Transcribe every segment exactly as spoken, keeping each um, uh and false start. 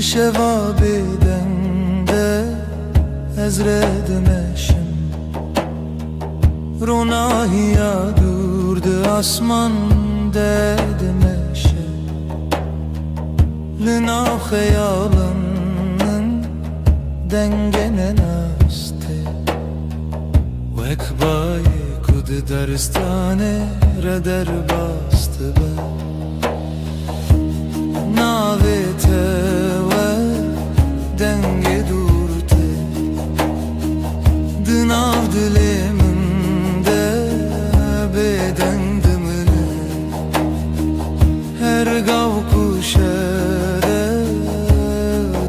Şeva bêdeng de ez rê dimeşim. Ronahiya dûr di asman de dimeşe. Li nav xeyalin min dengê nenas tê. Wek bayê ku di daristanê re derbas dibe. Navê te wek dengê dûr tê. Di nav dilê min de bêdeng dimire. Her gav ku şere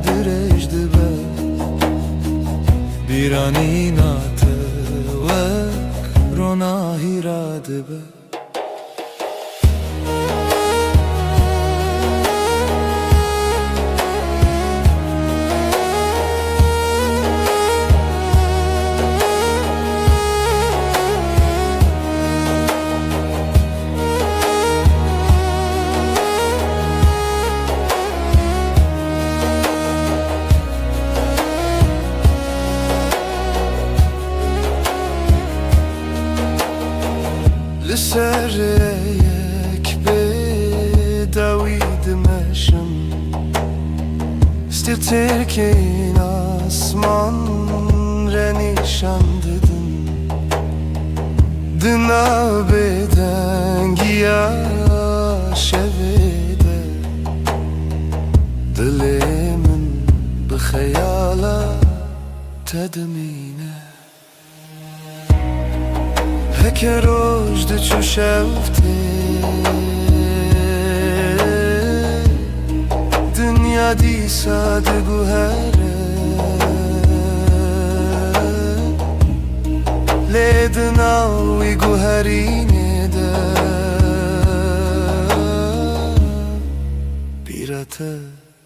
dirêj dibe. Bîranîna te wek ronahî radibe. Li ser rêyek bê dawî dimeşim. Stêrkên asman re nîşan didin. Di nav bêdengiya şevê de dilê min bi xeyala te dimîne. Heke roj diçû şev tê, dinya dîsa diguhere. Lê di nav wî guherînê de bîra te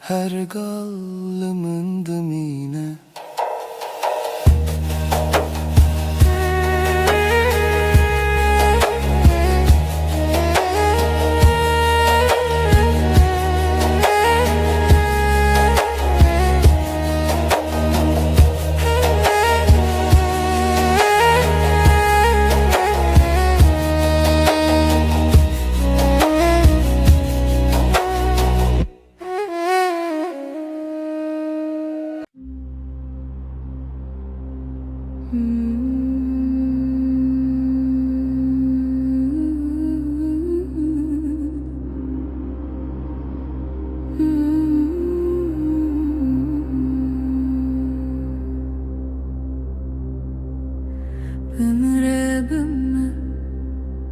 her gal li min dimîne. Bimire bime,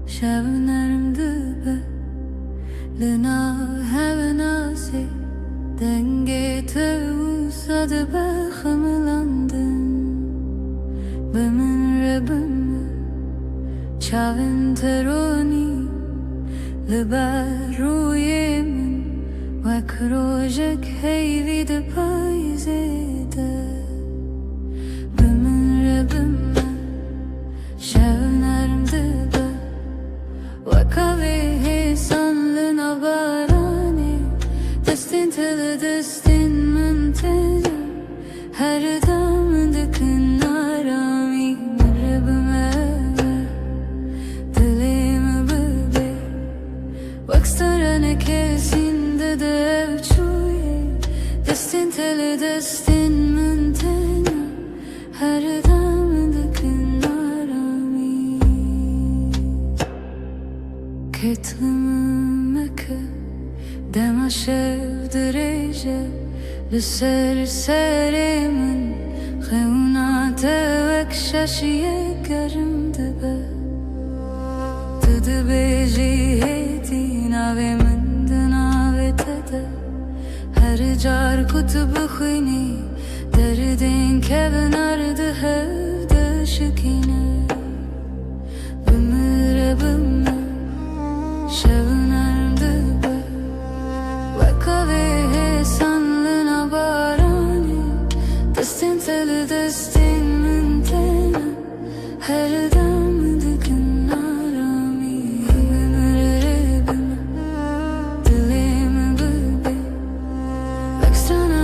şev nerm dibe. Li nav hewnasê dengê te wisa dibe xemilandin. Bi min re bime, çavên te ronî li ber rûyê min, wek rojek heyvî di payîzê de. Bi min re bime, şev nerm dibe. Wek avê hêsan li nav baranê, destên te li destên min têne. Her dem dikin aramî, min re bime, dilê min bibê. Wek staraneke zînde di ev çûyê, destên te li destên min têne. Her dem dikin aramî. Ketime meke, dema şev dirêje, li ser serê min xewna te wek şaşiyek germ dibe. Tu dibêjî hêdî navê min di navê te de. Her car ku tu bixwînî, derdên kevnar di hev de şikîne. Bimire bime, şev nerm dibe. Wek avê hêsan li nav baranê, destên te li destên min têne. Her dem dikin aramî, bimire bime, dilê min bibê. Wek strana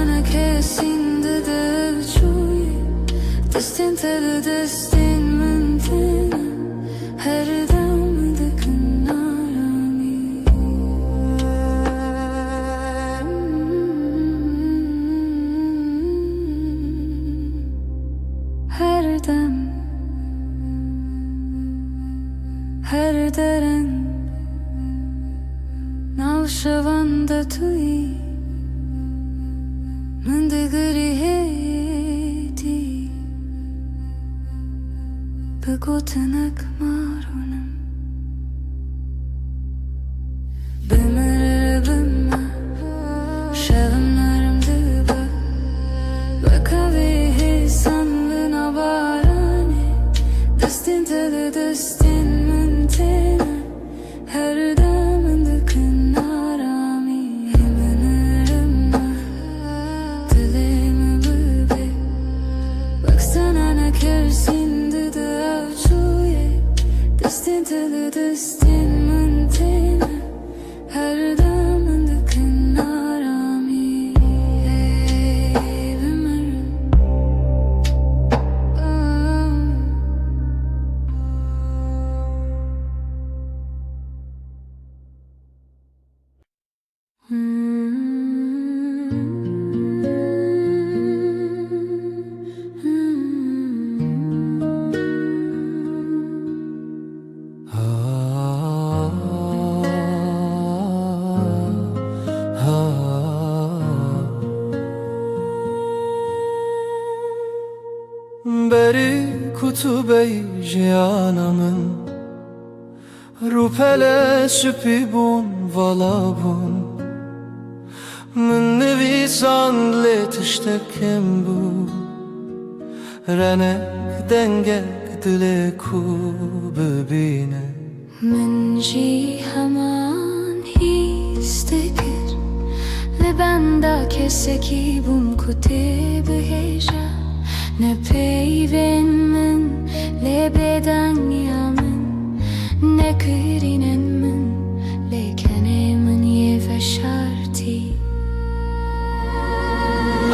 Şevan de tu yî, min digirî hêdî, bi gotinek marûnim. Bimir bimir, şevim nerm dibe, weke vê hêsan li nav baranê, destên te li destên min têne. Her dem dikin aramî, himinerim dilê min bibê. Wek sena nekersîn dide ev çûyê. Destên te li destên min têne. Her dem dikin aramî, ey bimirim. Berî ku tu bey jiyana min, rûpele şipî bûn, vala bûn. Min nivîsand lê tiştek kêm bû, renek dengek dilê ku bibîne. Min jî heman hîs dikir, li benda kesekî bûm ku tê bihêja. Ne peyvên min lê bêdengiya min, ne kirînên min lê kenê min yê veşartî.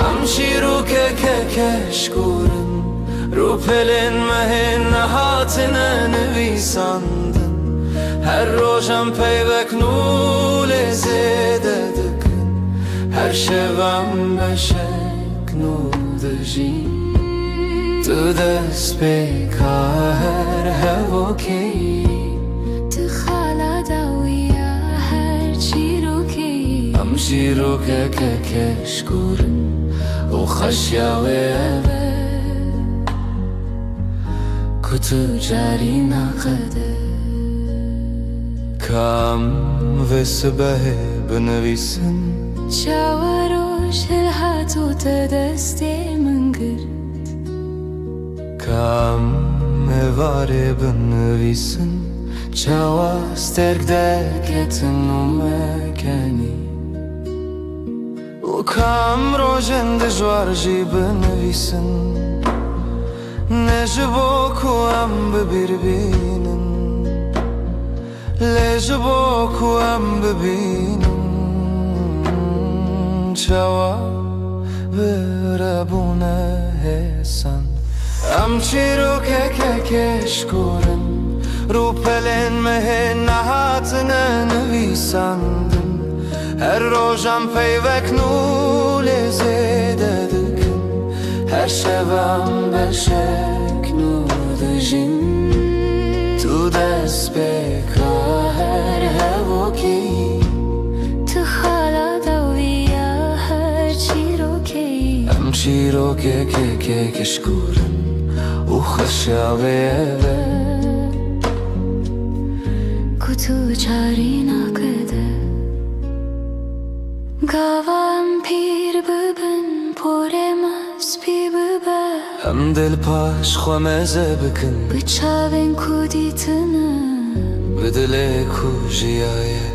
Em çîrokeke keşkûr in, rûpelên me hê nehatine nivîsandin. Her roj em peyvek nû lê zêde dikin, her şev em beşek nû dijîn. Tu destpêka her hevokê yî. Tu xala dawiya her çîrokê yî. Em çîrokeke keşkûr in û xweşiya wê ev e ku tu carî naqede. Ka em vê sibehê binivîsin. Çawa roj hilhat û te destê min girt. Ka em êvarê binivîsin. Çawa stêrk derketin û me kenî. Û ka em rojên dijwar jî binivîsin. Ne ji bo ku em bi bîr bînin, lê ji bo ku em bibînin çawa birebûne hêsan. Em çîrokeke keşkûr in, rûpelên me hê nehatine nivîsandin. Her roj em peyvek nû lê zêde dikin. Her şev em beşek nû dijîn. Tu destpêka her hevokê yî. Tu xala dawiya her çîrokê yî. Em çîrokeke keşkûr in û xweşiya wê ev e ku tu carî naqede. Gava em pîr bibin, porê me spî bibe. Em dê li paş xwe meze bikin. Bi çavên ku dîtine. Bi dilê ku jiyaye.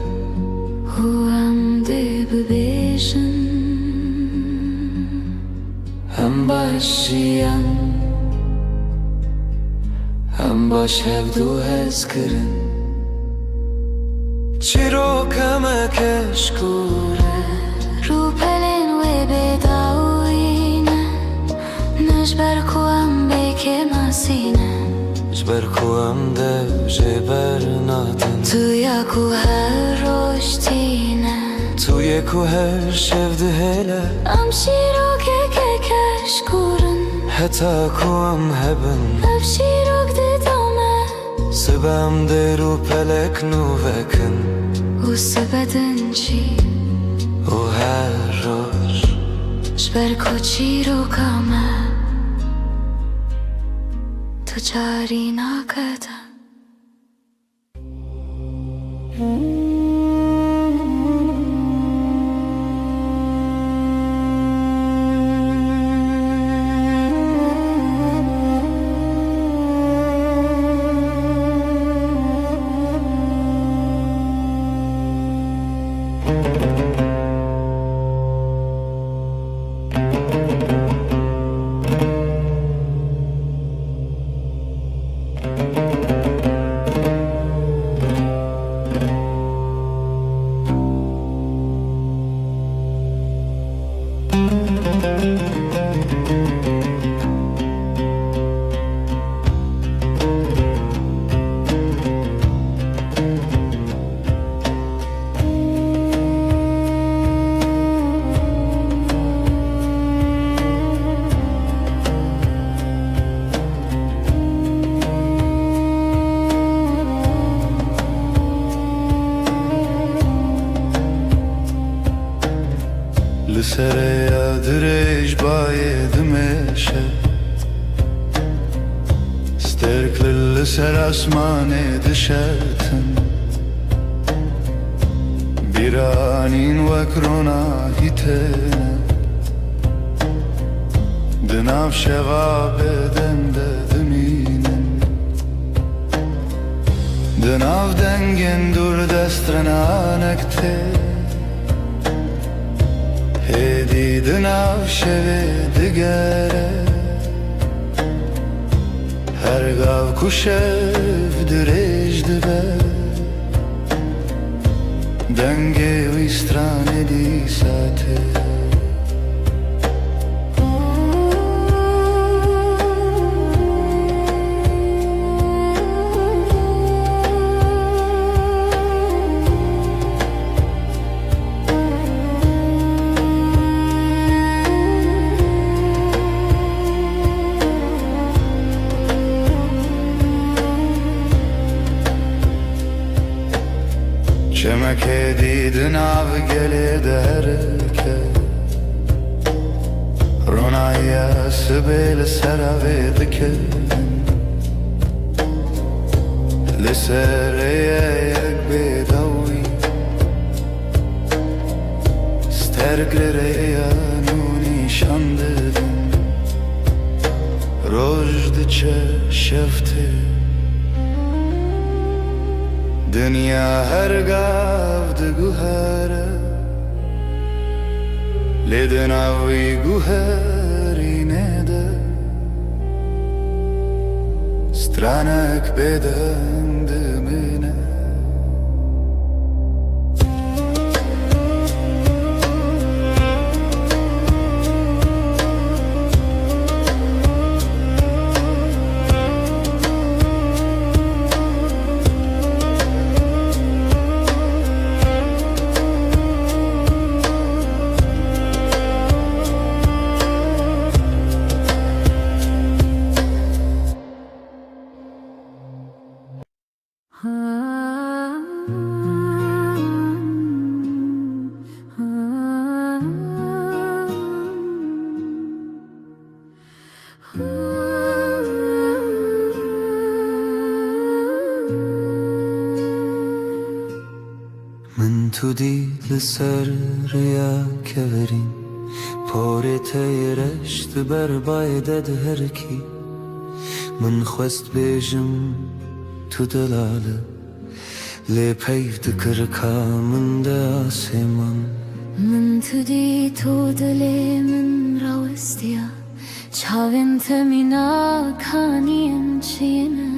Û em dê bibêjin. Em baş jiyan, em baş hevdu hez kirin. Çîroka me keşkûr e. Rûpelên wê bêdawî ne. Ne ji ber ku em bêkêmasî ne. Ji ber ku em dev jê bernadin. Tu ya ku her roj tîne. Tu yê ku her şev dihêle. Em çîrokeke keşkûr in. Heta ku em hebin. Ev çîrok didome. Sibe em dêr û pelek nû vekin. Û Sibe din jî û her roj ji ber ku çîroka me tu carî nakete. Li serê ya dirêj bayê dimeşe, sterk li, li ser asmanê dişetin. Bîranîn wek ronahî têne, di nav şeva bêdeng de dimînin. Di nav dengên dûr destrenanek tê, hêdî di nav şevê digere. Her gav ku şev dirêj dibe, dengê wî stranê dîsa tê. Çemekê dî di nav gelê derke, ronahiya sibê li ser avê dike. Li ser rêyek bêdawî, sterk li rêya nû nîşan didin. Roj diçe, şev tê. Dinya her gav diguhere, lê di nav wî guherînê de stranek bêdeng dimîne. Min tu dî li ser rêya kevirîn, porê te yê reş di ber bayê de diherikî. Min xwest bêjim tu delal î, lê peyv di kirika min de asê man. Min tu dî tu dilê min rawestiya, çavên te mîna kaniyên çiyê ne.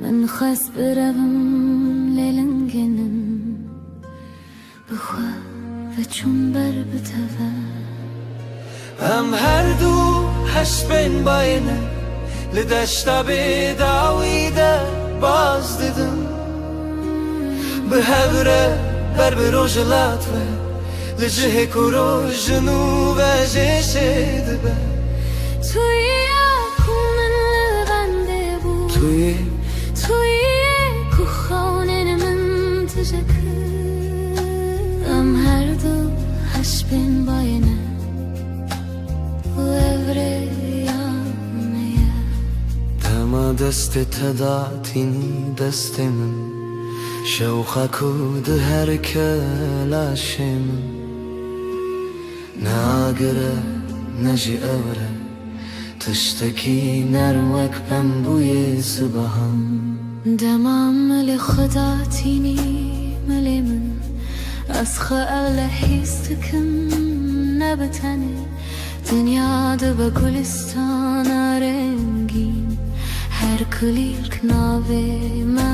Min xwest birevim lê lingê min, bi xwe veçûm ber bi te ve. Em her du hespên bayê ne, li deşta bêdawî de baz didin. Bi hev re ber bi rojhilat ve, li cihê ku roj ji nû ve jê çê dibe. Tu yî ya ku min li bendê bû. Tu yî. Tu yî ku xewnên min tije kir. Bên bayê ne û ev rêya me ye. Dema destê te da tînî destê min, şewqa ku diherike laşê min. Ne agir e, ne jî ewr e, tiştekî nerm wek pembûyê sibahan. Dema milê xwe da tînî milê min, ez xwe ew lehîz dikim, ne bi tenê. Dinya dibe gulistana rengîn, her kulîlk navê me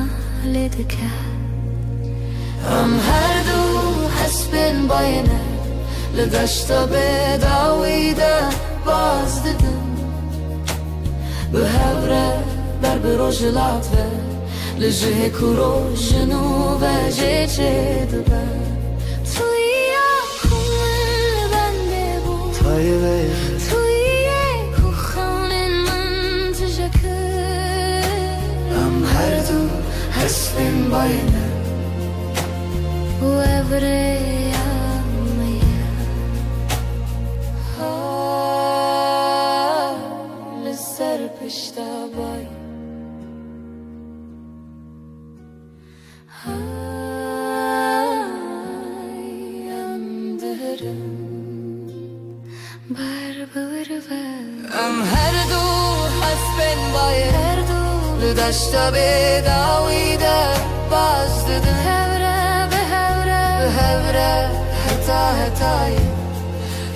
lê dike. Em her du hespên bayê ne, li deşta bêdawî de baz didin. Bi hev re ber bi rojhilat ve, li jihê ku rojin û vejê çêdibe. Tu ya ku min li bendê bû, tu yê ku xewnên min tije kir. Em her du hespên bayê ne û ev rêya me ye. Ha, li ser pişta bay. Hay, em diherin ber bi wir ve. Em her du hespên bayê, her du li deşta bêdawî de baz didin. Hev re, bi hev re, bi hev re, heta hetayê,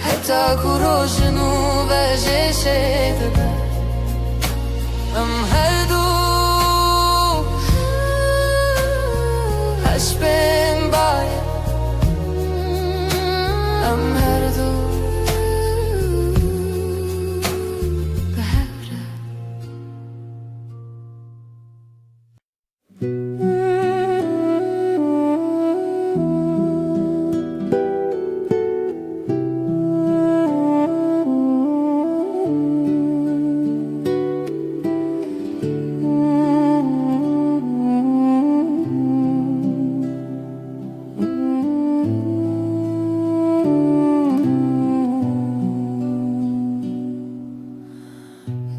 heta ku rojin û vejê çêdibe. Em her du hespên bayê, em her du bi hev re.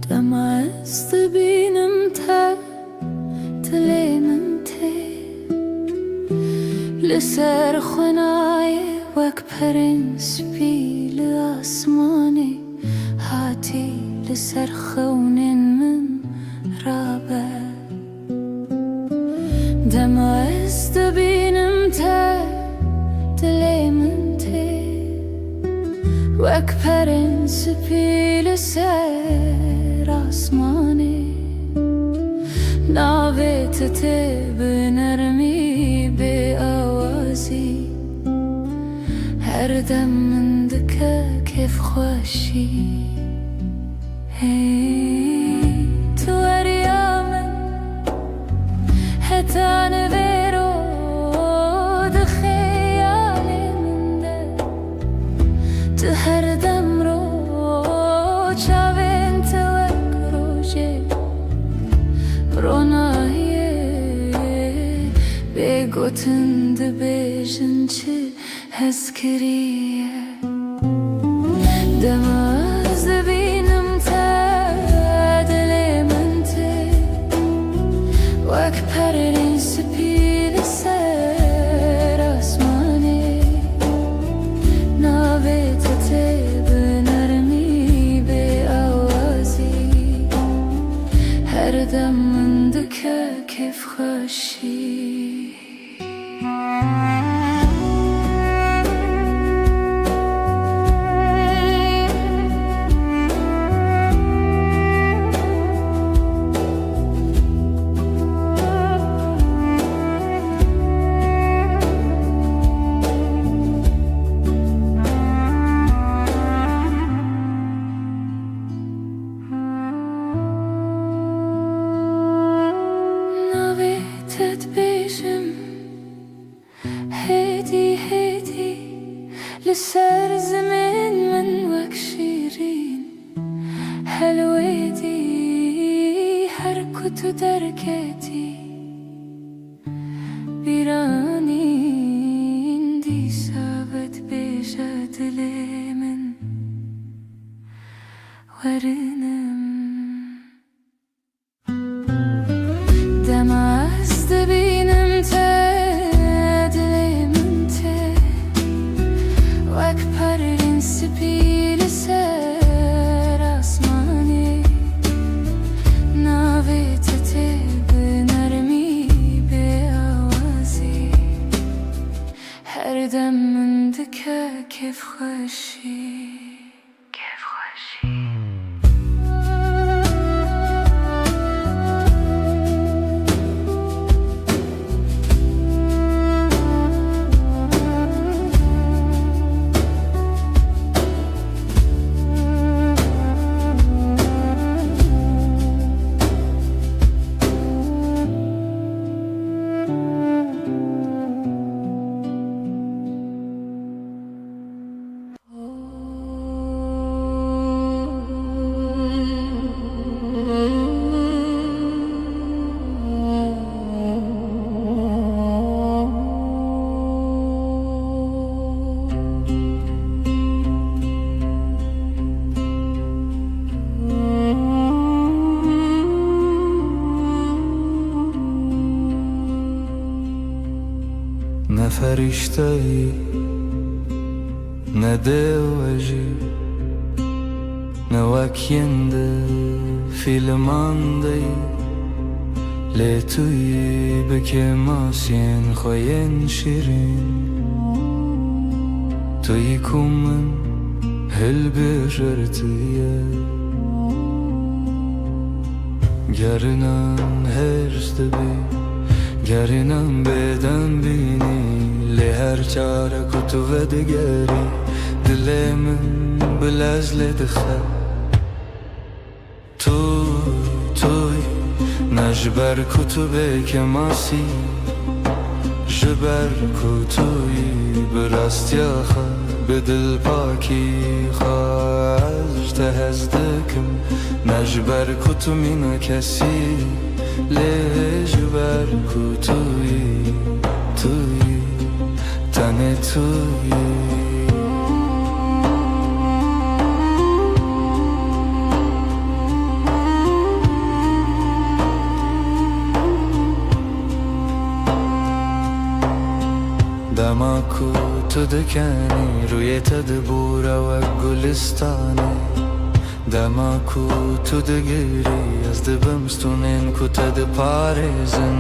Dema ez dibînim te, dilê min tê li ser xwe nayê, wek perên spî li asmanê hatî li ser xewnên min rabe. Dema ez dibînim te, dilê min tê wek perên spî li ser asmanê. Navê te tê bi nermî bê awazî, her dem min dike kêfxweşî. Hey, tu weriya min, heta nivêro di xeyalê min de. Tu her dem ro çavên te wek rojê ronahiyê, bê gotin dibêjin çi hez kiriye. Dema ez dibînim te, dilê min tê wek perên spî li ser asmanê. Navê te tê bi nermî bê awazî, her dem min dike kêfxweşî. Navê te dibêjim, hêdî hêdî li ser zimên min wek şîrîn. Helwêdî her ku tu derketî, bîranîn dîsa vedibêje dilê. Her dem min dike kêfxweşî. Kêfxweşî. Ne ferîşteyî, ne dêw e jî, ne wek yên di fîlman de yî. Lê tu yî bi kêmasiyên xwe yên şîrîn. Tu yî ku min hilbijartiye. Gerinan hêrs dibî, gerinan bêdeng bînî, lê her cara ku tu vedigerî, dilê min bi lez lê dixe. Tu, tu yî, ne ji ber ku tu bê kêmasî, ji ber ku tu yî bi rastiya xwe, bi dilpakî xwe ez ji te hez dikim. Ne ji ber ku tu mîna kesî, lê ji ber ku tu yî, tu yî, tenê tu yî. Dema ku tu dikenî, rûyê te dibûre wek gulistanê. Dema ku tu digirî, ez dibim stûnên ku te diparêzin.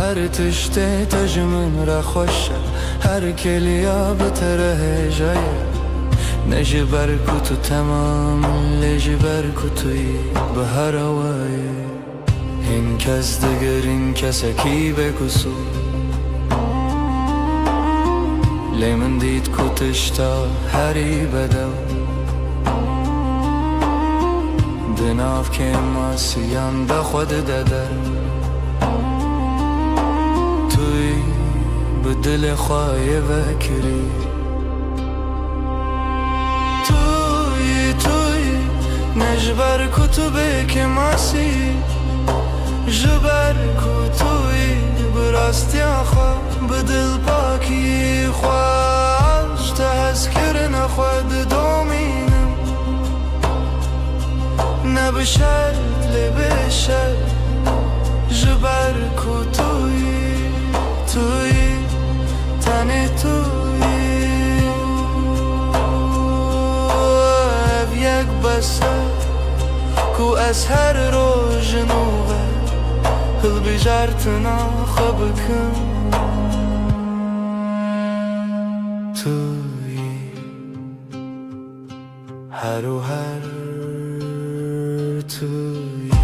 Her tiştê te ji min re xweş e, her kêliya bi te re hêja ye. Ne ji ber ku tu temam, lê ji ber ku tu yî bi herewa yî. Hin kes digirin kesekî bêqisûr. Lê min dît ku tişta herî bedew di nav kêmasiyan de xwe dide der. Tu yî bi dilê xwe yê vekirî. Tu yî, tu yî, ne ji ber ku tu bê kêmasî, ji ber ku tu yî bi rastiya xwe, bi dilpakî xwe, ji te hezkirina xwe didomînim. Ne bi şert lê bê şert, ji ber ku tu yî, tu yî, tenê tu yî. Ev yek bes e ku ez her roj ji nû ve hilbijartina xwe bikim. Tu yî. Her û her tu yî.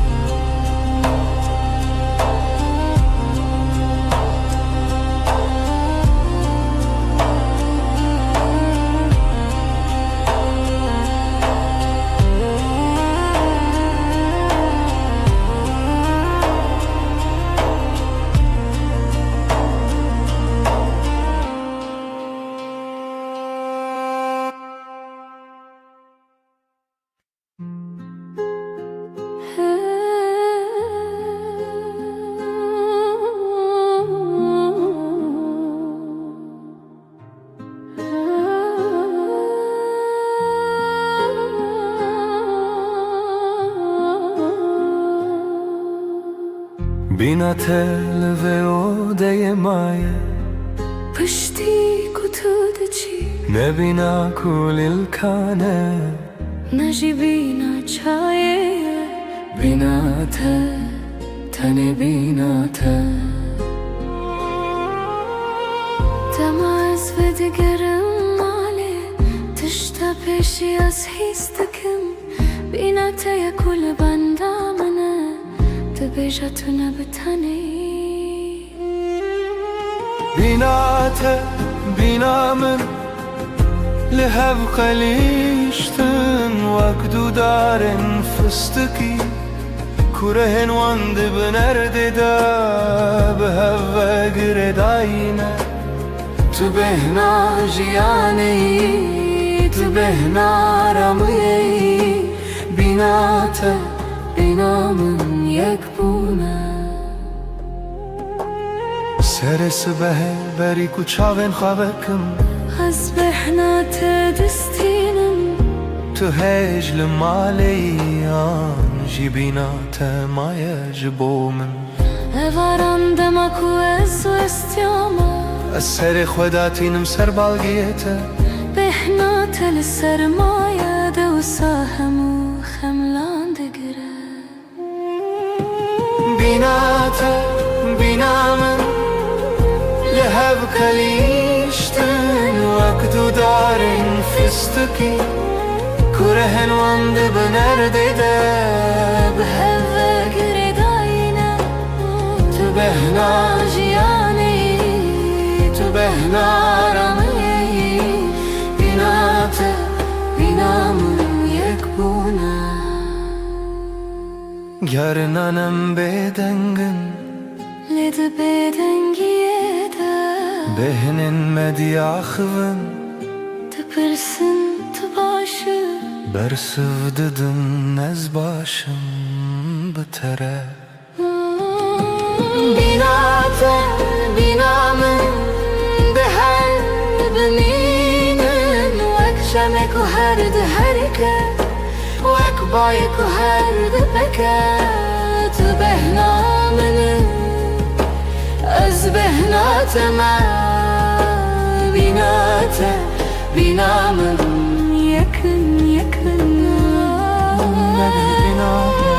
Bîna te li vê odeyê maye. Piştî ku tu diçî. Ne bîna ku lîlkan e. Ne jî bîna çayê ye. Bîna te, tenê bîna te. Dema ez vê Digerim malê, tişta pêşî ez hîs dikim. Bîna te ye ku li benda min e, dibêje tu ne bi tenê yî. Bîna te, bîna min, li hev qelîştin wek du darên fistikî. Kurehên wan di bin erdê de bi hev ve girêdayî ne. Tu bêhna jiyanê yî, tu bêhna ramiyê yî. Bîna te, bîna min yek bûne. Serê sibehê berî ku çavên xwe vekim, ez bêhna te distînim. Tu hêj li malê yî an jî bîna te maye ji bo min. Evaran dema ku ez westiyame, ez serê xwe datînim ser balgiyê te. Bêhna te li ser maye de wisa hemû xemlan digire. Bîna te, bîna min, li hev qelîştin wek du darên fistikî. Kurehên wan di bin erdê de bi hev ve girêdayî ne. Tu bêhna jiyanê yî, tu bêhna ramiyê yî. Bîna te, bîna min yek bûne. Carina em bêdeng in, lê di bêdengiyê de bêhnên me diaxivin. Dipirsin tu baş î? Bersiv didin ez baş im bi te re. Bîna te, bîna min, di her bimînin wek şemê ku her diherike. Wek bayê ku her dipeke, tu bêhna min î, ez bêhna te me. Bîna te, bîna min, yekin, yekin. Bîna min.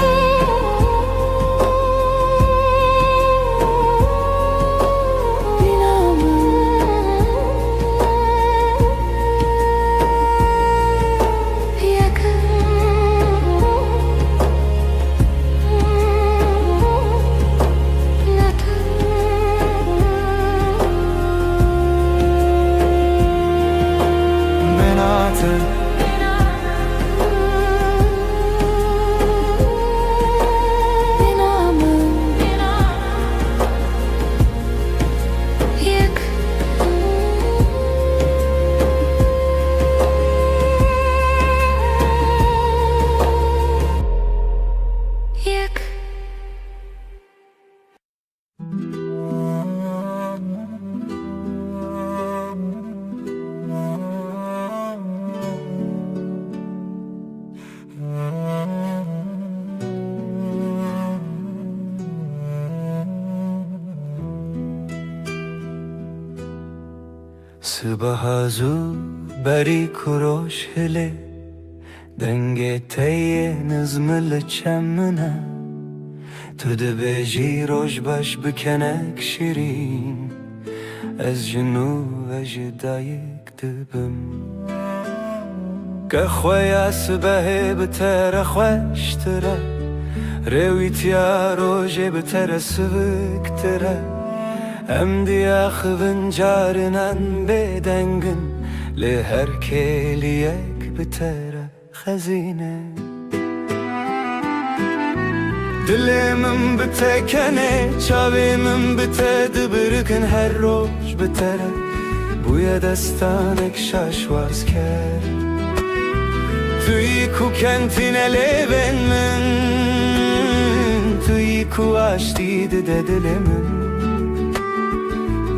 Sibeha zû berî ku roj hilê, dengê te yê nizmi li çem min e. Tu dibêjî roj baş bi kenek şirîn, ez ji nû ve ji dayik dibim. Kexweya sibehê bi te re xweştir e, rêwîtiya rojê bi te re siviktir e. Em diaxivin carinan bêdeng in, lê her kêliyek bi te re xezîne. Dilê min bi te kenê, çavê min bi te dibirikin, her roj bi te re bûye destanek şaşwazker. Tu yî ku kentîne lêvên min, tu yî ku aştî dide dilê min.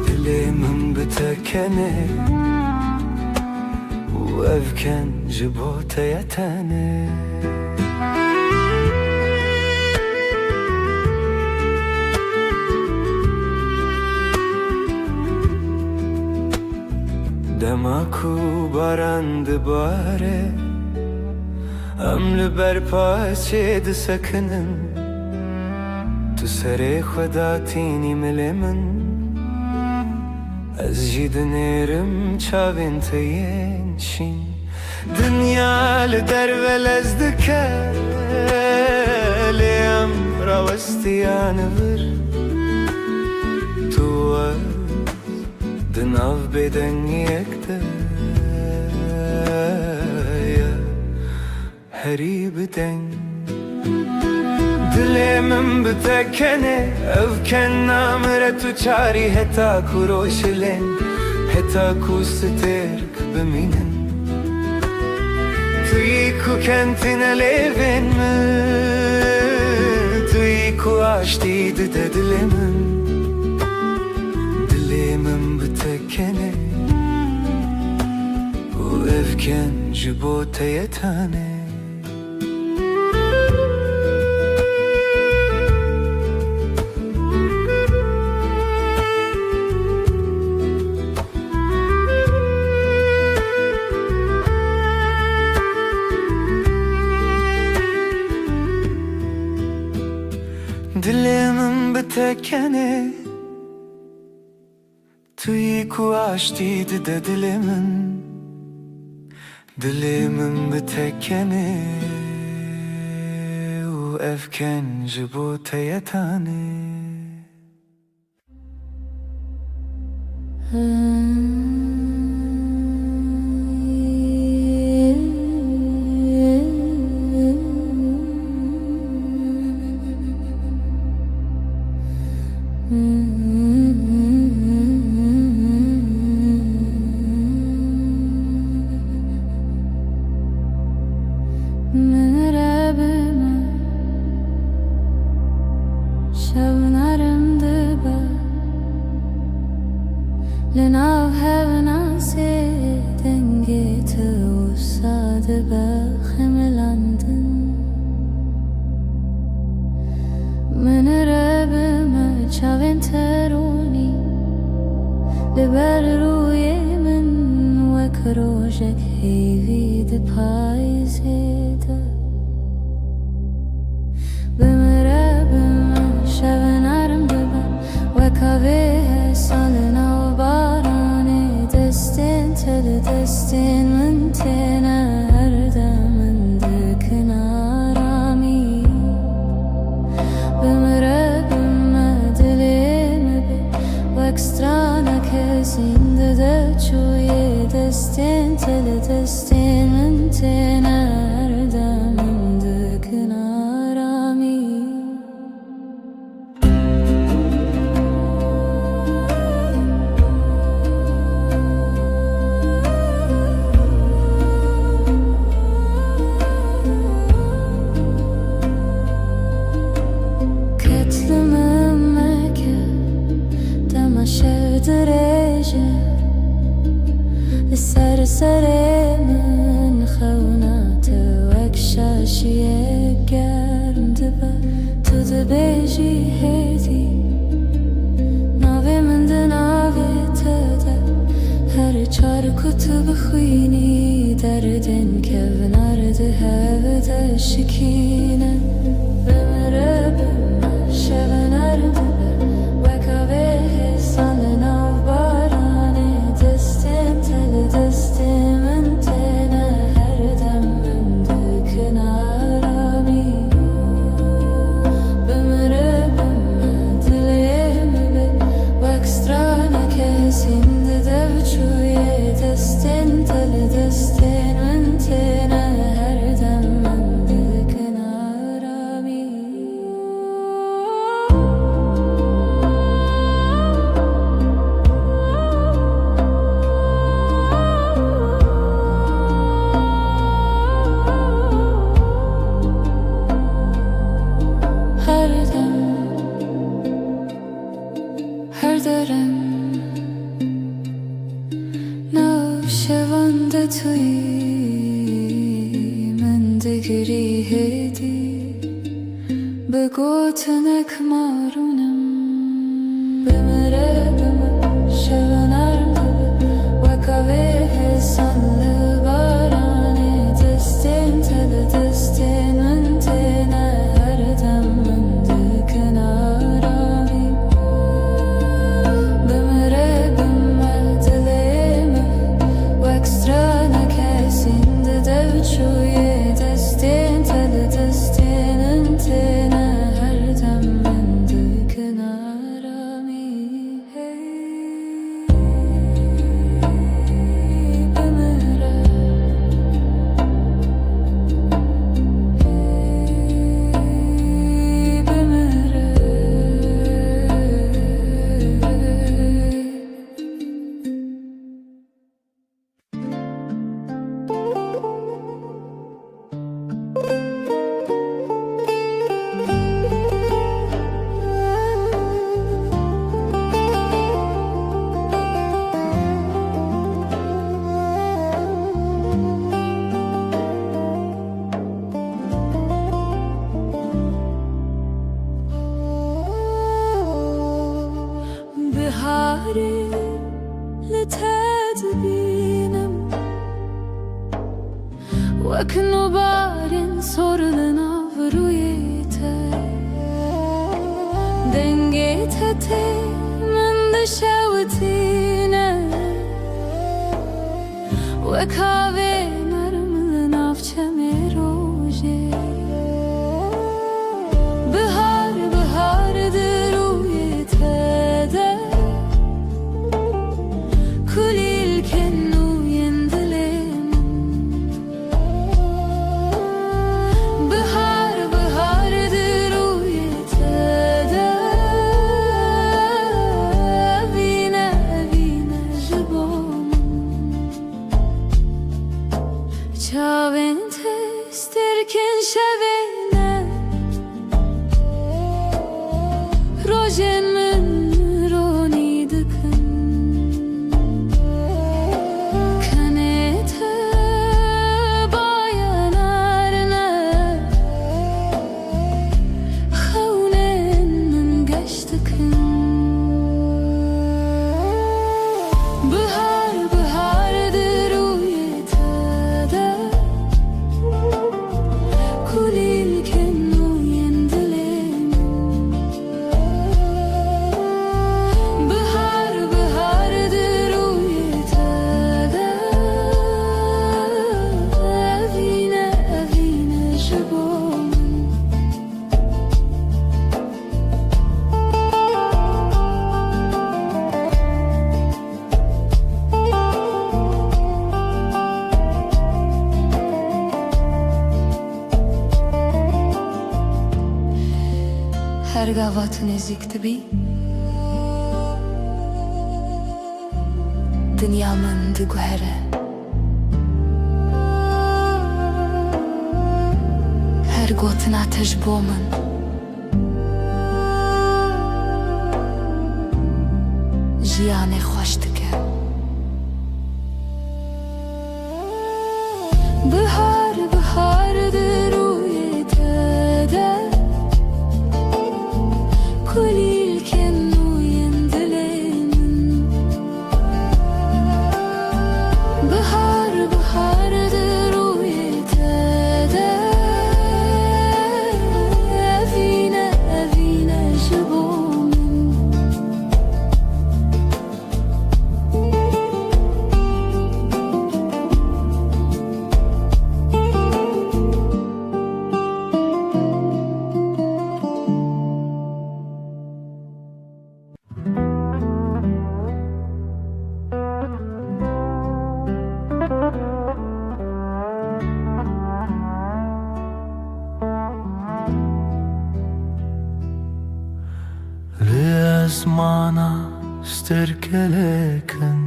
Dilê min bi te kenê û ev ken ji bo te ye tenê. Dema ku baran dibare, em li ber paçê disekinin. Tu serê xwe datînî milê min, Ez jî dinêrim çavên te yên şîn. Dinya li derve lez dike, lê em rawestiyane vir. Tu û ez di nav bêdengiyek de ye. Herî bi deng. Dilê min bi te kenê, ev ken namire tu çarî heta ku roj hilên, heta ku stêrk bimînin. Tu yî ku kentîne lêvên min, tu yî ku aştî dide dilê min. Dilê min bi te kenê û ev ken ji bo te ye tanê. Dilê min bi te kenê. Tu yî ku aştî dide dilê min, dilê min bi te kenê û ev ken ji bo te ye tanê. Min re bime, şev nerm dibe. Li nav hev nasê dengê tu wisa dibe xemilandin. Min re bime çavên te ronî, li ber rûyê min wek rojek hêvî dipayîzê de. Bi min re bime şev nerm dibe, weka vê hesa li nav baranê. Destên te li destên min têne, her dem min dikin aramî. Bi min re bime, dilê min be, wek straneke zîndide çûyê. Destên te li destên min têne, her dem min dikin aramî. Ketlim meke, dema şev dirêj e. Li ser serê min xewna te wek şaşiyek germ dibe. Tu dibêjî hêdî, navê min di navê te de. Her çar ku tu bixwînî, derdên kevnar di hev de şikîne. Bi min re bime, şev nerm dibe, weka vê hêsan li nav baranê. Destên te li destê min têne, her dem min dikin aramî. Bi min re bime, dilê min be, wek straneke zîndide çûyê. Destên te li destên min têne, her dem min dikin aramî. Her dem, her derem, nav şevan de tu yî, min digirî hêdî. Bi gotinek marûnim. Bi min re bime, şev nerm dibe, weka vê hêsan li baranê. Destên te li destên min têne, her dem min dikin aramî. Bi min re bime, Bînim wek nûbarên sor li nav rûyê te. Dengê te tê min dişewitîne, wek avê nerm li nav çemê rojê. Bihar, bihar di rûyê te de, kulîlkên nû yên dilê min. Bihar, bihar di rûyê te de, evîne, evîne ji bo min. Çavên te stêrkên şevê ne, rojên min ronî dikin. Kenê te bayanar ne, xewnên min geş dikin. Bihar, bihar di rûyê te de, kulîlkên nû yên dilê min. Bihar, bihar di rûyê te de, evîne, evîne ji bo min. Her gava tu nêzîk dibî, dinya min diguhere. Her gotina te ji bo min jiyanê xweş dike. Bihar, bihar di rûyê te de, kulîlkên nû yên dilê min. Bihar, bihar di rûyê te de, evîne, evîne ji bo min. Li ezmana sterkelek in,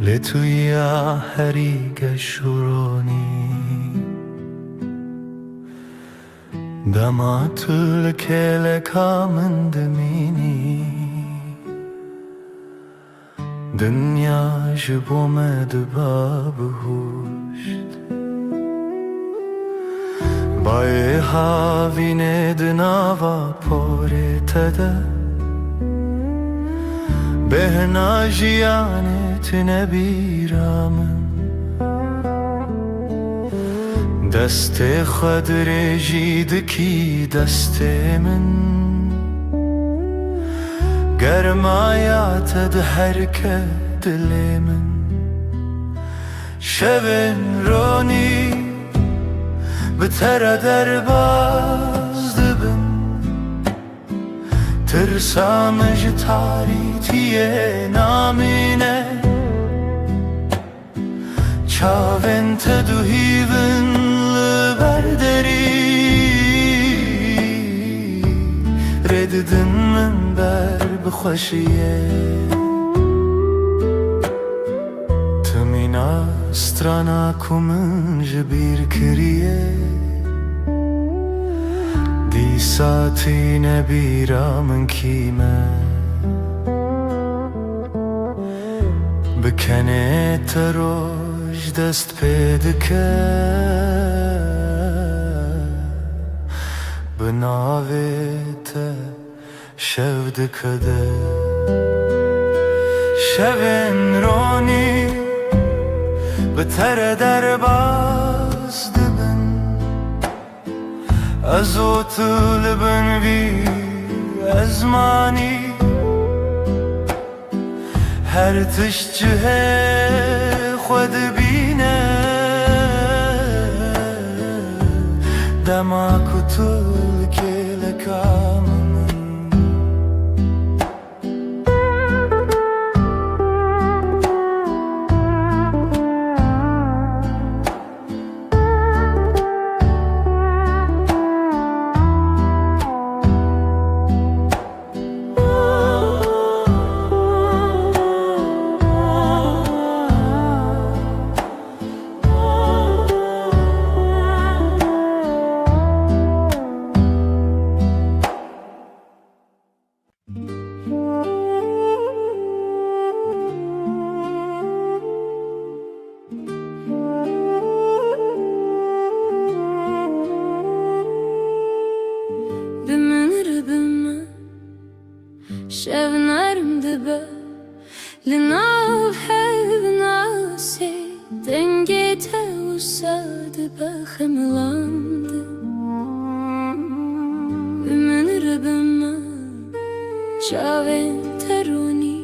lê tu ya herî geş û ronî. Dema tu li kêleka min dimînî, dinya ji bo me diba bihuşt. Bayê havînê di nava porê te de, bêhna jiyanê tune bîra min. Destê xwe dirêjî dikî destê min, germaya te diherike dilê min. Şevên ronî bi te re derbas dibin, tirsa min ji tarîtiyê namîne. Çavên te duhîv in li ber derî, rê didin min ber bi xweşiyê. Tu mîna strana ku min ji bîr kiriye, dîsa tîne bîra min kî me. Bi kenê te roj dest pê dike, bi navê te şev dike der. Şevên ronî bi te re derbas dibin. Ez û tu li bin vî ezmanî, her tişt cihê xwe dibîne. Dema ku tu li kêleka min Bi min re bime, şev nerm dibe. Li nav hevnasê dengê te wisa dibe xemilandin. Bi min re bime, çavên te ronî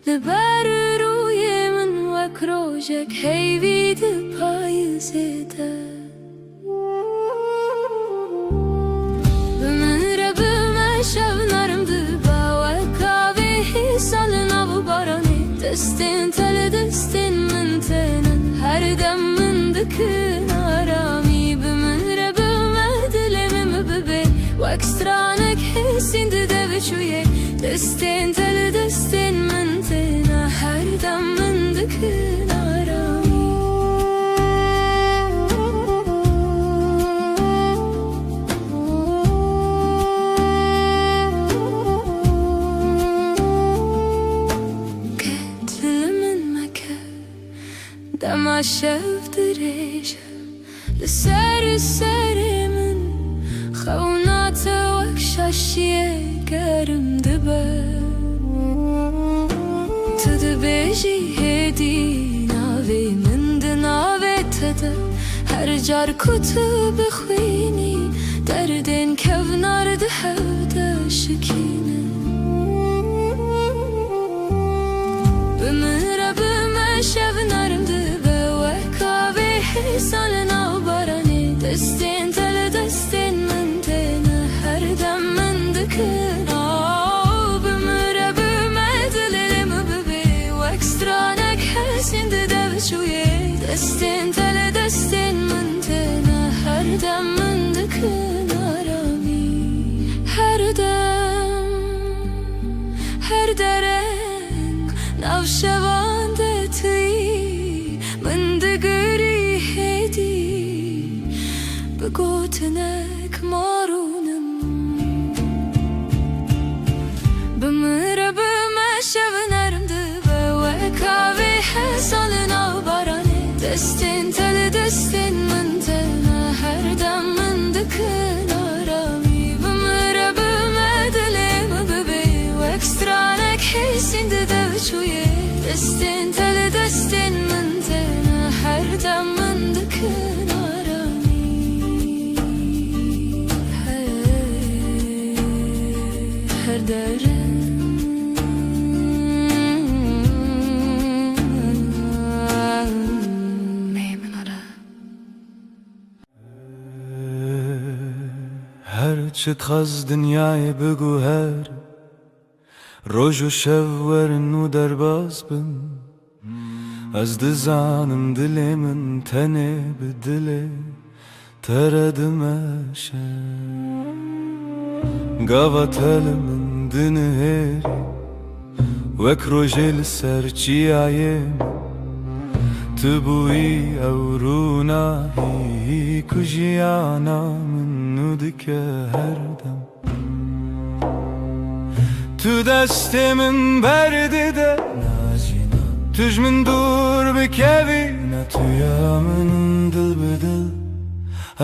li ber rûyê min wek rojek heyvî di payizê de. Bi min re bime, şev nerm dibe wek avê hêsan li nav baranê. Destên te li destên min têne, her dem min dikin aramî. Bi min re bime, dilê min bibê wek stranek hêsîn dide bi çûyê. Destên te li destên min têne, her dem min dikin aramî. Qet li min meke, dema şev dirêj e. Li ser serê min xewna te wek şaşiyê germ dibe. Tu dibêjî hêdî navê min di navê te de. Her car ku tu bixwînî, derdên kevnar di hev de şikîne. Bi min re bime, şev nerm dibe wek avê hêsan li nav baranê. Destên te li destên min têne, her dem min dikin aw. Bi min re bime, dilê min bibê wek stranek hêsîn dide bi çûyê. Destên te li destên min têne, her dem min dikin aramî. Her dem, her dereng nav şevan de tu yî, min digirî hêdî bi gotinek marûnim. Bi min re bime, şev nerm dibe wek avê hêsan li nav baranê. Destên te li destên min têne, her dem min dikin aramî. Bi min re bime, dilê min bibê wek stranek hêsîn dide bi çûyê. Destên te li destên min têne, her dem min dikin aramî. Her, her dereng Her çi dixwaz dinyayê biguhere, roj û şev werin û derbas bin. Ez dizanim dilê min tenê bi dilê te re dimeşe. Gava te li min dinihêrî, wek rojê li ser çiyayê min. Tu bûyî ew rûnahî ku jiyana min nû dike her dem. Tu destê min berdide, tu ji min dûr bikevî. Ne tu ya min dil bi dil,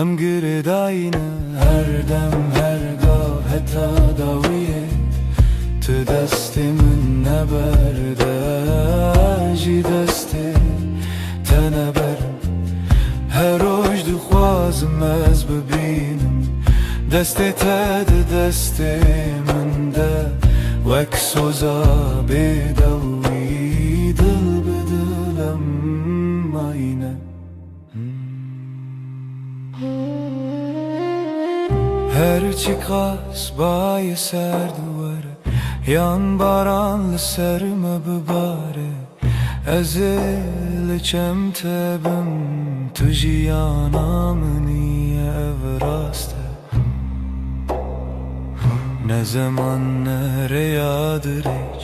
em girêdayî ne her dem, her gav heta dawiyê. Tu destê min neberde, Destê te di destê min de, wek soza bêdewî, dil bi dil em mayî ne. Her çiqas bayê serd were, yan baran li ser me bibare, ez ê li çem te bim, tu jiyana min î, ev rast e. Ne zeman ne rêya dirêj,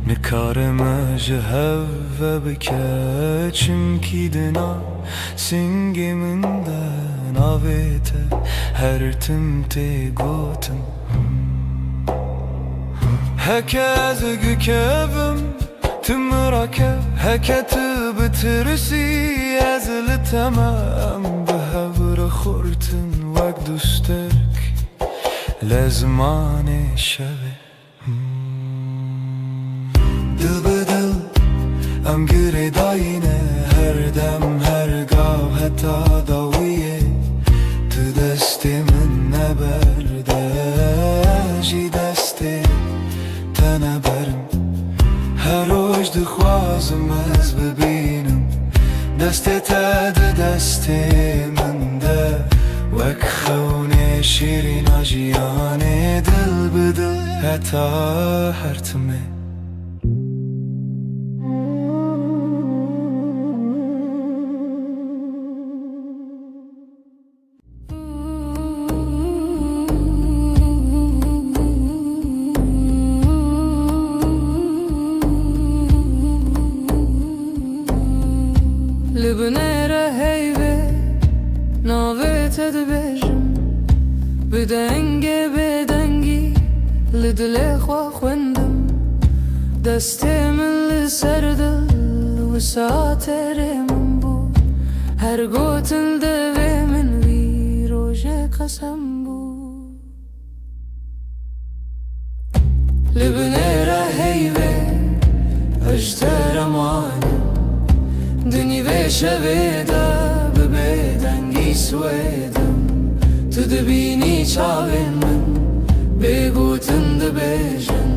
nikare me ji hev ve bike, çimkî di nav singê min de navê te her tim tê gotin. Heke ez gikevim, tu min re kev, heke tu bitirsî, ez li te me, em bi hev re xurtin wek du sterk li zimanê şevê. Dil bi dil em girêdayî ne, her dem, her gav, heta dawiyê. Tu destê min neberde, ji destê te neberim. Her roj dixwazim ez bibînim destê te di destê min de, wek xewnê şîrîna jiyanê, dil bi dil heta her timê. Li binêre heyvê navê te dibêjim, bi dengê bêdengî li dilê xwe xwendim. Destê min li ser dil wisa têrê min bû, her gotin devê min wî rojê qesem bû. Li binêre heyvê ez ji te re manim, di nîvê şevê de bi bêdengî swêdim. Tu dibînî çavên min bêgotin dibêjin,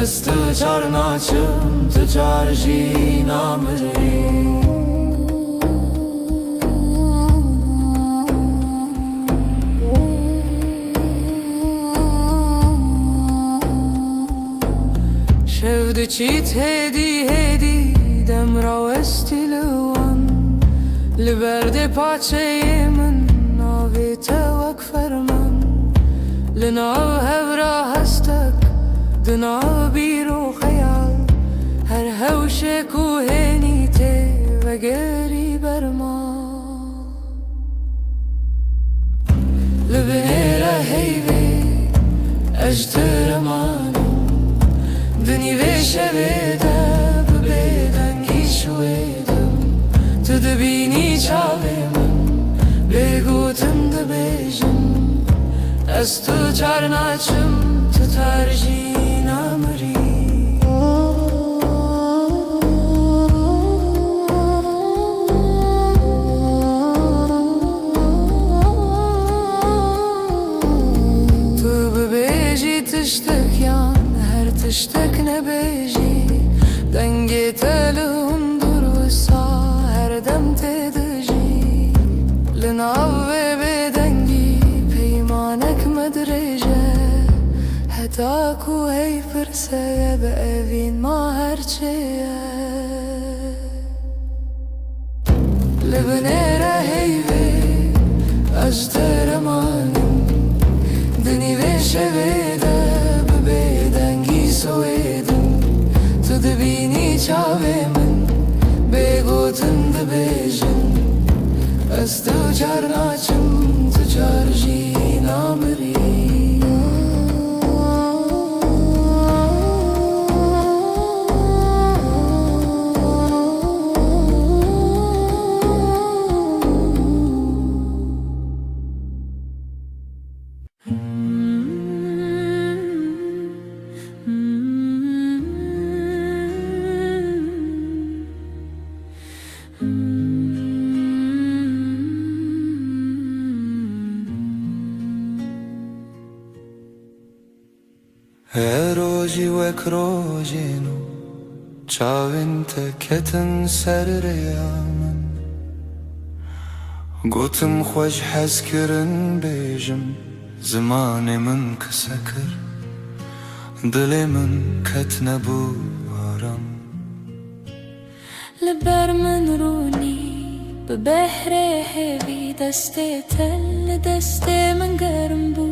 ez tu çar naçim, tu çar jî namirî. Şev diçît hêdî hêdî, dem rawestî li wan. Li berdê paçeyê min navê te wek ferman. Li nav hev ra hestek, di nav bîr û xeyal, her hewşê ku hênî tê vegerî berman. Li binêre heyvê ez ji te re manim, di nîvê şevê de bi bêdengî şwêdim. Tu dibînî çavê min bêgotin dibêjin, ez tu çar naçim, tu çar jî namirî. Tu bibêjî tiştek yan her tiştek nebêjî, dengê te li hundir wisa her dem tê dijî. Li nav vê bêdengî peymanek me dirêj e, heta ku hey pirse ye bi evîn ma her çi ye. Li binêre heyvê ez ji te re manim, di nîvê şevê de bi bêdengî swêdim. Tu dibînî çavê min bêgotin dibêjin, ez tu çar naçim, tu çar jî namirî. Rojê nû çavên te ketin ser rêya min. Gotim xwe ji hez kirin bêjim, zimanê min qise kir, dilê min ket nebû aram. Li ber min rûnî bi behrê hêvî, destê te li destê min germ bû.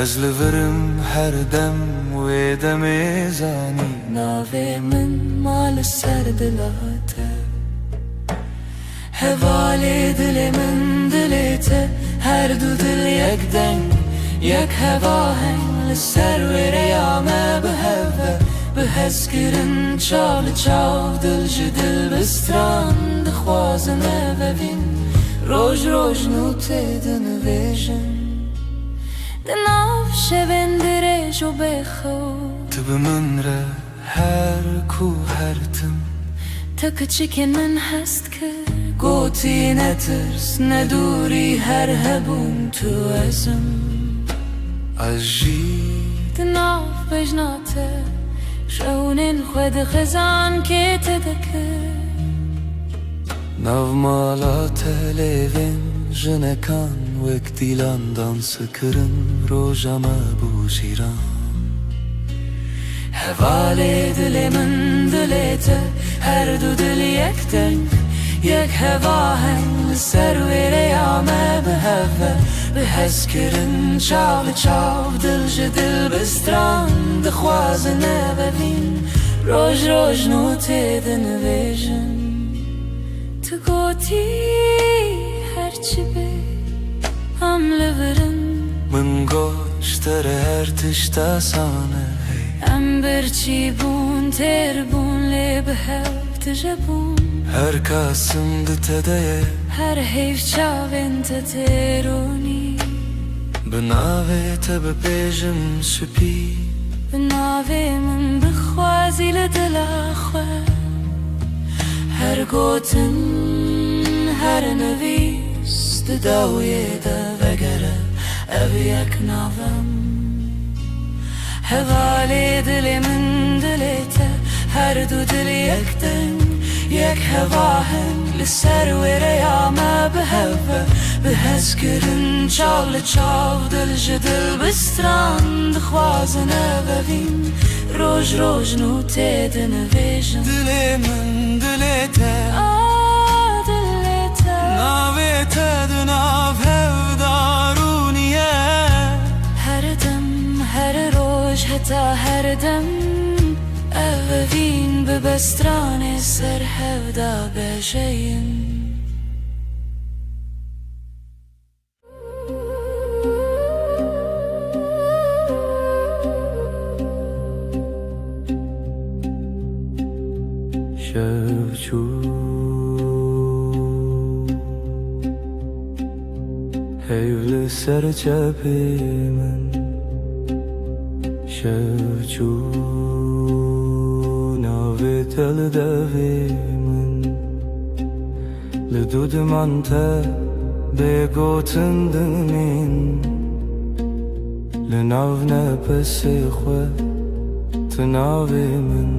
Ez li vir im her dem wê demê zanî. Navê min ma li ser dila te. Hevalê dilê min dilê te, her du dil yek deng, yek hevaheng, li ser wê rêya me bi hev ve, bi hezkirin çav li çav, dil ji dil bi stran dixwazin ev evîn, roj roj nû tê dinivêjin. Di nav şevên dirêj û bêxew, tu bi min re her ku her tim. Te kiçikên min hest kir, gotî netirs, ne dûrî her hebûn tu ez im. Ez jî di nav bejna te, şewnên xwe di xizankê te dikir. Nav mala te lêvên jinekan wek dîlan dans kirin, roja me bû şîran. Hevalê dilê min dilê te, her du dil yek deng, yek hevaheng, li ser wê rêya me bi hev ve, bi hezkirin çav li çav, dil ji dil bi stran, dixwazin ev evîn, roj roj nû tê dinivêjin. Tu gotî her çi be, em li vir in. Min got ji te re her tişt asan e, hey. Em birçî bûn, têr bûn, lê bi hev tije bûn. Her kasim di te de ye. Her heyv çavên te têr û nî. Bi navê te bipêjim şipî. Bi navê min bixwazî li dila xwe. Her gotin, her nivîs di dawiyê de vegere, ev yek nav im. Hevalê dilê min dilê te, her du dil yek deng, yek hevaheng, li ser wê rêya me bi hev ve, bi hezkirin çav li çav, dil ji dil bi stran, dixwazin ev evîn, roj roj nû tê dinivêjin. Dilê min dilê te, a dilê te, navê te di nav hev de rûnî ye. Her dem, her roj, heta her dem, ev evîn bi bestranê ser hev de bejeyîn. Şev çû, heyv li ser çepê min. Şev çû, navê te li devê min. Li dûdiman te bê gotin dimîn. Li nav nefesê xwe tu navê min.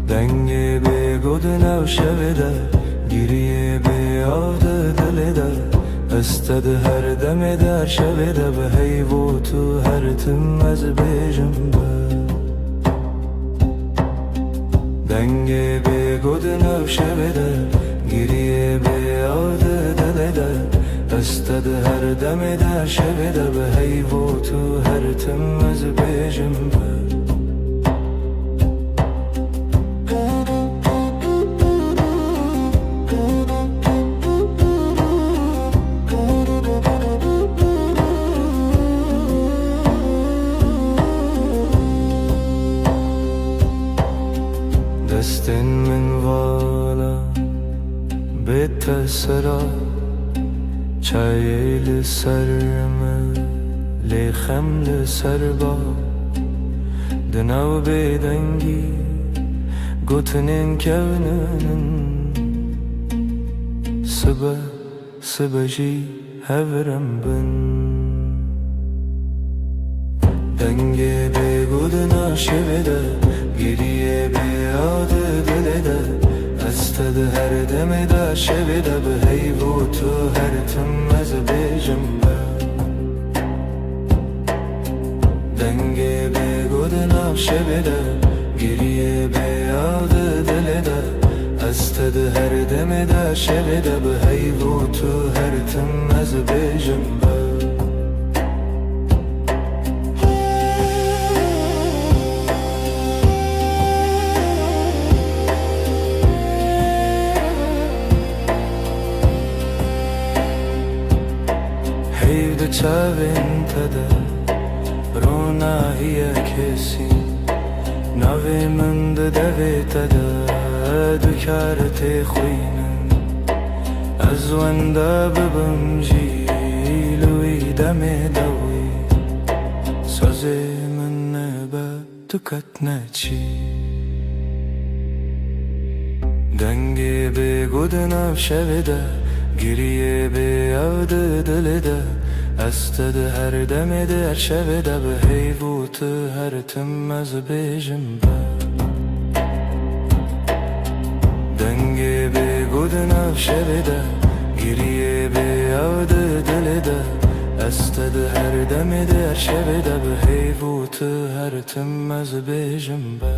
Dengê bêgo di nav şevê de, giriyê bê av di dilê de. Ez te di her demê de, her şevê de, bi heyv û tu her tim ez bêjim be. Dengê bêgo di nav şevê de, giriyê bê av di dilê de. Ez te di her demê de, her şevê de, bi heyv û tu her tim ez bêjim be. Destên min vala bê te sera, çayê li ser me, lê xem li ser ba. Di nav bêdengî gotinên kevninin, sibe, sibe jî hev re em bin. Dengê bêguh di nav şevê de, giriyê bêav di dilê de. Ez te di her demê de şevê de bi heyv û tu her tim ez bêjim be. Dengê bêguh di nav şevê de, giriyê bêav di dilê de. Ez te di her demê de şevê de bi heyv û tu her tim ez bêjim be. Heyv di çavên te de ronahiye kesî. Navê min di devê te de dikare têxwînin. Ez wenda bibim jî li wî demê de wî sazê min nebe tu ket neçî. Dengê bêguh di nav şevê de, giriyê bêav di dilê de. Ez te di her demê di her şevê de bi heyv û tu her tim ez bêjim be. Dengê bêguh di nav şevê de, giriyê bêav di dilê de. Ez te di her demê di her şevê de bi heyv û tu her tim ez bêjim be.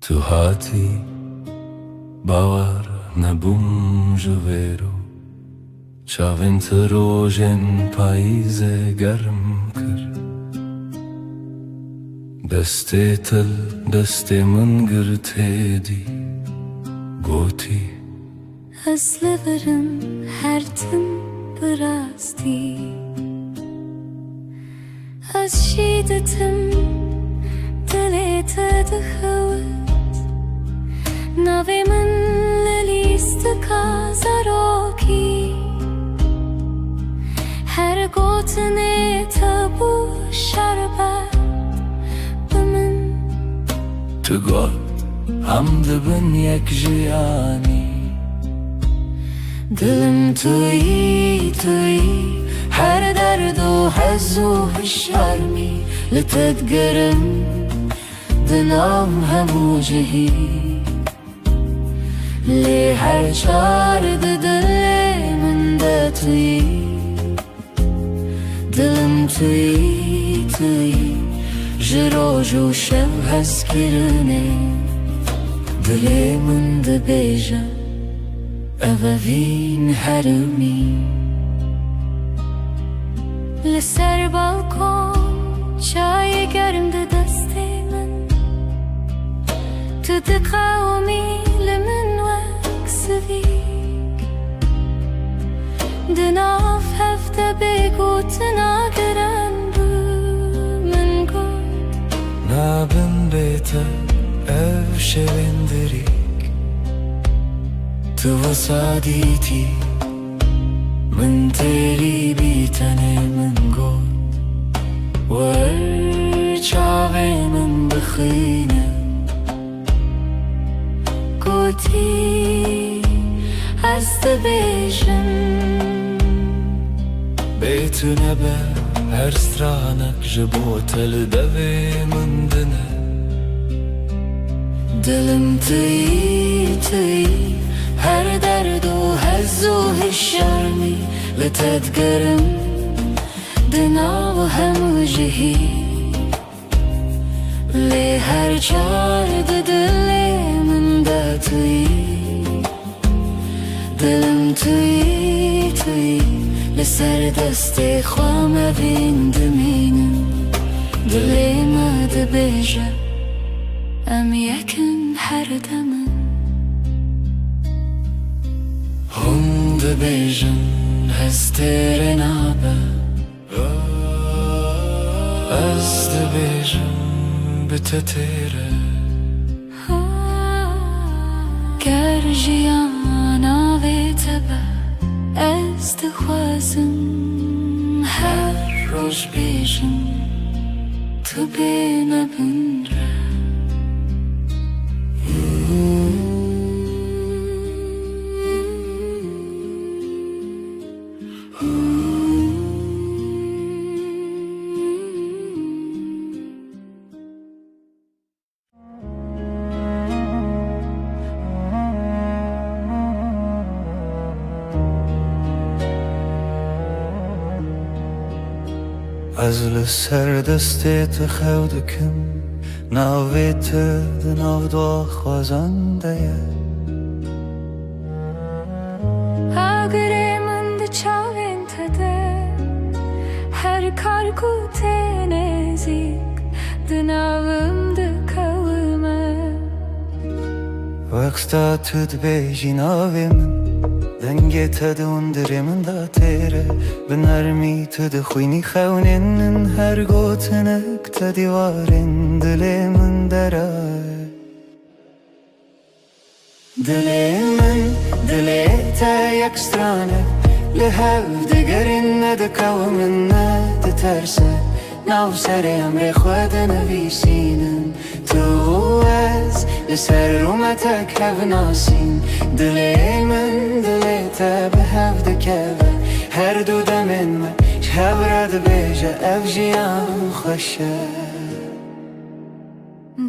Tu hatî, bawer nebûm ji vêro. Çavên te rojên payîzê germ kir. Destê te li destê min girt êdî, gotî: Ez li vir im her tim bi rastî. Ez jî didim dilê te dixewit. Navê min li lîstika zarokî. Her gotinê te bû şerbet bi min. Tu got: Em dibin yek jiyanî. Dilim tu yî, tu yî, her derd û hez û hişyarmî li te digirim di nav hemû cihî. Lê her çar di dilê min de tu yî. Dilim tu yî, tu yî, ji roj û şev hezkirinê. Dilê min dibêje, ev evîn herimî. Li ser balkon çayê germ di destê min. Tu diqewimî li min wek sivîk. Di nav hev de bêgotina giran bû, min got: Nabin bê te ev şevên dirîk. Tu wisa dîtî min têrî bî, tenê min got: Wer çavê min bixwîne. Gotî: Ez dibêjim. Bê tu nebe her stranek ji bo te li devê min dine. Dilim tu yî, tu yî, her derd û hez û hişyarmî li te digerim di nav hemû cihî. Lê her çar di dilê min de tu yî. Dilim tu yî, tu yî, li ser destê xwe mevîn dimînim. Dilê me dibêje, em yek in her dem in. Hûn dibêjin, hez têrê nabe. Ez dibêjim, bi te têr e. Ger jiyana vê Dixwazim her roj bêjim, tu bêne bin re. Ez li ser destê te xew dikim, navê te di nav dua xwezan de ye. Agirê min di çavên te de, her kar ku tê nêzîk, di navim dikewime. Wexta tu dibêjî navê min, dengê te di hundirê min de têr e. Bi nermî tu dixwînî xewnên min, her gotinek te dîwarên dilê min dera. Dilê min, dilê te yek stran e, li hev digerin, nedikewin, nediterse, nav serê emrê xwe dinivîsînin. Tu û ez li ser rûmetek hev nasîn. Dilê min, dilê te bi hev dikeve, her du demên me ji hev re dibêje, ev jiyan xweş e.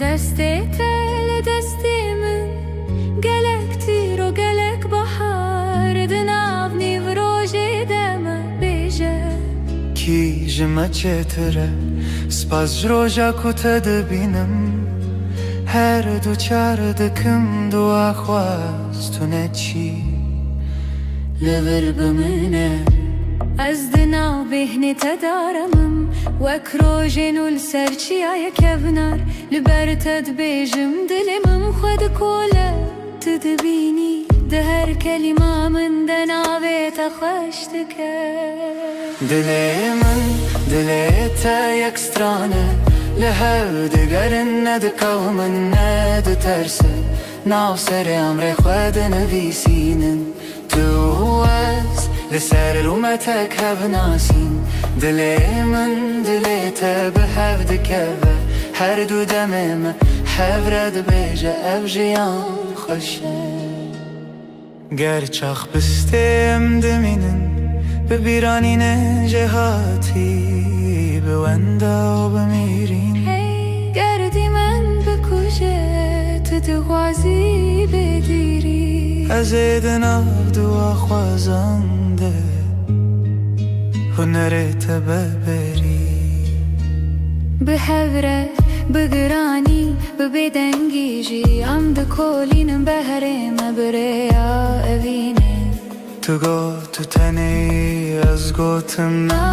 Destê te li destê min, gelek tîro, gelek bahar, di nav nîvrojê de me bêje. Kî ji me çêtir e? Spas ji roja ku te dibînim, her du çar dikim dua xwaz tune çî li vir bimîne. Ez di nav bêhnê te de remim, wek rojên û li ser çiyayê kevnar. Li ber te dibêjim, dilê min xwe dikole. Tu dibînî, di her kelîma min de navê te xweş dike. Dilê min, dilê te yek stran e, li hev digerin, nedikewin, nediterse, nav serê emrê xwe dinivîsînin. Tu û ez li ser rûmetek hev nasîn. Dilê min, dilê te bi hev dikeve, her du demê me hev re dibêje, ev jiyan xweş e. Ger çax bistê em dimînin, bi bîranînê jêhatî, bi wenda û bi mîrîn. Hey, ger dîmen bikuje, tu dixwazî bêdîrî. Ez ê di nav dua xwezan de hunerê te beberî. Bi hev re, bi giranî, bi bêdengî jî em dikolînin, behrê me bi rêya evînê. Tu got tu tenê, ez gotim na,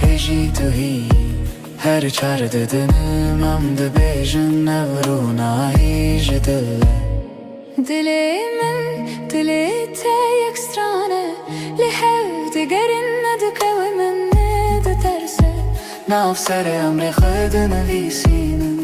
hêjî tu hî. Her çar didinim em dibêjin, ev rûnayî ji dil e. Dilê min, dilê te yek stran e, li hev digerin, nedikewin, nediterse. Nav serê emrê xwe dinivîsînin.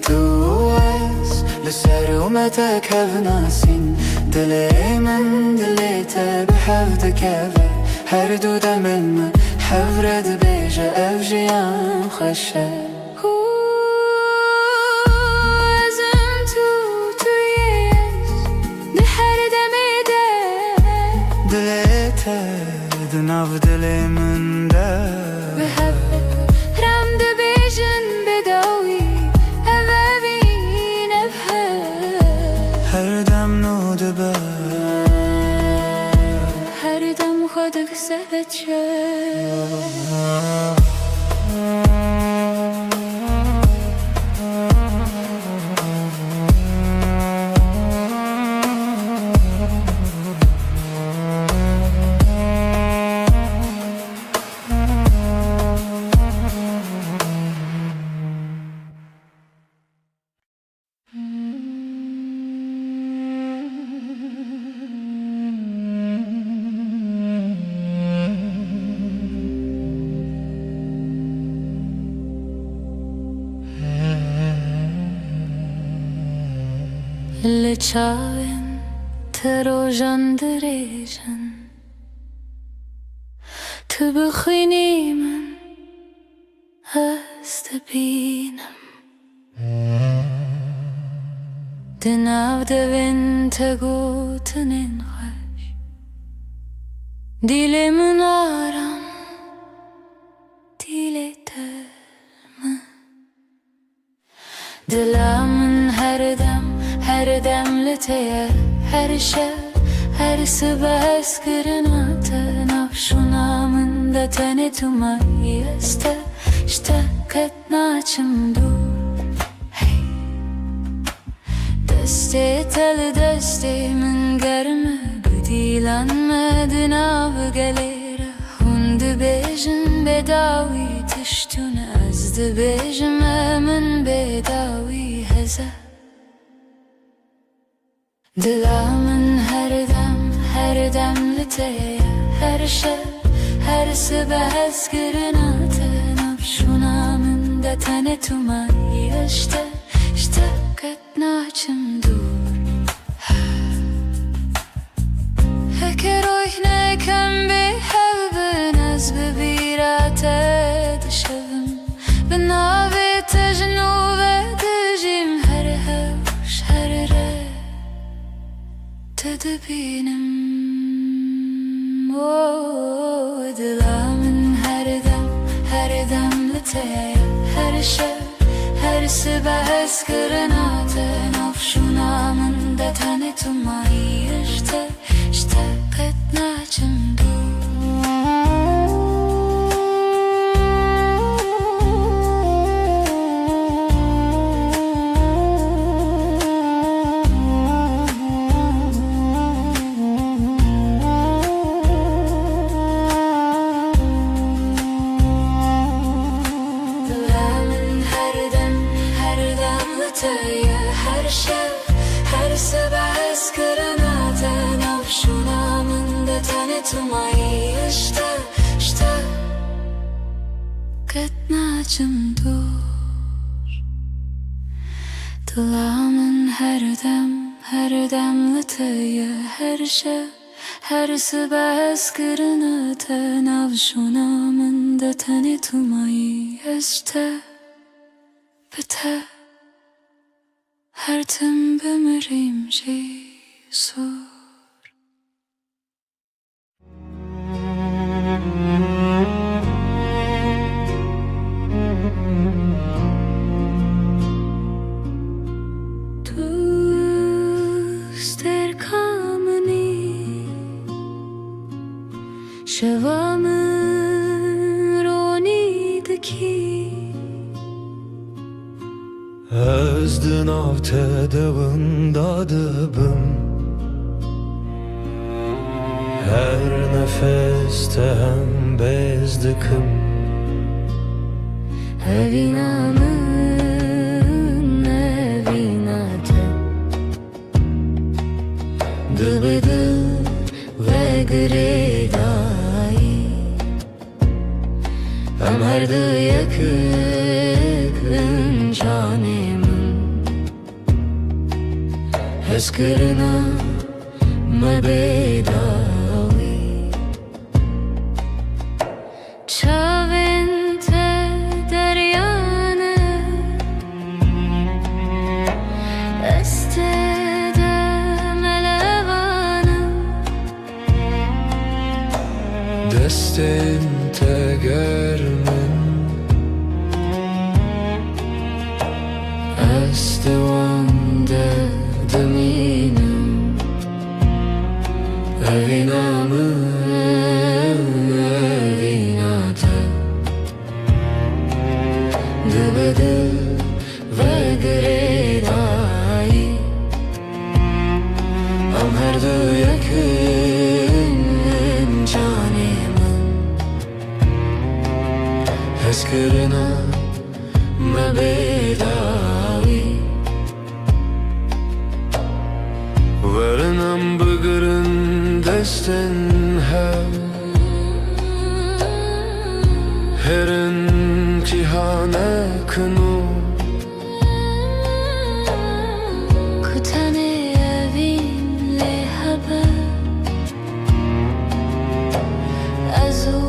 Tu û ez li ser rûmetek hev nasîn. Dilê min, dilê te bi hev dikeve. Her du demên me hev re dibêje, ev jiyan xweş e. Hû, ez im tu, tu yê ez di her demê de. Dilê te di nav dilê min de. Bi hev re em dibêjin bêdawî, ev evîn, ev hev. Her dem nû dibe. Her dem xwe dikise çev. Li çavên te rojan dirêj in. Tu bixwînî min, ez dibînim. Di nav devên te gotinên xweş, dîlê min aram, dîlê te min. Dila min her dem, her dem li te ye. Her şev, her sibe hezkirina te nav şûna min de. Tenê tu mayî, ez te ji te qet naçim dûr. Hey. Destê te li destê min germ e, bi dîlan me di nav gelê re. Hûn dibêjin bêdawî tişt tune, ez dibêjim e min bêdawî hez e. Dila min her dem, her dem li te ye. Her şev, her sibe hezkirina te nav şûna min de. Tenê tu mayî, ez ji te, ji te qet naçim dûr. Heke royhne kem bê hev bin, ez bi bîra te dişevim. Bi navê te ji nû ve dijîm, her hewş, her re te dibînim. O dila min her dem, her dem li te ye. Her şev, her sibe hezkirina te nav şûna min de. Tenê tu mayî, ez ji te, ji te qet naçim dûr. Dila min her dem, her dem li te ye. Her şev, her sibe hezkirina te nav şûna min de. Tenê tu mayî, ez ji te, ji te qet naçim dûr. Dila min her dem, her dem li te ye. Her şev, her sibe hezkirina te nav şûna min de. Tenê tu mayî, ez ji te, bi te her tim bimirîm jî sor. Tu stêrka min î, şeva min ronî dikî. Ez di nav te de winda dibim. Her nefes te hembêz dikim. Evîna min, evîna te. Dibe di ve girêdayî. Em her du yek in canê min. Hezkirina me bê dawî. Çavên te derya ne. Ez te de melevan im. Destên te germ in. Ez di wan de dimînim. Evîna min, evîna te. Dibe di ve girêdayî. Em her du yek in canê min. Hezkirina me bê dawî. Werin em bigirin destên hev. Herin cîhanek nû. Ku tenê evîn lê hebe. Ez û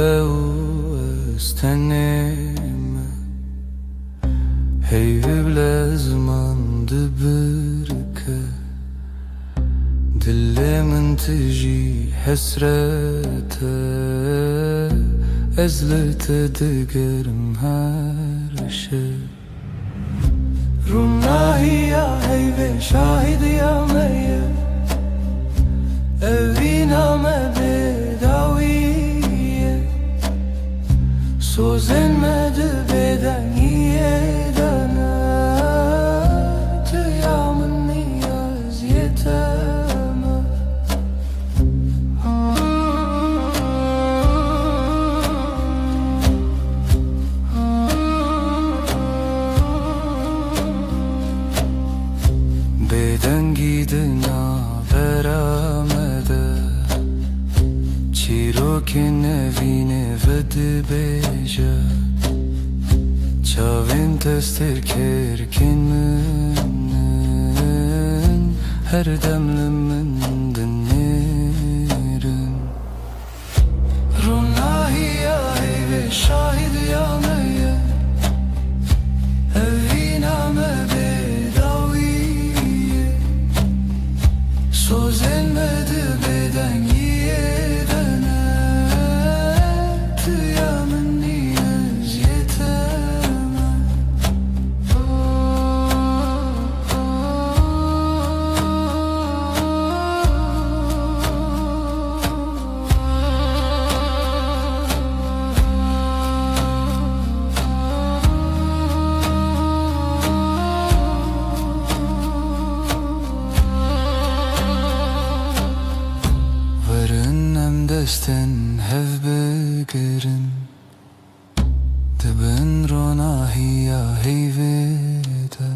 Ew ez tenê me, heyvê bile ziman dibirke. Dilê min tijî hesret e, ez li te digerim her şev. Ronahiya heyvê şahidiya me ye, evîna me bêdawî ye. Sozên me di bêdengiyê de ne, tu ya min niyaziyê te me. Bêdengî di navbera me de, çîrokên nevînê vedibêje. Çavên te stêrkêrkên min in, her dem li min dinêrin. Ronahiya heyvê şahidiya me ye, evîna me bêdawî ye. Sozên me di bêdengiyê de ne, tu ya min niyaziyê te me. Werin em destên hev bigirin, di bin ronahiya heyvê de.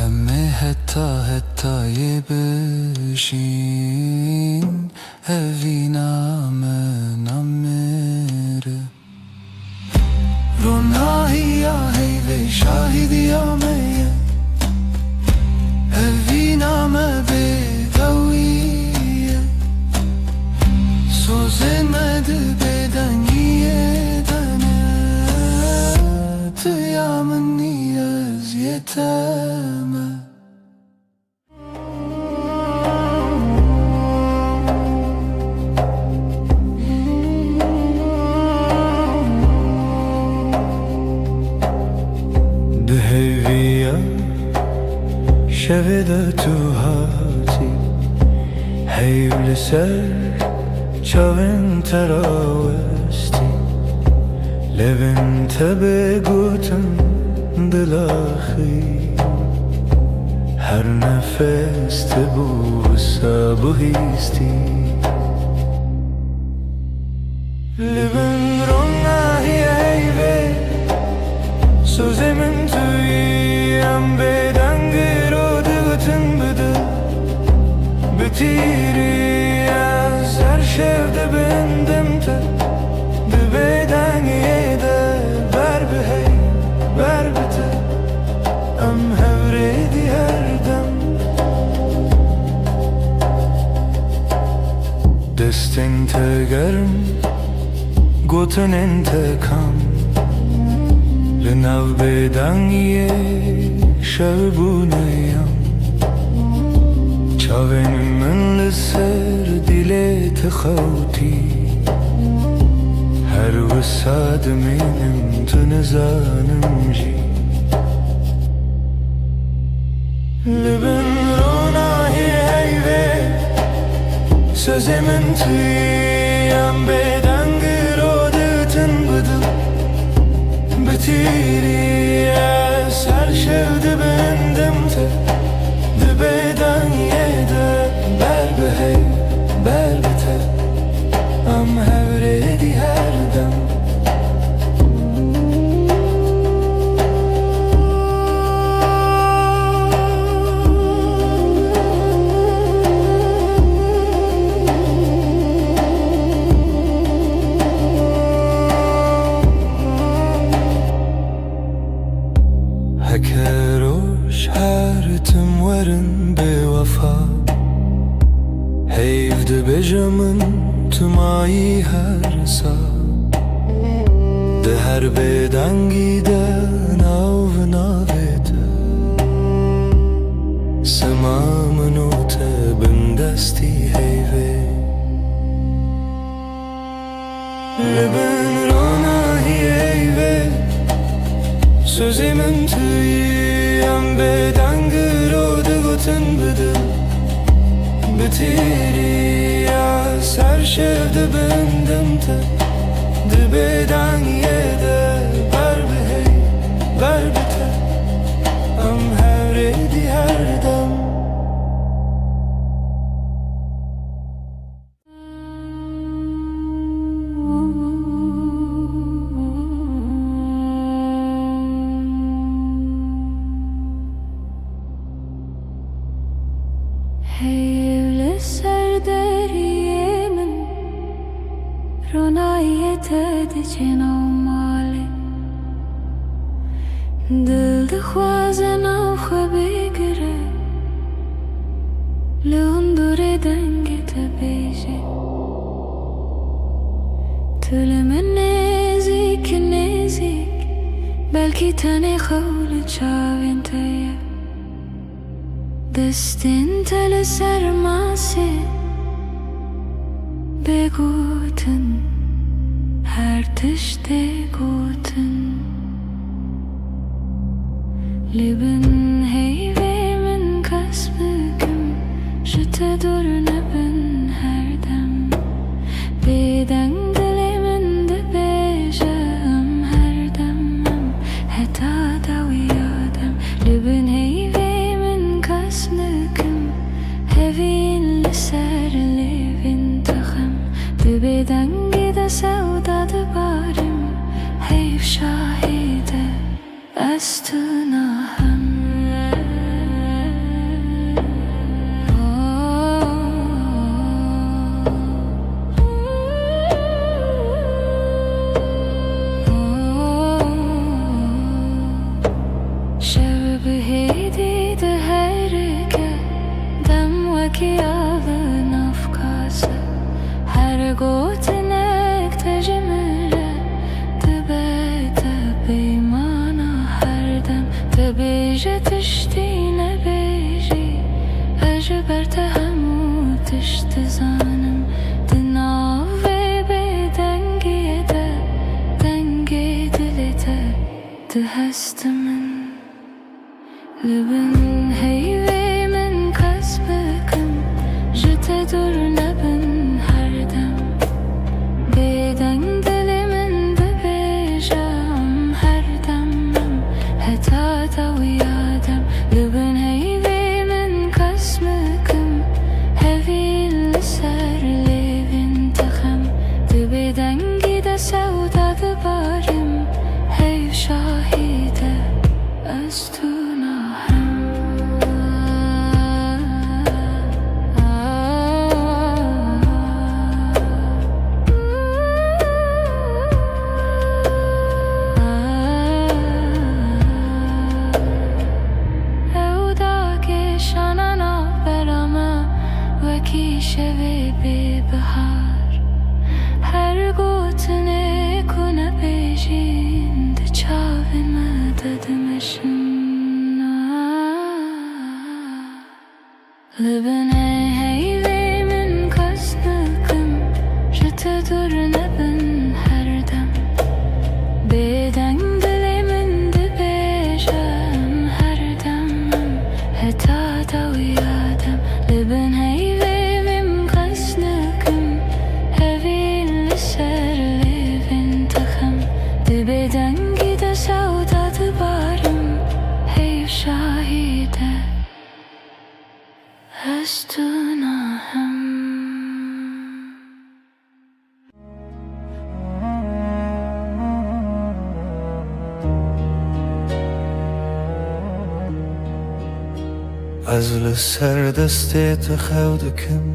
Em ê heta hetayê bijîn, evîna me namire. Ronahiya heyvê şahidiya me ye, evîna me bêdawî ye. Sozên me di bêdengiyê de ne, tu ya min niyaziyê te me. Di hêviya şevê de tu hatî, heyv li ser çavên te rawestî. Levên te bêgutin dilaxî, her nefes te bû wisa bihîstî. Li bin ronahiyê heyvê, sozê min tu yî, em bêdeng îro digotin bi dil. Bi tîrî ez her şev dibindim te, di bêdengiyê de ber bi hey, ber bi te, em hev rê dî her dem. Destên te germ, gotinên te kam, li nav bêdengiyê şev bûne yam. Çavên min li ser dilê te xewtî, her wisa dimînim tu nizanim jî. Li bin ronahiyê heyvê, sozê min tu yî, em bêdeng îro digotin bi dil. Bi tîrî ez her şev dibindim te, di bêdengiyê de ber bi hey, ber bi te, em hev rê dî her dem. Heke roj Bêdengî de nav navê te, sima min û te bindestî heyvê. Li bin ronahiyê vê, sozê min tu yî, em bêdeng îro digotin bi dil, bi têrî ya ser şev dibin dem te, di bêdengiyê de ber bi hey, ber bi te, em hev rêdî her dem. Heyv li ser deriyê min, ronahiyê te diçe nav malê. Dil dixwaze nav xwe bigire, li hundirê dengê te bêje. Tu li min nêzîk, nêzîk, belkî tenê xew li çavên te ye. Destên te li ser masê, bê gotin, her tişt tê gotin. Li bin heyvê min qas bikim, ji te dûr nebin her dem. Bêdeng dilê min dibêje, em her dem em, heta dawiya dem. Li bin heyvê min qas nikim, hevîn li ser lêvên te xem. Di bêdengî de sewda dibarim, heyv şahî de. Ez tu nahem. Şev bi hêdî diherike, dem wekî av navqas e. Her gotinek te ji min re dibe te peymana her dem. Dibêje tiştî nebêjî, ez ji ber te hemû tişt dizanim. Di nav vê bêdengiyê de, dengê dilê te diheste min. Li bin heyvê min qas bikim, ji te dûr nebin her dem. Bêdeng dilê min dibêje, em her dem em, heta dawiya dem. Li bin heyvê min qas bikim, hevîn li ser lêvên te xem. Di bêdengî de sewda dibarim, heyv şahî de. Ez tu nahem. Ew da kêşana navbera me, wekî şevê bê bihar. Her gotinê ku nebêjîn, di çavên me de dimeşin. Li binê heyvê min qas dikim, ji te dûr nebin her dem. Bêdeng dilê min dibêje, em her dem em, heta dawiya dem. Li bin heyvê min qas dikim, hevîn li ser lêvên te xem. Di bêdengî de sewda dibarim, heyv şahî de. Ez tu nahem. Ez li ser destê te xew dikim,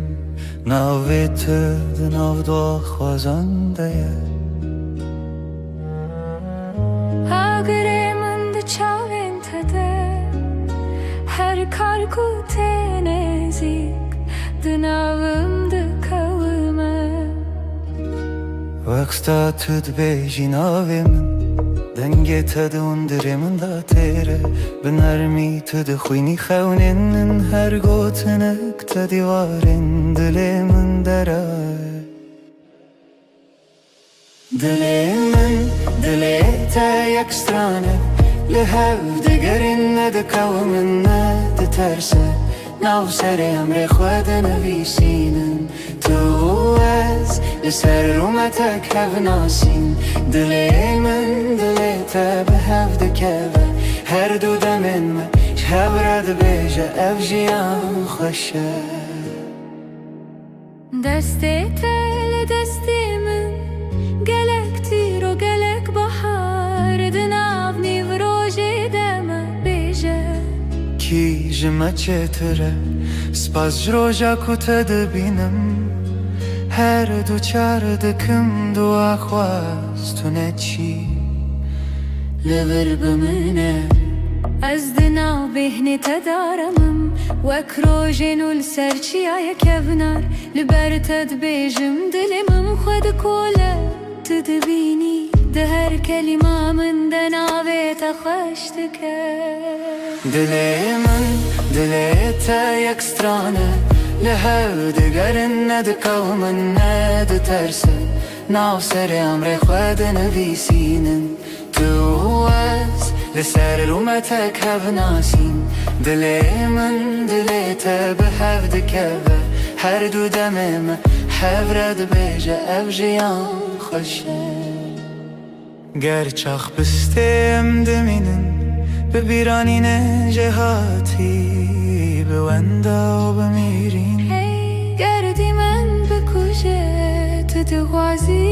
navê te di nav daxwazan de ye. Agirê min di çavên te de, her kar ku tê nêzîk, di navim dikewime. Wexta tu dibêjî navê min, dengê te di hundirê min de têr e. Bi nermî tu dixwînî xewnên min, her gotinek te dîwarên dilê min dera ye. Dilê min, dilê te yek stran e, li hev digerin, ne dikewimin, ne ditersin. Nav serê emrê xwe dinivîsînin. Tu û ez li ser rûmetek hev nasîn. Dilê min, dilê te bi hev dikeve. Her du demên me ji hev re dibêje, ev jiyan xweş e. Destê te li destê min, gelek tîro, gelek bahar, di nav nîvrojê de me bêje. Kî ji me çêtir e, spas ji roja ku te dibînim. Her du çar dikim dua xwaz tu neçî. Li vir bimîne. Ez di nav bêhnê te daramim, wek rojên û li ser çiyayê kevnar. Li ber te dibêjim, dilê min xwe dikole. Tu dibînî, di her kelîma min de navê te xweş dike. Dilê min, dilê te yek stran e, li hev digerin, ne dikewimin, ne ditersin. Nav serê emrê xwe dinivîsînin. Tu û ez li ser rûmetek hev nasîn. Dilê min, dilê te bi hev dikeve. Her du demê me hev re dibêje, ev jiyan xweş e. Ger çax bistê em dimînin, bi bîranînê jêhatî, bi wenda û bi mîrîn. Hey, ger dîmen bikuje, tu dixwazî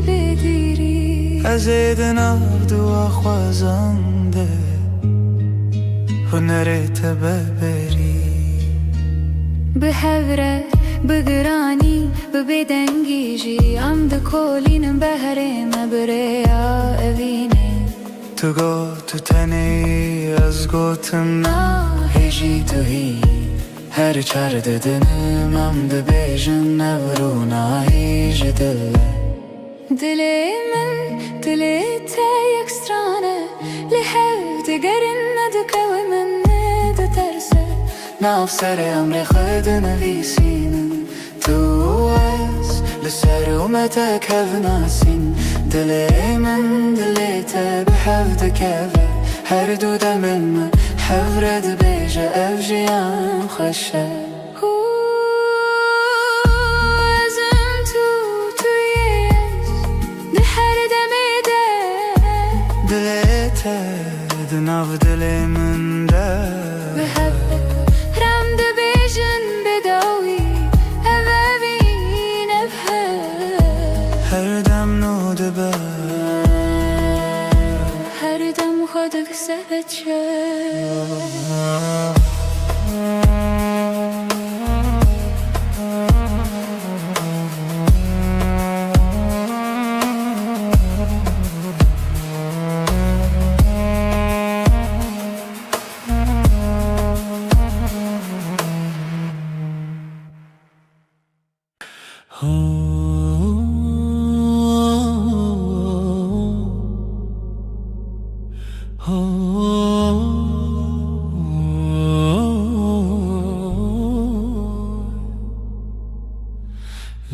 bêdîrî. Ez ê di nav dua xwazan de hunerê te beberî. Bi hev re, bi giranî, bi bêdengî jî, em dikolînin behrê me bi rêya evînê. Tu got tu tenê, ez gotim na, hê jî tu hî. Her çar didinim em dibêjin, ev rûnahî ji dil e. Dilê min, dilê te yek stran e, li hev digerin, ne dikewimin, ne ditersin. Nav serê emrê xwe dinivîsînin. Tu û ez li ser rûmetek hev nasîn. Dilê min, dilê te bi hev dikeve. Her du demên me hev re dibêje, ev jiyan xweş e. Hû, ez im tu, tu yê ez, di her demê de. Dilê te di nav dilê min de. Bi hev re em dibêjin bêdawî, ev evîn, ev hev. Her dem nû dibe. Her dem xwe dikise çi?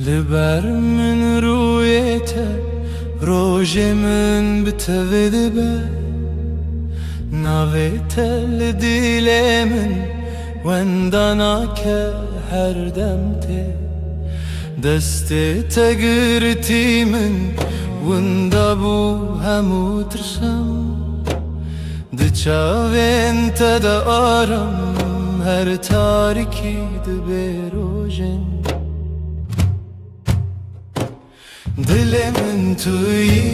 Li ber min rûyê te, rojê min bi tevê dibe. Navê te li dilê min wenda nake her dem tê. Destê te girtî min winda bû hemû tirsam. Di çavên te de aram her tarîkî dibe rojên. Dilê min tu yî,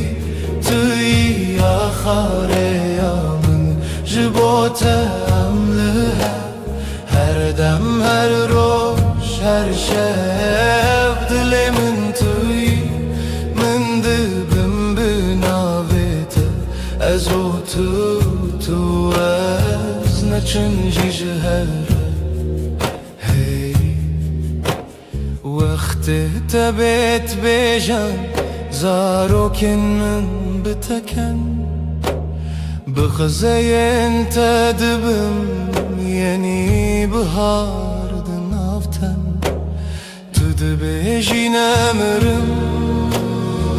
tu yî axareya min, ji bo te em li hev. Her dem, her roj, her şev, dilê min tu yî, min dibim bi navê te. Ez û tu, tu ez, neçin jî ji hev re. Hey. Wextê te bêt bêjan, Zarokên min bi te ken, bi xizeyên te dibim yenî bihar di nav ten. Tu dibêjî nemirim,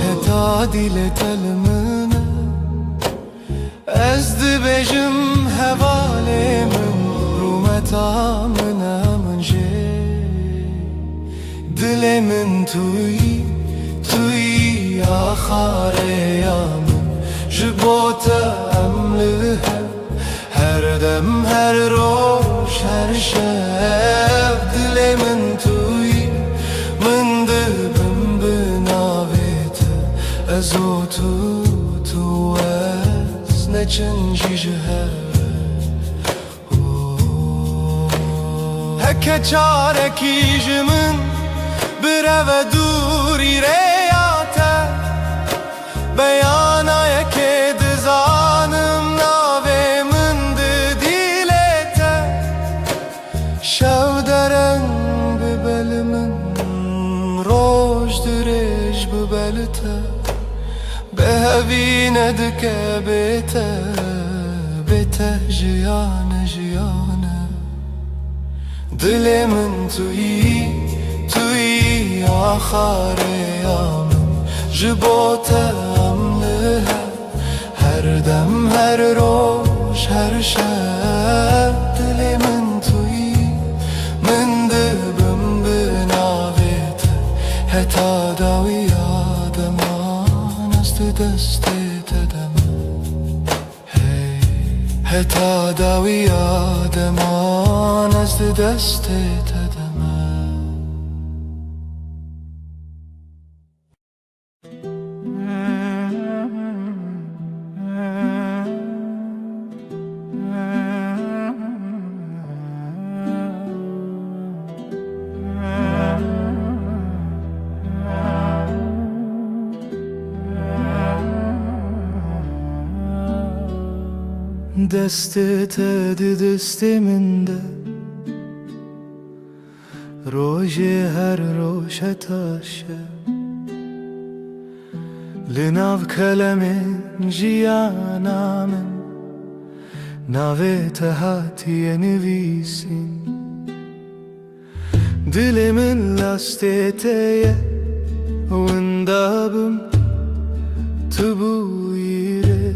heta dîlê te li min e. Ez dibêjim hevalê min, rûmeta min e min jê. Dilê min tu yî, tu yî axarê ya min. Ji bo te em li hev, her dem, her roj, her şev. Dilê min tu yî, min dibim bi navê te. Ez û tu, tu û ez, neçin jî ji hev. Heke çarekî ji min bireve dûrî rêya te. Beyana yekê dizanim, navê min di dîlê te. Şev dereng bibe li min, roj dirêj bibe li te. Bêhevî nedike bê te, bê te jiyan e, jiyan e. Dilê min tu yî, tu yî axarê ya min. Ji bo te em li hev, her dem, her roj, her şev. Dilê min tu yî, min dibim bi navê te. Heta dawiya deman ez di destê te de me. Hey, heta dawiya deman ez di destê te de me. Destê te di destê min de, rojê her roj heta şev. Li nav kelemên jiyana min, navê te hatiye nivîsîn. Dilê min lastê te ye, winda bim tu bûyî rê.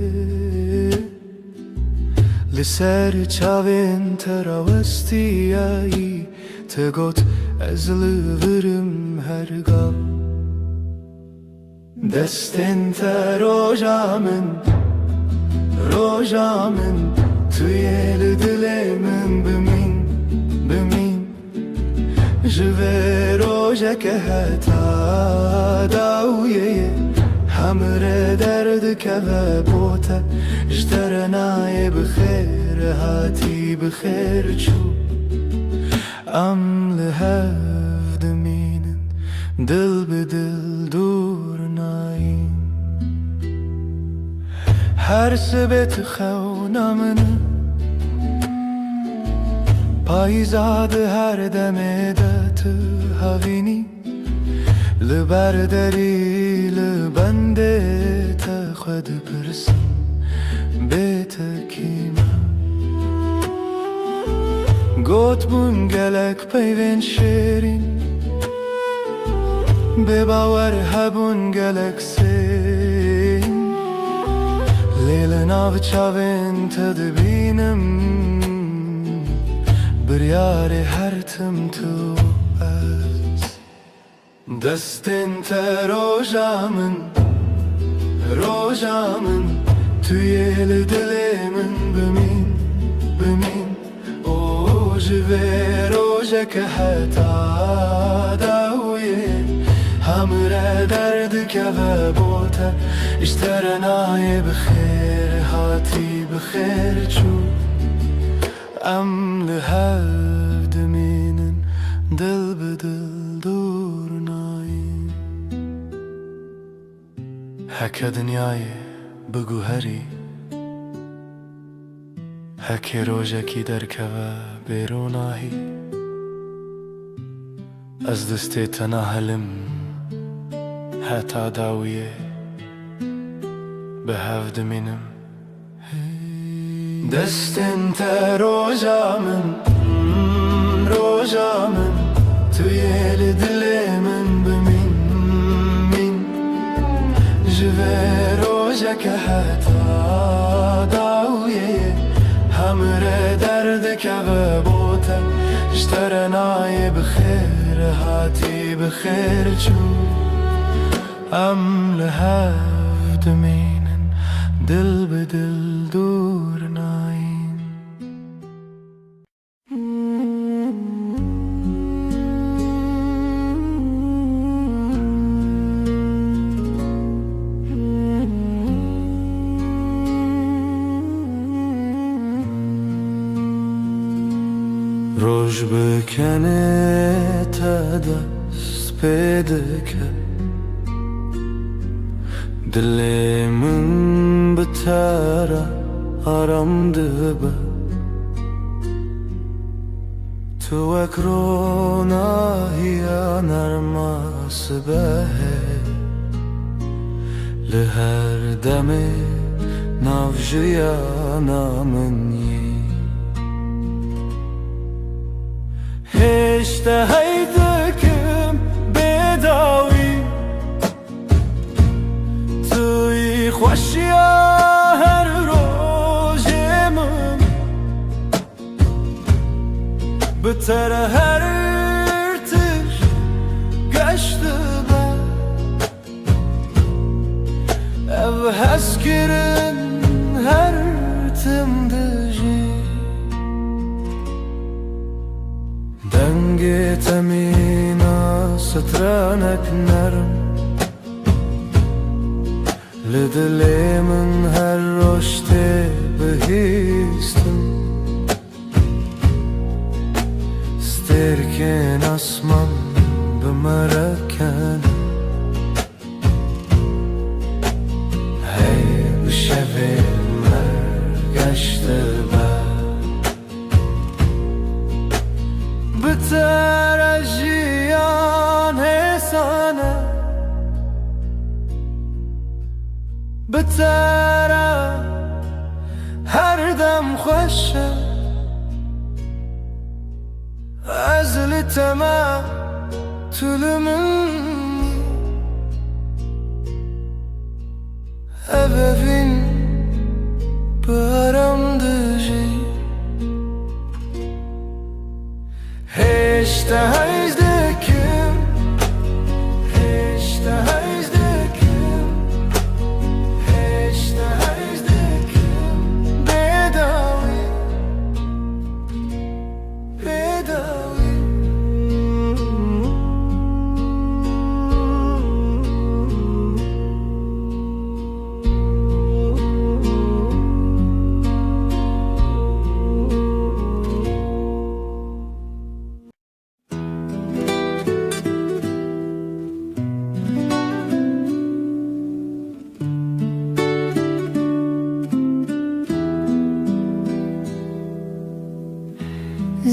Li ser çavên te rawestiyayî, te got ez li vir im her gal. Destên te roja min, roja min, tu yê li dilê min bimîn, bimîn. Ji vê rojeke heta dawiyê, hemre derdikeve bo te, ji te re nayê bi xêr hatî, bi xêr çû. Em li hev dimînin, dil bi dil dûr nayîn. Her sibê tu xewna min e, payîza di her demê de tu havînî. Li ber derî, li bendê te xwe dipirsim, bê te kî me? Gotbûn gelek peyvên şêrîn, bê bawer hebûn gelek sêrîn. Lê li nav çavên te dibînim, biryarê her tim tu û ez. Destên te roja min, roja min, tu yê li dilê min bimîn, bimîn. Û ji vê rojeke heta dawiyê, hemre derdikeve bo te, ji te re nayê bi xêr hatî, bi xêr çû. Em li hev dimînin, dil bi dil dûr nayîn. Heke dinyayê biguherî, heke rojekî derkeve bê ronahî, ez destê te nahelim, heta dawiyê bi hev dimînim. Destên te roja min, roja min, tu yê li dilê min bimîn, mîn. Ji vê rojeke heta dawiyê, hemre derdikeve bo te. Ji te re nayê bi xêr hatî, bi xêr çû. Em li hev dimînin, dil bi dil dûr nayîn. Roj bi kenê te dest pê dike, dilê min bi te re aram dibe. Tu wek ronahiya nerma sibehê, li her demê nav jiyana min yî. Hêj te hey dikim bêdawî, tu yî xweşiya her rojê min. Bi te re her tişt geş dibe. Ev hezkirin her tim dijî. Dengê te mîna strenek nerm, li dilê min her roj tê bihîstin. Stêrkên asman bi me re ken. Hey bi şevê me geş dibe. Bi te re jiyan hêsan e. Bi te re her dem xweş e. Ez li te me, tu li min. Ev evîn bi aram dijî. Hêj te hêj dikim, hêj te hêj dikim, hêj te hêj dikim. Bêdawî, bêdawî.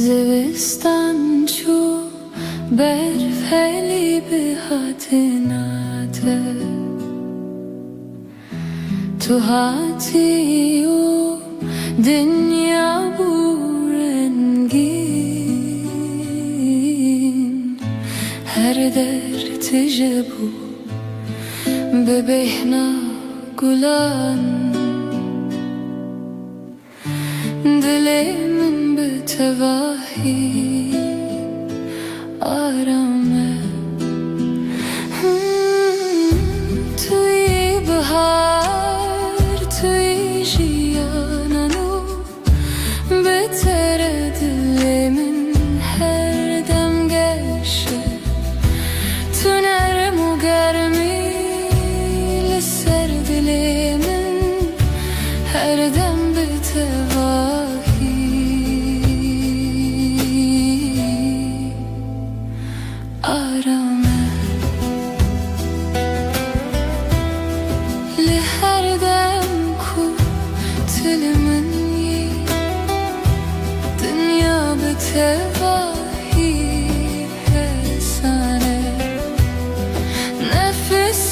Zivistan çû, berf helî bi hatina te. Tu hatî û dinya bû rengîn. Her der tije bû bi bêhna gulan. Dilê min bi tevahî aram e. Hmm, tu yî bihar, tu yî jiyana nû. Bi te re dilê min her dem geş e. Tu nerm û germî li ser dilê min her dem bi tevahî aram e. Li her dem ku tu li min yî, dinya bi tevahî hêsan e. Nefis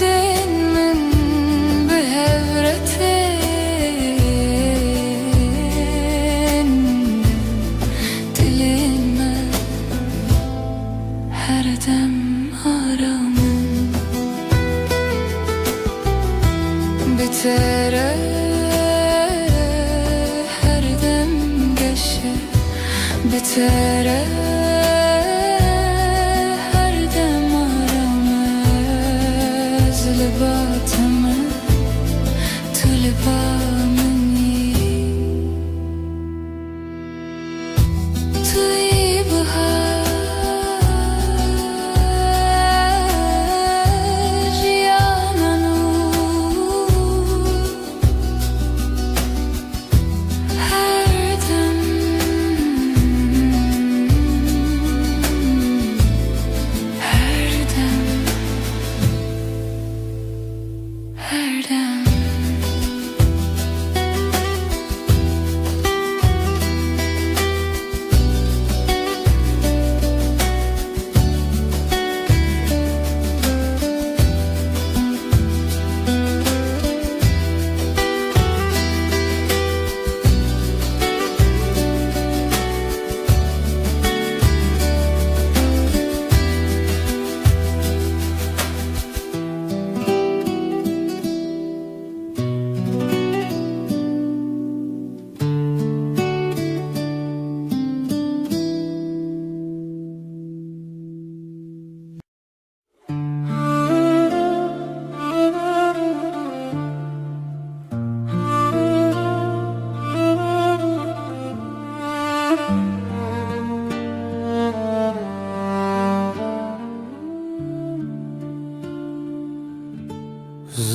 Bi te re her dem geş e, bi te re her dem aram e. Ez li ba te me, tu li ba min î. Tu yî bihar jiyana nû. Her dem, her dem, her dem.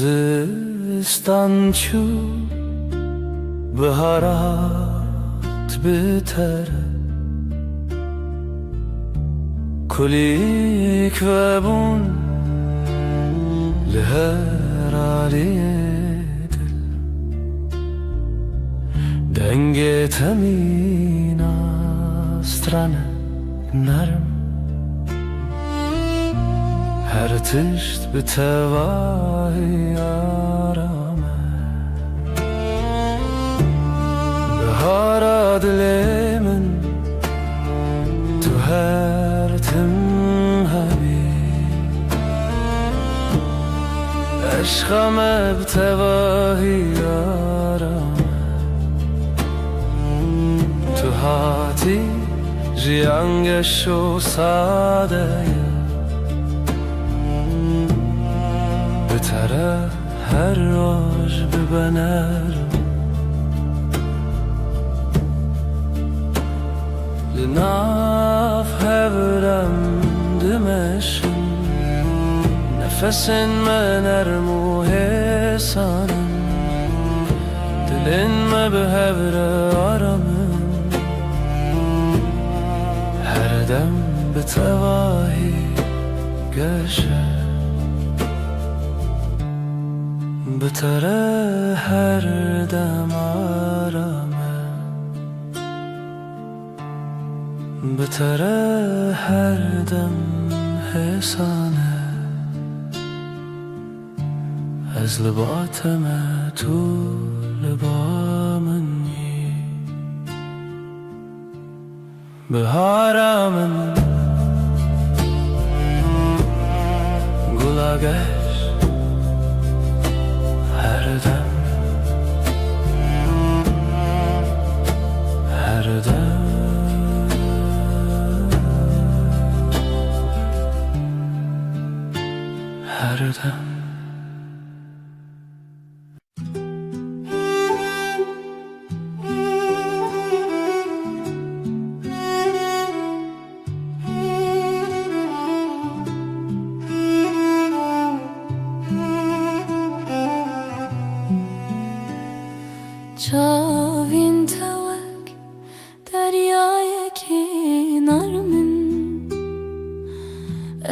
Zivistan çû, bihar hat bi te re. Kulîlk vebûn li her aliyê dil. Dengê te mîna stran e. Nerm. Her tişt bi tevahî aram e. Bihara dilê min, tu her tim hebî. Eşqa me bi tevahî aram e. Tu hatî, jiyan geş û sade ye. Bi te re her roj bibe nerm. Li nav hev re em dimeşin, nefesên me nerm û hêsan in. Dilên me bi hev re aram in. Her dem bi tevahî geş e. Bi te re her dem aram e. Bi te re her dem hêsan e. Ez li ba te me, tu li ba min î. Bihara min, gula geş, her dem, her dem, her dem. Çavên te wek deryayekê nerm in,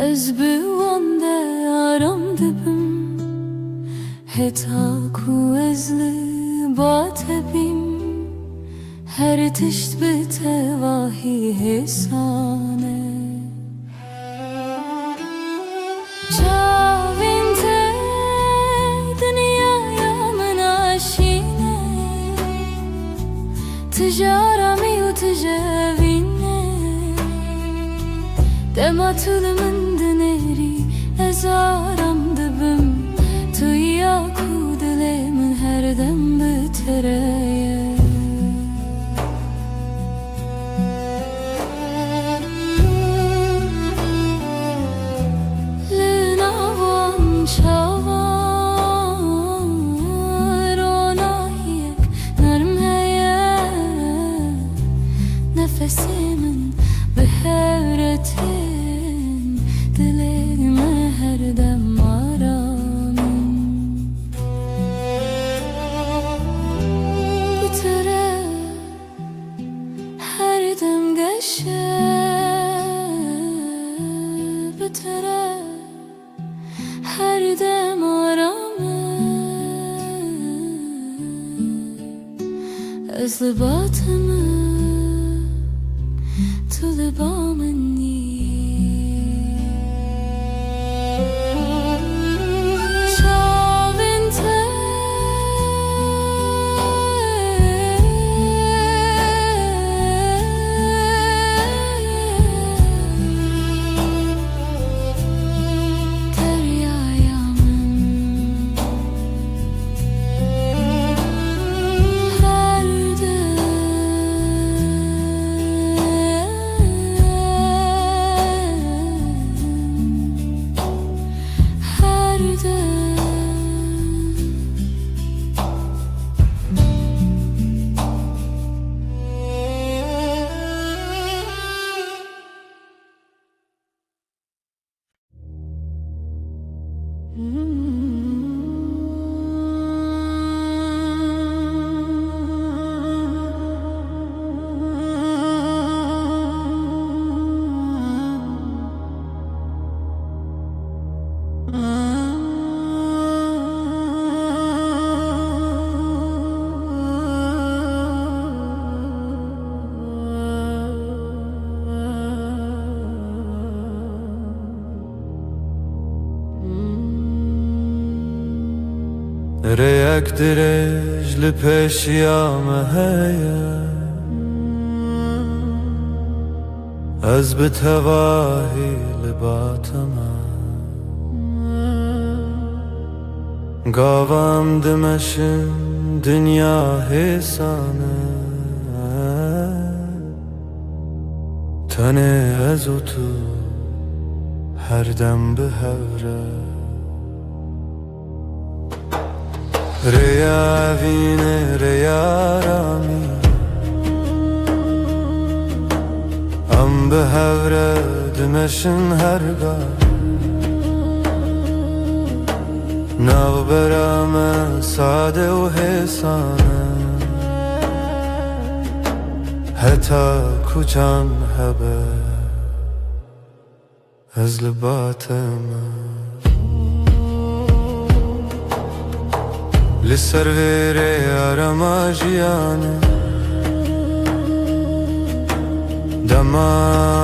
ez bi wan de aram dibim. Heta ku ez li ba te bîm, her tişt bi tevahî hêsan e. Çavên te dinyaya min aşîn e. Tije aramî û tije evîn e. Dema tu li min dinêrî, ez aram dibim. Tu ya ku dilê Ez li ba te me, tu li ba min î. Çavên te deryaya min. Her dem, her dem. Rêyek dirêj li pêşiya me heye, ez bi tevahî li ba te me. Gava em dimeşin, dinya hêsan e. Tenê ez û tu her dem bi hev re. Rêya evînê, rêya aramî. Em bi hev re dimeşin her ga. Navbera me sade û hêsan e. Heta ku can hebe, ez li ba te me. Li ser vê rêya rema jiyanê, dema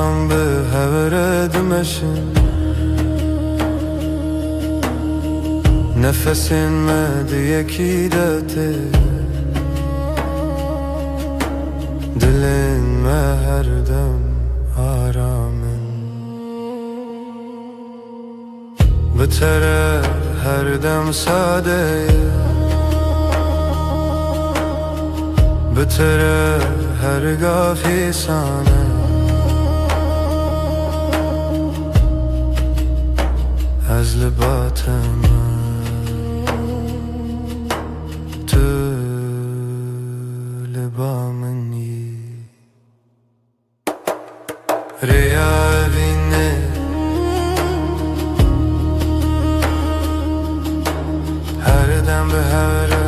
em bi hev re dimeşin. Nefesên me di yekî de tê. Dilên me her dem aram in. Bi te re her dem sade ye. Bi te re her gav hêsan e. Ez li ba te me, tu li ba min î. Rêya evînê, her dem bi hev re.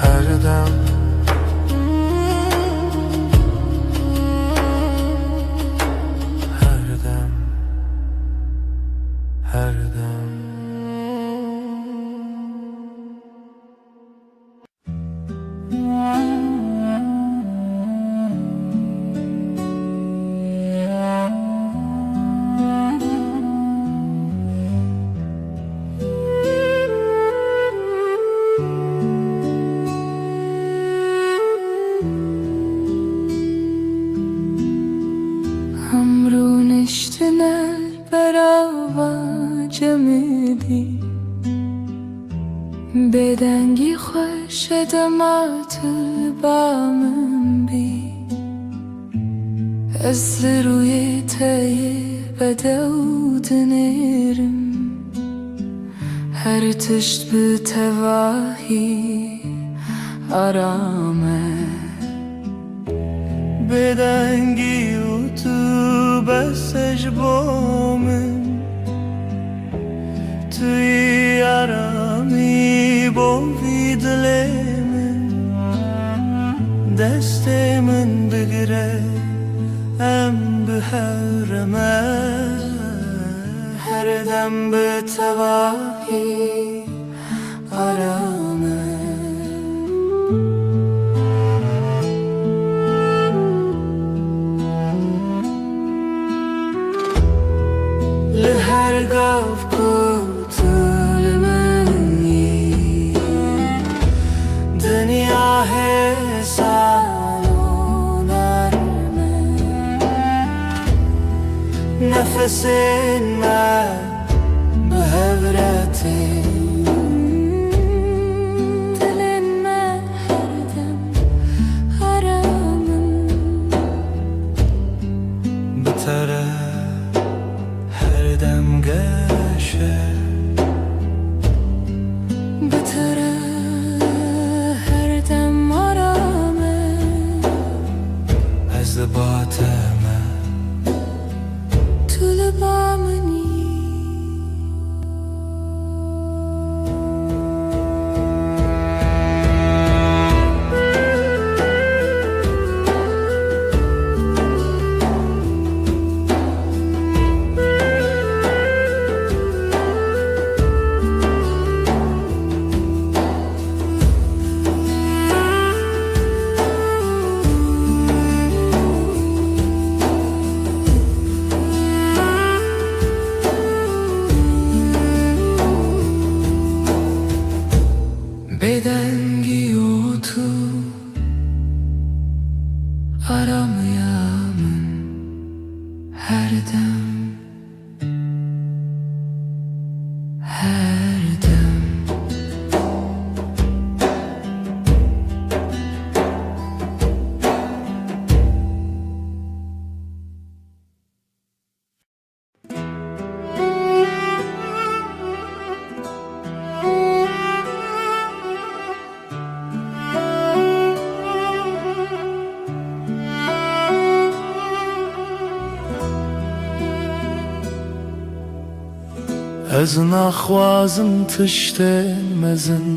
Her dem, her dem, her dem. Em rûniştine berava cemidî. Bêdengî xweş e dema tu li ba min bî. Ez li rûyê te yê bedew dinêrim. Her tişt bi tevahî aram e. Bêdengî û tu bes e ji bo min. Tu yî aramî bo vî dilê min. Destê min bigire, em bi hev re me. Her dem bi tevahî Arame. Li her gav ku tu li min î, dinya hê salon arme. Nefesên me bi hev re tên. Dilên me her dem aram in. Bi te re her dem geş e. Bi te re her dem aram e. Ez li ba te me. Tu li ba min î. Bêdengî û tu aramiya min her dem. Her dem. Ez naxwazim tiştên mezin,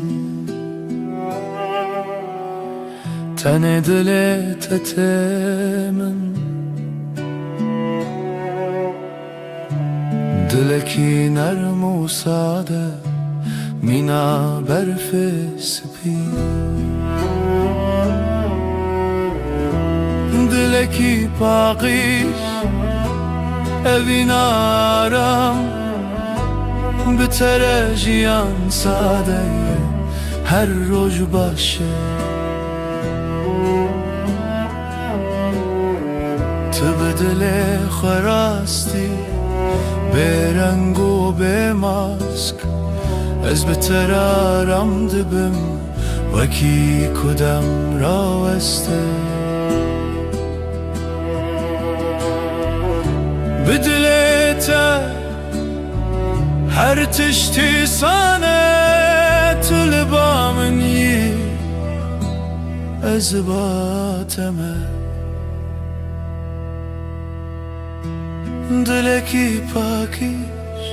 tenê dilê te tê min. Dilekî nerm û sade, mîna berfê spî. Dilekî paqij, evîn aram, bi te re jiyan sade ye, her roj baş e. Tu bi dilê xwe rastî, bêreng û bêmask, ez bi te re aram dibim, wekî ku dem raweste. Bi dilê te her tiştî sane, tu li ba min yî, ez ba te me. Dilekî pakîj,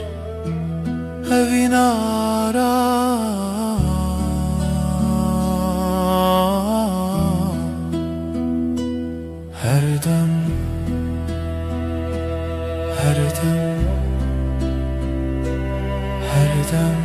evîn aram. Her dem, her dem, her dem.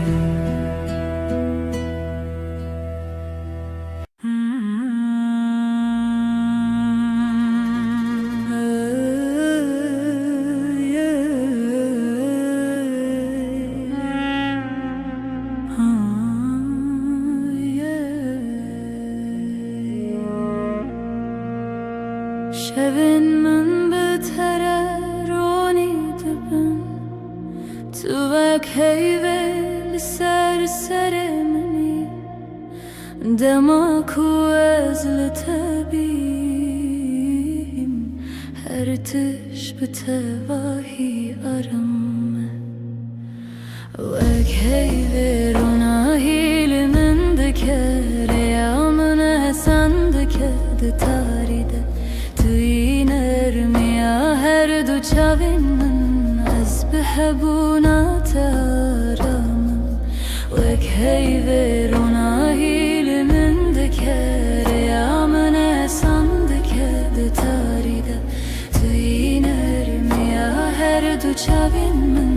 Şevên min bi te re ronî dibin, tu wek heyvê li ser serê min î. Dema ku ez li te bîm, her tişt bi tevahî aram e. Wek heyvê ronahî li min dike, rêya min esen dike di tarî de. Tu yî nermiya her du çavên min, ez bi hebûna te aram im. Wek heyvê ronahî li min dike, rêya min esen dike di tarî de. Tu yî nermiya her du çavên min,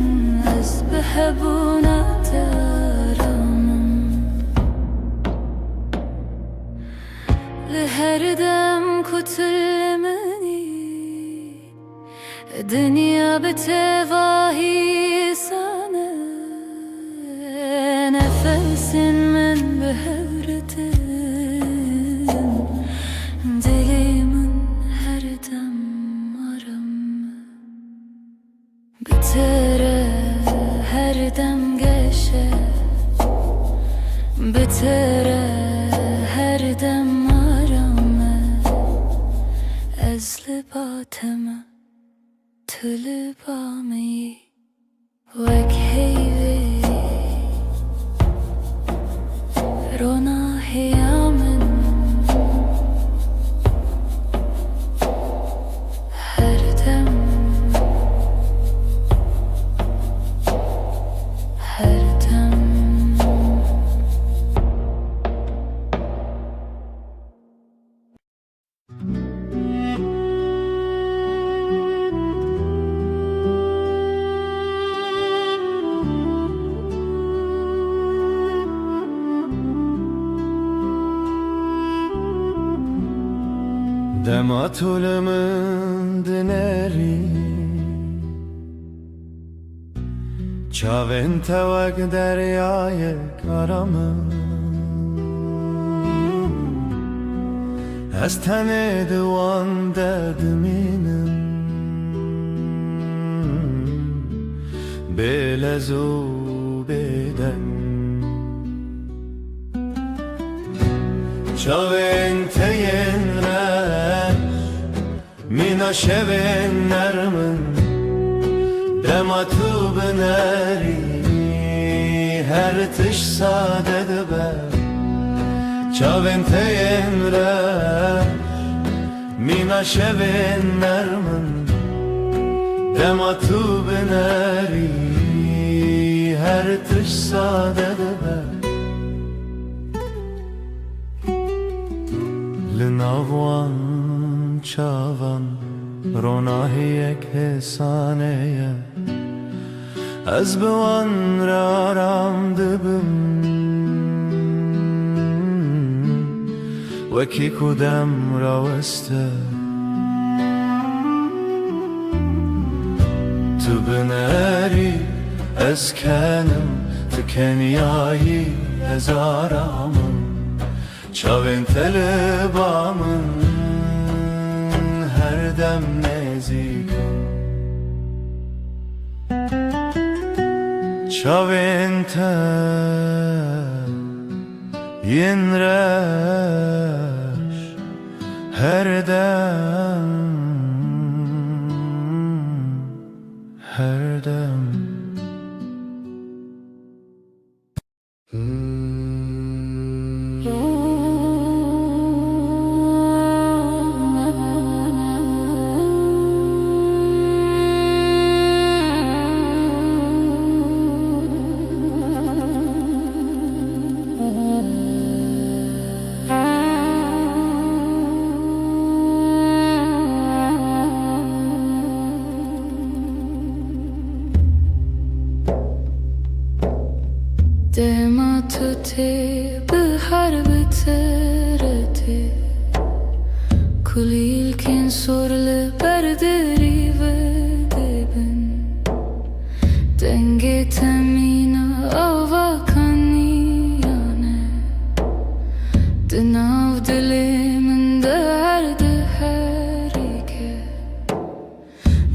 ez bi hebûna te aram im. Ku tu li min î, dinya bi tevahî sane. Nefesên min bi hev ditin, dilê min her dem aram e. Bi te re her dem geş e, bi te re her dem aram e. Ez li ba te me, tu li ba min yî, wek heyvê ronahiya min. Her dem, her dem. Dema tu li min dinerî, çavên te wek deryayek aram in. Ez tenê di wan de dimînim, bê lez û bê deng. Çavên te yên reş, mîna şevên nerm in, dema tu binerî, her tişt sade dibe. Çavên te yên reş, mîna şevên nerm in, dema tu binerî, her tişt sade dibe. Li nav wan çavan ronahiyek hêsane ye. Ez bi wan re aram dibim, wekî ku dem raweste. Tu binerî, ez kenim, tu keniyayî, ez aram im. Çavên te li ba min her dem nêzîk in. Çavên te yên reş her dem, her dem. Dema tu tê, bihar bi te re tê, kulîlkên sor li ber derî vedibin. Dengê te mîna ava kaniyane, di nav dilê min de her diherike.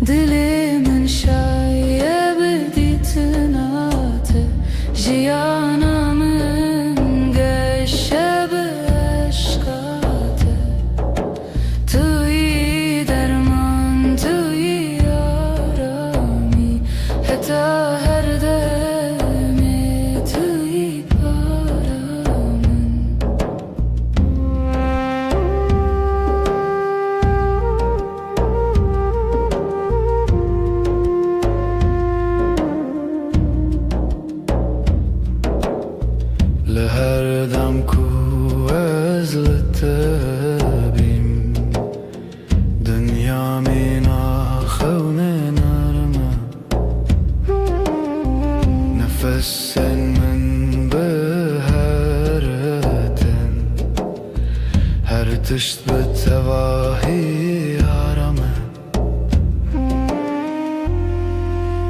Dilê min şaye bi dîtina te, jiyana min geşe bi eşqa te. Tu yî derman, tu yî aramî, heta her demê tu yî para min. Li her dem ku ez li te bîm, dinya mîna xewnê nerm e. Nefesên min bi hev re tên, her Tişt bi tevahî aram e.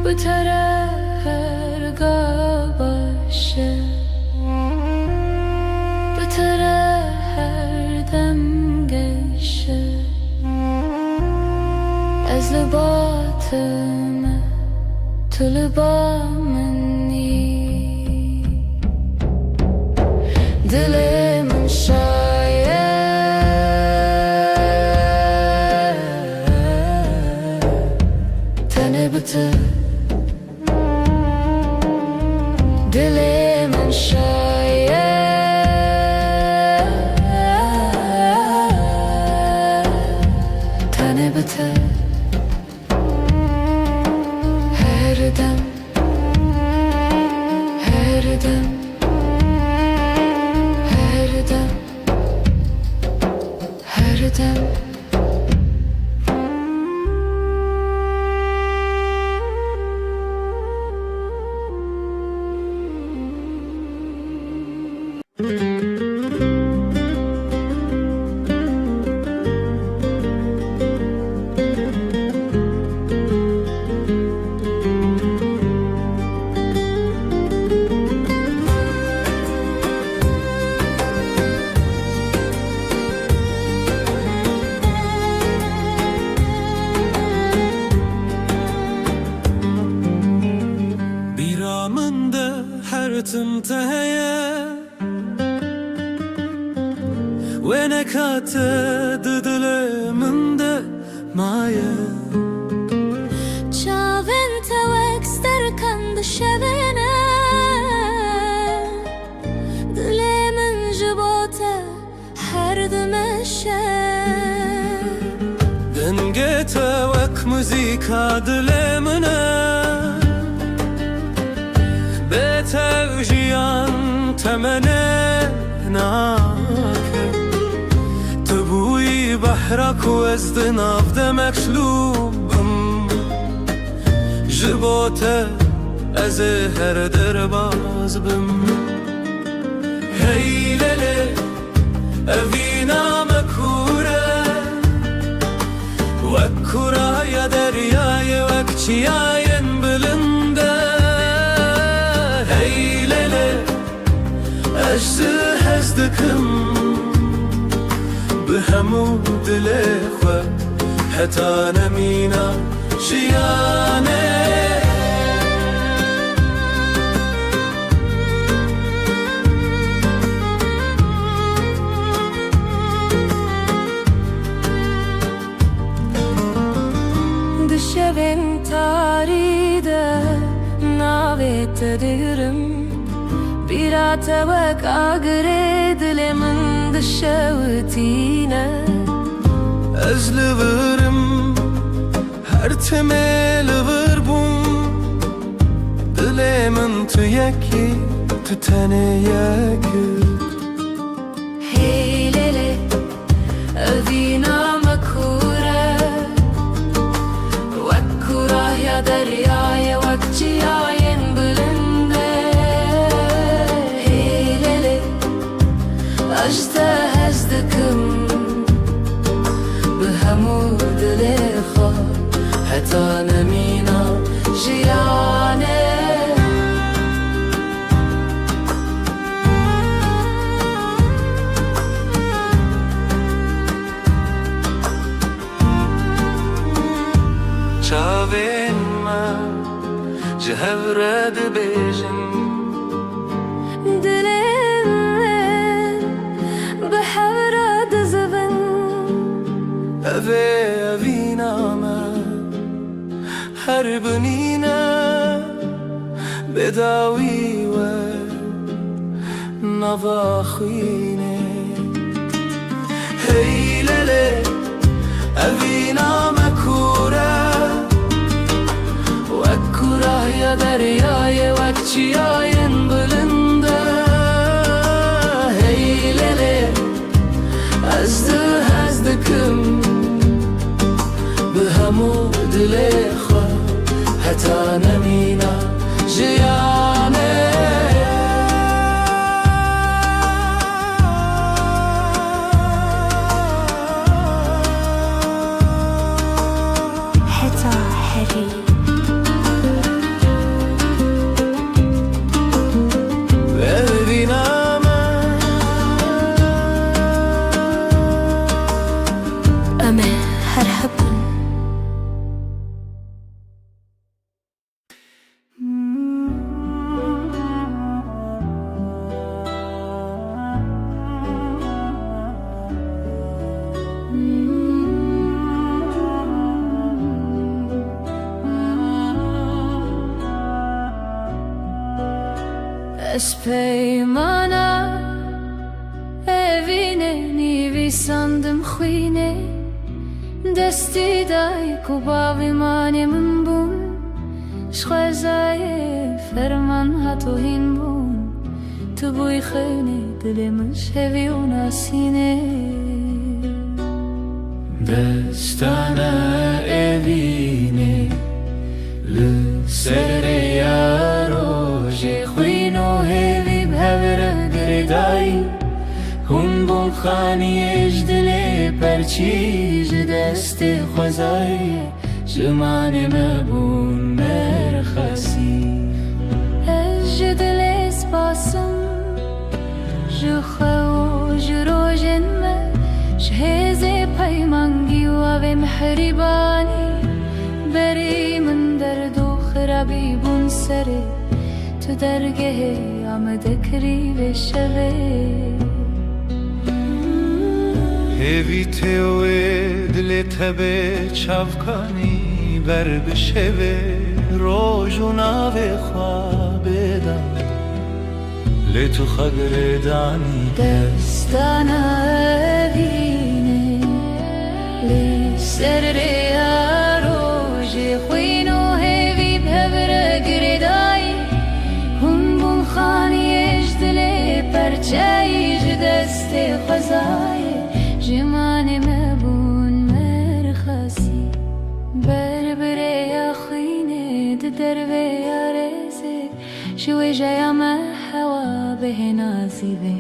Bi te re her ga baş e. Bi te re her dem geş e. Ez li ba te me, tu li ba min î. Dilê min şaye tenê bi te. Dilê min şaye tenê bi te. Her dem, her dem, her dem, her dem. Bîra min de her tim te heye. Wêneka te di dilê min de maye. Çavên te wek sterkan dişevêne. Dilê min ji bo te her dimeşe. Dengê te wek muzîka dilê min e. Bê te ev jiyan temenê nake. Tu bûyî behra ku ez di nav de meşlûb bim. Ji bo te ez ê her derbaz bim. Hey lele, evîna me kûr e. Wek kûraya deryayê, wek çiyayên bilind e. Hey lele, ez ji hez dikim bi hemû dilê xwe heta nemîna jiyanê. Di şevên tarî de navê te digirim. Bîra te wek agirê dilê min dişewitîne. Ez li vir im, her timê li vir bûm. Dilê min tu yekî, tu tenê yek î. Hey lele, evîna me kûr e. Wek kûrahiya deryayê, wek çiyayên bilind e. Hey lele, ez ji te hez dikim bi hemû dilê xwe heta nemîna jiyanê. Çavên me ji hev re dibêjin, dilê min bi hev re dizivin. Ev ê evîna me. Her binîne bêdawî we nava xwînê. Hey lele, evîna me kûr e. Wek kûrahiya deryayê, wek çiyayên bilind e. Hey lele, ez di hez dikim bi hemû dilê xwe heta nemîna jiyanê. Ez peymana evînê nivîsandim xwînê, destî dayik û bavê manê min bûn. Ji xwezayê ferman hat û hîn bûn. Tu bûyî xewnê dilê min ji hevî û nasînê. Destana evînê li ser rêya rojê xwîn û hêvî bi hev re girêdayî. Hûn bûn xaniyê ji dilê perçî ji destê xwezayê. Ji manê me bûn merxasî. Ez ji dilê spas im ji xwe û ji rojên me, ji hêzê peymangî û avê mihrîbanî. Berî min derd û xirabî bûn serê. Tu dergehê ya me dekirî vê şevê. Hêvî tê wê dilê te bê çavkanî, ber bi şevê roj û navê xwe bêda. Lê tu xwe girêdanî. Destana evînê li ser rêya rojê xwîn û hêvî bi hev re girêdayî. Hûn bûn xaniyê ji dilê perçeyî ji destê xwezayê. Ji manê me bûn merxasî. Ber bi rêya xwînê di dervê ya rêzê. Ji wêjeya me hewa bihêna zîvê.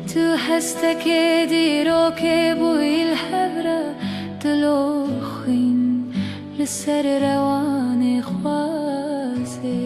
Tu hestekê dîrokê bûyî li hev re dilo xwîn li ser rewanê xwazê.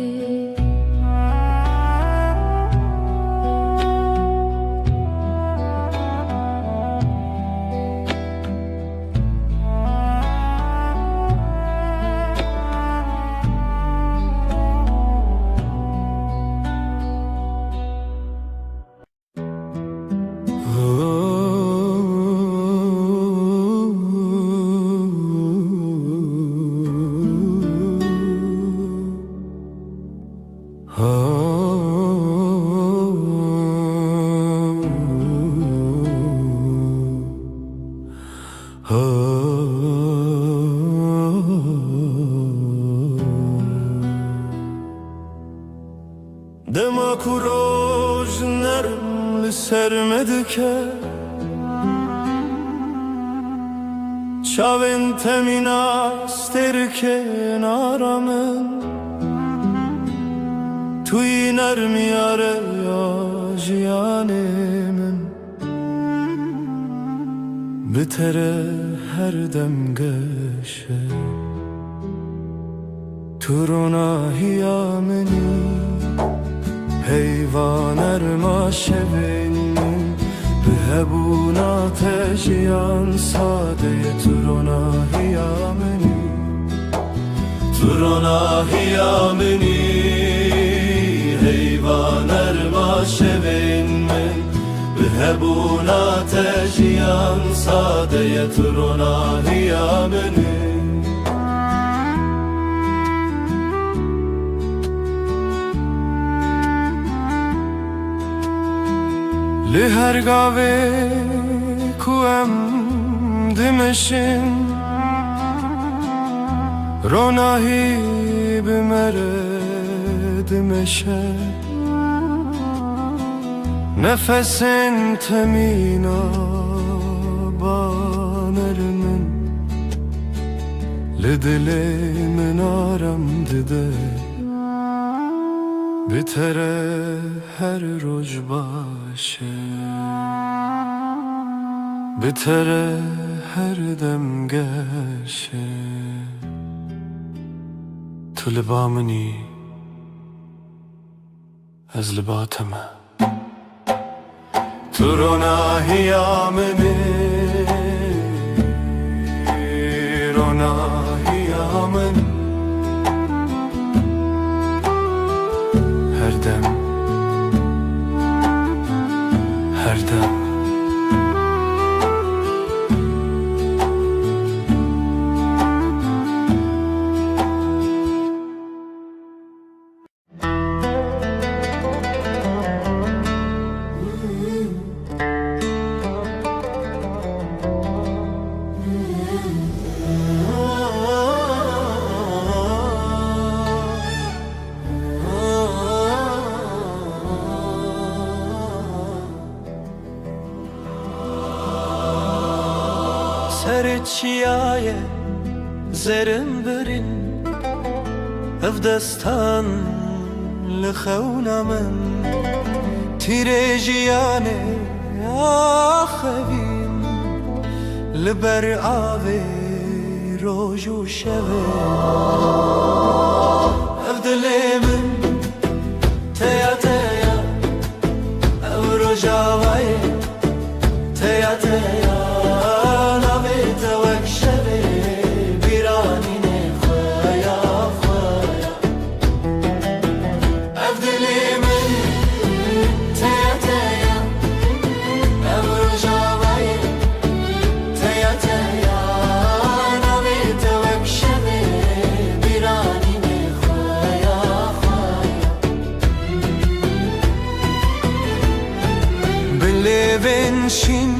Dema ku roj nerm li ser me dike, çavên te mîna stêrikên ara min, tu yî nermiya rêya jiyanê min. Bi te re her dem geş e. Tu ronahiya min î, heyva nerma şevên min. Bi hebûna te jiyan sade ye, tu ronahiya min î. Tu ronahiya min î, heyva nerma şevên min. Bi hebûna te jiyan sade ye, tu ronahiya min î. Li her gavê ku em dimeşin, ronahî bi me re dimeşe. Nefesên te mîna baner min, li dilê min aram dide. Bi te re her roj baş e, bi te re her dem geş e. Tu li ba min î, ez li ba te me. Tu ronahiya min î, ronahiya min. Her dem, her dem. Her çiyaye zerin birin, ev destan li xewna min. Tîrê jiyanê axevîn li ber avê roj û şevê. Ev dilê min teya teya, ev rojava ye teya teya, navê te wek şevê bîranînê xweya xweya. Ev dilê min teya teya, ev rojava ye teya teya, navê te wek şevê bîranînê xweya xweya. Bi lêvên şîn,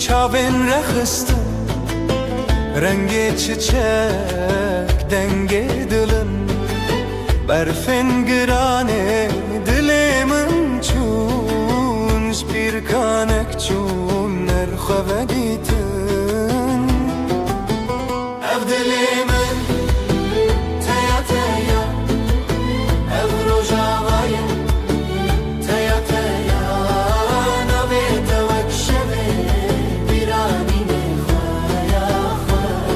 çavên rexistin, rengê çiçek, dengê dilin. Berfên giranê dilê min çûn, ji pîrkanek çûn, ner xwe vedîtin. Ev dilê min teya teya, ev rojava ye teya teya, navê te wek şevê bîranînê xweya xweya.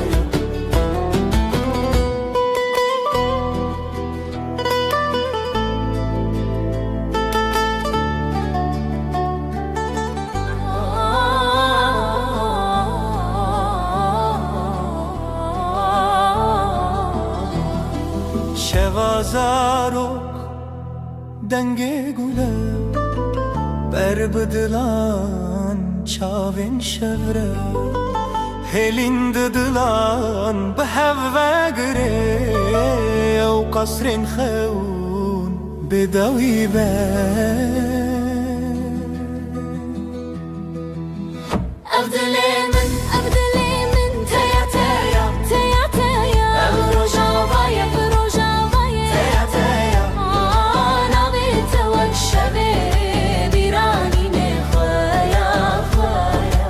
Şeva zarok, dengê gule, ber bi dilan çavên şevre, hêlîn di dilan bi hev vegire, ew qesrên xewn bi dawî be. Ev dilê min, ev dilê min, teya teya, teya teya. Ev rojava ye, ev rojava ye, teya teya. Navê te wek şevê bîranînê xweya xweya.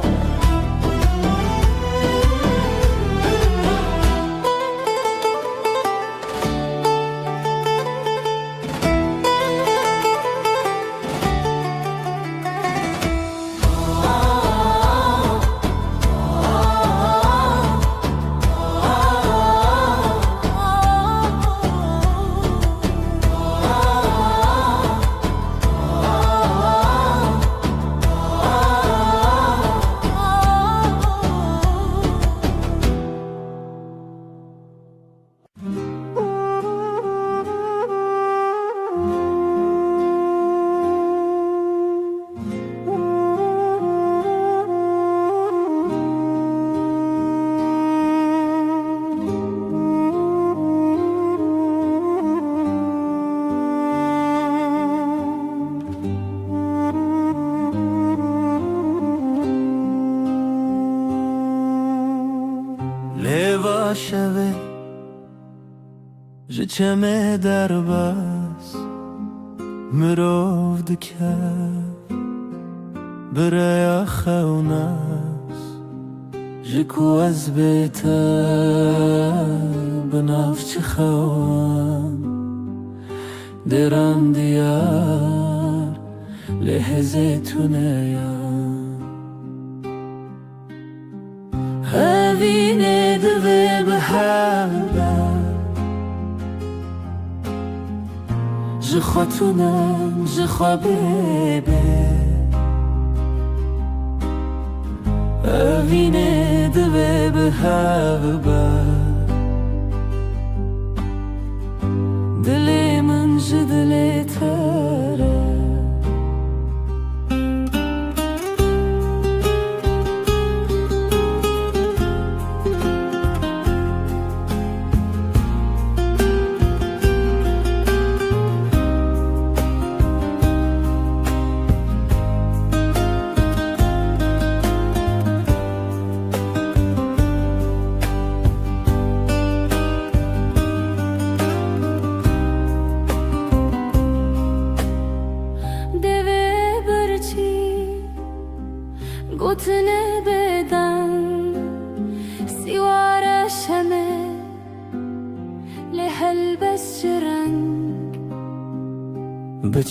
Lê va şevê ji çemê derbas mirov dike bi rêya xewnas. Ji ku ez bê te bi nav çi xewan, dêran diyar lê hêzê tune ya. Evînê divê bi hev be. Ji xwe tune, ji xwe bêbê. Evînê divê bi hev be. Dilê min ji dilê te re.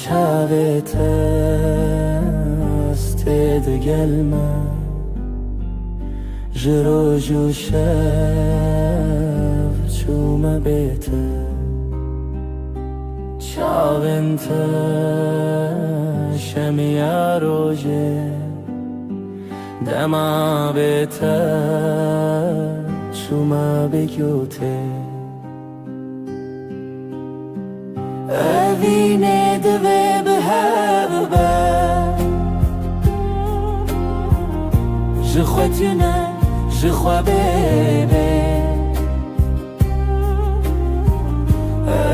Çavê te ez tê digel me, ji roj û şev çûme bê te. Çavên te şemiya rojê, dema bê te çûme bê gotê. Evînê divê bi hev be, ji xwe tune, ji xwe bê bê.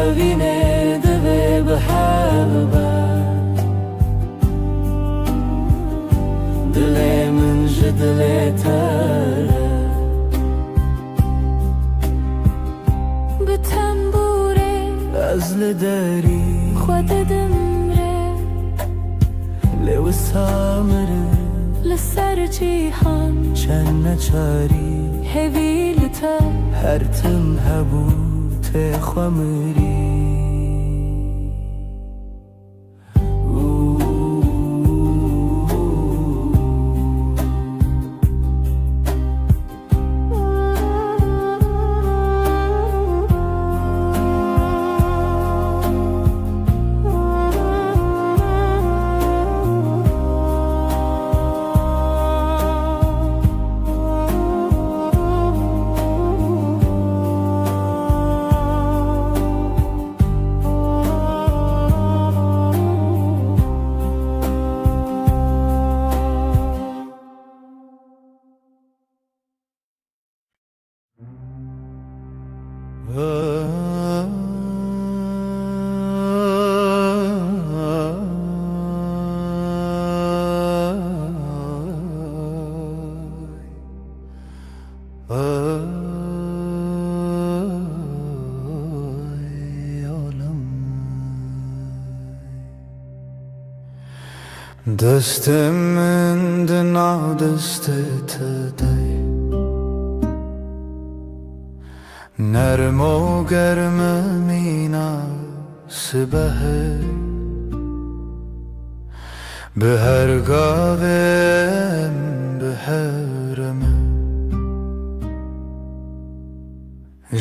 Evînê divê bi hev be, dilê min ji dilê te re. Bi tembûrê ez li derî xwe didim rê. Lê wisa mirim li ser cîhan çend neçarî. Hêvî li te her tim hebû tê xwe mirî. Destê min di nav destê te de ye. Nerm û germ e mîna sibehê. Bi her gavê em bi hev re me.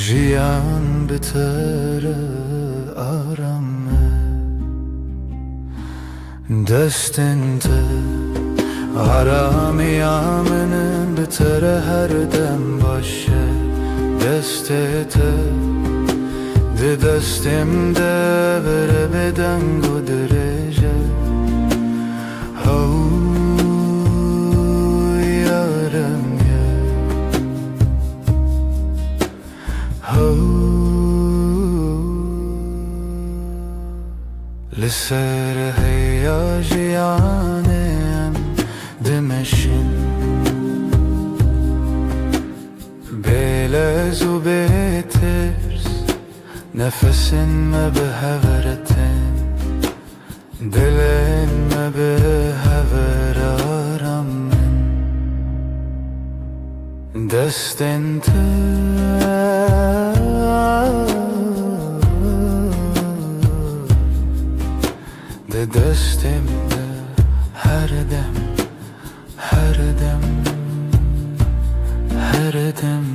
Jiyan bi te re aram e. Destên te aramiya min in, bi te re her dem baş e. Destê te di destê min de bere bêdeng û dirêj e. How yarem ye. How. Li ser heya jiyanê em dimeşin. Bê lez û bê tirs nefesên me bi hev re tên. Dilên me bi hev re aram in. Destên te di destê min de her dem, her dem, her dem.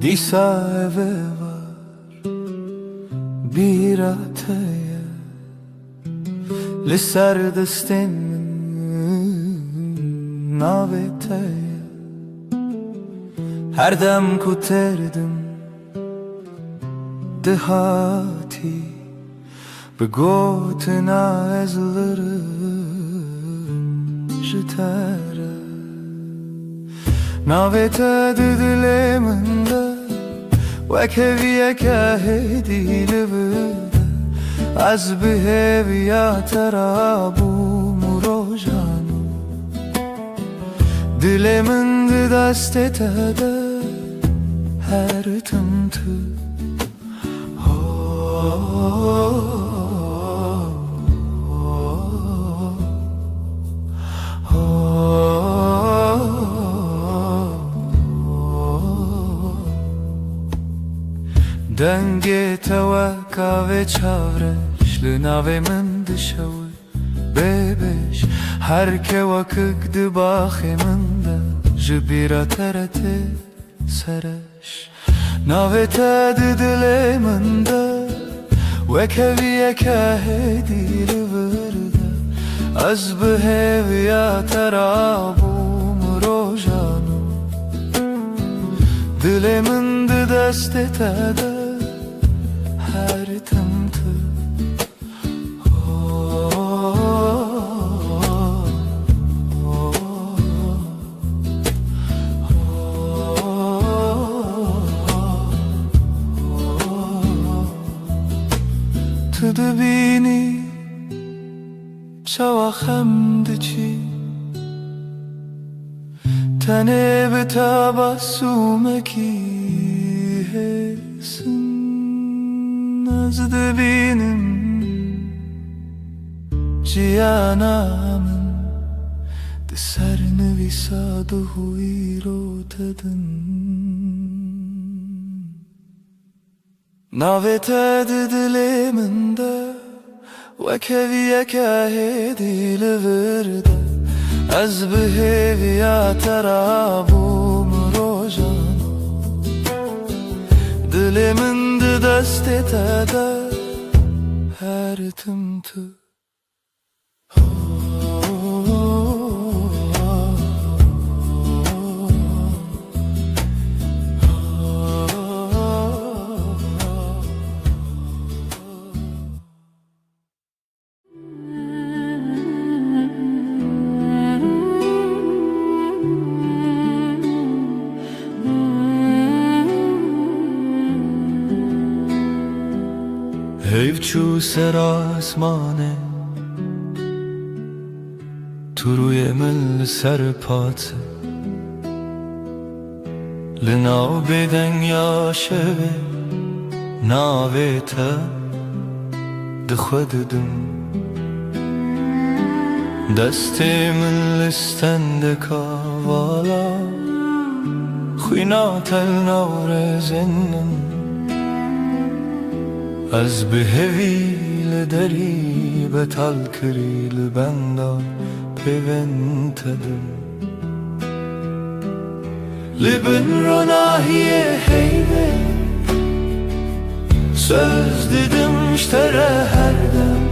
Dîsa ev ê var bîra te ye, li ser destên min navê te ye. Her dem ku têr dim dihatî, bi gotina ez lirim ji te re. Navê te di dilê min de wek hêviyeke hêdî li vir de. Ez bi hêviya te re bûm û rojan û dilê min di destê te de her tim tu. Dengê te wek avê çavreş li navê min dişewit. Bêbêj her kewekik di baxê min de ji bîra te re tê sereş. Navê te di dilê min de wek heviyeke hêdî li vir de. Ez bi hêviya te rabûm rojan û dilê min di destê te de her tim tu. Tu dibînî çawa xem diçî, tenê bi tebesûmekî hêsin ez dibînim jiyana min di ser nivîsa duh û îro te din. Navê te di dilê min de wek heviyeke hêdî li vir de. Ez bi hêviya te rabûm rojan. Dilê min di destê te de her tim tu. Heyv çû ser asmanê, tu rûyê min li ser pat e. Li nav bêdengiya şevê navê te di xwe didim. Destê min li stendeka vala, xwîna te li nav rêzên min. Ez bi hevî li derî betal kirî li benda pêvên te dim. Li bin ronahiyê heyvê söz didim ji te re her dem.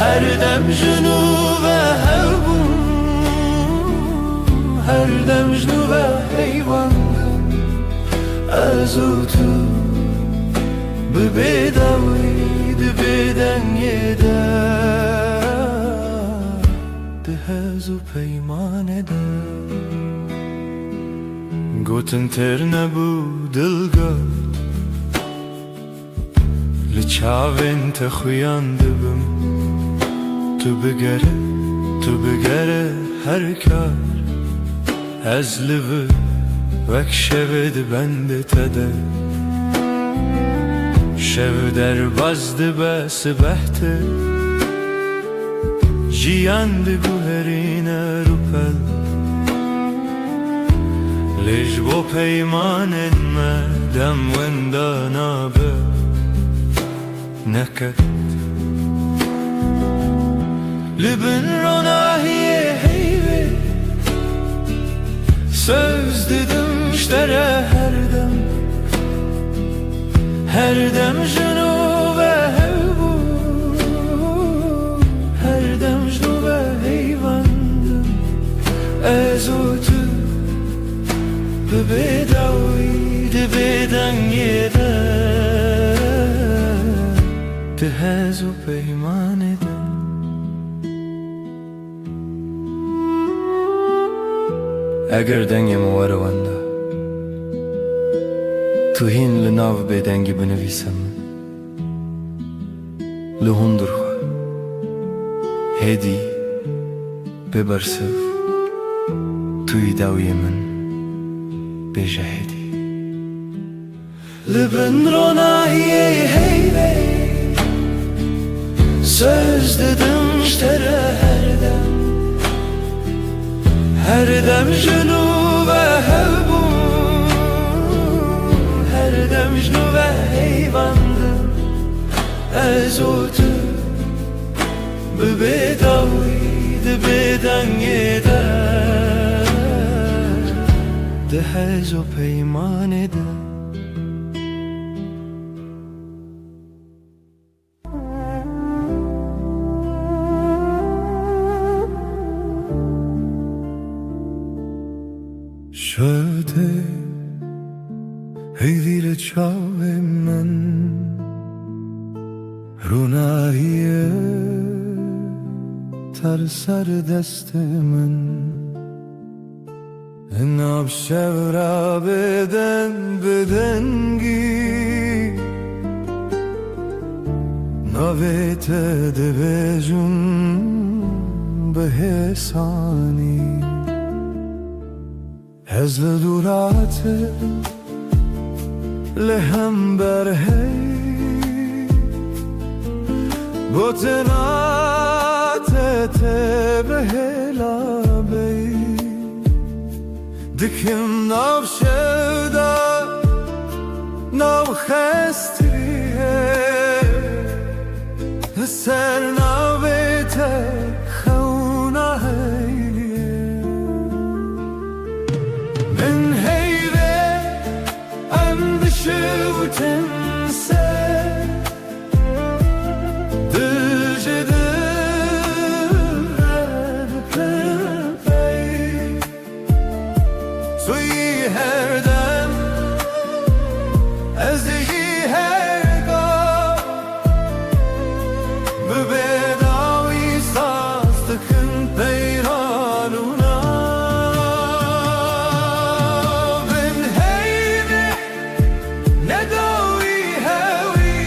Her dem ji nû ve hev bûm, her dem ji nû ve heywan bûm. Ez û tu bi bêdawî di bêdengê de, di hez û peymanê de. Gotin têr nebû, dil got, li çavên te xuyan dibim. Tu bigere, tu bigere her kar, ez li vir wek şevê di bendê te de. Şev derbas dibe sibeh tê, jiyan diguherîne rûpel. Lê ji bo peymanên me dem wenda nabe, neket. Li bin ronahiyê heyvê söz didim ji te re her dem. Her dem ji nû ve hev bûm, her dem ji nû ve heyvan bûm. Ez û tu bi bêdawî di bêdengê de, di hez û peymanê de. Eger dengê min were wenda, tu hîn li nav bêdengî binivîse min. Li hundir xwe, hêdî, bê bersiv, tu yî dawiyê min, bêje hêdî. Li bin ronahiyê heyvê söz didim ji te re her dem. Her dem ji nû ve hev bûm, her dem Ji nû ve heyvan de ez û tu bi bêdawî di bêdengê de, di hez û peymanê de. Şewitê heyvî li çavê min, rûnahiyê te li ser destê min. Nav şev ra bêdeng bi dengî, navê te dibêjim bi hêsanî. Ez li dûra te li hember hey, gotina te tê bi hêla bey. Dikim nav şev de, nav xestriyê, li ser navê te xewna heye. Min heyvê em dişiwtin ser, dil ji dil re dikin pey. Tu yî her dem, ez jî her gav, bi bêdawî saz dikin peyran û nav. Bin heyvê ne dawî hewî,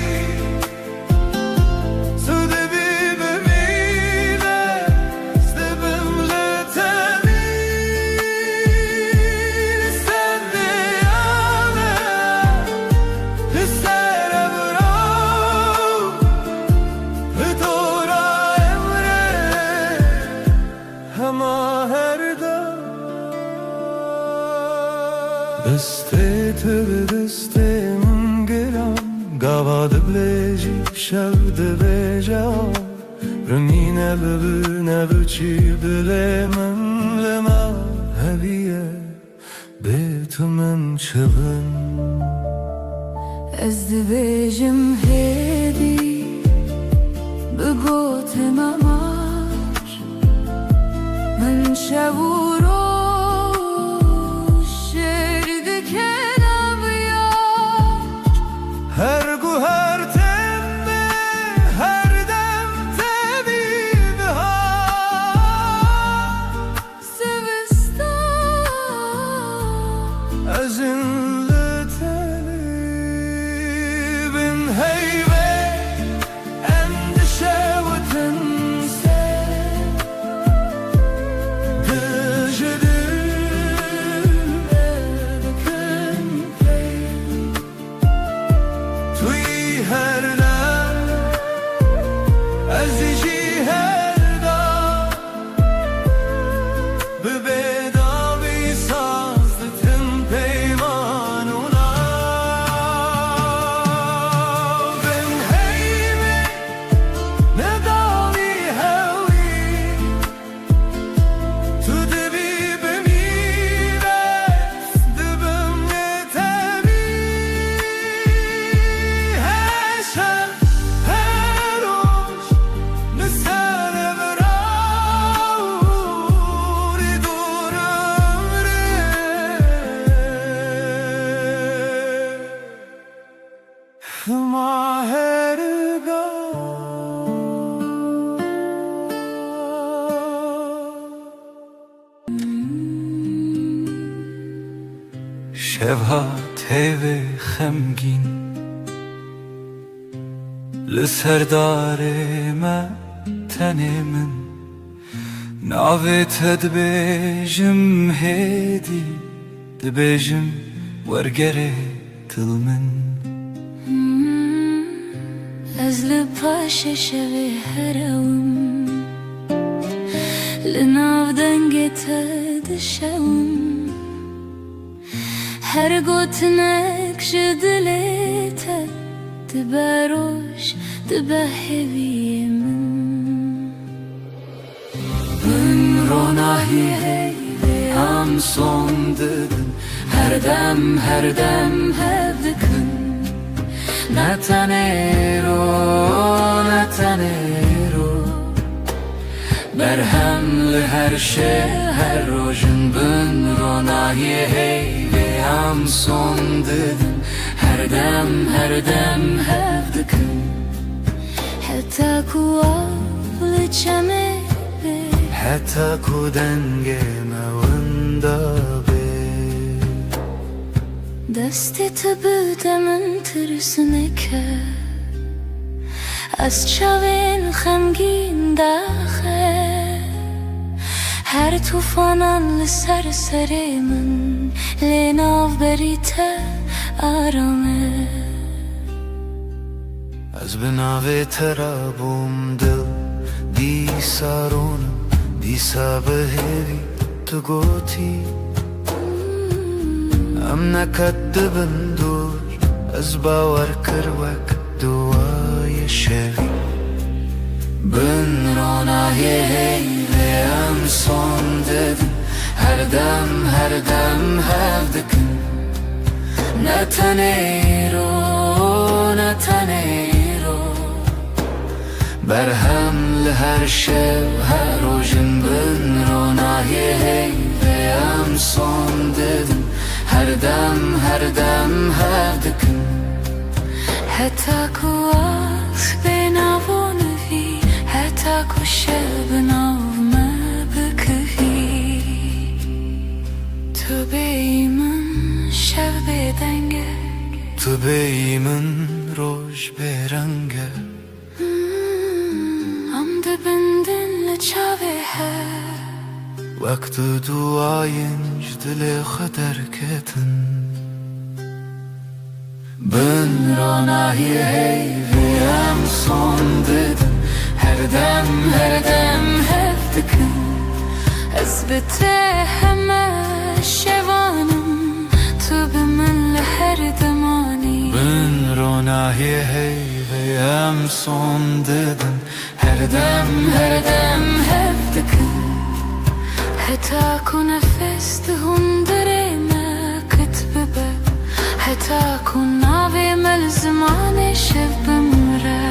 tu dibî bi mîne, ez dibim li tenî. Li ser diyane, li ser evra, li dora emrê, hema her dem. Destê tu bi destê min giran, gava dibêjî, şev dibêje, rimîne bibine biçî dilê min, li me heviye. Bê tu min çi bin? Ez dibêjim hêdî, bi gotina mar, min şev û roj şêr dike nabiyar. Her guher teme, her dem tevî bihar. Zivistan. Ez in li tenê bin heyvê, em dişewitin ser. Dil ji dil dikin pey. Tu yî her dem, ez jî her dem, bi bêdawî saz dikin peyman û nav. Bin heyvê, ne dawî hewî, tu dibî bi mîne, ez dibim yê temî. Her şev, her roj, li ser evra û li dor emrê. Hema her gav. Şeva tevê xemgîn, li ser darê me tenê min. Navê te dibêjim hêdî, dibêjim wergerê dil min. Ez li paşê şevê herewim, li nav dengê te dişewim. Her gotinek Ji dilê te dibe roj, dibe hêviyê min. Bin ronahiyê heyvê em son didin, her dem, her dem hev dikin. Ne tenê îro, ne tenê îro. Berhem li her şev, her roj in, bin ronahiyê heyvê em son didin, her dem, her dem hev dikin. Heta ku av li çemê bê, heta ku dengê me winda bê. Destê te bide min tirs neke, ez çavên xemgîn daxe. Her tufanan li ser serê min, lê navberî te aram e. Ez bi navê te re bûm dil, dîsa ronim, dîsa bi hêvî tu gotî. Em neqet dibin dûr, ez bawer kir wek duwayê şevî. Bin ronahiyê heyvê em son didin, her dem, her dem hev dikin. Ne tenê îro, ne tenê îro. Berhem li her şev, her roj in, bin ronahiyê heyvê em son didin, her dem, her dem hev dikin. Heta ku aspê navon vî, heta ku şev bi nav me bikivî. Tu bêyî min, şev bêdeng e. Tu bêyî min, roj bêreng e. Hmm, em dibindin li çavê hev. Wek du duwayên ji dilê xwe derketin. Bin ronahiyê heyvê em son didin, her dem, her dem hev dikin. Ez bi te heme şevan im, tu bi min li her demanî. Bin ronahiyê heyvê em son didin, her dem, her dem hev dikin. Heta ku nefes di hundirê me qit bibe, heta ku navê me li zimanê şev bimire.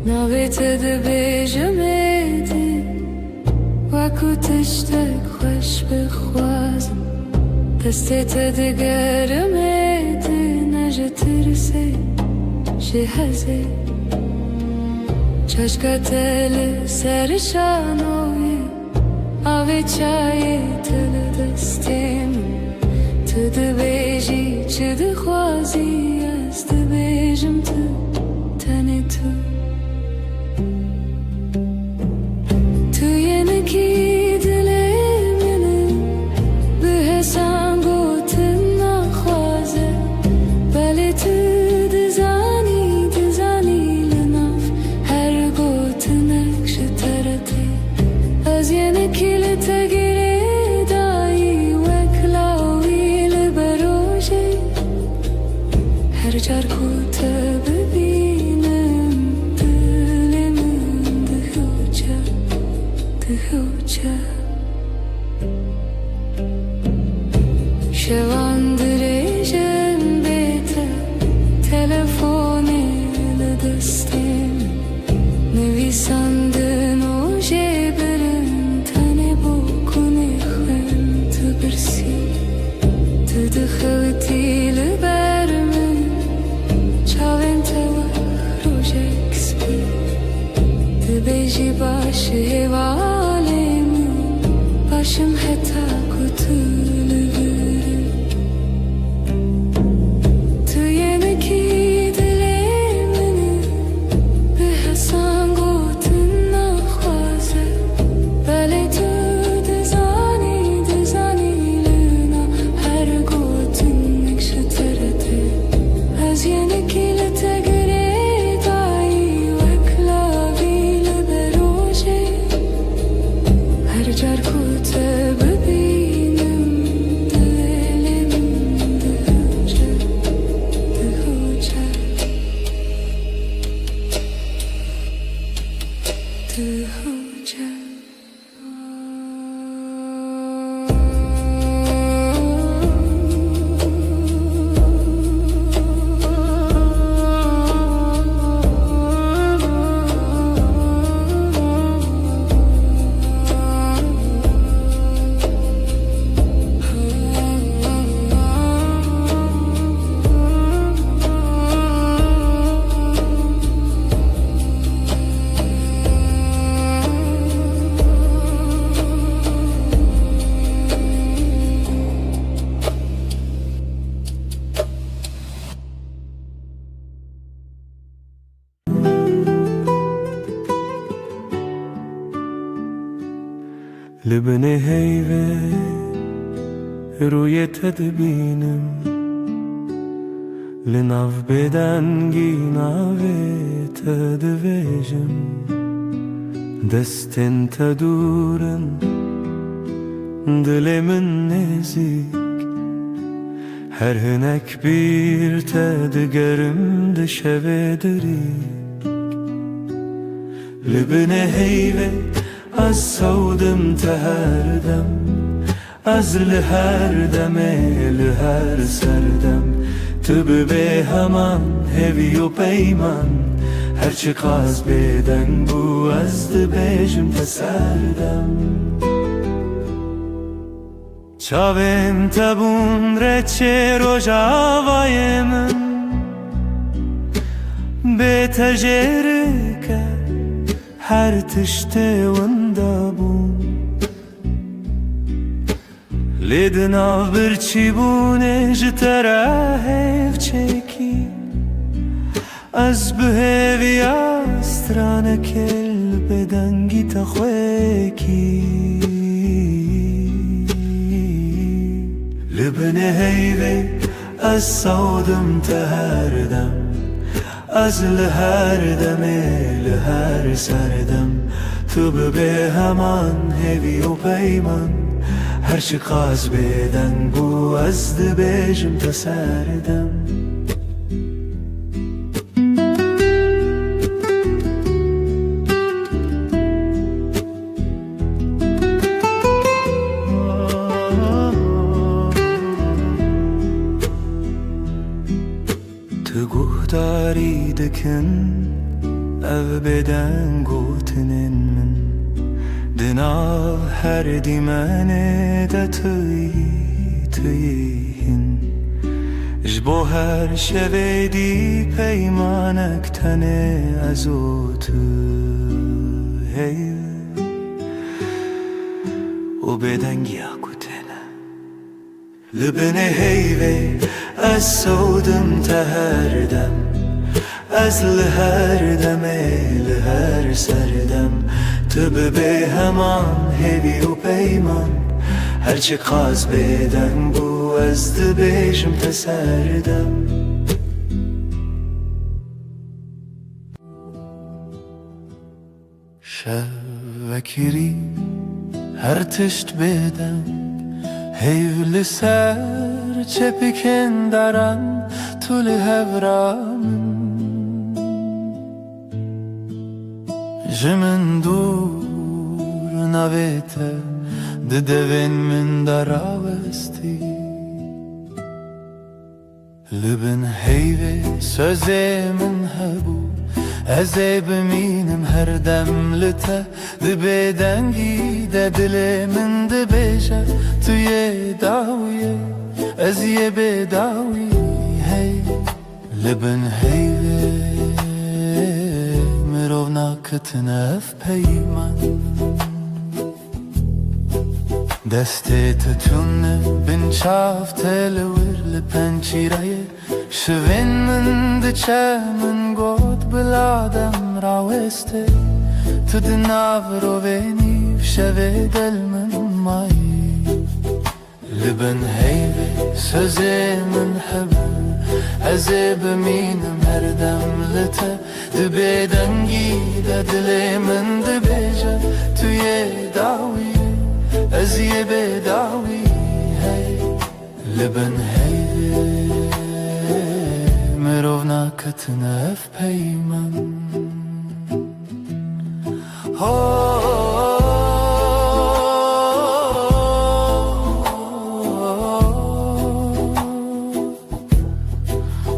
Navê te dibêjim êdî, wek ku tiştek xweş bixwazim. Destê te digerim êdî, ne ji tirsê, ji hezê. Çaşka te li ser şanoyê, avê çayê te li destê min. Tu dibêjî çi dixwazî, ez dibêjim tu, tenê tu. Tu yê nekî dilê min e, bi hesan gotin naxwaze. Belê tu dizanî, dizanî li nav her gotinek ji te re tê. Ez yê nekî li te girêdayî, wek lawî li berojê. Her car ku te bibînim, Li binê heyvê rûyê te dibînim, li nav bêdengî navê te divêjim. Destên te dûr in, dilê min nêzîk, her hinek bîr te digerim di şevê dirî. Li binê heyvê ez sewdim te her dem, ez li her demê, li her serdem, tu bi bê heman hêvî û peyman. Her çiqas bêdeng bû, ez dibêjim te serdem. Çavên te bûn reçê rojavayê min, bê te jêrike her tiştê winda bû. Lê di nav birçîbûnê ji te re hêv çêkî. Ez bi hêviya stranekê li bêdengî te xwêkî. Li binê heyvê ez sewdim te her dem, ez li her demê, li her serdem, tu bi bê heman hêvî û peyman. Her çiqas bêdeng bû, ez dibêjim te serdem. Tu guhdarî dikin ev bêdeng gotinên min, di nav her dîmenê de tu yî, tu yî hîn. Ji bo her şevê dî peymanek tenê ez û tu heyv û bêdengiya ku têne. Li binê heyvê ez sewdim te her dem, ez li her demê, li her serdem, tu bi bê heman hêvî û peyman. Her çiqas bêdeng bû, ez dibêjim te serdem. Şev vekirî her tişt bêdeng, heyv li ser çepikên daran, tu li hevra min. Ji min dûr navê te di devên min de rawestî. Li bin heyvê sözê min hebû, ez ê bimînim her dem li te. Di bêdengî de dilê min dibêje, tu yê dawiyê, ez yê bêdawî, hey. Li bin heyvê mirov naketin ev peyman. Destê te tune bin çav te li wir li pençîreyê. Şivên min diçe min got bila dem rawestê. Tu di nav rovê nîv şevê del min mayî. Li bin heyvê sözê min hebû, ez ê bimînim her dem li te. Di bêdengî de dilê min dibêje, tu yê dawî, ez yê bêdawî, hey. Li bin heyvê mirov naketin ev peyman. Ho, ho,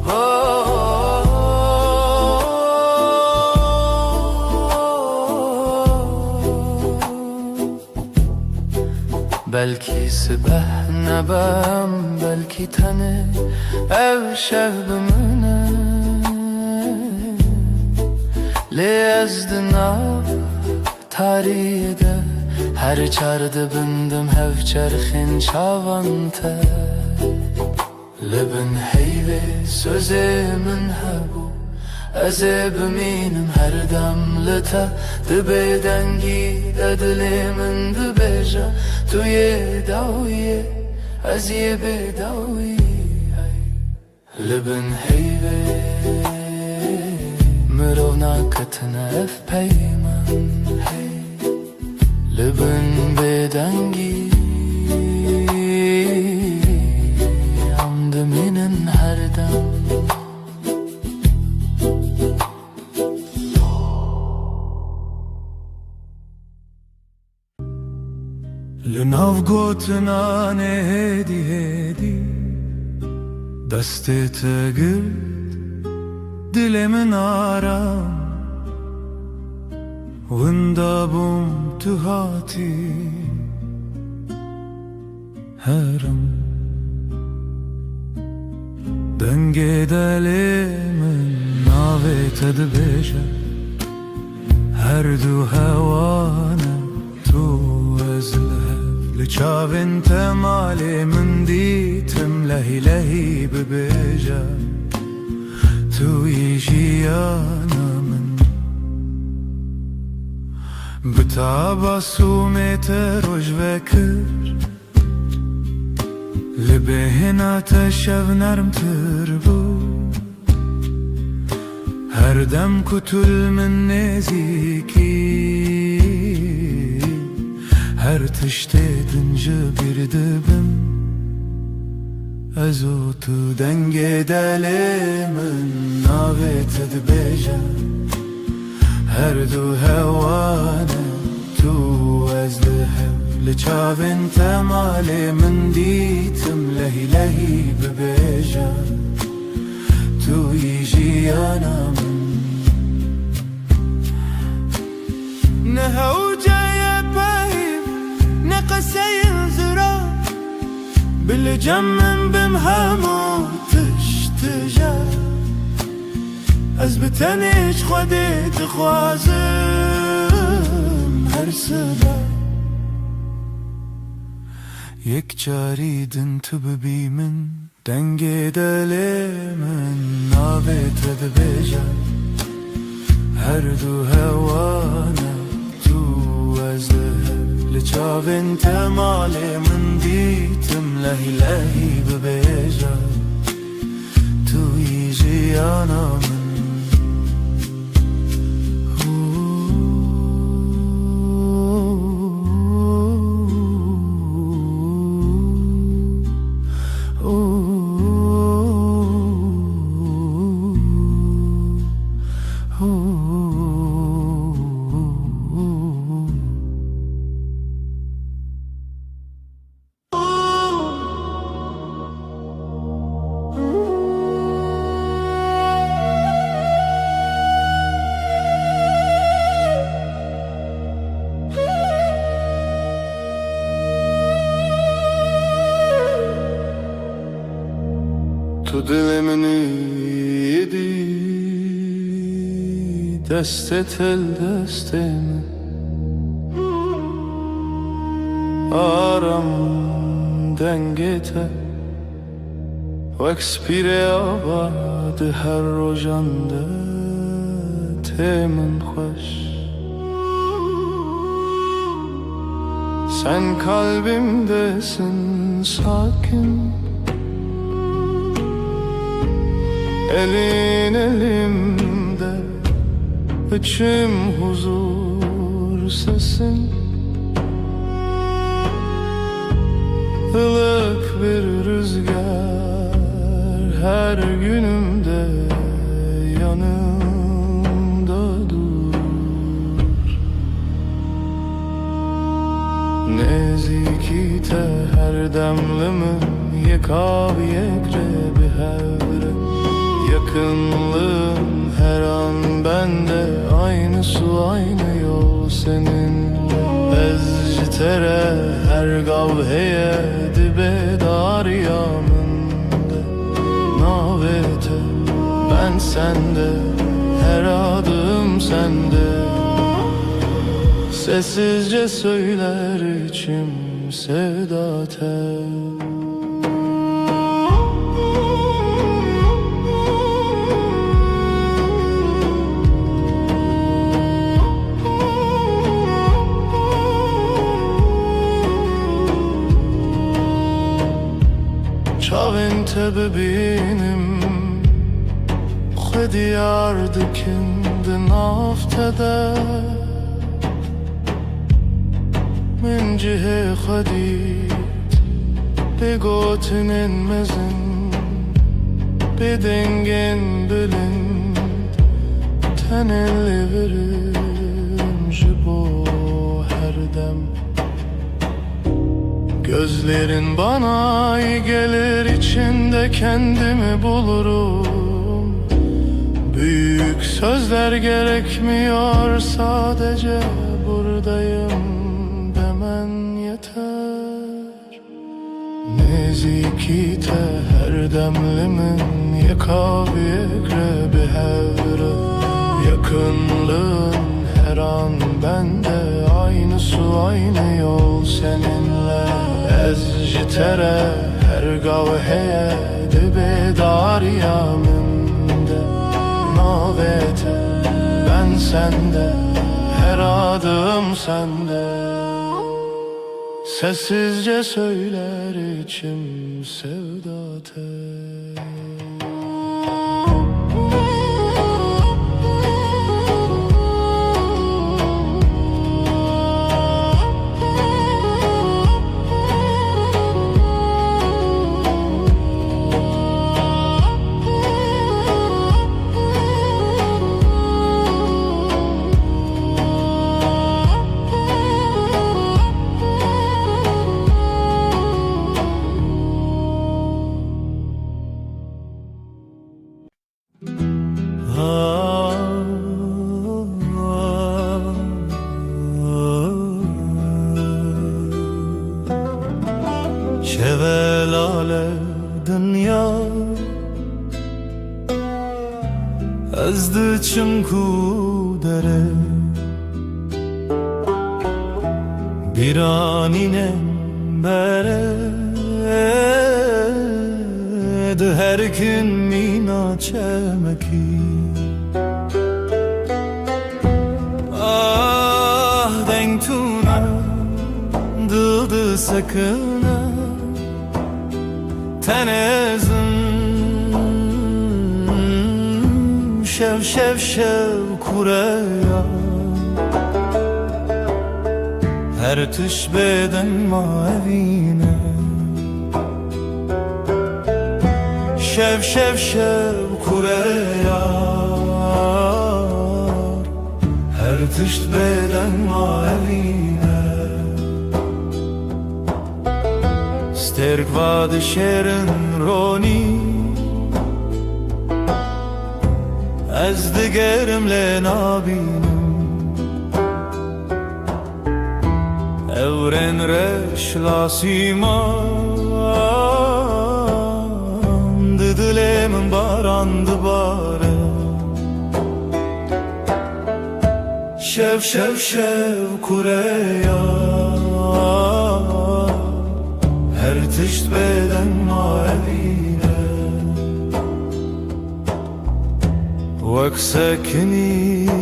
ho. Belkî sibeh nebem, belkî tenê ev şev bimine. Lê ez di nav tariyê de her çar dibindim hev çerxên çavan te. Li bin heyvê sözê min hebû, ez ê bimînim her dem li te. Di bêdengî de dilê min dibêje, tu yê dawiyê, ez yê bêdawiyê. Li bin heyvê mirov naketine ev peyman, hey. Li bin bêdengî em dimînin her dem. Li nav gotinan ê hêdî hêdî destê te girt dilê min aram. Winda bûm tu hatî herim. Dengê delê min navê te dibêje. Her du hewa ne tu ez li hev. Li çavên te malê min dîtim lehî lehî bibêje. Tu yî jiyana min. Bi tabasûmê te roj vekir. Li bêhna te şev nermtir bû. Her dem ku tu li min nêzîkî, her tiştê din ji bîr dibim. Ez û tu dengê delê min navê te dibêje. Her du hewa ne tu ez li hev. Li çavên te malê min dîtim lehî lehî bibêje. Tu yî jiyana min. Ne hewce ye peyv, ne qeseyên zirar. Bi li cem min bim hemû tişt tije. Ez bi tenê ji Xwedê dixwazim her sibe. Yek carî din tu bibî min. Dengê delê min navê te dibêje. Her du hewa ne tu ez li hev. Li çavên te malê min dîtim lehî lehî bibêje. Tu yî jiyana min. Tu dilê min îdî, destê te li destê min. Aram dengê te wek spîrê ava di her rojan de tê min xweş. Sen kalbimdesin sakin. Elin elimde, içim huzur sesin. Ilık bir rüzgar her günümde yanımda durur. Te her dem li min yek av yek re bi hev re. Yakınlığın her an bende aynı su aynı yol seninle. Ez ji te re her gav heye dibe dariya min de. Navê te, ben sende, her adım sende. Sessizce söyler içim sevda te. Çavên te bibînim, xwe diyar dikin di nav te de. Min cihê xwe dît, bê gotinên mezin, bê dengên bilind, tenê li vir im ji bo her dem. Gözlerin bana iyi gelir, içinde kendimi bulurum. Büyük sözler gerekmiyor, sadece buradayım demen yeter. Nêzîkî te her dem li min yek av yek re bi hev re. Yakınlığın her an bende, aynı su aynı yol seninle. Ez ji te re her gav heye dibe dariya min de. Navê te, ben sende, her adım sende. Sessizce söyler içim sevda te. Şevelale dinya, ez diçim ku dere. Bîranîne bere di her kin mîna çemekî. Ah, deng tune, dil disekine. Tenê zim şev şev şev kureya. Her tişt bêdeng ma evîne. Şev şev şev kureya. Her tişt bêdeng ma evîne. Stêrk va dişêrin ronî, ez digerim lê nabînim. Ewrên reş lasîman, di dilê min baran dibare. Şev şev şev kureya, her tişt bêdeng ma evîne. Wek sekiniye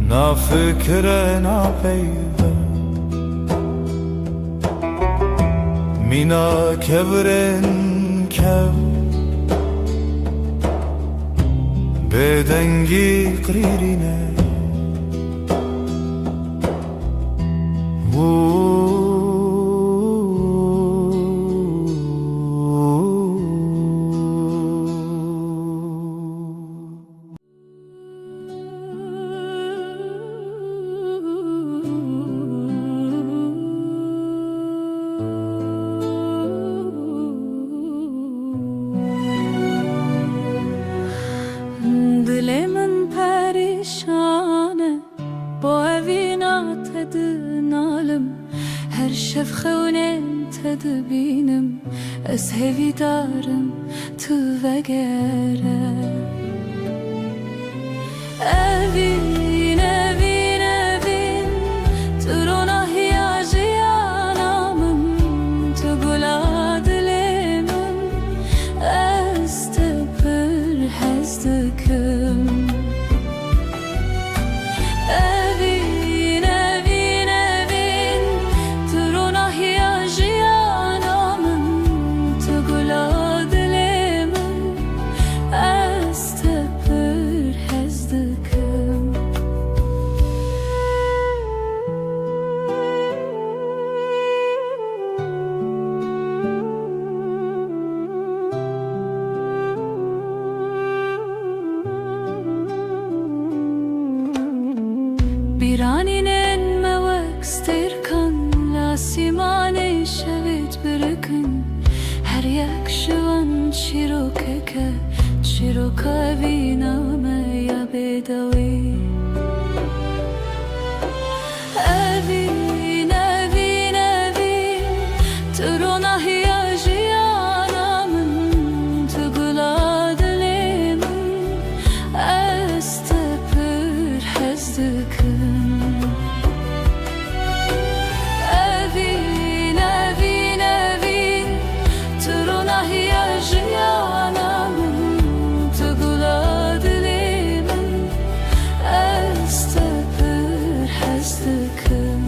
na fikre na peyve. Mîna kevirên kev bêdengî qirîrîne. Dinalim, her şev xewnên te dibînim, ez hêvîdar im tu vegere. Evîn, evîn, evîn, tu ronahiya jiyana min, tu gula dilê min, ez te pir hez dikim. Evîn, evîn, evîn, tu ronahiya jiyana min, tu gula dilê min, ez te pir hez dikim. Bîranînên me wek stêrkan li asîmanê şevê dibirikin. Her yek ji wan çîrokek e, çîroka evîna me ya bêdawî. Evîn, evîn, evîn, tu ronahiya jiyana min, tu gula dilê min, ez te pir hez dikim. Evîn, evîn, evîn, tu ronahiya jiyana min, tu gula dilê min, ez te pir hez dikim.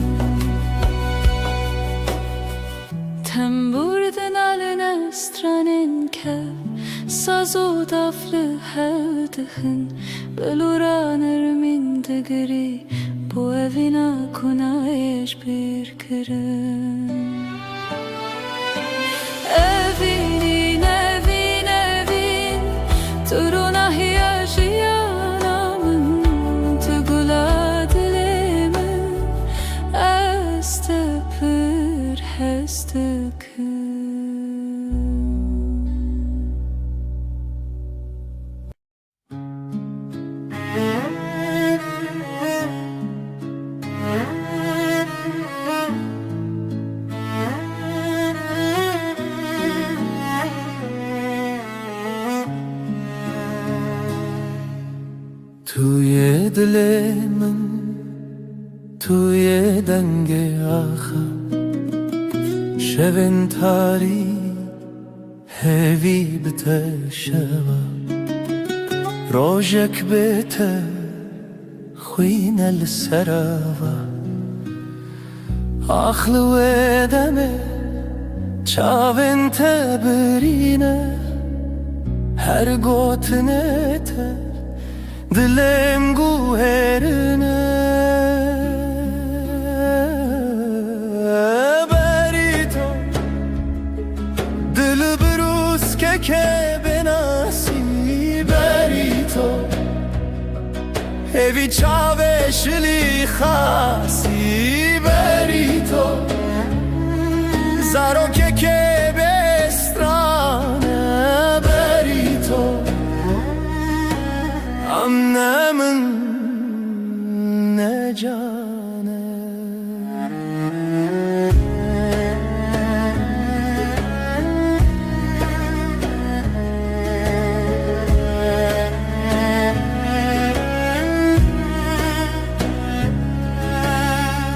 Tembûr dinalin stranên kev, saz û daf li hev dixin, bilûra nermîn digirî, bo evîna ku nayê ji bîr kirin. Evîn, evîn, evîn, tu ronahiya jiyana min, tu gula dilê min, ez te pir hez dikim. Tu yê dilê min, tu yê dengê axa, şevên tarî hêvî bi te şeva, rojek bê te xwîne li ser ava. Ax li wê demê çavên te birîne, her gotinê te dilêm guherine. Berî to, dilbirûskeke benasî, berî to, hêvî çavê şilî xasî, berî to, zarokeke bêstrane, berî to. Em ne min, ne can e.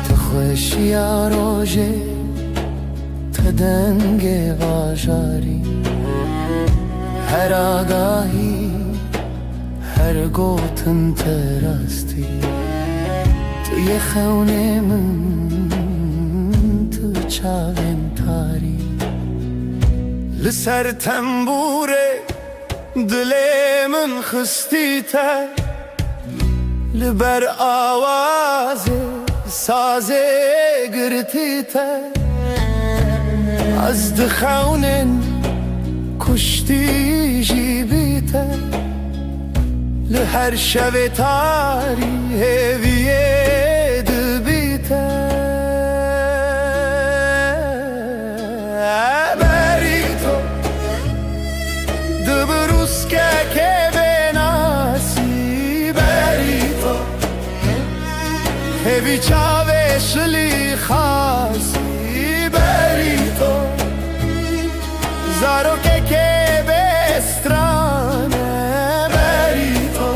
Tu xweşiya rojê, tu dengê bajarî, her agahî, her gotin te rastî. Tu yê xewnê min, tu çavên tarî. Li ser tembûrê dilê min xistî te, li ber awazê sazê girtî te. Ez dixewnên kuştî jî bî te, li her şevê tarî hêviyê dibî te. Berî to, dilbirûskeke bênasî, berî to, hêvî çavê Şilî xasî berî to, zarokekê bê stran e berî to.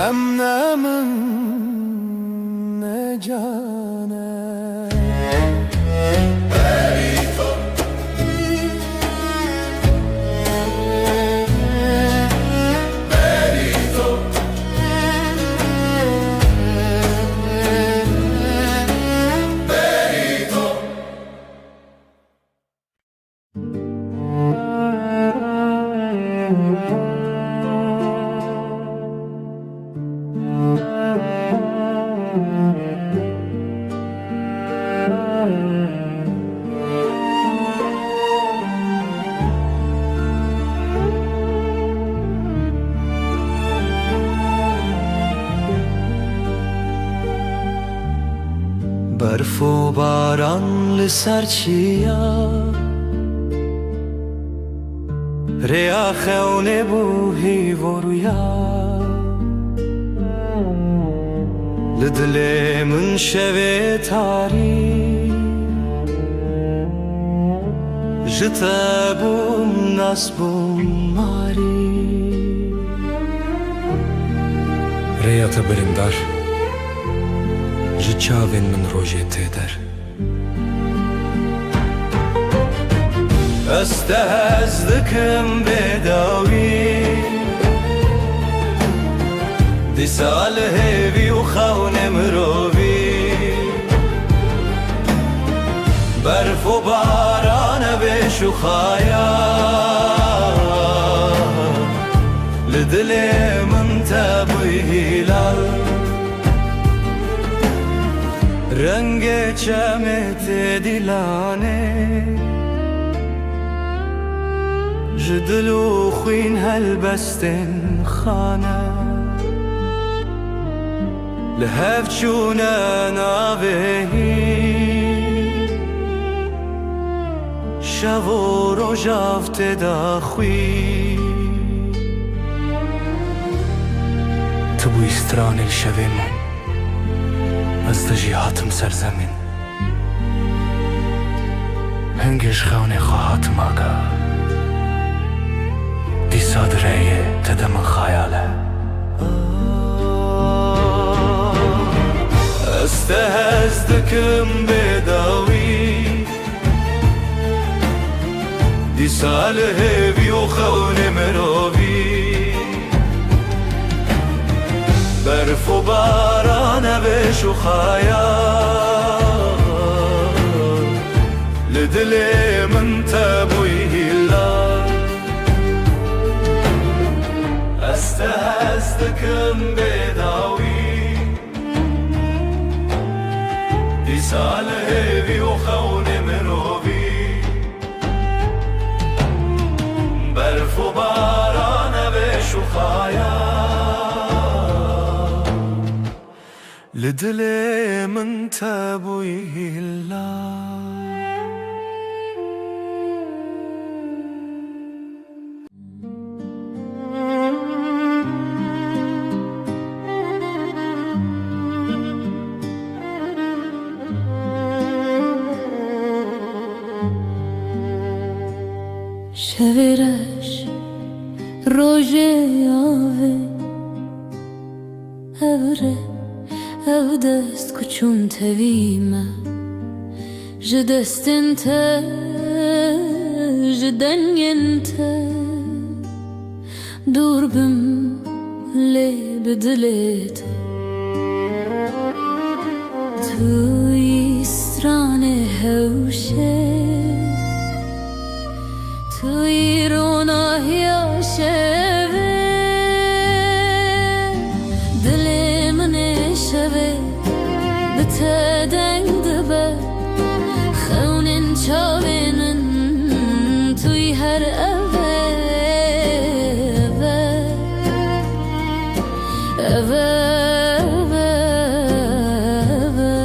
Em ne min ne can e. Berf û baran li ser çiya, rêya xewnê bû hîvor û ya. Li dilê min şevê tarî, ji te bûm nas bûm marî. Rêya te birîndar, ji çavên min rojê tê der. Ez te hez dikim bêdawî, dîsa li hêvî û xewnê mirovî. Berf û baran e vê şûxaya, li dilê min te bûyî hîlal. Rengê çemê tê dîlanê, ji dil û xwîn helbestên xane. Li hev çûne navê hîn, şev û rojav tê daxwî. Tu bûyî stranê li şevê min, ez te jî hatim ser zemîn. Hingê ji xewnê xwe hatim aga, dîsa di rêyê te de min xayal e. Ez te hez dikim bêdawî, dîsa li hêvî û xewnê mirovî. Berf û baran e vê şûxaya, li dilê min te bûyî hîla. Ez te hez dikim bêdawî, dîsa li hêvî û xewnê mirovî. Berf û baran e vê şûxaya, li dilê min te bûyî hîla. Şevê reş, rojê avê, ev rê, ev dest ku çûn tevî me, ji destên te, ji dengên te. Dûr bim lê bi dilê te. Tu yî stranê hewşê, tu yî ronahiya şevê. Dilê min ê şevê bi te deng dibe. Xewnên çavên min, tu yî her ev e, ev e, ev e, ev e, ev e.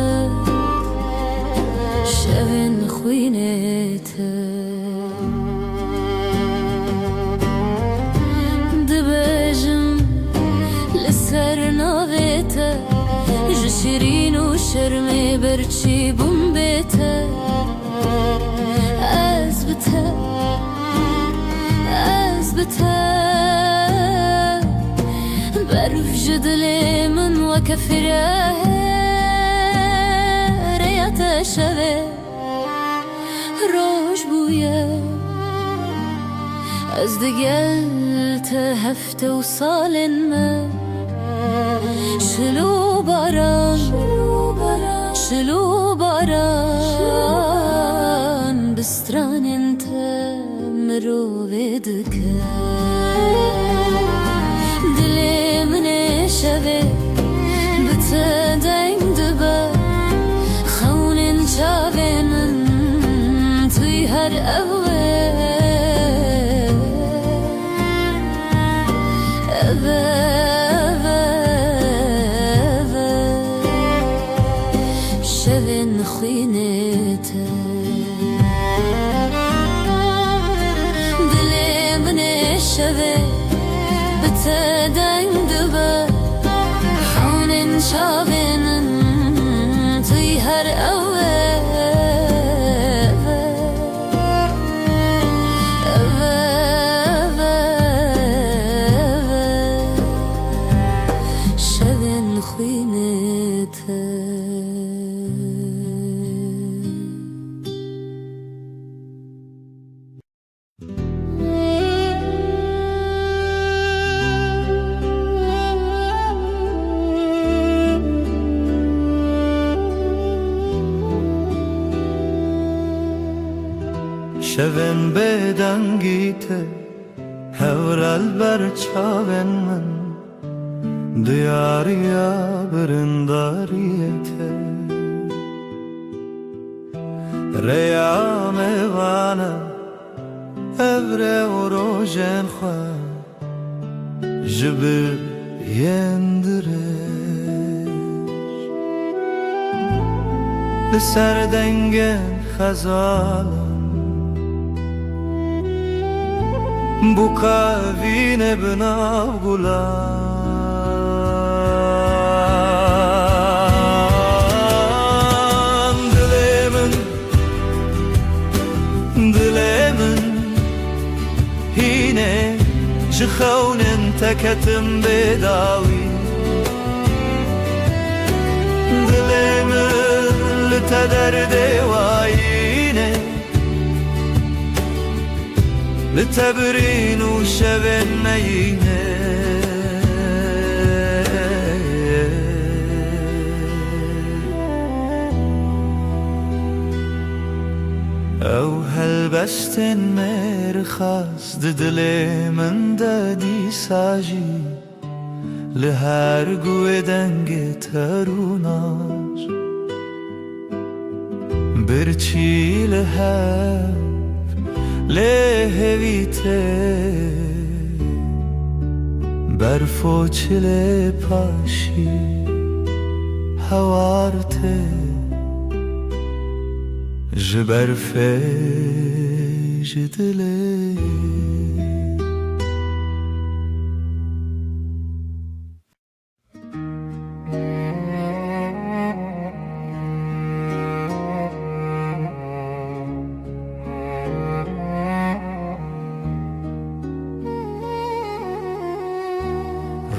Şevên xwînê Şermê birçî bûm bê te, ez bi te, ez bi te. Berf ji dilê min weke fireh e, rêya te şevê roj bûye. Ez digel te heft Tew salên me, şil û baran, şil û baran, bi stranên te mirovê dike. Dilê min ê şevê bi te deng dibe, xewnên çavên min tûy her ew e. Eve, eve, eve, şevên xwînê te. Dilê min ê şevê bi te deng dibe. Xewnên çavên min tûy her ew e. Şevên xwînê te. Şevên bêdengî te, hewra li ber çavên min, diyariya birindariyê te. Rêya me vana, ev rê û rojên xwe ji bir yên dirêj. Li ser dengên xezalan bûka evînê bi nav gulan. Dilê min, dilê min, hînê ji xewnên te ketim bê dawî. Dilê min li te derdê wayînê, li te birîn û şevên me yînê. Ew helbestên mêrxas di dilê min de dîsa jî li her guhê dengê te rûnaş. Birçî li hev lê hêvî tê, berf û çilê paşî hewar tê. Ji berfê, ji dilê.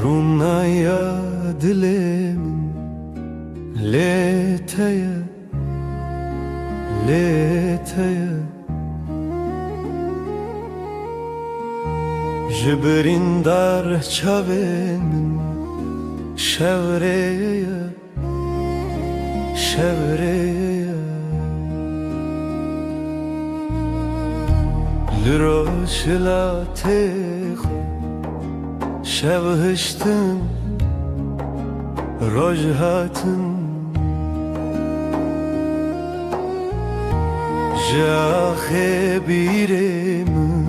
Rûnaya dilê min lê te ye, lê te ye. Ji birîndar çavên min şev rê ye, şev rê ye. Li roj hilatê xwe şev hiştin, roj hatin. Ji axê bîrê min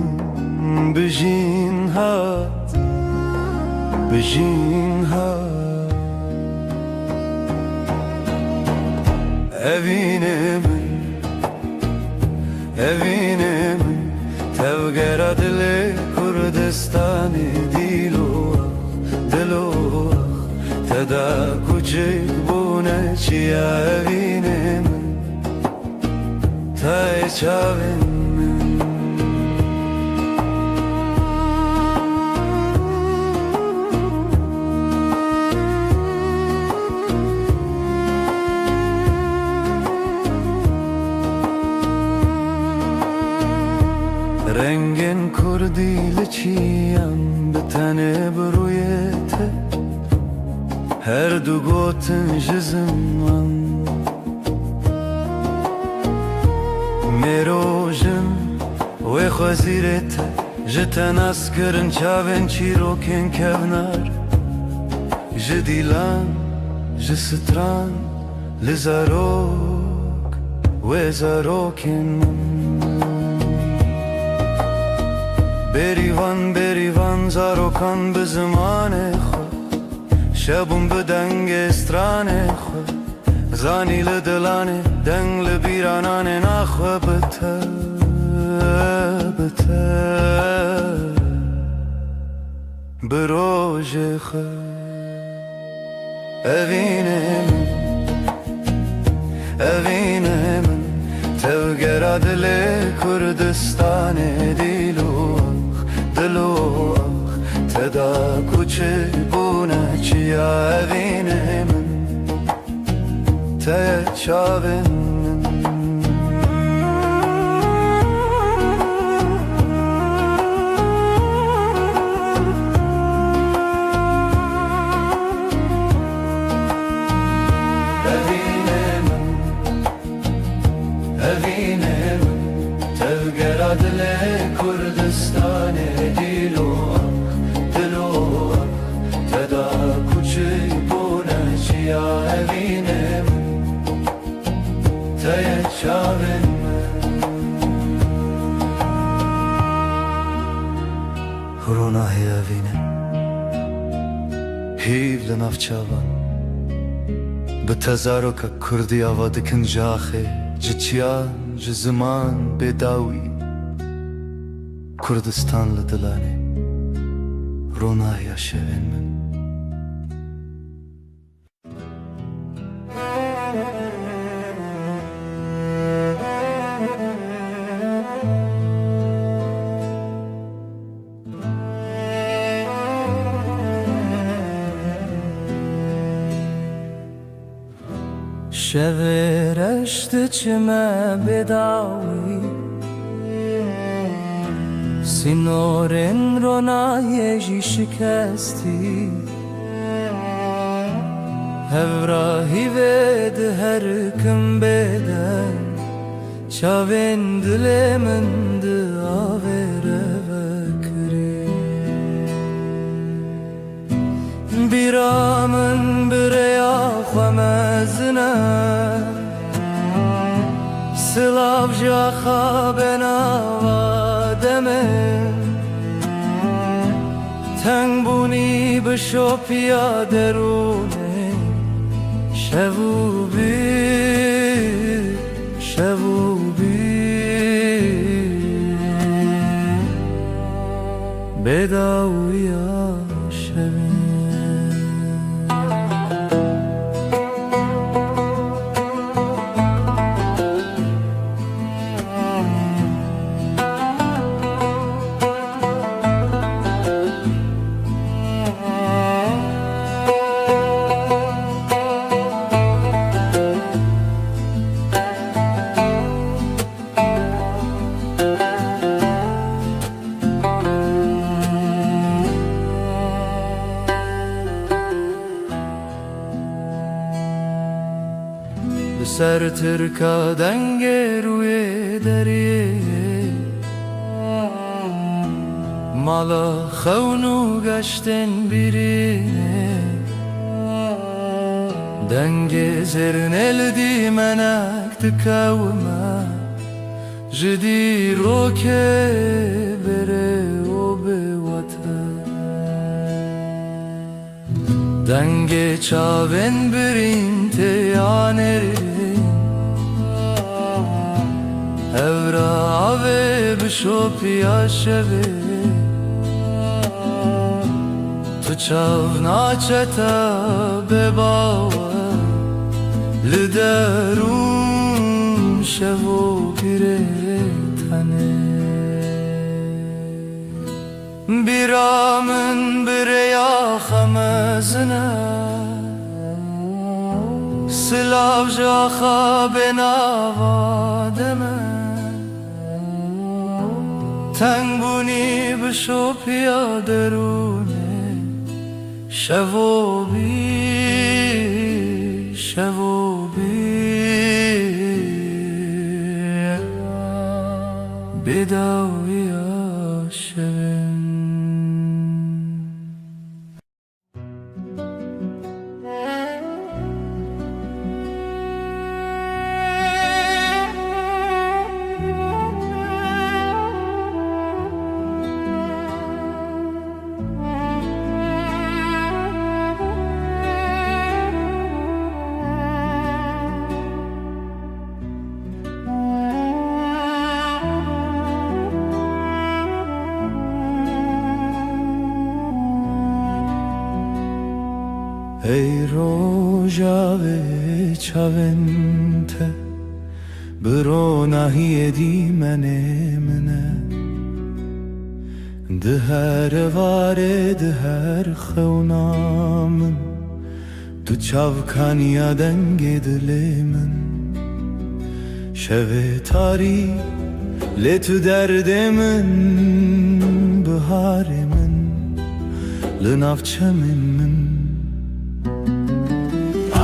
bijîn hat, bijîn hat. Evînê min, evînê min, tevgera dilê Kurdistanê, dîlo ax, dilo ax, te da kuçik bûn Çiya evînê min, tayê çavên min. Rengên kurdî li çiyan bi tenê bi rûyê te. Her du gotin ji ziman. Mêro jin wê xwezîrê te, ji te nas kirin çavên çîrokên kevnar. Ji dîlan, ji stran, li zarok, wê zarokên min. Bêrîvan, bêrîvan zarokan bi zimanê xwe. Şebûn bi dengê stranê xwe, zanî li dilanê deng li bîra nanê naxwe bi te, bi te, bi rojê xwe. Evînê min, evînê min, tevgera dilê Kurdistanê, dîl û ax, dil û ax, te da ku çi bûne çiya evînê min, te ye çavên min. Evînê min, evînê min, tevgera dilê Kurdistanê, dîl û ax, dil û ax, te da ku çi bûne çiya evînê min, te ye çavên min. Ronahê evînê, hîv li nav çavan. Bi te zaroka kurdî ava dikin ji axê, ji çiyan, ji ziman bê dawî. Kurdistan li dilanê, ronahiya şevên min. Şevê reş diçime bêdawî, sînorên ronahiyê jî şikestî. Hevra hîvê di her kim bêdeng, çavên dilê min di avê re vekirî. Bîra min bi rêya xwe mezin e, silav ji axa benava demê. Tengbûnî bi şopiya derûnê, şev û bîr, şev û bîr, bêdawiya şevê. Li ser tirka dengê rûyê deriyê, mala xewn û geştên bîrînê, dengê zêrnê li dîmenek dikewime. Ji dîrokê berê û bi we te. Dengê çavên birîn tê ya nêrîn. Hevra avê bi şopiya şevê. Tu çav naçe te bê bawer. Li derûn şev û pîrê tenê. Bîra min bi rêya xwe mezin e. Silav ji axa bênava de me. Tengbûnî bi şopiya derûnê. Şevo bî, şevo bî, bêdawiya şevin. Ey rojavê çavên te, bi ronahiyê dîmenê min e. Di her evarê, di her xewna min, tu çavkaniya dengê dilê min. Şevê tarî, lê tu derdê min, biharê min, li nav çemên min.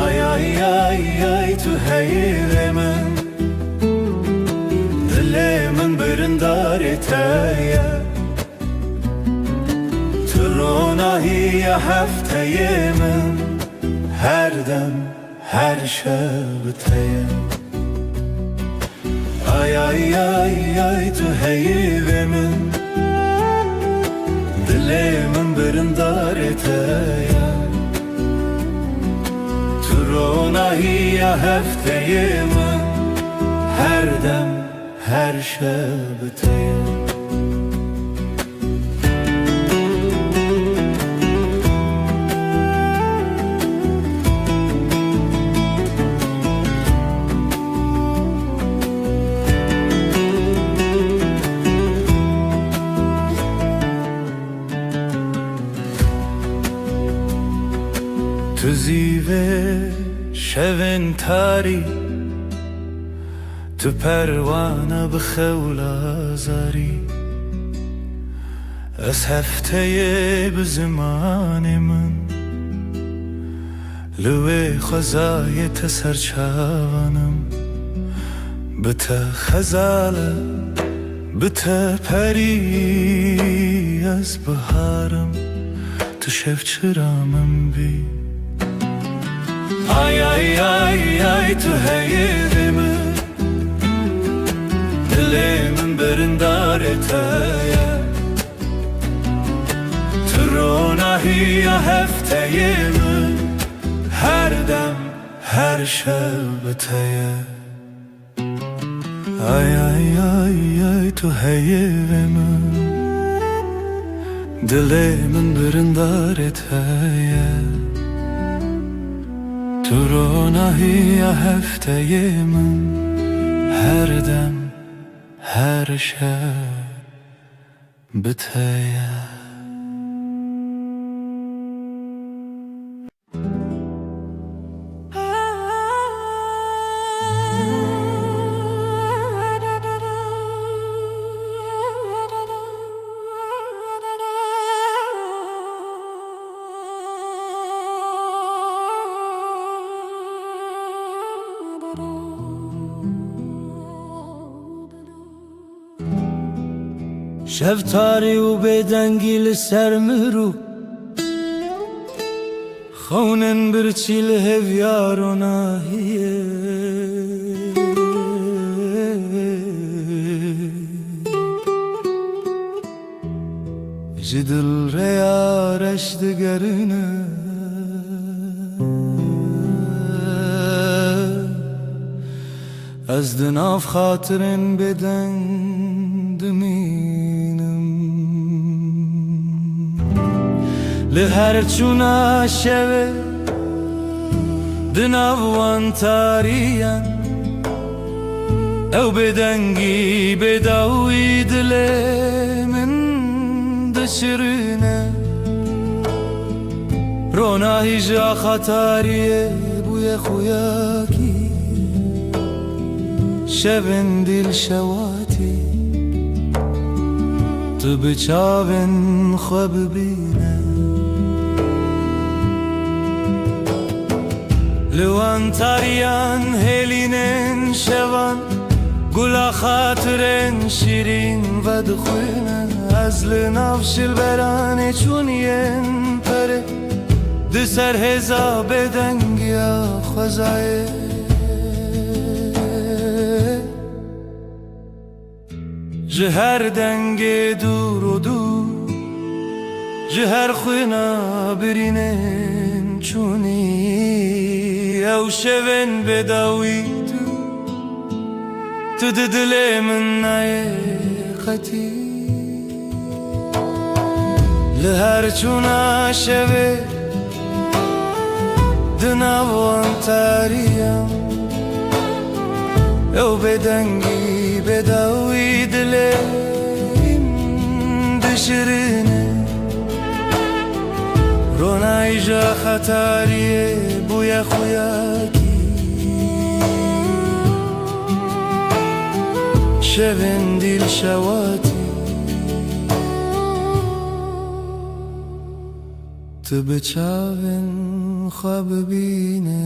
Ay, ay, ay, ay, tu heyvê min. Dilê min birindarê te ye. Tu ronahiya hefteyê min. Her dem, her şev bi te ye. Ay, ay, ay, ay, tu heyvê min. Dilê min birindarê te ye. Tu ronahiya hefteyê min. Her dem, her şev bi te ye. Tu zîvê şevên tarî, tu perwana bi xewla zarî. Ez hefteyê bi zimanê min, li wê xwezayê te serçavan im. Bi te xezal e, bi te perî, ez bihar im, tu şevçira min bî. Ay, ay, ay, ay, tu heyvê min. Dilê min birindarê te ye. Tu ronahiya hefteyê min. Her dem, her şev bi te ye. Ay, ay, ay, ay, tu heyvê min. Dilê min birindarê te ye. Tu ronahiya hefteyê min. Her dem, her şev bi te ye. Şev tarî û bêdengî li ser mir û xewnên birçî li hêviya ronahiyê. Ji dil rêya reş digerine. Ez di nav xatirên bêdeng dimînim. Li her çûna şevê Di nav wan tariyan, ew bêdengî, bêdawî dilê min dişirîne. Ronahî ji axa tariyê bûye xuyakî, şevên dîl şewatî, tu bi çavên xwe bibîne. Li wan tariyan hêlînên şevan, gula xatirên şîrîn vedixwîne. Ez li nav şilberanê çûniyên perê, di ser hêza bêdengiya xwezayê. Ji her dengê dûr û dûr, ji her xwîna birînên çûnî, ew şevên bêdawî tu, tu di dilê min nayê qetî. Li her çûna şevê di nav wan tariyan, ew bêdengî, bêdawî dilê min dişirîne. Ronahî ji axa tariyê bûye xuyakî, şevên dîl şewatî. Tu bi çavên xwe bibîne.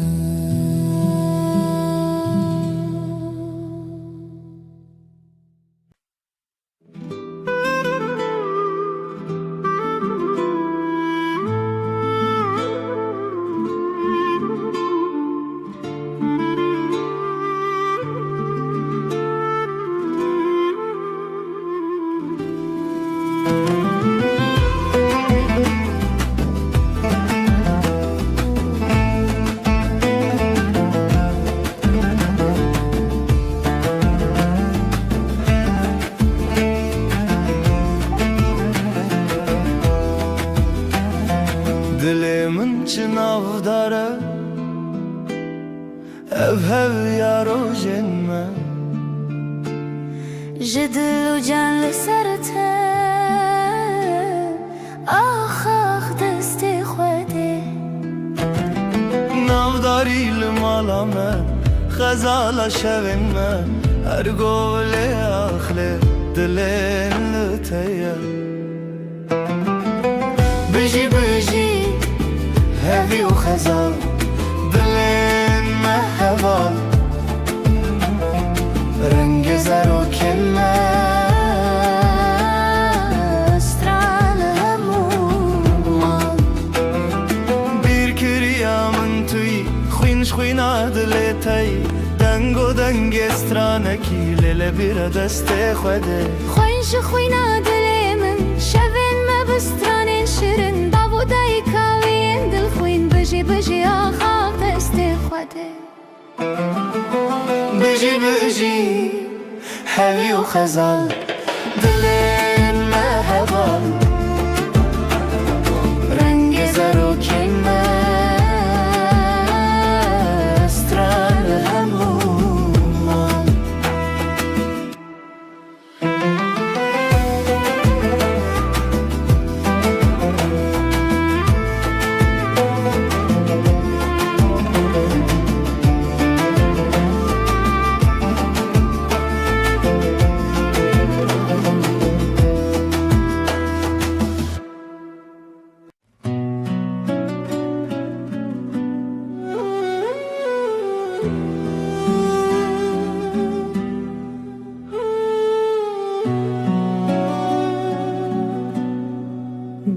Dilê min çi navdar e, ev hev ya rojên me. Ji dil û can li ser te, ax ax destê Xwedê. Navdarî li mala me, xezala şevên me, her govlê axlê dilên li te ye. Bijî, bijî, hevî û xezal, dilên me heval. Rengê zarokên me stran hemû mal. Bîrkiriya min tu yî, xwîn ji xwîna dilê te yî. Dengo dengê stranekî, lê li bîra destê Xwedê. Xwîn ji xwîna dilê min, şevên me bi stranên şirin, bav û dayika wî yên dilxwîn, bijî, bijî, ax ax destê Xwedê. Bijî, bijî, hevî û xezal, dilên me heval. Rengê zarokên me stran hemû mal.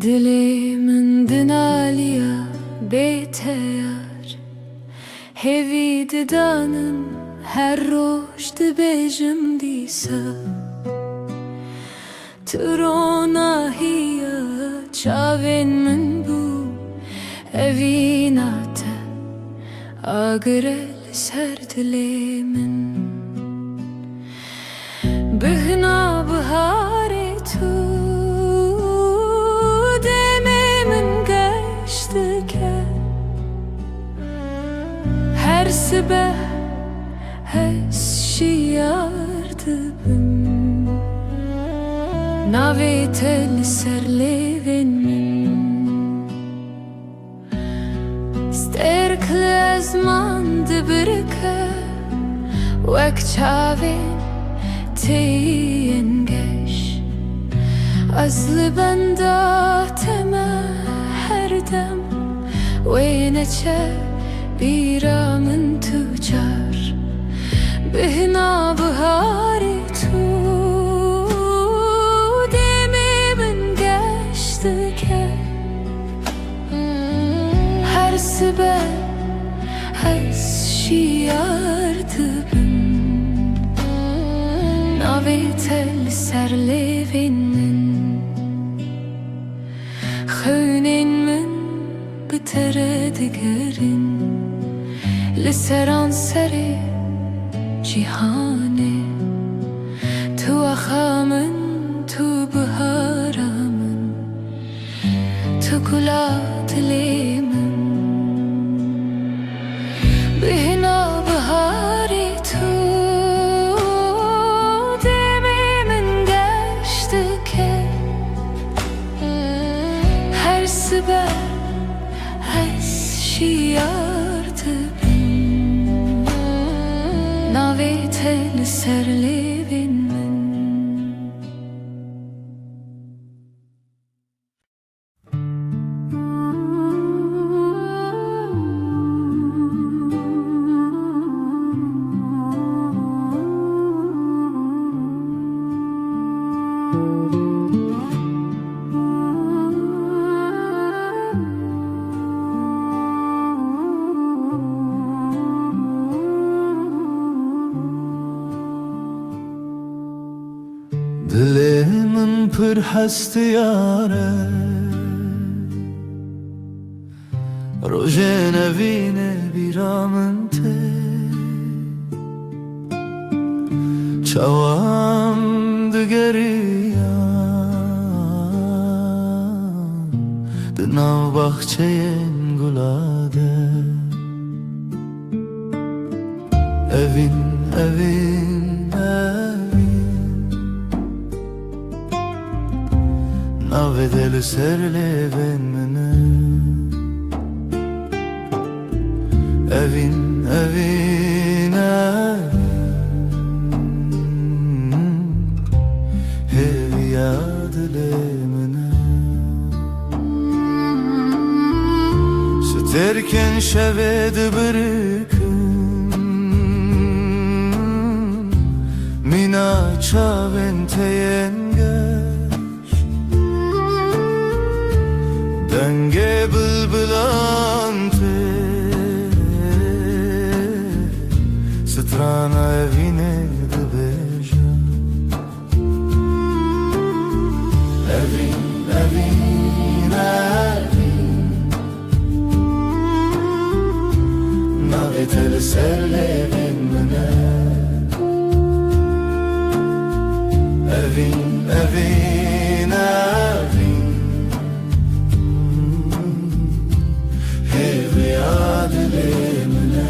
Dilê min dinaliya bê teyar, hêvî didanim her roj dibêjim dîsa. Tu ronahiya çavên min bû, evîna te agir e li ser dilê min. Bihna biharê tu demê min geş dike. Be, ez şiyar dibim, navê te li ser lêvên min. Stêrk li ezman dibirike, wek çavên teyên geş. Ez li benda te me her dem, wê neçe bîra min tu car. Bihna biharê tu dêmê min geş dike. Her sibe ez şiyar dibim, navê te li ser lêvên min. Xewnên min bi te re digerin, li seranserê cîhanê. Tu axa min, tu bihara min, tu gula dilê min. Bihna biharê tu dêmê min geş dike. Her sibe ez şiyar dibim, navê te li ser lêvên min. Dilê min pir hestiyar e, rojê nevînê bîra min tê. Çawan digeriyan di nav baxçeyên gula de. Evîn, evîn, evîn, navê te li ser lêvên min e. Evîn, evîn, evîn, hêviya dilê min e. Stêrkên şevê dibirikin, mîna çavên te yên geş. Dengê bilbilan tê, strana evînê dibêje. Evîn, evîn, evîn, navê te li ser lêvên min e. Evîn, evîn, evîn, hêviya dilê min e.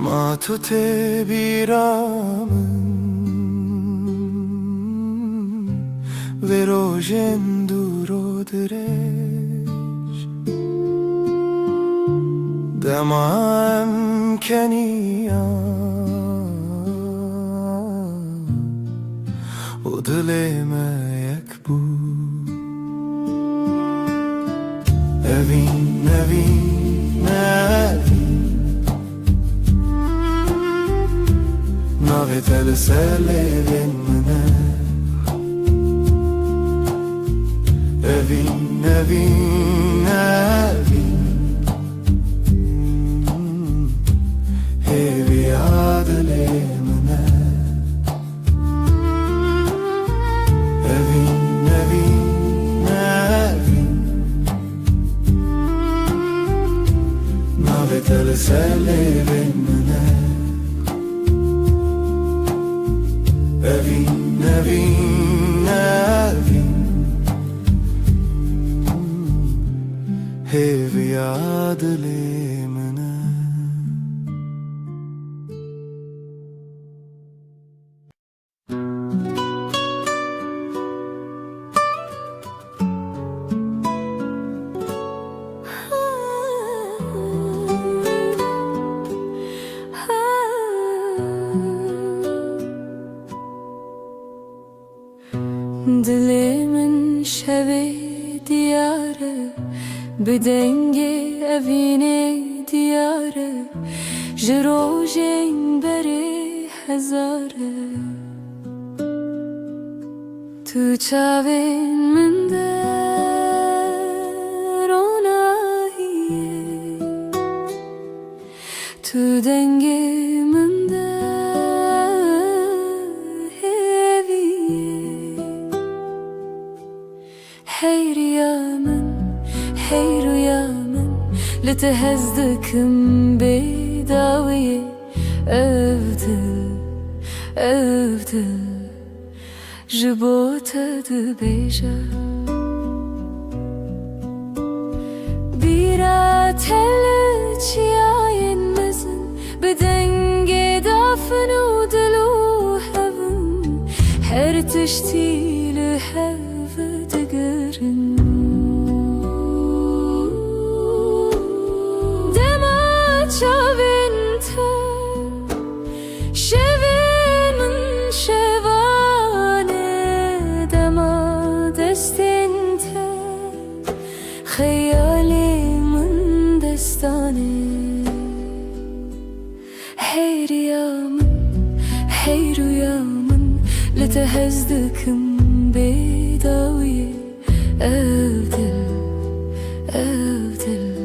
Ma tu tê bîra min, vê rojên dûr û dirêj, dema em keniya û dilê me yek bû. Evîn, evîn, evîn, navê te li ser lêvên min e. Evîn, evîn, evîn, hêviya dilê Ser lêvên min e. Evîn, evîn, evîn. Hêviya dilê min e. Dilê min şevê diyar e, bi dengê evînê diyar e, ji rojên berê hezar e. Tu çavên min de ronahiyê, tu dengê min de hêviyê. Hey riya min, hey rûya min, li te hez dikim bê dawiyê. Ev dil, ev dil ji bo te dibêje. Bîra te li çiyayên mezin, bi dengê dafin û dil û hevin, her tiştî li hev digirin. Dema çavên te şevê min şevan e, dema destên te xeyalê min destan e. Hey riya min, hey rûya min, li te hez dikim bê dawiyê. Ev dil, ev dil,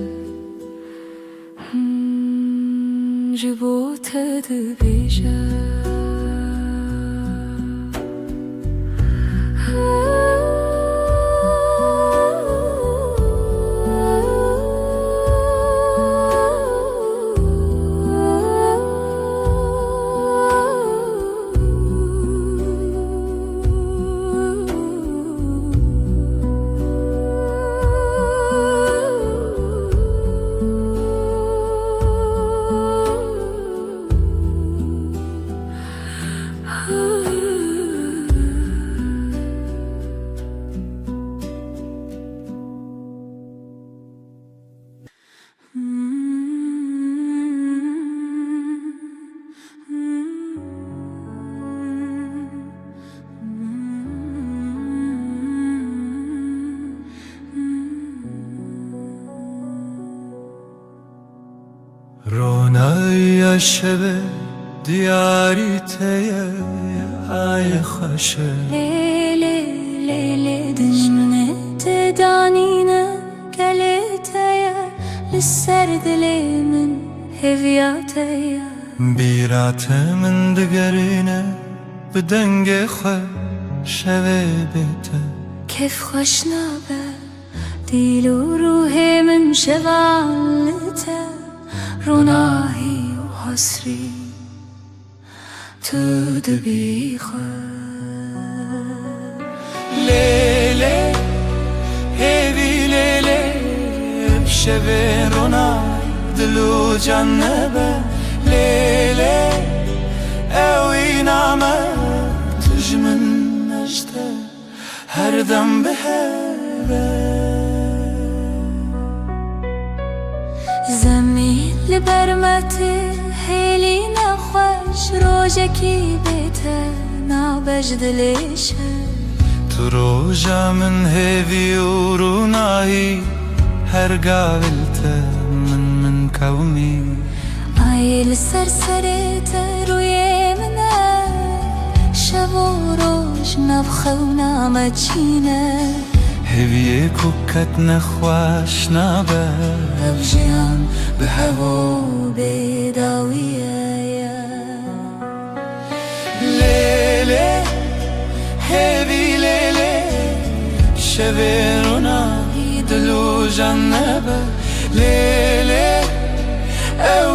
hmm, ji bo te dibêje. Ronahiya şevê diyarî te ye, ay xweş e. Lê, lê, lê, lê, dijminê te danîne, gelê te ye, li ser dilê min hêviya te ye. Bîra te min digerîne, bi dengê xwe şevê bê te. Kêf xweş nabe. Dîl û ruhê min şevan li te, ronahî û hesrî tu dibî xwe. Lê lê, hêvî lê lê, bi şevê ronahî dil û can nebe. Lê lê, ew îna me, tu ji min, ez ji te. Her dem bi hev e. Zemîn li ber me tê, hêlî nexweş, rojekî bê te nabe ji dilê şev. Tu roja min hêvî û rûnahî, her gav li te min, min kewmî. Ayê li ser serê te rûyê min e, şev û roj nav xewna me çîne. Hêviyê ku ketine xweş nabe. Ev jiyan bi hev û bê dawiyê ye. Lê lê, hêvî lê lê, şevê ronahî dil û can nebe. Lê lê, ew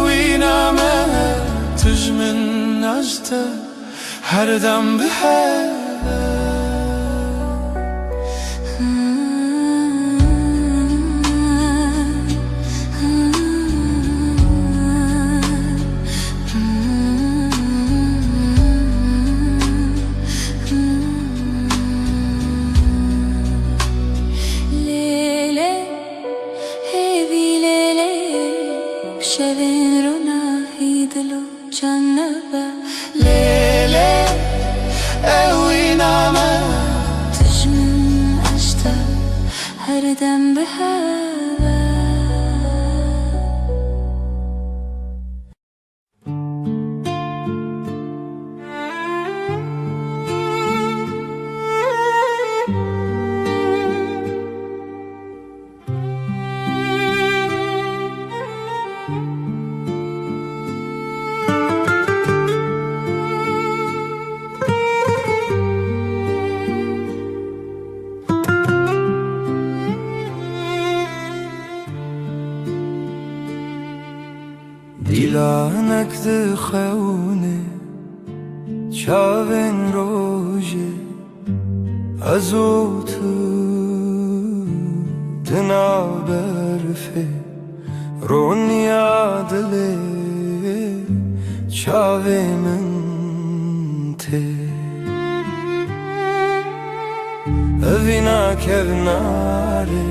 Her dem bi hev e. Lê lê, hêvî lê lê, bi şevên ronahî dilo. Can nebe lê lê, ew wî name. Tu ji min eşte, her dem bi hev e. Dîlanek dixewne çavên rojê, ez û tu di nav berfê, roniya dilê çavê min tê. Evîna kevnarê,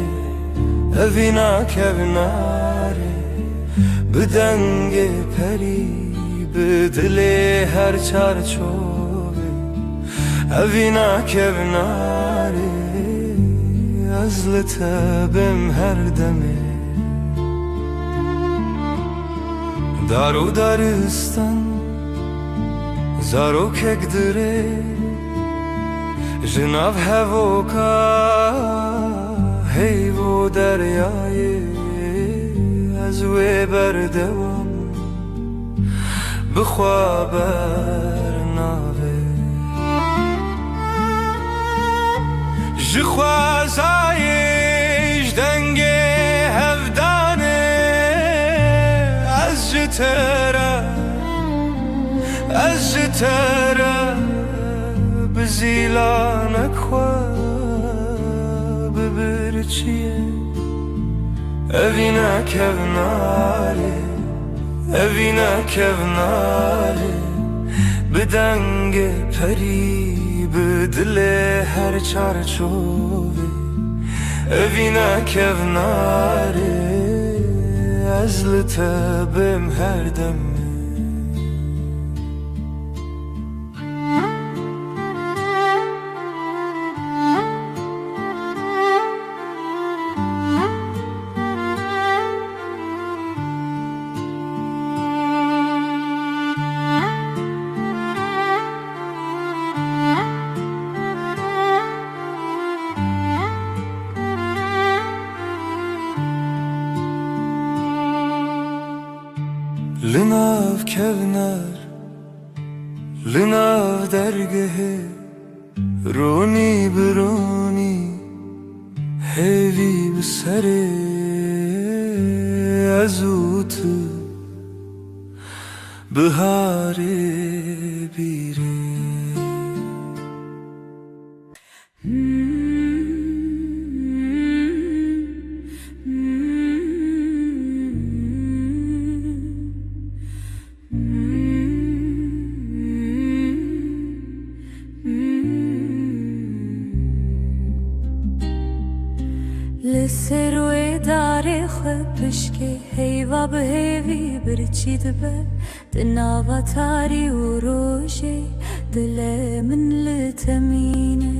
evîna kevnarê, bi dengê perî, bi dilê her çar çovê. Evîna kevnarê, ez li te bêm her demê. Dar û daristan, zarokek dirê, ji nav hevoka heyv û deryayê, ez wê berdewam bi xwe bernavê. Ji xwezayê, ji dengê hevdanê, ez ji te re, ez ji te re bi zîlanek xwe bibirçiyê. Evîna kevnarê, evîna kevnarê, bi dengê perî, bi dilê her çar çovê. Evîna kevnarê, ez li te bêm her demê. Li nav kevnar, li nav dergehê, ronî bi ronî, hêvî bi serê, ez û tu biharê bîrê. Li ser wê darê xwe pişkê heyva bi hêvî birçî dibe. Di nava tarî û rojê dilê min li te mîne.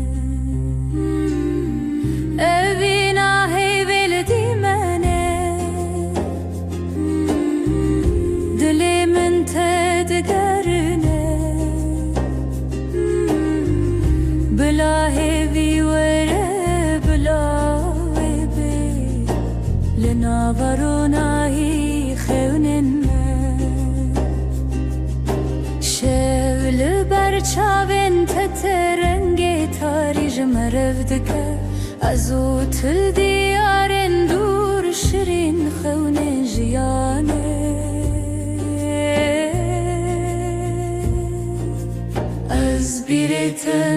Evîna heyvê li dîmenê, dilê min te digerine. Bila hêvî were, bila wê bê, li nava ronahî xewnên me. Şev li ber çavên te te rengê tarî ji me rev dike. Ez û tu diyarên dûr, şirîn xewnên jiyanê.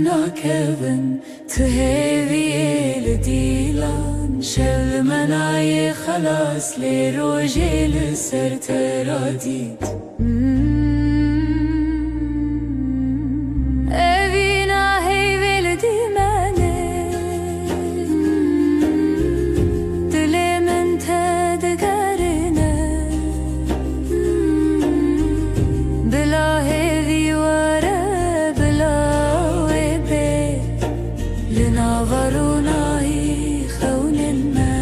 nakevin, tu hêviyê li dîlan. Şev li me nayê xelas, lê rojê li ser te radît. Evîna heyvê li dîmenê, dilê min te digerîne. Bila hêvî were, bila wê bê li nava ronahî xewnên me.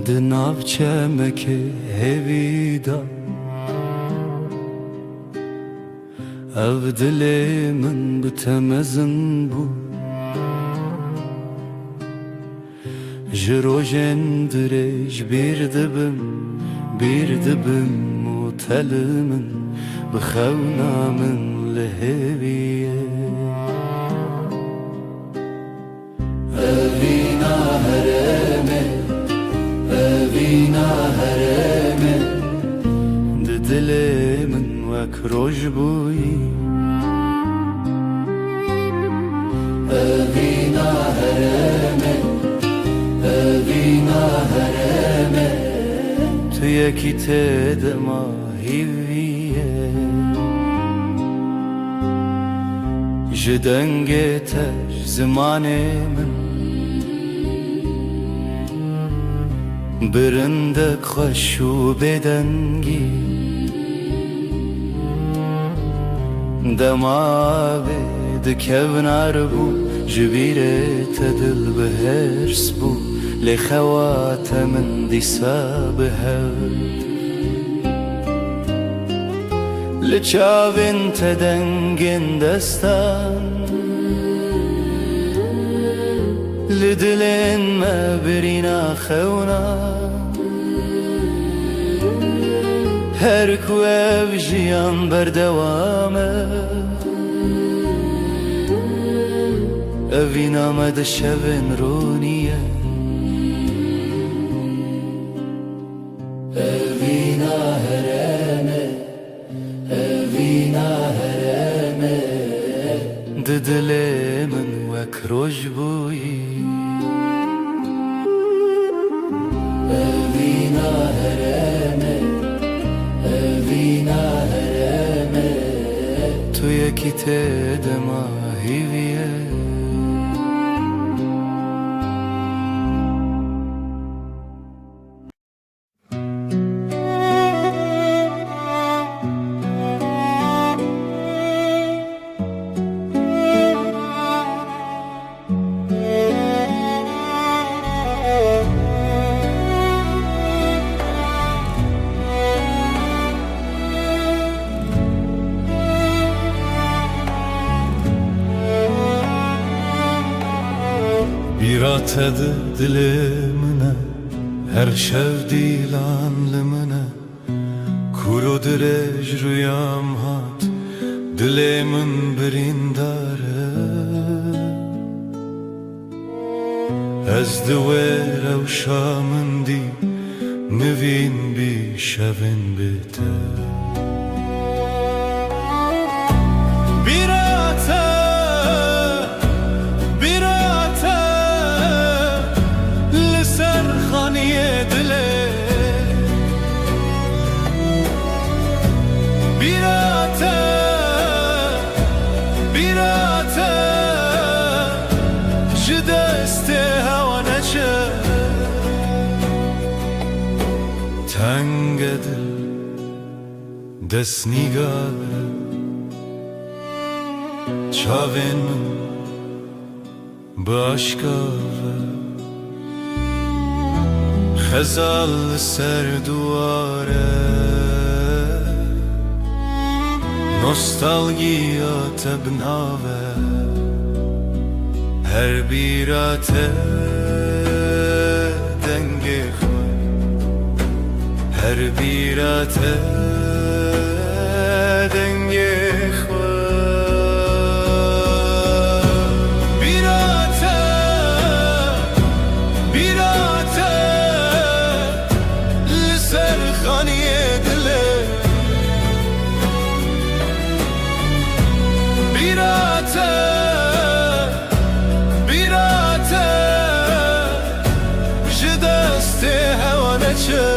Di nav çemekê hêvî de, ev dilê min bi te mezin bû. Ji rojên dirêj bîr dibim, bîr dibim û te li min bi xewna min li hêvî ye. Evîna herêmê, evîna herêmê, di dilê min wek roj bûyî. Evîna herêmê, evîna herêmê, tu yekî tê dema hîvî ye. Ji dengê te, ji zimanê min, bi rindek xweş û bêdengî. Dema vê di kevnar bû, ji bîrê te dil bi hêrs bû, lê xewa te min dîsa bi hev. Li çavên te dengên destan, li dilên me birîna xewna. Her ku ev jiyan berdewam e, evîna me di şevên ronî ye. Evîna herêmê, evîna herêmê, di dilê min wek roj bûyî. Evîna herêmê, evîna herêmê, tu yekî tê dema hîvî ye. Bîra te di dilê min e, her şev dîlan li min e. Kûr û dirêj rûyam hat, dilê min birîndar e. Ez di wê rewşa min dî, nivîn bî şevên bê te. Bîra te, bîra te li ser xaniyê dilê. Bîra te, bîra te ji destê hewa neçe. Tenge dil, destnîgar, çavên min bi aşka ve. Xezal li ser dûar e, Nostalgiya te bi nav e, her bîra te dengê xwe, her bîra te dengê xwe. Bîra te, bîra te li ser xaniyê dilê. Bîra te, bîra te ji destê hewa neçe.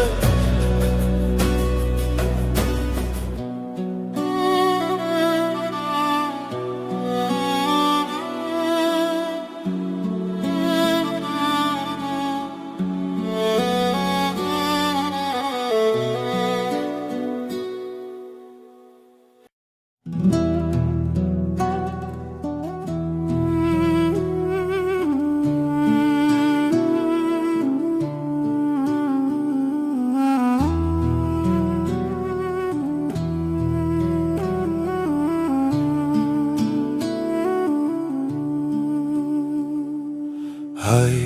Hay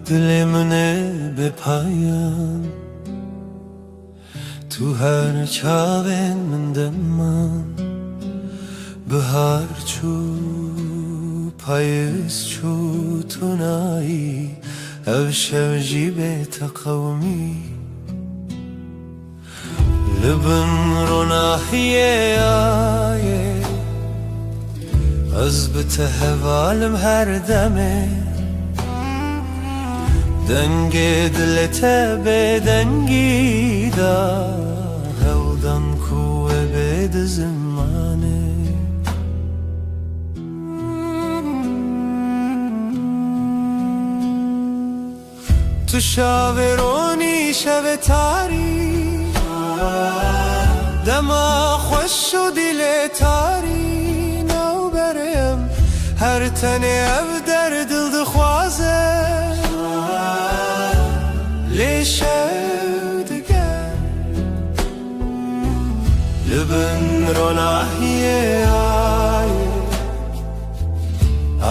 dilê min ê bêpayan, tu her çavên min de man. Bihar çû, payîz çû, tu nayî, ev şev jî bê te qewimî. Li bin ronahiyê yayê, ez bi te hevalim her demê. Dengê dilê te bêdengî da, hewdan ku wê bê di zimanê. Tu şavê ronî şevê tarî, dema xweş û dilê tarî newberê em, her tenê ev der dil dixwaze, lê şev diger li bin ronahiyê yayê.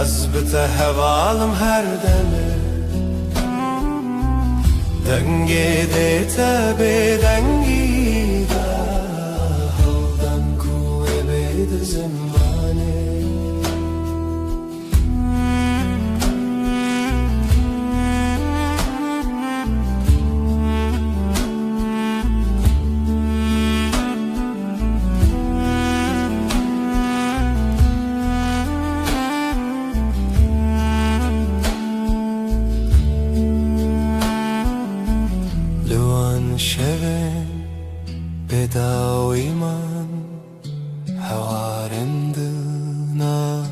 Ez bi te hevalim her demê. Dengê dê te bêdengî da, hewdan ku wê bê di zimanê. Li wan şevên bêdawî man, hewarên di nav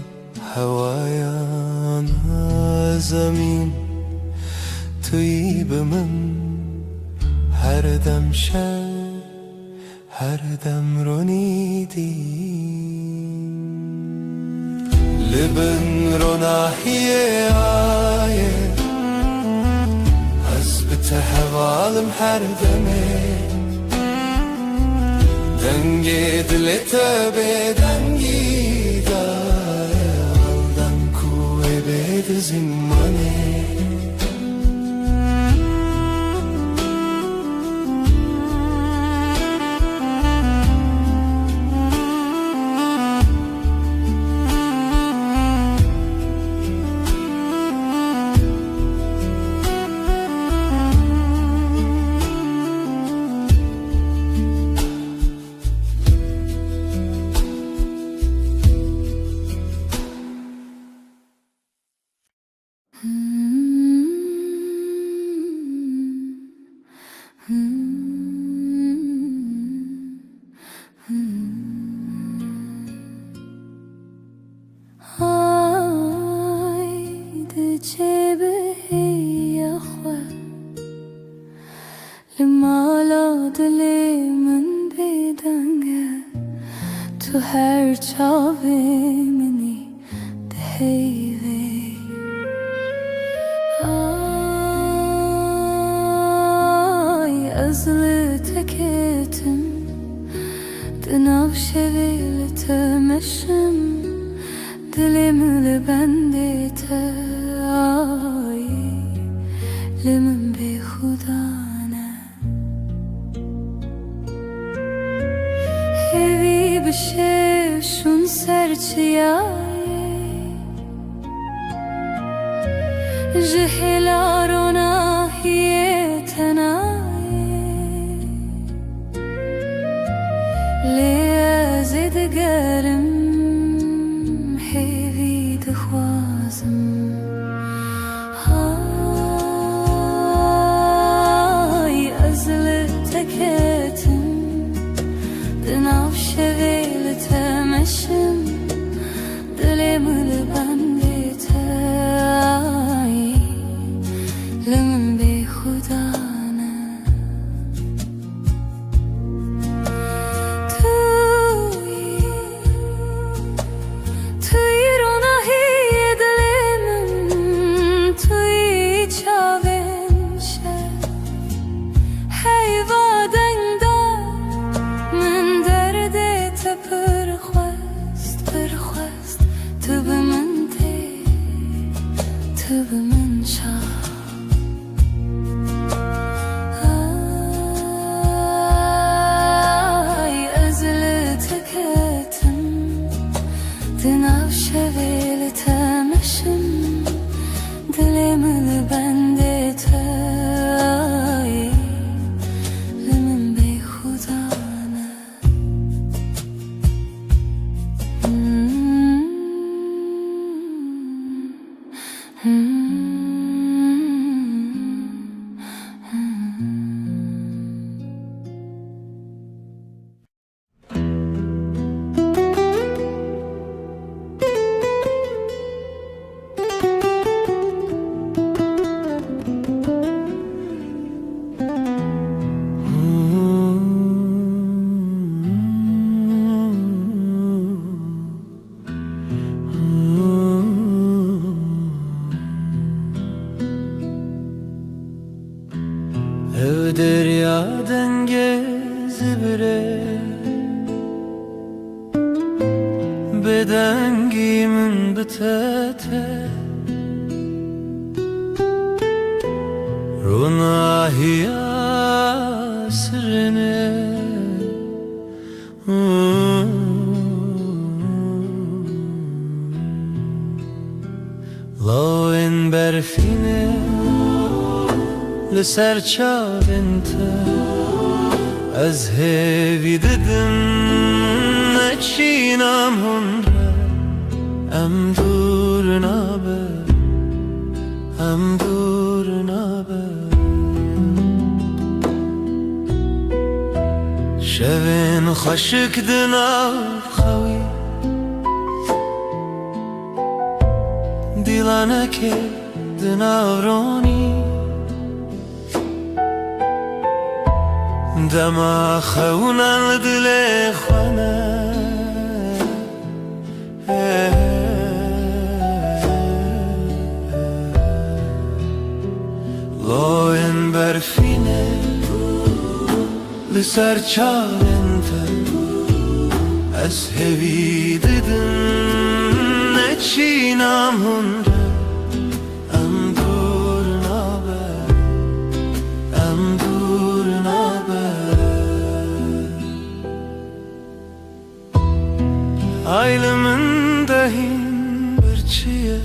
hewayan zemîn, tu yî bi min her dem şev, her dem ronî dî. Li bin ronahiyê yayê, ez bi te hevalim her demê. Dengê dilê te bêdengî da, hewdan ku wê bê di zimanê. Haydi çê bi hêya xwe. Li mala dilê min bêdeng e, tu her çavê min î diheyvê. Ay, ez li te ketim, di nav şevê li Meşim, dilê min li bendê te ayî, li min bêxuda ne. Hêvî bi şev şûn ser çiyayê, ji hêla ronahiyê tenayê. Lê ez ê digerim, hêvî dixwazim. Hay ez li te ketim, di nav şevê li te meşim, dilê min li bendê te ayî, li min bêxuda ne. Tu yî, tu yî ronahiyê dilê min, tu yî çavên şev. Heyva deng da min derdê te pir xwest, pir xwest. Tu bi min tê, tu bi min çav. Ay, ez li te ketim, di nav şevê li te meşim, dilê min li bendê te ayî, li min bêxuda ne. Ev derya dengê zivirê, bêdengî min bi te te, ronahiya sirine. Lawên berfîne li ser çavên te, ez hêvî didim, neçîna min hûn re, em dûr nabe, em dûr nabe. Şevên xweşik di nav xewî, dîlanekê di nav ronî, dema xewnan li dilê xwe ne. Lawên berfîne li ser çavên te, ez hêvî didim, neçîna min hûn re, em dûr nabe, em dûr nabe. Ay li min de hîn birçî ye,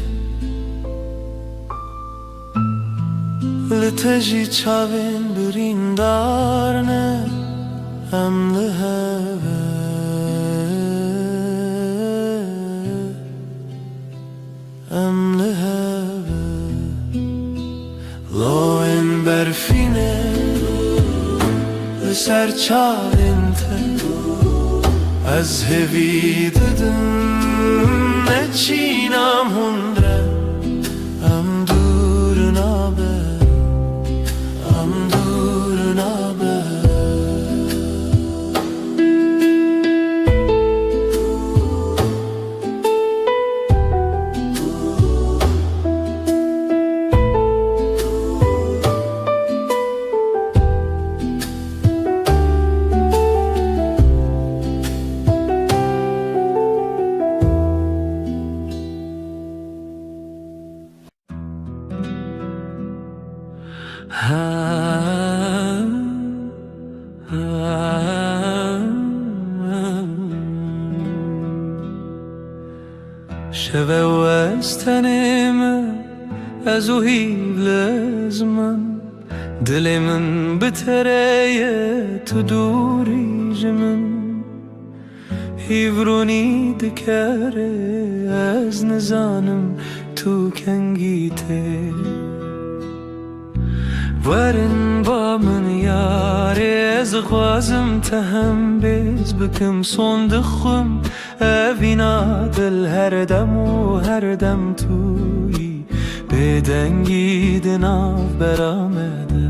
li te jî çavên birîndar ne, em li hev e, em li hev e. Lawên berfîne li ser çavên te, ez hêvî didim, neçîna min hûn re, em dûr nabe, em dûr nabe. Şeve û ez tenê me, ez û hîv li ziman. Dilê min bi te re ye, tu dûrî ji min. Hîv rûnî dikere, ez nizanim tu kengî tê. Werin ba min yarê, ez dixwazim te hem bêz bikim, son dixwim evîna dil her dem û her dem tu yî. Bêdengî di navbera me de,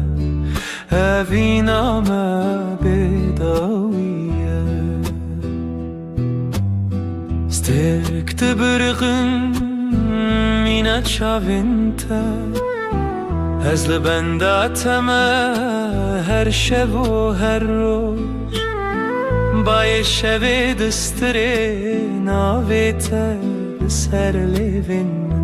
evîna me bêdawî ye. Stêrk dibiriqin mîna çavên te, ez li benda te me her şev û her roj. Bayê şevê distirê navê te li ser lêvên min.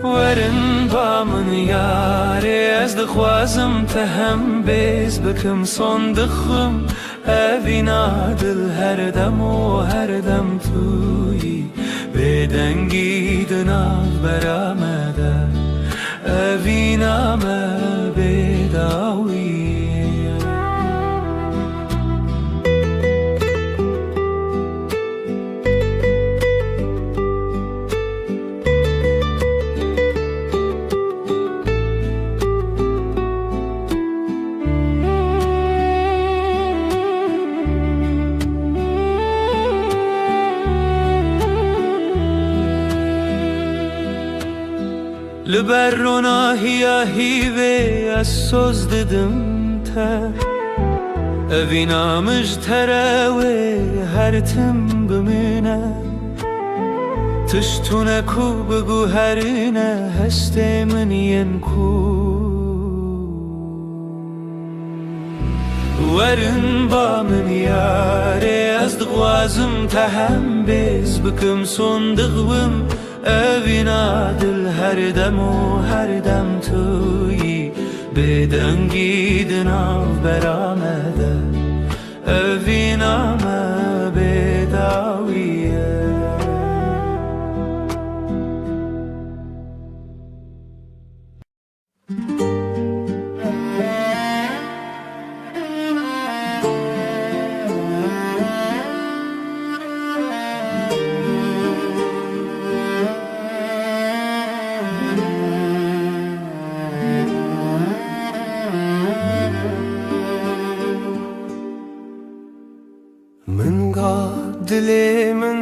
Werin ba min yarê, ez dixwazim te hem bêz bikim, son dixwim evîna dil her dem û her dem tu yî. Bêdengî di navbera me de, evîna me bêdawî ye. Li ber ronahiya hîvê ez soz didim te. Evîna min ji te re wê her tim bimîne. Tişt tune ku biguherîne hestê min yên ku. Werin ba min yarê, ez dixwazim te hem bêz bikim, son dixwim evîna dil her dem û her dem tu yî. Bêdengî di navbera me de, evîna me bêdawî ye. Min got dilê min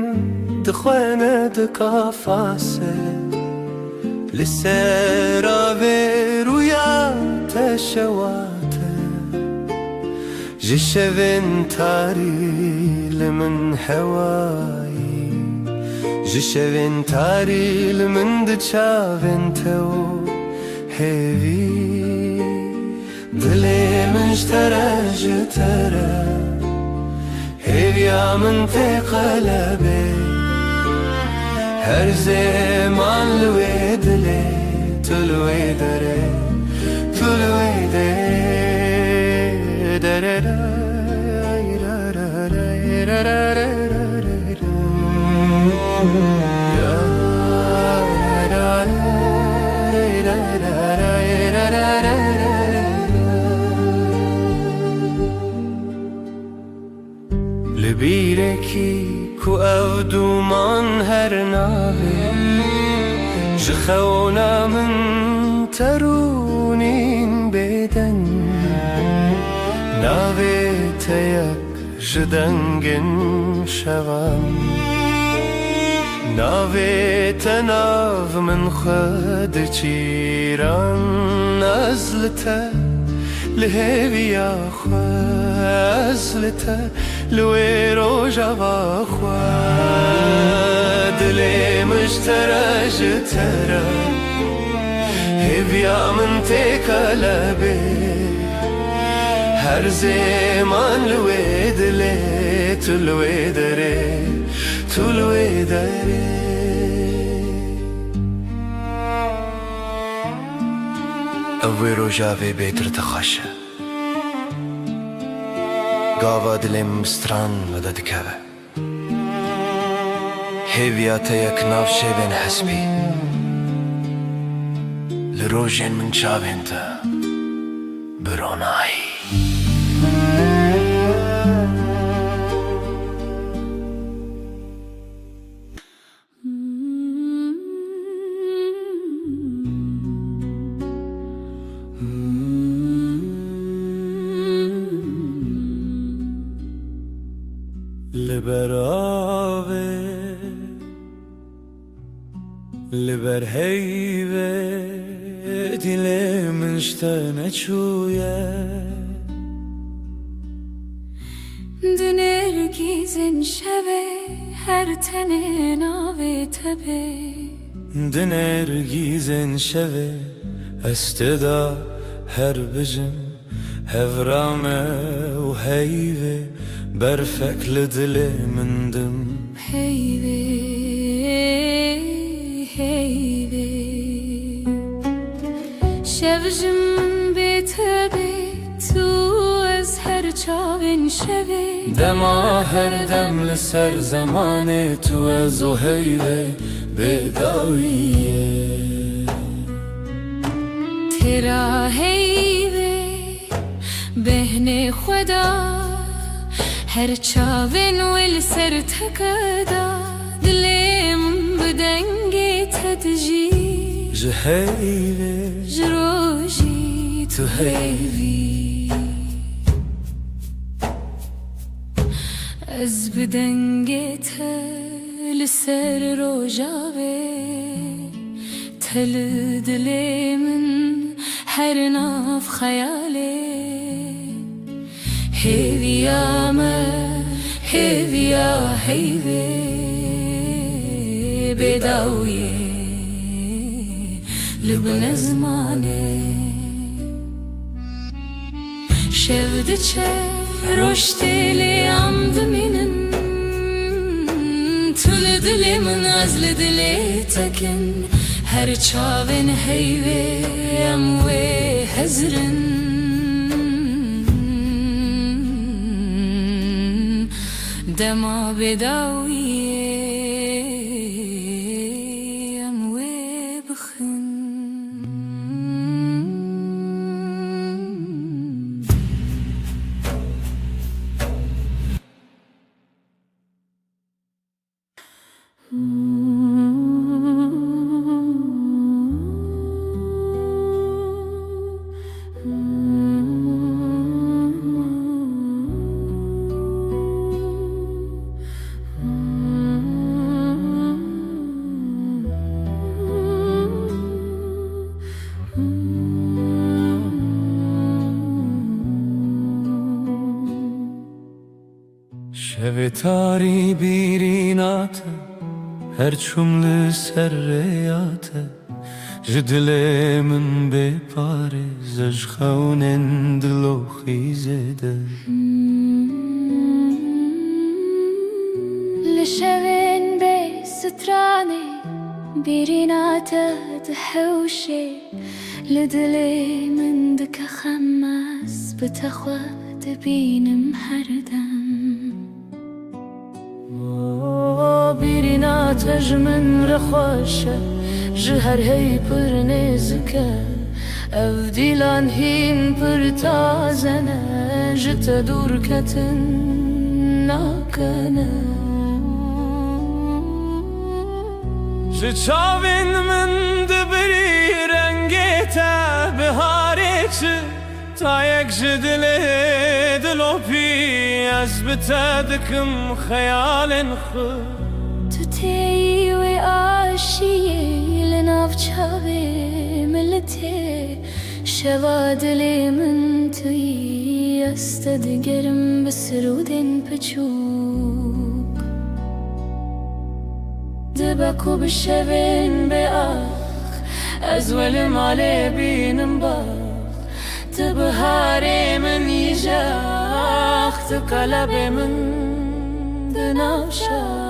dixwene di kafase, li ser avê rûya te şewate. Ji şevên tarî li min hewayî, ji şevên tarî li min di çavên te û hêvî. Dilê min ji te re, ji te re, hêviya min tê qelebê. Her zeman li wê dilê, tu li wê derê, tu li wê derê, derê. Li bîrekî ku ev dûman her nabe, ji xewna min te rûnîn bêdeng. Navê te yek ji dengên şevan. Navê te nav min xwe diçîran. Ez li te, li hêviya xwe, ez li te, li wê rojava xwe. Dilê min ji te re, ji te re, hêviya min tê kelebê. Her zeman li wê dilê, tu li wê derê, tu li wê derê. Ev wê rojavê bêtir dixweşe. Gava dilê min bi stran vedidikeve. Hêviya te yek nav şevên hespî. Li rojên min çavên te bi ronahî. Li ber avê, li ber heyvê, dilê min ji te neçûye. Di nêrgîzên şevê her tenê navê te bê. Di nêrgîzên şevê ez tê de her bijim, hevra me û heyvê, berfek li dilê min dim. Heyvê, heyvê. Şev ji min bê te bê, tu ez her çavên şevê. Dema her dem li ser zemanê, tu ez û heyvê bê dawiyê. Têra heyvê, bêhnê xwe da, her çavên wê li ser teke da, dilê min bi dengê te dijî. Ji heyvê, ji rojî tu heyvî. Ez bi dengê te li ser rojavê, te li dilê min her nav xeyalê. Hêviya me, hêviya heyvê, bêdawiyê li bin ezmanê. Şev diçe, roj tê lê em dimînin. Tu li dilê min, ez li dilê te kin. Her çavên heyvê em wê hezir in. Dema bêdawiyê em wê bixin. Şevê tarî bîrîna te, her çûm li ser rêya te, ji dilê min bê parêz e, ji xewnên dilo xîzê de. Li şevên bê stranê, bîrîna te dihewşê, li dilê min dike xem, ez bi te xwe dibînim her dem. Bîrîna te ji min re xweş e, ji her hey pir nêzik e. Ev dîlan hîn pir taze ne, ji te dûrketin nakene. Ji çavên min dibirî rengê te, biharê çi tayek ji dilê dilopî, ez bi te dikim xeyalên xwe. Tu têyî wê aşiyê li nav çavê min li tê, şeva dilê min tu yî, ez te digerim bi sirûdên piçûk. Dibe ku bi şevên bê ax, ez we li malê bînim bax. Tu biharê min yî jax, tu qelebê min di nav şax.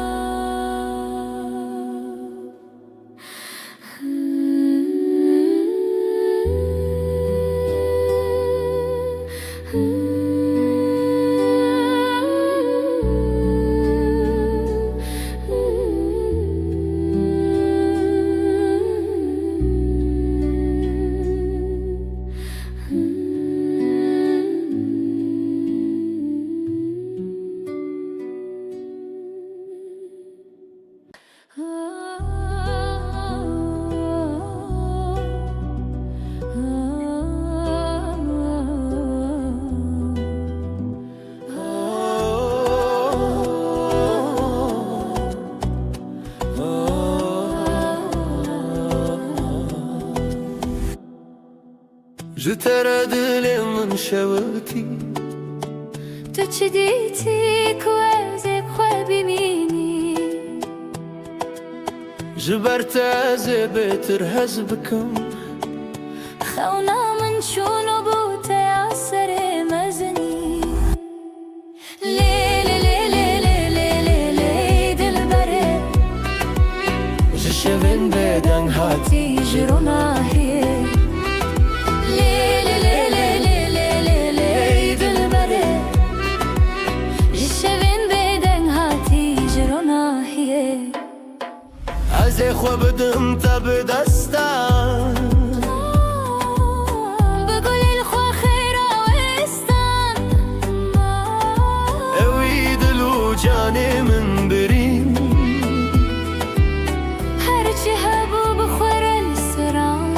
Ji te re dilê min şewitî. Tu çi dîtî ku ez ê bi xwe bimînî? Ji ber te ez ê bêtir hez bikim. Xewna min çûn û bû te ya serê mezinî. Lê, lê, lê, dilberê. Ji şevên bêdeng hatî ji ronahiyê. Lê, lê, lê, dilberê. Ji şevên bêdeng hatî ji ronahiyê. Ez ê xwe bidim te bi destan. Bi gulên xwe xêra wêstan. Ewî dil û canê min birîn. Her çi hebû bi xwe re li siran.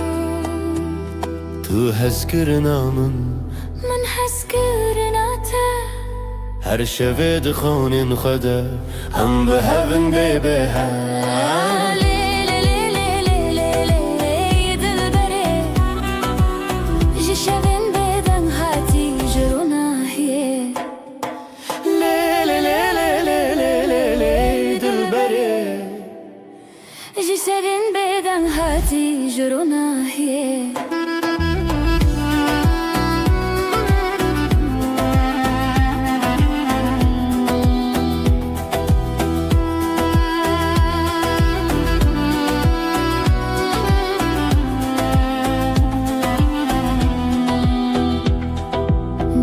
Tu hezkirina min. Min hezkirina te. Her şevê di xanên xwe de em bi hev in bê bêher. Lê, lê, lê, dilberê. Ji şevên bêdeng hatî ji ronahiyê. Lê, lê, lê, dilberê. Ji şevên bêdeng hatî ji ronahiyê.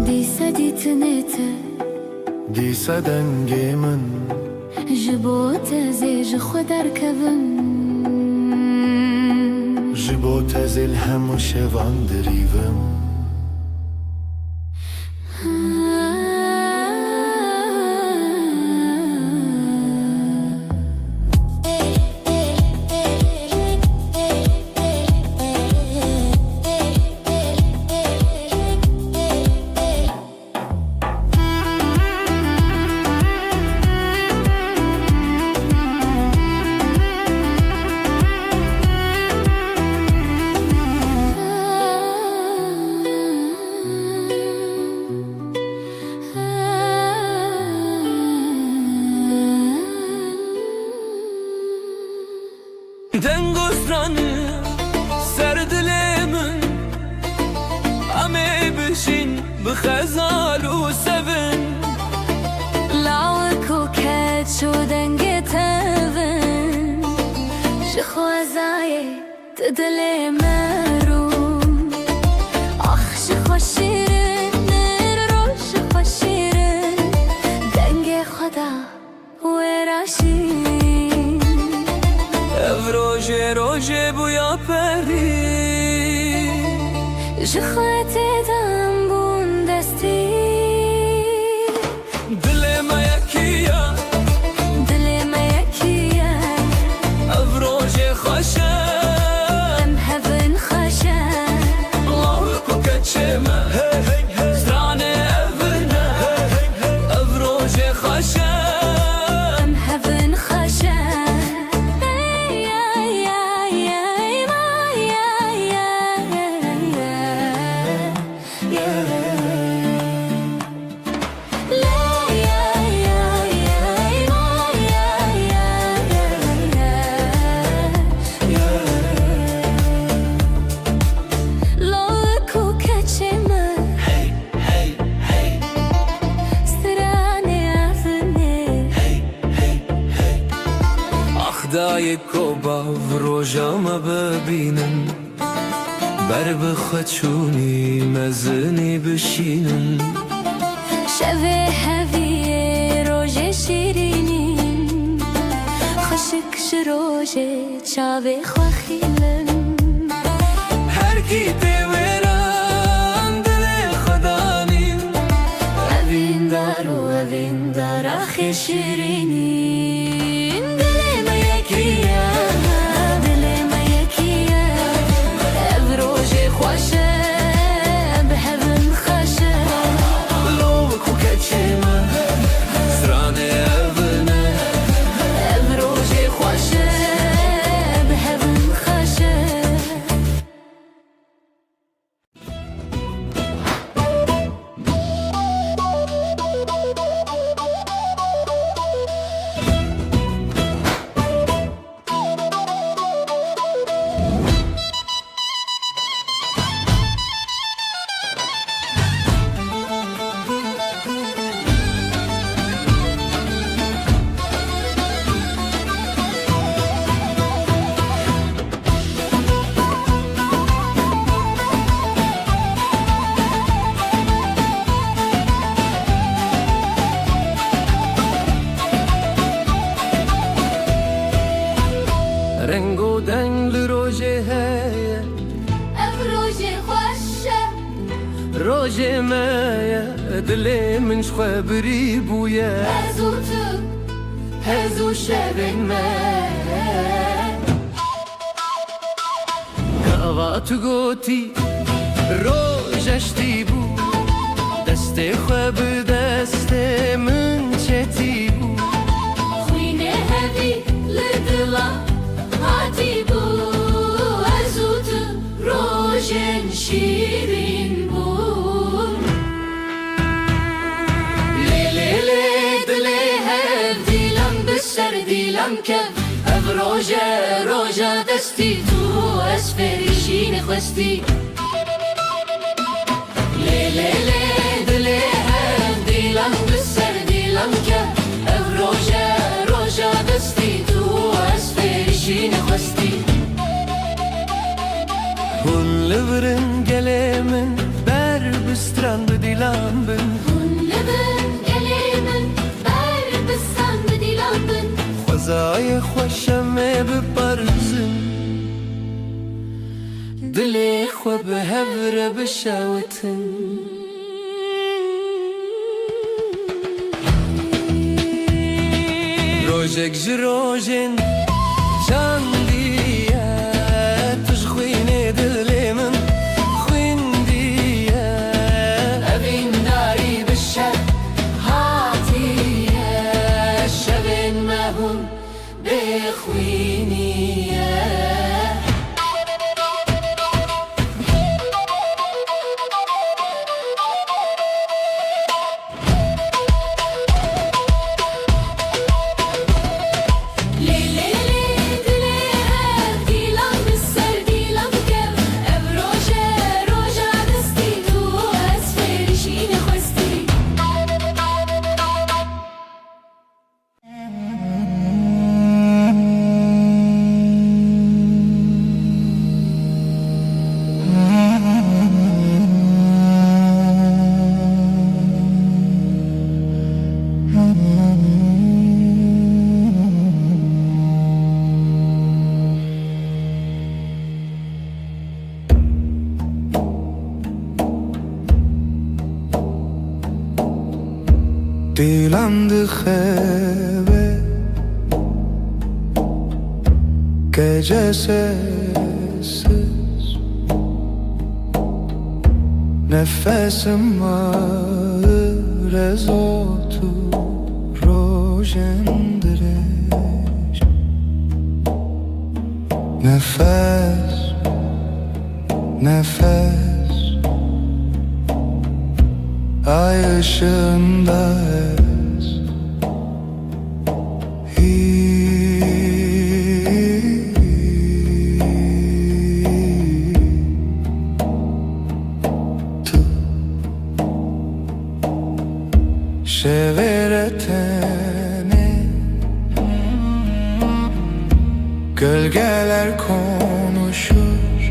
Dîsa dîtinê te. Dîsa dengê min. Ji bo te ez ê ji xwe derkevim. Ji bo te ez ê li hemû şevan dirîvim. Deng û stranê ser dilê min, em ê bijîn bi xezal û sevin. Lawik û keç û dengê tevin, ji xwezayê tu dilê me rûn. Ax ji xwe şîrin, roj ji xwe şîrin, dengê xwe da wê re şîn. Ev rojê, rojê bûya perî. Ji xwe tê dem bûn destî. Dilê me yekî ye. Dilê me yekî ye. Ev rojê xweş e. Em hev in xweş e. Lawik û keçê me. Stranê ev in e. Ev rojê xweş e. Em hev in xweş e. Ey, ey, ey, ey, may, ey, ey, ey, ey. Lawik û keçê me. Hey, hey, hey. Stranê evin ê. Hey, hey, hey. Ax dayê ku bav roja me bibînin. Ber bi xwe çûnî mezinî bişînin. Şevê heviyê rojê şîrînîn. Xweşik ji rojê çavê xwe xîlin. Her kî tê wêran dilê xwe danîn. Evîndar û evîndar axê şîrînîn. Dilê me yekî ye, dilê me yekî ye. Ev rojê xweş e, bi hev in xweş e. Lawik û keçê me, stranê ev in e. Ev rojê xweş e, bi hev in xweş e. Rojê me ye, dilê min ji xwe birî bûye. Ez û tu, ez û şevên me. Gava tu gotî, roj eştî bû, destê xwe bi destê min çetî bû. Xwînê hevî li dila hatî bû, ez û tu rojên şîrîn bûn. Lê, lê, lê, dilê hev dîlan bi ser dîlan kev. Ev roje, roja destî tu, ez fêrî şînê xwestî. Lê, lê, lê, dilê hev dîlan bi ser dîlan kev. Ev roje, roja destî tu, ez fêrî şînê xwestî. Hûn li vir in gelê min, ber bi stran bi dîlan bin. Hûn li vir in gelê min, ber bi stran bi dîlan bin. Xwezayê xweş em ê biparizin, dilê xwe bi hev re bişewitin. Rojek ji rojên çandî ye, tu ji xwînê dilê min xwîndî ye. Evîndarî bi şev hatiye, şevên me hûn bêxwînî ye. Dîlan dixewe gece sessiz. Nefesim ağır ez otur rojen dirêj. Nefes, nefes, ay ışığında ez. Hî, tu. Şevê re tenê gölgeler konuşur.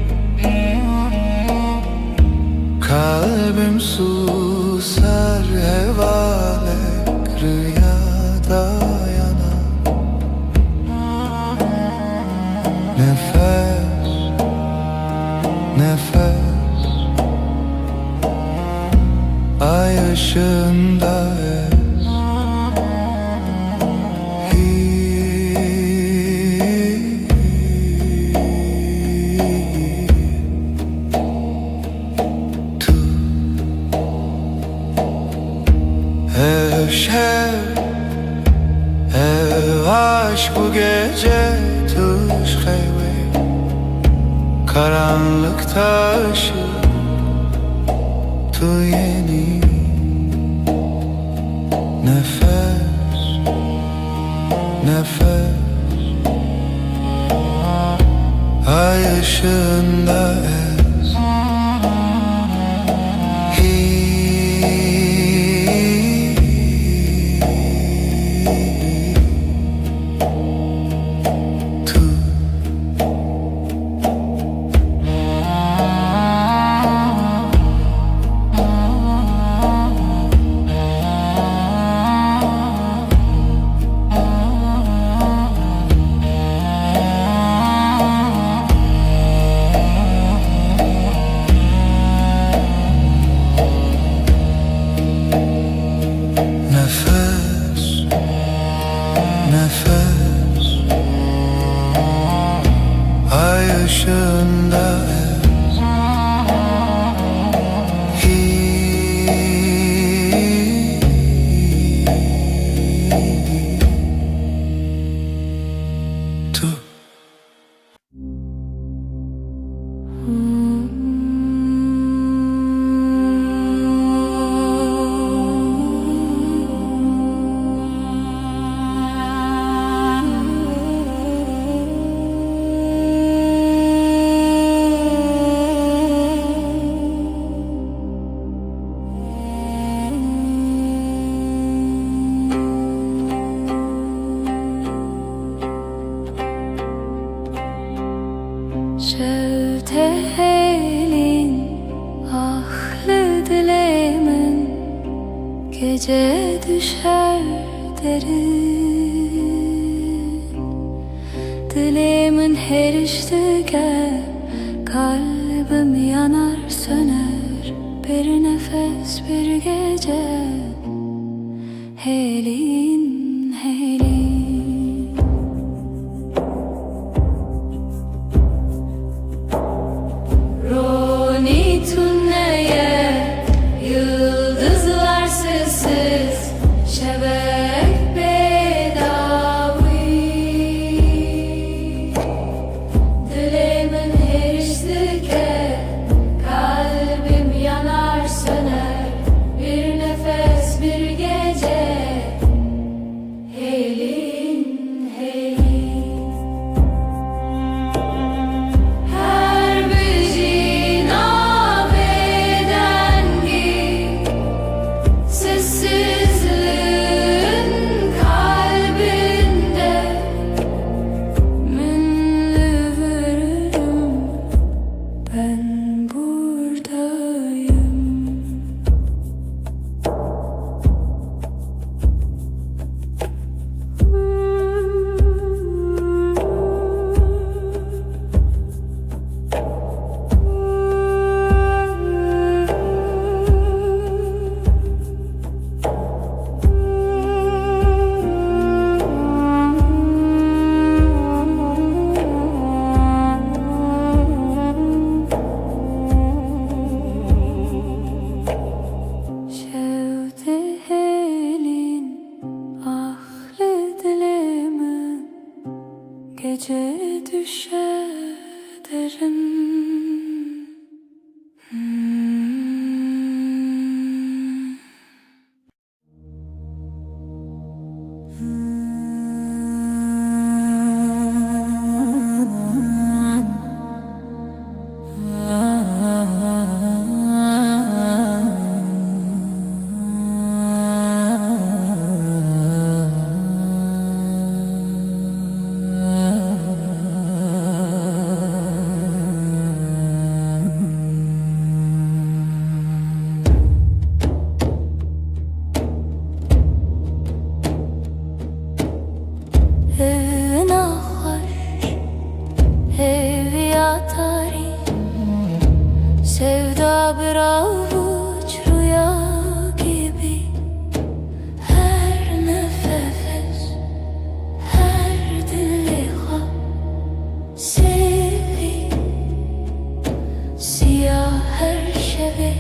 Kalbim susar, hevalek rüyada yanar. Nefes, nefes, ay ışığında ez. Hî, tu. Ev şev, ev aşk, bu gece tu ji xew e. Karanlıkta ışık tu yenî. Nefes, nefes, ay ışığında ez. Hî, tu. Hêlîn, ah li dilê min gece düşer derin. Dilê min hêriş dike, kalbim yanar söner, bir nefes bir gece. Hêlîn, hêlîn. Ronî tune ye, yıldızlar sessiz, şevek bedawî. Dilê min hêriş dike, kalbim yanar söner, bir nefes bir gece. Hêlîn, hêlîn. Her bijîna bêdengî, sessizliğin kalbinde. Min li vir im, ben buradayım. Şev dihêlîn, ah li dilê min gece düşe derin. Hevna xweş, heviya tarî, sevda bir avuç rüya gibi. Her nefes, her dilê xwe. Sêvî, siya her şevê,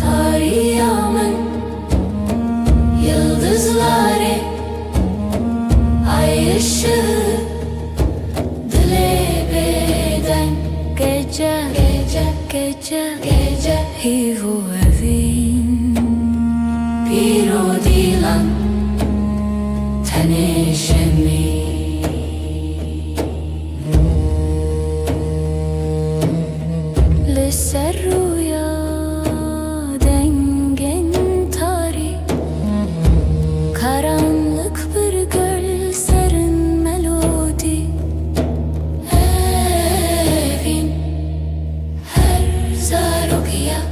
tariya min, yıldızlarê, ay ışığı, dilê bêdeng, gece, gece, gece, gece, hîv û evîn, pîr û dîlan, tenê şemî. Li ser rûya dengên tarî, karanlık bir göl serin melodî. Evîn her zarokiya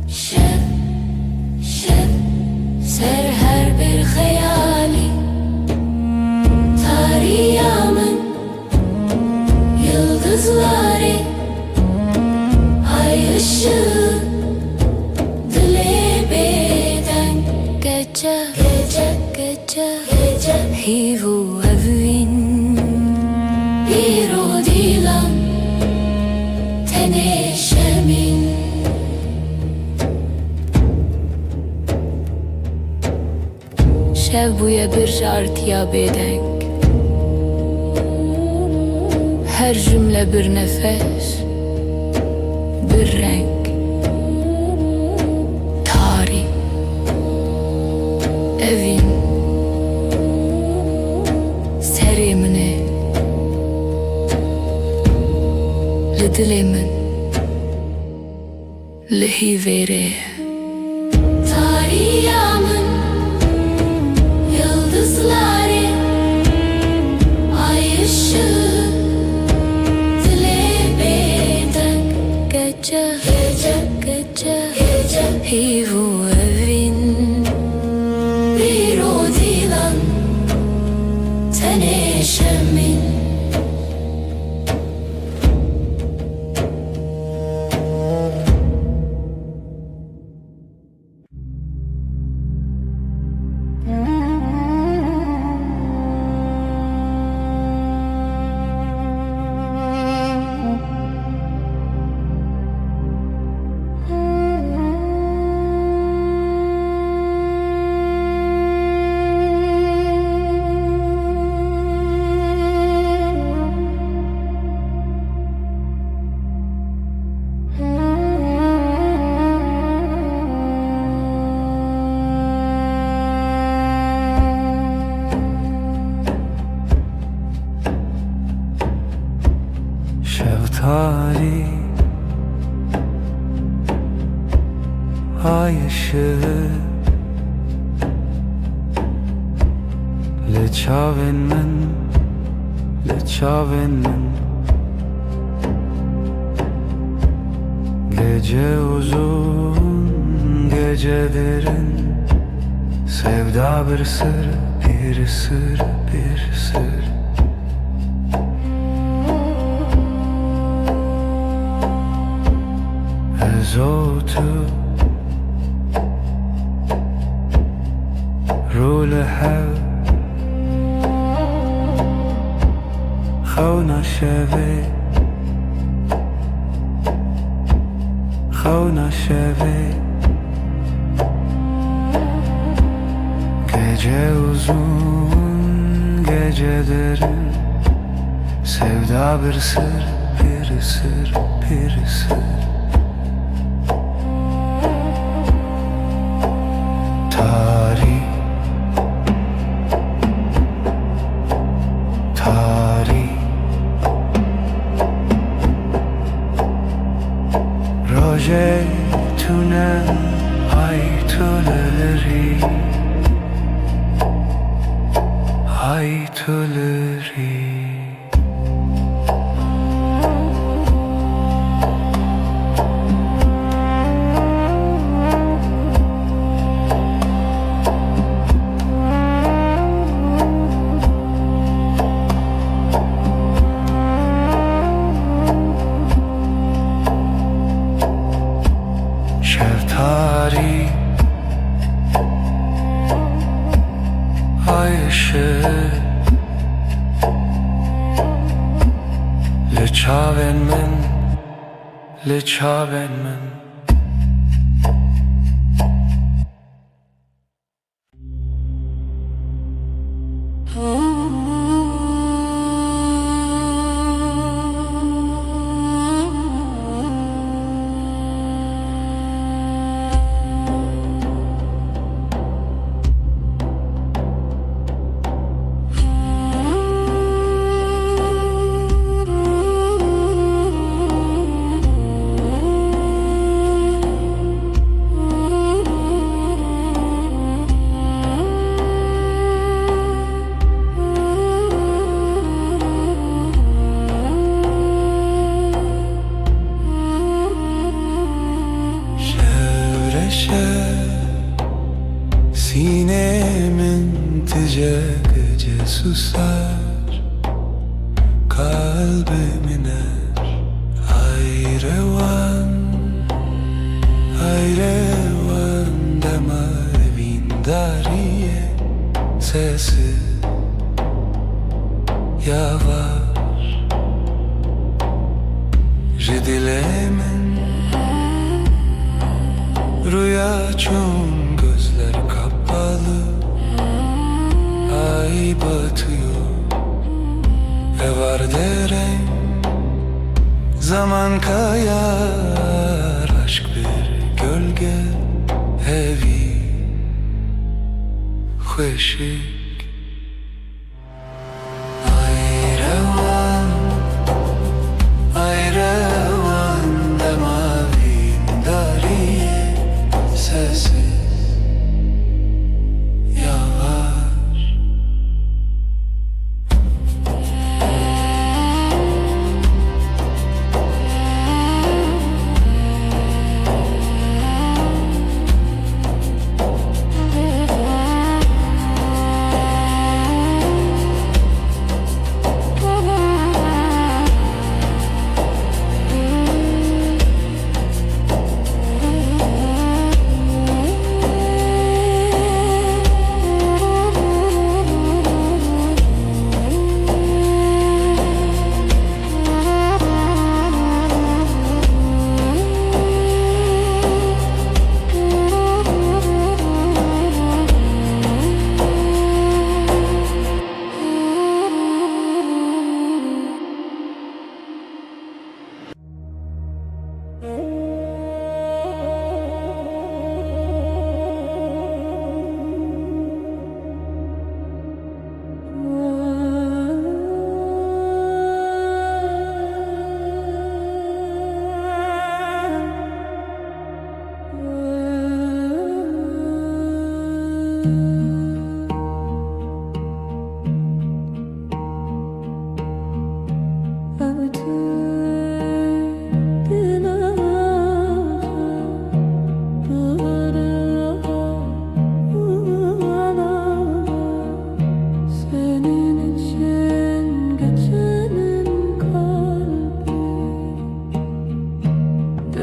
şev, şev ser her bir xeyalî. Tariya min, yıldızlarê, ay ışığı, dilê bêdeng. Gece, gece, gece, gece, hîv û evîn, pîr û dîlan, tenê şemîn. Şev bûye bir jartiya bêdeng. Her cümle bir nefes, bir renk. Tarî. Evîn. Serê min e. Li dilê min. Li hîvêrê ye. Tariya min, yıldızlarê, ay ışığı, dilê Gece, gece, gece, gece, hîv û evîn, bîr û dîlan, tenê şemîn. Şev tarî, ay ışığı li çavên min, li çavên min. Gece uzun, gece derin, sevda bir sır, bir sır, bir sır. Ez û tu rû li hev xewna şevê, xewna şevê. Gece uzun, gece derin, sevda bir sır, bir sır, bir sır. Tarî, tarî. Rojê tune, ay tu li rî, ay tu li rî. Şev tarî, ay ışığı li çavên min, li çavên min. Şev re şev sînê min tije gece susar, kalbê min er hayrewan, hayrewan dema evîndariyê sesi yavaş. Ji dilê min rüya çûn, gözler kapalı. Ay batıyor, ev ardê reng. Zaman kayar, aşk bir gölge, evî xweşik. Ay rewan, ay rewan, dema vîndariyê sessiz, yavaş.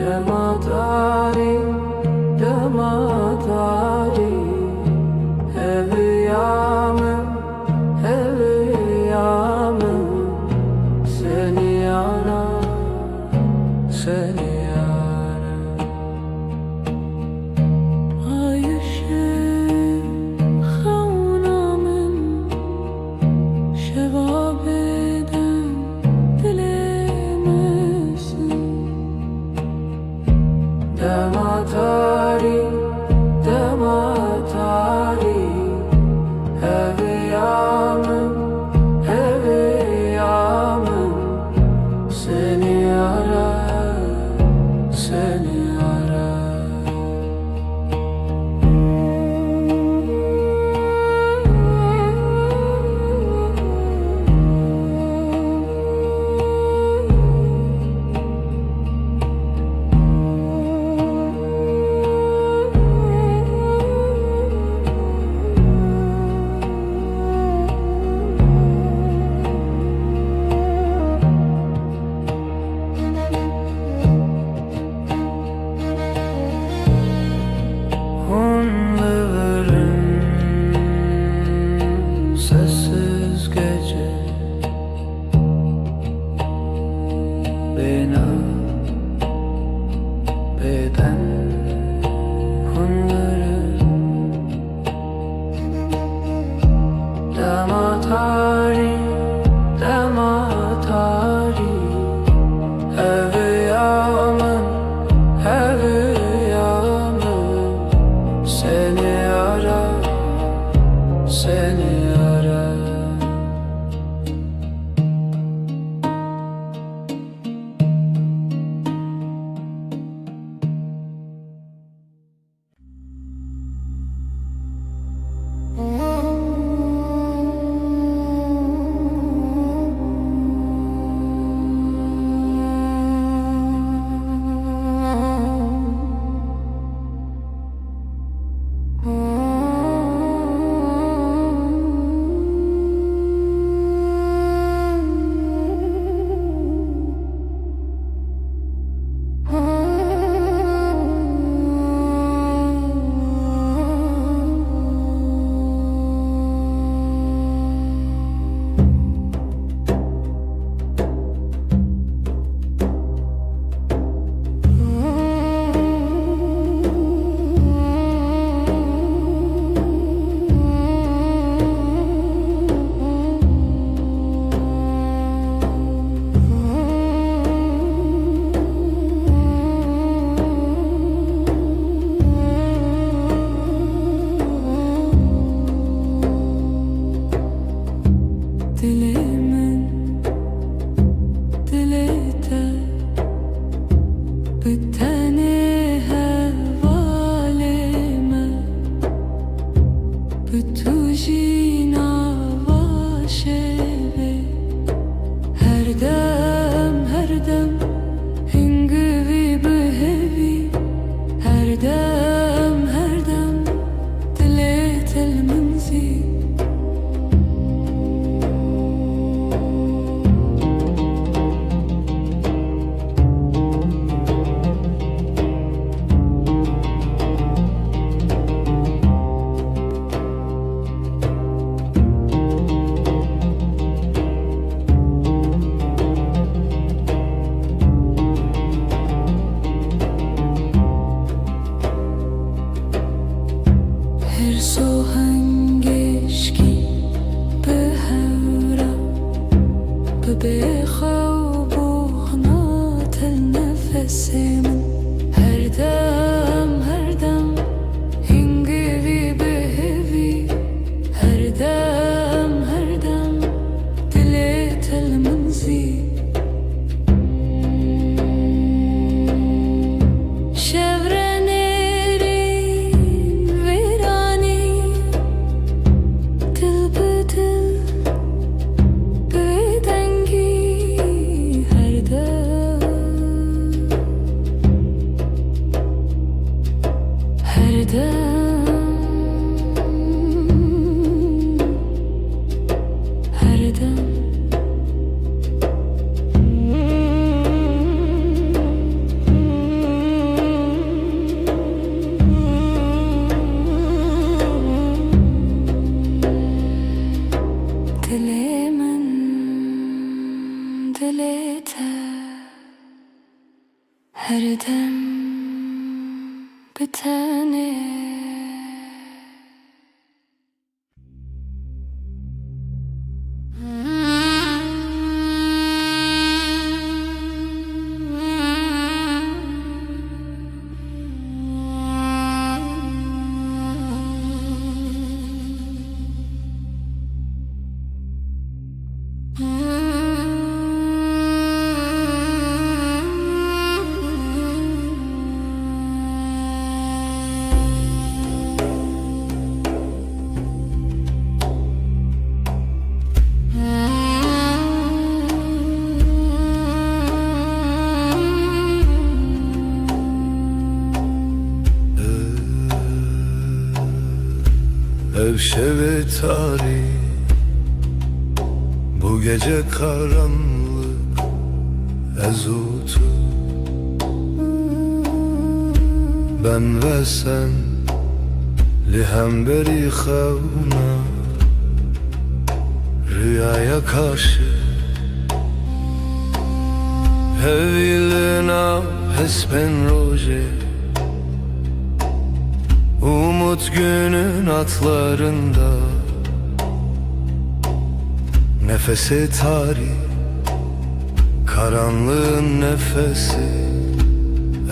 Dema tarî, dema tarî, heviya min, heviya min, seniyana, seniyana. Ay ışığ xewna min, şeva bêdem dilê min sin. Dema tarî, dema tarî, heviya min, heviya min, seniyana. Her dem bi tenê. Ev şevê tarî, bu gece karanlık, ez û tu. Ben ve sen li hemberî xewna, rüyaya karşı. Hevî li nav hespên rojê, umut günün atlarında. Nefesê tarî, karanlığın nefesi,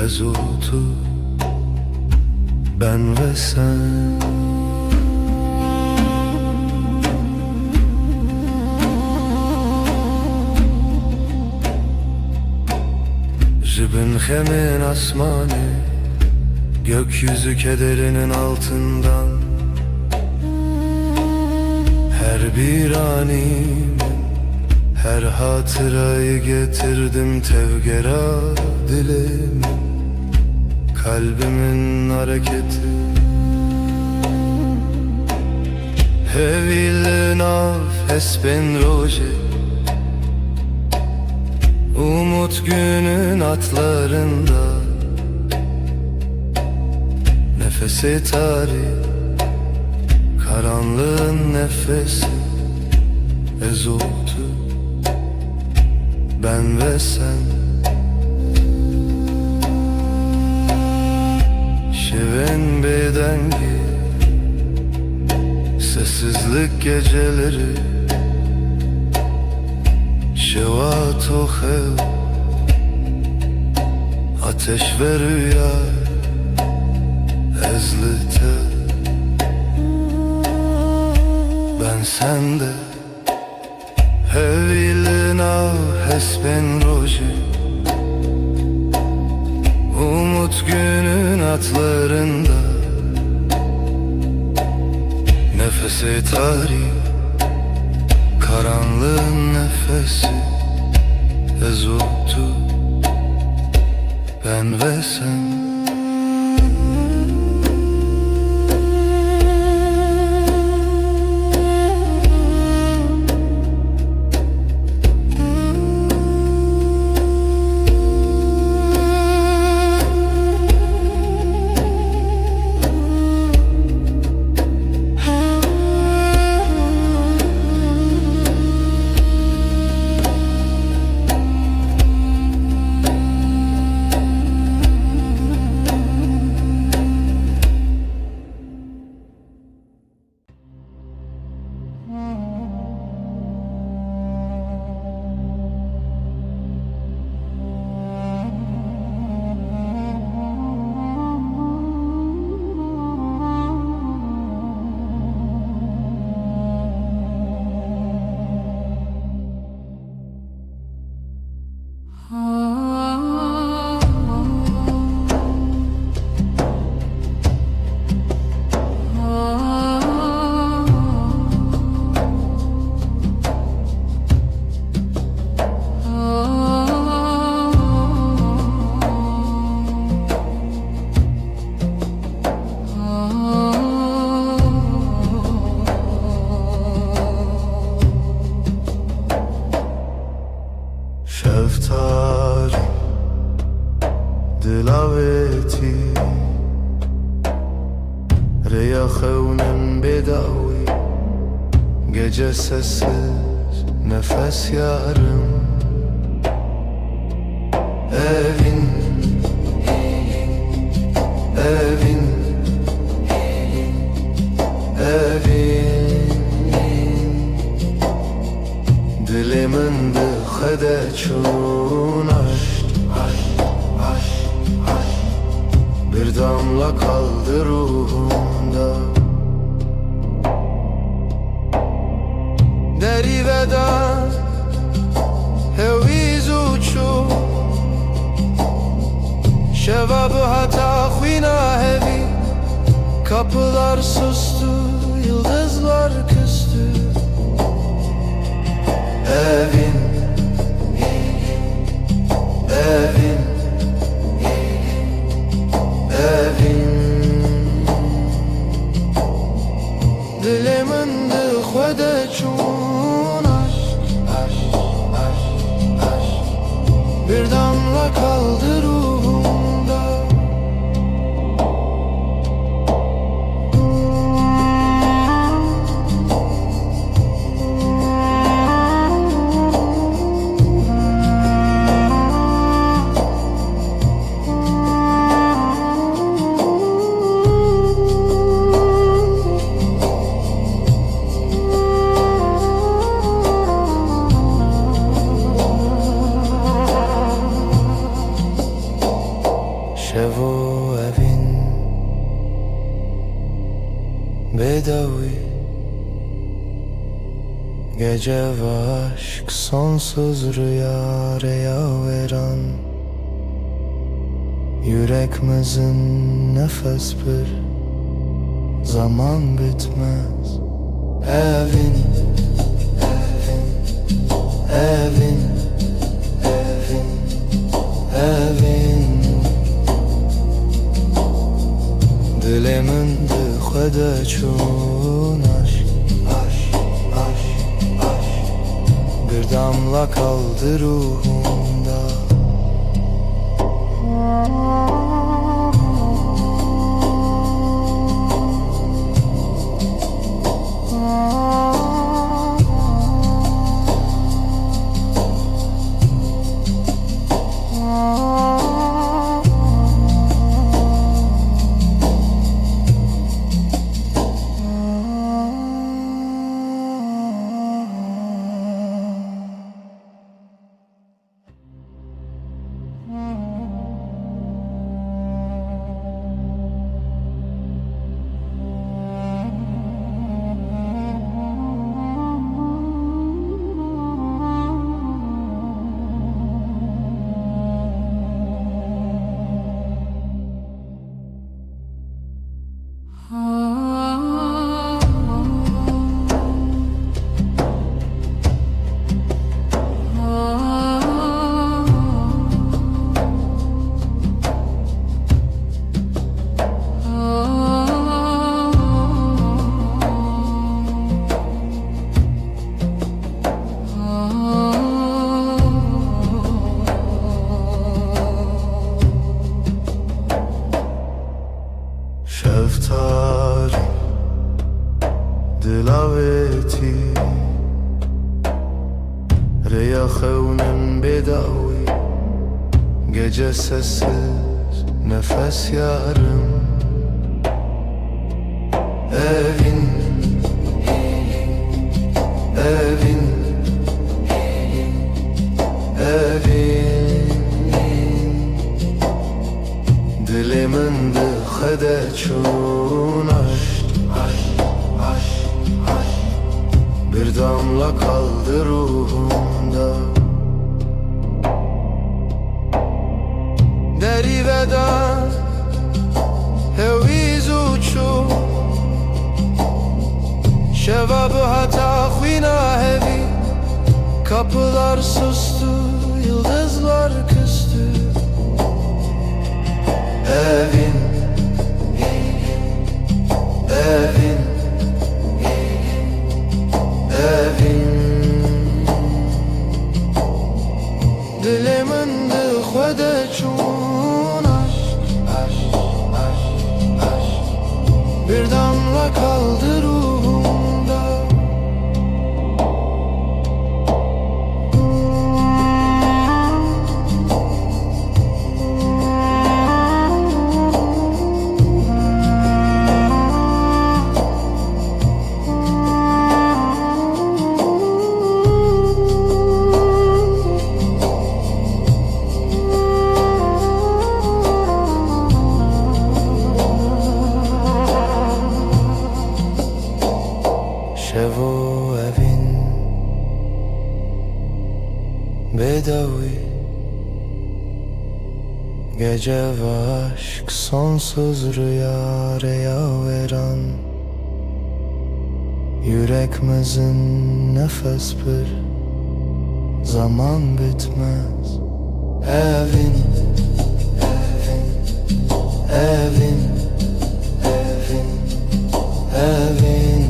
ez û tu, ben ve sen. Ji bin xemên asmanê, gökyüzü kederinin altından. Her bir anî min, her hatırayı getirdim tevgera dilimin, kalbimin hareketi. Hevî li nav hespên rojê, umut günün atlarında. Nefesê tarî, karanlığın nefesi, ez û tu, ben ve sen. Şevên bêdengî, sessizlik geceleri, şewa to xew, ateş ve rüya, ez li te, ben sende. Hevî li nav hespên rojê, umut günün atlarında. Nefesê tarî, karanlığın nefesi, ez û tu, ben ve sen. Şev tarî, dilavêtî, rêya xewnin bêdawî, gece sessiz, nefes yarım. Evin Çûn aşk, aşk, aşk, aşk. Bir damla kaldı ruhumda. Derî veda, hewîz û çû. Şeva bi heta xwîna hevî. Kapılar sustu, yıldızlar küstü. Evin, evin, evin. Dilê min di xwe de çûn aşk, aşk, aşk, aşk. Bir damla kaldı ruhumda. Şevo evin bêdawî, gece ve aşk sonsuz rüya, reya veran. Yürek mizin, nefes bir, zaman bitmez. Evin, evin, evin, evin, evin. Dilê min di xwe de çûn aşk, aşk, aşk, aşk. Bir damla kaldı ruhumda. Şeftalî, dilavêtî, rêya xewnin bêdawî, gece sessiz, nefes yarım. Evin, evin, evin. Dilê min di xwe de çûn aşk, aşk, aşk, aşk. Bir damla kaldı ruhumda. Derî veda, hewîz û çû. Şeva bi heta xwîna hevî. Kapılar sustu, yıldızlar küstü. Evin, evin, evin. Dilê min di xwe de çûn aşk, aşk, aşk, aşk. Bir damla kaldı ruhumda. Gece ve aşk sonsuz rüya rêya wêran. Yürek mezin nefes bir, zaman bitmez. Evin, evin, evin, evin, evin.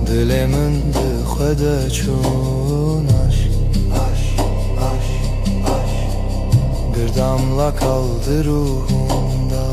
Dilê min di xwe de çûn aşk, aşk, aşk, aşk. Bir damla kaldı ruhumda.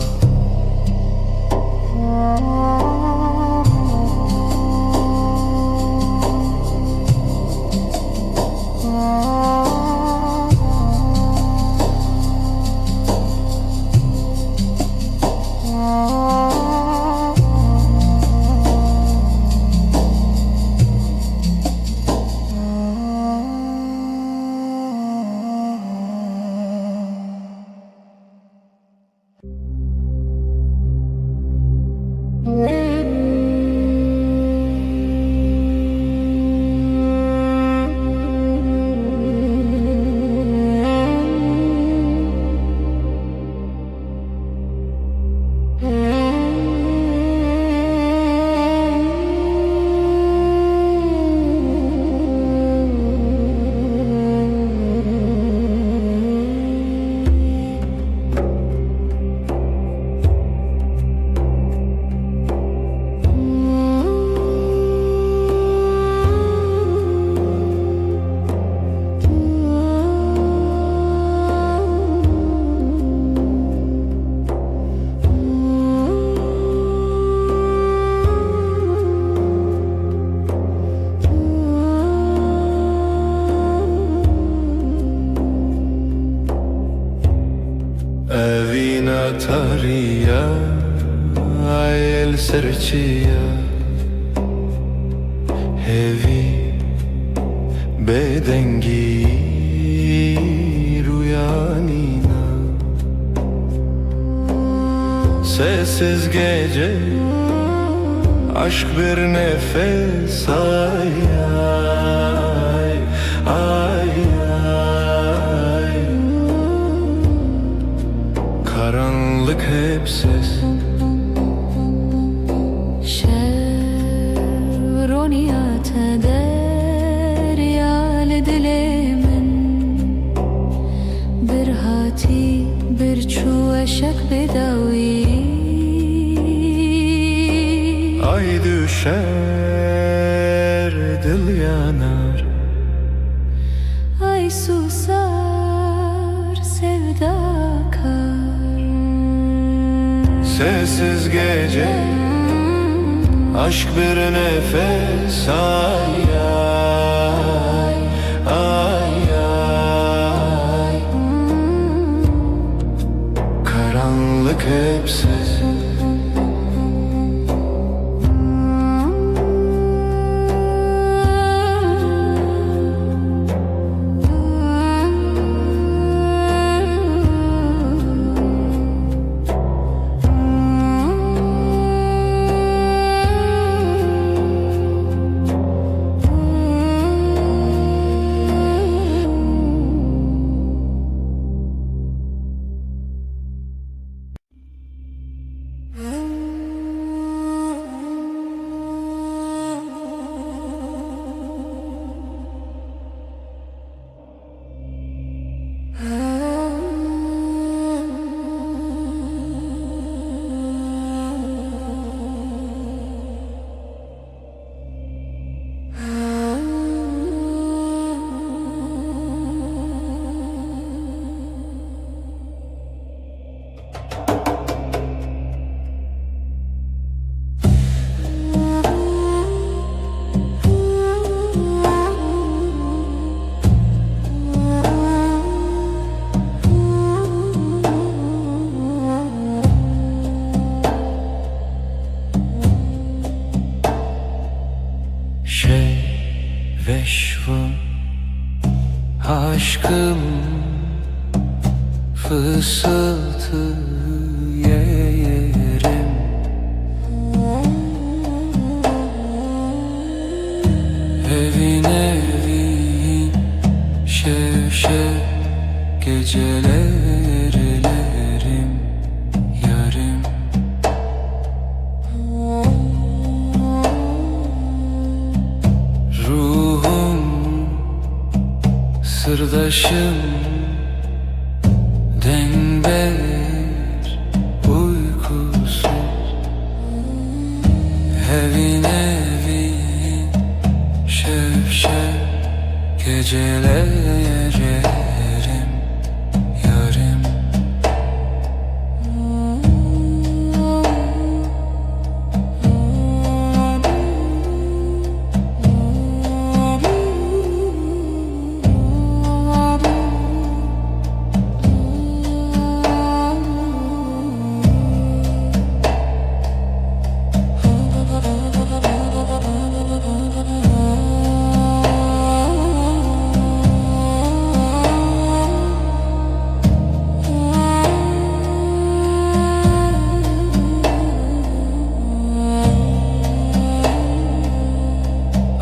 Evîna tarî ya, êl ser çi ya? Hêvî bêdengî rûyanîna. Sessiz gece, aşk bir nefes, ay, ay, ay, ay. Karanlık hep ses. Şev ronîya te derya li dilê min. Bir hatî, bir çû eşek bêdawî. Ay düşer, dil yanar. Ay susar sevdakar. Sessiz gece, aşk bir nefes, ay, ay, ay, ay. Karanlık hep ses. Şev ve şevan aşkım fısıltı yerim. Evin evin şev şev Gecelerlerim yarım. Ruhum, sırdaşım, dengbêj, uykusuz. Evin evin, şev şev, gecelerlerim yarım.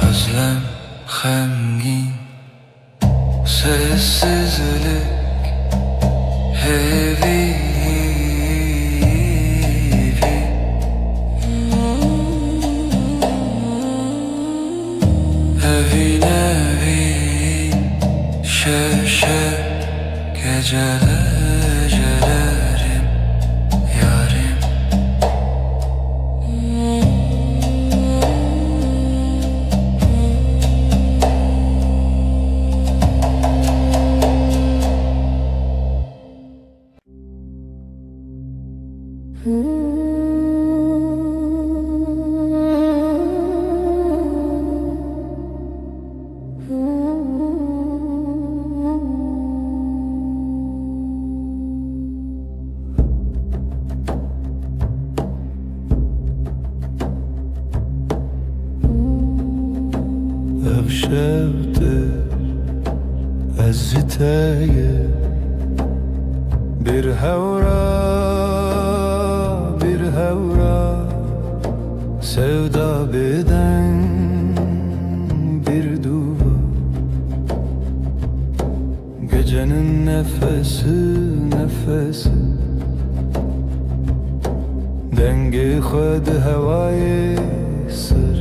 Özlem, xemgîn, sessizlik, hevî, evîn evîn, şev şev, gecelerlerim yarım. Ev şev te, ez ji te ye. Bir hewra, bir hewra, sevda bêdeng, bir duvar. Gecenin nefesi nefesi, dengê xwe di hewayê sir,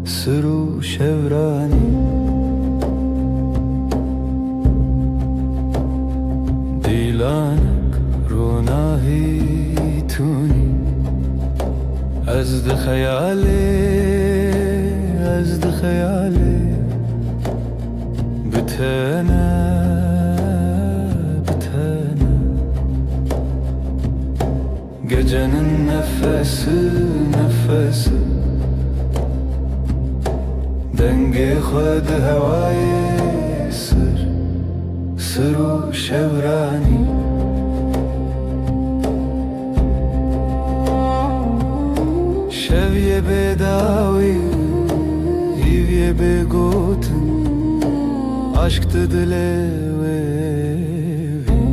sir û şevranî. Dîlanek ronahî tûnî, ez di xeyalê, ez di xeyalê. Bi te ne, bi te ne. Gecenin nefesi nefesi, dengê xwe di hewayê sir, sir û şevranî. Şev yê bêdawî, hîv yê bêgotin, aşk di dilê wê vî.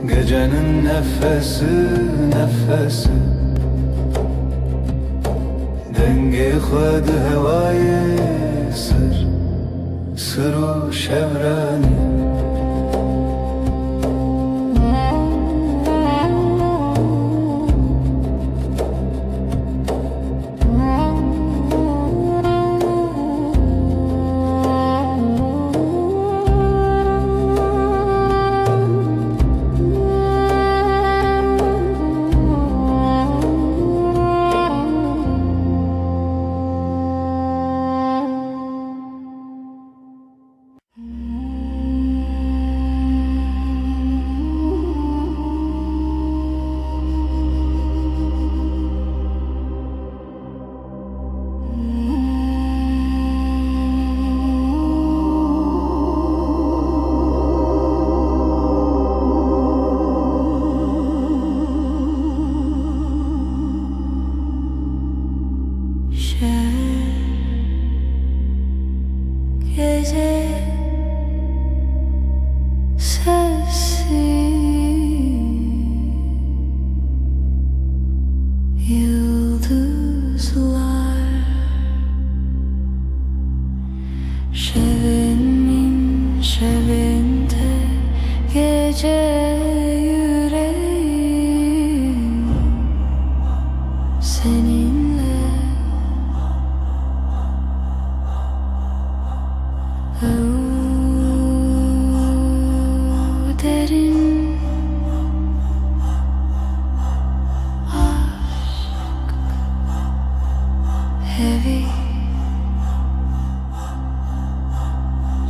Gecenin nefesi nefesi, dengê xwe di hewayê sir, sir û şevranî. Şevin te gece yüreğim seninle. Ew derin aşk hevî.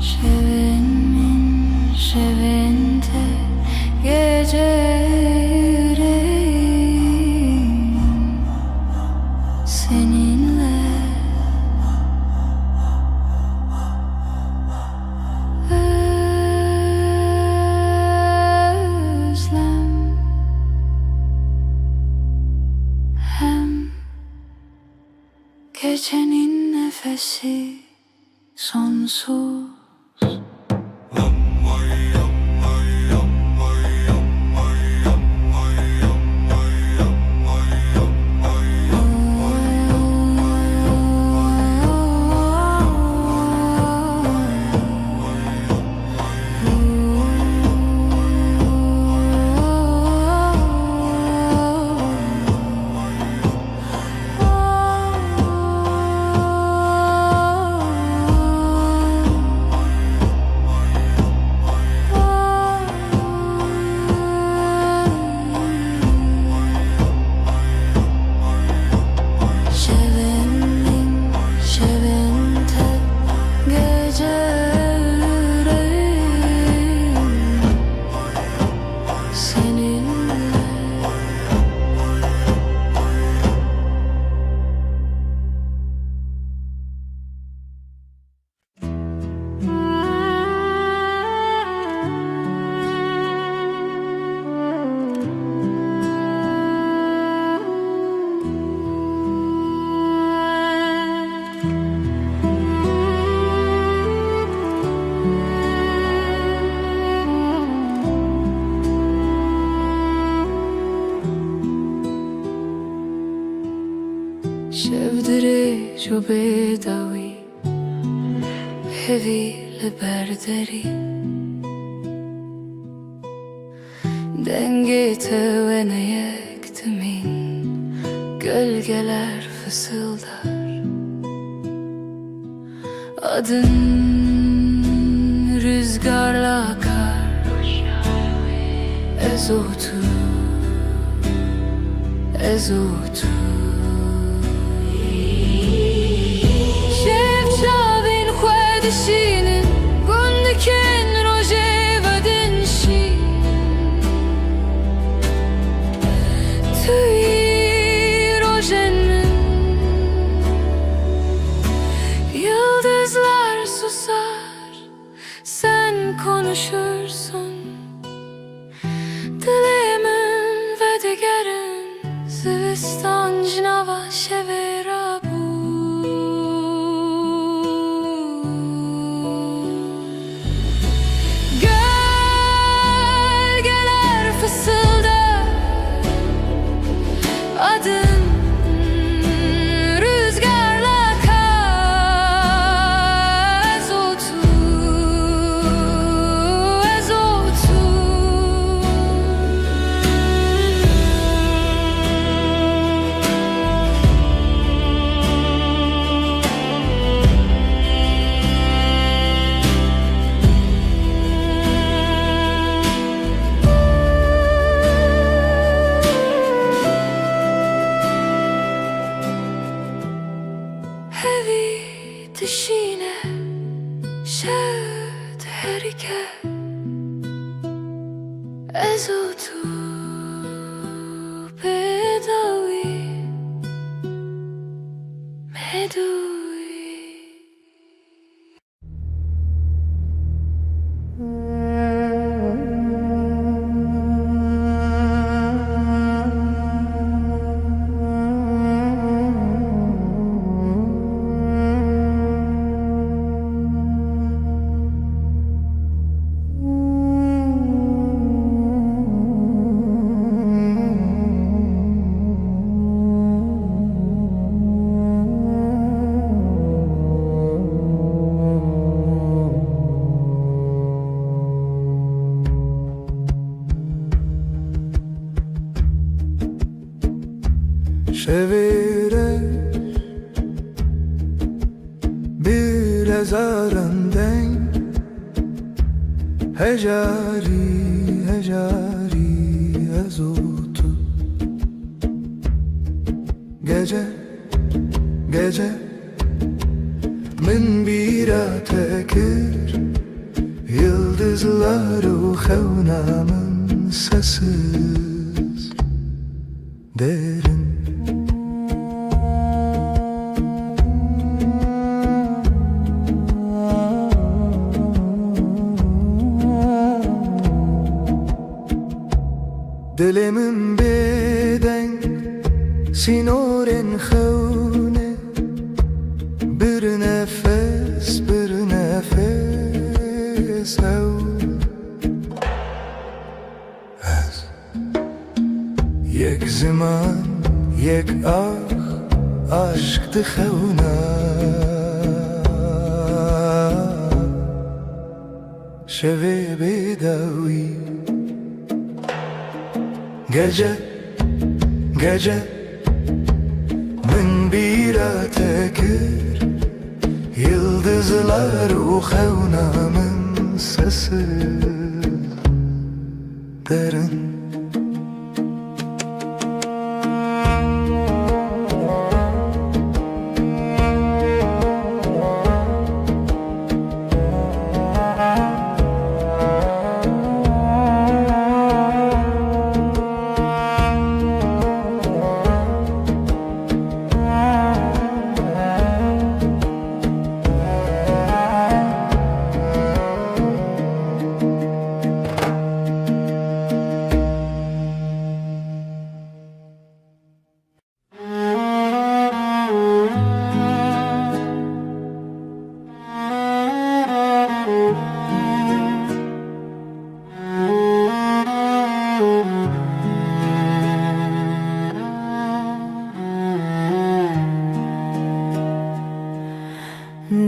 Şevin min, şevin te gece yüreğim seninle. Özlem hem gecenin nefesi sonsuz. Şevin min, şevin te gece yüreğim seninle. Şev dirêj û bêdawî, hevî li ber derî. Dengê te wene yek dimîn, gölgeler fısıldar. Adın rüzgarla akar. Ez û tu, ez û tu. Şev çavên xwe dişînin, gundikin rojê vedin şîn. Tu yî rojên min. Yıldızlar susar, sen konuşursun. Dilê min vedigerin, zivistan ji nava şevê rabû. Gölgeler fısıldar, adın rüzgarla akar. Ez û tu, ez û tu. Hevî dişîne, şev diherike. Ez û tu bêdawî, bêdawî. Şevê reş, bi rezaran deng, hejarî, hejarî ez û tu. Gece, gece, min bîra te kir, yıldızlar û xewna min sessiz. Derin. Dilê min bêdeng, sînorên xewnê, bir nefes, bir nefes ew. Ez. Yek ziman, yek ax, aşk dixewna. Şevê bêdawî. Gece, gece, min bîra te kir. Yıldızlar û xewna min sessiz. Derin.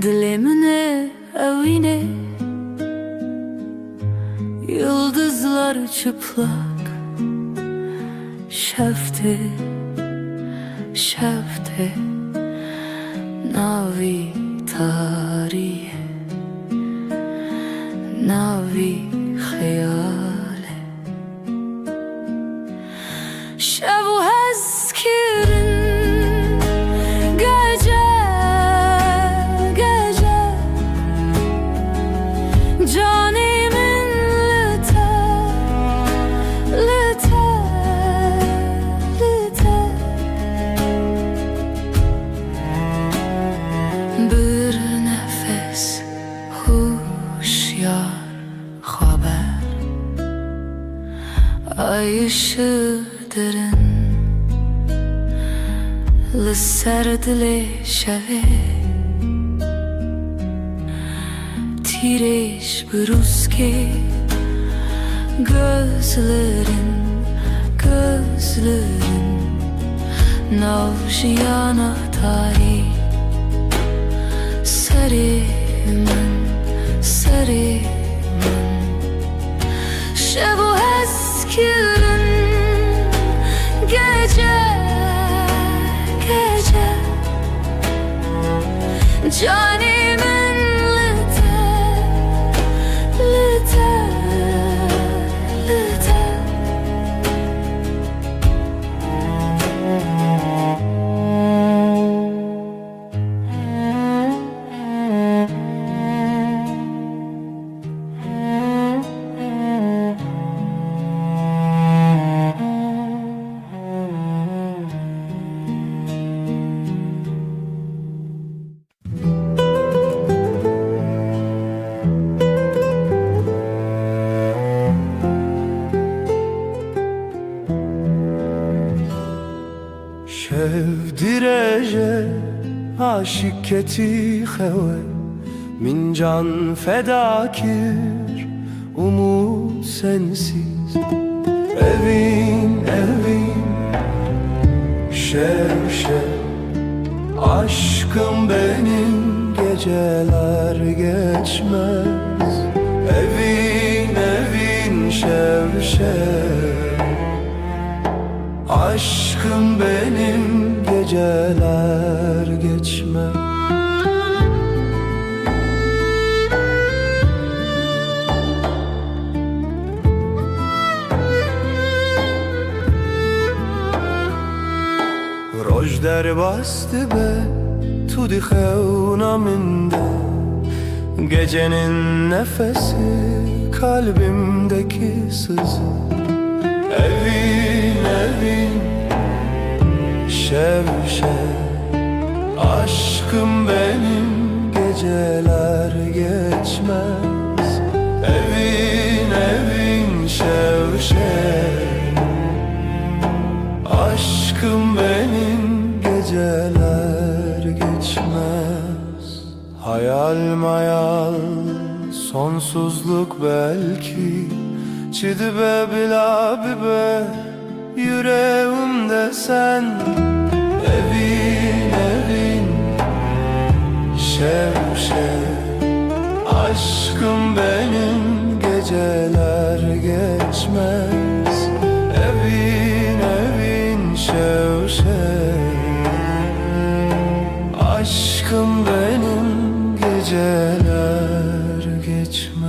Dilê min e ewînê, yıldızlar çıplak. Şev tê, şev tê, navî tarî, navî xeyal e. Şev û hezkirin, gece, gece, canê min li te, li te, li te. Bir nefes huşyar xweber, ay ışığı derin, li ser dilê şevê. Tîrêj bi rûskê gözlerin, gözlerin, nav jiyana tarî. Serê min, serê min. Şev û hezkirin, gece, gece. Canê min li te, li te, li te. Şev dirêj e, aşîk ketî xewe, min can feda kir, umut sensiz. Evîn, evîn, şev, şev, aşkım benim geceler geçmez. Evîn, evîn, şev, şev, aşkım benim Derbas dibe tu di xewna min de, gecenin nefesi, kalbimdeki sızı. Evin, evin, şev, şev, aşkım benim, geceler geçmez. Evin, evin, şev, şev, aşkım benim, geceler geçmez. Hayal mayal, sonsuzluk belki, çi dibe bila bibe yüreğimde sen. Evin, evin, şev, şev, aşkım benim, geceler geçmez. Evin, evin, şev, şev, aşkım benim, geceler geçmez.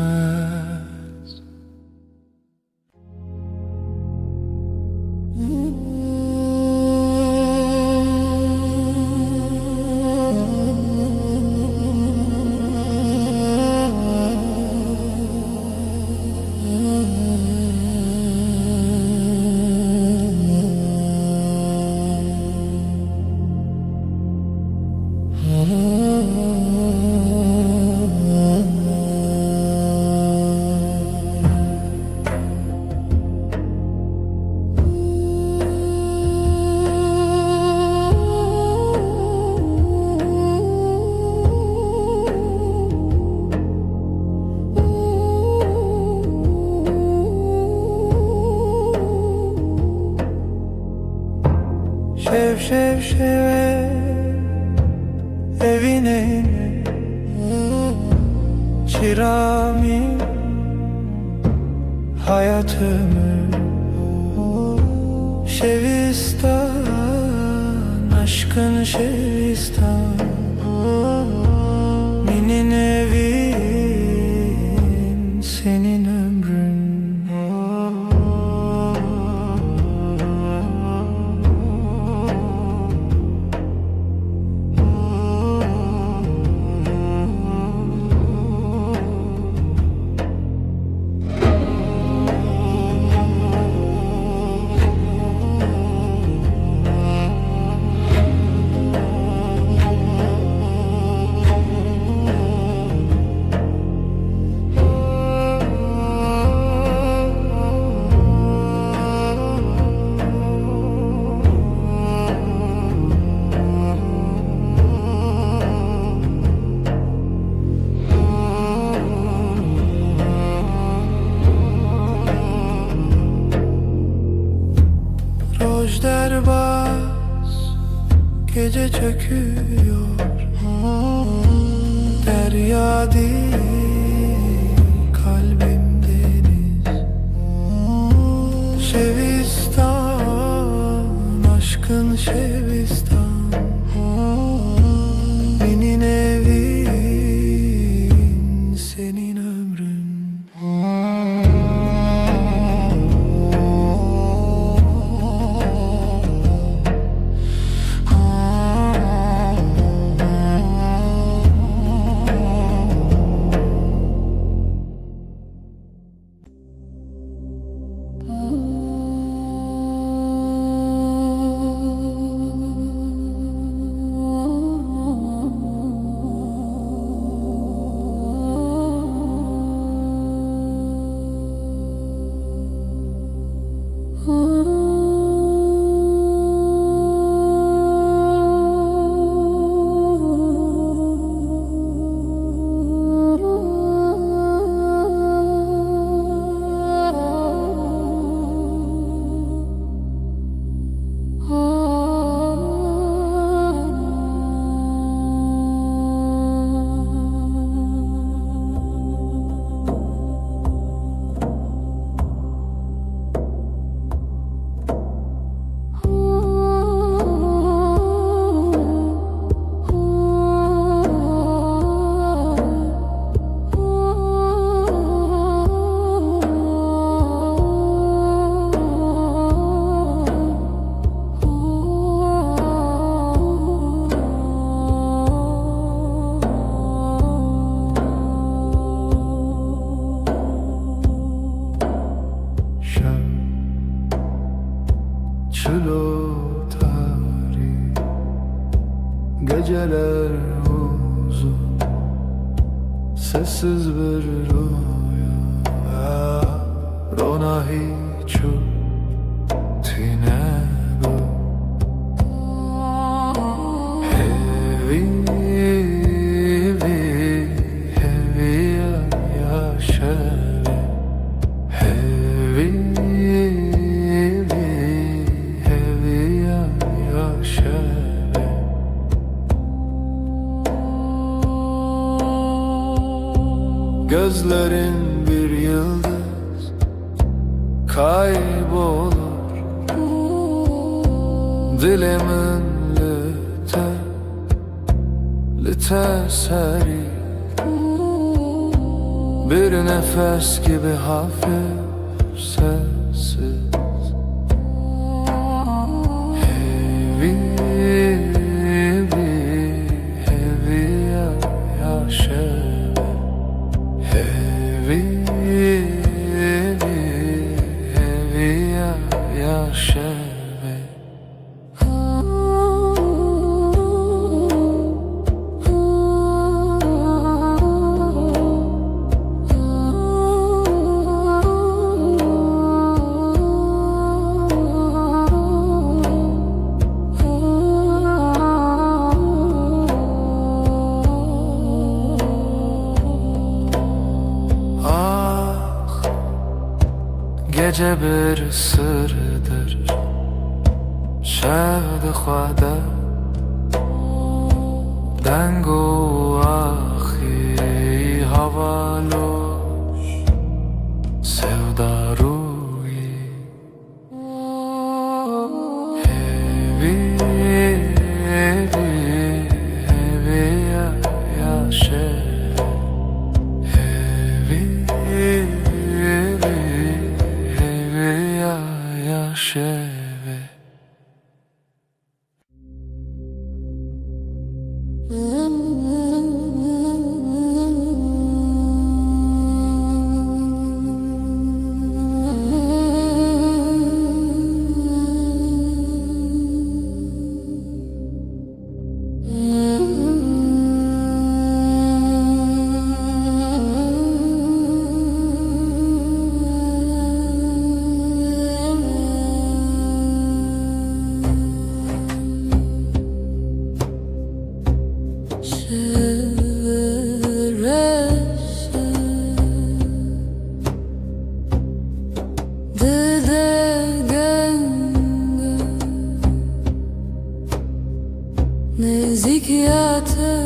Şev, şev, şev, evînê min, çira min, hayat ömür. Şevistan, aşkın şevistan, minin evin, senin ömrün. Roj derbas, gece çöküyor. Derya değil, kalbim deniz. Şevistan, aşkın Şevistan, minin evin, senin ömrün. Lo tarî, geceler uzun, sessiz bir rüya. Rona hiç tine bu. Hevî, hevî ya şevê. Hevî, hevî ya şevê. Gözlerin bir yıldız kaybolur. Dilemin lüte, lüte seri. Bir nefes gibi hafif sessiz. Hevî, hevî ya şevê. Hevî, hevî ya şevê. Gece bir sırdır, şev dixwe de deng û axî, hava loş, sevda rûyî. Hevî, hevî, hevî ya, ya şevê. Hevî, hevî, hevî ya, ya şevê. Şev reşe dide genge, nezîk ya te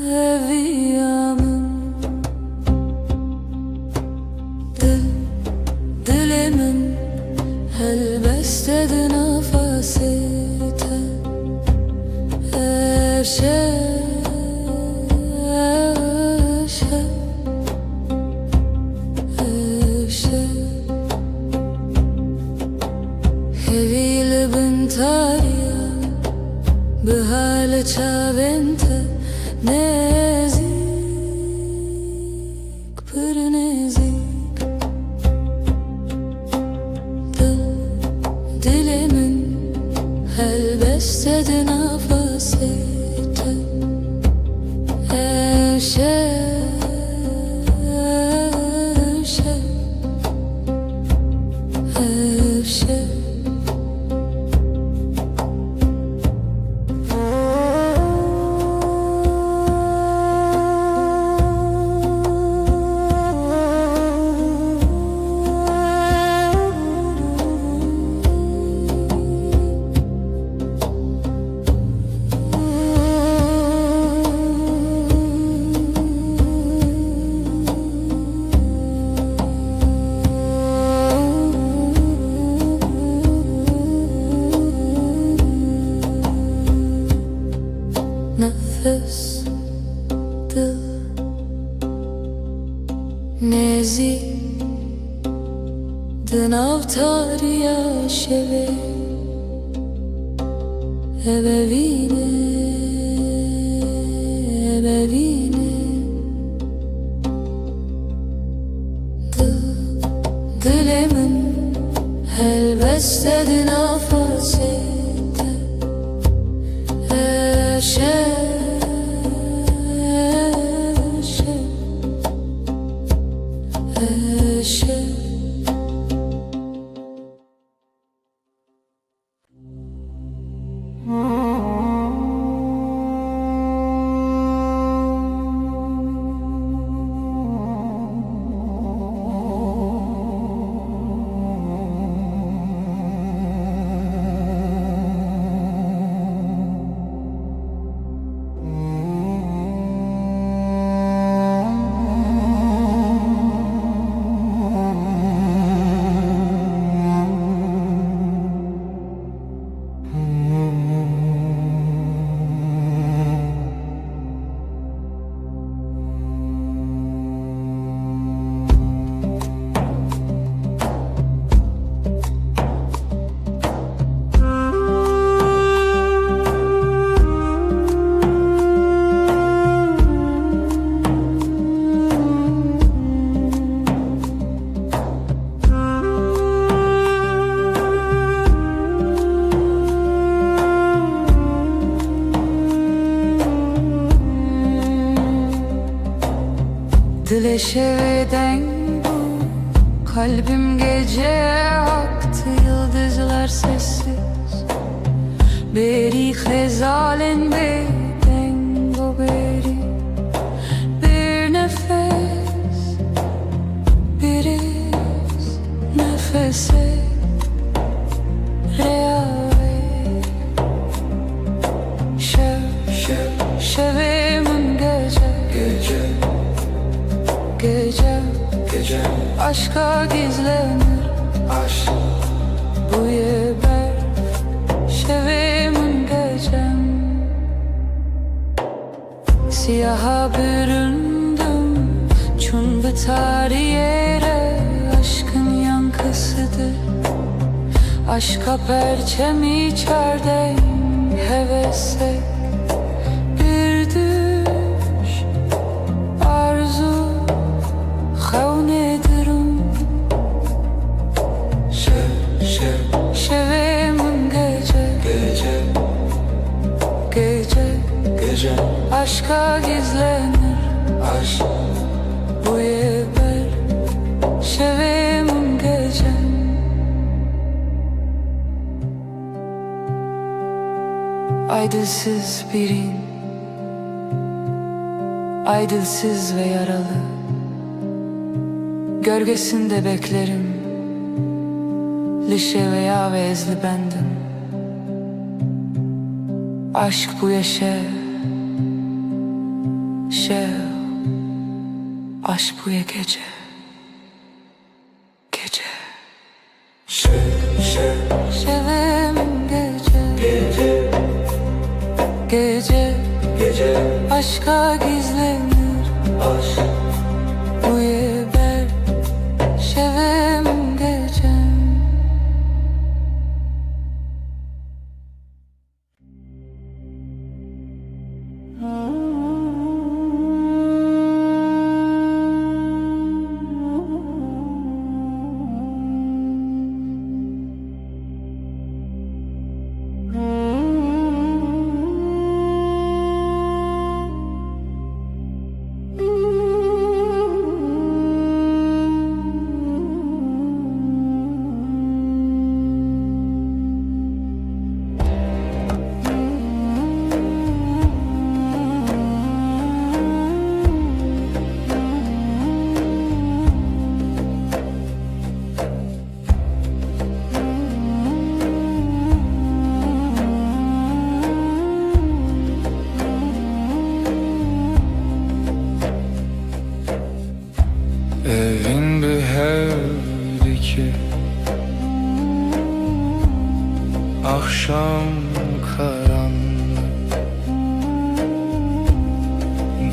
hevî ya min. Dil, dilê min helbeste di nefesê te. Ev şev, ev şev, ev şev. Hevî li bin tariya, biha li çavên te nezîk. Pir nêzîk. Dil, dilê min helbeste di nefesê te. Ev şev, ev şev, ev şev. Nefes, dil, nêzîk, di nav tariya şevê. Eve vîne, eve vîne. Dil, dilê min Sedina fasite. Eşe, eşe, eşe. Dilê şevê deng bû, kalbim gece aktı, yıldızlar sessiz. Berî xezalên bêdeng û berî bir nefes, bir iz nefesê rêya wê. Şev, şev, şevê min gece, gece, gece, gece, aşka gizlenir. Aşk bûye berf, şevê min gecem. Siyaha büründüm, çün bi tarî yere aşkın yankısıdır. Aşka perçem içerdeyim, hevesek bir düş, arzu, xewnê dirûn. Şev, şev, şevê min gece, gece, gece, gece, aşka gizlenir. Aşk bûye berf, şevê min gecem. Ay dilsiz birin, ay dilsiz ve yaralı. Gölgesinde beklerim, li şeveya ve ez li bendim. Aşk bûye şev, şev, aşk bûye gece, gece. Şev, şev, şevê min gece, gece, gece, gece, aşka gizlenir. Aşk bûye berf, şevê min gecem. Evin bi hev dike, axşam karanlık.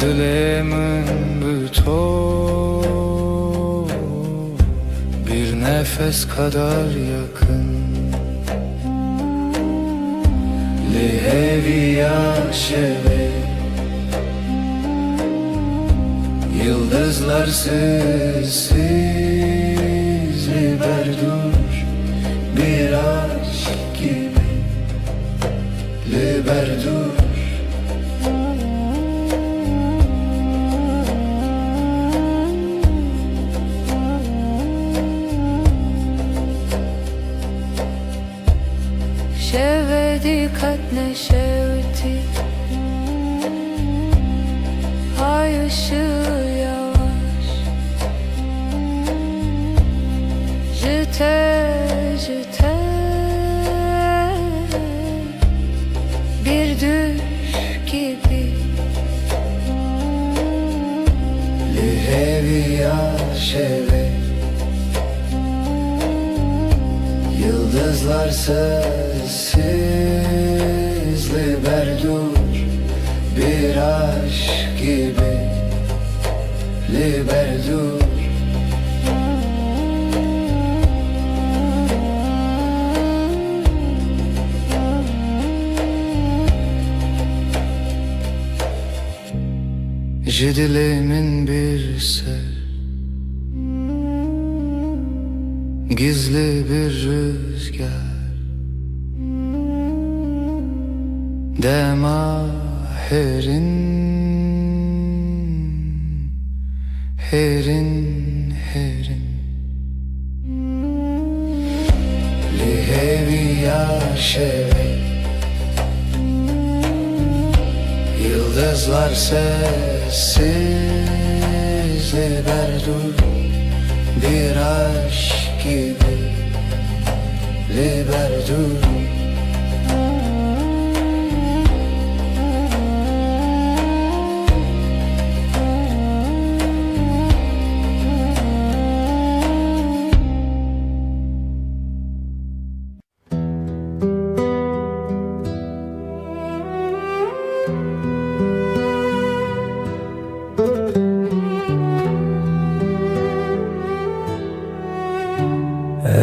Dilê min bi to bir nefes kadar yakın. Li hêviya şevê, yıldızlar sessiz li berdûş, bir Ber dûr. Şeve dîqet neşewitî, ay ışığı yavaş. Ji te, ji te bir düş gibi. Li hêviya şevê yıldızlar sessiz, li ber dûr, bir aşk gibi, li ber dûr. Ji dilê min bir ser, gizli bir rüzgar, dema herin, herin, herin. Li hêviya şevê yıldızlar sessiz, li ber dûr, bir aşk gibi, li ber dûr.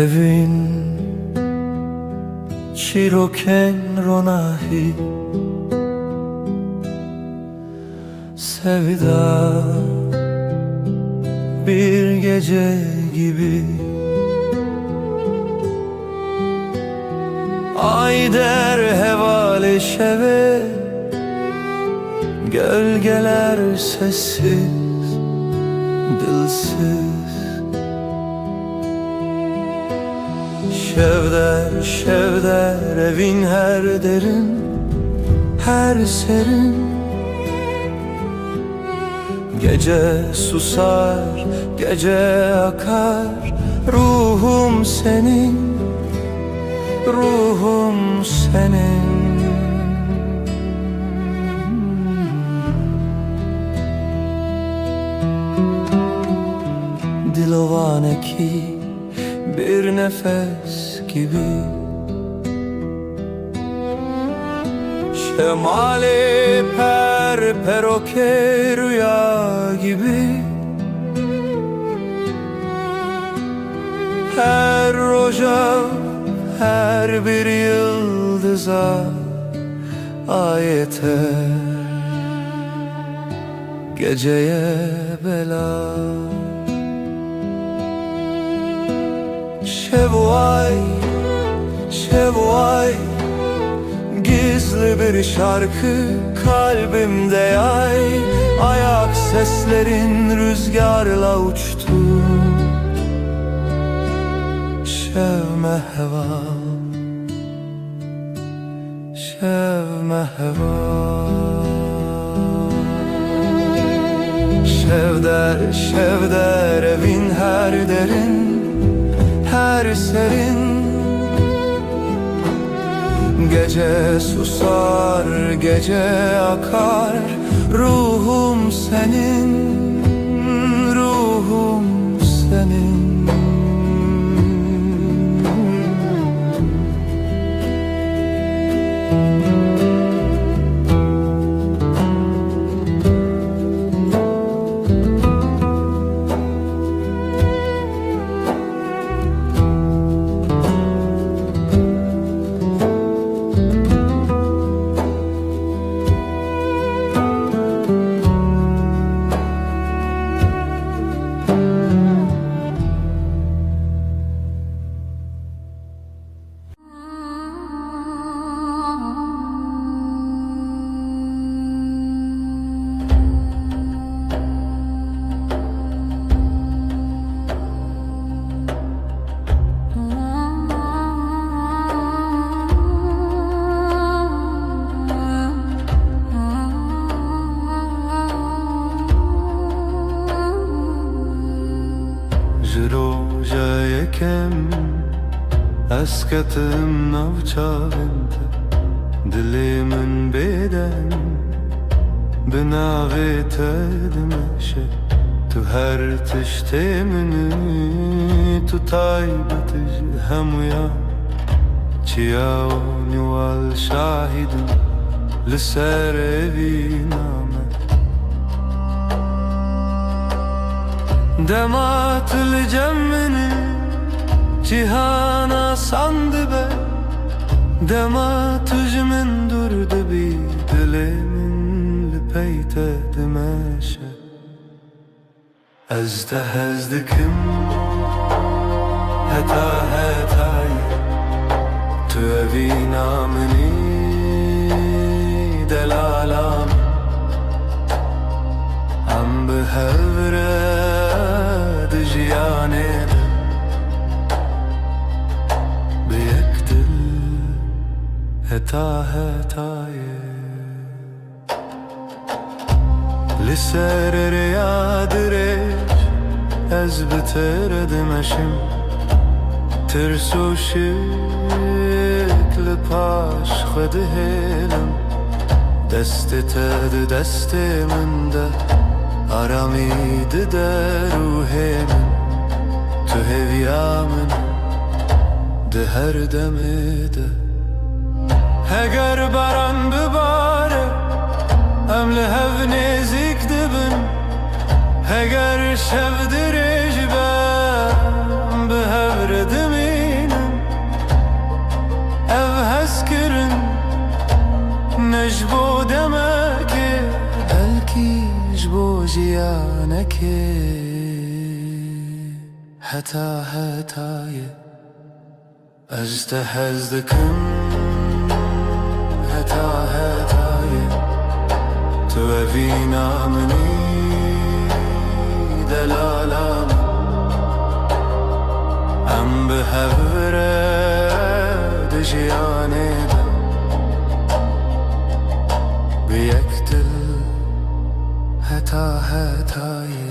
Evin çîrokên ronahî. Sevda bir gece gibi. Ay der hevalê şevê, gölgeler sessiz, dilsiz. Şevder, şevder, evin her derin, her serin. Gece susar, gece akar, ruhum senin, ruhum senin. Dilovan ekî bir nefes gibi. Şemalê per perokê rüya gibi. Her roja, her bir yıldıza ayete. Geceye bela. Şevvay, şevvay, gizli bir şarkı kalbimde yay. Ayak seslerin rüzgarla uçtu. Şev mehval. Şev mehval. Şevder, şevder, evin her derin, her serin. Gece susar, gece akar, ruhum senin, ruhum senin. Ji roja yekem ez ketim nav çavên te, dilê min bêdeng bi navê te dimeşe. Tu her tiştê min î, tu taybet î ji hemûyan. Çiya wan û al şahid in li ser evîna me. Dema tu li cem min î, cîhan asan dibe. Dema tu ji min dûr dibî, dilê min li pey te dimeşe. Ez te hez dikim heta hetayê. Tu evîna min î, delala min. Em bi hev re di jiyanê de, bi yek dil heta hetayê. Li ser rêya dirêj ez bi te re dimeşim. Tirs û şik li paş xwe dihêlim. Destê te di destê min de, aramî dide ruhê min. Tu hêviya min di her demê de. Heger baran bibare, em li hev nêzîk dibin. Heger şev dirêj be, em bi hev re dimînin. Ev hezkirin ne ji bo demekê, belkî ji bo jiyanekê heta hetayê. Ez te hez dikim heta hetayê. Tu evîna min î, delala min. Em bi hev re di jiyanê de, bi yek dil heta hetayê.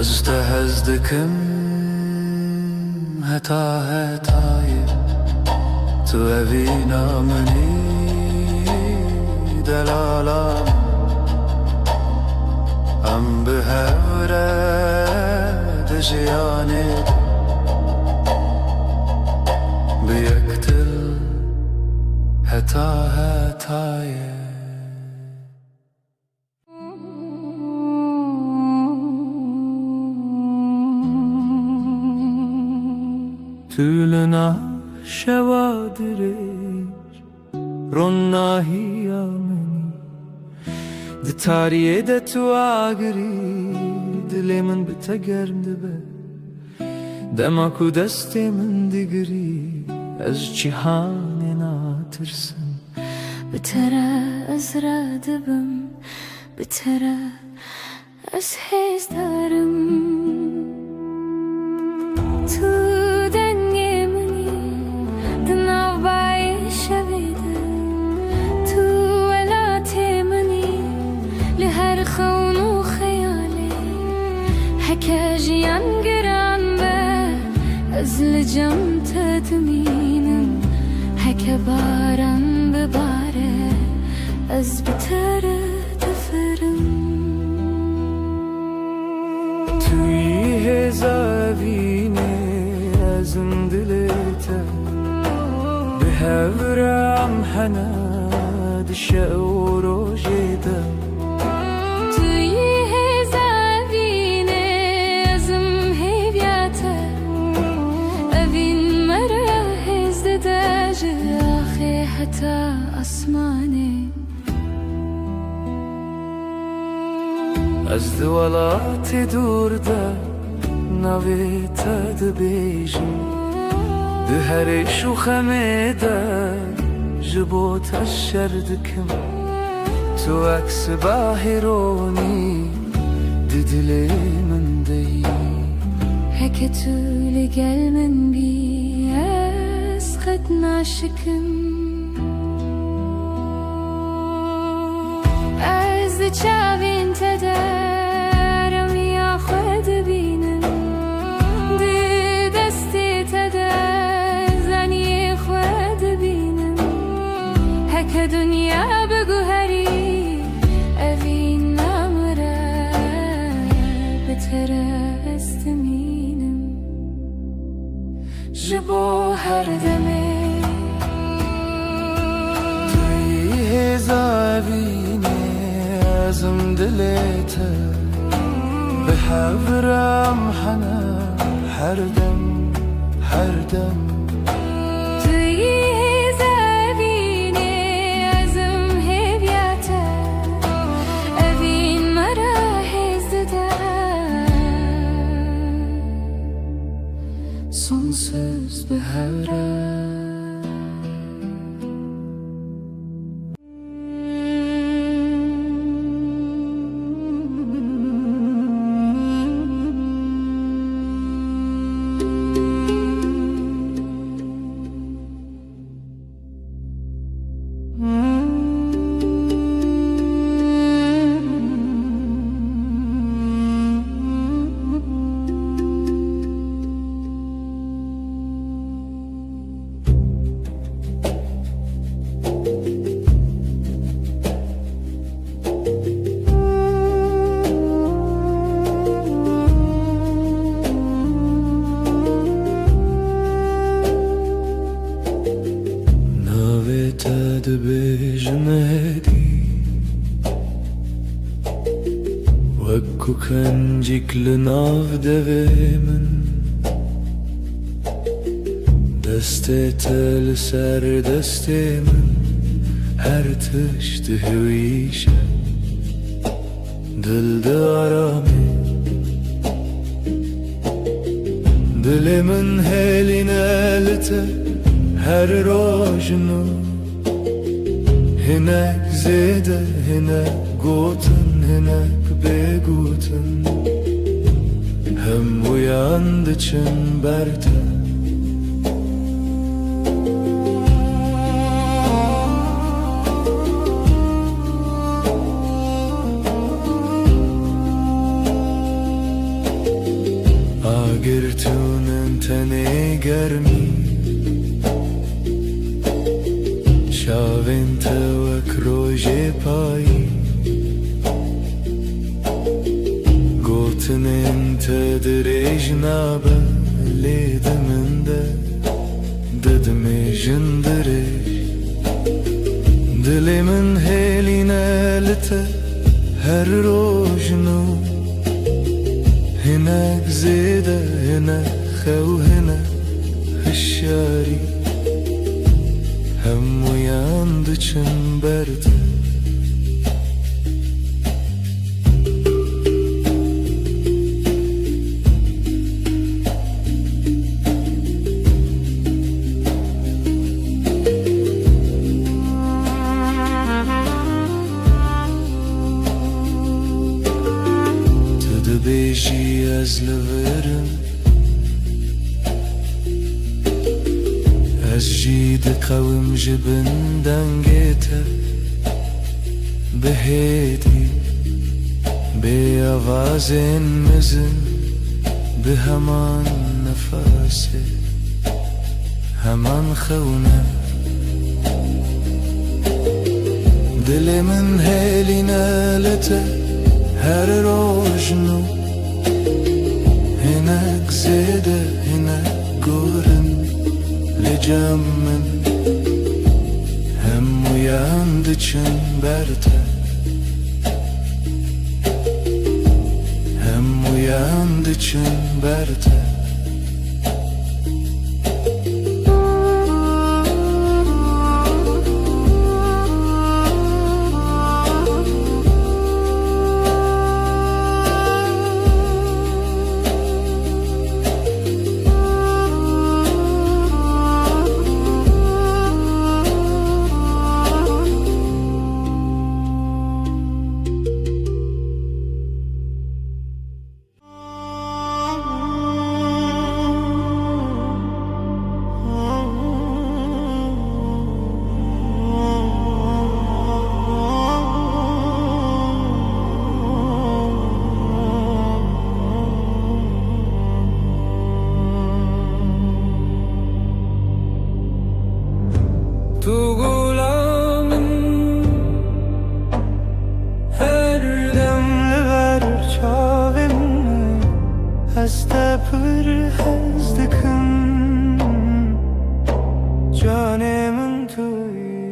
Ez te hez dikim heta hetayê. Tu evîna min î, delala min. Em bi hev re di jiyanê de, bi yek dil heta hetayê. Tu li nav şewa dirêj, ronahiya min î. Di tariyê de tu agirî, dilê min bi te germ dibe. Dema ku destê min digirî, ez ji cîhanê natirsim. Bi te re ez radibim, bi te re ez hêzdar im. Tu dengê min î di nav bayê şevê de. Tu welatê min î li her xewn û xeyalê. Heke jiyan giran be, ez li cem te dimînim. Heke baran bibare, ez bi te re difirim. Tu yî hêza evînê, ez im dilê te. Bi hev re em hene di şev û rojê de. Tu yî hêza evînê, ez im hêviya te. Evîn me re hêz dide ji axê heta asmanê. Ez di welatê dûr de Navê te dibêjim, di herêş û xemê de ji bo te şer dikim. Tu wek sibahê ronî di dilê min de yî. Heke tu li gel min bî, ez qet naşikim. Ez di çavên te de rewya xwe dibînim, di destê te de zaniyê xwe dibînim. Heke dinya biguherî, evîn namire, bi te re ez dimînim. Ji bo her demê tu yî hêza evînê, ez im dilê te. Bi hev re em hene her dem, her dem. Tu yî hêza evînê, ez im hêviya te. Evîn me re hêz dide. Sonsuz bi hev re. Navê te dibêjim êdî, wek ku kencîk li nav devê min. Destê te li ser destê min, her tişt dihewîşe. Dil diaramê. Dilê min hêlîne li te her roj nû. Hinek zêde, hinek gotin, hinek bêgotin. Hemûyan diçin ber te. Agir tûnin tenê germî, çavên te wek rojê payî. Gotinên te dirêj nabe, lê di min de didimêjin dirêj. Dilê min hêlîne li te her roj nû. Hinek zêde, hinek xew, hinek hişyarî. Hemûyan diçin ber te. Tu dibêjî ez li vir im. Ez jî diqewim ji bin dengê te. Bi hêdî, bê avazên mezin, bi heman nefesê, heman xewne. Dilê min hêlîne li te her roj nû. Hinek zêde, hinek gorin li cem min. Hemûyan diçin ber te. Hemûyan diçin ber te. Ez te pir hez dikim, canê min tu yî.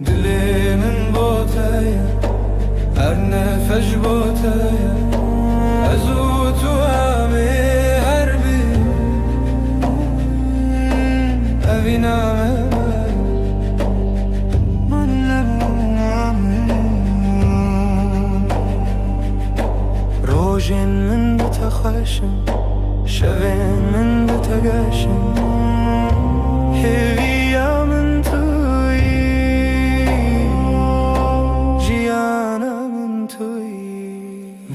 Dilê min bo te ye, her nefes bo te ye. Ez û tu em ê her bî, evîna me. Rojên min bi te xweş in, şevên min bi te geş in. Hêviya min tu yî, jiyana min tu yî.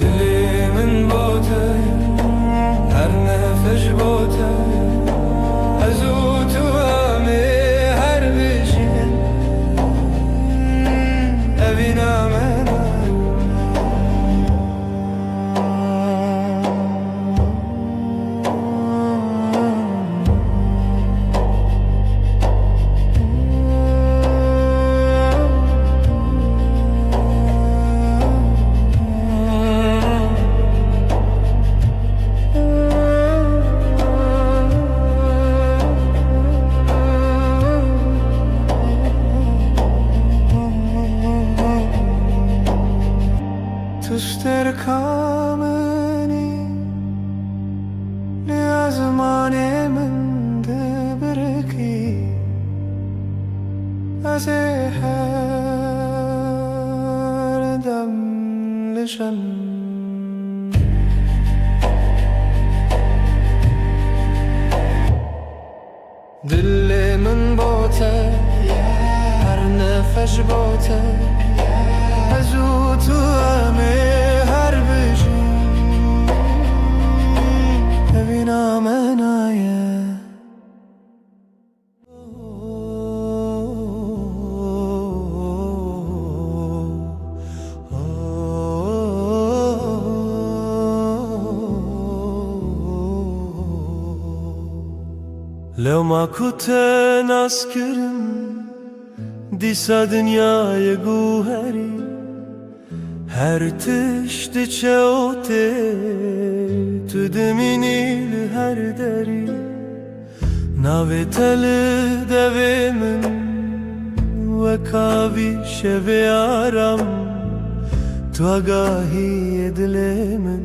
Dilê min bo te, her nefes bo te. Ez û tu em ê her bijîn, evîna me. Tu sterka min î, li ezmanê min dibirikî. Ez ê her dem li şem. Dilê min bo te, her nefes bo te. Ez û tu em ê her bijîn, evîna me naye. Lewma ku te nas kirin, dîsa dinyayê guherî. Her tişt diçe û tê, tu dimînî li her derî. Navê te li devê min, wek avî şevê aram. Tu agahiyê dilê min,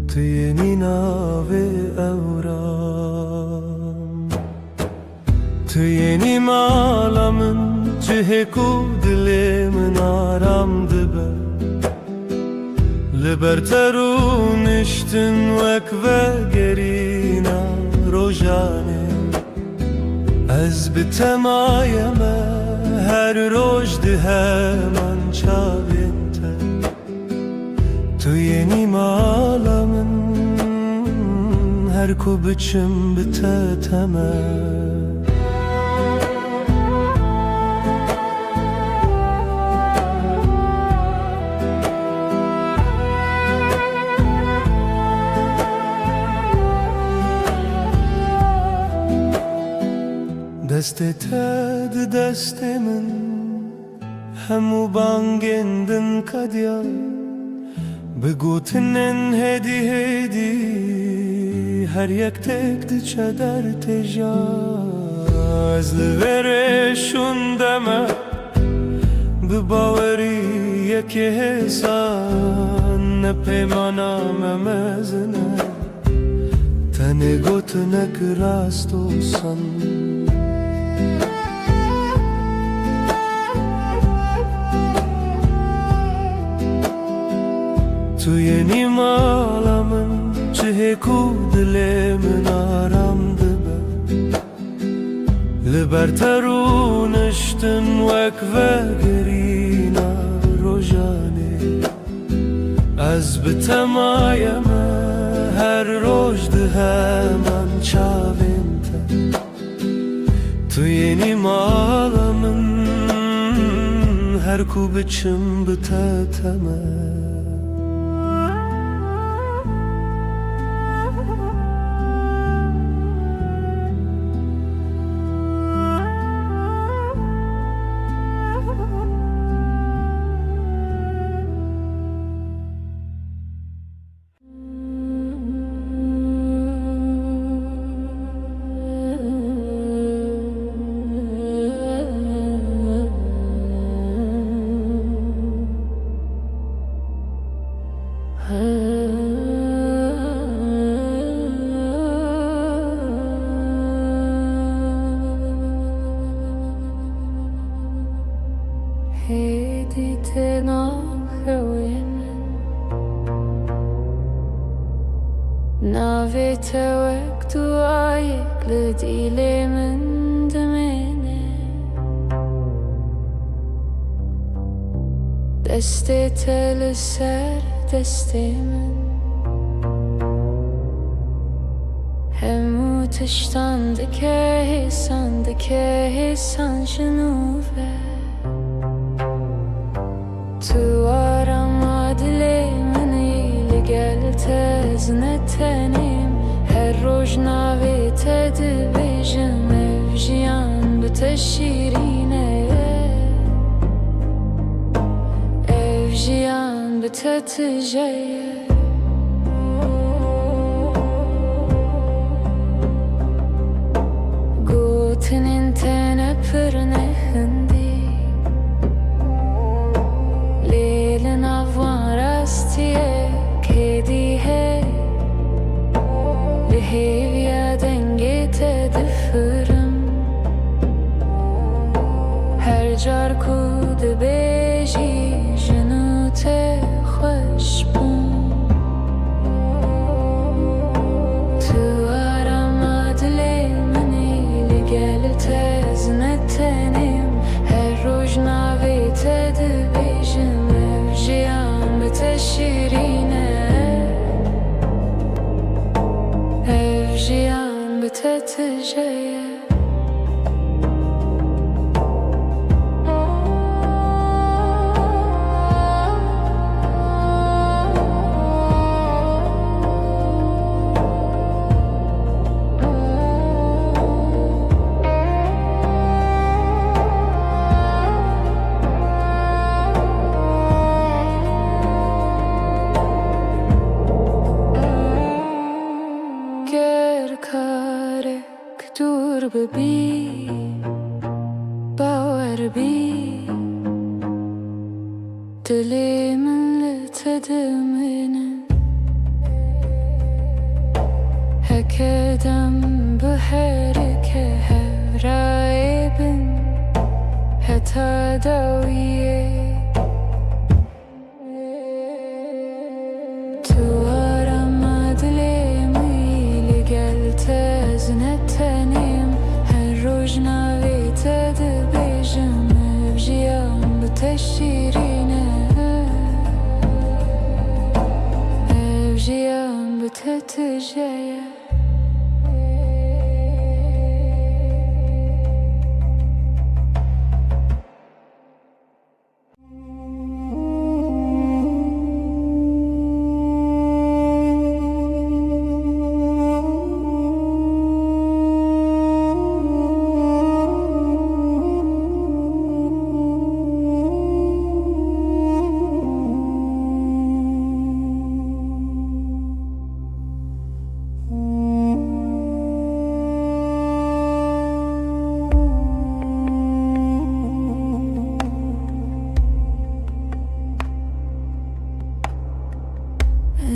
tu yê nînavê ewram. Tu yê nî mala min, cihê ku dilê min aram dibe. Li ber te rûniştin wek vegerîna rojanê. Ez bi te maye me, her roj di heman çavên te. Tu yê nî mala min, her ku biçim bi te teme. Destê te di destê min, hemû bangên din kediya. Bi gotinên hêdî hêdî, her yek têk diçe dertêja. Ez li vê rêşûn de me, bi bawerî yekê hêsan, ne peymana me mezin e. Tenê gotinek rast û san. Tu yê nî mala min, cihê ku dilê min aram dibe. Li ber te rûniştin wek vegerîna rojanê. Ez bi te maye me, her roj di heman çavên te. Tu yê nî mala min, her ku biçim bi te teme. Navê te wek duayek li dîlê min dimêne. Destê te li ser destê min. Hemû tiştan dike hêsan, dike hêsan ji nû ve. Tu arama dilê min î, li gel te ez ne tenêm. Her roj navê te dibêjim, ev jiyan bi te şîrîn e. Ev jiyan bi te tije ye. Gotinên te ne pir ne hindî, lê li nav wan rastiyek êdî heye. Bi hêviya dengê te difirim. Her car ku dibêjî, ji nû te xweş bûm. Tu arama dilê min î, li gel te ez ne tenêm. Her roj navê te dibêjim, ev jiyan bi te şîrîn e. Ev jiyan bi te tije ye. Ger karek dûr bibî, bawer bî, dilê min li te dimîne. Heke dem biherike hevrayê bin heta dawiyê. Tu arama dilê min î, li gel te ez ne tenêm. Her roj navê te dibêjim, ev jiyan bi te şîrîn e. Ev jiyan bi te tije ye.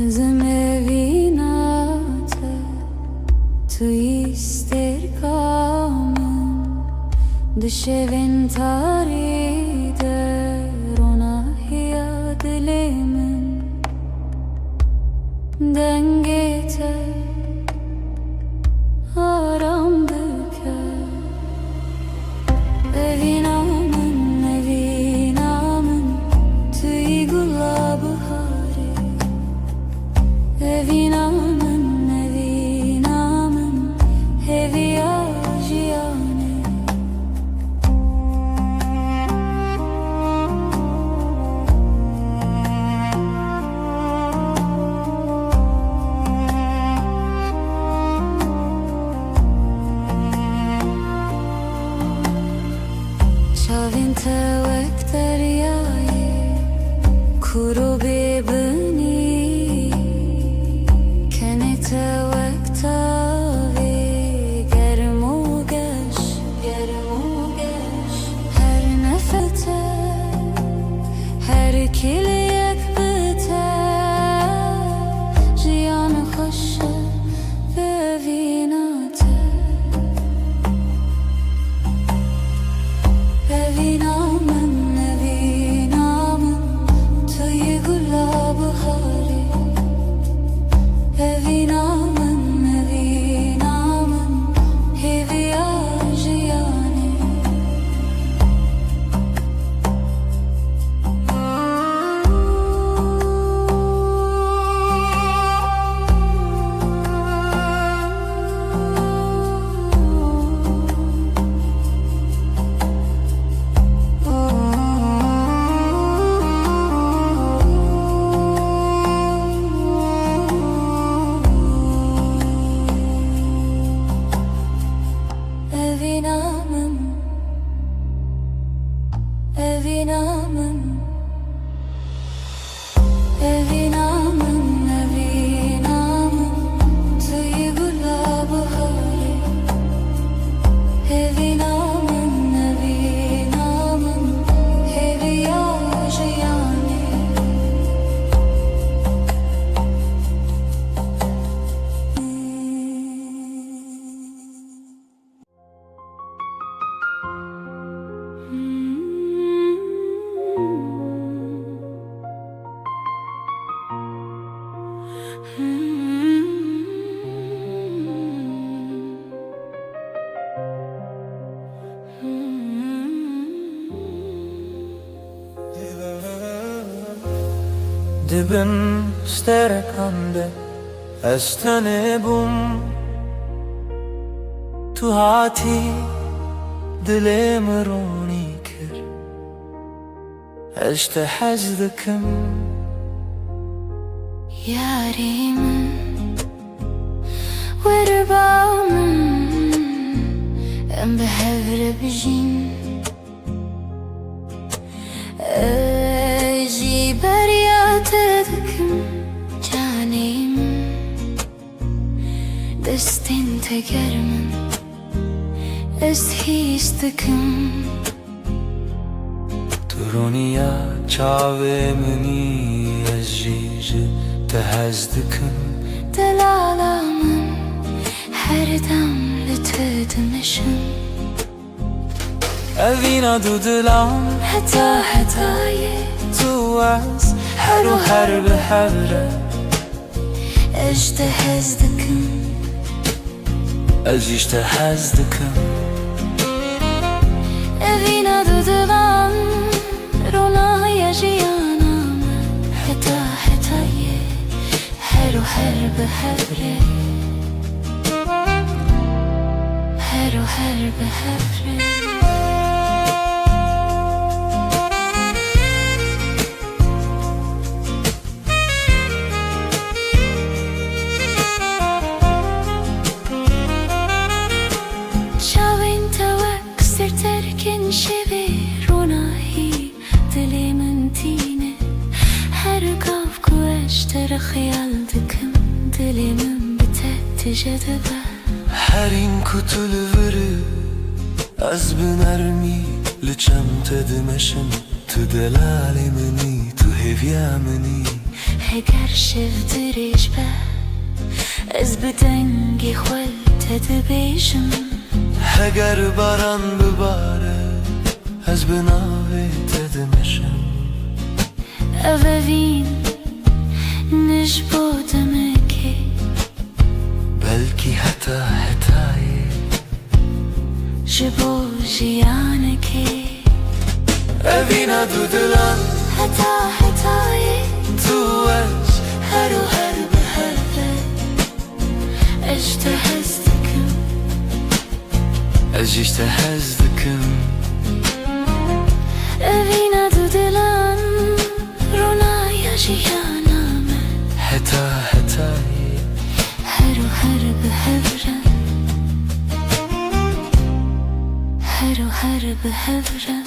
Ez im evîna te, tu yî stêrka min, di şevên tarî de ronahiya dilê min. Dengê te aram dike. Evîna min, evîna min, tu yî gula biharê. Evîna min, evîna min, hêviya jiyanê. Di bin sterekan de ez tenê bûm. Tu hatî dilê min ronî kir. Ez ji te hez dikim. Yarê min, were ba min, em bi hev re bijîn. Ez jî beriya te dikim, canê min. Destên te germ in, ez hîs dikim. Tu rûniya çavê min î, ez jî ji te hez dikim. Delala min, her dem li te dimeşim. Evîna du dilan, heta hetayê. Tu ez her û her bi hev re. Ez ji te hez dikim. Ez jî ji te hez dikim. Evîna du dilan, ronaya jiyana me. Heta hetayê, her û her bi hev re. Her û her bi hev re. Çavên te wek sirterkên şevê, ronahî dilê min tîne. Her gav ku ez ji te re xeyal dikim, dilê min bi te tije dibe. Herîm ku tu li vir î, ez bi nermî li çem te dimeşim. Tu delalê min î, tu hêviya min î. Heger şev dirêj be, ez bi dengê xwe li te dibêjim. Heger baran bibare, ez bi navê te dimeşim. Ev evîn ne ji bo demekê, belkî heta hetayê, ji bo jiyanekê. Evîna du dilan, heta hetayê. Tu ez, her û her bi hev re. Ez ji te hez dikim. Ez jî ji te hez dikim. Evîna du dilan, ronaya jiyana me. Heta hetayê. Her û her bi hev re. Her û her bi hev re.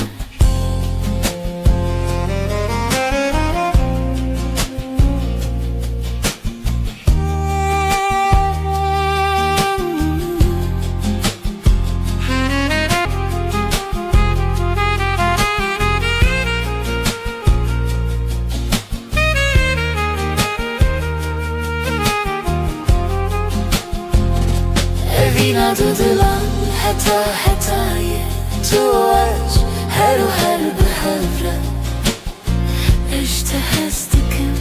Evîna du dilan, heta hetayê. Tu ez, her û her bi hev re. Ez ji te hez dikim.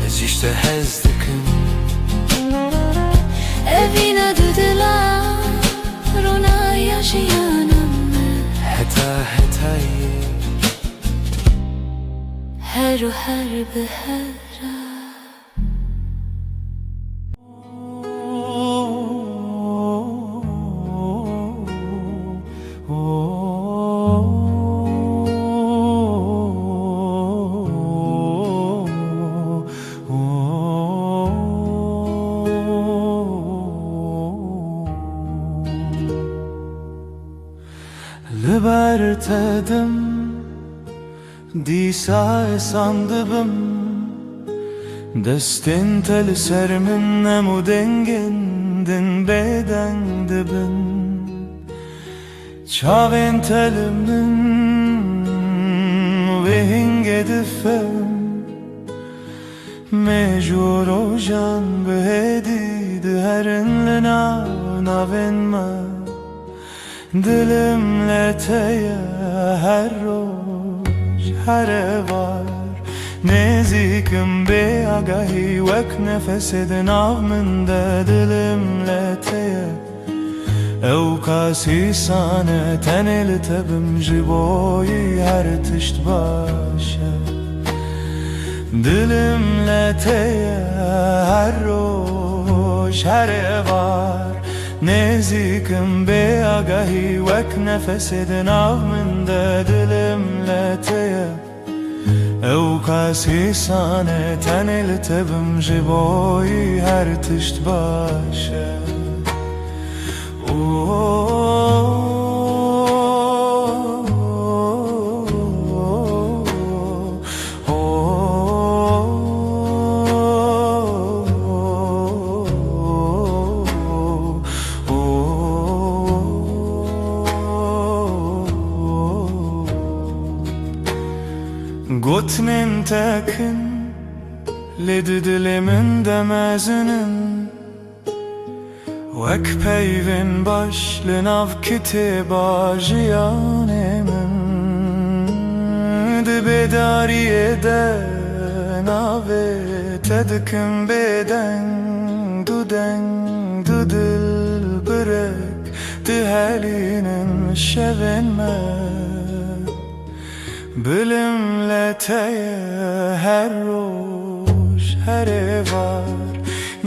Ez jî ji te hez dikim. Evîna du dilan, ronaya jiyana me. Heta hetayê. Her û her bi hev re. Li ber te dim, dîsa ez sand dibim. Destên te li ser min, em û dengên din bêdeng dibin. Çavên te li min wê hingê difem. Mêj û rojan bi hêdî diherin li nav navên me. Dilim li te ye her roj, her êvar. Nêzîk im bê agahî, wek nefesê di nav min de. Dilim li te ye, ew kasî sane, tenê li te bim, ji bo yî her tişt baş e. Dilim li te ye her roj, her êvar. Nêzîk im bê agahî, wek nefesê di nav min de. Dilim li te ye, ew kas hîsan e, tenê li te bim, ji bo wî her tişt baş e. Gotinên te kin, lê di dilê min de mezin in. Wek peyvên baş li nav kitêba jiyanê min, di bêdariyê de navê te dikim bêdeng, du deng, du dil birek dihelînin şevên me. Bilim li te ye her roj, her êvar.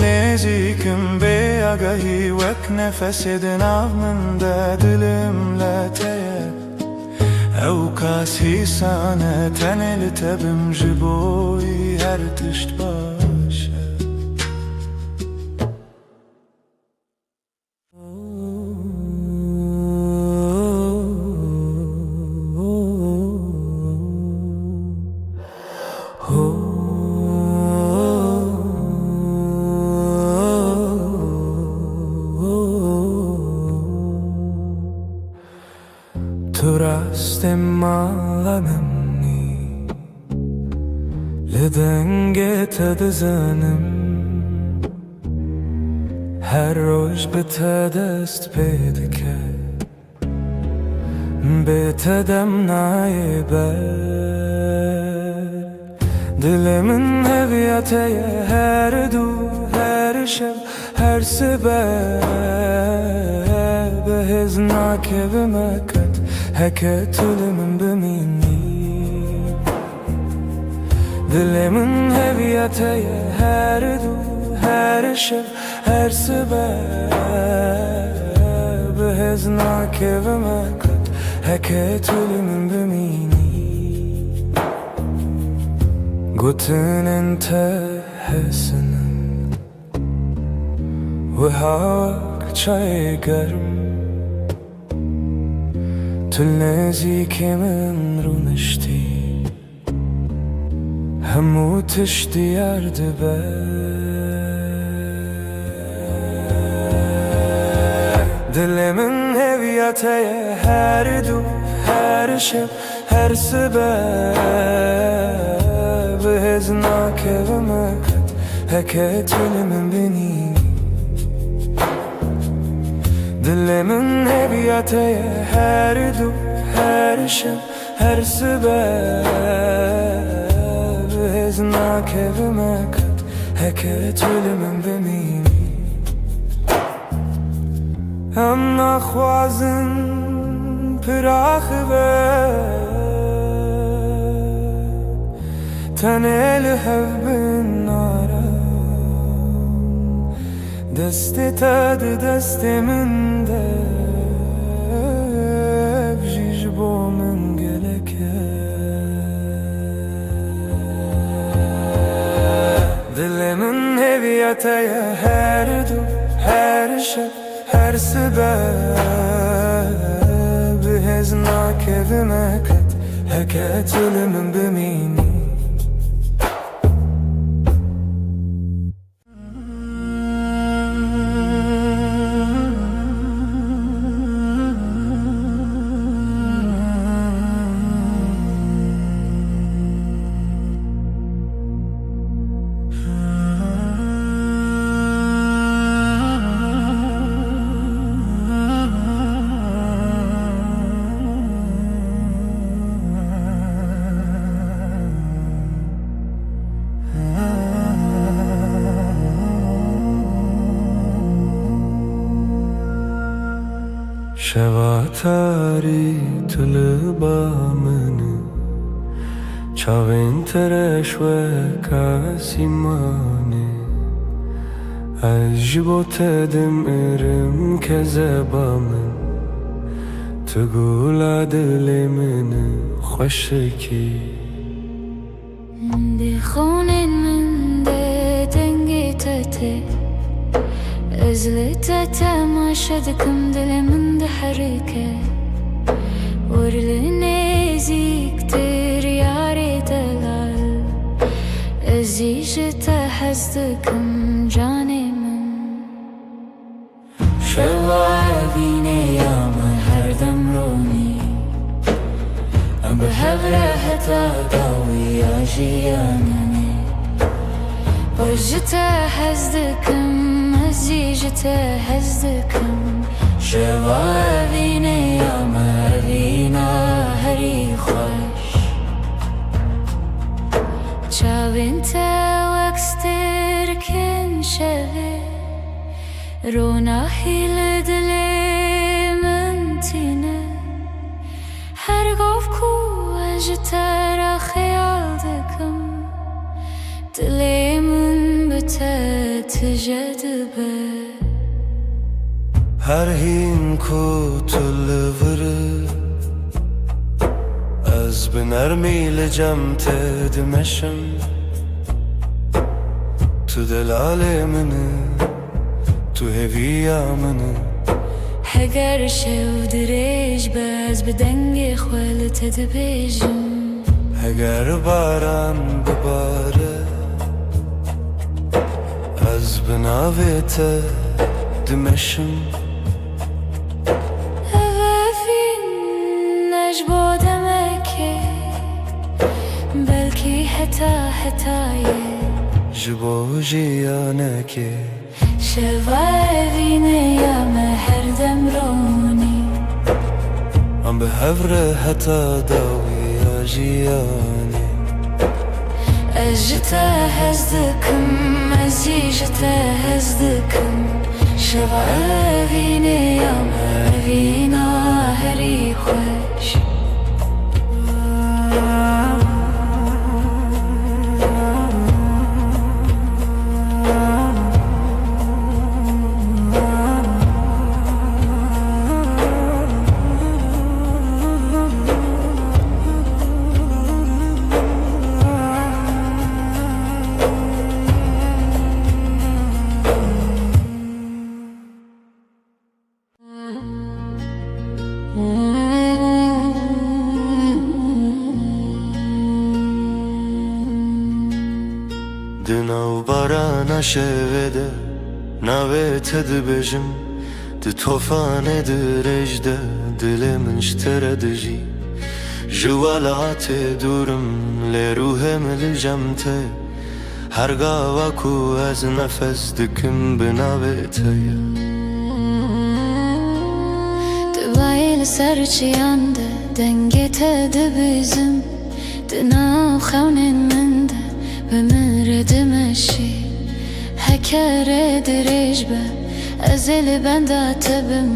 Nêzîk im bê agahî, wek nefesê di nav min de. Dilim li te ye, ew kas hîsan e, tenê li te bim, ji bo wî her tişt baş e. Tu rastê mala min î, li dengê te dizanim. Her roj bi te dest pê dike, bê te dem nayê ber. Dilê min heviya te ye her du, her şev, her sibe. Bi hêz nakevime qet, heke tu li min bimînî. Dilê min heviya te ye her du, her şev, her sibe. Bi hêz nakevime qet, heke tu li min bimînî. Gotinên te hêsin in, wiha wek çayê germ. Tu nêzîkê min rûniştî, hemû tişt diyar dibe. Dilê min heviya te ye her du, her şev, her sibe. Bi hêz nakevime qet, heke tu li min bimînî. Dilê min heviya te ye her du, her şev, her sibe. Bi hêz nakevime qet, heke tu li min bimînî. Em naxwazin pirax be, tenê li hev bin aram. Destê te di destê min de, ev jî ji bo min gelek e. Dilê min hêviya te ye her du, her şev, her sibe. Bi hêz nakevime qet, heke tu li min bimînî. Şeva tarî tu li ba min î, Çavên te reş weka sîmanê, ez ji bo te dimirim kezeba min. Tu gula dilê min î xweşikî. Di xonên min de dengê te tê. Ez li te temaşe dikim, dilê min diherike. Wir li nêzîktir yarê delal. Ez jî ji te hez dikim canê min. Şeva evînê ya me her dem ronî. Em bi hev re heta dawiya jiyanê. Ez ji te hez dikim, ez jî ji te hez dikim. Şeva evînê ya me, evîna herî xweş. Çavên te wek stirkên şevê. Ronahî li dilê min tîne. Her gav ku ez ji te re xeyal dikim, dilê min bi te tije dibe. Her hîn ku tu li vir î, ez bi nermî li cem te dimeşim. Tu delalê min î. Tu hêviya min î. Heger şev dirêj be, ez bi dengê xwe li te dibêjim. Heger baran bibare, ez bi navê te dimeşim. Ev evîn ne ji bo demekê, belkî heta hetayê. Ji bo jiyanekê. Şeva evînê ya me her dem ronî. Em bi hev re heta dawiya jiyanê. Ez ji te hez dikim, ez jî ji te hez dikim. Şeva evînê ya me, evîna herî xweş. Di nav barana şevê de navê te dibêjim, di tofanê dirêj de dilê min ji te re dijî. Ji welatê dûr im, lê ruhê min li cem te. Her gava ku ez nefes dikim, bi navê te ye. Tu bayê li ser çiyan de dengê te dibîzim, di nav xewnên min de bi min re dimeşî. Heke rê dirêj be, ez ê li benda te bim,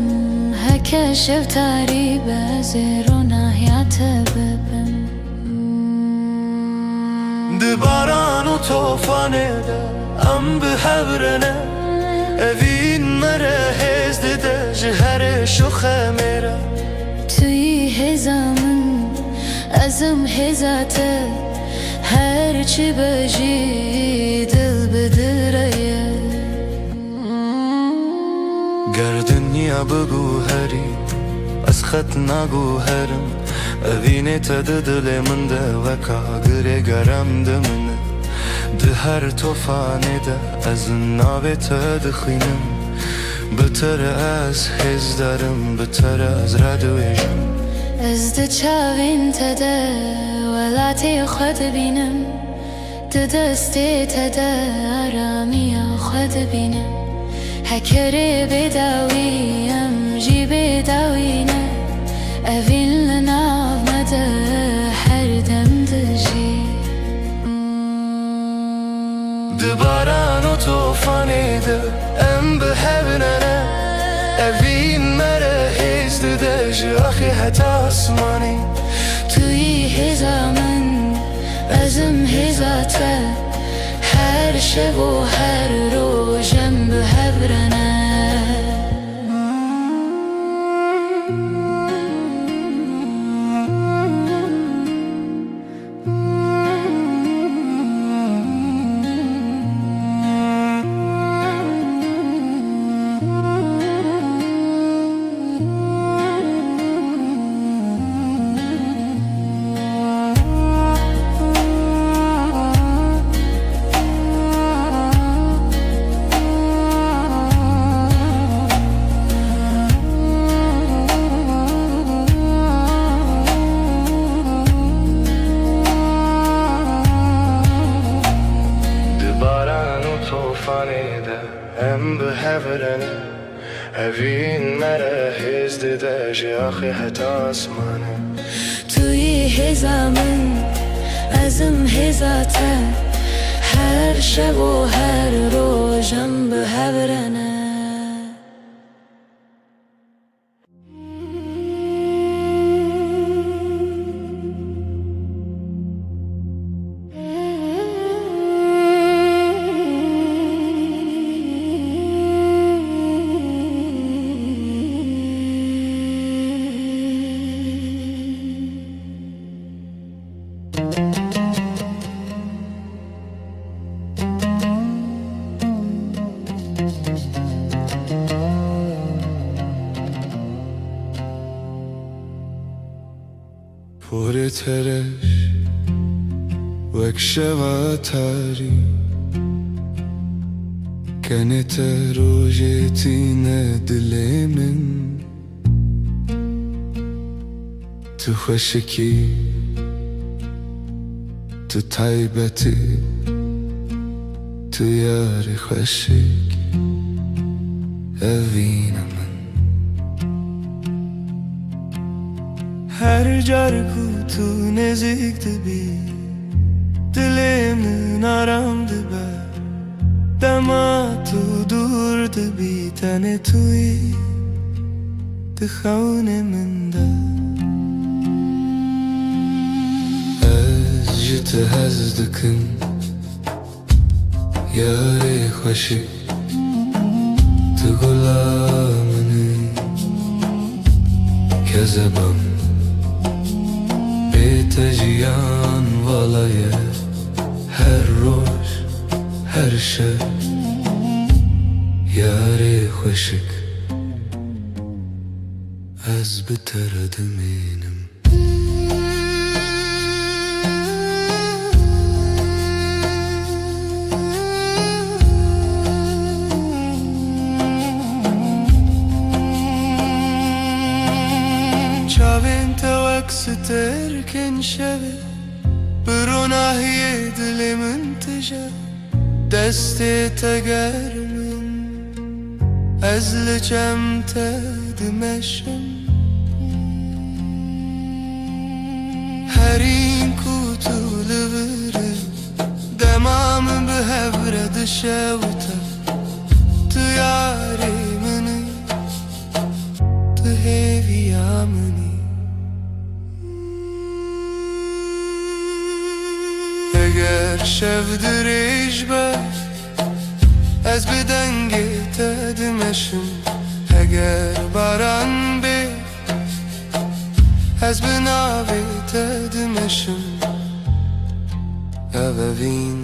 heke şev tarî be, ez ê ronahiya te bibim. Di baran û tofanê de em bi hev re ne. Evîn me re hêz dide ji herêş û xemê re. Tu yî hêza min, ez im hêza te. Her çi be jî dil bi dil re ye. Ger dinya biguherî, ez xet naguherim. Evînê te di dilê min de weka girê gerem dimine. Di her tofanê de ez navê te dixwînim. Bi te re ez hêzdar im, bi te re ez radiwêjim. Ez di çavên te de welatê xwe dibînim. Di destê te de aramiya xwe dibînim. Heke rê bê dawî, em jî bê dawî ne. Evîn li nav me de her dem dijî. Di baran û tofanê de em bi hev ne ne. Evîn me re hêz dide ji axê heta asmanê. Tu yî hêza min, Ez im hêza te, her şev û her roj em bi hev re ne. Di baran û tofanê de em bi hev re ne. Evîn me re hêz dide ji axê heta asmanê. Tu yî hêza min, ez im hêza te. Her şev û her roj em bi hev re ne. Porê te reş wek şeva tarî, kenê te rojê tîne dilê min. Tu xweşik î, tu taybet î, tu yarê xweşik, evîna min. Her car ku tu nêzîk dibî, dilê min aram dibe. Dema tu dûr dibî, tenê tu yî di xewnê min de. Ez ji te hez dikim, yarê xweşik, tu gula min î, kezeba min. Bê te jiyan vala ye. Her roj, her şev, yarê xweşik, ez bi te re dimînim. Çavên te wek stêrkên şevê, bi ronahiyê dilê min tije. Destê te germ in, ez li çem te dimeşim. Herîn ku tu li vir î, dema min bi hev re dişewite. Tu yarê min î, tu hêviya min î. Eger şev dirêj be, ez bi dengê te dimeşim. Eger baran bê, ez bi navê te dimeşim. Ev evîn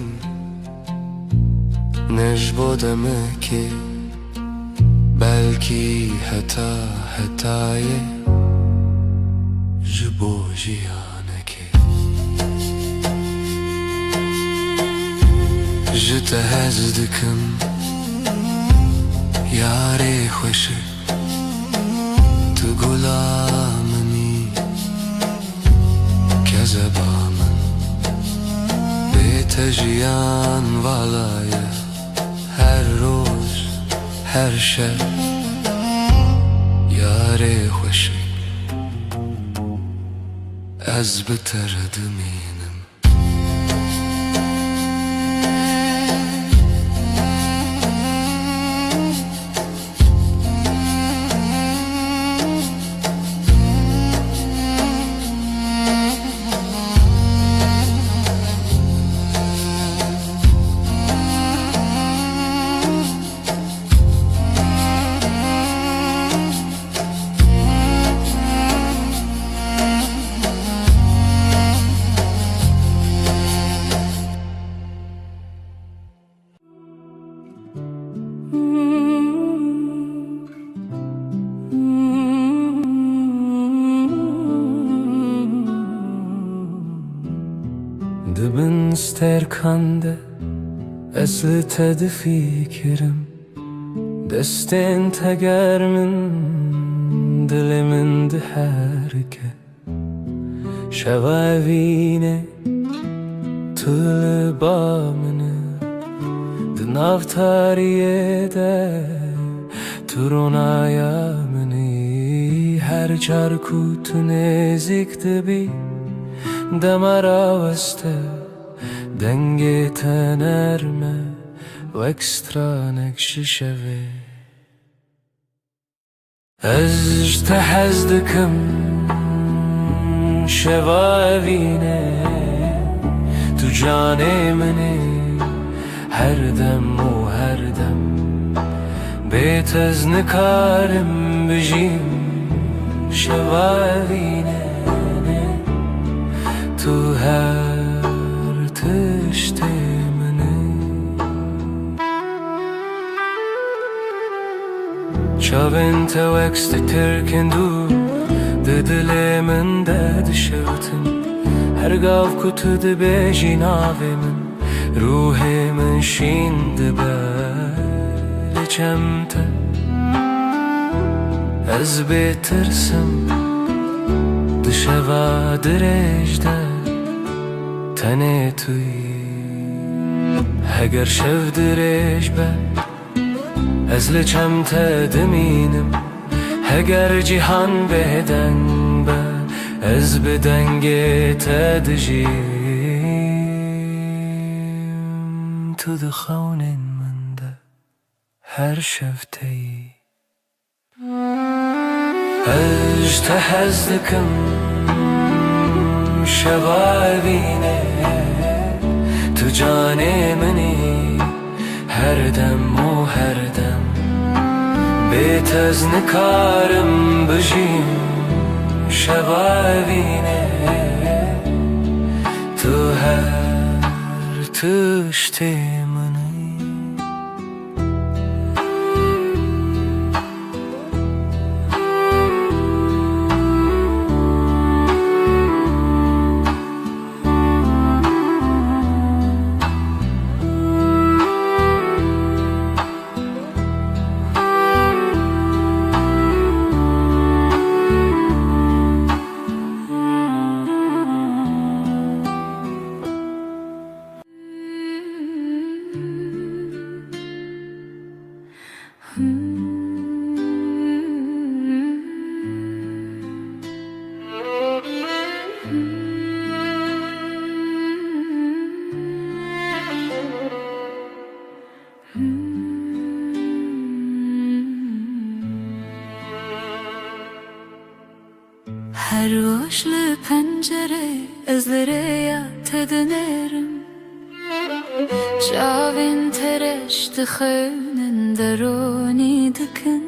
ne ji bo demekê, belkî heta hetayê ji bo jiyanekê. Ji te hez dikim, yarê xweşik, tu gula min î, kezeba min. Bê te jiyan vala ye. Her roj, her şev, yarê xweşik, ez bi te re dimînim. Kande ez li te difikirim, destên te germ in, dilê min diherike. Şeva evînê tu li ba min î, di nav tariyê de tu ronaya min î. Her car ku tu nêzîk dibî, dema raweste dengê te nerm e, wek stranek ji şevê. Ez ji te hez dikim, şeva evînê, tu canê min î, her dem û her dem. Bê te ez nikarim bijîm, şeva evînê, tu her tiştê min î. Çavên te wek stîtirkên dûr di dilê min de dişewtin. Her gav ku tu dibêjî navê min, ruhê min şîn dibe li çem te. Ez bê tirsim di şeva dirêj de tenê tu yî. Heger şev dirêj be, ez li çem te dimînim. Heger cîhan bêdeng be, ez bi dengê te dijîm. Tu di xewnên min de her şev te yî. Ez ji te hez dikim, şeva evînê, tu canê min î, her dem û her dem. Bê te ez nikarim bijîm, şeva evînê, tu her tiştê min î. Her roj li pencerê ez li rêya te dinêrim. Çavên te reş dixewnin, deronî dikin.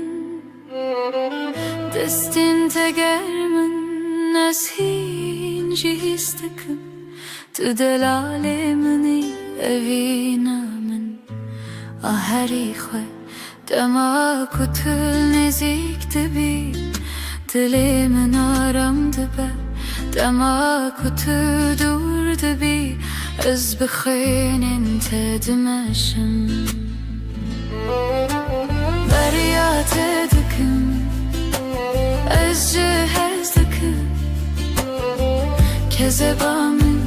Destên te germ in, ez hîn jî hîs dikim. Tu delalê min î, evîna min a herî xwe. Dema ku tu nêzîk dibî, dilê min aram dibe. Dema ku tu dûr dibî, ez bi xwênên te dimeşim. Beriya te dikim, ez ji hez dikim. Kezeba min,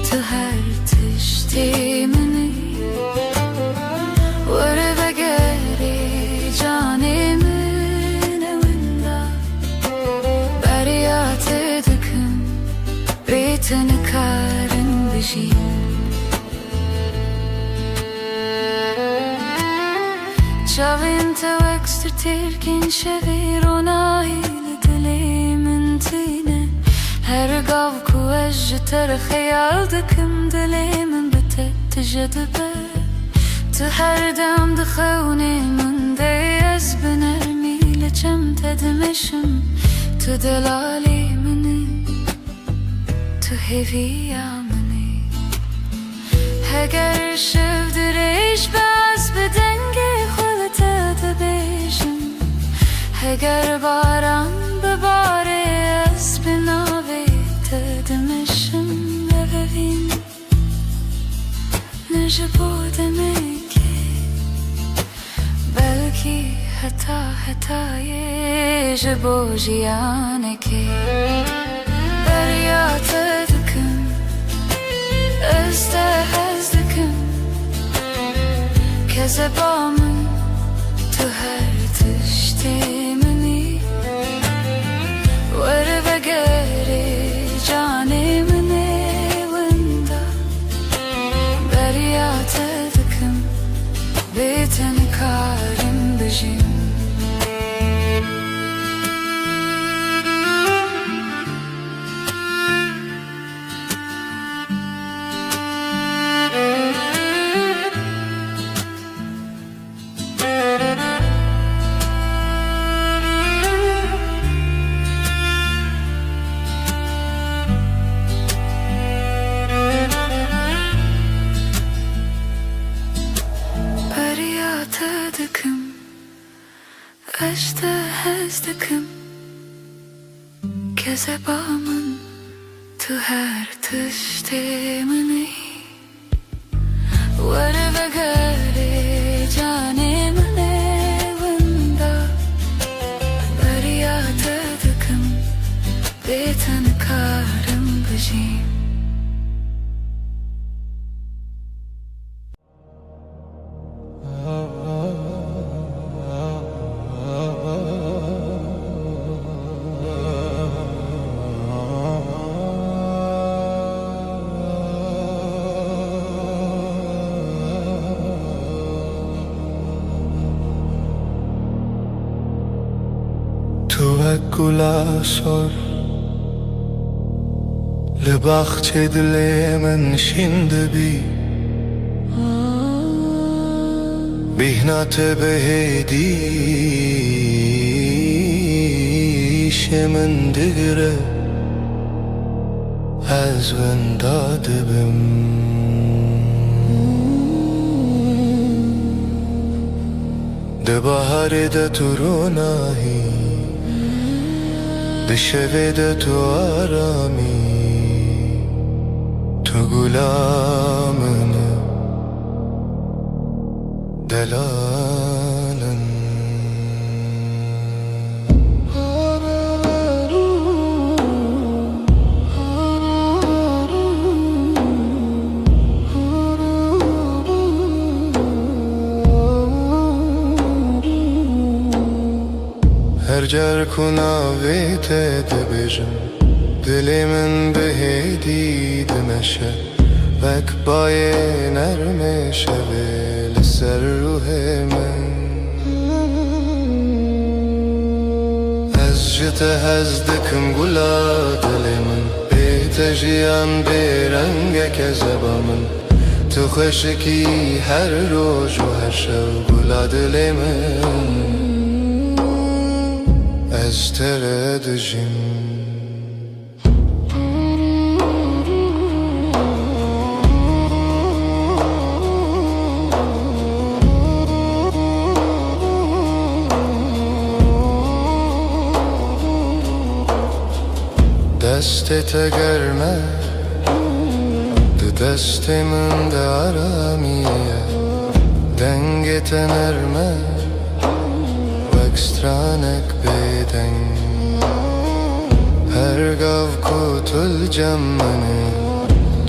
tu her tiştê min î. Were vegerê canê min e winda. Beriya te dikim, bê te nikarim bijîm. Çavên te wek stîrkên şevê, ronahî li dilê min tîne. Her gav ku ez ji te re xeyal dikim, dilê min bi te tije dibe. Tu her dem di xewnê min de, ez bi nermî li çem te dimeşim. Tu delalê min î. Tu hêviya min î. Heger şev dirêj be, ez bi dengê xwe li te dibêjim. Heger baran bibare, ez bi navê te dimeşim. Ev evîn Ji bo demekê, belkî heta hetayê, ji bo jiyanekê, beriya te dikim, ez te hez dikim, kezeba min, tu her tiştê min î. Were vegerê canê min ê winda, beriya te dikim, bê te nikarim bijîm. Beriya te dikim, ez te hez dikim, kezeba min, tu her tiştê min î. Were vegerê canê min ê winda, beriya te dikim, bê te nikarim bijîm. Tu wek gula sor li baxçê dilê min şîn dibî. Bîhna te bi hêdî îşê min digire, ez winda dibim. Di baharê de tu ronahî, di şevê de tu aramî, tu gula min î, delal in. Her car ku navê te dibêjim, dilê min bi hêdî dimeşe. Wek bayê nermê şevê li ser ruhê min. Ez ji te hez dikim gula dilê min. Bê te jiyan bê reng e kezeba min. Tu xweşikî her roj û her şev gula dilê min. Ez te re dijîm. Destê te germ e, di destê min de aramî ye. Dengê te nerm e, wek stranek bêdeng. Her gav ku tu li cem min î,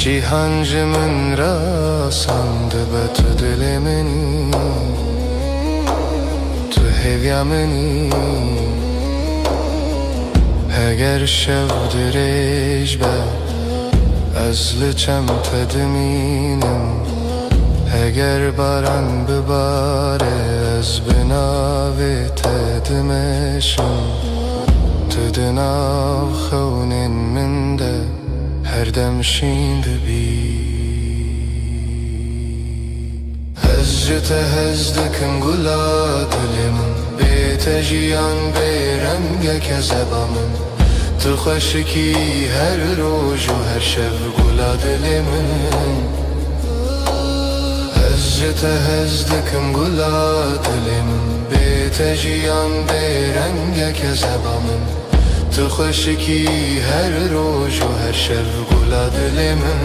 cîhan ji min re asan dibe, tu dilê min î, tu hêviya min î. Heger şev dirêj be, ez li çem te dimînim. Heger baran bibare, ez bi navê te dimeşim. Tu di nav xewnên min de her dem şîn dibî. Ez ji te hez dikim gula dilê min. Bê te jiyan bê reng e kezeba min. Tu xweşikî her roj û her şev gula dilê min. Ez ji te hez dikim gula dilê min. Bê te jiyan bê reng e kezeba min. Tu xweşikî her roj û her şev gula dilê min.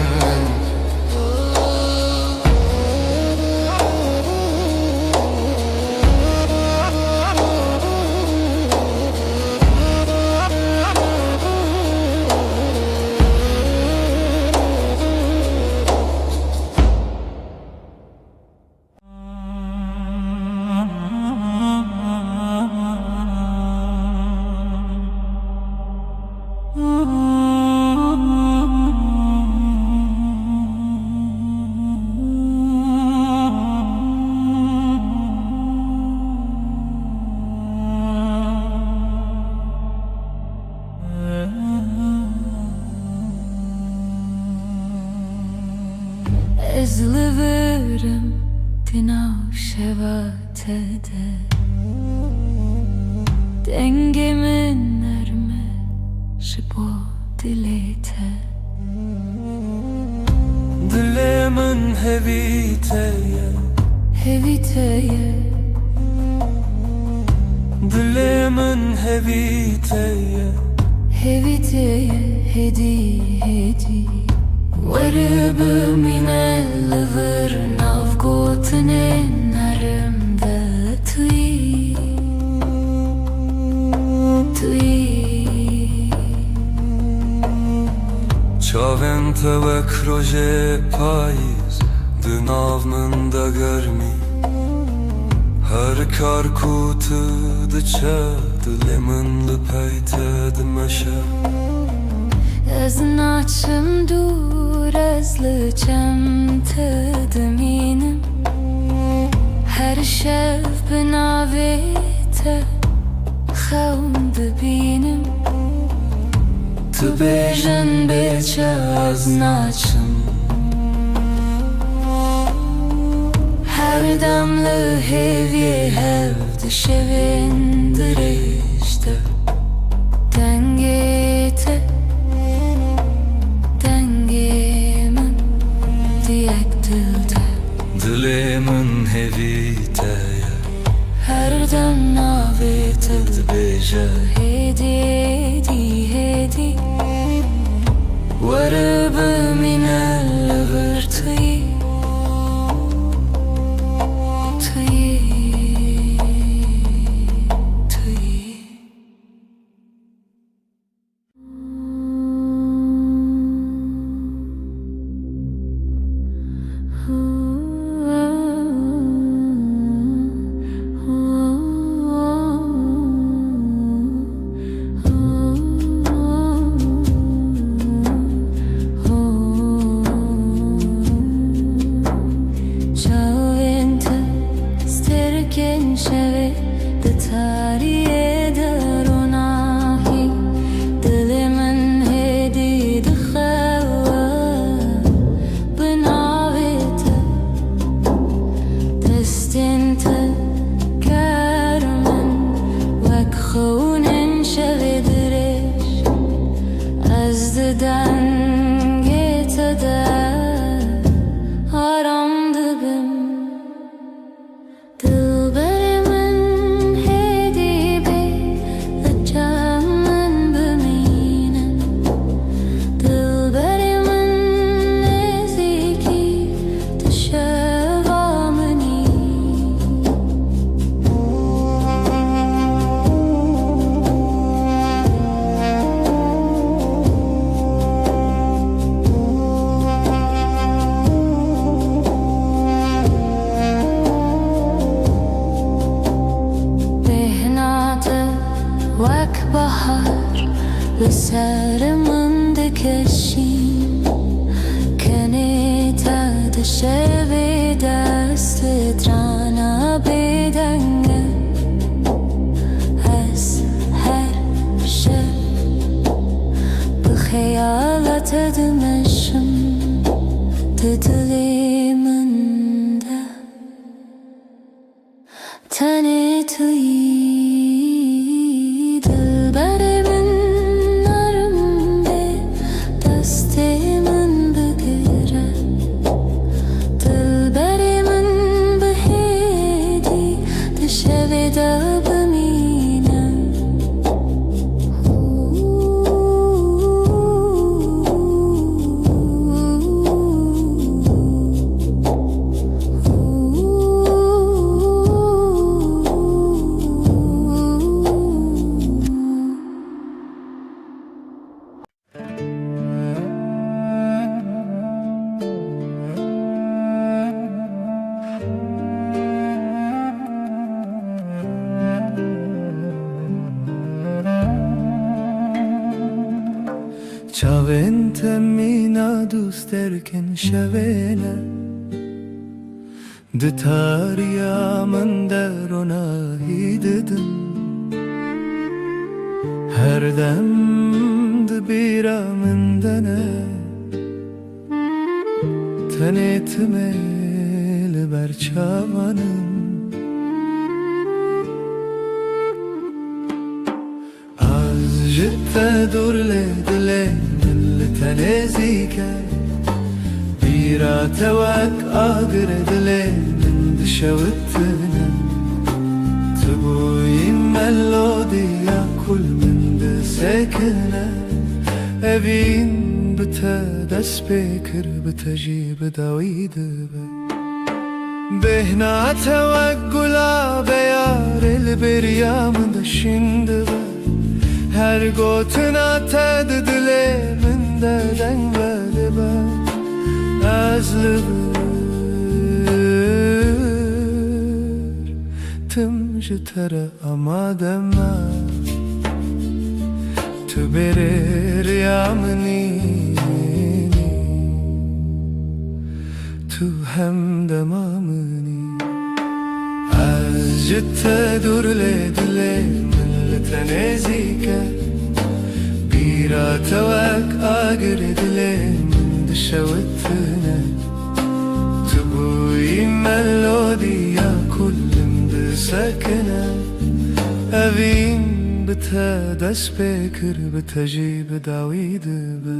Dengê min nerm e ji bo dilê te. Dilê min hevî te ye. Hevî te ye. Dilê min hevî te ye. Hevî te ye, hêdî, hêdî. Were bimîne li vir nav gotinên nerm de tu yî, tu yî. Çavên te wek rojê payîz di nav min de germî. Her kar ku tu diçe, dilê min li pey te dimeşe. Ez naçim dûr, ez li çem te dimînim. Her şev bi navê te xewn dibînim. Tu bêjin bê çi ez naçim. Her dem li hêviyê hev di şevên dirêj de. Dengê te, dengê min di yek dil de. Dilê min hêvî te ye. Her dem navê te dibêje. Hêdî, hêdî, hêdî. Were bimîne li vir tu yî. Tu yî, tu yî. Çavên te sterkên şevê, di tariyê de ronahî. Dilê min hêdî dixewe bi navê te. Destên te ker min wek xewnên şevê dirêj. Ez di dengê te de aram dibim. Dilberê min hêdî bê li çav min bimîne. Dilberê min nêzîkî tu şeva min î. Bêhna te wek bahar li ser min dikişîn. Kenê te di şevê dest strana bêdeng e. Ez her şev bi xeyala te dimeşim. Di dilê min de tenê tu yî. Dilberê min nerm bê, destê min bigire. Dilberê min bi hêdî di şevê de bimîne. Çavên te mîna dûsterkên şevê ne. Di tariya min de ronahî didin. Her dem di bîra min de ne. Tenê timê li ber çavan in. Te dûr lê dilê min li te nêzîk e. Bîra te wek agir dilê min dişewitine. Tu bûyî melodiya ku li min disekine. Evîn bi te dest pê kir, bi te jî bi dawî dibe. Bêhna te wek gula beyarê li bêriya min de şîn dibe. Her gotina te di dilê min de deng vedibe. Ez li vir tim ji te re amade me. Tu bêriya min î, tu hemdema min î. Ez ji te dûr lê dilê min li te nêzîk e. Bîra te wek agir dilê min dişewitine. Tu bûyî melodiya ku li min disekine. Evîn bi te dest pê kir, bi te jî bi dawî dibe.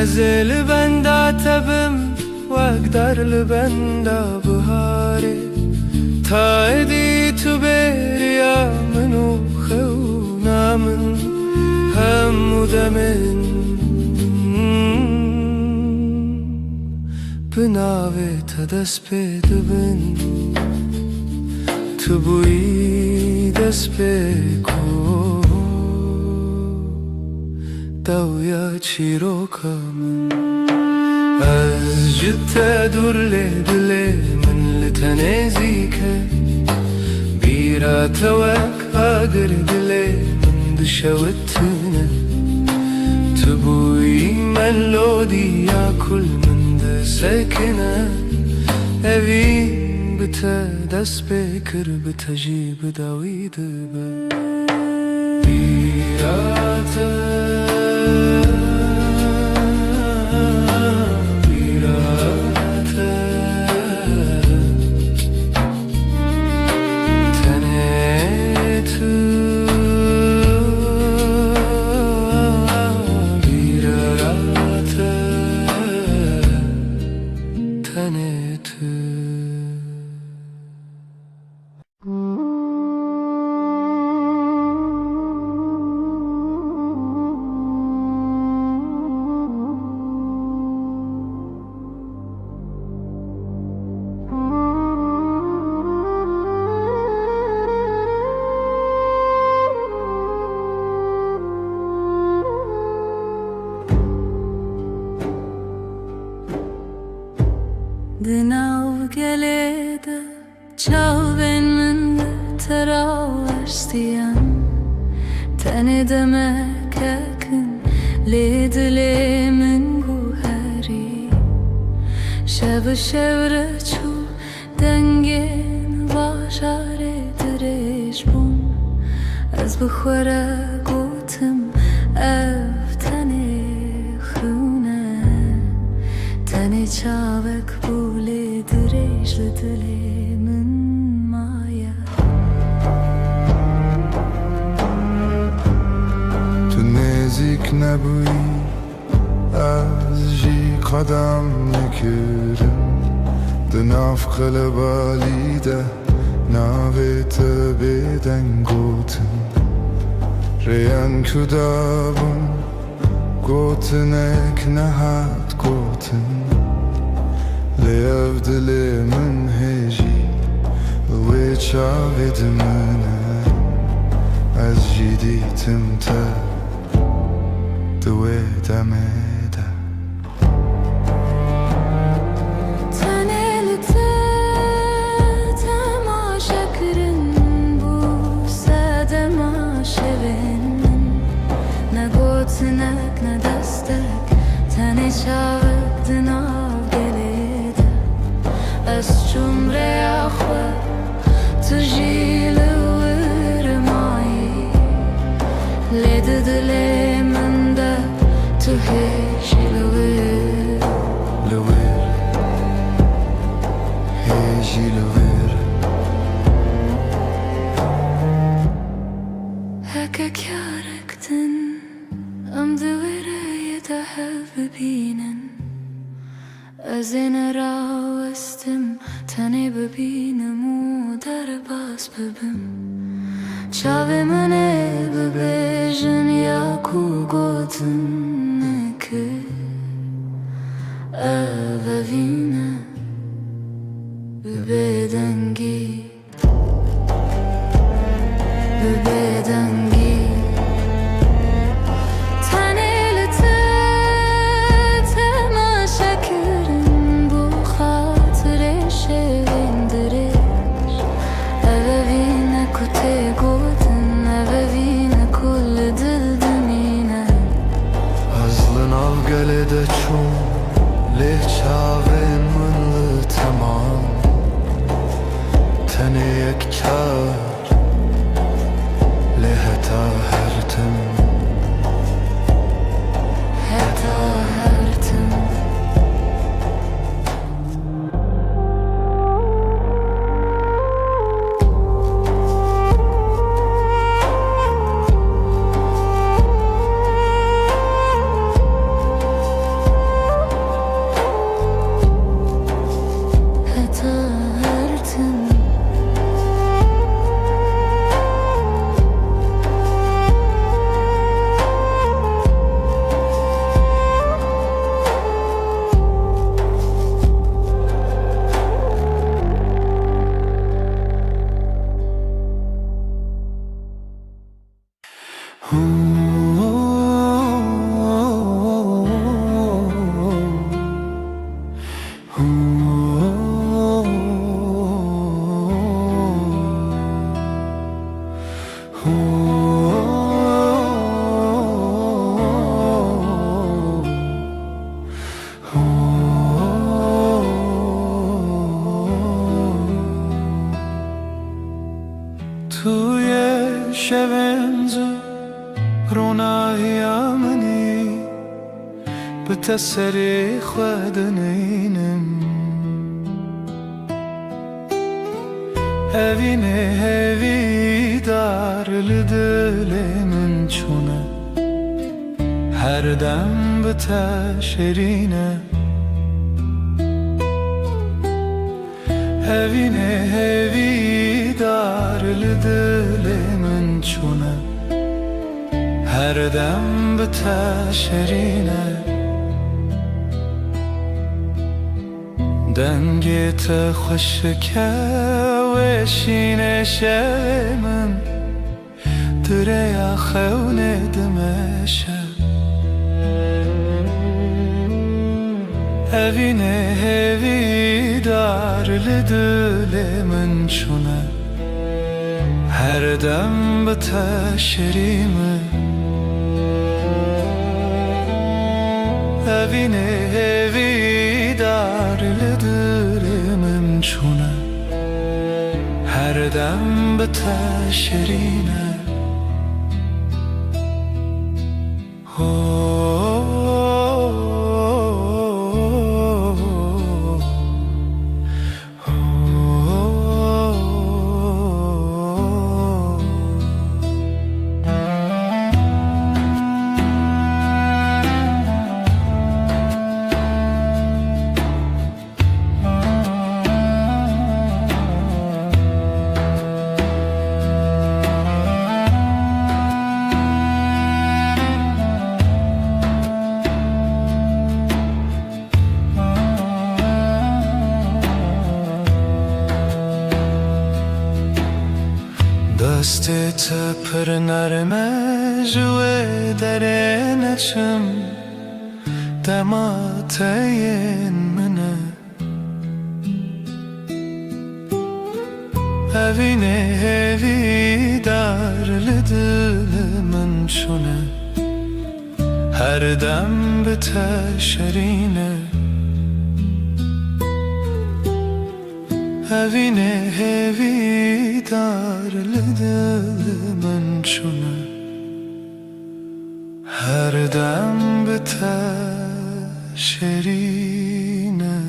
Ez ê li benda te bim, wek dar li benda biharê. Ta êdî tu bêriya min û xewna min hemû demên bi navê te dest pê dibin. Tu bûyî destpêk û dawiya çîroka min. Ez ji te dûr lê dilê min li te nêzîk e. Bîra te wek agir dilê min dişewitine. Tu bûyî melodiya ku li min disekine. Evîn bi te dest pê kir, bi te jî bi dawî dibe. Bîra te, bîra te, tenê tu, bîra te, tenê tu. Di nav gelê de çavên min li te raweştiyan. Tenê demek hekin lê dilê min guherî. Şev û şewreç û dengên bajarê dirêj bûn. Ez bi xwe re gotim, ev tenê xûn e. Tenê çavek bû lê dirêj li dilê min maye. Tu nêzîk nebûyî, ez jî qedem nekirim. Di nav qelebalî de navê te bêdeng gotin. Rêyên ku dabûn, gotinek nehat gotin. Lê ev dilê min hê jî li wê çavê dimîne. Ez jî dîtim te di wê demê de. Tenê li te temaşekirin bû sedema şevên min. Ne gotinek, ne destek, tenê çavek di nav gelê Hev bibînin. Ez ê nerawestim, tenê bibînim û derbas bibim. Çavê min ê bibêjin ya ku gotin nekir. Ev evîn e, bi bêdengî. Bi bêdengî. Tenê li te temaşe kirin bo xatirê şevên dirêj. Ev evîn e ku tê gotin, ev evîn e ku li dil dimîne. Ez li nav gelê de çûm, lê çavên min li te man. Tenê yek car, lê heta her tim. Heta her tim. Heta her tim. Tu yê şevên zû ronahiya min î, bi te serê xwe dinînim. Evînê hêvîdar li dilê min çûne, her dem bi te şêrîn e. Evînê hêvîdar li dilê min çûne, her dem bi te şêrîn e. Dengê te xweşik e, weşînê şevê min, di rêya xewnê dimeşe. Evînê hêvîdar li dilê min çûne, her dem bi te şêrîn e. Evînê hêvîdar li dilê min çûne, her dem bi te şêrîn e. Ho, ho, ho. Destê te pir nerm e, ji wê derê neçim, dema te yên min e. Evînê hêvîdar li dilê min çûne, her dem bi te şêrîn e. Evînê hêvîdar li dilê min çûne, her dem bi te şêrîn e.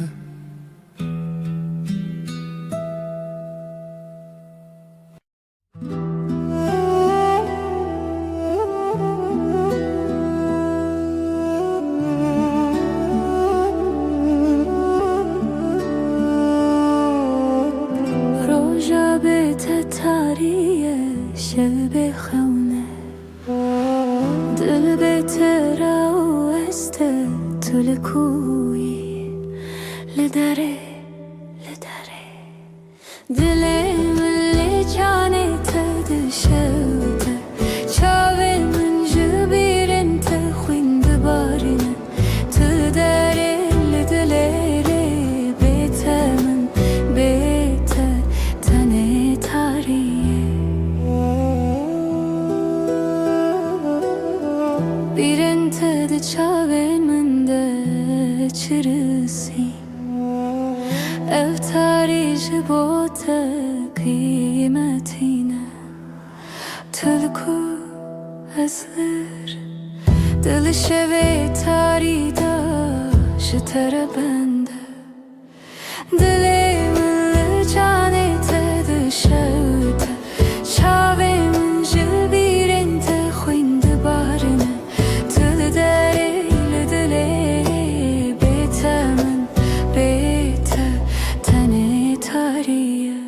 Tu li ku yî? Li derê, li derê. Dilê min li canê te dişewite, çavên min ji bîrên te xwîn dibarîne. Tu li derê, li dilê rê, bê te min, bê te tenê tarî ye. Bîrên te di çavên min de çirisî. Ev tarî ji bo te qîmetî ne. Tu li ku, ez vir. Tu li şevê tarî de ji te re bende. Dilê min li canê te dişewite. Çavê min ji bîrên te xwîn dibarine. Tu li derê, li dilê, bê te min, bê te tenê tarî ye.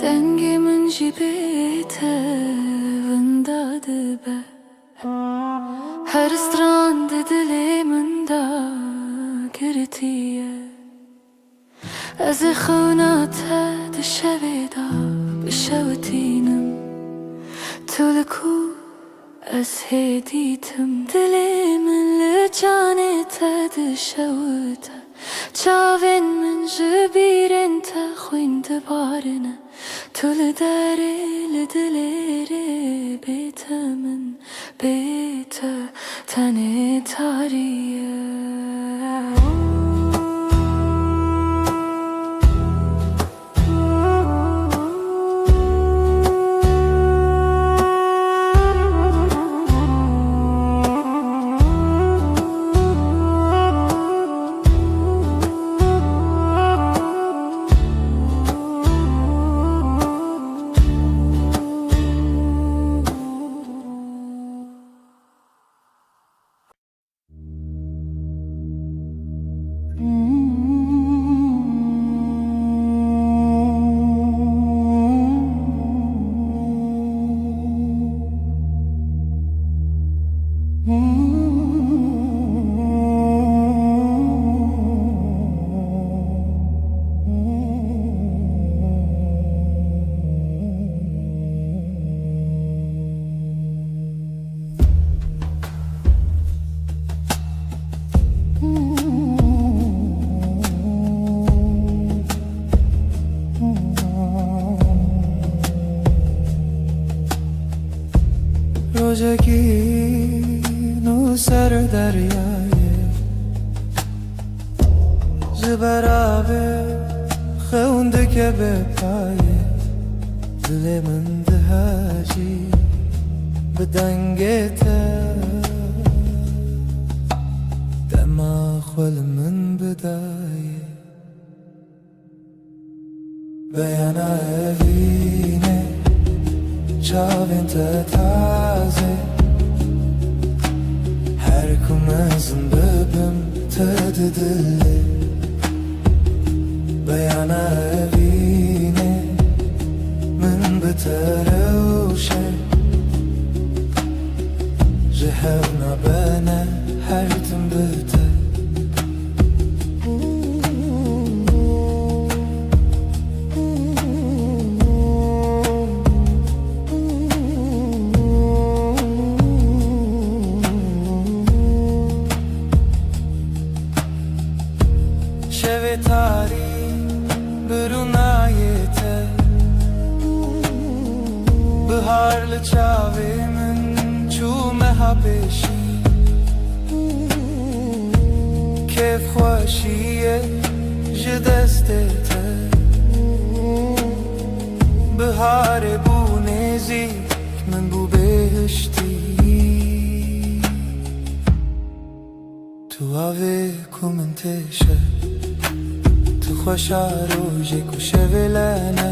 Dengê min jî bê te winda dibe. Her stran di dilê min de girtî ye. Ez ê xewna te di şevê de bişewitînim. Tu li ku, ez hê dîtim. Dilê min li canê te dişewite. Çavên min ji bîrên te xwîn dibarine. Tu li derê, li dilê rê, bê te min, bê te tenê tarî ye. Rojekî nû ser deryayê, ji beravê xewn dike bê payê. Dilê min dihejî bi dengê te, dema xwe li min bidayê. Beyana evînê çavên te tazê, her ku mezin bibim te di dilê. Beyana evînê min bi te rewşe, ji hev nabene her tim bi te. Şevê tarî bi rûnayê te, bihar li çavê min çû meha pêşî. Kêfxweşiyê ji destê te, biharê bû nêzîk, min bû bêhiştî. Tu avê ku min têşe, tu Xweşa rojek û şevilene,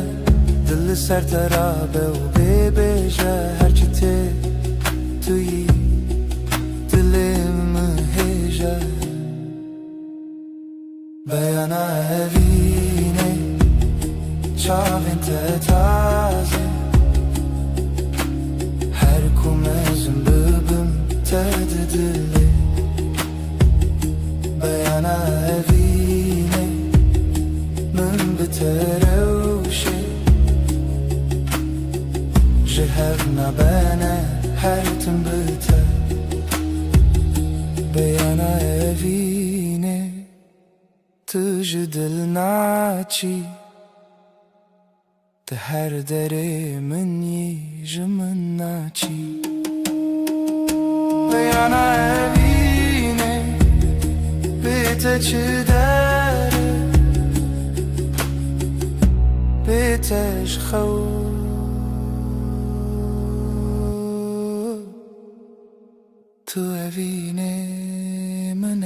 dil li ser te rabe û bê bêje, her çi tê tu yî, dilê min hêje. Beyana evînê, çavên te taze, her ku mezin bibim te di dilê. Beyana evînê, min bi te rewşê, ji hev nabene her tim bi te. Beyana evînê, tu ji dil naçî. Tu her derê min yî, ji min naçî. Peyana evînê, bê te çi der e, bê te ji xew. Tu evînê min e.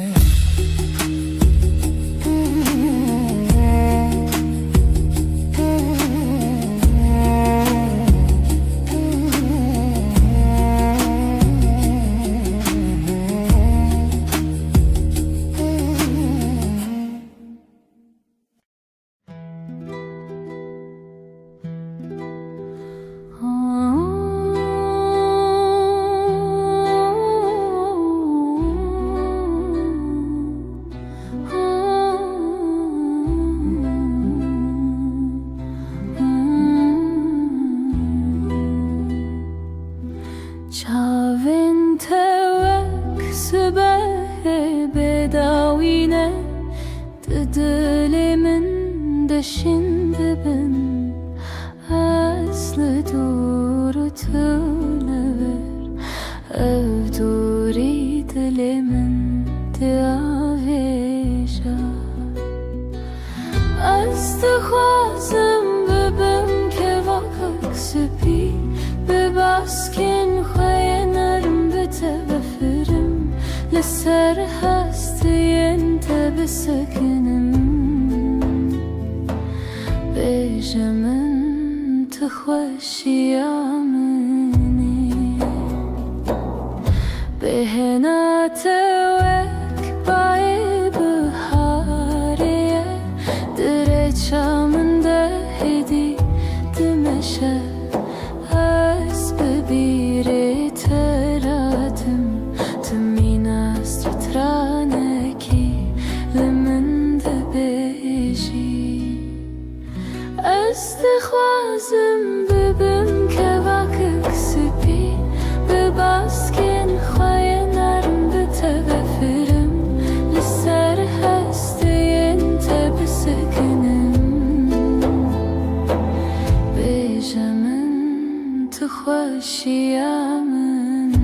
Çavên te wek sibehê bêdawî ne. Di dilê min de şîn dibin, ez li dûr û tu li vir. Ev dûrî dilê min diavêja. Ez dixwazim bibim kevakek spî, bi baskên xwe yê nerm bi te vefirim, li ser hestiyên te bisekinim. Bêje min tu xweşiya min î. Bêhna te wek bayê biharê ye, di rêça min de hêdî dimeşe. Ez bi bîrê te radim, tu mîna stranekî li min dibêjî. Ez dixwazim bibim kevakek spî, bi baskên xwe yê nerm bi te vefirim, li ser hestiyên te bisekinim. Bêje min tu xweşiya min î.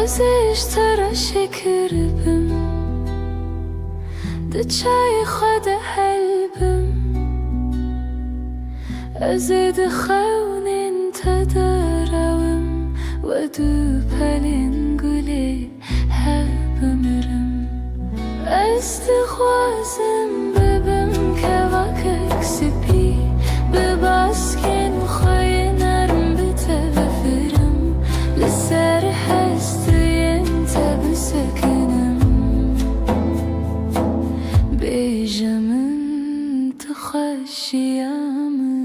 Ez ê ji te re şikir bim, di çayê xwe de hel bim. Ez ê di xewnên te de rewim, we du pelên gulê hev bimirim. Ez dixwazim bibim kevakek spî, bi baskên xwe yê nerm bi te vefirim, li ser hestiyên te bisekinim. Bêje min tu xweşiya min.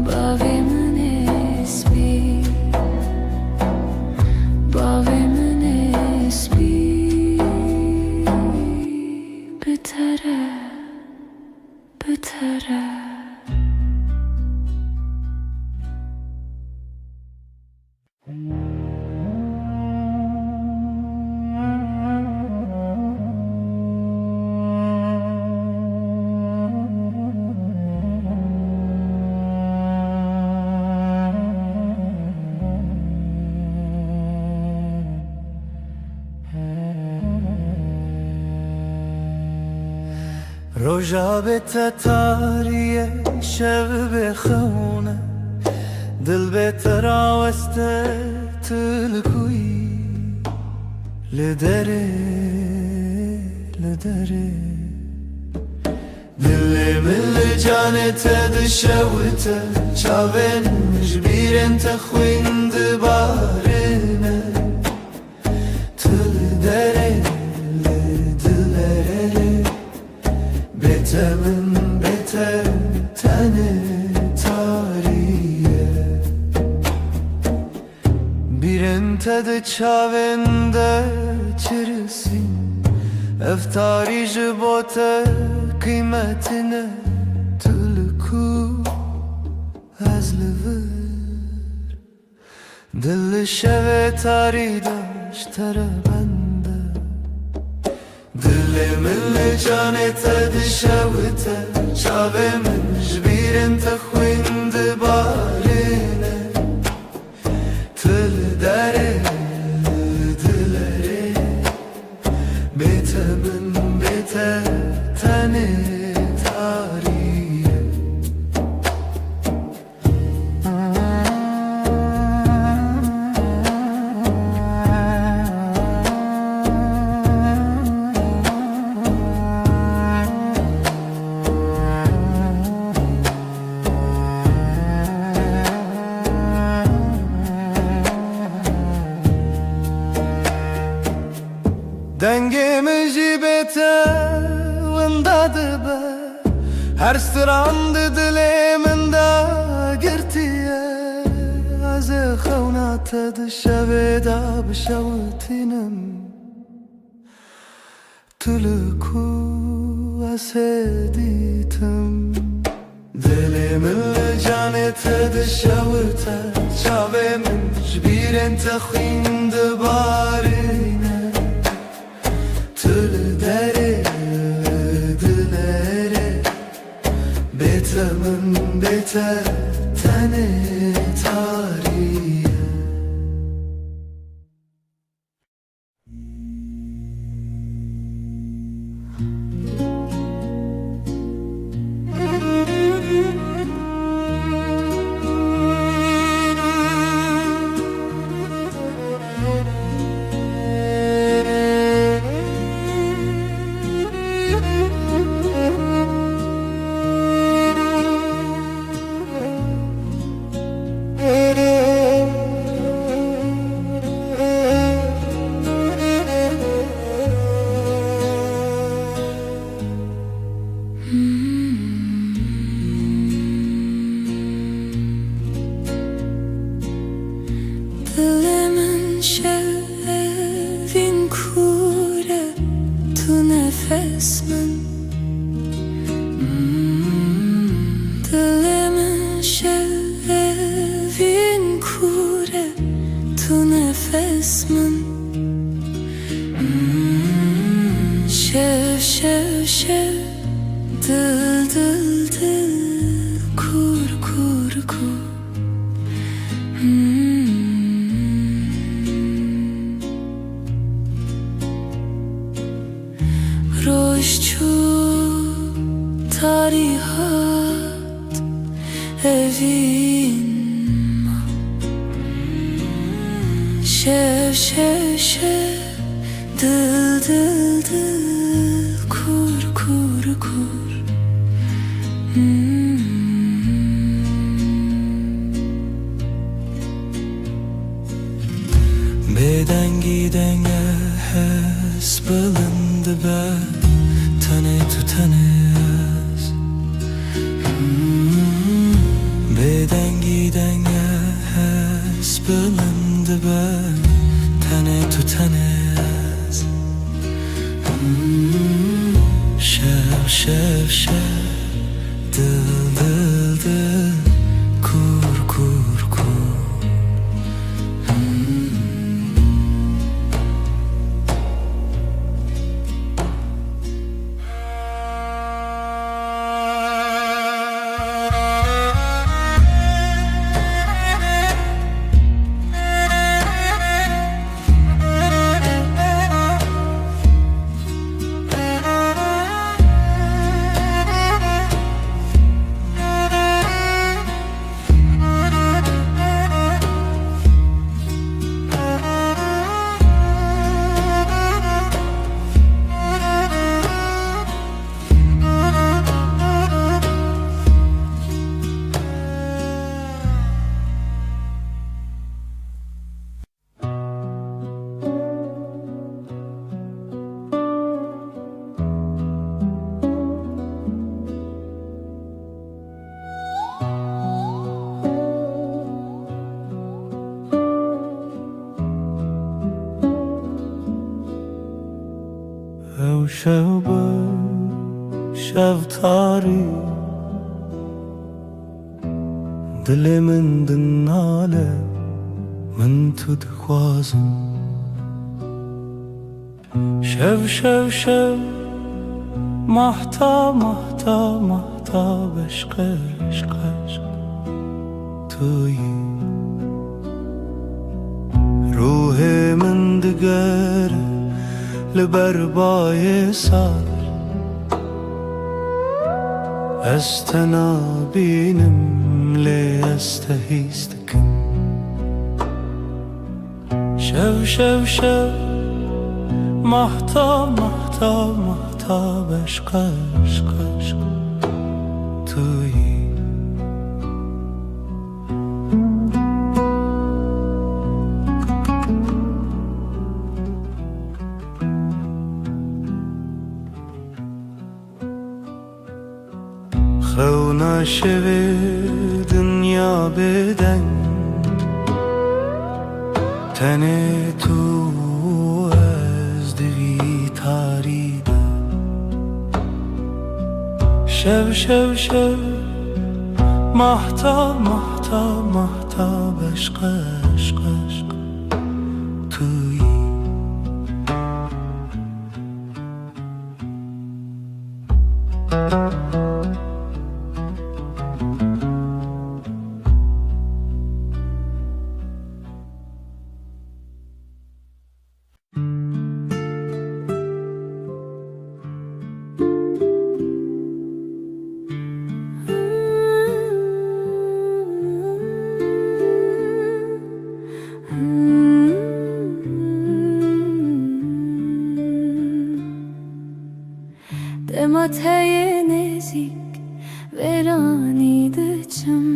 Bavê min ê spî, bavê min ê spî. Roja bê te tarî ye, şev bê xewn e, dil bê te raweste, tu li ku yî? Li derê, li derê. Dilê min li canê te dişewite, çavên min ji bîrên te xwîn dibarine. Tu li derê, li dilerê, bê te min, bê te tenê tarî ye. Bîrên te di çavên de çirisîn, ev tarî ji bo te qîmetî ne, tu li ku, ez li vir. Dil li şevê tarî de ji te re bende. Dilê min li canê te dişewite, çavê min ji bîrên te xwîn dibarîne. Tu li derê, li dilerê, bê te min, bê te tenê tarî ye. Dengê min jî bê te winda dibe. Her stran di dilê min de girtiye. Ez ê xewna te di şevê de bişewitînim. Tu li ku ez hê dîtim? Dilê min li canê te dişewite, çavê min ji bîrên te xwîn dibarîne. Tu li derê, dilerê, bê te min, bê te tenê tarî ye. Dilê min şevên kûr e, tu nefes min. Dilê min şevên kûr e, tu nefes min. Şev, şev, şev, dil, dil, dil, kûr, kûr, kûr. Roj çû, tarî hat, evîn ma. Şev, şev, şev, dil, dil, dil, kûr, kûr, kûr. Hmm. Bêdengî denge hes bilind dibe, tenê tu, tenê ez. Bêdengî denge hes bilind dibe, tenê tu, tenê ez. Şev, şev, şev, dil, dil, dil, kûr, kûr, kûr. Şev bi şev tarî, dilê min dinale, min tu dixwazim. Şev, şev, şev, mahta, mahta, mahta, beşq, eşq, eşq, tu yî. Ruhê min digere li ber bayê sar. Ez te nabînim, lê ez te hîs dikim. Şev, şev, şev, mahta, mahta, mahta, beşq, eşq, eşq, tu yî. Xewna şevê dinya bêdeng, tenê tu û ez di vî tarî de. Şev, şev, şev, mahta, mahta, mahta, beşq, eşq, eşq, tu yî. Dema te yê nêzîk, vêranî diçim.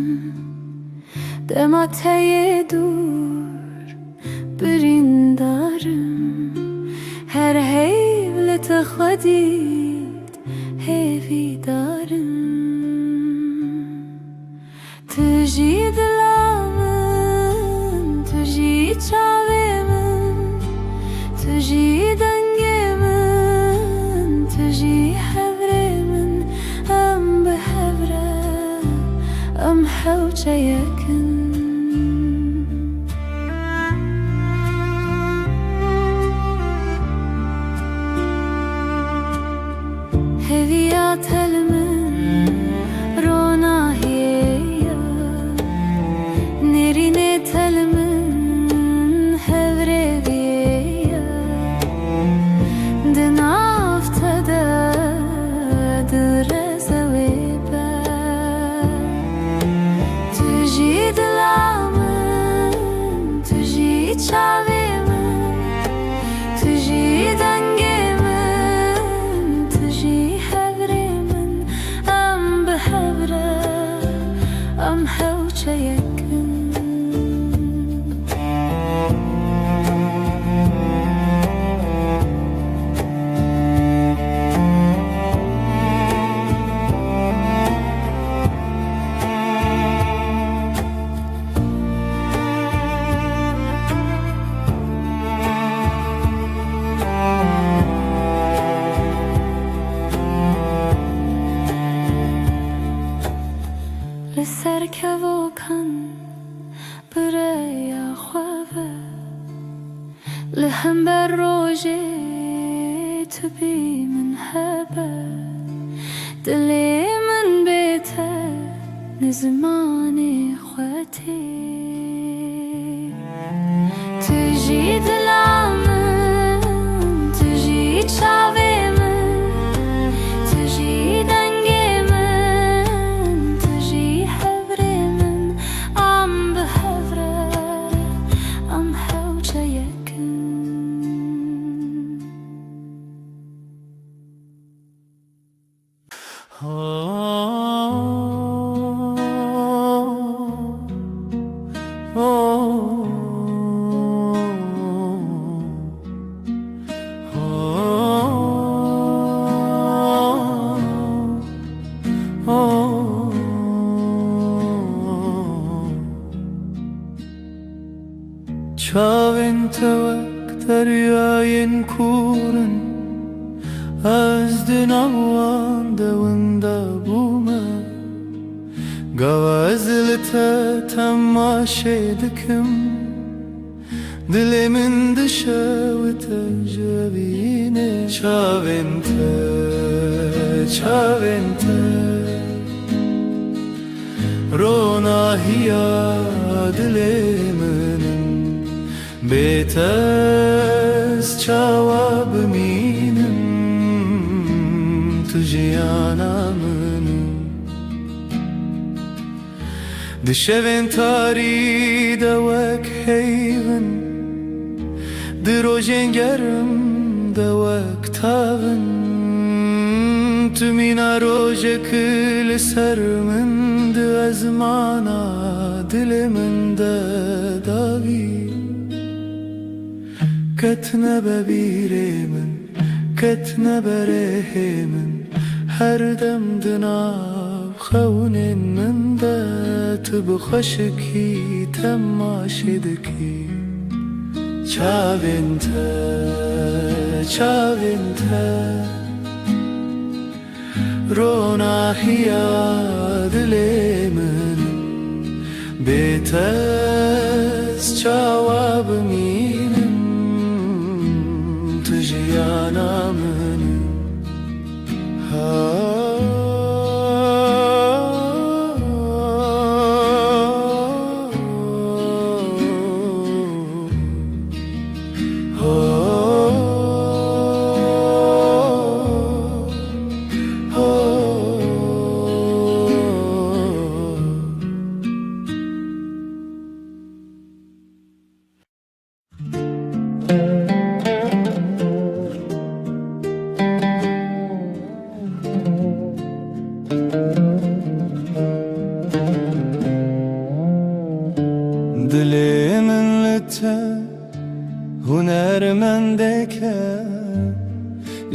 Dema te yê dûr, birîndar im. Her heyv li te xwe dît, hêvîdar im. Tu jî dila min, tu jî çavê min, tu jî dengê min, tu jî hevrê min, em bi hev re, em hewce yek in. Hêviya te li min ronahiyê ye, nêrînê te li min hevrêviyê ye. Di nav te de direze wê ber. Tu jî dila min, tu jî çavê min, tu jî dengê min, tu jî hevrê min. Em bi hev re, em hewce yek in. Li ser kevokan bi rêya xwe ve, li hember rojê tu bî min hebe. Dilê min bê te li zimanê xwe tê. Tu jî dila min, tu jî çavê min, tu jî dengê min, tu jî hevrê min. Em bi hev re, em hewce yek in. Çavên te wek deryayên kûr in, Ez di nav wan de winda bûme. Gava ez li te temaşe dikim, dilê min dişewite ji vînê. Çavên te, çavên te, ronahiya dilê min in. Bê te ez çawa bimînim, tu jiyana min î. Di şevên tarî de wek heyv in, di rojên germ de wek tav in. Tu mîna rojek li ser min, di ezmana dilê min de dabî. Ketine be bîrê min, ketine be rêhê min, her dem di nav xewnên min de tu bi xweşikî temaşe dikî. Çavên te, çavên te, ronahiya dilê min in. Bê te ez çawa bimînim, tu jiyana min î. Ha. Dilê min li te hunermendek e,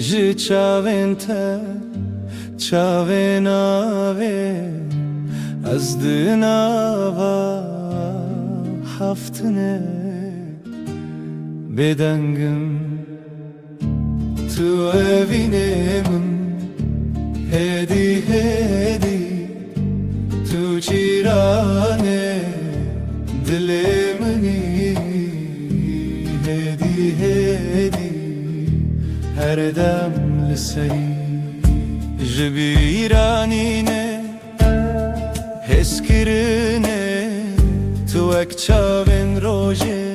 ji çavên te çavên avê, ez di nava haftinê bêdeng im. Tu evînê min, hêdî hêdî, tu çîranê dilê min î, hêdî hêdî, her dem li serî. Ji bîra nîne hêzkirinê, tu wek çavên rojê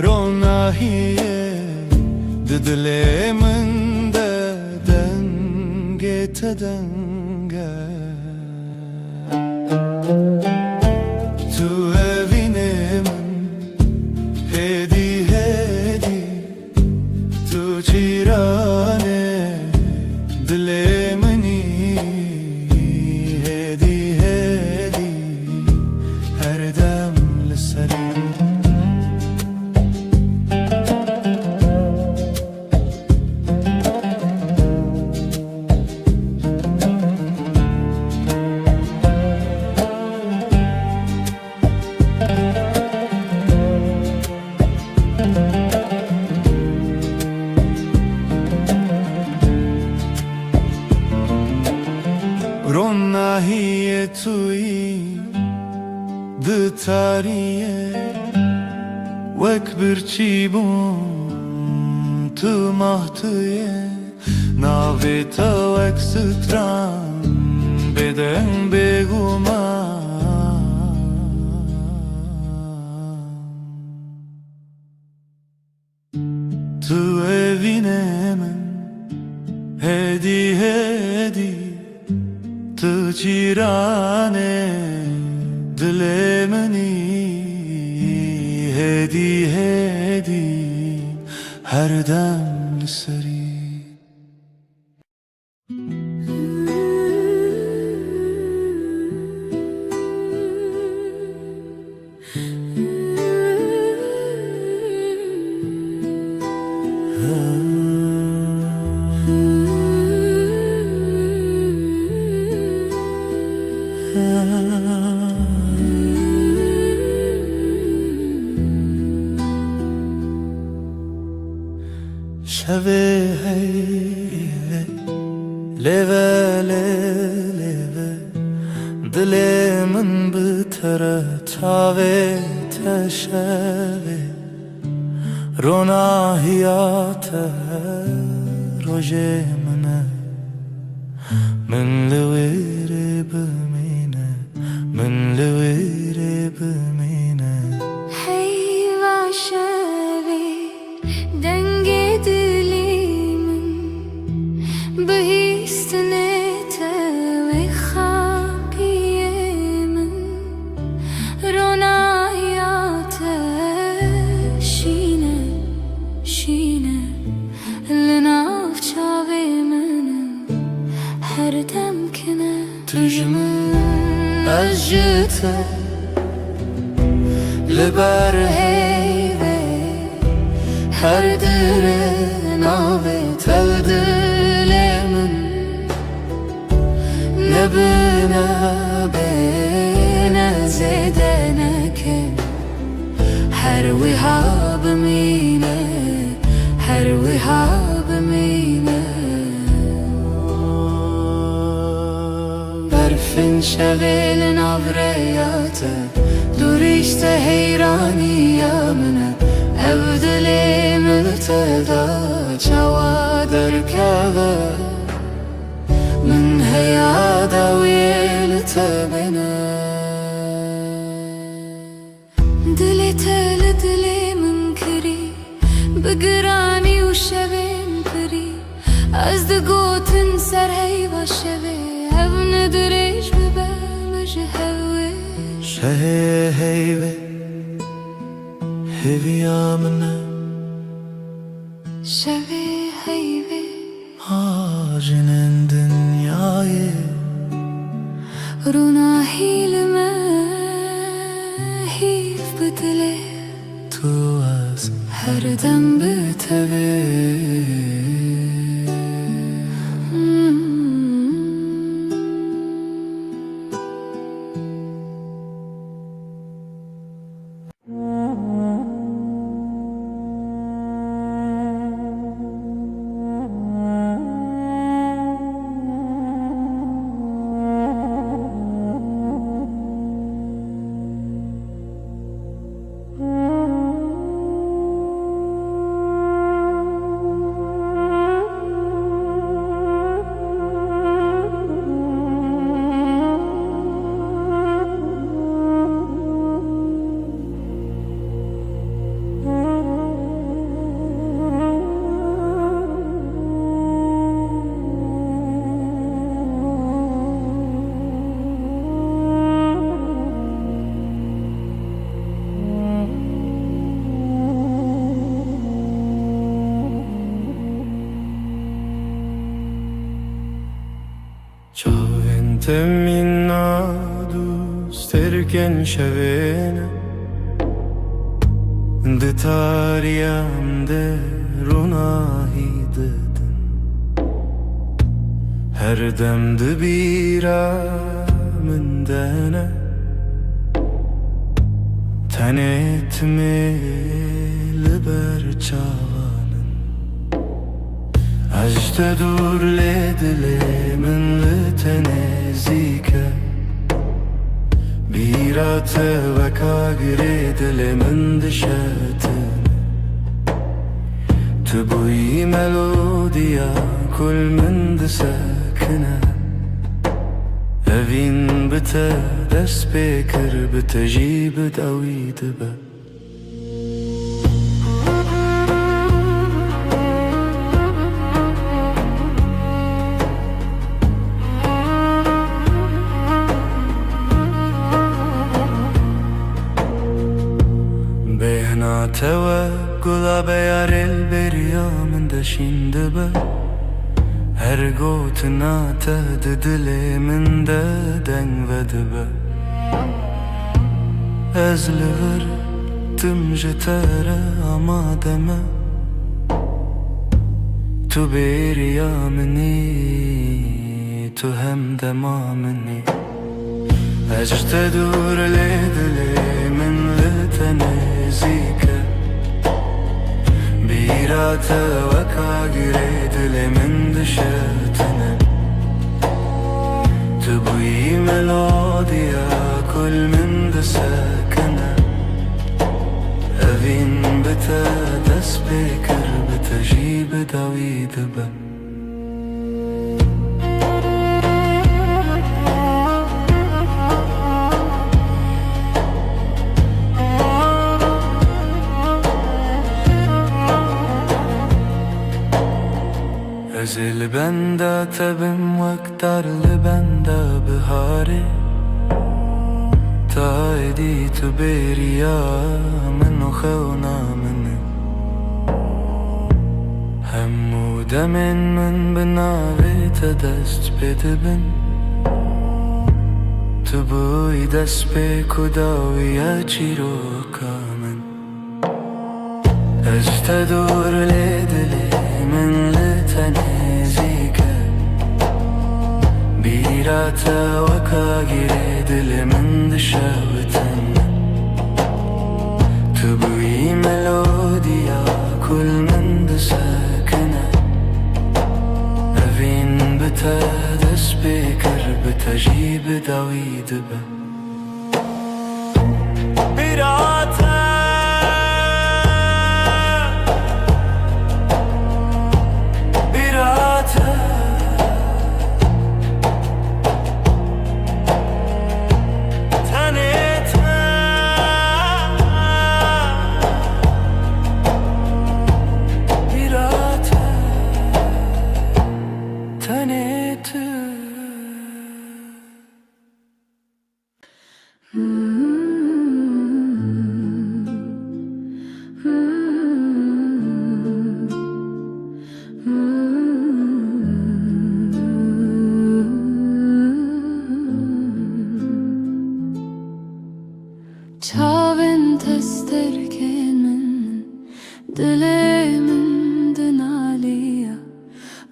ronahiyê, di dilê min de dengê te deng e. Tu evînê min, hêdî hêdî, tu çîranê dilê min î, hêdî hêdî, her dem li serî. Ronahiyê tu yî di tariyê, wek birçî bûn tu mah tu yê. Navê te wek stran bêdeng bêguman. Tu evînê min, hêdî hêdî, tu çîranê dilê min î, hêdî hêdî, her dem li serî. Şevê heyvê, lêve lê lêve, dilê min bi te re çavê te şevê, ronahiya te rojê min e. Min li wê rê bimîne, min li wê rê bimîne. Heyva şevê, dengê dilê min, bihîstinê te wê xapiyê min. Ronahiya te şîne, şîne, li nav çavê min in, her dem kine. Tu ji min, ez ji te, li ber heyvê, her dire navê te li dilê min. Nebine bêne zêde neke, her wiha bimîne, her wiha bimîne. Berfin şevê li nav rêya te, dûrîşte heyraniya min e. Ev dilê min li te da çawa derkeve? Min heya dawiyê li te bêne. Dilê te li dilê min kirî, bi giranî û şevên pirî. Ez digotin ser heyva şevê, ev ne dirêj bibe, min ji hev wê. Şehê heyvê, hêviya min e. Şevê heyvê, a jinên dinyayê. Ronahî li me hîv bi dilê. Tu ez her dem bi tevê. Çavên te mîna dûstêrkên şevê ne, di tariyan de ronahî didin. Her dem di bîra min de ne, tenê timê li ber çavan in. Ez ji te dûr lê dilê min li te nêzîk e. Bîra te weka girê dilê min dişetine. Tu bûyî melodiya ku li min disekine. Evîn bi te dest pê kir, bi te jî bi dawî dibe. Bêhna te wek gula beyarê li bêriya min de şîn dibe. Her gotina te di dilê min de deng vedibe. Ez li vir tim ji te re amade me. Tu bêriya min î, tu hemdema min î. Ez ji te dûr lê dilê min li te nêzîk e. Bîra Te weka girê dilê min dişewitine. Tu bûyî melodiya ku li min disekine. Evîn bi te dest pê kir, bi te jî bi dawî dibe. Ez ê li benda te bim wek dar li benda biharê. Taydî tu bêriya min û xewna min î. Hemû demên min bi navê te dest pê dibin. Tu bûyî destpêk û dawiya çîroka min. Ez te dûr lê dilê min li te nêzîk e. Bîra te weka girê dilê min dişewitine. Tu bûyî melodiya ku li min disekine. Evîn bi te dest pê kir, bi te jî bi dawî dibe. Bîra te, bîra te. Tenê te, bîra te, tenê tu. Çavên te sterkên min, dilê min dinaliya.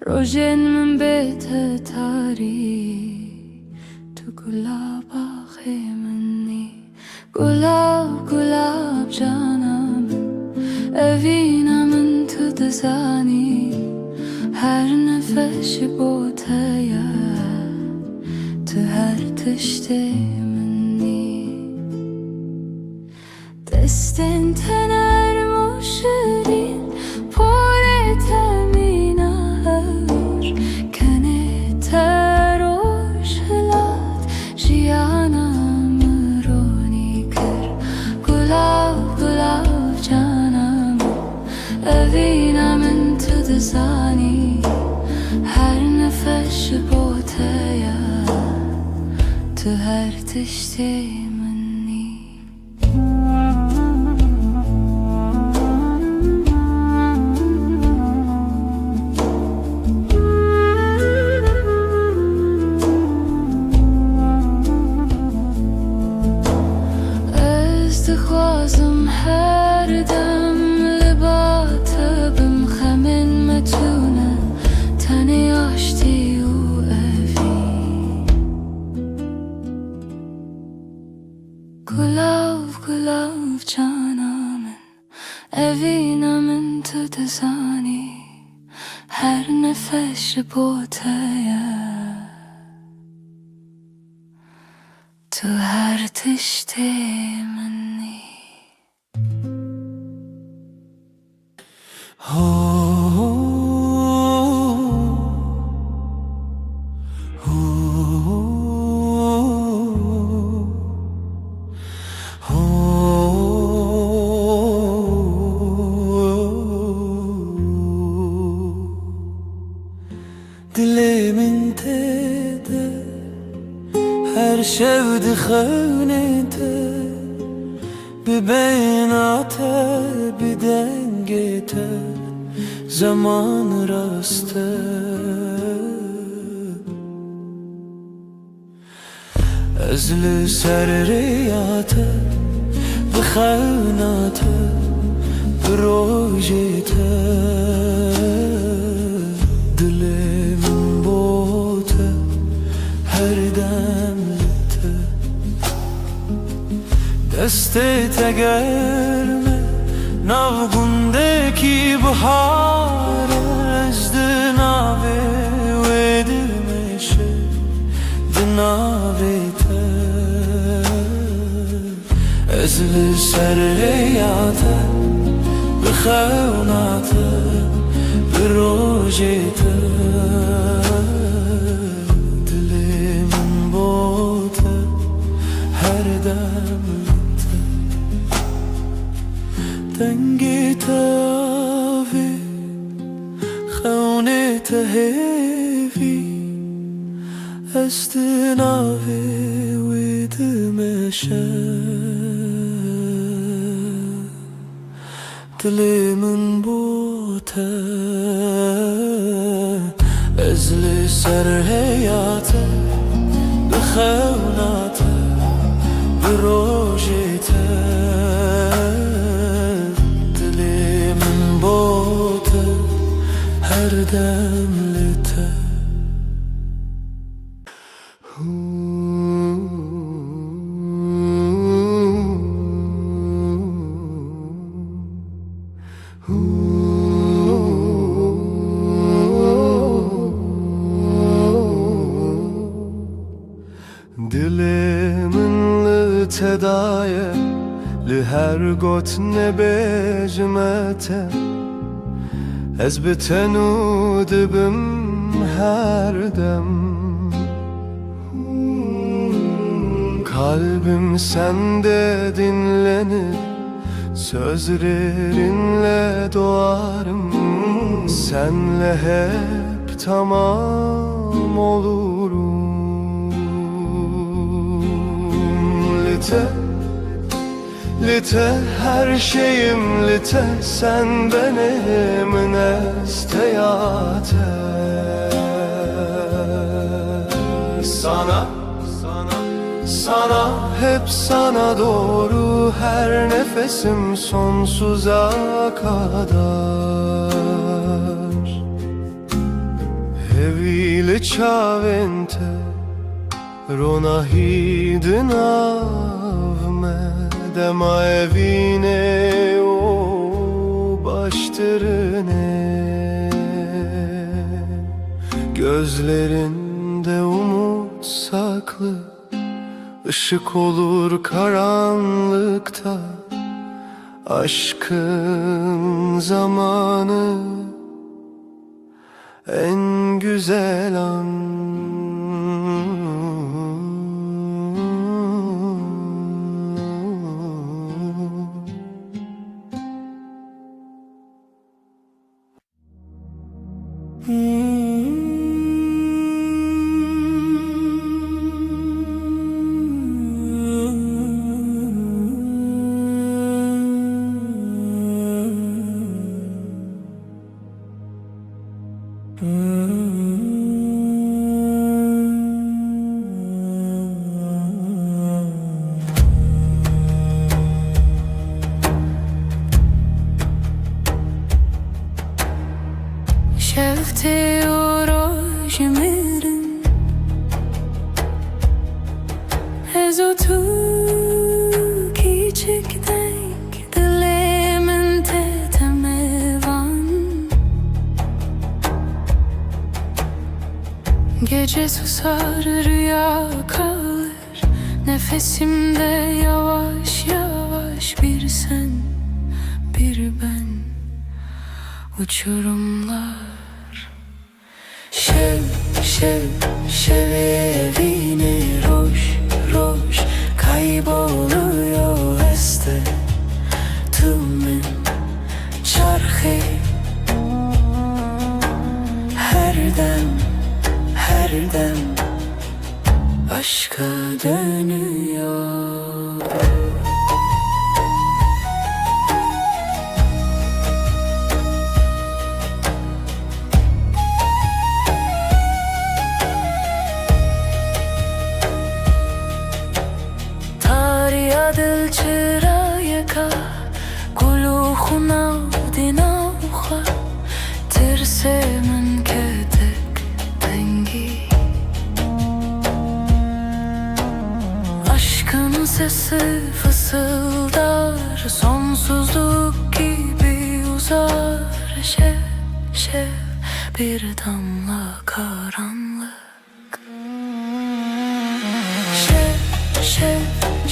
Rojên min bê te tarî, tu gula baxê min î. Gulab, gulab cana min, evîna min tu dizanî. Her nefes ji bo te ye, tu her tiştê min î. Destên te nerm û şirîn, porê te mîna ewr, kenê te rojhilat, jiyana min ronî kir. Gulav, gulav cana min, evîna min tu dizanî. Her nefes ji bo te ye, tu her tiştê min î. Ez dixwazim her dem li ba te bim, xemên me tune, tenê aştî û evîn. Gulav, gulav cana min, evîna min tu dizanî, her nefes ji bo te ye, tu her tiştê min î. Dilê min tê de, her şev dixewne te. Bi beyna te, bi dengê te, zeman rast e. Ez li ser rêya te, bi xewna te, bi rojê te, dilê min bo te, her dem li te. Destê te germ e, nav gundekî bi Bahar, ez di navê wê dimeşim, di navê te. Ez li ser rêya te, bi xewna te, bi rojê te. Dilê min bo te, her dem li te. Dengê te avê, xewnê te hêvî, ez di navê wê dimeşim. Dilê min bo te, ez li ser hêya te, bi xewna te, bi rojê te. Dilê min bo te, her dem li te. Dilê min li te daye, li her got nebêjime te. Ez bi te nû dibim her dem. Kalbim sende dinlenir, sözlerinle doğarım. Senle hep tamam olurum. Li te, li te, her şeyim li te, sen benim, ez te ya te. Sana, sana, hep sana doğru, her nefesim sonsuza kadar. Hevî li çavên te, ronahî di nav me, dema evînê û baştirinê. Gözlerinde umut saklı, ışık olur karanlıkta. Aşkın zamanı en güzel an. Şev tê û roj mirin, ez û tu kîçik deng. Dilê min te temevan. Gece susar, rüya kalır. Nefesimde yavaş yavaş bir sen, bir ben. Uçurumlar. Şev, şev, şevê evînê, roj, roj kayboluyor, ez te, tu min, çarxê. Her dem, her dem aşka dönüyor. Tariha dil çira yeka, gul û xuna di nav xwe, tirsê min ketek dengî. Aşkın sesi fısıldar, sonsuzluk gibi uzar. Şev, şev, bir damla karanlık. Şev, şev,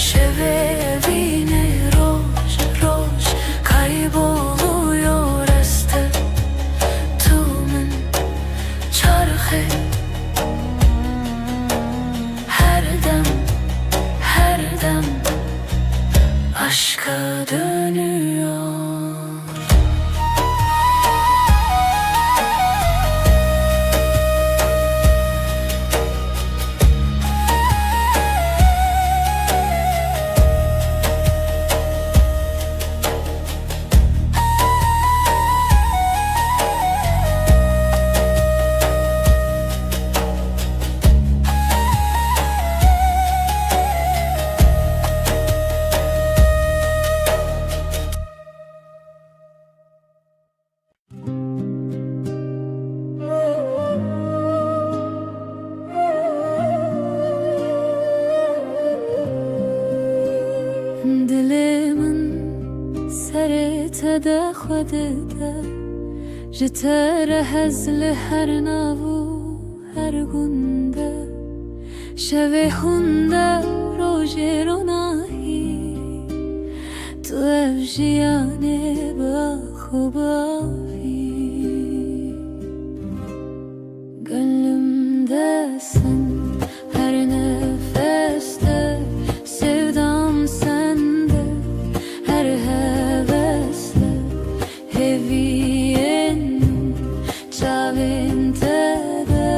şevê evînê roj, roj kayboluyor, este tu min çarxê. Her dem, her dem aşka dönüyor. Dilê min serê te de xwe dide, ji te re hez li her nav û her gund e. Şevê hûn de, rojê ronahî, tu ev jiyanê bi ax û bi avî. Gönlümde sen, her nefeste sevdam sende, her hevesle hêviyên min, çavên te de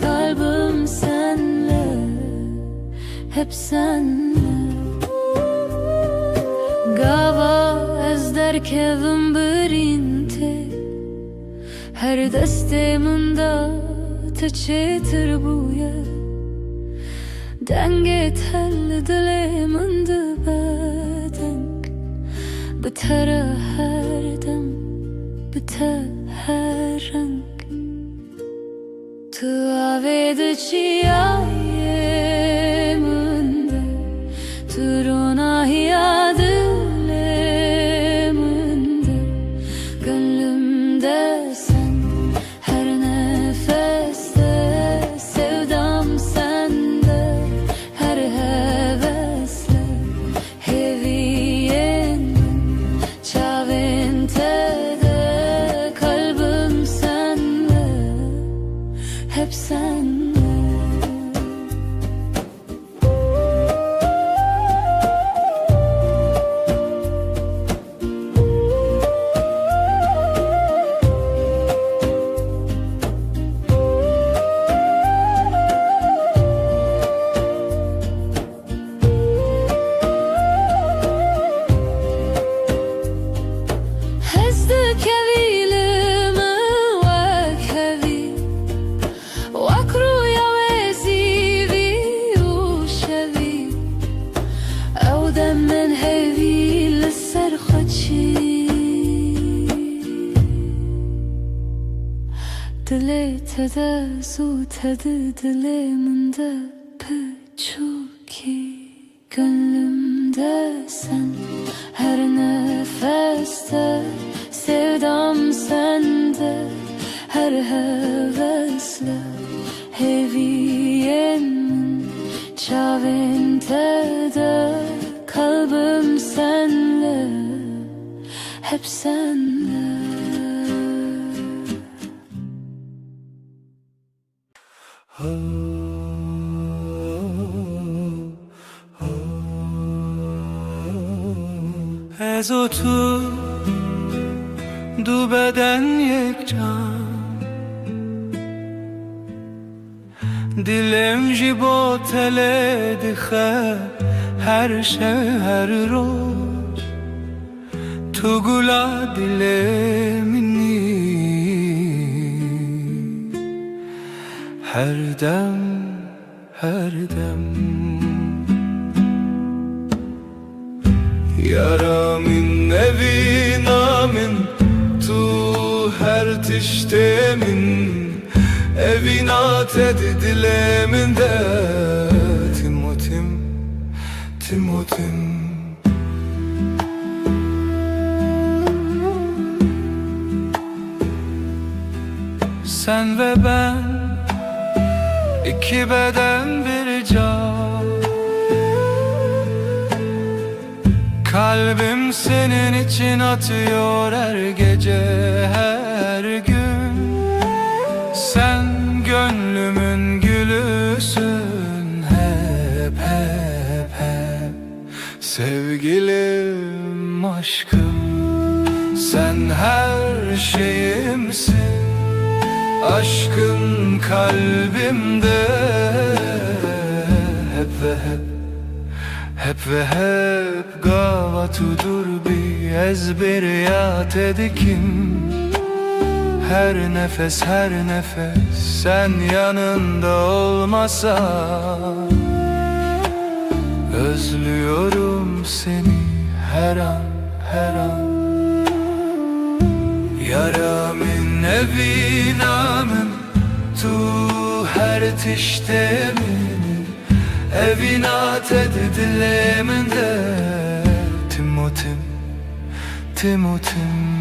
kalbim senle, hep senle. Gava ez derkevim birîn tê, her destê min de te çêtir bûye. Dengê te li dilê min dibe deng, bi te re her dem, bi te her reng. Tu avê de çiyayê min de, tu ronahiya dilê min de, gönlümde sen, her nefeste sevdam sende, her hevesle hêviyên min, çavên te de kalbim senle, hep senle. Hez dikevî li min wek hevî, wek rûya wê zîvî û şevî. Ew dem min hevî li ser xwe çî. Dilê te de zû te di dilê min de piçûkî. Gönlümde sen, her nefeste sevdam sende, her hevesle hêviyên min, çavên te de kalbim senle, hep senle. Ez û tu, du beden yek can. Dilê min ji bo te lê dixe her şev her roj. Tu gula dilê min î, her dem, her dem. Yara min, evîna min, tu her tiştê min. Evîna te di dilê min de tim û tim, tim û tim. Sen ve ben, iki beden bir can. Kalbim senin için atıyor her gece, her gün. Sen gönlümün gülüsün hep, hep, hep. Sevgilim, aşkım, sen her şeyimsin. Aşkın kalbimde hep ve hep, hep ve hep. Gava tu dur bi, ez bir yat edikim. Her nefes, her nefes, sen yanında olmasan, özlüyorum seni her an, her an. Yara min, evîna min, tu her tiştê min î. Evîna te di dilê min de, tim û tim, tim û tim.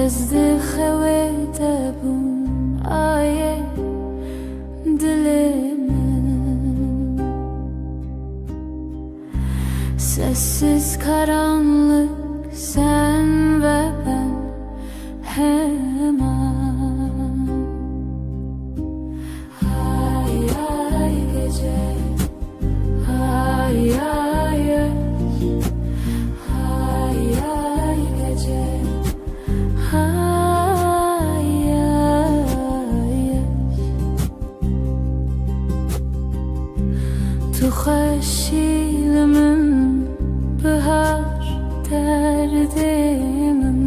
Ez di xewê te bûm, ayê dilê min. Sessiz karanlık, sen ve ben hemen. Hay hay gece, hay hay yaş, hay hay gece, hay hay yaş. Tu xweşî li min, bihar derdê min.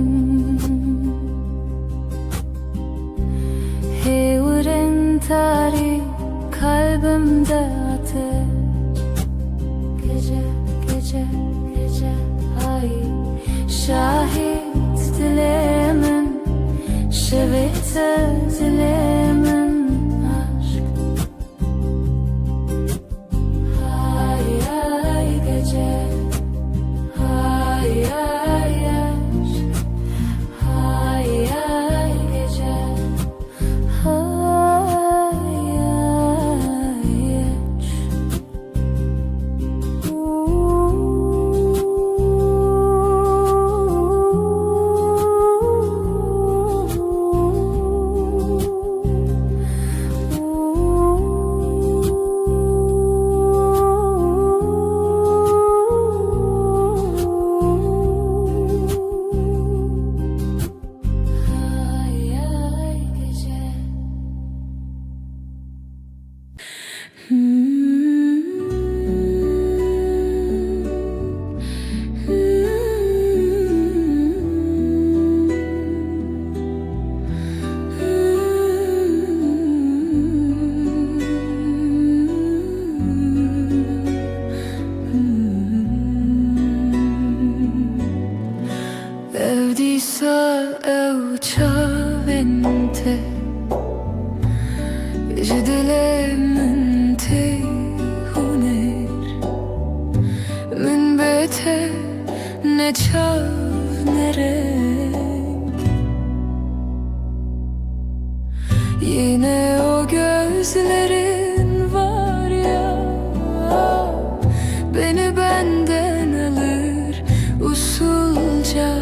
Hêwirên tarî kalbimde ateş. Gece, gece, gece, ay. Şahit dilê min, şevê te dilê min, aşk. Hay hay gece, hay hay yaş, hay hay gece, hay hay yaş. Ev dîsa ew çavên te ji dilê min tê hûnêr. Min bê te ne çav ne reng. Yine o gözlerin var ya, beni benden alır usulca.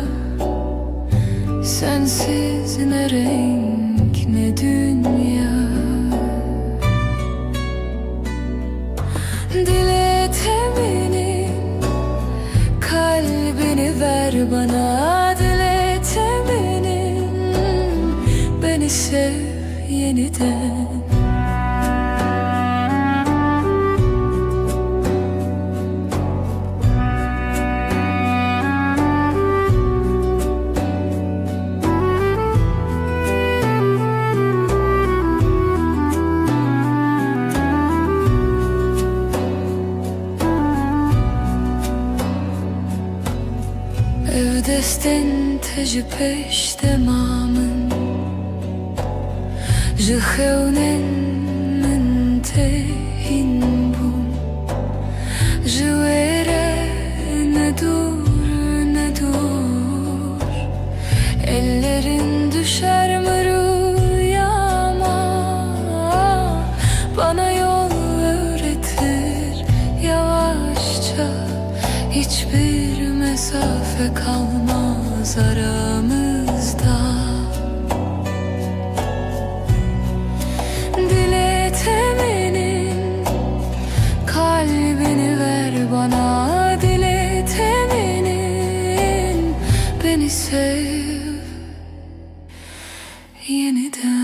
Sensiz ne renk ne dünya. Dile temini, kalbini ver bana, dile Sev yeniden. Ev destên te ji pêş dema min, ji xewnên min tê hîn bûn. Ji wê re ne dûr, ne dûr, ellerin düşer mi rüyama? Bana yol öğretir yavaşça, hiçbir mesafe kalmaz aramızda. Dile temenin, kalbini ver bana, dile temenin, beni sev yeniden.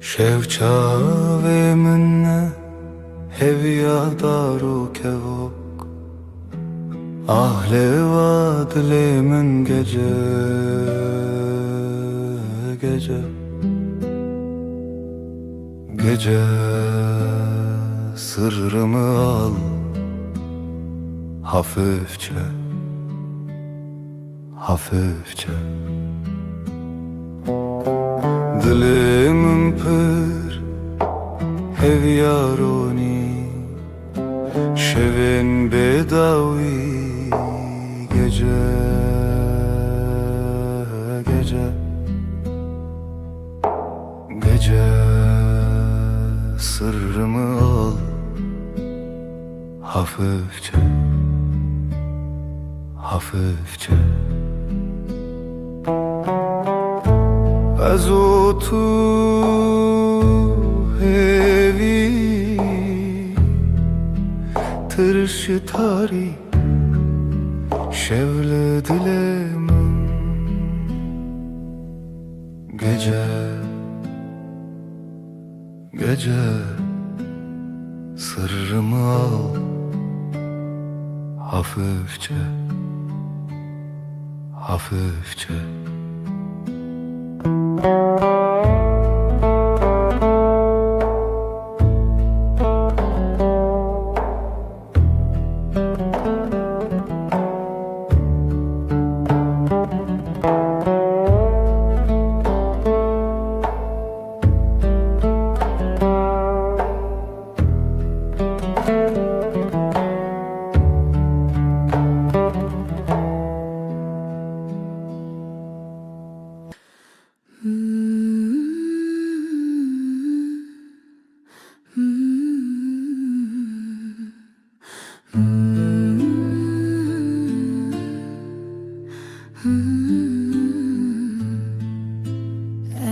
Şev çavê min ne, heviya dar û kevok. Ah lêva dilê min gece, gece, gece sırrımı al hafifçe, hafifçe. Dilê min pir heviya ronî, şevên bêdawî, gece, gece, gece sırrımı al hafifçe, hafifçe. Ez û tu hêvî tirş tarî şev li dilê min. Gece, gece sırrımı al hafifçe, hafifçe.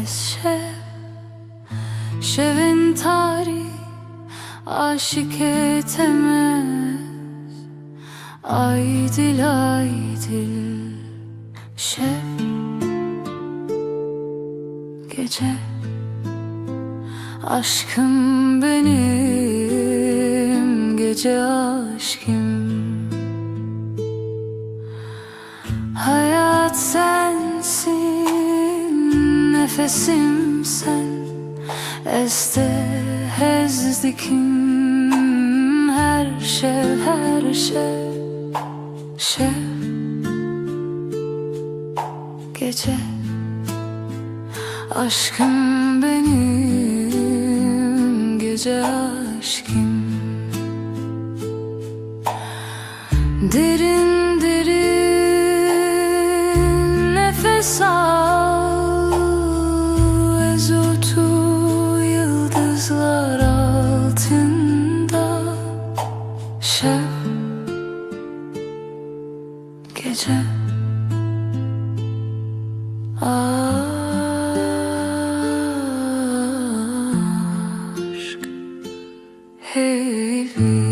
Ez şev, şevên tarî, aşikê temez, ay dil, ay dil. Şev, gece, aşkım benim, gece aşkım. Hayat sensin, nefesim sen, ez te hez dikim, her şev, her şev. Şev, gece, aşkım benim, gece aşkım. Derin derin nefes al, Gece, aşk, heyvî.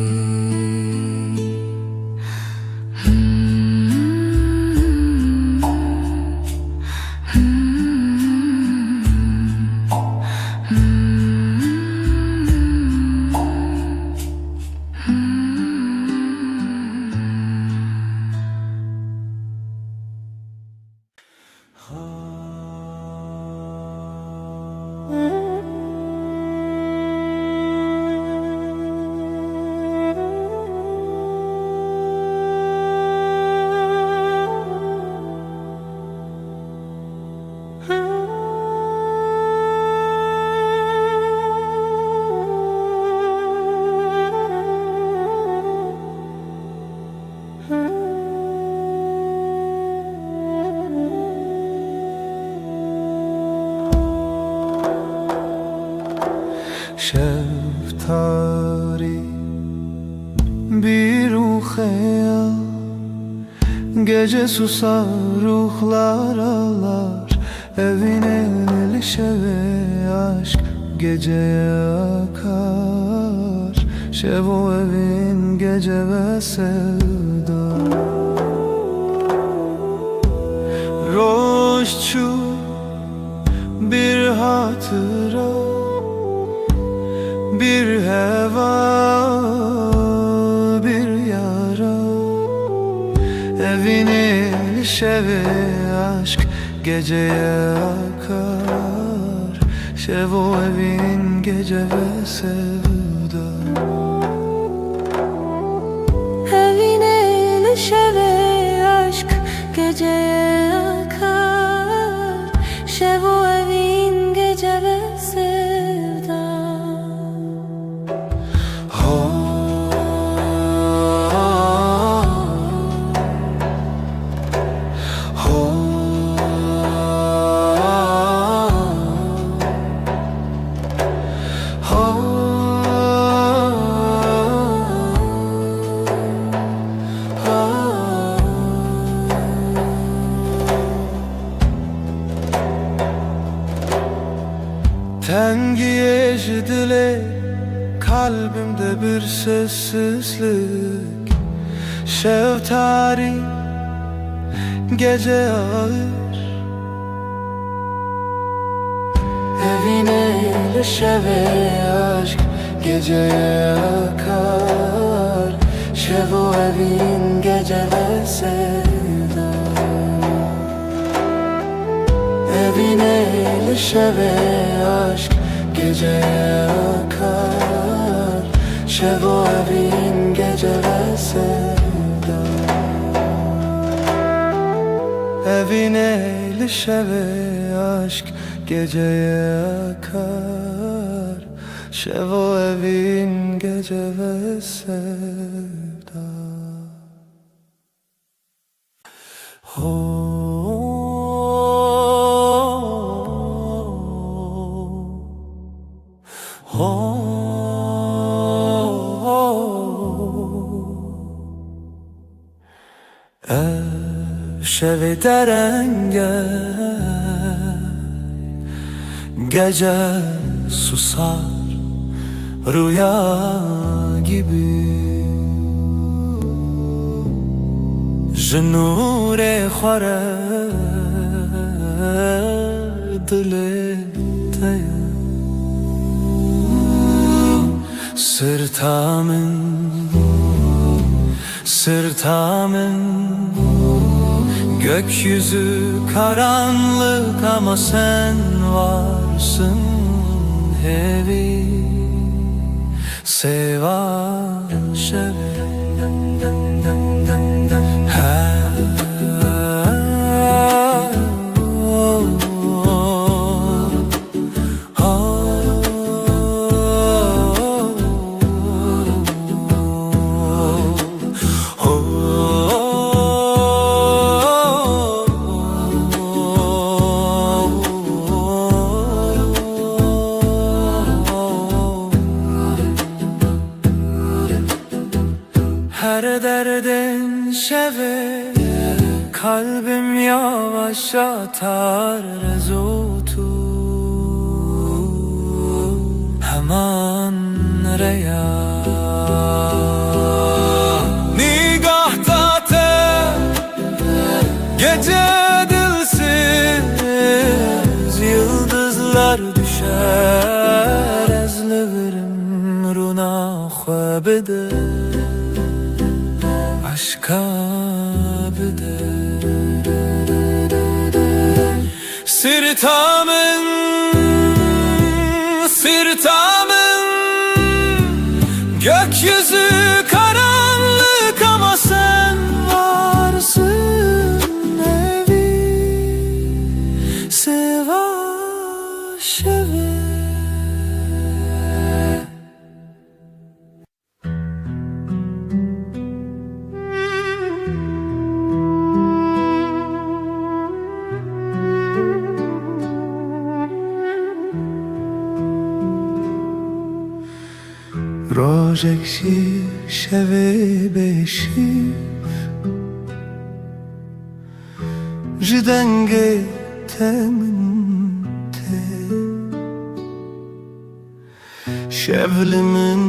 Şev tarî, bîr û xeyal, gece susar, ruhlar ağlar. Evînê li şevê aşk geceye akar. Şev û evîn gece ve sevda. Roj çû, bir hatıra, bir heva, bir yara. Evînê li şevê aşk geceye akar. Şev û evîn gece ve sevda. Evînê li şevê aşk geceye akar. Şev û evîn gece ve sevda. Ho, ho, ho. Tengiyê ji dilê, kalbimde bir sessizlik. Şev tarî, gece ağır. Evînê li şevê aşk geceye akar. Şev û evîn gece ve sevda. Evînê li şevê aşk geceye akar. Şev û evîn gece ve sevda. Evînê li şevê aşk geceye akar. Şev û evîn gece ve sevda. Ho, ho, ho. Ev şevê dereng e, gece susar, rüya gibi. Ji nûrê xwe re dilê te ye. Sirta min, sirta min. Gökyüzü karanlık ama sen varsın, hêvî, sêva şevê. Her derdên şevê Kalbim yavaş atar, ez û tu heman rêya. Nîgahta te gece dilsiz, yıldızlar düşer, ez li vir im rûna xwe bide, eşqa bide. Sirta min, sirta min, gökyüzü karanlık ama sen varsın, evî seva şevê. Rojek ji şevê bêşîv, ji dengê te min tê. Şev li min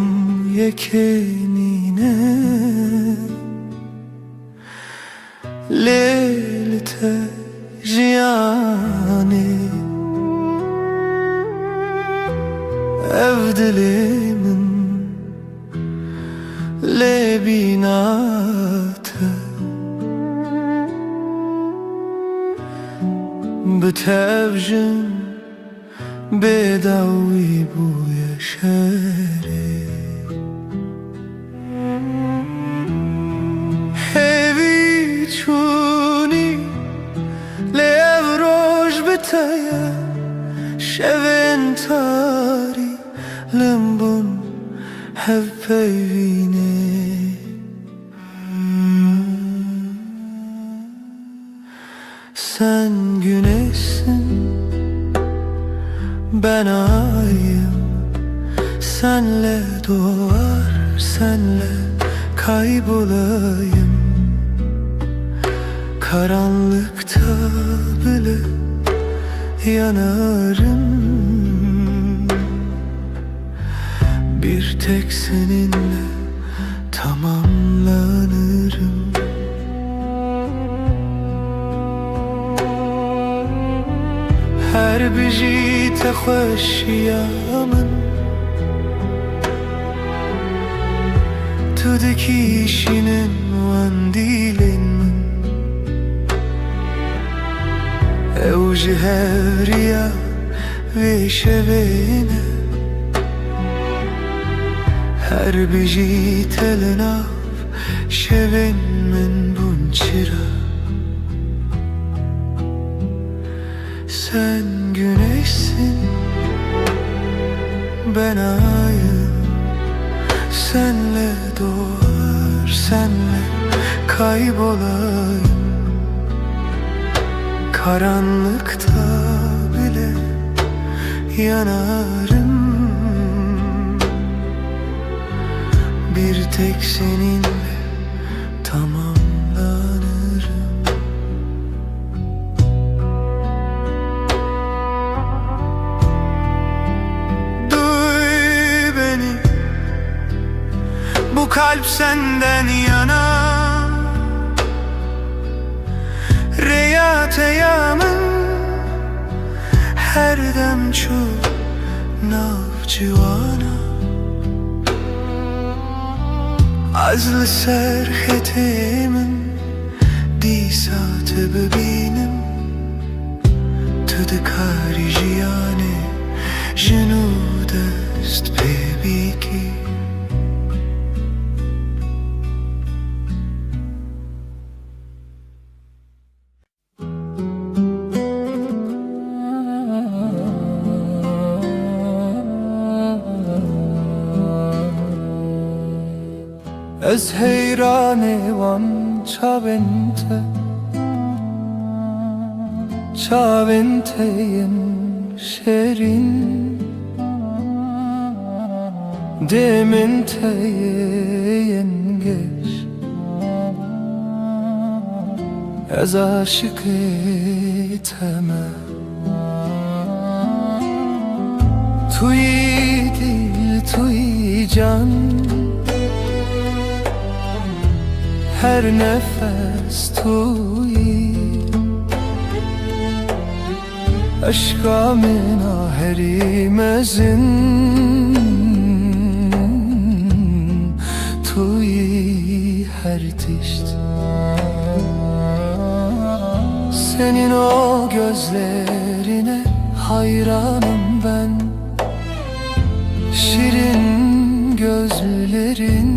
yekê nîne, lê li te jiyanê. Ev dilê min lê bîna te. Bi te ev jin bêdawî bûye şerê. Hêvî çûnî, lê ev roj bi te ye. Şevên tarî li min bûn hev peyvînê. Sen güneşsin, ben ayım. Senle doğar, senle kaybolayım. Karanlıkta bile yanarım. Bir tek seninle tamamlanırım. Her bijî te xweşiya min, tu dikîşînin wan dîlên min. Ew ji hevriya vê şevê ne. Her bijî te li nav şevên min bûn çira. Sen güneşsin, ben ayım. Senle doğar, senle kaybolayım. Karanlıkta bile yanarım. Bir tek seninle tamamlanırım. Duy beni, bu kalp senden yana. Rêya te ya min her dem çû nav ciwana. Ez li ser xetê min dîsa te bibînim. Tu dikarî jiyanê ji nû dest pê bikî. Ez heyranê wan çavên te, çavên te yên şêrîn, dêmên te yên geş. Ez aşiqê te me. Tu yî dil, tu yî can. Her nefes tu yî. Eşqa min a herî mezin, tu yî her tişt. Senin o gözlerine hayranım ben. Şirin gözlerin,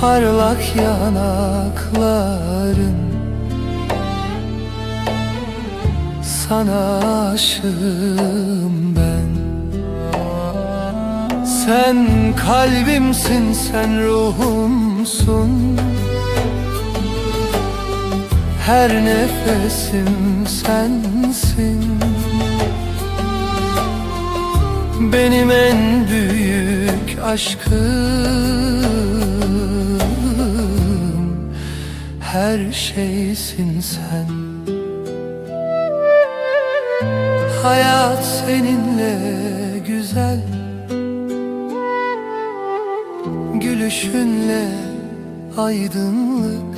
parlak yanakların, sana aşığım ben. Sen kalbimsin, sen ruhumsun. Her nefesim sensin. Benim en büyük aşkım, her şeysin sen. Hayat seninle güzel, gülüşünle aydınlık.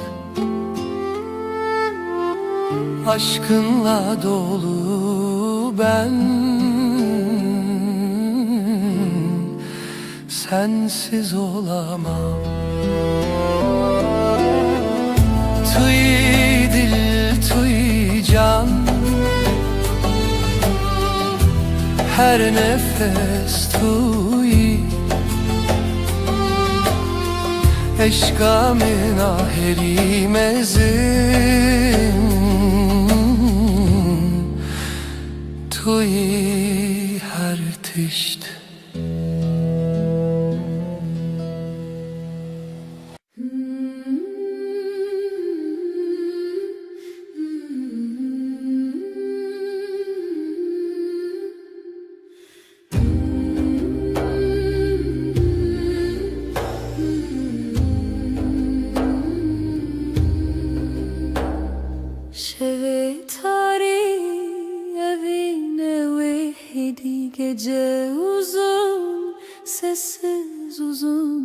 Aşkınla dolu ben, sensiz olamam. Tu yî dil, tu yî can. Her nefes tu yî. Eşqa min a herî mezin, tu yî her tişt. Şevê tarî evîne wê hêdî, gece uzun, sessiz uzun,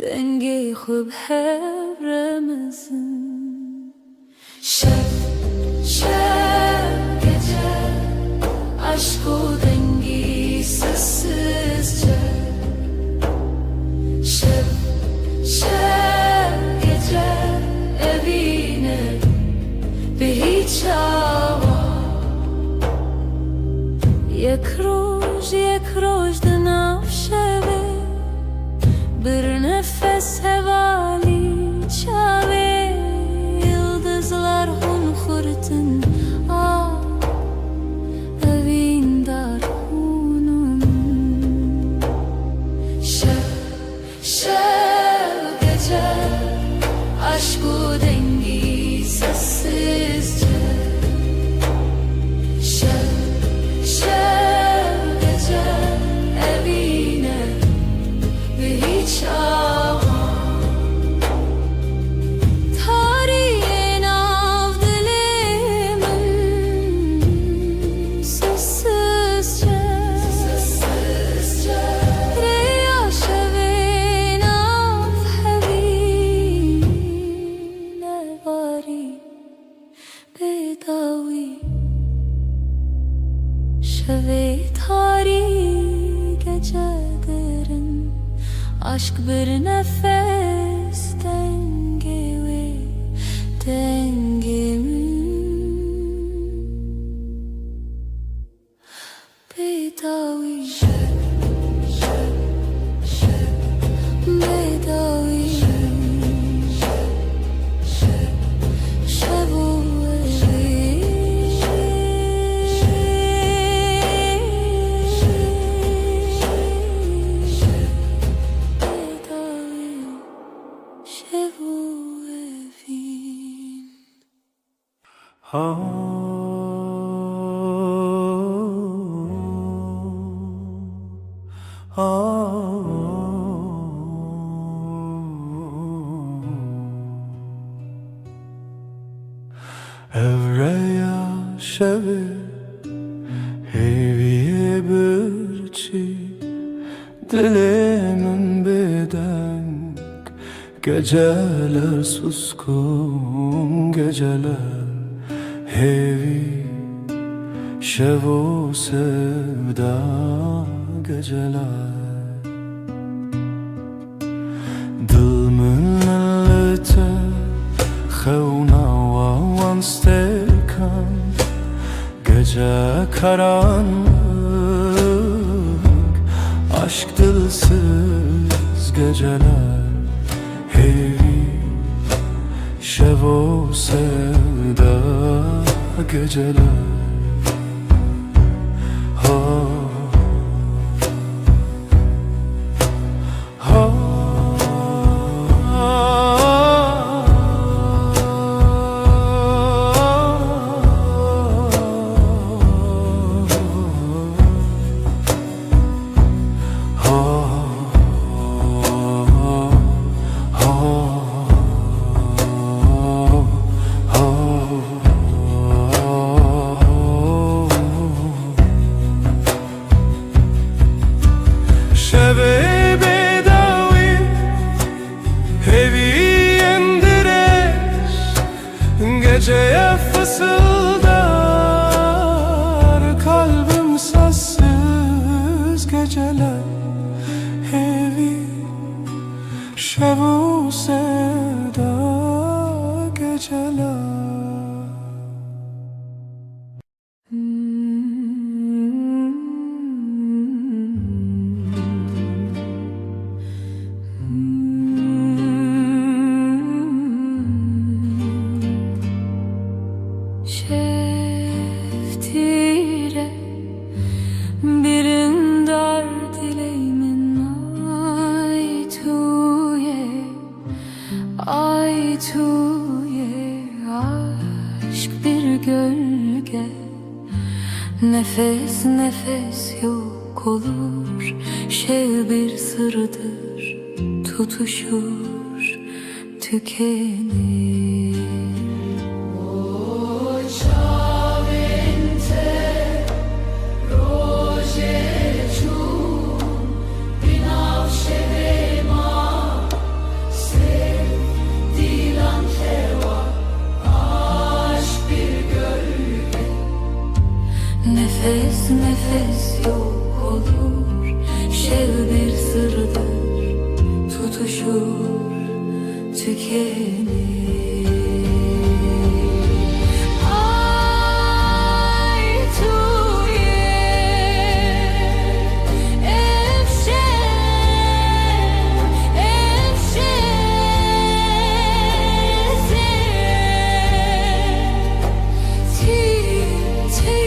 dengê xwe bi hev re mezin. Şev, şev, gece, aşk û dengî sessizce. Şev, şev, gece, evîne bi hiç awa. Yek roj, yek roj di nav şevê, bir nefes hevalî çavê, yıldızlar hûn xurtin, ah, evîndar hûn in. Şev, şev gece, aşk û dengî sessizce. Şev, şev gece, evîne bi hiç awa. Tariyê nav dilê min sessizce, rêya şevê nav hevîne barî. Bêdawî, şevê tarî, gece derin, aşk bir nefes, dengê wê, dengê min. Bêdawî, bêdawî, şev û evîn. Bêdawî, şev û evîn. Şevê hêviyê birçî, dilê min bêdeng. Geceler suskun, geceler hêvî, şev û sevda geceler. Dil min li te xewna wan stêrkan, gece karanlık, aşk dilsiz geceler, hêvî, şev û sevda geceler. Ha. Şevê bêdawî, hêviyên dirêj, geceye fısıldar kalbim sessiz geceler, hêvî, şev û sevda geceler. Şev tîre birindar dilê min, ay tu yê, ay tu yê, aşk bir gölge. Nefes nefes yok olur, şev bir sırdır, tutuşur, tükenir. Nefes nefes yok olur, şev bir sırdır, tutuşur, tükenir. Ay tu yê, ev şev, ev şev, tî, tî.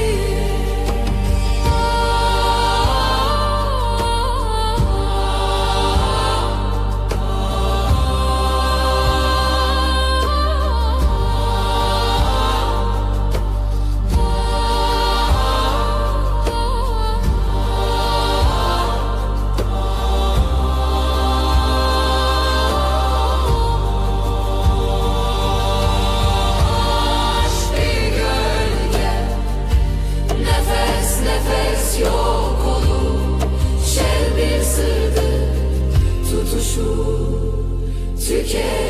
Aşk bir gölge, nefes nefes yok olur. Şev bir sırdır, tutuşur, tükenir.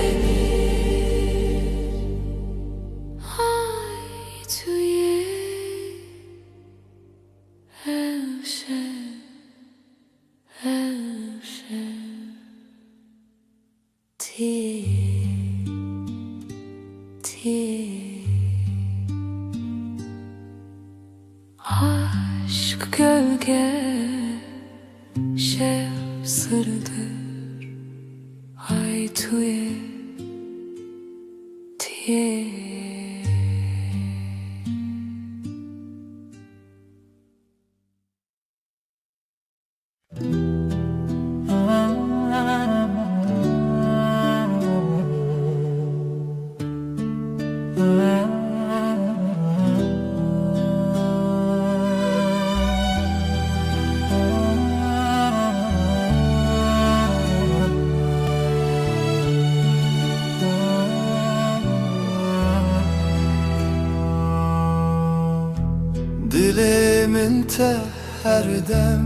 Ay tu yê, ev şev, ev şev, tê, tê. Aşk gölge, şev sırdır, ay tu yê, tê. Min te her dem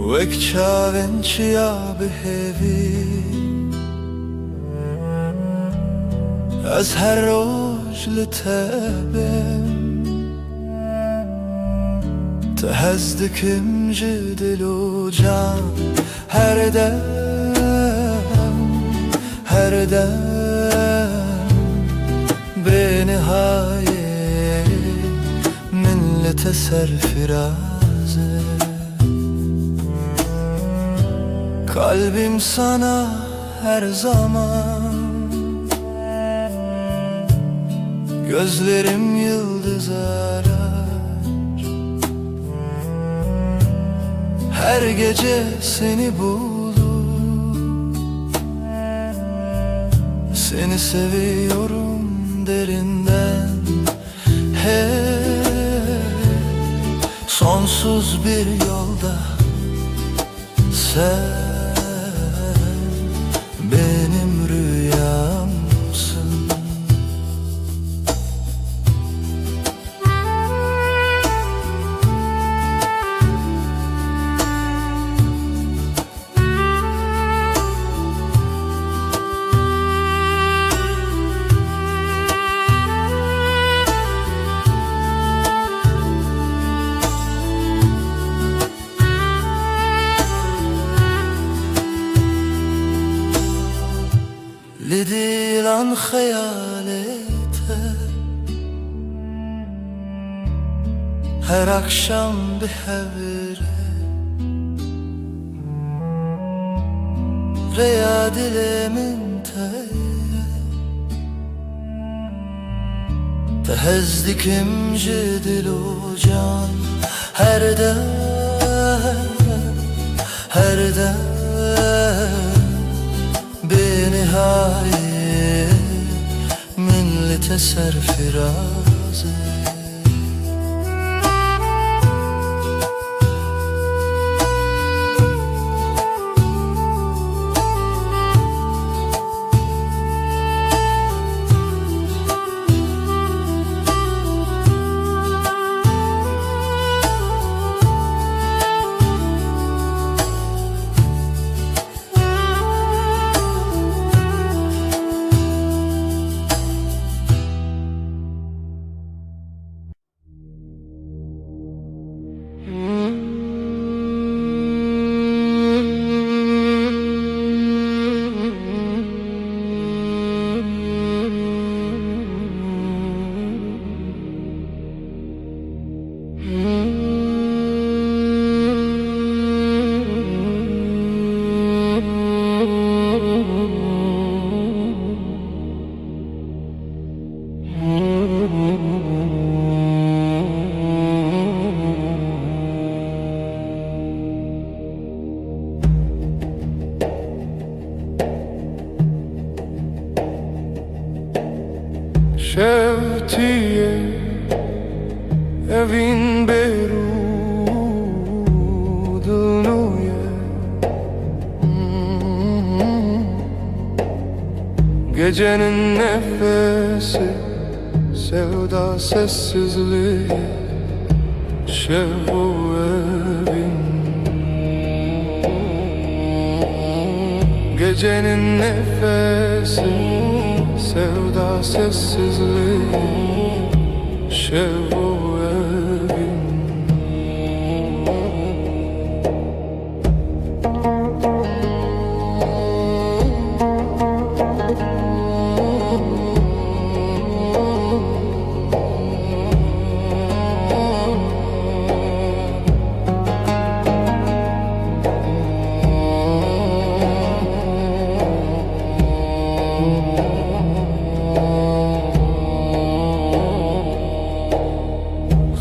wek çavên çiya bi hêvî, ez her roj li te bêm. Te hez dikim ji dil û can, her dem, her dem. Bê nihayê min li te serfiraz e. Kalbim sana her zaman, gözlerim yıldız arar. Her gece seni bulup seni seviyorum derinden. Hey, sonsuz bir yolda sen benim rüyamsın. Li dilan xeyalê te her akşam bi hev re. Rêya dilê min te ye. Te hez dikim ji dil û can. Her dem, her dem. Bê nihayê min li te serfiraz e. Şewtiyê evîn bêrû dilnû ye. Gecenin nefesi, sevda sessizliği. Şev û evîn. Gecenin nefesi, sevda sessizliği. Şev û evîn.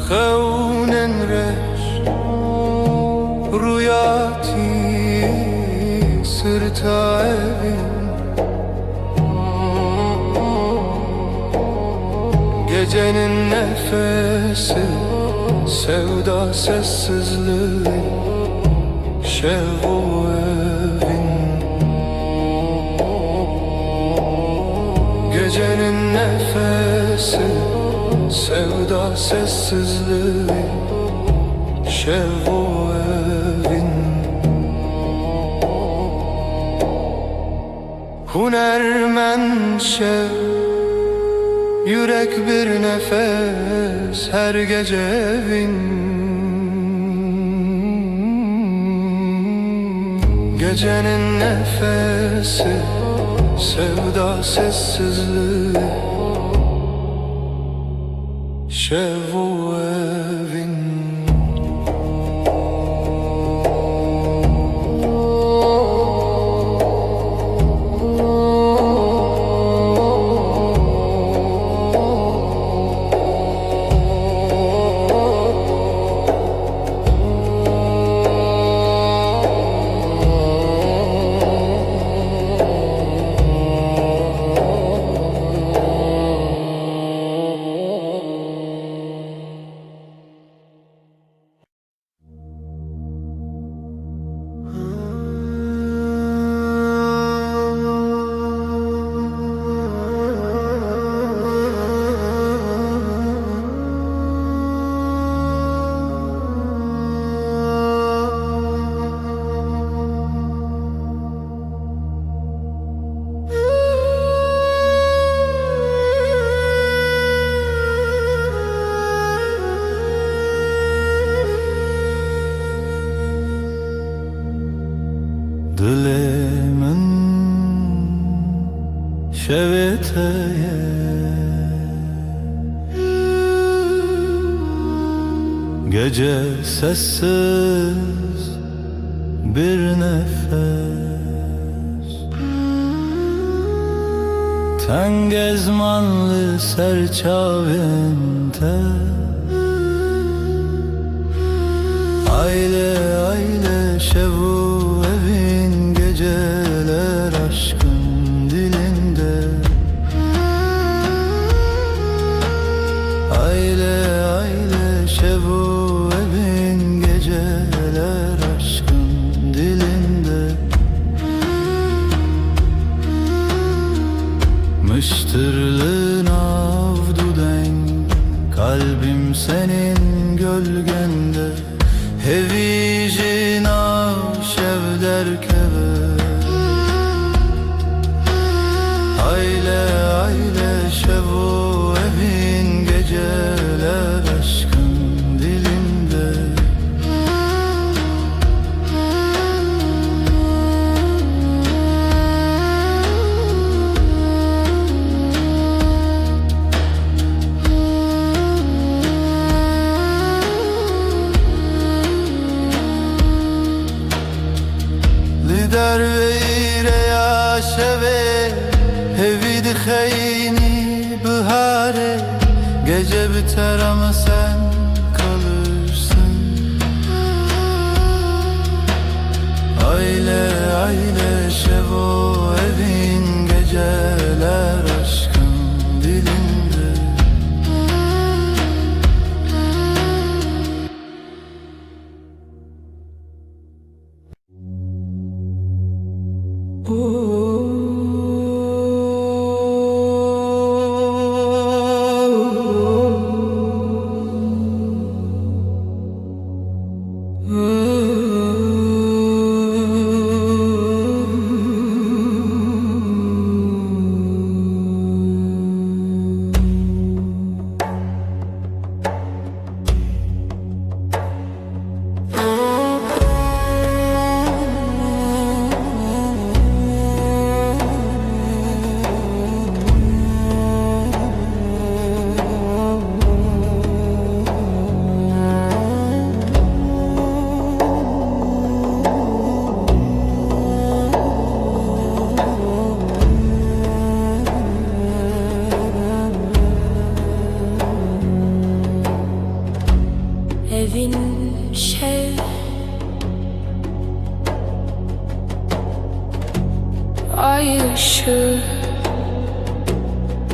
Xewnên reş, rûyatî sirta evîn. Gecenin nefesi, sevda sessizliği. Şev û evîn. Gecenin nefesi, Sevda sessizliği, şev û evin. Hunermend şev, yürek bir nefes, her gece evin. Gecenin nefesi, sevda sessizliği, şev û evin. Dilê min şevê te ye. Gece sessiz bir nefes. Teng ezmanlı serçavên te. Aile, aile, şev û evin, geceler aşkın dilinde. Aile, aile, şev û evin, geceler aşkın dilinde. Miştirli nav dudeng, kalbim senin gölgende. Hêvî ji nav şev derkeve. Aile, aile, şev û evin, geceler aşkın dilinde. Li derveyî reya şevê, hêvî dixeyînî biharê, gece biter ama sen kalırsın. Aile, aile, şev û evin, geceler aşkın dilinde. Evin şev, ay ışığı,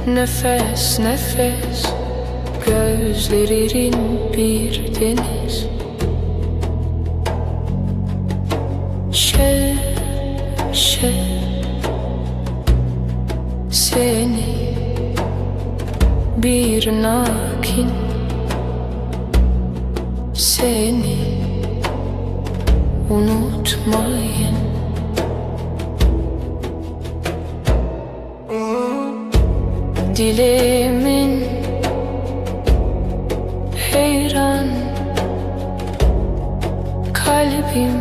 nefes nefes, gözlerin bir deniz. Şev, şev, seni Bir nakin seni unutmayın. Dilemin heyran, kalbim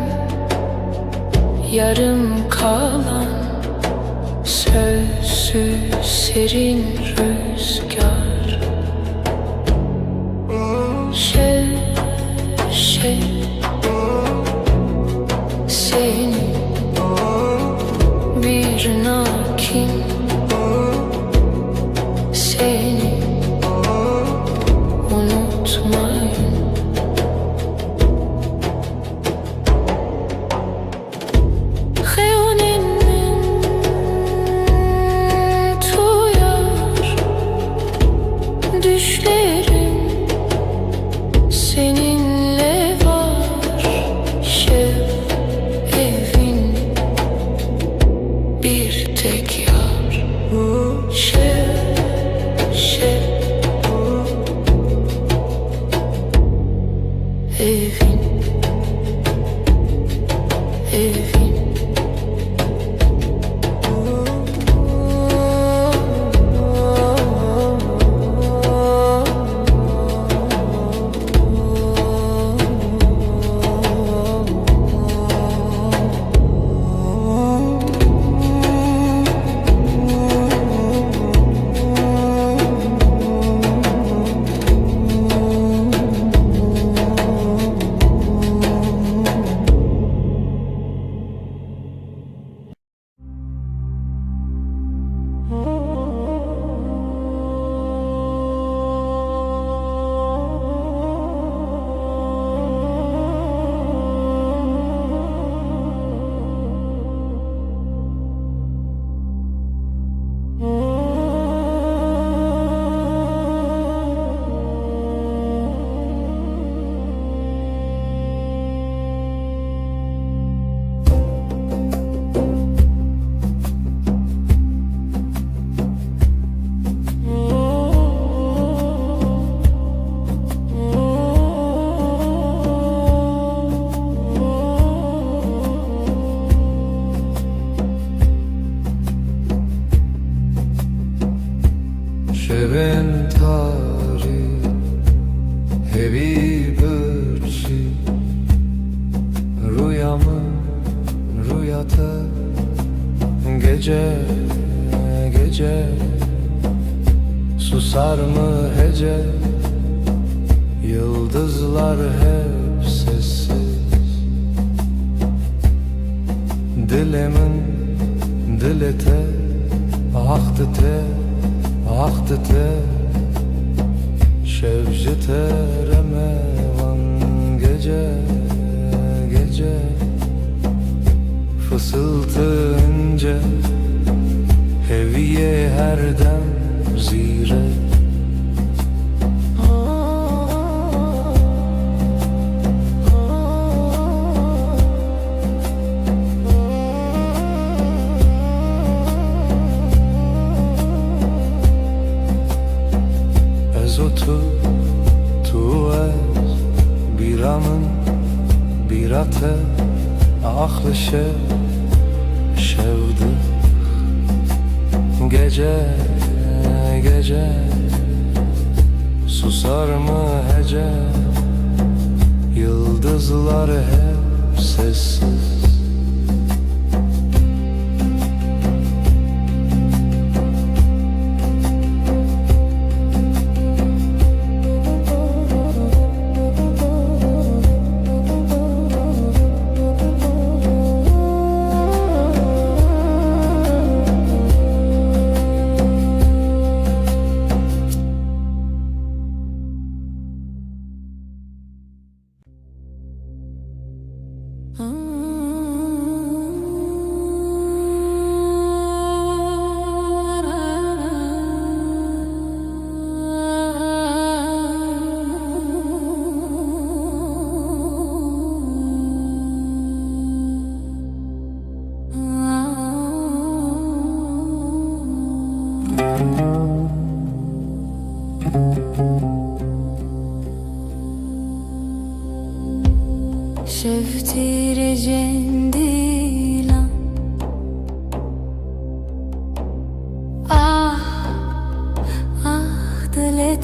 yarım kalan, sözsüz serin rüzgar. Şev, şev, seni bir nakin, seni unutmayın. Xeyonin min tuyar, düşlerim seninle var. Şev evin bir tek yar. Şev, şev. Evin, evin. Şevên tarî, hevî birçî, rûya min, rûya te. Gece, gece, susar mı hece? Yıldızlar hep sessiz. Dilê min, dilê te, ax di te, ax di te. Şev ji te re me van gece, gece. Fısıltı ince, heviyê her dem zîrek. Ez û tu, tu û ez, bîra min, bîra te, ax li şev, şev di. Gece, gece, susar mı hece? Yıldızlar hep sessiz.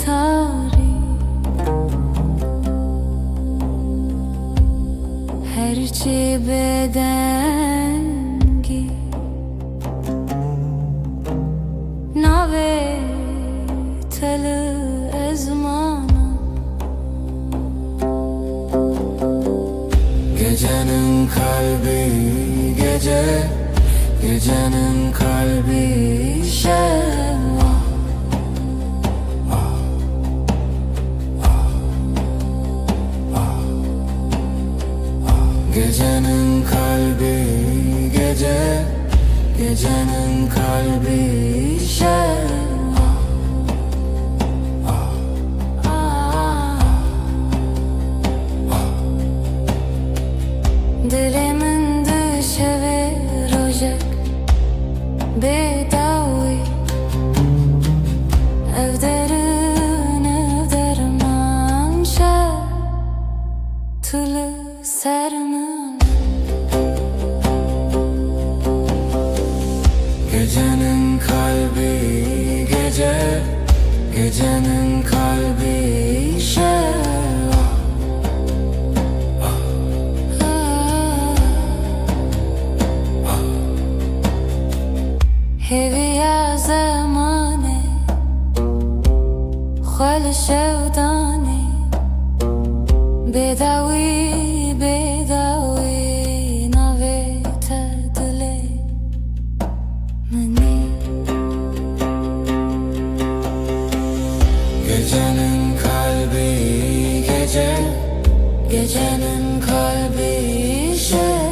tarî, her çi bedengî, navê te li ezmana. Gecenin kalbi gece, gecenin kalbi şev. Gecenin kalbi gece, gecenin kalbi şev. Dilê min di şevê rojek bê dawî, ev derin, ev derman şev, tu li ser min. Gecenin kalbi gece, gecenin kalbi şev. Hêviya zemanê xwe li şev danî, bêdawî, bêdawî navê te dilê min e. Gecenin kalbi gece, gecenin kalbi şev.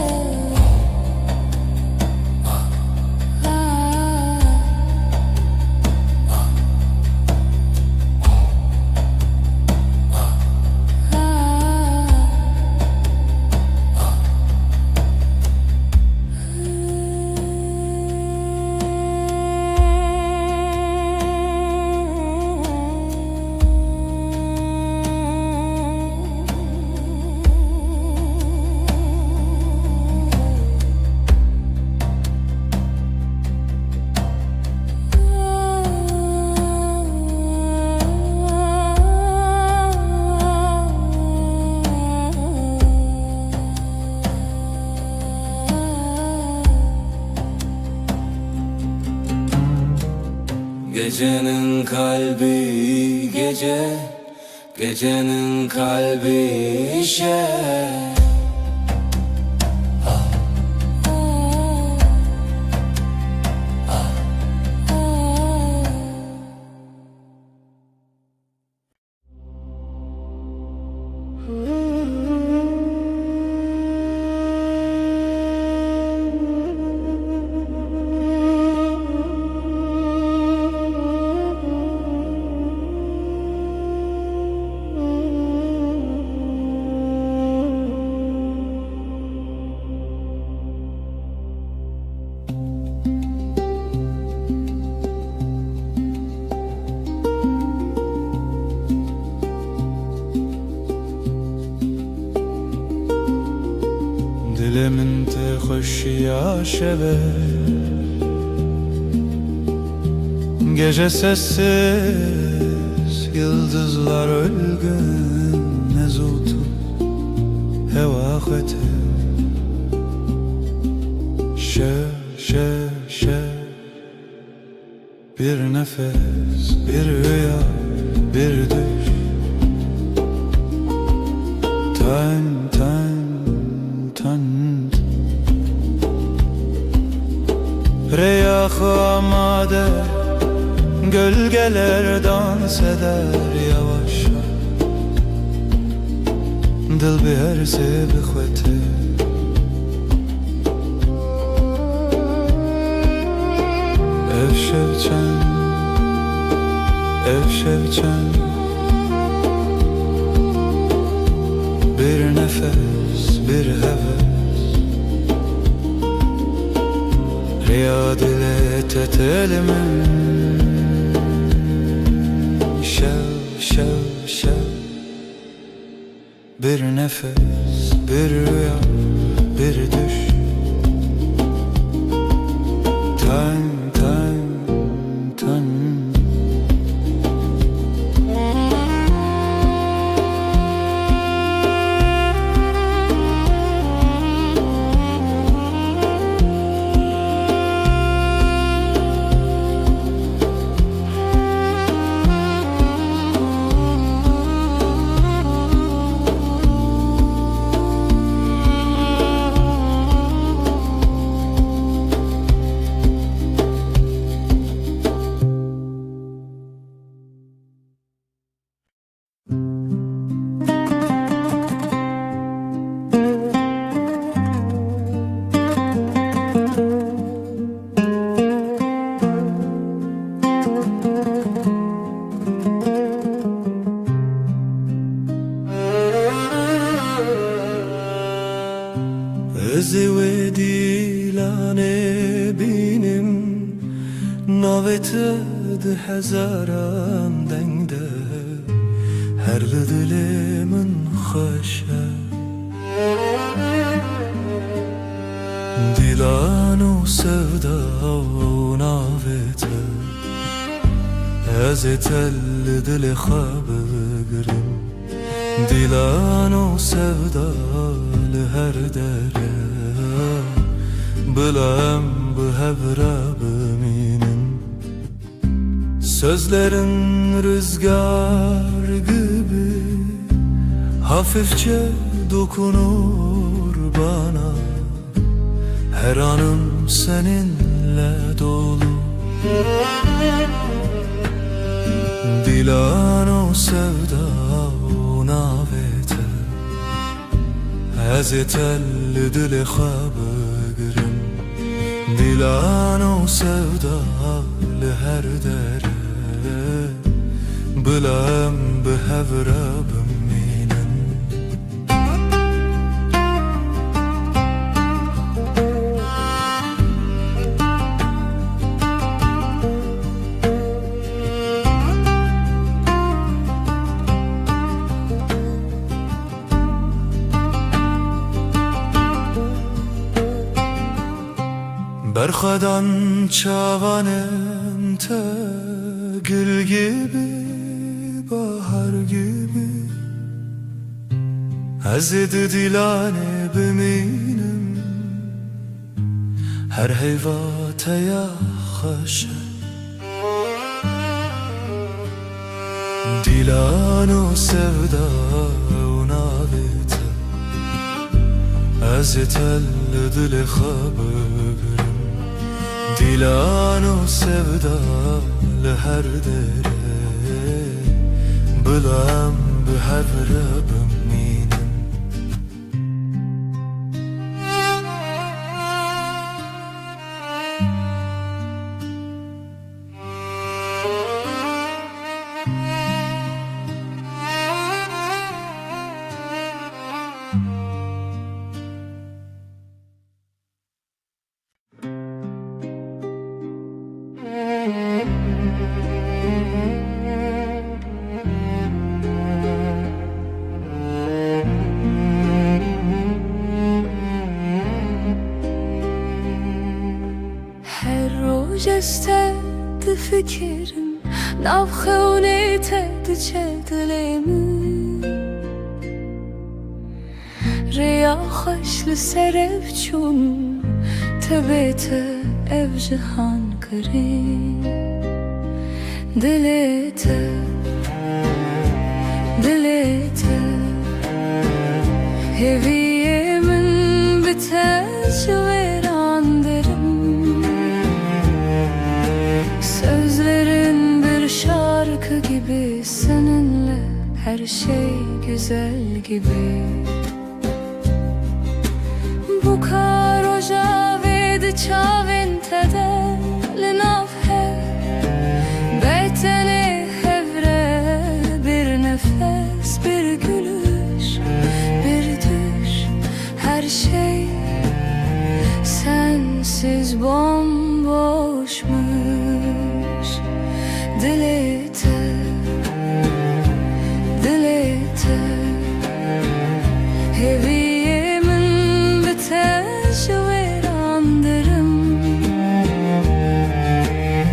Gecenin kalbi gece, gecenin kalbi şev. Dilê min tê xweşiya şevê, gece sessiz, yıldızlar ölgün, ez û tu hewa xwe tê. Şev, şev, şev. Bir nefes, bir rüya, bir düş. Tan, tan, tan. Rêya xwe amade, gölgeler dans eder yavaşça. Dil bi her sê bi xwe tê. Ev şev çend, ev şev çend. Bir nefes, bir heves. Riya dilê te tê li min. Şev, şev, şev. Bir nefes, bir rüya, bir düş. Tan, tan, tan. Navê te di hezaran deng de, her li dilê min xweş e. Dîlan û sevda û navê te, ez ê te li dilê xwe bigirim. Dîlan û sevda li her dere, bila em bi hev re bimînin. Sözlerin rüzgar gibi hafifçe dokunur bana. Her anım seninle dolu. Dîlan û sevda û navê te, ez ê te li dilê xwe bigirim. Dîlan û sevda li her dere, bila em bi hev re bimînin. Berxwedan çavanên te, gül gibi, bahar gibi. Ez ê di Dîlanê bimînim, her heyva te ya xweş e. Dîlan û sevda û navê te, ez ê te li dilê xwe bigirim. Dîlan û sevda li her dere, bila em bi hev re bimînin. Her roj ez te difikirim, nav xewnê te diçe dilê min. Rêya xweş li ser ev çûn, tebê te ev cihan kirîn. Dilê te, dilê te, hêviyê min bi te ji wêran derim. Sözlerin bir şarkı gibi, seninle her şey güzel gibi. Buka roja vê di çavên te de, li nav hev, be tenê hev re, bir nefes, bir gülüş, bir düş, her şey sensiz bomboşmuş. Dilê te, dilê te, hêviyê min bi te ji wêran derim.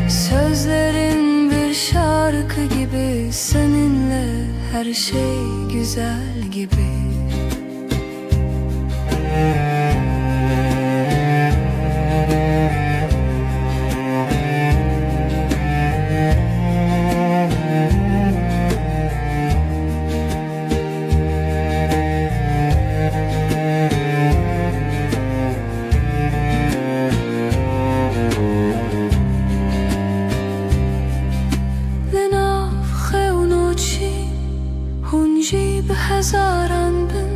Sözlerin bir şarkı gibi, seninle her şey güzel gibi. Li nav xewn û çîn, hûn jî bi hezaran bin.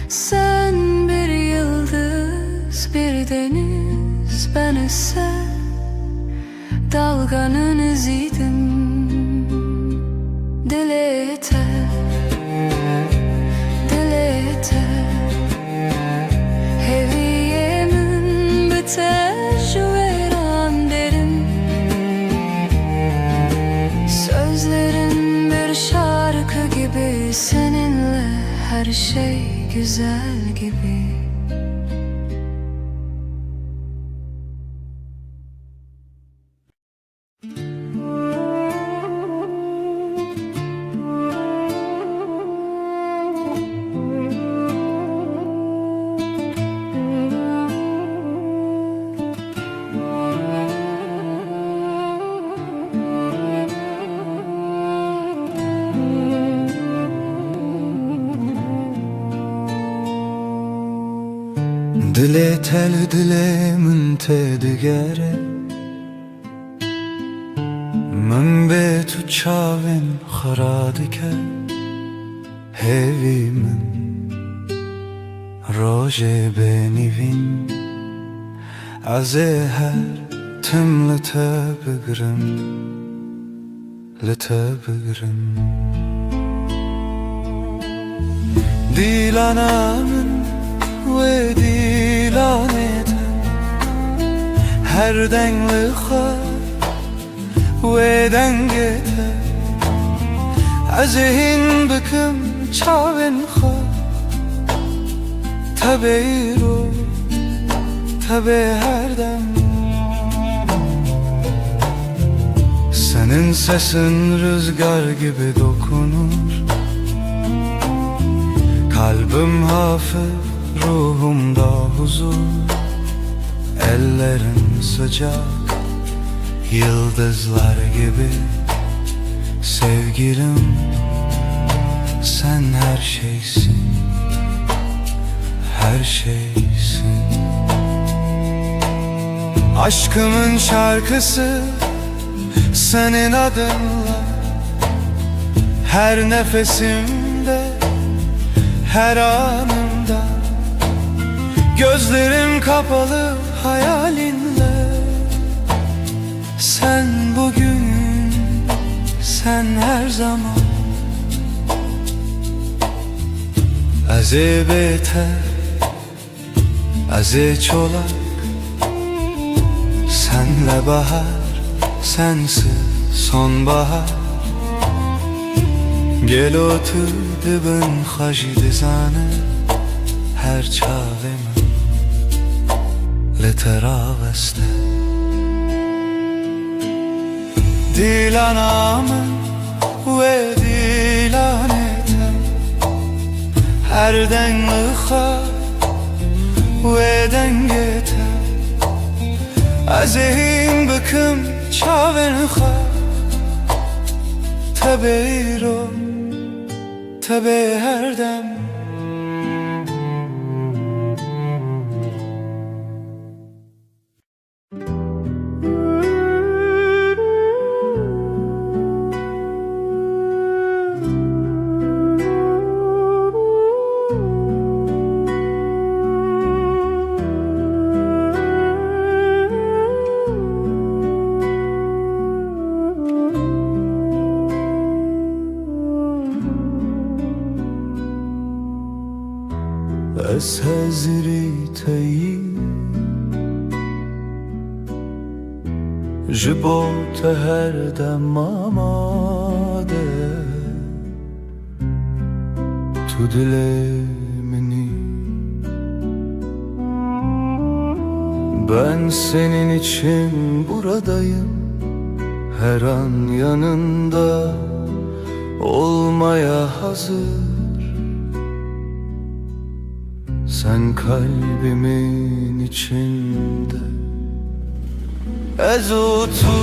Sen bir yıldız, bir deniz, ben ise dalganın iziydim. Dilê te, dilê te, hêviyê min bi te ji wêran derim. Her şey güzel gibi. Dilê te li dilê min têdigere, min bê tu çavên xwe radike. Hêvî min rojê bê nîvîn, ez ê her tim li te bigrim, li te bigrim. Dîlana min wê dîlanê te, her deng li xwe wê dengê te. Ez ê hîn bikim çavên xwe, te bê îro, te bê her dem. Senin sesin rüzgar gibi dokunur, kalbim hafif, ruhumda huzur. Ellerin sıcak, yıldızlar gibi. Sevgilim, sen her şeysin, her şeysin. Aşkımın şarkısı senin adınla, her nefesimde, her anımda. Gözlerim kapalı hayalinle. Sen bugün, sen her zaman. Ez ê bê te, ez ê çolak. Senle bahar, sensiz sonbahar. Gelo tu di bin xwe jî dizane, her çavê min li te raweste. Dîlana min wê dîlanê te, her deng li xwe wê dengê te. Ez ê hîn bikim çavên xwe, te bê îro, te bê her dem. Ez hezirî te yî, ji bo te her dem amade, tu dilê min î. Ben senin için buradayım, her an yanında olmaya hazır. Sen kalbimin içinde. Ez û tu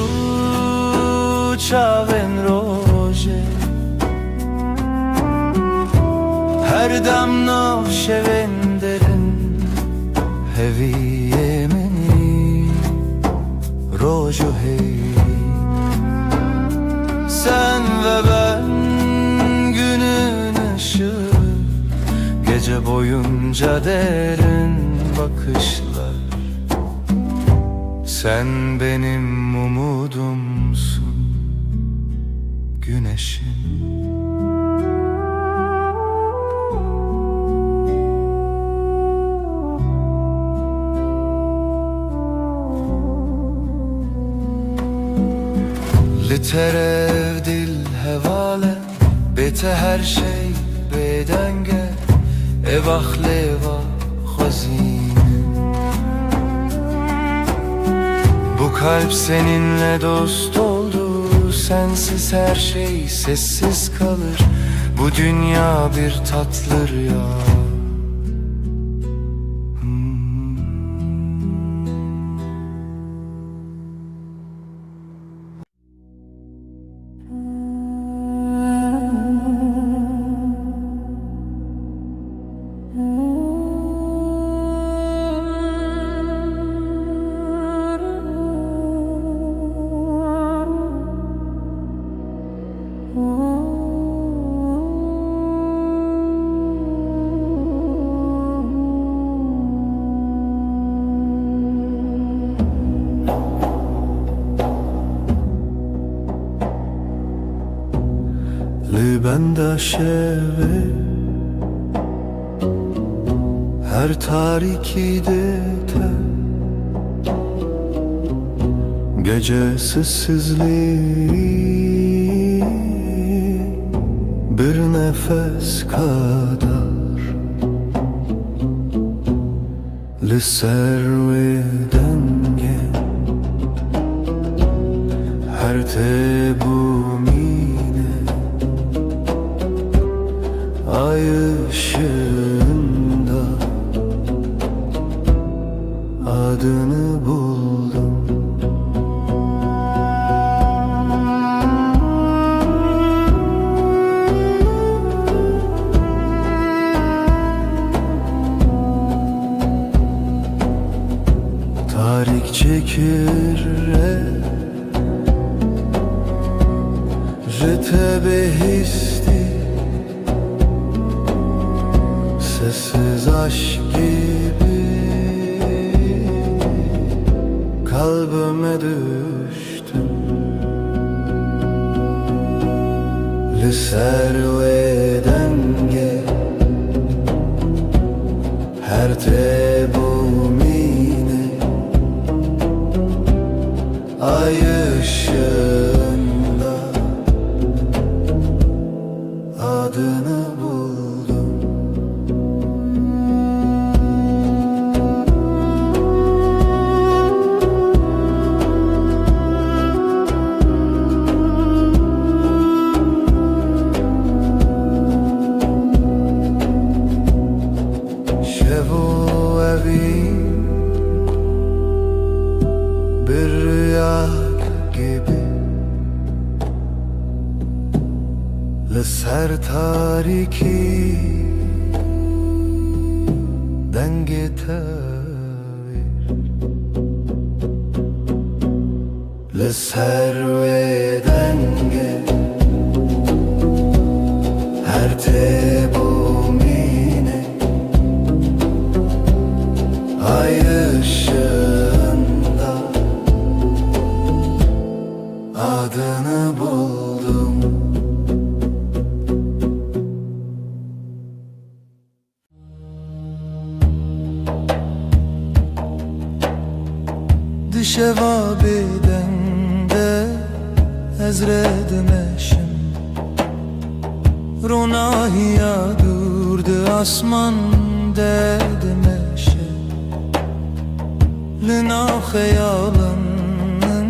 çavên rojê, her dem nav şevên derin. Heviyê min î roj û heyî. Sen ve ben, günün ışığı, gece boyunca derin bakışlar. Sen benim umudumsun, güneşim. Li te rev dil hevale, bê te her şey bêdeng e. Evah leva xwezîn. Bu kalp seninle dost oldu, sensiz her şey sessiz kalır. Bu dünya bir tatlı rüya. Hmm. Li benda şevê her tarîkî dê te, gece sessizliği bir nefes kadar. Li ser wê dengê her tê bûmîne, ay ışığında adını buldum. Tarîk çekir re ji te bêhîstî, sessiz aşk gibi kalbime düştün. Li ser wê dengê her tê bûmîne, ay ışığında adını buldum. Şev û evî bir rüya gibi li ser tarîkî dengê tevî. Li ser wê dengê her tê bûmîne, ay ışığında adını buldum. Di şeva bêdeng de ez rê dimeşim, ronahiya dûr di asman de dimeşe. Li nav xeyalin min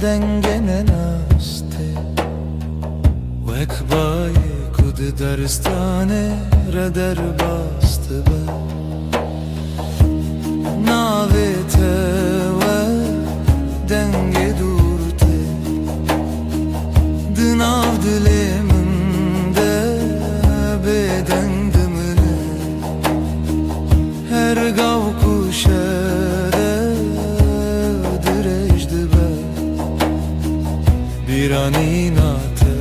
dengê nenas tê. Wek bayê ku di daristanê re derbas dibe. Navê te wek dengê dûr tê. Di nav dilê min de bêdeng dimire. Her gav ku şere dirêj dibe, bîranîna te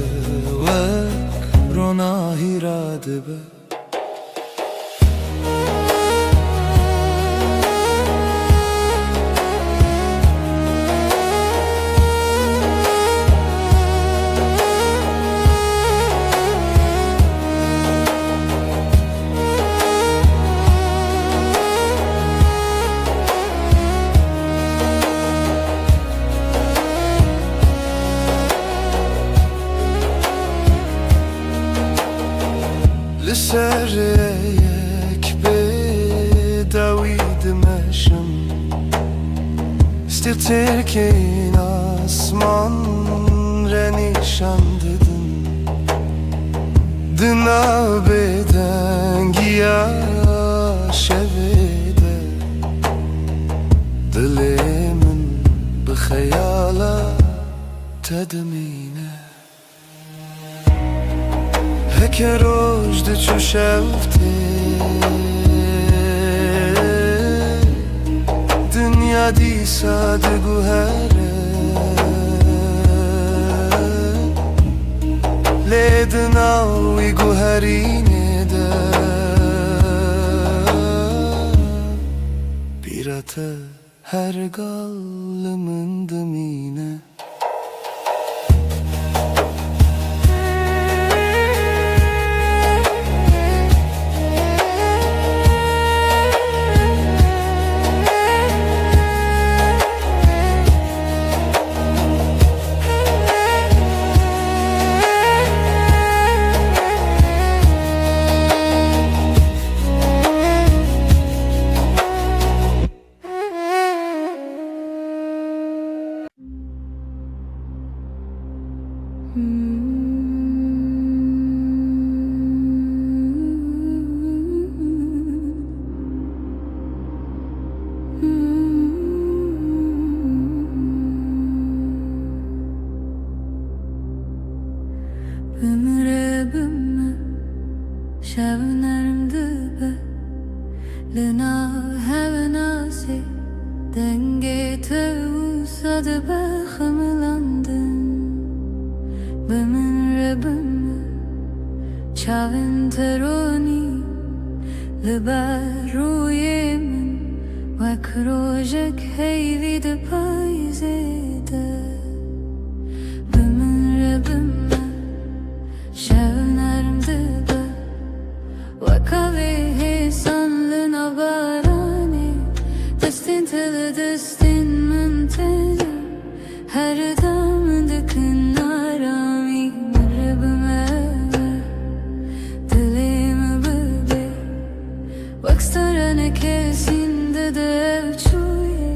wek ronahî radibe. Li ser rêyê Ji çirkên asman re nîşan didin, di nav bêdengiya şevê de, dilê min bi xeyala te dimîne. Heke roj diçû şev tê, dinya dîsa diguhere. Lê di nav wî guherînê de, bîra te her gal li min dimîne. Bi min re bime, şev nerm dibe. Li nav hewnasê dengê te wisa dibe xemilandin. Bi min re bime, çavên te ronî li ber rûyê min, wek rojek heyvî di payîzê de. Bi min re bime, şev nerm dibe. Weka vê hêsan li nav baranê, destên te li destên min têne. Her dem dikin aramî, min re bime, dilê min bibê. Wek staraneke zînde di ev çûyê,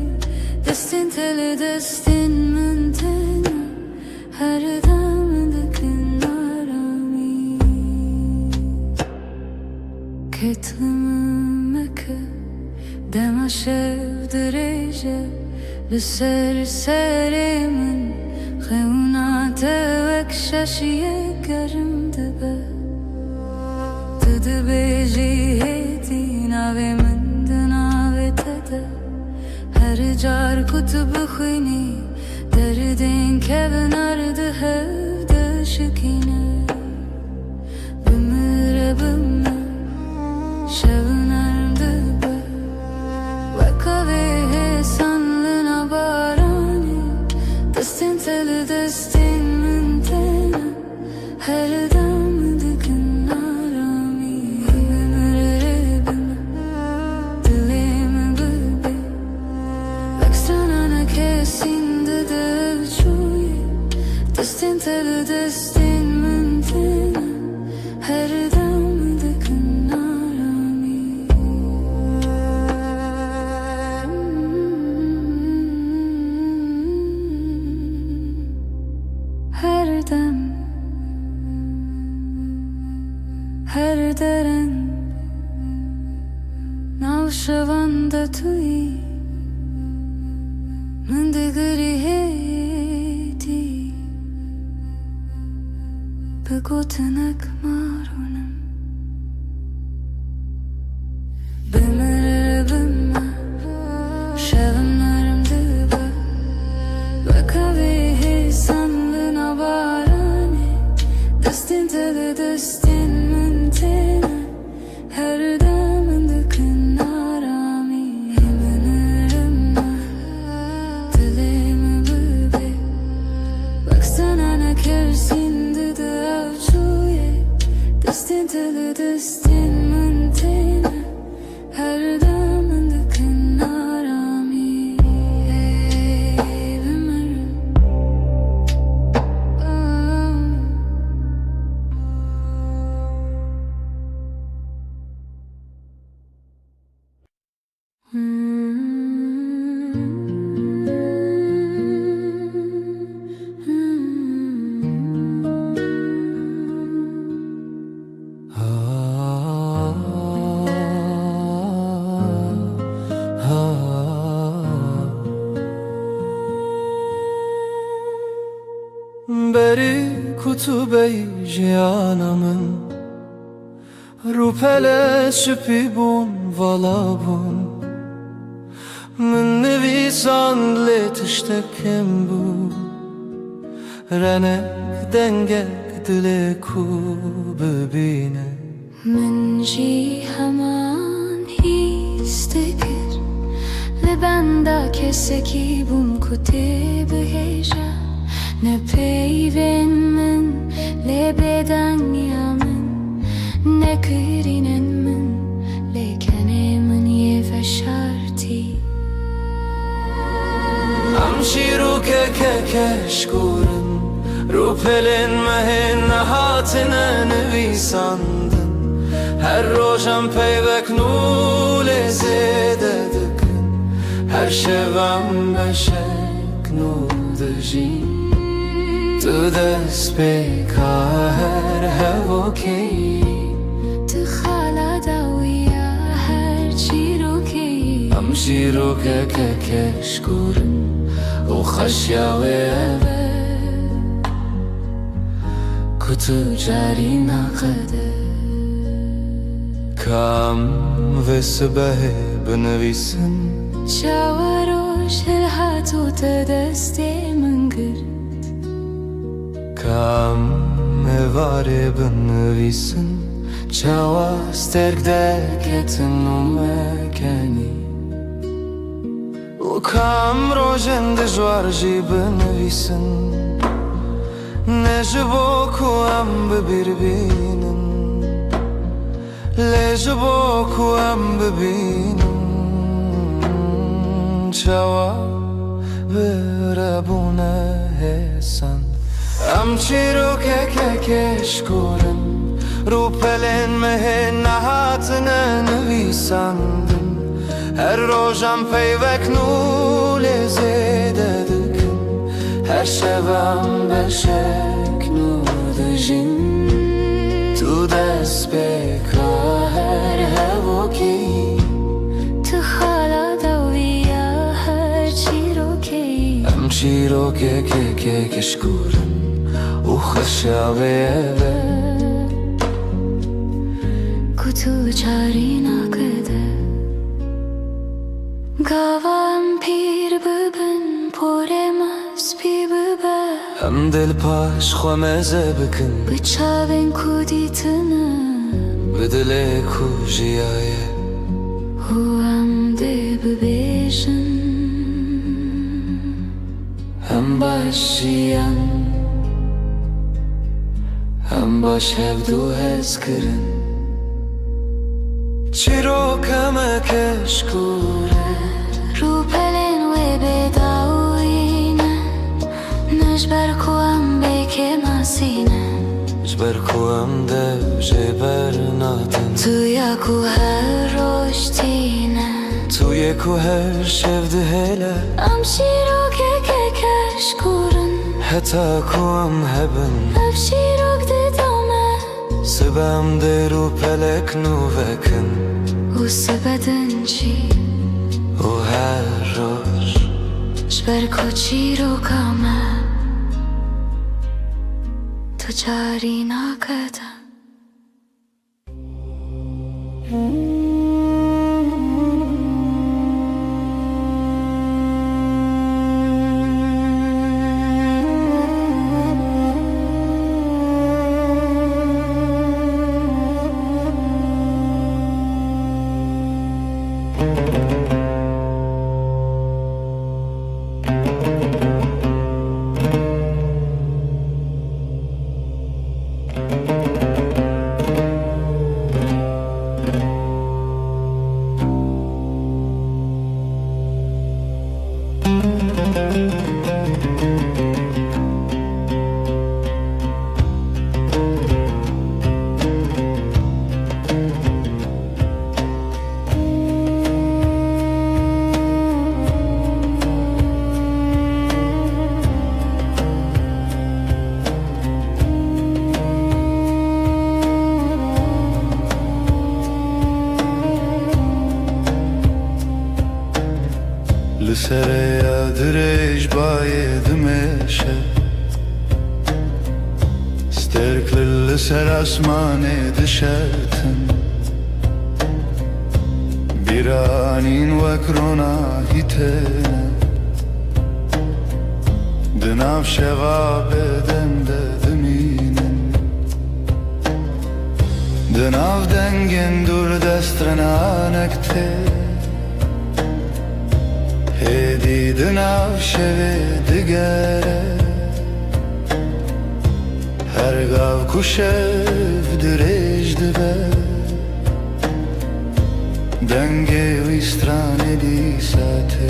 destên te li destên min têne. Her dem dikin aramî. Ketlim meke, dema şev dirêje, li ser serê min xewna te wek şaşiyek germ dibe. Tu dibêjî hêdî navê min di navê te de. Her car ku tu bixwînî, derdên kevnar di hev de şikîne. Bi min re bime, şev nerm dibe. Weka vê hêsan li nav baranê, destên te li destên min têne. Her dem dikin aramî. Bi min re bime, dilê min bibê. Wek strananeke zînde di ev çûyê, destên te li destên min têne. Her dem dikin aramî. Her dem, her dereng, nav şevan de tu yî, min digirî hêdî, bi gotinek ma rûnim. Bi min re bime, şev nerm dibe. Weka vê hêsan li nav baranê, destên te li destên min têne. Her dem dikin aramî. Bi min re bime, dilê min bibê. Wek strananeke zînde di ev çûyê, destên te li destên min têne. Her dem dikin aramî. Ey, bi min re. Berî ku tu bey jiyana min, rûpele şipî bûn, vala bûn. Min nivîsand lê tiştek kêm bû, renek dengek dilê ku bibîne. Min jî heman hîs dikir, li benda kesekî bûm ku tê bihêja. Ne peyvên min lê bêdengiya min, ne kirînên min lê kenê min yê veşartî. Em çîrokeke keşkûr in, rûpelên me hê nehatine nivîsandin. Her roj em peyvek nû lê zêde dikin, her şev em beşek nû dijîn. Tu destpêka her hevokê yî, tu xala dawiya her çîrokê yî. Em çîrokeke keşkûr in û xweşiya wê ev e ku tu carî naqede. Ka em vê sibehê binivîsin, çawa roj hilhat û te destê min girt. Ka em êvarê binivîsin, çawa stêrk derketin û me kenî. Û ka em rojên dijwar jî binivîsin, ne ji bo ku em bi bîr bînin, lê ji bo ku em bibînin çawa bi rebûne hêsan. Em çîrokeke keşkûr in, rûpelên me hê nehatine nivîsandin. Her roj em peyvek nû lê zêde dikin, her şev em beşek nû dijîn. Tu destpêka her hevokê yî, tu xala dawiya her çîrokê yî. Em çîrokeke keşkûr in û xweşiya wê ev e ku tu carî naqede. Gava em pîr bibin, porê me spî bibe, em dê li paş xwe meze bikin, bi çavên ku dîtine, bi dilê ku jiyaye. Û em dê bibêjin, em baş jiyan, em baş hevdu hez kirin. Çîroka me keşkûr e, rûpelên wê bêdawî ne, ne ji ber ku em bêkêmasî ne, ji ber ku em dev jê bernadin. Tu ya ku her roj tîne, tu yê ku her şev dihêle. Em çîrokeke keşkûr in, heta ku em hebin, ev çîrok didome. Sibe em dê rûpelek nû vekin, û sibe din jî, û her roj, ji ber ku çîroka me tu carî naqede. Ser asmanê dişewtin, bîranîn wek ronahî têne, di nav şevabê dem de dimînin. Di nav dengên dûr dest rinanek tê, hêdî di nav şevê digere. Her gav ku şev dirêj dibe, dengê wî stranê dîsa tê.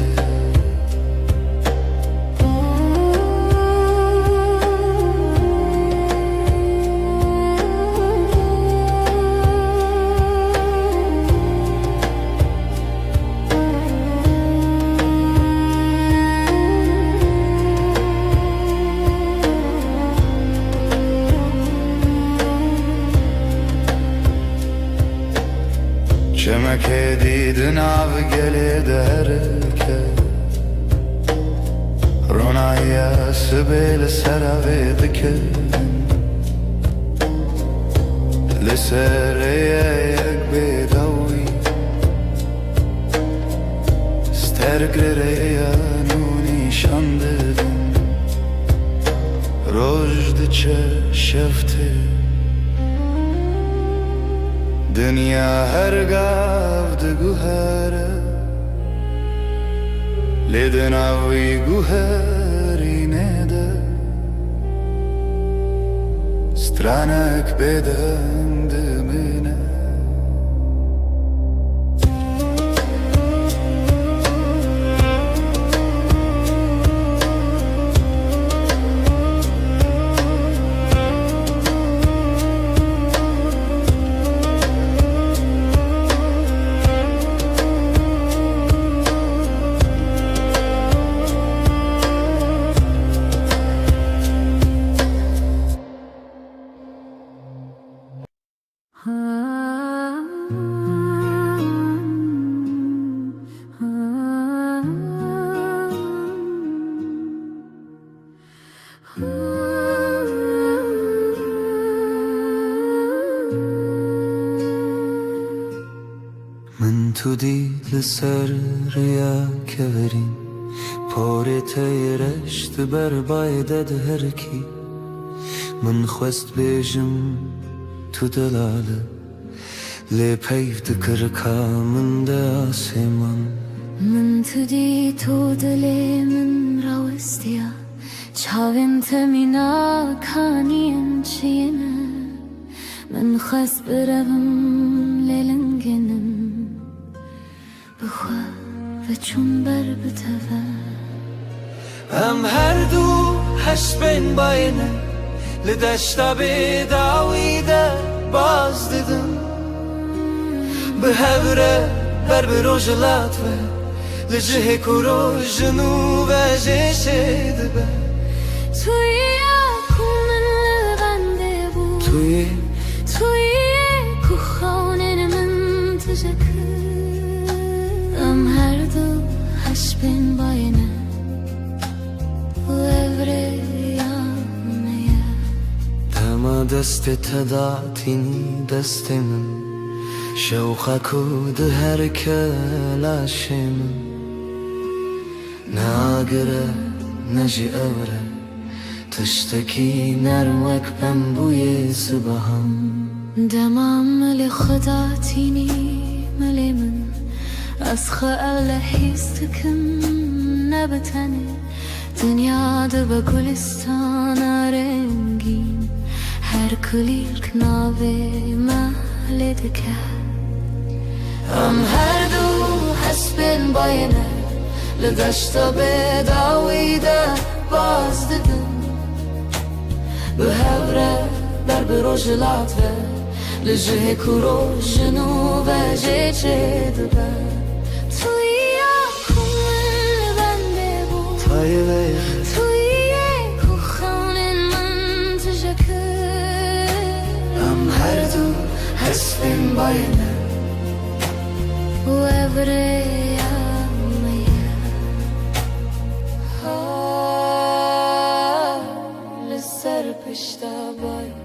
Çemekê dî di nav gelê derke, ronahiya sibê li ser avê dike. Li ser rêyek bêdawî, sterk li rêya nû nîşan didin. Roj diçe, şev tê, dinya her gav diguhere. Lê di nav wî guherînê de stranek bêdeng dimîne. Min tu dît li ser rêya kevirî, porê te yê reş di ber bayê de diherikî. Min xwest bêjim tu delal î, lê peyv di kirika min de asê man. Min tu dît û dilê min rawestiya, çavên te mîna kaniyên çiyê ne. Min xwest birevim lê lingê nin, bi xwe veçûm ber bi te ve. Em her du hespên bayê ne, li deşta bêdawî de baz didin. Bi hev re ber bi rojhilat ve, li cihê ku roj ji nû ve jê çêdibe. Tu yî ya ku min li bendê bû. Tu yî. Tu yî ku xewnên min tije kir. Em her du hespên bayê ne û ev rêya me ye. Dema destê te da tînî destê min, şewqa ku diherike laşê min. Ne agir e, ne jî ewr e, tiştekî nerm wek pembûyê sibahan. Dema milê xwe da tînî milê min, ez xwe ew lehîz dikim, ne bi tenê. Dinya dibe gulistana rengîn, her kulîlk navê me lê dike. Em her du hespên bayê ne, li deşta bêdawî de baz didin. Bi hev re ber bi rojhilat ve, li cihê ku roj ji nû ve jê çêdibe. Tu yî ya ku min li bendê bû. Tayê ve ye. Tu yê ku xewnên min tije kir. Em her du hespên bayê ne û ev rêya me ye. Ha, li ser pişta bayê.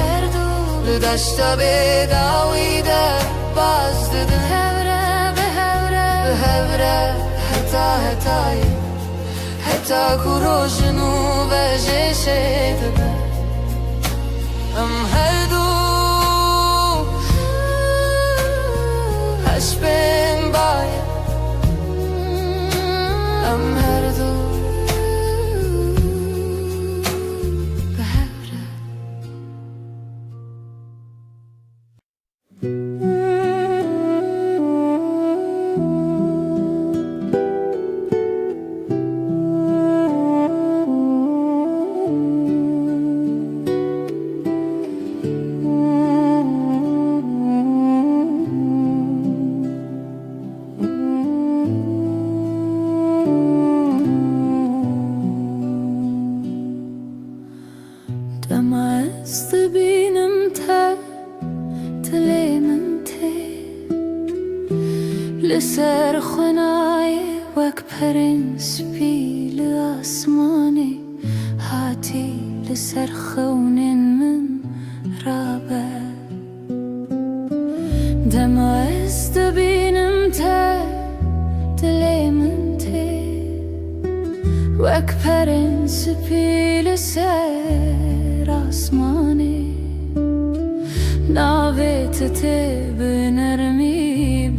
Her du li deşta bêdawî de baz didin. Hevre bi hevre, bi hevre heta hetayê. Heta ku roj nû ve jê çêdibe. Em her du heş bên baye. Em her du bi hev re. Dema ez dibînim te, dilê min tê li ser xwe nayê, wek perên spî li asmanê hatî li ser xewnên min rabe. Dema ez dibînim te, dilê min tê, wek perên spî li ser asmanê. Navê te tê bi nermî,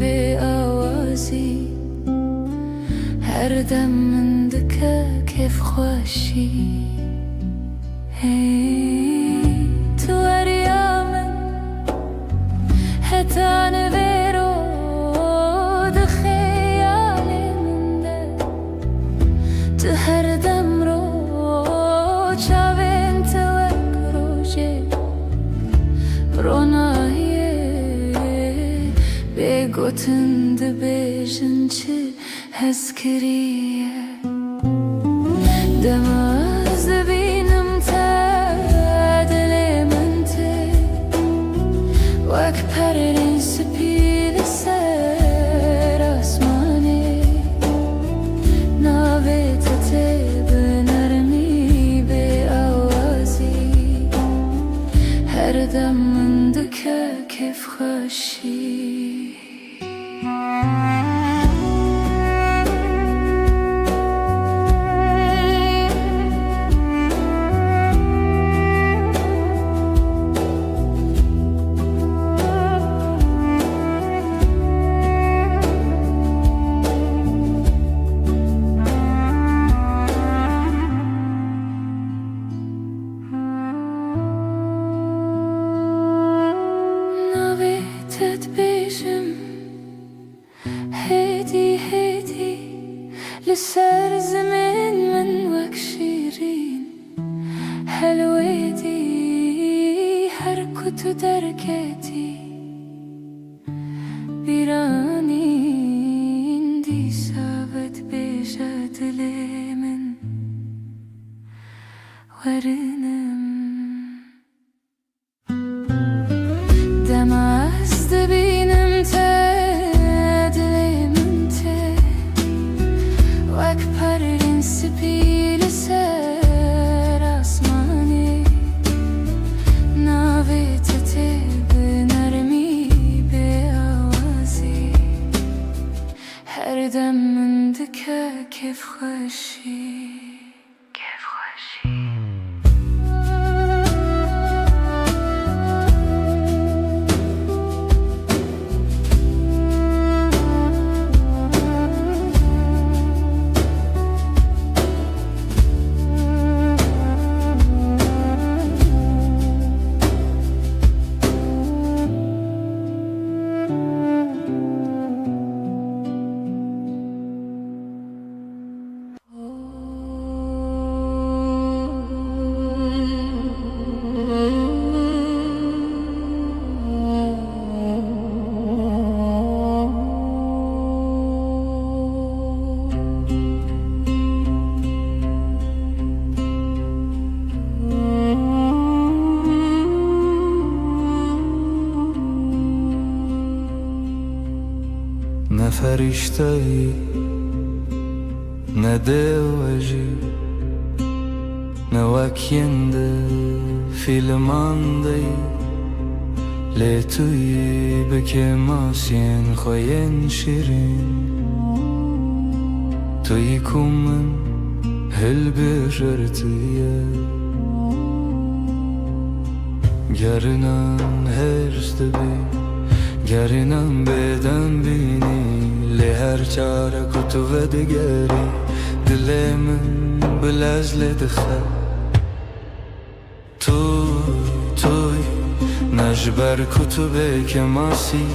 bê awazî, her dem min dike kêfxweşî. Hey, tu weriya min, heta nivêro di xeyalê min de. Tu her dem ro çavên te wek rojê ronahiyê, bê gotin dibêjin çi hez kiriye. Dema ez dibînim te, dilê min tê, wek perên spî li ser asmanê. Navê te tê bi nermî, bê awazî, her dem min dike kêfxweşî. Navê te dibêjim, hêdî hêdî li ser zimên min wek şîrîn helwêdî. Her ku tu derketî, bîranîn dîsa vedibêje dilê min, werinim. Dema ez dibînim te, dilê min tê, wek perên spî li ser asmanê. Navê te tê bi nermî, bê awazî, her dem min dike kêfxweşî. Ne ferîşteyî, ne dêw e jî, ne wek yên di Fîlman de yî, lê tu yî bi kêmasiyên xwe yên şîrîn. Tu yî ku min hilbijartiye. Gerinan hêrs dibî, gerinan bêdeng bînî, lê her cara ku tu vedigerî, dilê min bi lez lê dixe. Tu, tu yî, ne ji ber ku tu bê kêmasî,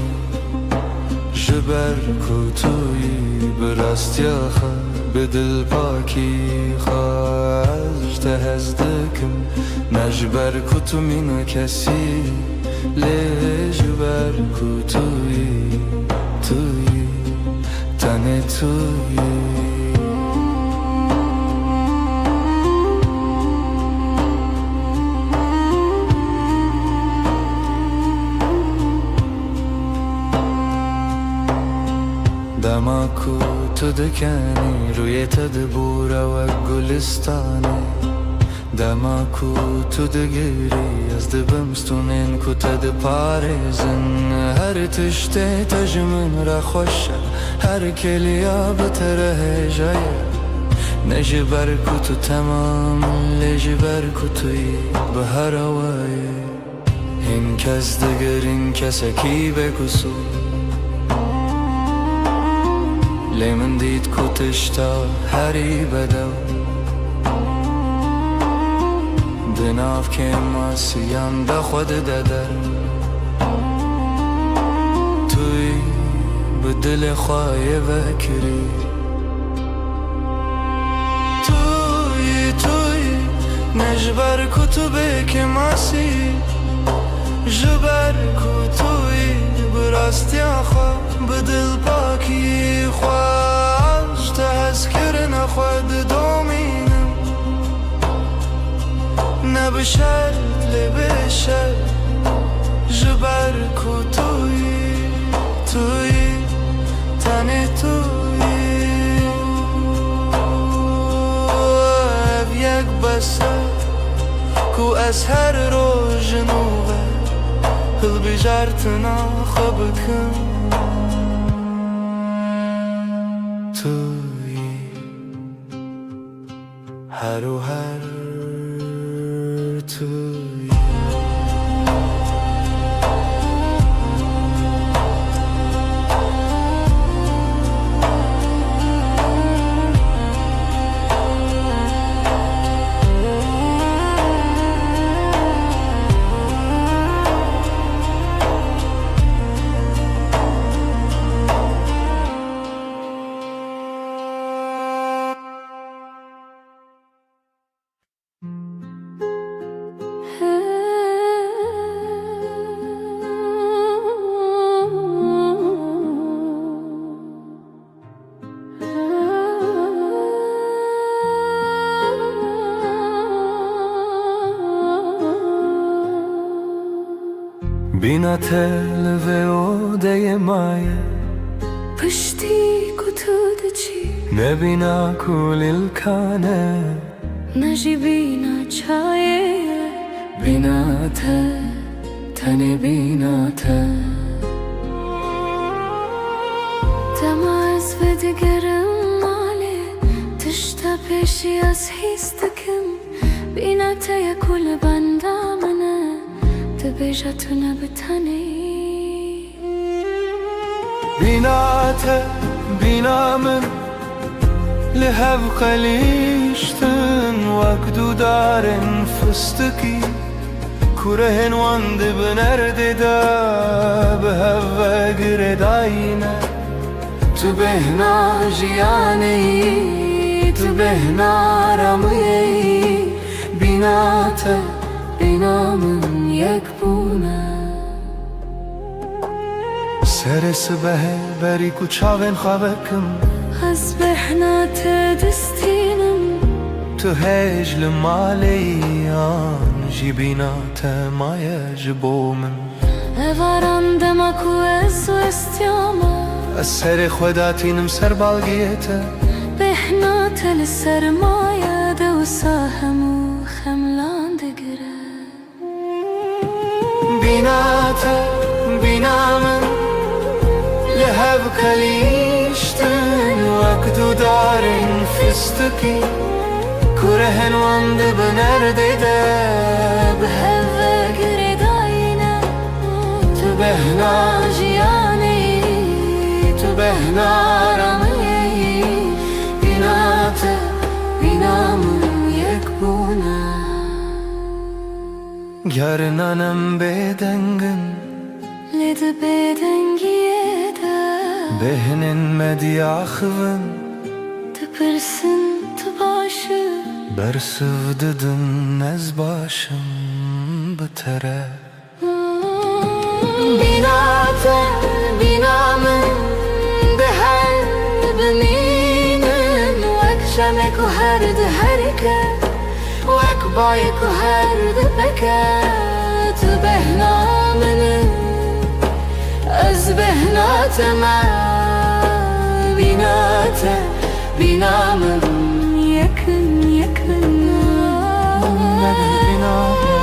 ji ber ku tu yî bi rastiya xwe, bi dilpakî xwe ez ji te hez dikim. Ne ji ber ku tu mîna kesî, lê ji ber ku tu yî, tu yî. Tenê tu yî. Dema ku tu dikenî, rûyê te dibûre wek gulistanê. Dema ku tu digirî, ez dibim stûnên ku te diparêzin. Her tiştê te ji min re xweş e, her kêliya bi te re hêja ye. Ne ji ber ku tu temam, lê ji ber ku tu yî bi her awayî. Hin kes digirin kesekî bêqisûr, lê min dît ku tişta herî bedew di nav kêmasiyan de xwe dide der. Tu yî bi dilê xwe yê vekirî. Tu yî, tu yî, ne ji ber ku tu bê kêmasî, ji ber ku tu yî bi rastiya xwe, bi dilpakî xwe, ji te hezkirina xwe didomînim. Ne bi şert lê bê şert, ji ber ku tu yî, tu yî, tenê tu yî. Ev yek bes e ku ez her roj ji nû ve hilbijartina xwe bikim. Tu yî. Her û her tu yî. Bîna te li vê odeyê maye. Piştî ku tu diçî. Ne bîna kulîlkan e. Ne jî bîna çayê ye. Bîna te, tenê bîna te. Dema ez vedigerim malê, tişta pêşî ez hîs dikim. Bîna te ye ku li benda min e, dibêje tu ne bi tenê yî. Bîna te, bîna min, li hev qelîştin wek dûdarên fistikî, ku rihên wan di bin erdê de bi hev ve girêdayî ne. Tu bêhna jiyanê yî, tu bêhna ramiyê yî, bîna te, bîna min yek bûne. Serê sibehê berî ku çavên xwe vekim, ez bêhna te distînim. Tu hêj li malê yî an jî bîna te maye ji bo min. Evaran dema ku ez westiyame. Ez serê xwe datînim ser balgiyê te. Bêhna te li ser maye de wisa hemû xemlan digire. Bîna te, bîna min, li hev qelîştin wek dûdarên fistikî, ku rehên wan di binerdê de bi hev ve girêdayî ne. Tu behna jiyanê yî, tu behna aramiyê yî, bîna te, bîna min yek bûne. Carinan em bêdeng in, lê di bêdengiyê de bêhnên me diaxivin, dipirsin tu baş î? Bersiv didin ez baş im bi te re. Bîna te, bîna min, di hev bimînin wek şemê ku her diherike, wek bayê ku her dipeke. Tu behna min î, ez behna te me. Bîna te, bîna min, yekin, yekin. Bîna min.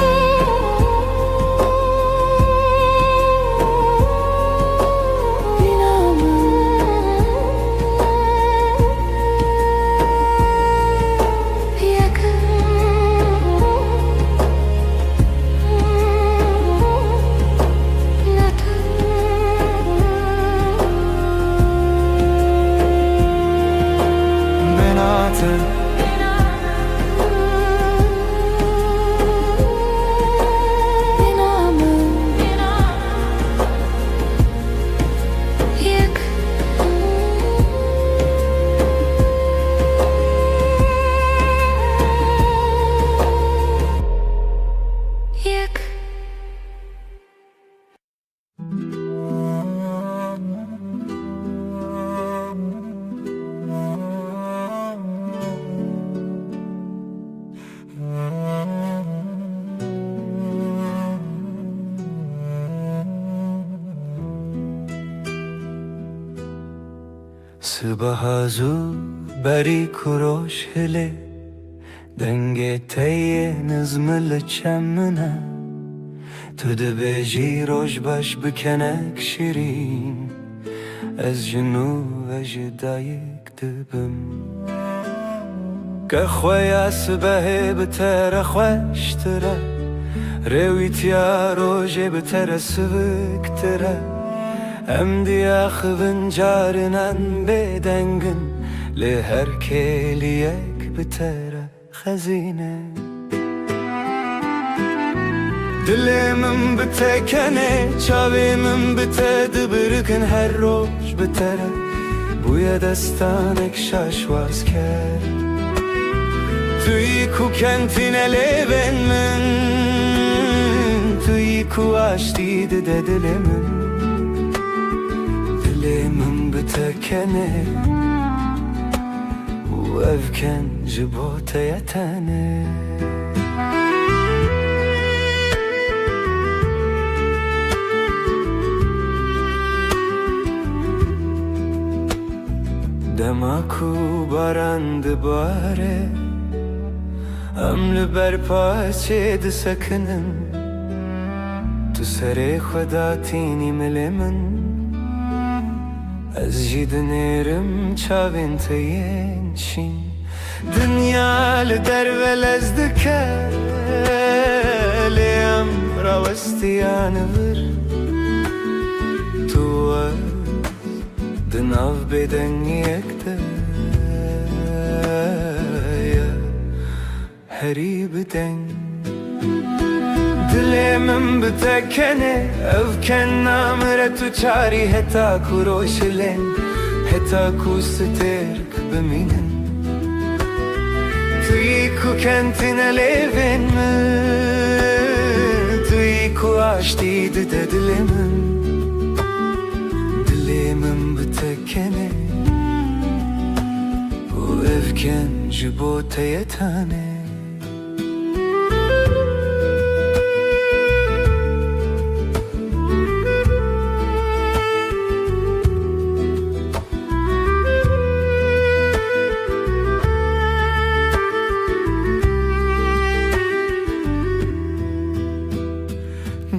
Sibeha zû berî ku roj hilê, dengê te yê nizmi li çem min e. Tu dibêjî roj baş bi kenek şirîn, ez ji nû ve ji dayik dibim. Ke xweya sibehê bi te re xweştir e, rêwîtiya rojê bi te re siviktir e. Em diaxivin carinan bêdeng in, lê her kêliyek bi te re xezîne. Dilê min bi te kenê, çavê min bi te dibirikin, her roj bi te re bûye destanek şaşwazker. Tu yî ku kentîne lêvên min, tu yî ku aştî dide dilê min. Dilê min bi te kenê û ev ken ji bo te ye tenê. Dema ku baran dibare, em li ber paçê disekinin. Tu serê xwe datînî milê min, ez jî dinêrim çavên te yên şîn. Dinya li derve lez dike, lê em rawestiyane vir. Tu û ez di nav bêdengiyek de ye. Herî bi deng. Dilê min bi te kenê, ev ken namire tu çarî heta ku roj hilên, heta ku stêrk bimînin. Tu yî ku kentîne lêvên min, tu yî ku aştî dide dilê min. Dilê min bi te kenê û ev ken ji bo te ye tenê.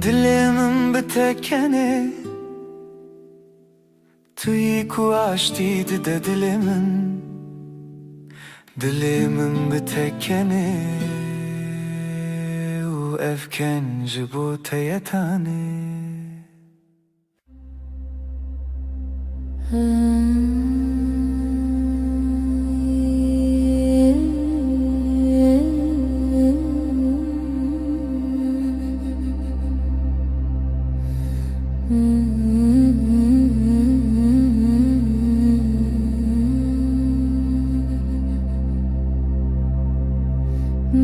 Dilê min bi te kenê. Tu yî ku aştî dide dilê min, dilê min bi te kenê û ev ken ji bo te ye tanê.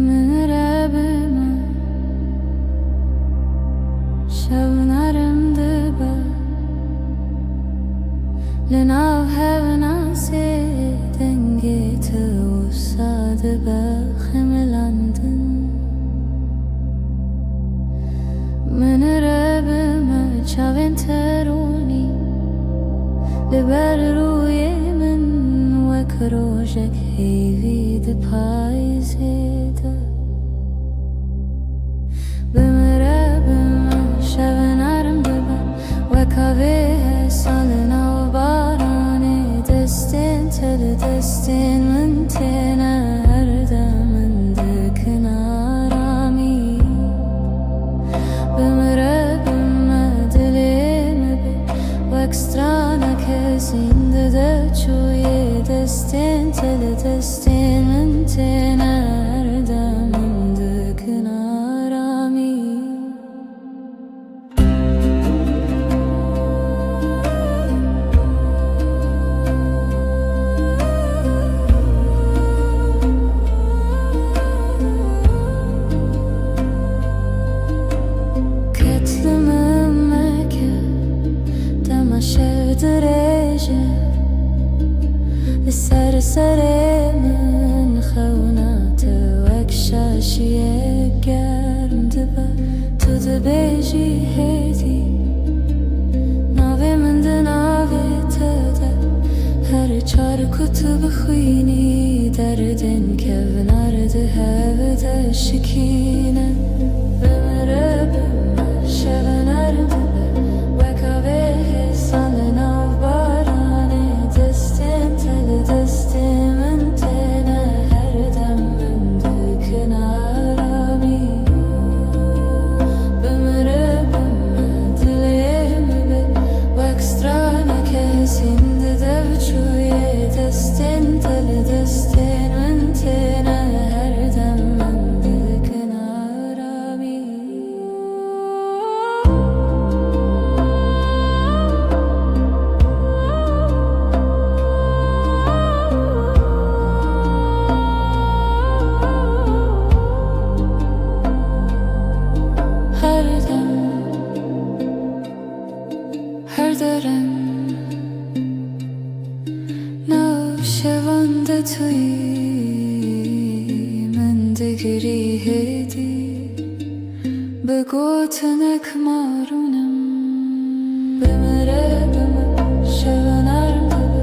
Min re bime, şev nerm dibe, li nav hev nasê dengê tu wisa dibe xemilandin. Min re bime, çavên te ronî li ber rûyê min wek rojek hêvî di payîzê de. Bi min re bime, şev nerm dibe, weka vê hesa li nav baranê. Destên te li destên min têne, her dem min dikin aramî. Bi min re bime, dilê min be, wek stranek hezîn dide çûyê. Destên te li destên min têne, her dem min dikin aramî. Ket li min meke, dema şev dirêj e. Li ser serê min xewna te wek şaşiyek germ dibe. Tu dibêjî hêdî, navê min di navê te de. Her çar ku tu bixwînî, derdên kevnar di hev de şikîne. Bi min re bime, şev nerm dibe, weka vê hêsan li nav baranê. Destên te li destê min têne, her dem min dikin aramî. Bi min re bime, dilê min be, wek stranek hezîn dide çûyê. Destên te li destên min têne, her dem min dikin aramî. Her dem, her derem, nav şevan de tu yî, min digirî hêdî. Bi gotinek ma rûnim. Bi min re bime, şev nerm dibe,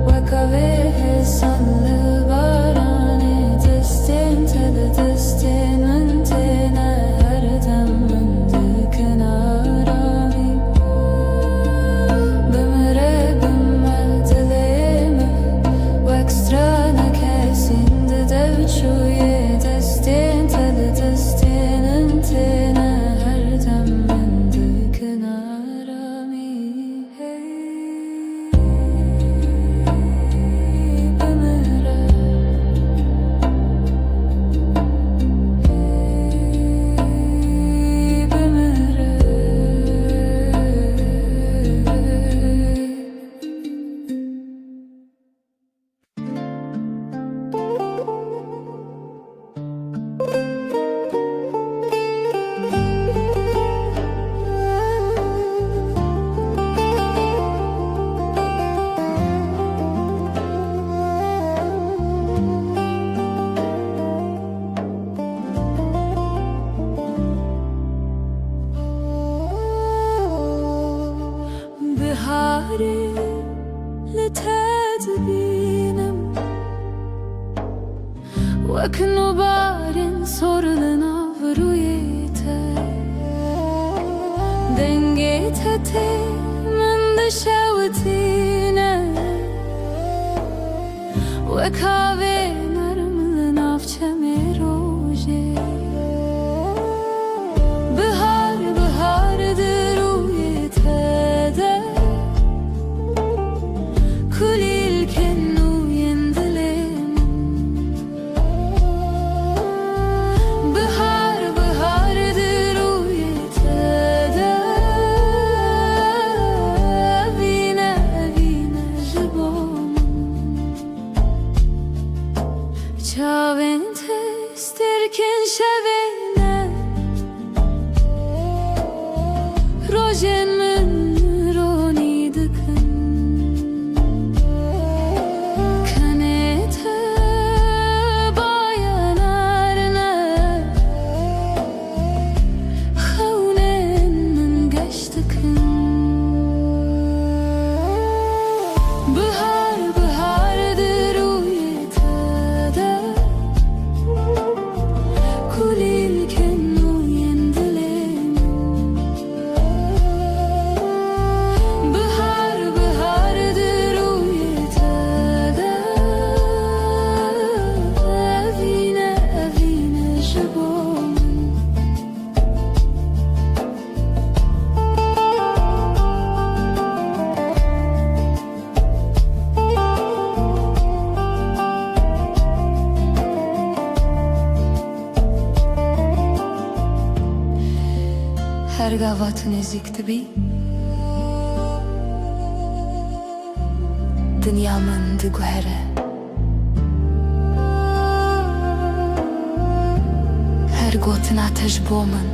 weka vê hêsan li baranê. Destên te li destên min têne, her dem min dikin aramî. Bi min re bime, dilê min wek stranek hezîn dide çûyê. Destên te li destên min têne, her dem min dikin aramî. Hey, bi min re Tê min dişewitîne, wek avê nerm li nav çemê rojê. Bihar, bihar di rûyê te de, kulîlkên nû yên dilê min. Bihar, bihar di rûyê te de, evîne, evîne ji bo min. Çavên te stirkên şevê ne, rojên min ronî dikin. Kenê te bayanar ne, xewnên min geş dikin. Bihar, bihar di rûyê te de, kulîlkên nû yên dilê min. Bihar, bihar di rûyê te de, evîne, evîne ji bo min. Her gava tu nêzîk dibî, dinya min diguhere. Her gotina te ji bo min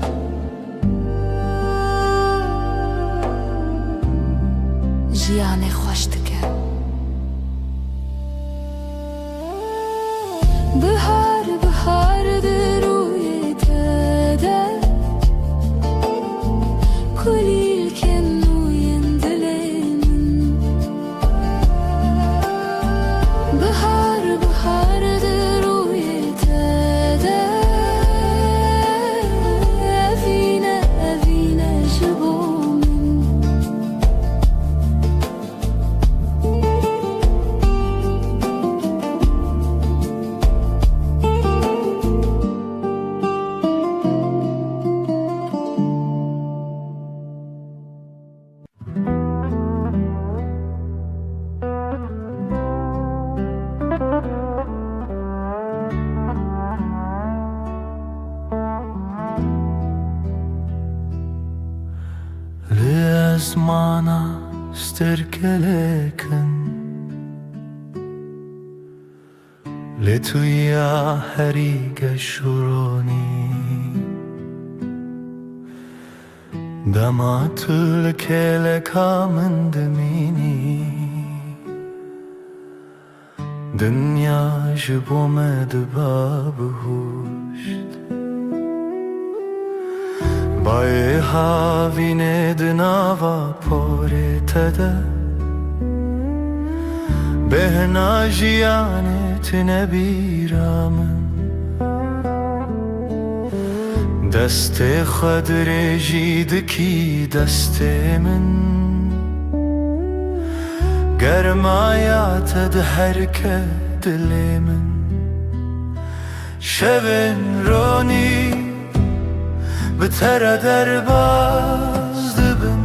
jiyanê xweş dike. Bihar, bihar di rûyê te de, kulîlkên nû yên dilê min. Bihar, bihar di rûyê te de, evîne, evîne ji bo min. Li ezmana sterkelek in, lê tu ya herî geş û ronî. Dema tu li kêleka min dimînî, dinya ji bo me diba bihuşt. Bayê havînê di nava porê te de, bêhna jiyanê tune bîra min. Destê xwe dirêjî dikî destê min, germaya te diherike dilê min. Şevên ronî bi te re derbas dibin,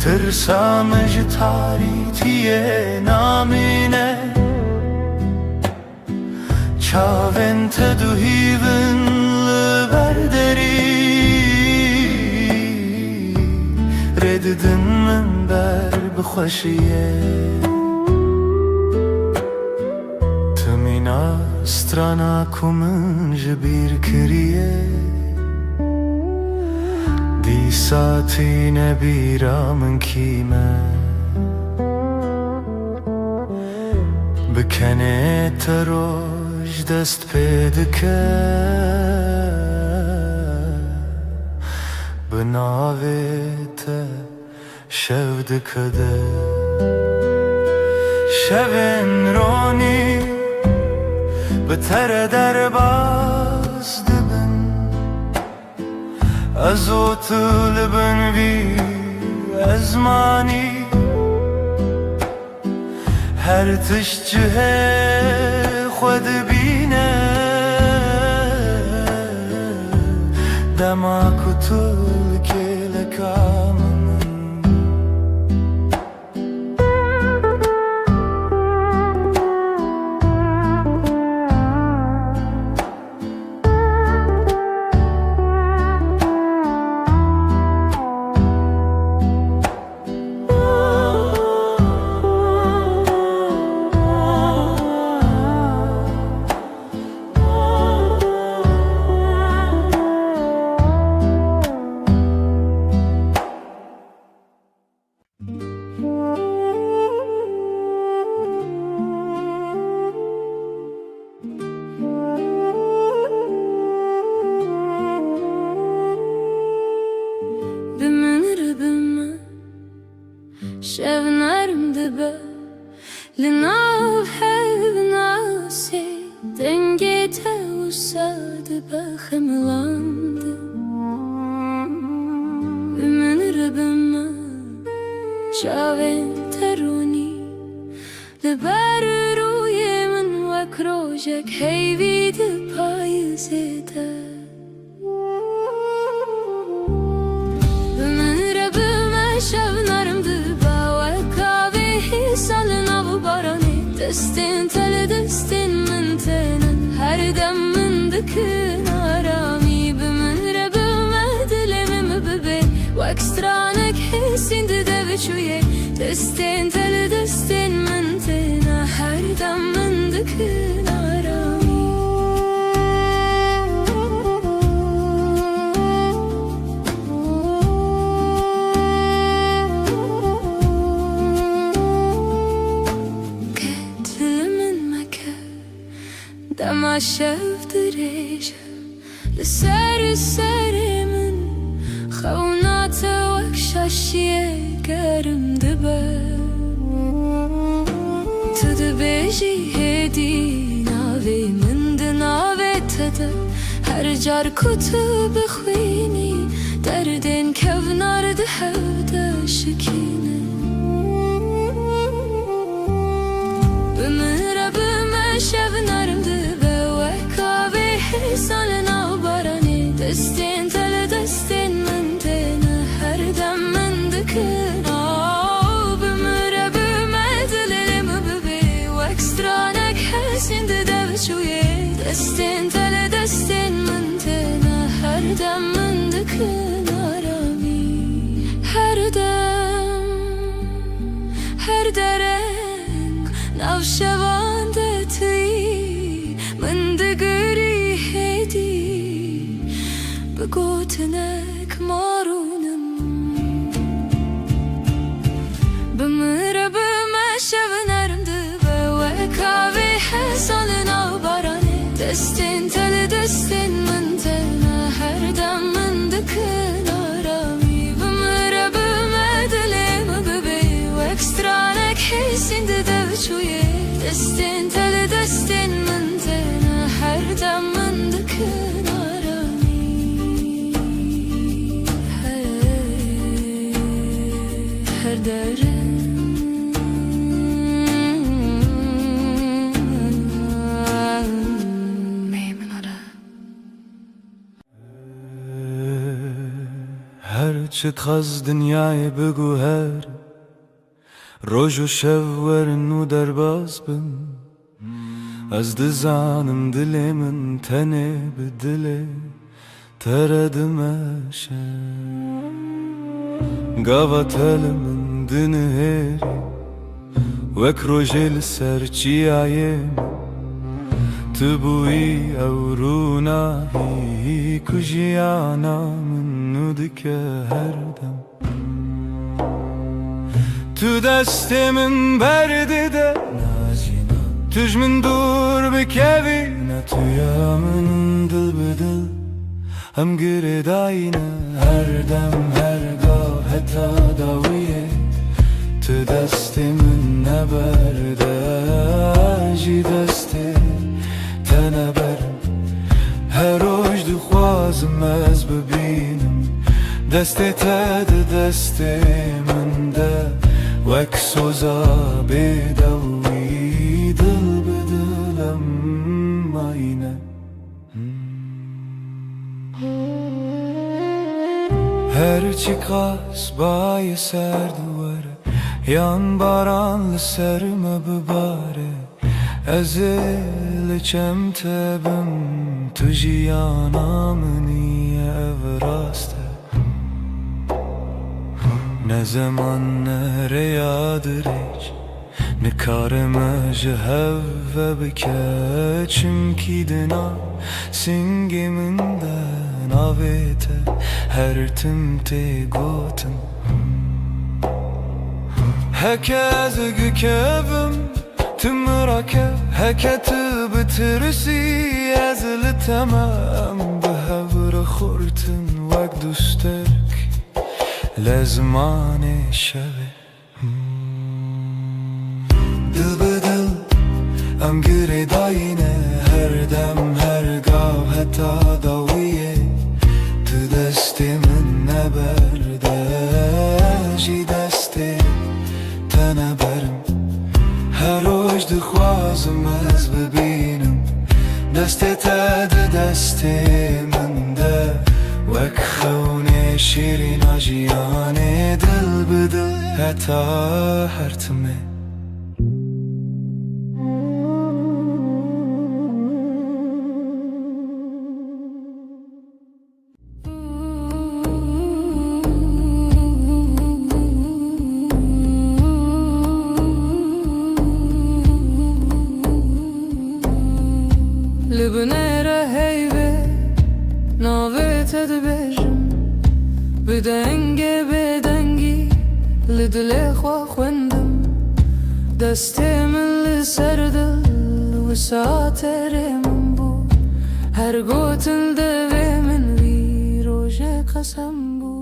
tirsa min ji tarîtiyê namîne. Çavên te duhîv in li ber derî, rê didin min ber bi xweşiyê. Tu mîna strana ku min ji bîr kiriye, dîsa tîne bîra min kî me. Bi kenê te roj dest pê dike, bi navê te şev dikide. Şevên ronî bi te re derbas dibin. Ez û tu li bin vî ezmanî, her tişt cihê xwe dibîne. Dema ku tu li kêleka min. Bi min re bi min şev nerm dibe, li nav hevnasê dengê te wisa dibe xemilandin. Bi min re bi min çavên te ronî, li ber rûyê min wek rojek heyvî di payizê de. Bi min re bi me şev nerm dibe, wek avê hêsan li nav baranê. Destên te li destên min têne, her dem min dikin aramî. Bi min re bi me dilê min bibê, wek stranek hêsîn dide bi çûyê. Destên te li destên min têne, her dem min dikin aramî. Qet li min meke, dema şev dirêj e. Li ser serê min xewna te wek şaşiyê germ dibe. Tu dibêjî hêdî navê min di navê te de. Her car ku tu bixwînî, derdên kevnar di hev de şikîne. Bi min re bi me şev nerm dibe, wek avê hêsan li nav baranê. Destên te li destên min têne, her dem min dikin aw. Bi min re bi me dilê min bibê, wek stranek hêsîn dide bi çûyê. Destên te li destên min têne, her dem min dikin aramî. Her dem, her dereng nav şevan de tu yî, min digirî hêdî bi gotinek marûnim. Bi min re bi me şev nerm dibe, wek avê hêsan li nav baranê. Destên te li destên min têne, her dem min dikin aramî. Bi min re bi me dilê min bibê, wek stranek hêsîn dide bi çûyê. Destên te li destên min têne, her dem min dikin aramî. Her, her dereng. Her çi dixwaz dinyayê biguher, roj û şev werin û derbas bin. Ez dizanim dilê min tenê bi dilê te re dimeşe. Gava te li min dinihêrî, wek rojê li ser çiyayê min. Tu bûyî ew rûnahî ku jiyana min nû dike her dem. Tu destê min berdide, tu ji min dûr bikevî. Ne tu ya min dil bi dil, em girêdayî ne her dem, her gav heta dawiyê. Tu destê min neberde, ji destê te neber. Her roj dixwaz Dixwazim ez bibînim destê te di destê min de, wek soza bêdewî dil bi dil em mayîne. Her çiqas bayê serd were, yan baran li ser me bibare, ez ê li çem te bim, tu jiyana min î, ev rast e. Ne zeman ne rêya dirêj, nikarime ji hev ve bike, çimkî di nav singê min de navê te her tim tê gotin. Heke ez bikevim, tu min re kev, heke tu bitirsî, ez li te me, em bi hev re xurtin wek du sterk li zimanê şevê. Dil bi dil em girêdayî ne, her dem, her gav, heta dawiyê. Tu destê min neberde, ji destê te neberim. Her roj dixwazim ez bibînim destê te di destê min de, wek xewnê şîrîna jiyanê, dil bi dil heta her timê. Li binêre heyvê navê te dibêjim, bi dengê bêdengî li dilê xwe xwendim. Destê min li ser dil wisa terê min bû, her gotin devê min vî rojê qesem bû.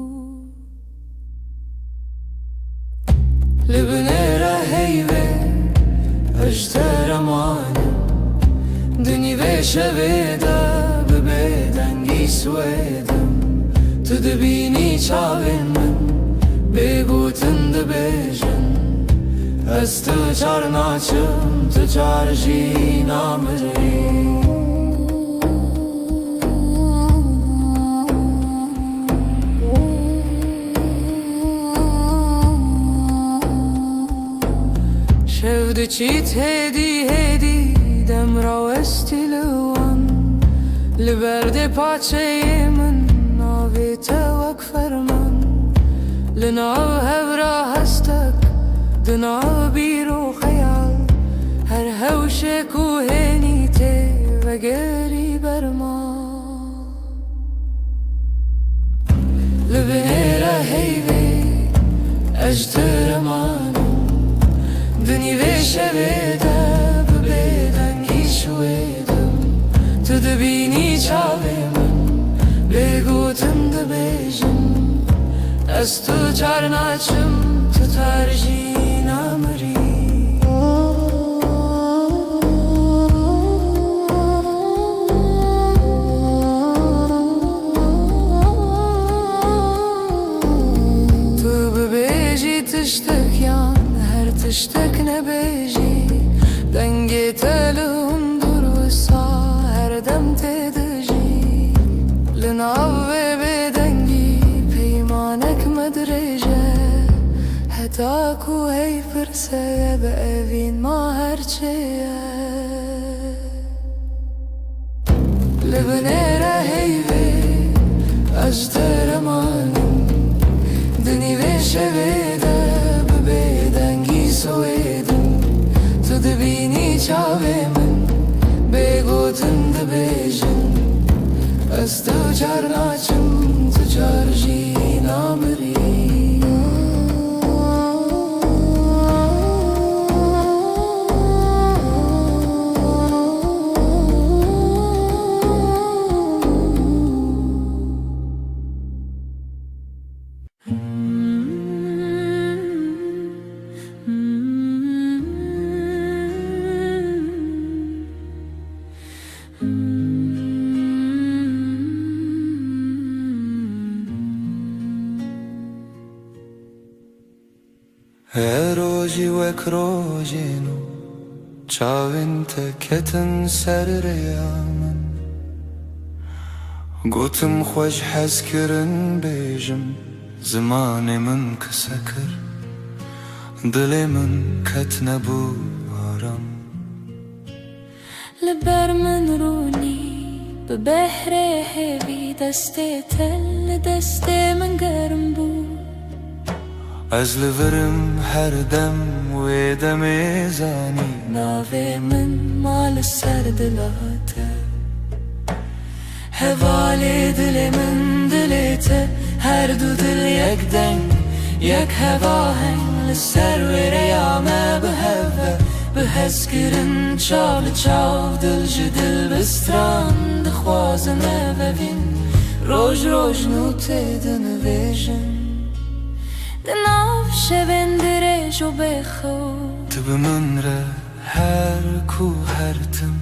Li binêre heyvê ez ji te re manim, di nîvê şevê de bi bêdengî swêdim. Tu dibînî çavên min bêgotin dibêjin, ez tu çar naçim, tu çar jî namirî. Şev diçît hêdî hêdî, dem rawestî li wan. Li berdê paçeyê min navê te wek ferman. Li nav hev ra hestek, di nav bîr û xeyal, her hewşek û hênî tê vegerî ber ma. Li binêre heyvê ez ji te re manim, di nîvê şevê de bi bêdengî şwêdim. Tu dibînî çavê min bêgotin dibêjin, ez tu çar naçim, tu tar jî namirî. Tu bibêjî tiştek yan her tiştek nebêjî, dengê te li hundir wisa her dem tê dijî. Li nav vê bêdengî peymanek me dirêj e, heta ku hey pirse ye bi evîn ma her çi ye. Li binêre heyvê ez ji te re manim, di nîvê şevê de bi bêdengî swêdim. Tu dibînî çavê min bêgotin dibêjin, ez tu çar naçim, tu çar jî namirî. Her rojî wek rojê nû çavên te ketin ser rêya min. Gotim xwe ji hez kirin bêjim, zimanê min qise kir, dilê min ket nebû aram. Li ber min rûnî, bi behrê hêvî destê te li destê min germ bû. Ez li vir im her dem, wê demê zanî navê min ma li ser dila te. Hevalê dilê min, dilê te, her du dil yek deng, yek hevaheng, li ser wê rêya me bi hev ve, bi hezkirin çav li çav, dil ji dil bi stran dixwazin evevîn, roj roj nûtê dinivêjin. Di nav şevên dirêj û bêxew, tu bi min re her ku her tim.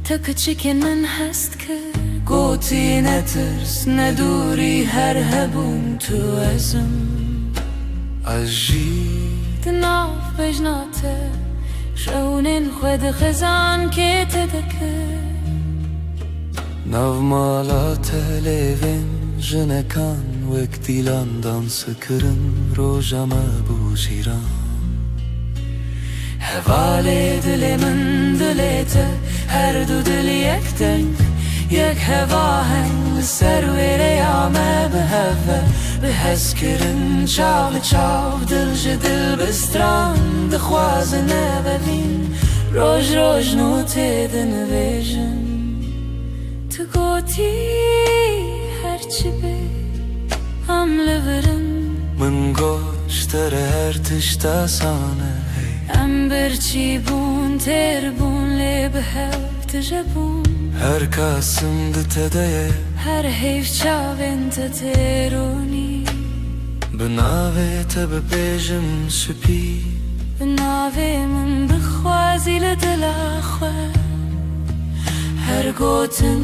Te kiçikên min hest kir, gotî netirs, ne dûrî her hebûn tu ez im. Ez jî di nav bejna te, şewnên xwe di xizankê te de kir. Nav mala te lêvên jinekan wek dîlan dans kirin, roja me bû cîran. Hevalê dilê min, dilê te, her du dil yek deng, yek hevaheng, li ser wê rêya me bi hev ve, bi hezkirin çav li çav, dil ji dil bi stran, dixwazin evevîn, roj roj nûtê dinivêjin. Tu gotî her çi be, em li vir in. Min got ji te re her tişt asan e, hey. Em birçî bûn, têr bûn, lê bi hev tije bûn. Her kasim di te de ye. Her heyv çavên te tê rûnî. Bi navê te bipêjim şipî. Bi navê min bixwazî li dila xwe. Her gotin,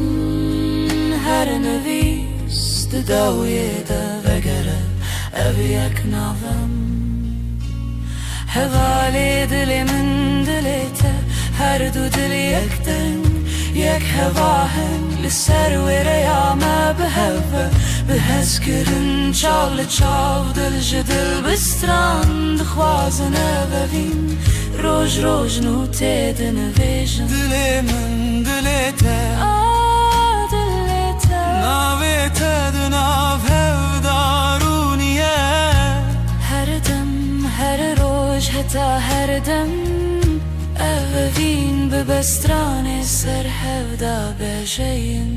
her nivîs di dawiyê de vegere, ev yek nav im. Hevalê dilê min, dilê te, her du dil yek deng, yek hevaheng, li ser wê rêya me bi hev ve, bi hezkirin çav li çav, dil ji dil bi stran dixwazin evevîn, roj roj nûtê dinivêjin. Dilê min, dilê te. A dilê te. Navê te di nav hev de rûniye. Her dem, her roj, heta her dem, evevîn bi bestranê ser hev de bejeyîn.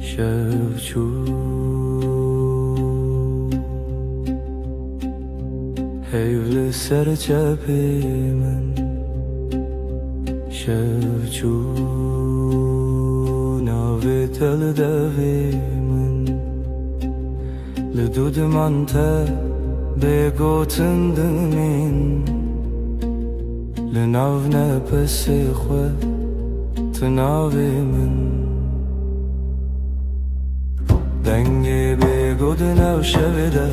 Şev çû, heyv li ser çepê min. Şev çû, navê te li devê min. Li dû diman te bê gotin dimîn. Li nav nefesê xwe tu navê min. Dengê bêgo di nav şevê de,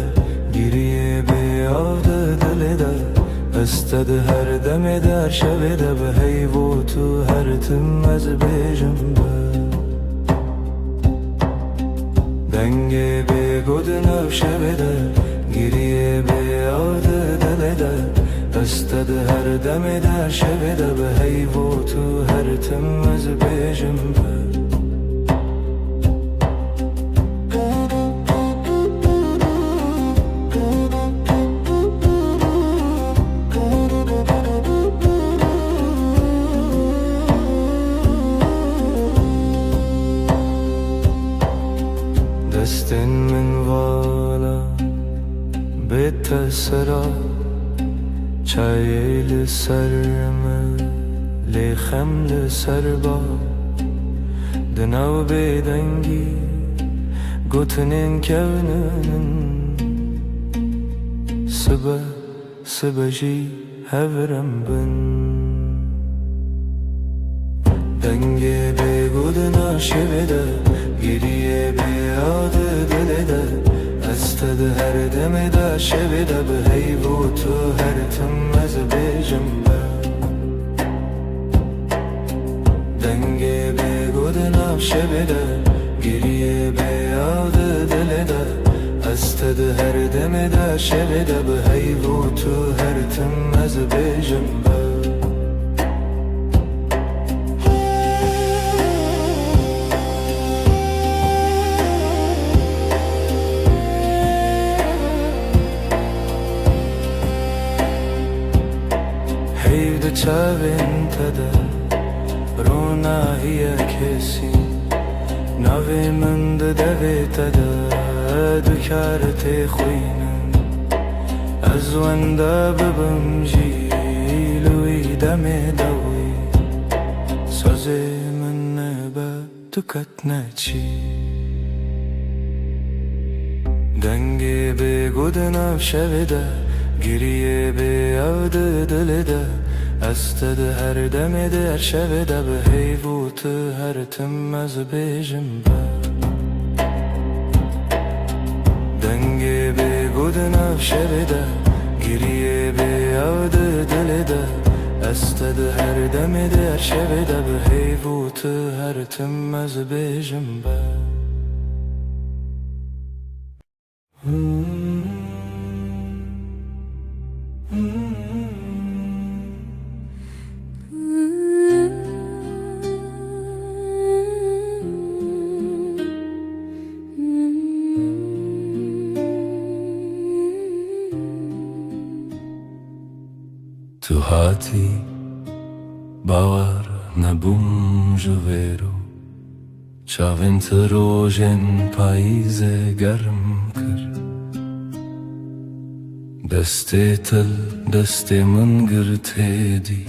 giriyê bê av di dilê de. Ez te di her demê de, her şevê de, bi heyv û tu her tim ez bêjim bi. Dengê bêgo di nav şevê de, giriyê bê av di dilê de. Ez te di her demê de, her şevê de, bi heyv û tu her tim ez bêjim bi. Destên min vala bê te sera, çayê li ser me, lê xem li ser ba. Di nav bêdengî gotinên kevninin, sibe, sibe jî hev re em bin. Dengê bêgo di nav şevê de, giriyê bêav di dilê de. Ez te di her demê de şevê de bi heyv û tu her tim ez bêjim be. Dengê bêgo di nav şevê de, giriyê bêav di dilê de. Ez te di her demê de şevê de bi heyv û tu her tim ez bêjim be. Heyv di çavên te de ronahiye kesî, navê min di devê te de dikare têxwînin. Ez wenda bibim jî li wî demê de wî sazê min nebe tu ketne çî. Dengê bêgo di nav şevê de, giriyê bêav di dilê de. Ez te di her demê di her şevê de bi heyv û tu her tim ez bêjim be. Dengê bêgo di nav şevê de, giriyê bêav di dilê de. Ez te di her demê di her şevê de bi heyv û tu her tim ez bêjim be. Tu hatî, bawer nebûm ji vêro. Çavên te rojên payîzê germ kir. Destê te li destê min girt êdî,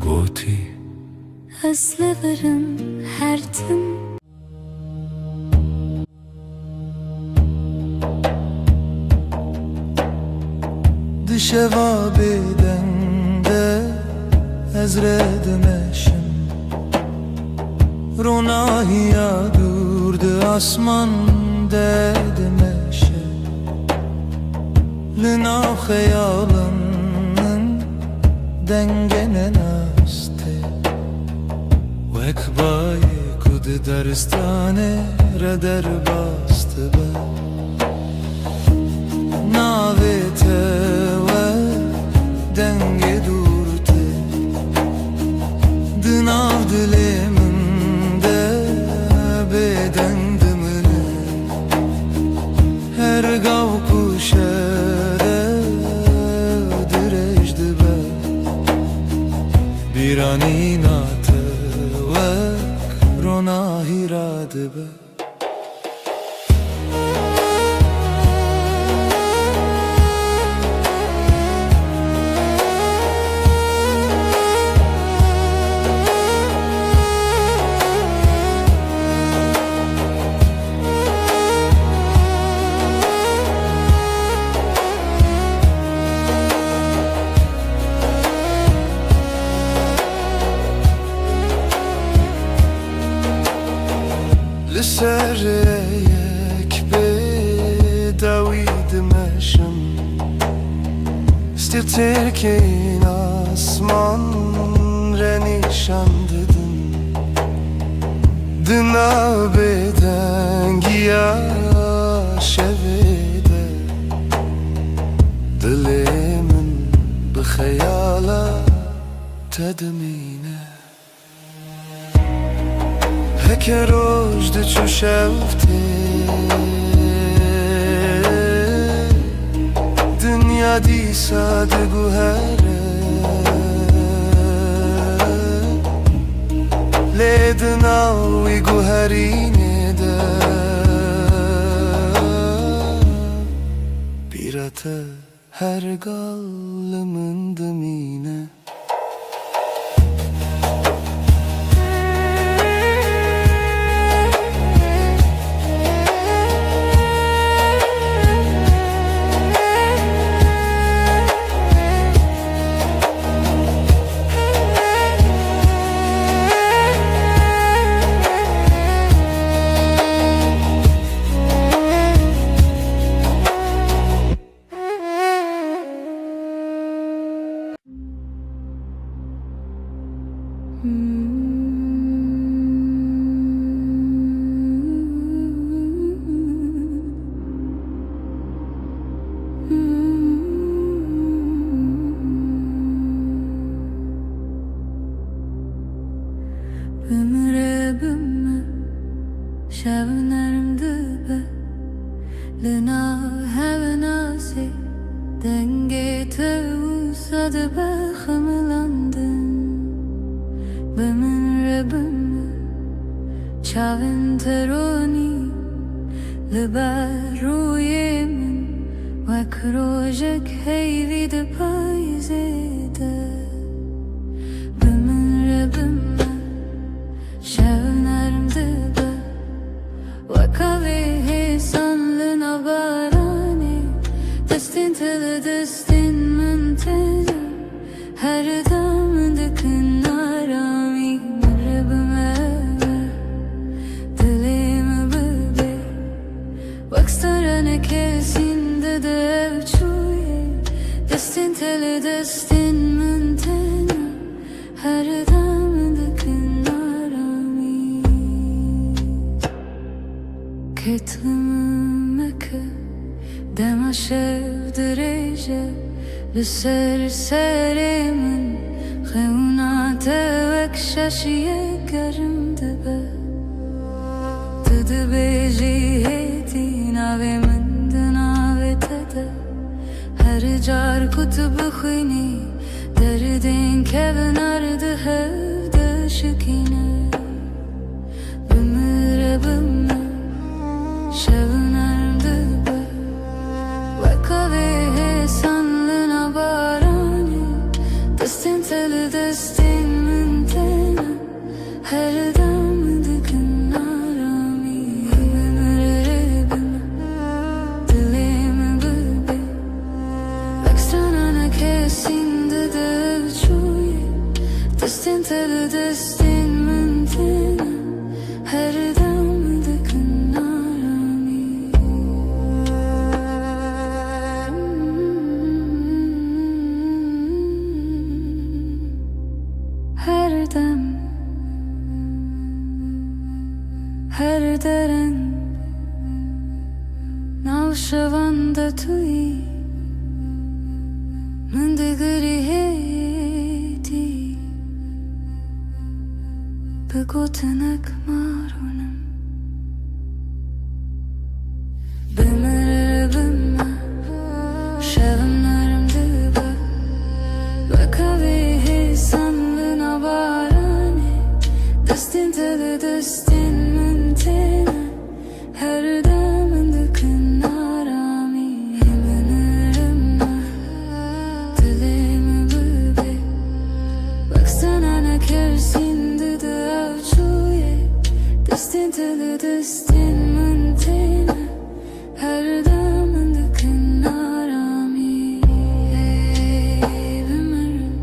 gotî: Ez li vir im her tim. Di şeva bêdeng de ez rê dimeşim. Ronahiya dûr di asman de dimeşe. Li nav xeyalin min dengê nenas tê. Wek bayê ku di daristanê re derbas dibe. Navê te wek dengê dûr tê. Di nav dilê min de bêdeng dimire. Her gav ku şere dirêj dibe, bîranîna te wek ronahî radibe. Li ser rêyek bê dawî dimeşim. Stêrkên asman re nîşan didin. Di nav bêdengiya şevê de dilê min bi xeyala te dimîne. Heke roj diçû şev tê, dinya dîsa diguhere. Lê di nav wî guherînê de bîra te her gal li min dimîne. Bimire bime, şev nerm dibe. Li nav hev nasê dengê te wisa dibe xemilandin. Bi min re bime, çavên te ronî li ber rûyê min, wek rojek heyvî di payîzê de. Bi min re bime, şev nerm dibe. Weka vê hêsan li nav baranê, destên te li destên min têne, her dem dikin aramî. Min re bime, dilê min bibê, wek staraneke zînde di ev çûyê, destên te li destên min têne, her dem dikin aramî. Ketlimim meke, dema şev dirêje, li ser serê min xewna te wek şaşiyek germ dibe. Tu dibêjî hêdî navê min di navê te de. Her car ku tu bixwînî, derdên kevnar di hev de şikîne. Bimire bime, şev nerm dibe. Weka vê hêsan li nav baranê, destên te li destên min têne. Her dem dikin aramî. Bimire bime, dilê min bibê, wek strananeke zînde di ev çûyê, destên te li destên min têne, her dem dikin aramî. Her dem, her dereng, nav şevan de tu yî, min digirî hêdî, bi gotinek ma rûnim. Bimire bime, şev nerm dibe. Weka vê hêsan li nav baranê, destên te li destên min têne, her dem dikin aramî. Bimire bime, dilê min bibê, wek strananeke zînde di ev çûyê, destên te li destên min têne, her dem dikin aramî. Ey bimirim.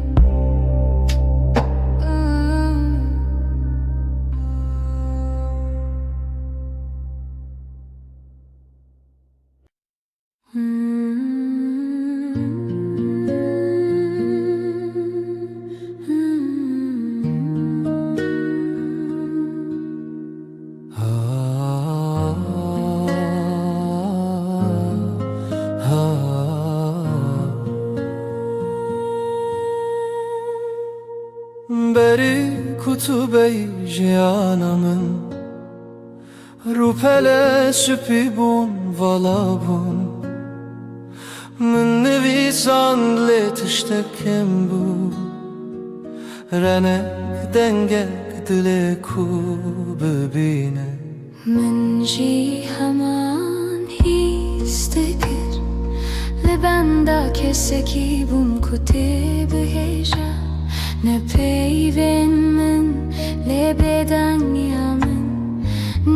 Berî ku tu bey jiyana min, rûpele spî bûn, vala bûn. Min nivîsand lê tiştek kêm bû, renek dengek dilê ku bibîne. Min jî heman hîs dikir, li benda kesekî bûm ku tê bihêja. Ne peyvên min, lê bêdengiya min,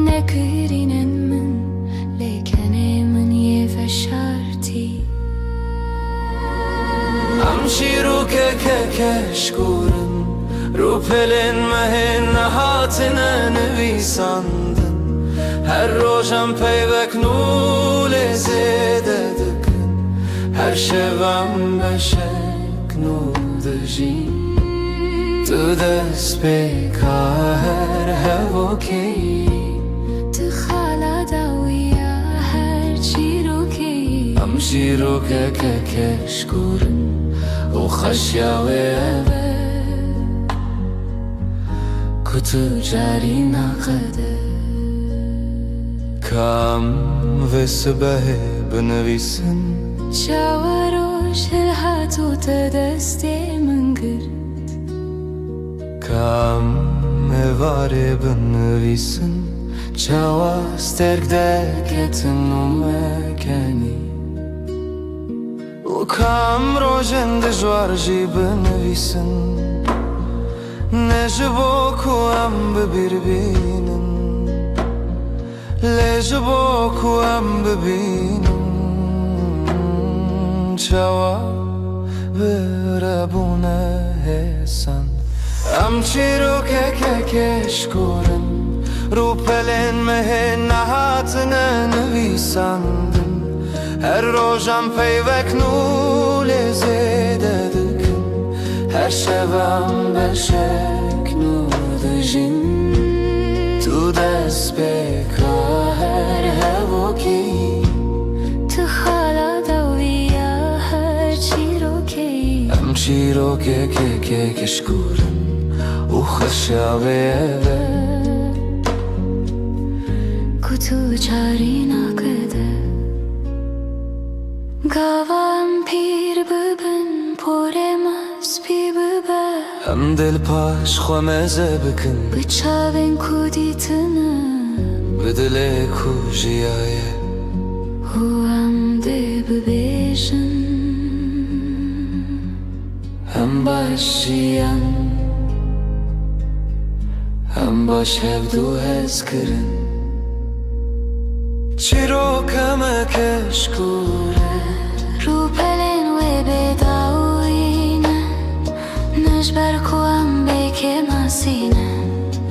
ne kirînên min, lê kenê min yê veşartî. Em çîrokeke keşkûr in, rûpelên me hê nehatine nivîsandin. Her roj em peyvek nû lê zêde dikin, her şev em beşek nû dijîn. Tu destpêka her hevokê yî. Tu xala dawiya her çîrokê yî. Em çîrokeke keşkûr in û xweşiya wê ev e ku tu carî naqede. Ka em vê sibehê binivîsin. Çawa roj hilhat û te destê min girt. Ka em êvarê binivîsin. Çawa stêrk derketin û me kenî. Û ka em rojên dijwar jî binivîsin. Ne ji bo ku em bi bîr bînin. Lê ji bo ku em bibînin çawa bi re bûne hêsan. Em çîrokeke keşkûr in, rûpelên me hê nehatine nivîsandin. Her roj em peyvek nû lê zêde dikin. Her şev em beşek nû dijîn. Tu destpêka her hevokê yî. Tu xala dawiya her çîrokê yî. Em çîrokeke keşkûr in û xweşiya wê ev e ku tu carî naqede. Gava em pîr bibin, porê me spî bibe. Em dê li paş xwe meze bikin. Bi çavên ku dîtine. Bi dilê ku jiyaye. Û em dê bibêjin. Em baş jiyan. Em baş hevdu hez kirin. Çîroka me keşkûr e. Rûpelên wê bêdawî ne. Ne ji ber ku em bêkêmasî ne.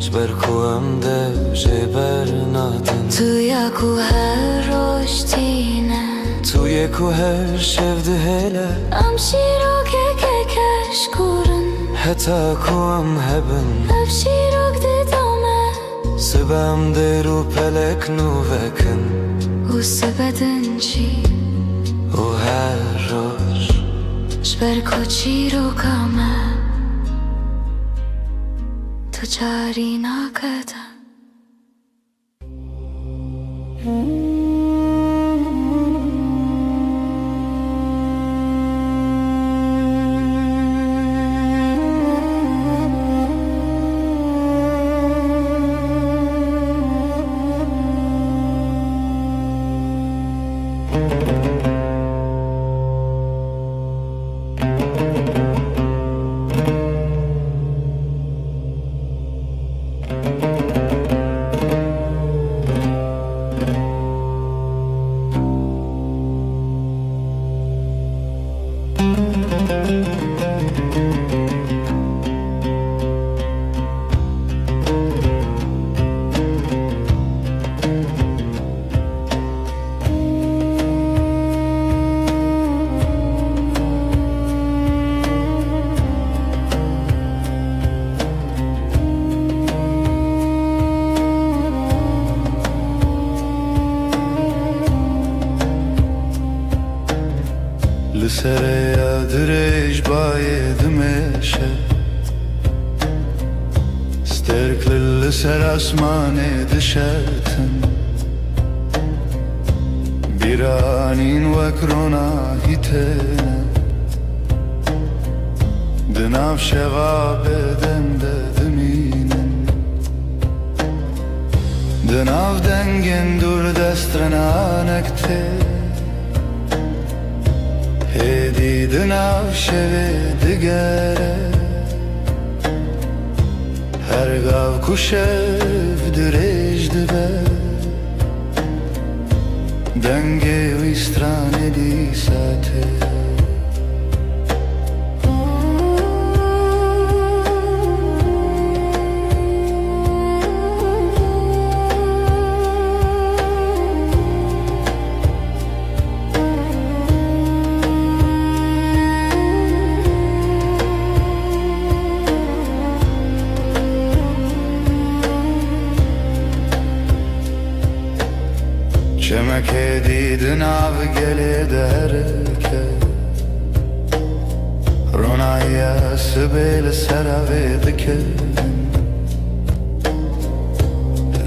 Ji ber ku em dev jê bernadin. Tu ya ku her roj tîne. Tu yê ku her şev dihêle. Em çîrokeke keşkûr in. Heta ku em hebin. Ev çîrok didome. Sibe em dê rûpelek nû vekin. Û sibe din jî. Û her roj. Ji ber ku çîroka me tu carî nakete. Li serê ya dirêj bayê dimeşe. Stêrk li, li ser asmanê dişewtin. Bîranîn wek ronahî têne. Di nav şeva bêdeng de dimînin. Di nav dengên dûr destrenanek tê. Hêdî di nav şevê digere. Her gav ku şev dirêj dibe, dengê wî stranê dîsa tê. Di nav gelê derke, ronahiya sibê li ser avê dikin.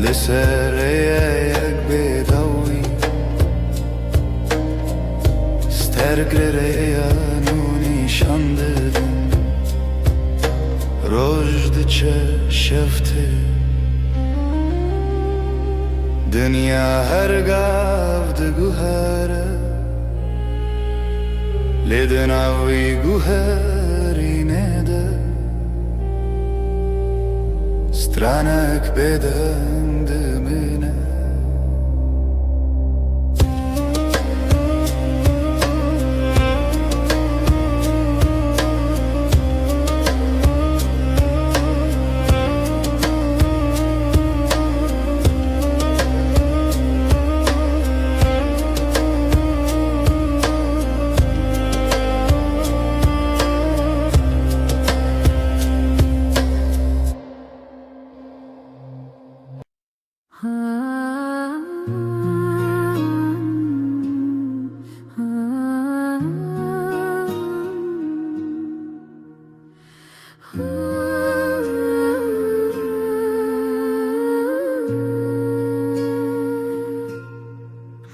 Li ser rêyek bêdawî, sterk li rêya nû nîşan didin. Roj diçe, şev tê. Dinya her gav diguhere, lê di nav wî guherînê de stranek bêdeng dimîne.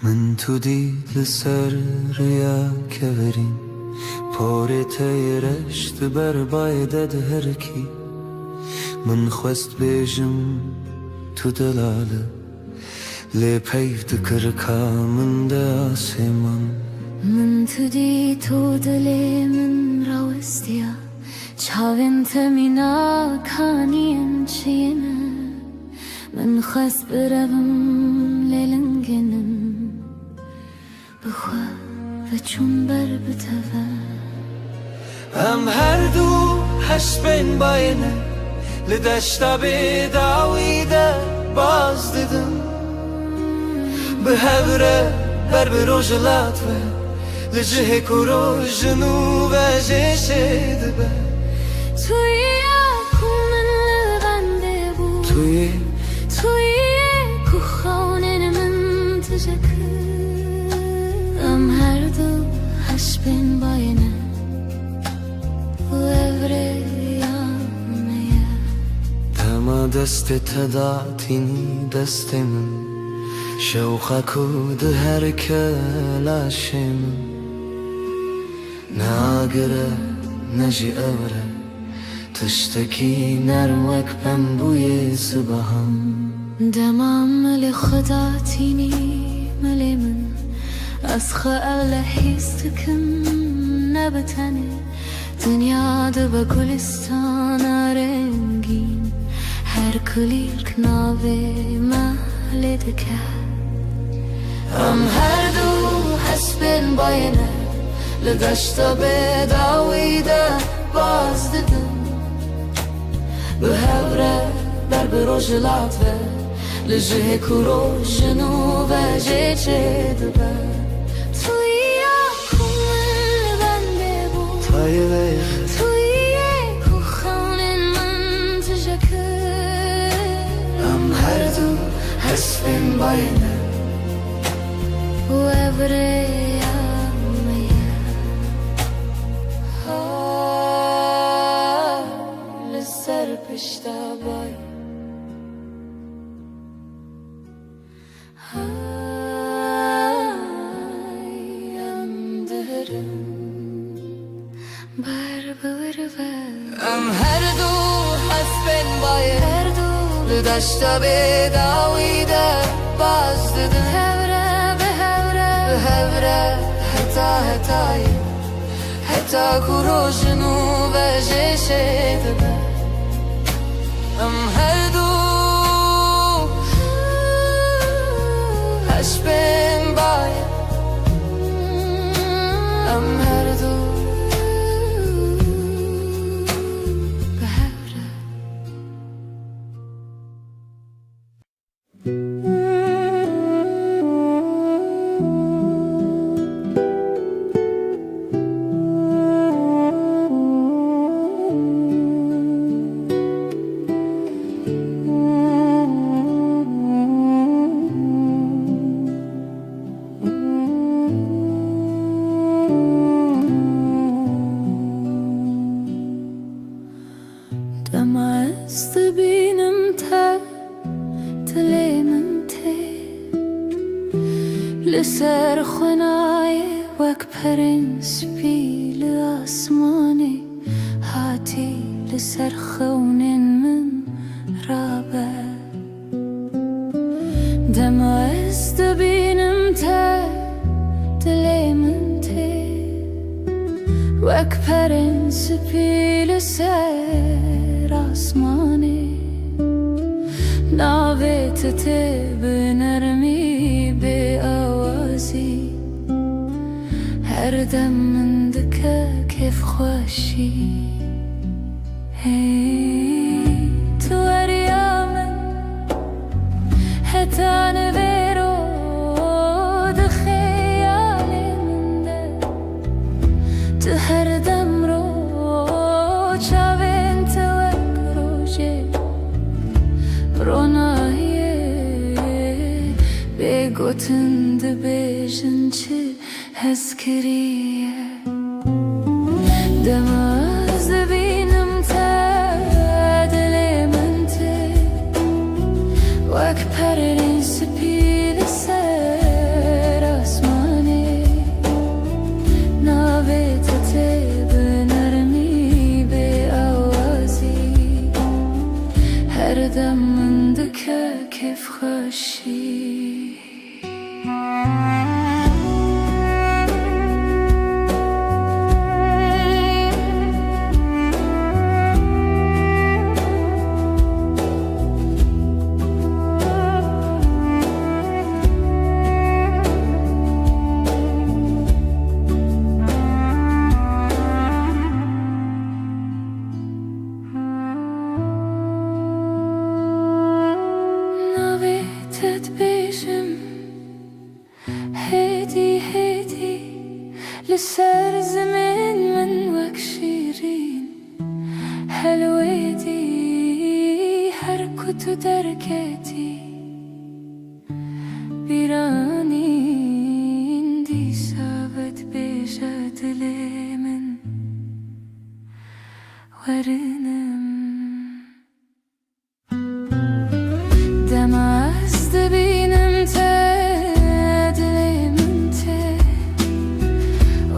Min tu dît li ser rêya kevirîn, porê te yê reş di ber bayê de diherikî. Min xwest bêjim tu delal î, lê peyv di kirika min de asê man. Min tu dît û dilê min rawestiya, çavên te mîna kaniyên çiyê ne. Min xwest birevim lê lingê min, bi xwe veçûm ber bi te ve. Em her du hespên bayê ne, li deşta bêdawî de baz didin. Bi hev re ber bi rojhilat ve, li cihê ku roj ji nû ve jê çê dibe. Tu yî ya ku min li bendê bû. Tu yî. Tu yî ku xewnên min tije kir. Em her du hespên bayê ne û ev rêya me ye. Dema destê te datînî destê min, şewqa ku diherike laşê min. Ne agir e, ne jî ewr e, tiştekî nerm wek pembûyê zibehan. Dema milê xwe datînî milê min, ez xwe ewle hîs dikim, ne bi tenê. Dinya dibe gulistana rengîn, her kulîlk navê me lê dike. Em her du hespên bayê ne, li deşta bêdawî de baz didin. Bi hev re ber bi rojhilat ve, li cihê ku roj ji nû ve jê çê dibe. Tu yî ya ku min li bendê bû. Tu yî yê. Tu yî yê ku xewnên min tije kir. Em her du hespên bayê ne û ev rêya me ye. Ha, li ser pişta bayê. Hay, em diherin ber bi wir ve. Em her du hespên bayê. Her du. Li deşta bêdawî de baz didin. Hev re, bi hev re. Bi hev re heta hetayê. Heta ku roj ji nû ve jê çê dibe. Em her du hespên bayê. Em her du bi hev re. Perên spî li asmanê hatî li ser xewnên min rabe. Dema ez dibînim te, dilê min tê wek perên spî li ser asmanê. Navê te tê bi nermî, bê awazî, her dem min dike kêfxweşî. Hey, tu weriya min, heta nivêro di xeyalê min de. Tu her dem ro çavên te wek rojê ronahiyê, bê gotin dibêjin çi hez kiriye. Dema ez dibînim te, dilê min tê wek perên spî li ser asmanê. Navê te tê bi nermî, bê awazî, her dem min dike kêfxweşî. Navê te dibêjim, hêdî hêdî li ser zimên min wek şîrîn helwêdî. Her ku tu derketî bîranîn, dîsa vedibêje dilê min, werinim. Dema ez dibînim te, dilê min tê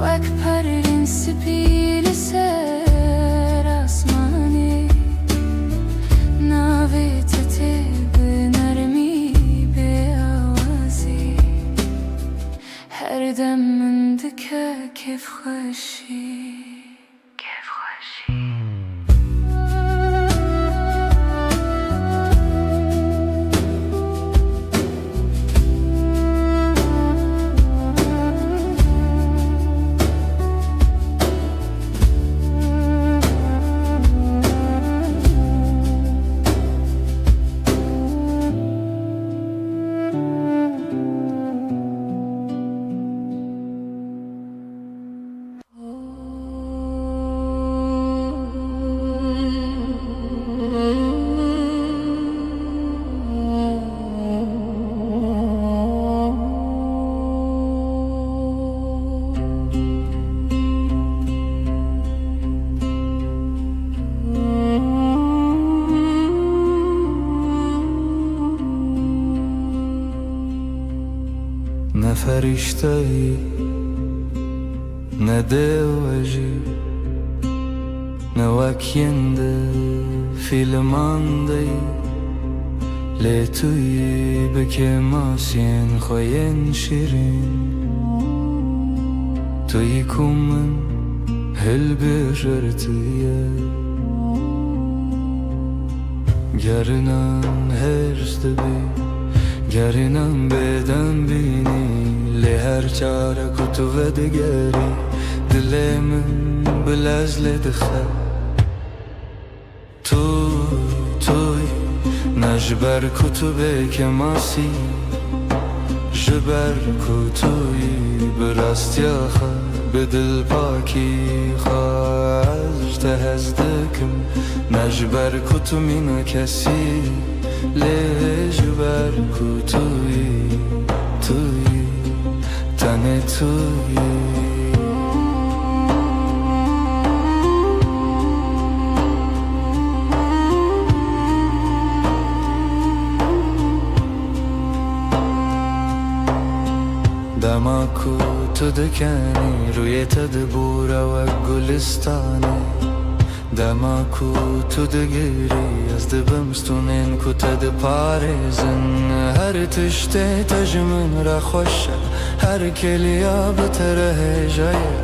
wek perên spî li ser asmanê. Navê te tê bi nermî, bê awazî, her dem min dike kêfxweşî. Ne ferîşteyî, ne dêwejî, ne wek yên di fîlman de yî, lê tu yî bi kêmasiyên xwe yên şîrîn. Tu yî ku min hilbijartiye. Gerinan hêrs dibî, gerinan bêdeng bînî, lê her cara ku tu vedigerî, dilê min bi lez lê dixe. Tu, tu yî, ne ji ber ku tu bê kêmasî, ji ber ku tu yî bi rastiya xwe, bi dilpakî xwe. Ez ji te hez dikim, ne ji ber ku tu mîna kesî, lê ji ber ku tu yî, tu yî, tenê tu yî. Dema ku Tu dikenî rûyê te dibûre wek gulistanê. Dema ku tu digirî, ez dibim stûnên ku te diparêzin. Her tiştê te ji min re xweş e, her kêliya bi te re hêja ye.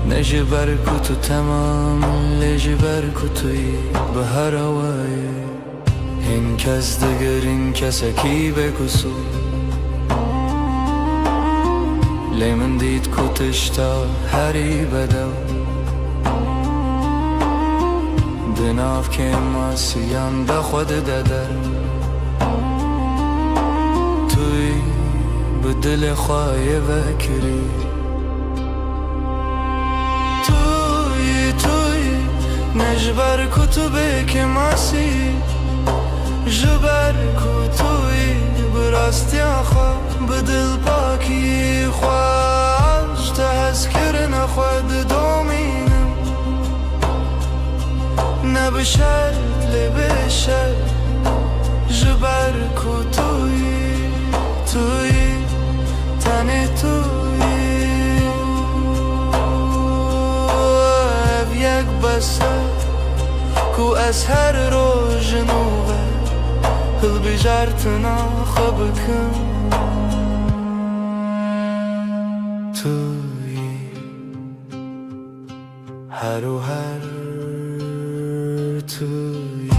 Ne ji ber ku tu temam, lê ji ber ku tu yî bi her we yî. Hin kes digirin kesekî bêqisûr. Lê min dît ku tişta herî bedew di nav kêmasiyan de xwe dide der. Tu yî bi dilê xwe yê vekirî. Tu yî, tu yî, ne ji ber ku tu bê kêmasî, ji ber ku tu yî bi rastiya xwe, bi dilpakî xwe, ji te hezkirina xwe didomînim. Ne bi şert lê bê şert, ji ber ku tu yî, tu yî, tenê tu yî. Ev yek bes e ku ez her roj ji nû ve hilbijartina xwe bikim. Tu yî. Her û her tu yî.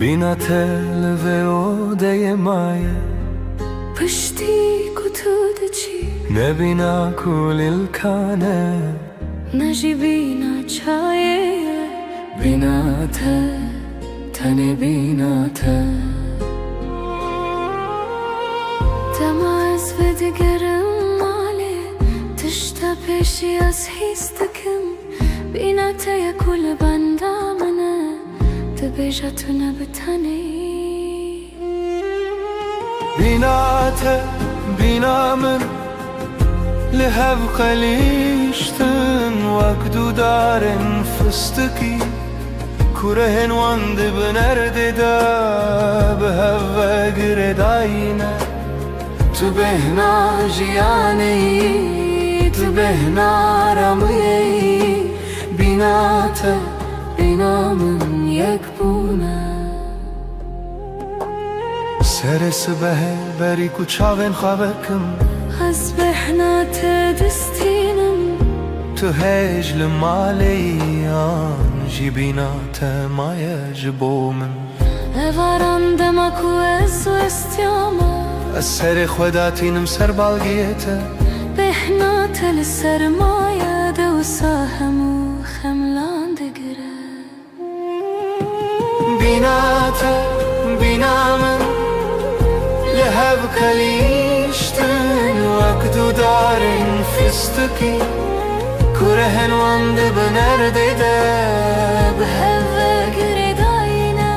Bîna te li vê odeyê maye. Piştî ku tu diçî. Ne bîna kulîlkan e. Ne jî bîna çayê ye. Bîna te, tenê bîna te. Dema ez vedigerim malê, tişta pêşî ez hîs dikim. Bîna te ye ku li benda min e, dibêje tu ne bi tenê yî. Bîna te, bîna min, li hev qelîştin wek du darên fistikî, ku rehên wan di bin erdê de bi hev ve girêdayî ne. Tu bêhna jiyanê yî, tu bêhna aramiyê yî, bîna te, bîna min yek bûne. Serê sibehê berî ku çavên xwe vekim, ez bêhna te distînim. Tu hêj li malê yî an jî bîna te maye ji bo min. Ev aran dema ku ez westiyame. Ez serê xwe datînim ser balgiyê te. Bêhna te li ser maye de wisa hemû xemlan digire. Bîna te, bîna min, li hev qelîştin wek du darên fistikî, ku rehên wan di bin erdê de bi hev ve girêdayî ne.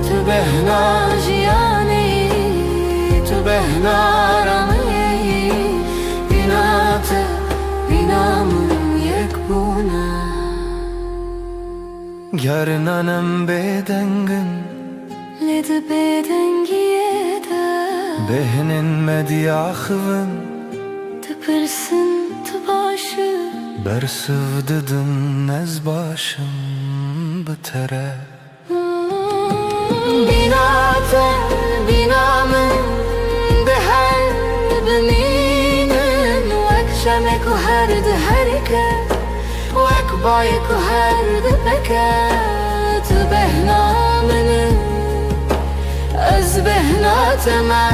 Tu bêhna jiyanê yî, tu bêhna aramiyê yî, bîna te, bîna min yek bûne. Gerina em bêdeng in. Lê di bêdengiyê de. Bêhnên me diaxivin. Dipirsin tu baş î. Bersiv didin ez baş im bi te re. Bîna te, bîna min, di hev bimînin, wek şemê ku her diherike. Wek bayê ku her dipeke, tu bêhna min î, ez bêhna te me.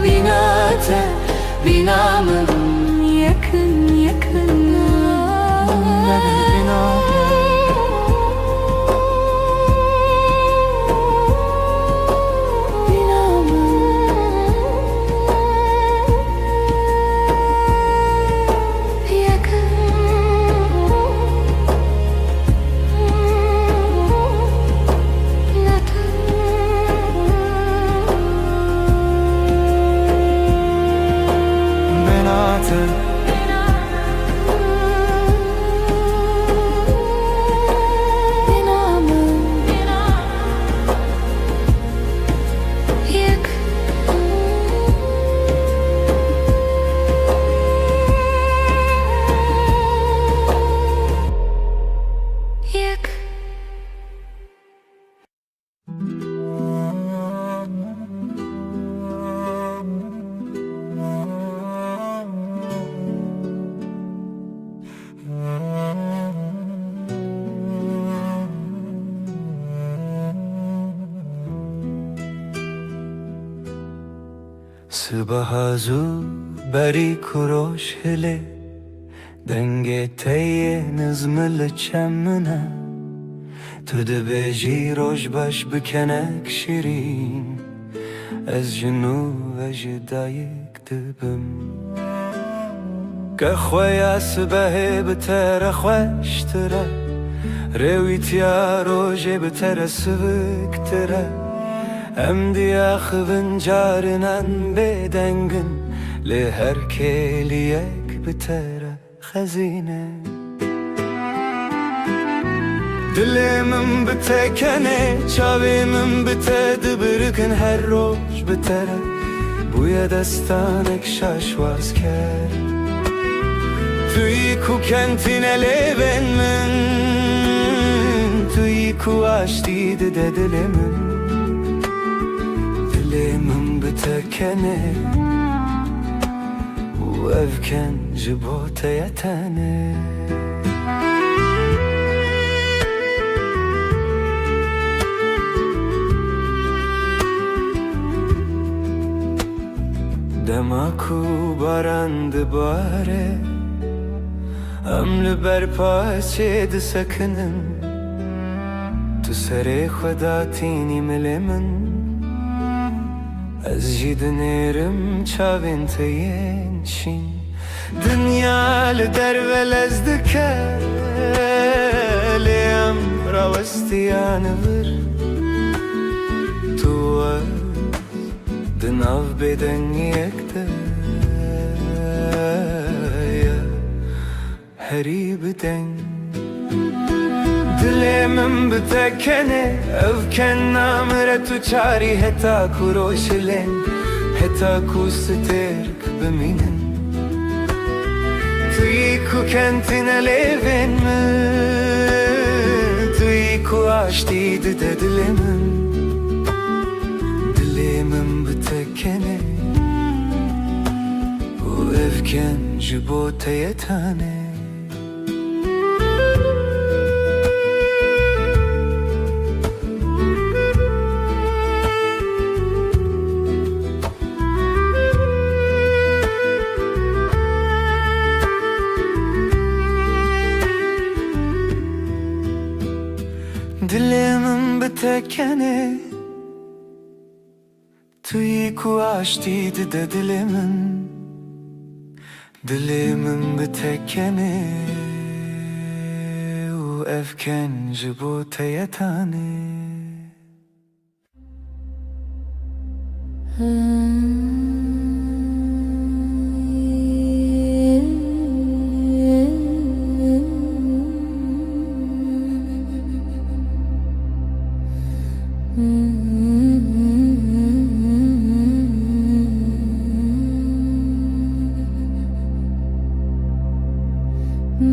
Bîna te, bîna min, yekin, yekin. Bîna te. Bîna min. Sibeha zû berî ku roj hilê, dengê te yê nizmi li çem min e. Tu dibêjî roj beş bi kenek şirîn, ez ji nû ve ji dayik dibim. Kexweya sibehê bi te re xweştir e, rêwîtiya rojê bi te re siviktir e. Em diaxivin carinan bêdeng in, lê her kêliyek bi te re xezîne. Dilê min bi te kenê, çavê min bi te dibirikin, her roj bi te re bûye destanek şaşwazker. Tu yî ku kentîne lêvên min, tu yî ku aştî dide dilê min. Dilê min bi te kenê û ev ken ji bo te ye tenê. Dema ku baran dibare, em li ber paçê disekinin. Tu serê xwe datînî milê min, ez jî dinêrim çavên te yên şîn. Dinya li derve lez dike, lê em rawestiyane vir. Tu û ez di nav bêdengiyek de ye, herî bi deng. Dilê min bi te kenê, ev ken namire tu çarî, heta ku roj hilên, heta ku stêr bimînin. Tu yî ku kentîne lêvên min, tu yî ku aştî dide dilê min. Dilê min bi te kenê û ev ken ji bo te ye tenê. Dilê min bi te kenê, tu yî ku aştî dide dilê min. Dilê min bi te kenê û ev ken ji bo te ye tanê.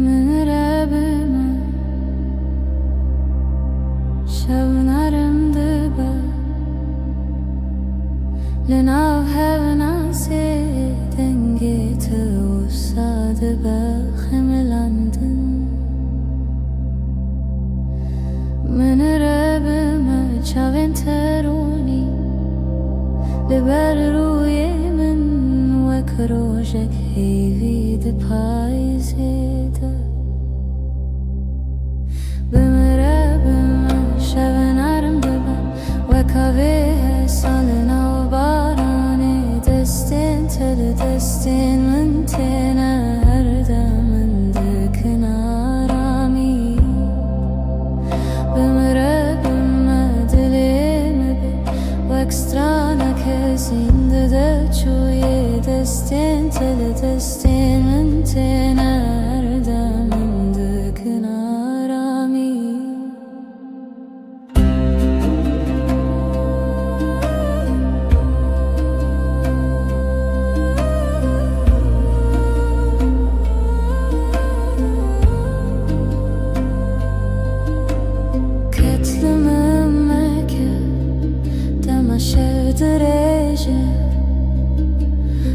Min re bime, şev nerm dibe. Li nav hev nasê dengê te wisa dibe xemilandin. Min re bime çavên te ronî li ber rûyê min. Hêvî di payîzê de. Bimire, bimire, şevê nerm dibe. Weka vê hêsan li nav baranê, destên te li destên min têne, her dem min dikin aramî. Bimire, bimire, dilê min bi wek stranek hêzîn dide çûyê, destên te li destên min têne, her dem min dikin aramî. Ketlimim meke, dema şev dirêj e.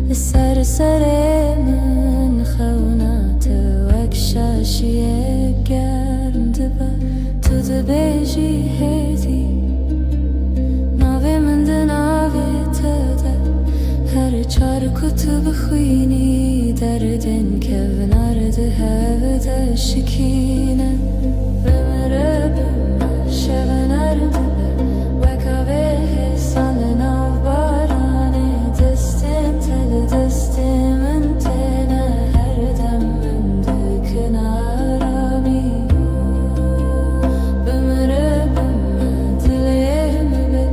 Li ser serê min xewna te wek şaşiyek germ dibe. Tu dibêjî hêdî, navê min di navê te de. Her çar ku tu bixwînî, derdên kevnar di hev de şikîne. Bimire, bimire, şevê nerm dibe. Weka vê hêsan li nav baranê, destên te li destên min têne, her dem min dikin aramî. Bimire, bimire, dilê min bi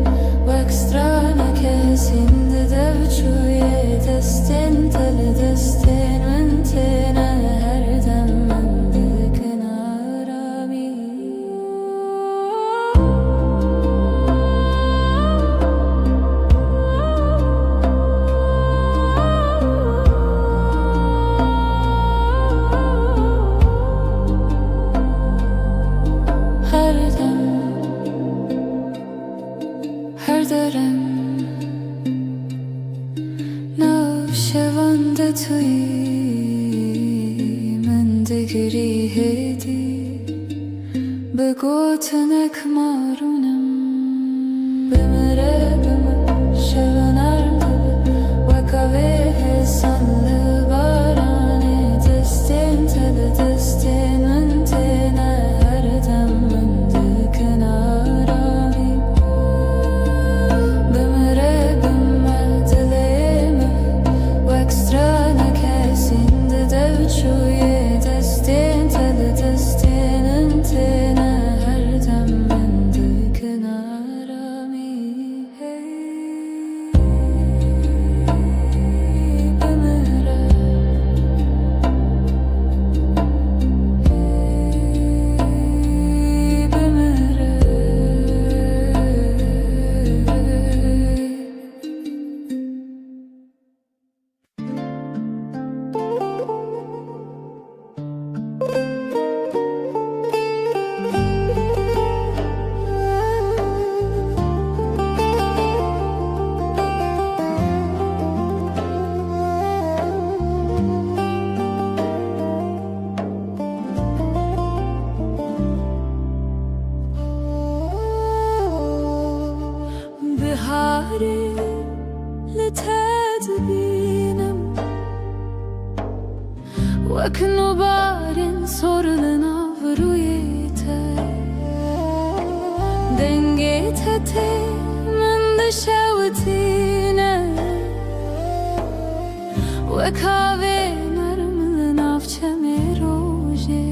wek stranek hêzîn dide çûyê, destên te li destên min têne, her dem min dikin aramî. Her dem, her derem, nav şevan de tu yî, min digirî hêdî. Bi gotinek marûnim. Bimire, bimire, şevê nerm dibe. Weka vê hêsan li baranê, destên te li destên min têne, her dem min dikin aramî. Bimire, bimire, dilê min wek stranek hêzîn dide çûyê, destên te li destên min têne, her dem min dikin aramî. Hey, bimire. Hey, bimire. Biharê li te dibînim, wek nûbarên sor li nav rûyê te. Dengê te tê min dişewitîne, wek avê nerm li nav çemê rojê.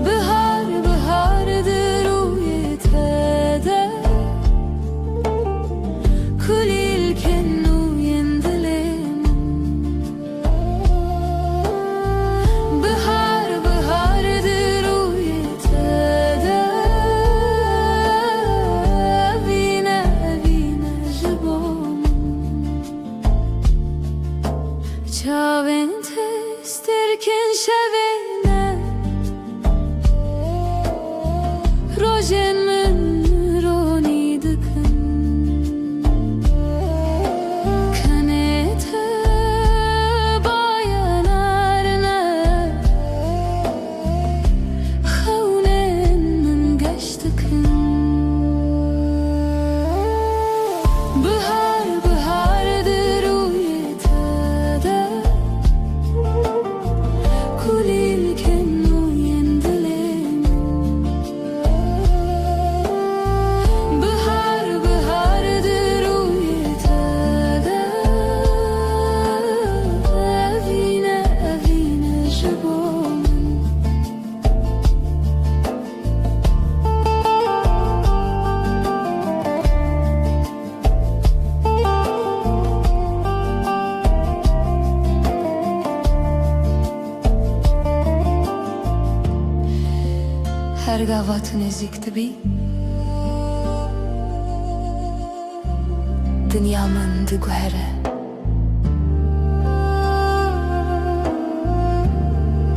Bihar, bihar di rûyê te de, kulîlkên nû yên dilê min. Bihar, bihar di rûyê te de, vîne, vîne ji bo min. Çavên te stêrkên şevê ne, rojên min ronî dikin. Kenê te bayanar ne, xewnên min geş dikin. Bihar, bihar di rûyê te Her gava tu nêzîk dibî, dinya min diguhere.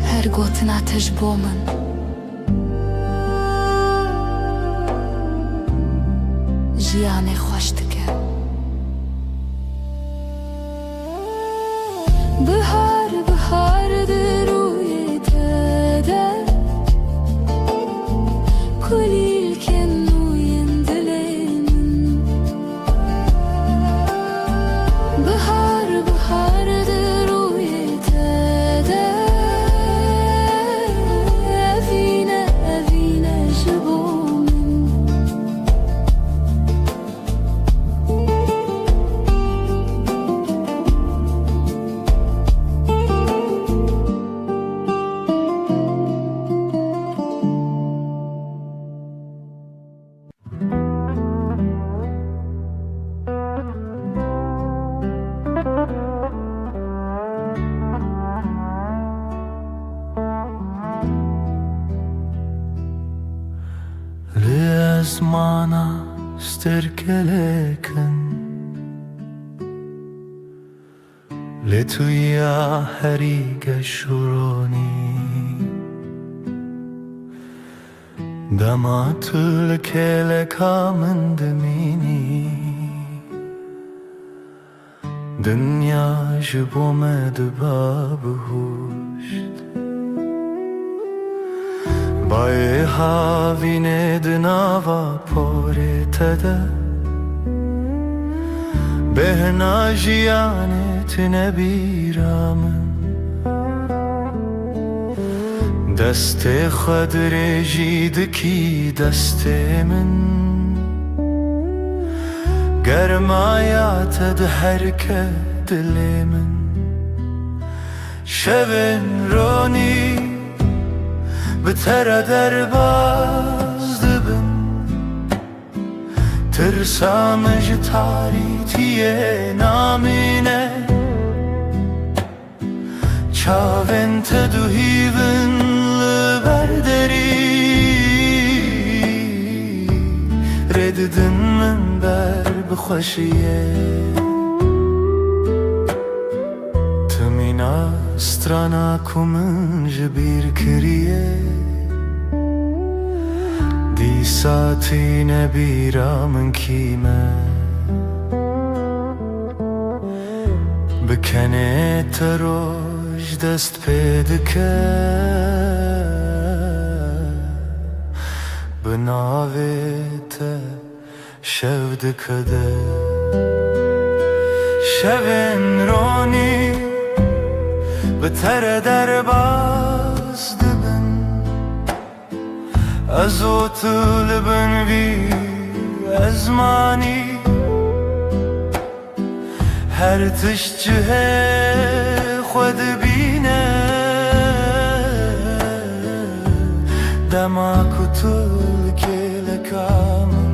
Her gotina te ji bo min jiyanê xweş dike. Bihar, bihar di rûyê te de, kulîlkên nû yên dilê min. Bihar, bihar di rûyê te de, evîne, evîne ji bo min. Li ezmana sterkelek in, lê tu ya herî geş û ronî. Dema tu li kêleka min dimînî, dinya ji bo me diba bihuşt. Bayê havînê di nava porê te de, bêhna jiyanê tune bîra min. Destê xwe dirêjî dikî destê min, germaya te diherike dilê min. Şevên ronî bi te re derbas dibin, tirsa min ji tarîtiyê namîne. Çavên te duhîvin li ber derî, rê didin min ber bi xweşiyê. Tu mîna strana ku min ji bîr kiriye, dîsa tîne bîra min kî me. Bi kenê te roj dest pê dike, bi navê te şev dikede. Şevên ronî bi te re derbas dibin. Ez û tu li bin vî ezmanî, her tişt cihê xwe dibîne. Dema ku tu li kêleka min.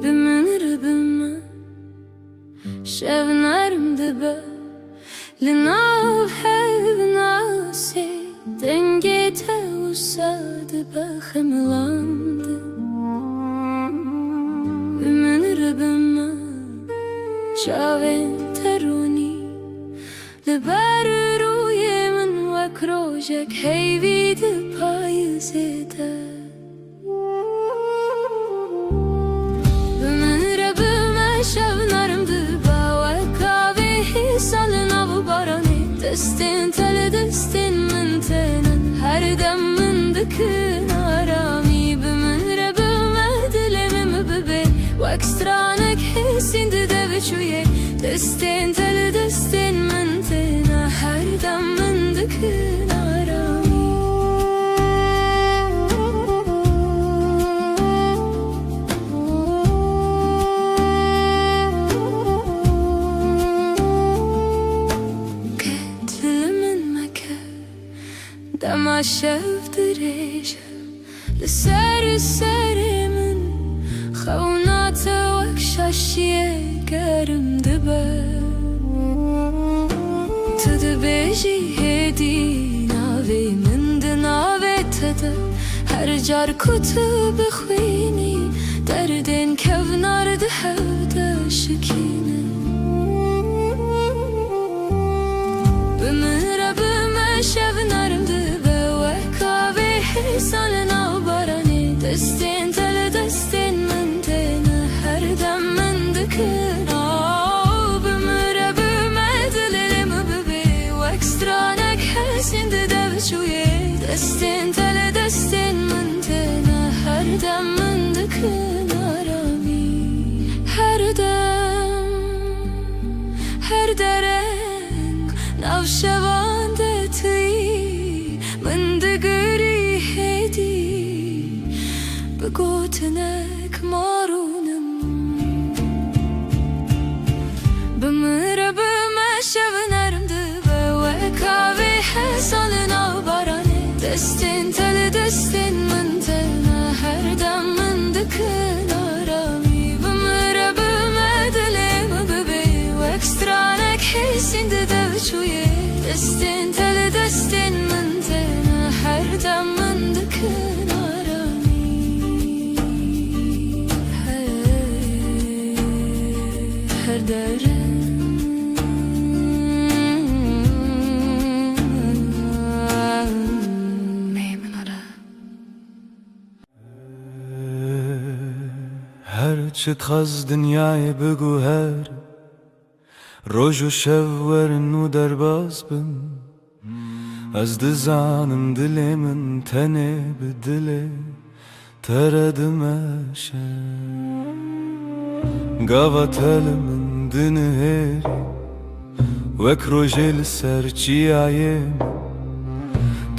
Bi min re bi me şev nerm dibe. Li nav hevnasê dengê te wisa dibe xemilandin. Bi min re bi me çavên te ronî, li ber rûyê min wek rojek heyvî di payizê de. Bi min re bi me şev nerm dibe, wek avê hêsan li nav baranê. Destên te li destên min tênin, her dem min dikin aramî. Bi min re bi me di Sînde de biçûyê, destên te li destên min têne, her dem min dikin aramî. Qet li min meke, dema şev dirêj e. Li ser û serê min xewna te wek şaşiyê germ dibe. Tu dibêjî hêdî navê min di navê te de, her car ku tu bixwînî, derdên kevnar di hev de şikîne. Bi min re bime şev nerm dibe, wek avê hêsan li nav baranê. Destên te li destên min têne, her dem min dikin aw. Bi min re bime dilê min bibê, wek stranek hesîn dide biçûyê. Destên te li destên min têne, her dem min dikin aramî. Her dem, her dereng nav şevan de tu yî, min digirî hêdî, bi gotinek marûnim. Bi min re bime şev nerm dibe, wek avê hêsan li nav baranê. Destên te li destên min têne, her dem min dikin aramî. Bi min re bime dilê min bibê, wek stranek hêsîn dide biçûyê. Destên te li destên min têne, her dem min dikin aramî. Her derê. Her çi dixwaz dinyayê biguher, roj û şev werin û derbas bin. Ez dizanim dilê min tenê bi dilê te re dimeşe. Gava te li min dinihêrî, wek rojê li ser çiyayê min.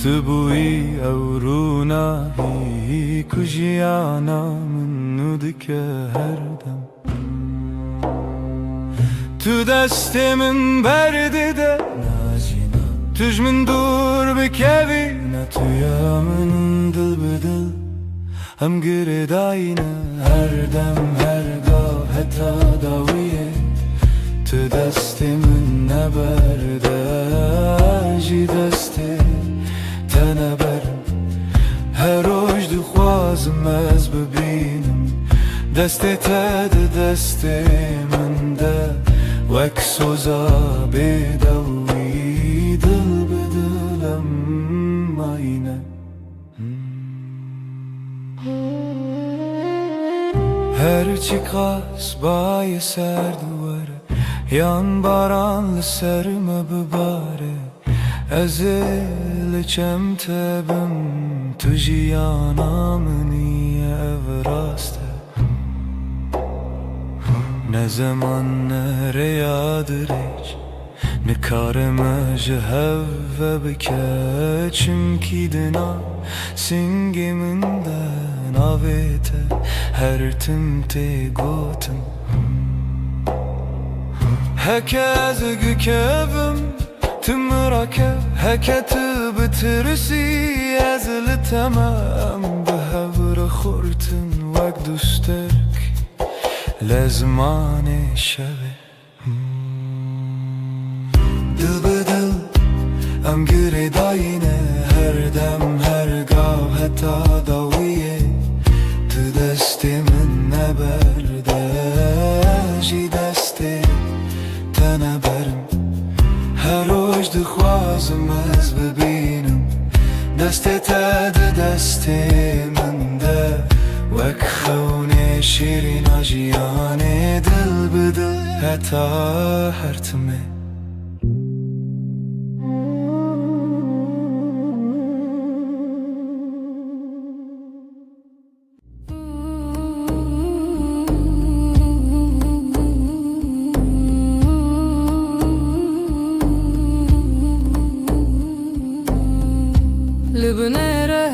Tu bûyî ew rûnahî ku jiyana min nû dike her dem. Tu destê min berdide, tu ji min dûr bikevî. Ne tu ya min dil bi dil, em girêdayî ne her dem, her gav heta dawiyê. Tu destê min neberde, ji destê te neberim. Her roj dixwazim ez bibînim destê te di destê min de, wek soza bêdawî dil bi dil em mayîne. Her çiqas bayê serd were, yan baran li ser me bibare, ez ê li çem te bim, tu jiyana min î, ev rast e. Ne zeman ne rêya dirêj, nikarime ji hev ve bike, çimkî di nav singê min de navê te her tim tê gotin. Heke ez gikevim, tu min rakev, heke tu bitirsî, ez li te me, em bi hev re xurtin wek du sterk li zimanê şevê. Dil bi dil em girêdayî ne, her dem, her gav, heta dawiyê. Tu destê min neberde, ji destê te neberim. Her roj dixwazim ez bibînim destê te di destê min de, wek xewnê şîrîna jiyanê, dil bi dil heta her timê.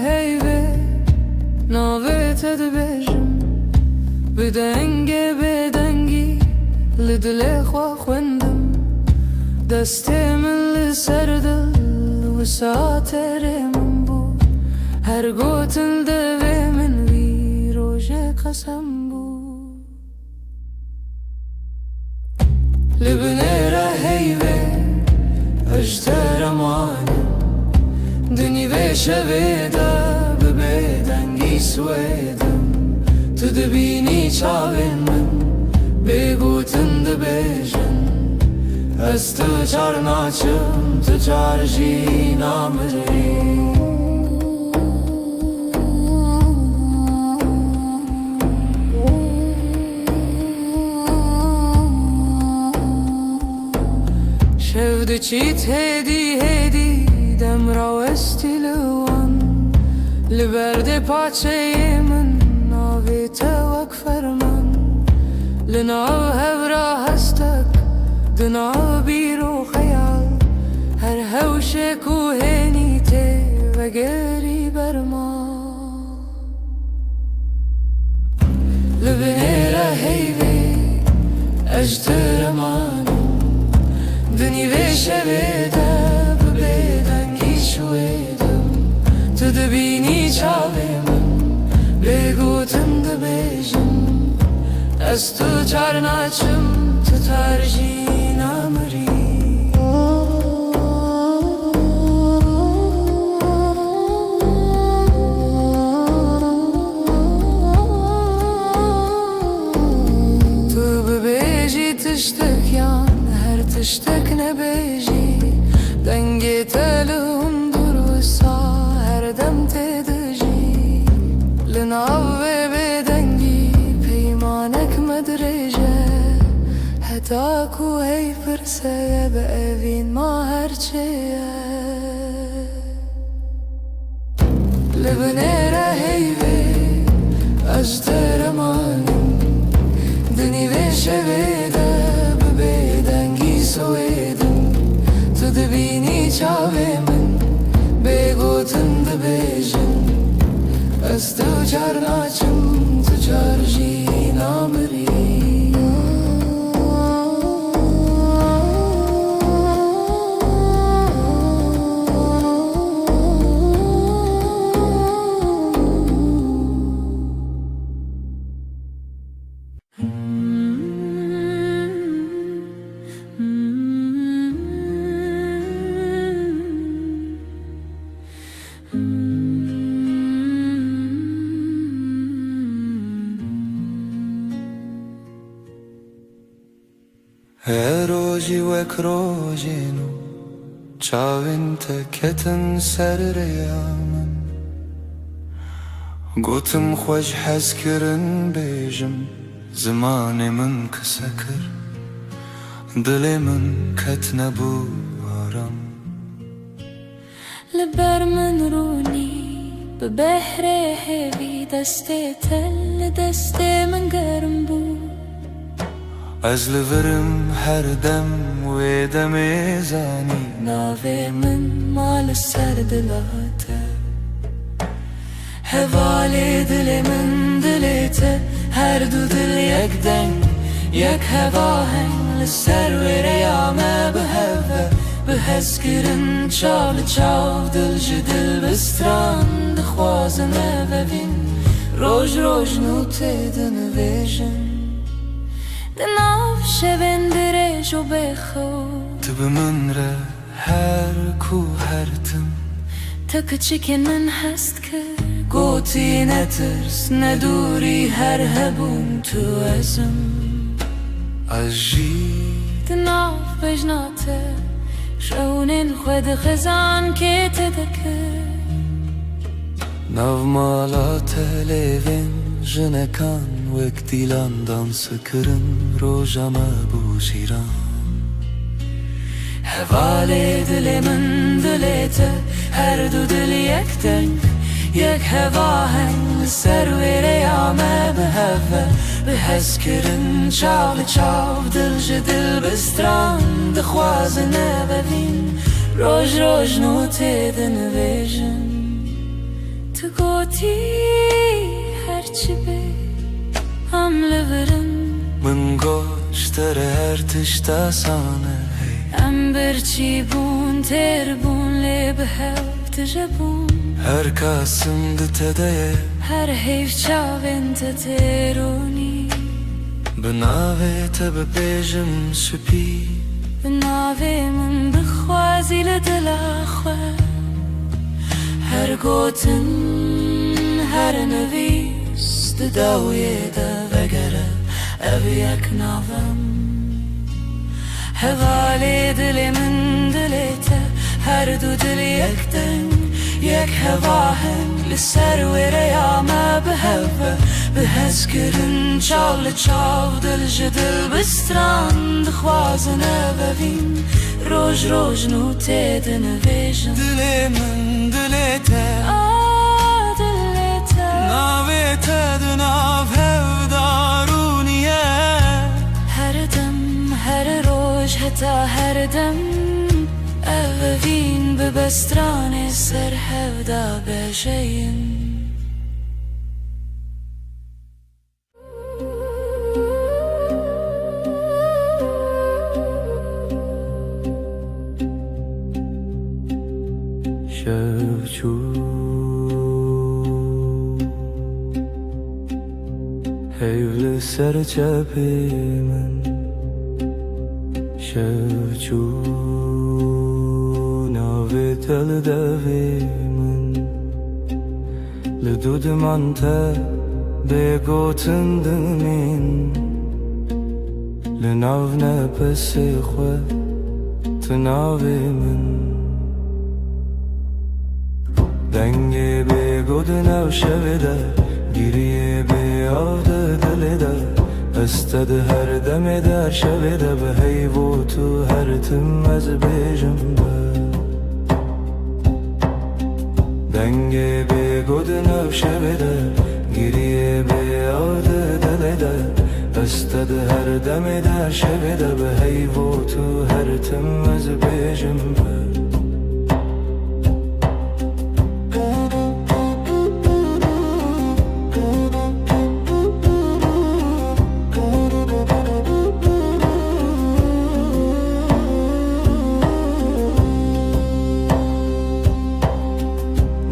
Heyvê, navê te dibêjim, bi dengê bêdengî li dilê xwe xwendim. Destê min li ser dil wisa terê min bû. Her gotin devê min vî rojê qesem bû. Li binêre heyvê, ez ji te re manim. Di nîvê şevê de bi bêdengî swêdim. Tu dibînî çavên min, bêgotin dibêjin, ez tu çar naçim, tu çar jî namirî. Şev diçît hêdî hêdî, dem rawestî li wan. Li berdê paçeyê min navê te wek ferman. Li nav hevra hestek, di nav bîr û xeyal, her hewşê ku hênî tê vegerî berma. Li binêre heyvê, ez ji te re manim. Di nîvê şevê de bi bêdengî şwêdim. Tu dibînî çavê min, bêgotin dibêjin, ez tu çar naçim, tu tar jî namirî. Tu bibêjî tiştek yan her tiştek nebêjî, dengê te li hundir wisa her dem tê dijî. Li nav vê bêdengî peymanek me dirêj e, heta ku hey pirseye bi evîn ma her çi ye. Li binêre heyvê, ez ji te re manim. Di nîvê şevê de bi bêdengî soêdim. Tu dibînî çavê min, bêgotin dibêjin, ez tu çar naçim, tu çar jî namirî. Her rojî wek rojê nû, çavên te ketin ser rêya min. Gotim xwe ji hezkirin bêjim, zimanê min qise kir, dilê min ket nebû aram. Li ber min rûnî, bi behrê hêvî destê te li destê min germ bû. Ez li vir im her dem wê demê zanî. Navê min ma li ser dila te. Hevalê dilê min dilê te, her du dil yek deng, yek hevaheng, li ser wê rêya me bi hev ve, bi hezkirin çav li çav, dil ji dil bi stran dixwazin ev evîn, roj roj nû tê dinivêjin. Di nav şevên dirêj û bêxew. Tu bi min re her ku her tim. Te kiçikên min hest kir. Gotî netirs, ne dûrî her hebûn tu ez im. Ez jî. Di nav bejna te, şewnên xwe di xezankê te de kir. Nav mala te lêvên jinekan wek dîlan dans kirin, roja me bû şîran. Hevalê dilê min dilê te, her du dil yek deng, yek hevaheng, li ser wê rêya me bi hev ve, bi hezkirin çav li çav, dil ji dil bi stran dixwazin ev evîn, roj roj nû tê dinivêjin. Tu gotî her çi be, em li vir in. Min got ji te re her tişt asan e, hey. Em birçî bûn, têr bûn, lê bi hev tije bûn. Her kasim di te de ye. Her heyv çavên te tê ronî. Bi navê te bibêjim spî. Bi navê min bixwazî li dila xwe. Her gotin, her nivîs di dawiyê de vegere, ev yek navem. Hevalê dilê min, dilê te, her du dil yek deng, yek hevaheng, li ser wêreya me bi hev ve, bi hezkirin çav li çav, dil ji dil bi stran dixwazin ev evîn. Roj roj nû tê dinivêjin. Dilê min, dilê te. A dilê te. Navê te di nav hev de rûnî ye. Her dem, her roj, heta her dem. Ev evîn bi bestranê ser hev de bejeyîn. Şev çû, heyv li ser çepê min. Şev çû, navê te li devê min. Li dû diman te bê gotin dimîn. Li nav nefesê xwe tu navê min. Dengê bêgo di nav şevê de, giriyê bê av di dilê de. Ez te di her demê de, her şevê de, bi heyv û tu her tim ez bêjim be. Dengê bêgo di nav şevê de, giriyê bê av di dilê de. Ez te di her demê de, her şevê de, bi heyv û tu her tim ez bêjim be.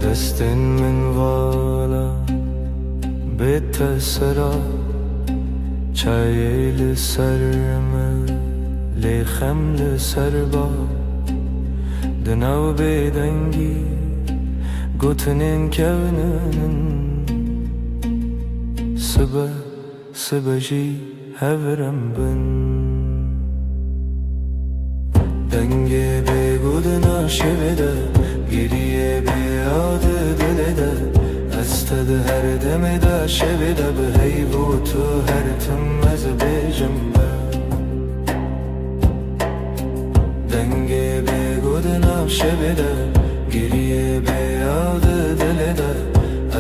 Destên min vala bê te sera, çayê li ser me, lê xem li ser ba. Di nav bêdengî gotinên kevninin, sibe, sibe jî hev re bin. Dengê bêgo di nav şevê de, giriyê bê av di dilê de. Ez te di her demê de, şevê de, bi heyv û tu her tim ez bêjim be. Dengê bêgo di nav şevê de, giriyê bê av di dilê de.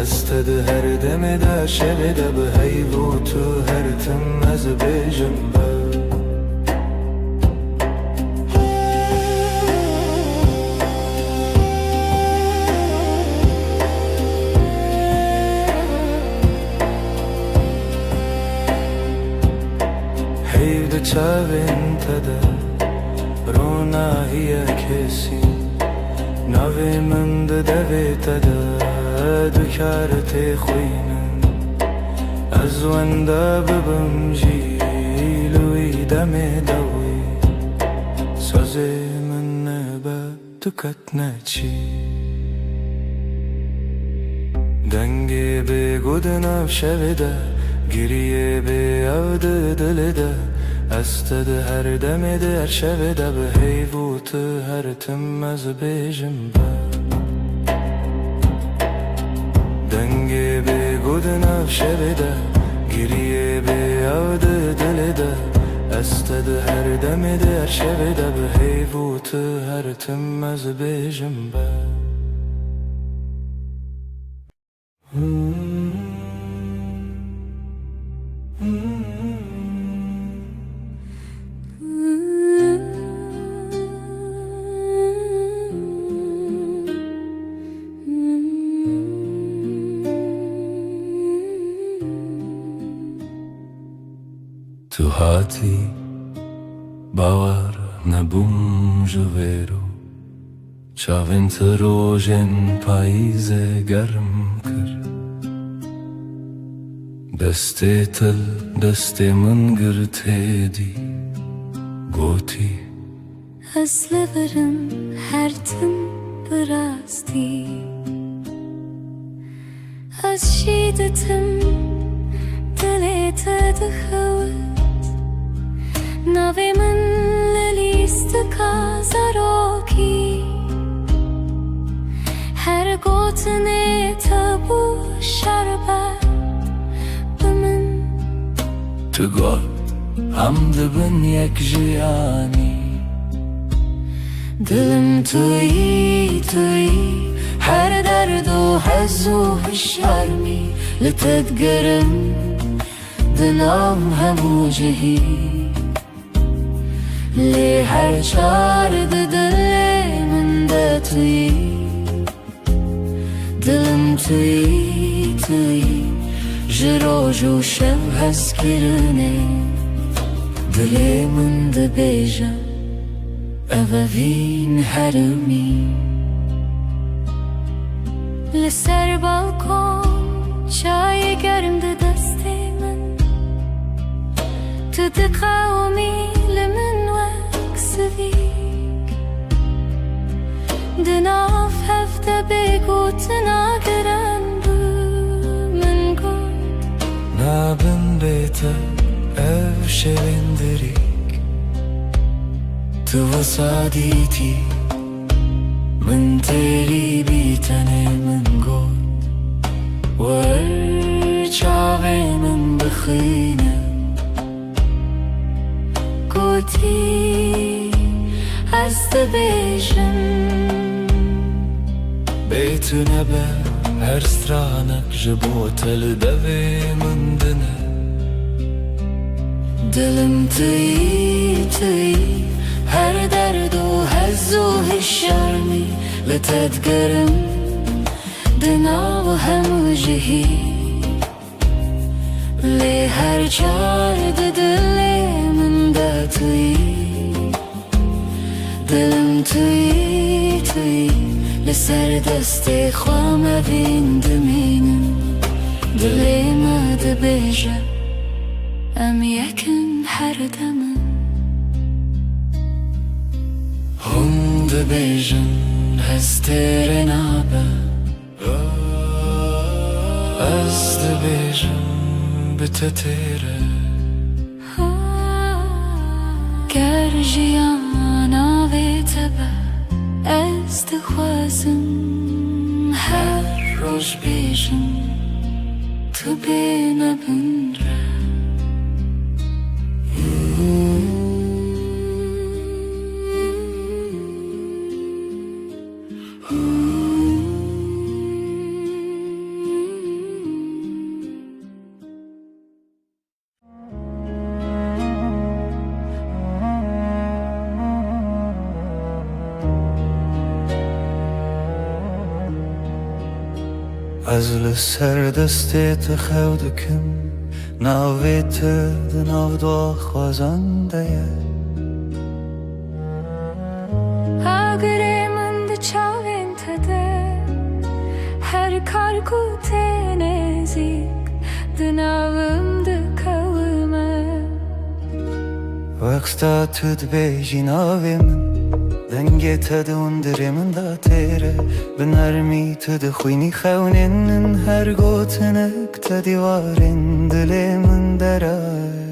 Ez te di her demê de, şevê de, bi heyv û tu her tim ez bêjim be. Heyv di çavên te de ronahiyek hêsî, navê min di devê te de dikare têxwînin. Ez wenda bibim jî li wî demê de wî, sazê min nebe tu ketne çî. Dengê bêgo di nav şevê de, giriyê bê av di dilê de. Ez te di her demê de, her şevê de, bi heyv û tu her tim ez bêjim be. Dengê bêgo di nav şevê de, giriyê bê av di dilê de. Ez te di her demê de, her şevê de, bi heyv û tu her tim ez bêjim be. Hatî, bawer nebûm ji vê ro. Çavên te rojên payîzê germ kir. Destê te li destê min girt êdî, gotî: Ez li vir im her tim bi rastî. Ez jî didim dilê te dixewit. Navê min li lîstika zarokî. Her gotinê te bû şerbet bi min. Tu got, em dibin yek jiyanî. Dilim tu yî, tu yî, her derd û hez û hişyarmî li te digerim, di nav hemû cihî. Lê her çar di dilê min de tu yî. Dilim tu yî, tu yî, ji roj û şev hezkirinê. Dilê min dibêje, ev evîn herimî. Li ser balkon çayê germ di destê min. Tu diqewimî li min wek sivîk. Di nav hev de bêgotina giran bû, min got: Nabin bê te ev şevên dirîk. Tu wisa dîtî min têrî bî, tenê min got: Wer çavê min bixwîne. Gotî: Ez dibêjim. Bê tu nebe her stranek ji bo te li devê min dine. Dilim tu yî, tu yî, her derd û hez û hişyarmî li te digerim, di nav hemû cihî. Lê her çar di dilê min de tu yî. Dilim tu yî, tu yî, li ser destê xwe mevîn dimînim. Dilê me dibêje, em yek in her dem in. Hûn dibêjin, hez têrê nabe. Ez dibêjim, bi te têr e. Ger jiyana vê te be, ez dixwazim her roj bêjim, tu bê me binre. Ez li ser destê te xew dikim, navê te di nav daxwazan de ye. Agirê min di çavên te de, her kar ku tê nêzîk, di nav min dikewime. Wexta tu dibêjî navê min, dengê te di hundirê min de têr e. Bi nermî tu dixwînî xewnên min, her gotinek te dîwarên dilê min dera ye.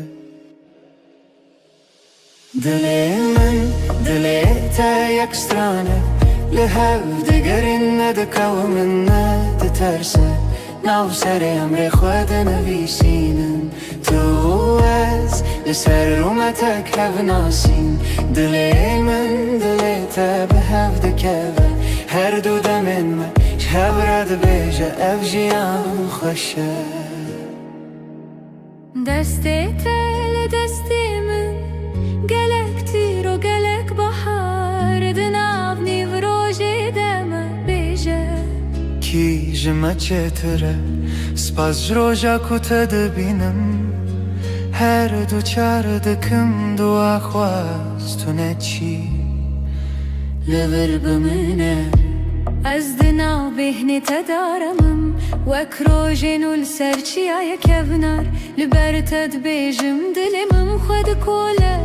Dilê min, dilê te yek stran e, li hev digerin, ne dikewim, ne diterse, nav serê emrê xwe dinivîsînin. Tu û ez li ser rûmetek hev nasîn. Dilê min, dilê te bi hev dikeve, her du demên me ji hev re dibêje, ev jiyan xweş e. Destê te li destê min, gelek tîro, gelek bahar, di nav nîvrojê de me bêje. Kî ji me çêtir e, spas ji roja ku te dibînim. Her du çar dikim dua xwest tu neçî li vir bimîne. Ez di nav bêhnê te darimim, wek rojên û li ser çiyayê kevnar. Li ber te dibêjim, dilê min xwe dikole.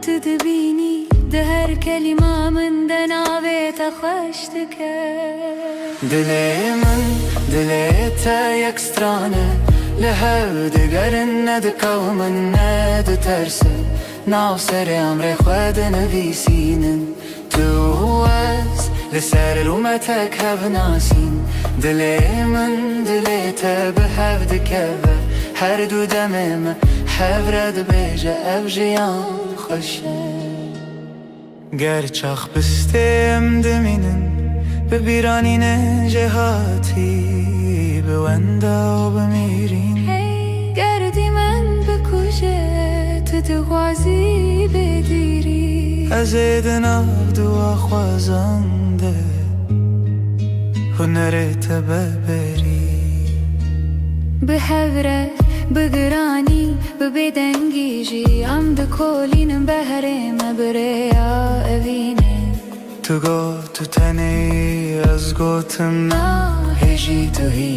Tu dibînî, di her kelîma min de navê te xweş dike. Dilê min, dilê te yek stran e, li hev digerin, nediqewimin, neditersin. Nav serê emrê xwe dinivîsînin. Tu û ez li ser rûmetek hev nasîn. Dilê min, dilê te bi hev dikeve. Her du demê me hev re dibêje, ev jiyan xweş e. Ger çax bistê em dimînin, bi bîranînê jêhatî, bi wenda û bi mîrîn. Hey, ger dîmen bikuje, tu dixwazî bêdîrî. Ez ê di nav dua xwezan de hunerê te be berî. Bi hev re, bi giranî, bi bêdengî jî em dikolînin, behrê me bi rêya evînê. Tu got tu tenê, ez gotim na, hê jî tu hî.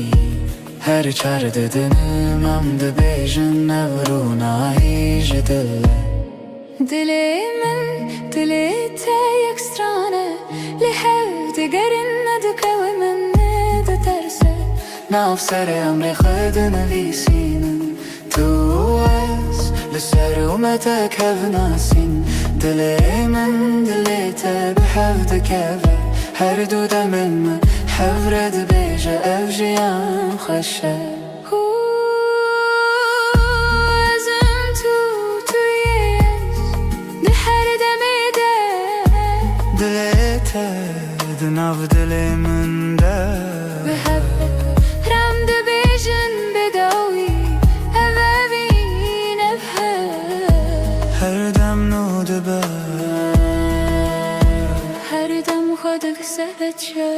Her çar didinim em dibêjin, ev rûnahî ji dil e. Dilê min, dilê te yek stran e, li hev digerin, nediqewimin, neditersin. Nav serê emrê xwe dinivîsînin. Tu û ez li ser rûmetek hev nasîn. Dilê min, dilê te bi hev dikeve. Her du demên me hev re dibêje, ev jiyan xweş e. Hû, ez im tu, tu yê ez, di her demê de. Dilê te di nav dilê min de. Bi hev re em dibêjin bêdawî, ev evîn, ev hev. Her dem nû dibe. Her dem xwe dikise çi.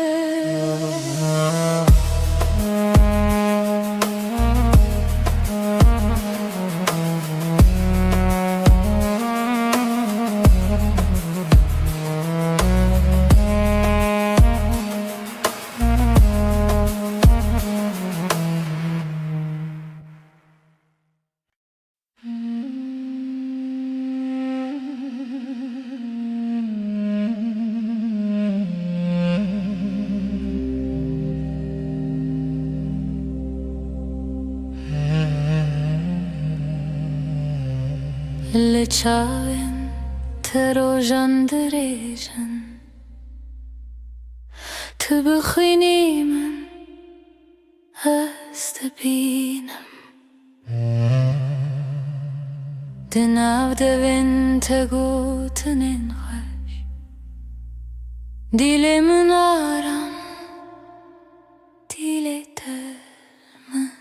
Li çavên te rojan dirêj in, tu bixwînî min, ez dibînim. Di nav devên te gotinên xweş, dîlê min aram, dîlê te min.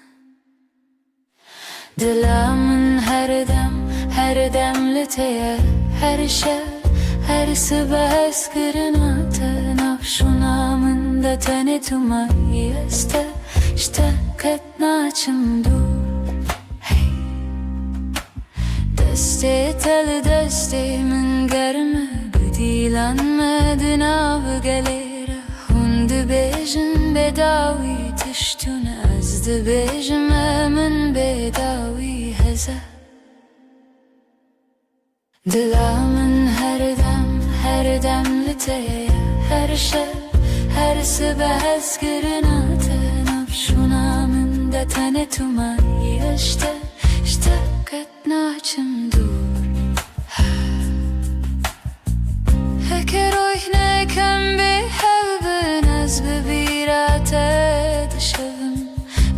Dila min her dem, her dem li te ye, her şev, her sibe ez kirina te. Nav şûna min de tenê tu mayî, ez te ji te qet naçim dûr. Hey. Destê te li destê min germ e, bi dîlan me di nav gelê re. Hûn dibêjin bêdawî tişt hûn, ez dibêjim e min bêdawî hez e. Dila min her dem, her dem li te ye, her şev, her sibe ez kirina te. Nav şûna min de tenê tu mayî, ez ji te, ji te qet naçim dûr. Heke royhnek em bê hev bin, ez bi bîra te dişevim.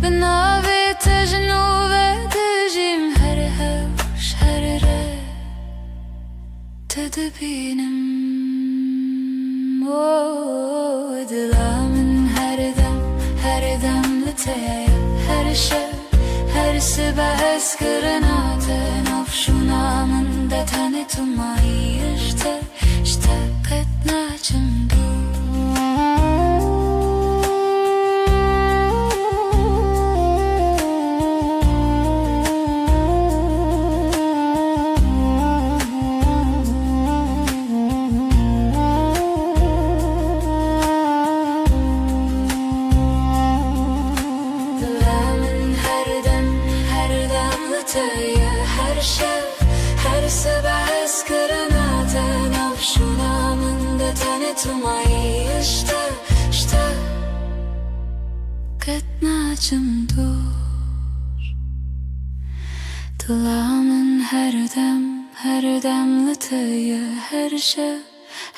Bi navê te ji nû ve dijîm, her hewş, her re te dibînim. O dila min her dem, her dem li te ye, her şev, her sibe ez kirina te. Nav şûna min de tenê tu mayî, ji te, ji te qet naçim dûr. Her şev, her sibe ez kirina te, nav şûna min de tenê tu mayî. Ji te, ji te qet naçim dûr. Dila min her dem, her dem li te ye. Her şev,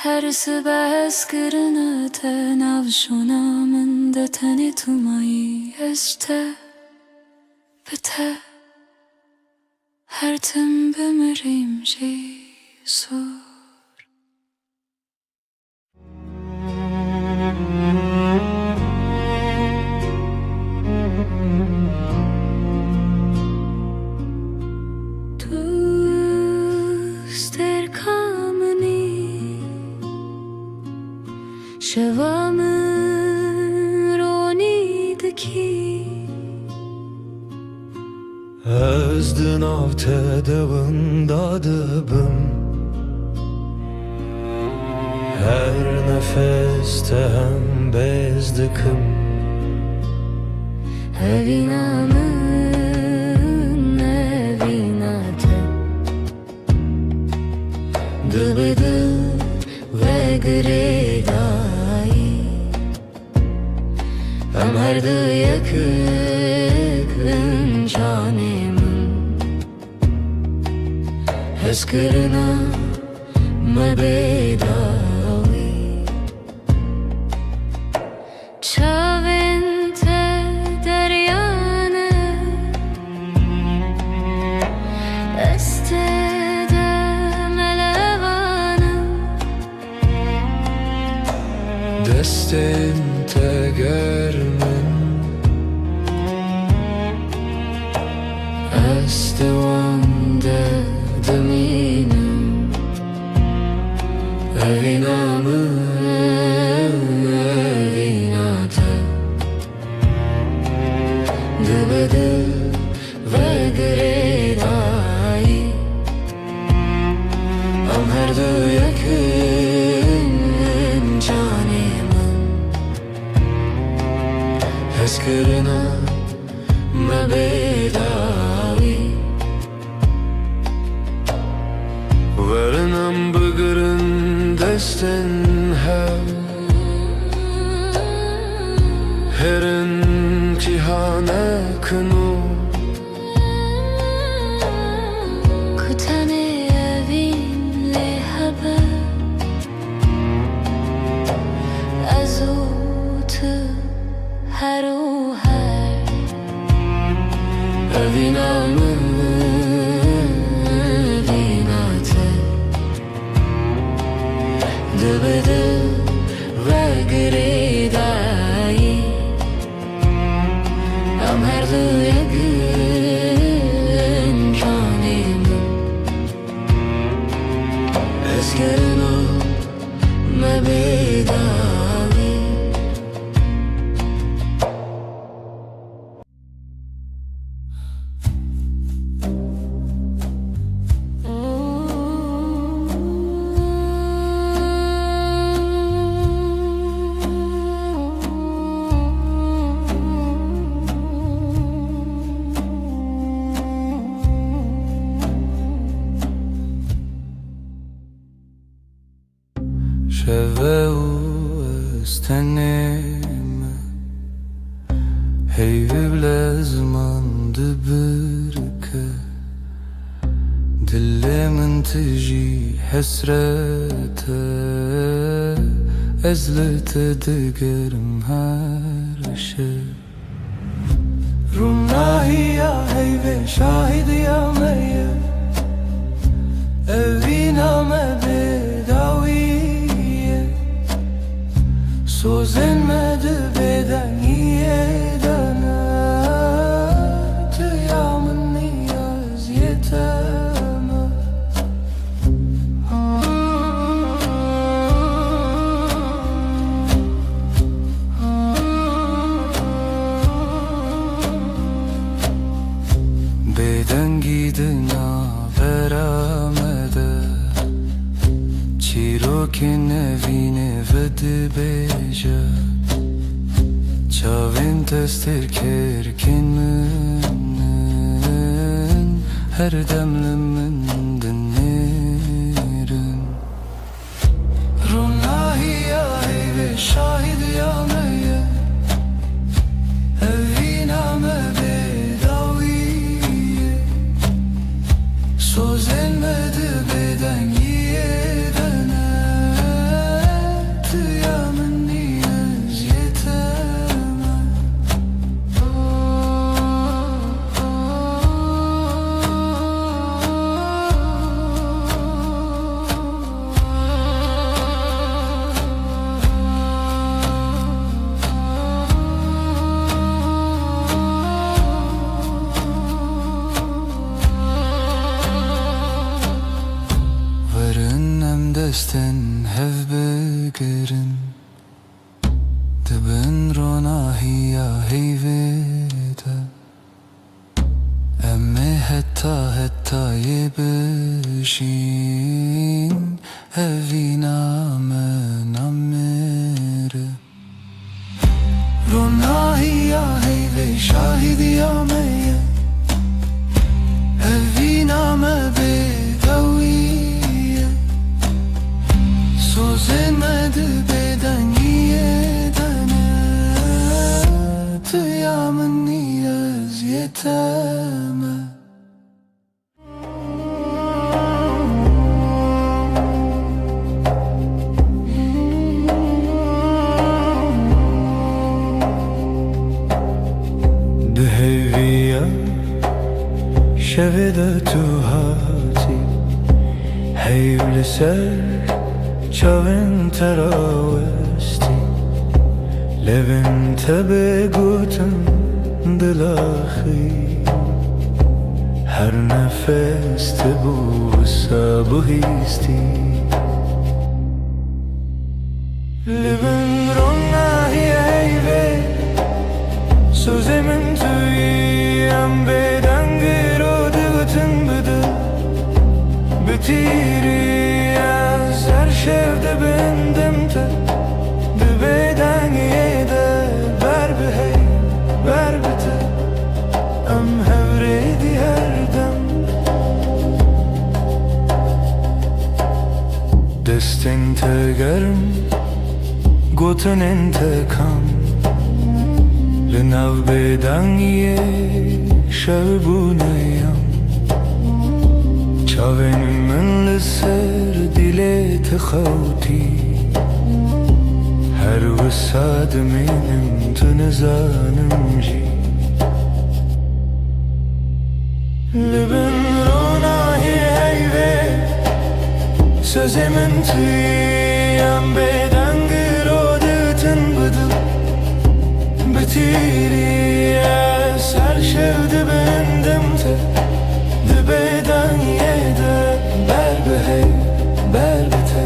her sibe ez kirina te, nav şûna min de tenê tu mayî. Ez ji te, bi te her tim bimirîm jî sor. Tu stêrka min î, şeva min ronî dikî. Ez di nav te de winda dibim. Her nefes te hembêz dikim. Evîna min, evîna te, dibe di ve girêdayî. Em her du yek in canê min. Hezkirina me bê dawî. Çavên te derya ne, ez tê de melevan im. Destên te germ in, ez di wan de dimînim. Evîna min, evîna te, dibe di ve girêdayî. Em her du yek in canê min. Hezkirina me bê dawî. Werin em bigirin destên hev, herin cîhanek nû. Ku tenê evîn lê hebe, ez û tu her û her. Evîna min, evîna te, dibe di ve girêdayî. Em her du yek in canê min. Hezkirina me bê dawî. Şeve û ez tenê me, heyvî bi lezman dibirke. Dilê min tijî hesret e, ez li te digerim her şev. Rûnahiya heyvê şahîdiya me ye. Evîna me bê dawî ye. Sozên me di bêdengiyê de ne. Tu ya min niyaziyê te me. Bêdengî di navbera me de, çîrokên nevînê vedibêje. Çavên te stêrkêrkên min in, Her dem li min dinêrin. Ronahiya heyvê şahidiya me ye. Evîna me bêdawî ye. Sozên me di bêdengiyê de ne. Tu ya min î, ez yê te me. Werin em destên hev bigirin, di bin ronahiya heyvê de. Em ê heta hetayê bijîn, evîna me namire. Ronahiya heyvê şahidiya me ye. Evîna me bêdawî ye. Sozên me di bêdengiyê de ne. Tu ya min î, ez yê te me. Di hêviya şevê de tu hatî, heyv li ser çavên te rawestî. Lêvên te bêgutin dilaxî, her nefes tu bû wisa bihîstî. Li bin ronahiyê heyvê, sozê min tu yî, em bêdeng îro digotin bi dil. Bi tîrî ez her şev dibindim te. Di bêdengiyê de ber bi hey, ber bi te. Em hev rê dî her dem. Destên te germ, gotinên te kam. Li nav bêdengiyê şev bûne yam. Çavên min li ser dilê te xewtî. Her wisa dimînim tu nizanim jî. Li bin ronahiyê heyvê, sozê min tu yî, em bêdeng îro digotin bi dil. Bi tîrî ez her şev dibindim te. Di bêdengiyê de ber bi hey, ber bi te.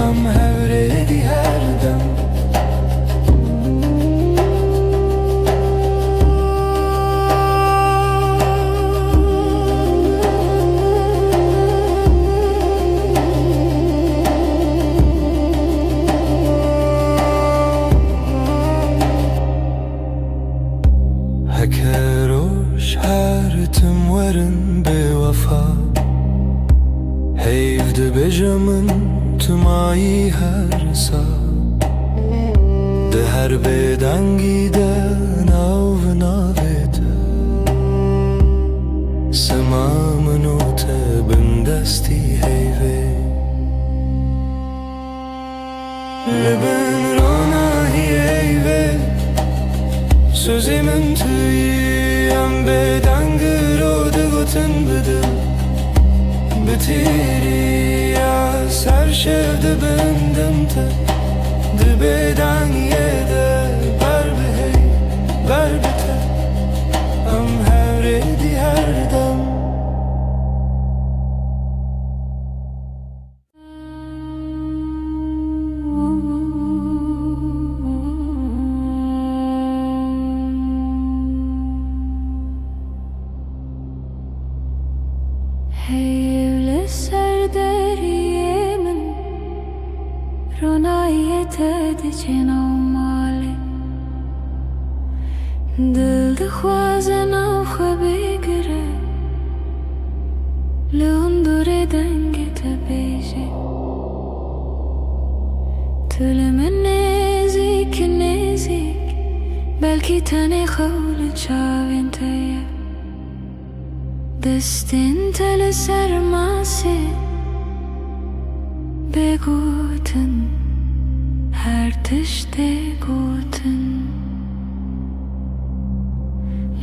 Em hev rê dî her dem. Heke roj her tim werin bêwefa, heyv dibêje min tu mayî her sa. Di her bêdengî de nav navê te, sima min û te bindestî heyvê. Li bin ronahiyê heyvê, sozê min tu yî, em bêdeng îro digotin bi dil. Bi tîrî ez her şev dibindim te. Di bêdengiyê de ber bi hey, ber bi te. Em hev rê dî her dem. Heyv li ser deriyê min, ronahiyê te diçe nav malê. Dil dixwaze nav xwe bigire, Dengê te bêjî. Tu li min nêzîk, nêzîk, belkî tenê xew li çavên te ye. Destên te li ser masê bê gotin, her tiştê gotin.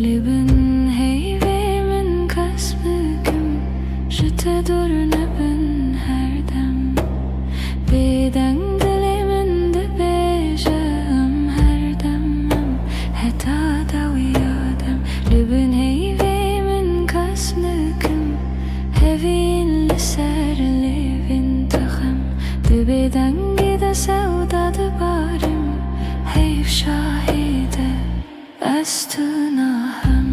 Li bin heyvê min qas bikim, ji te dûr nebin her dem. Bêdeng dilê min dibêje, em her dem em, heta dawiya dem. Li bin heyvê min qas bikim, hevîn li ser lêvên te xem. Di bêdengî de sewda dibarim, heyv şahî de. Ez tu nahem.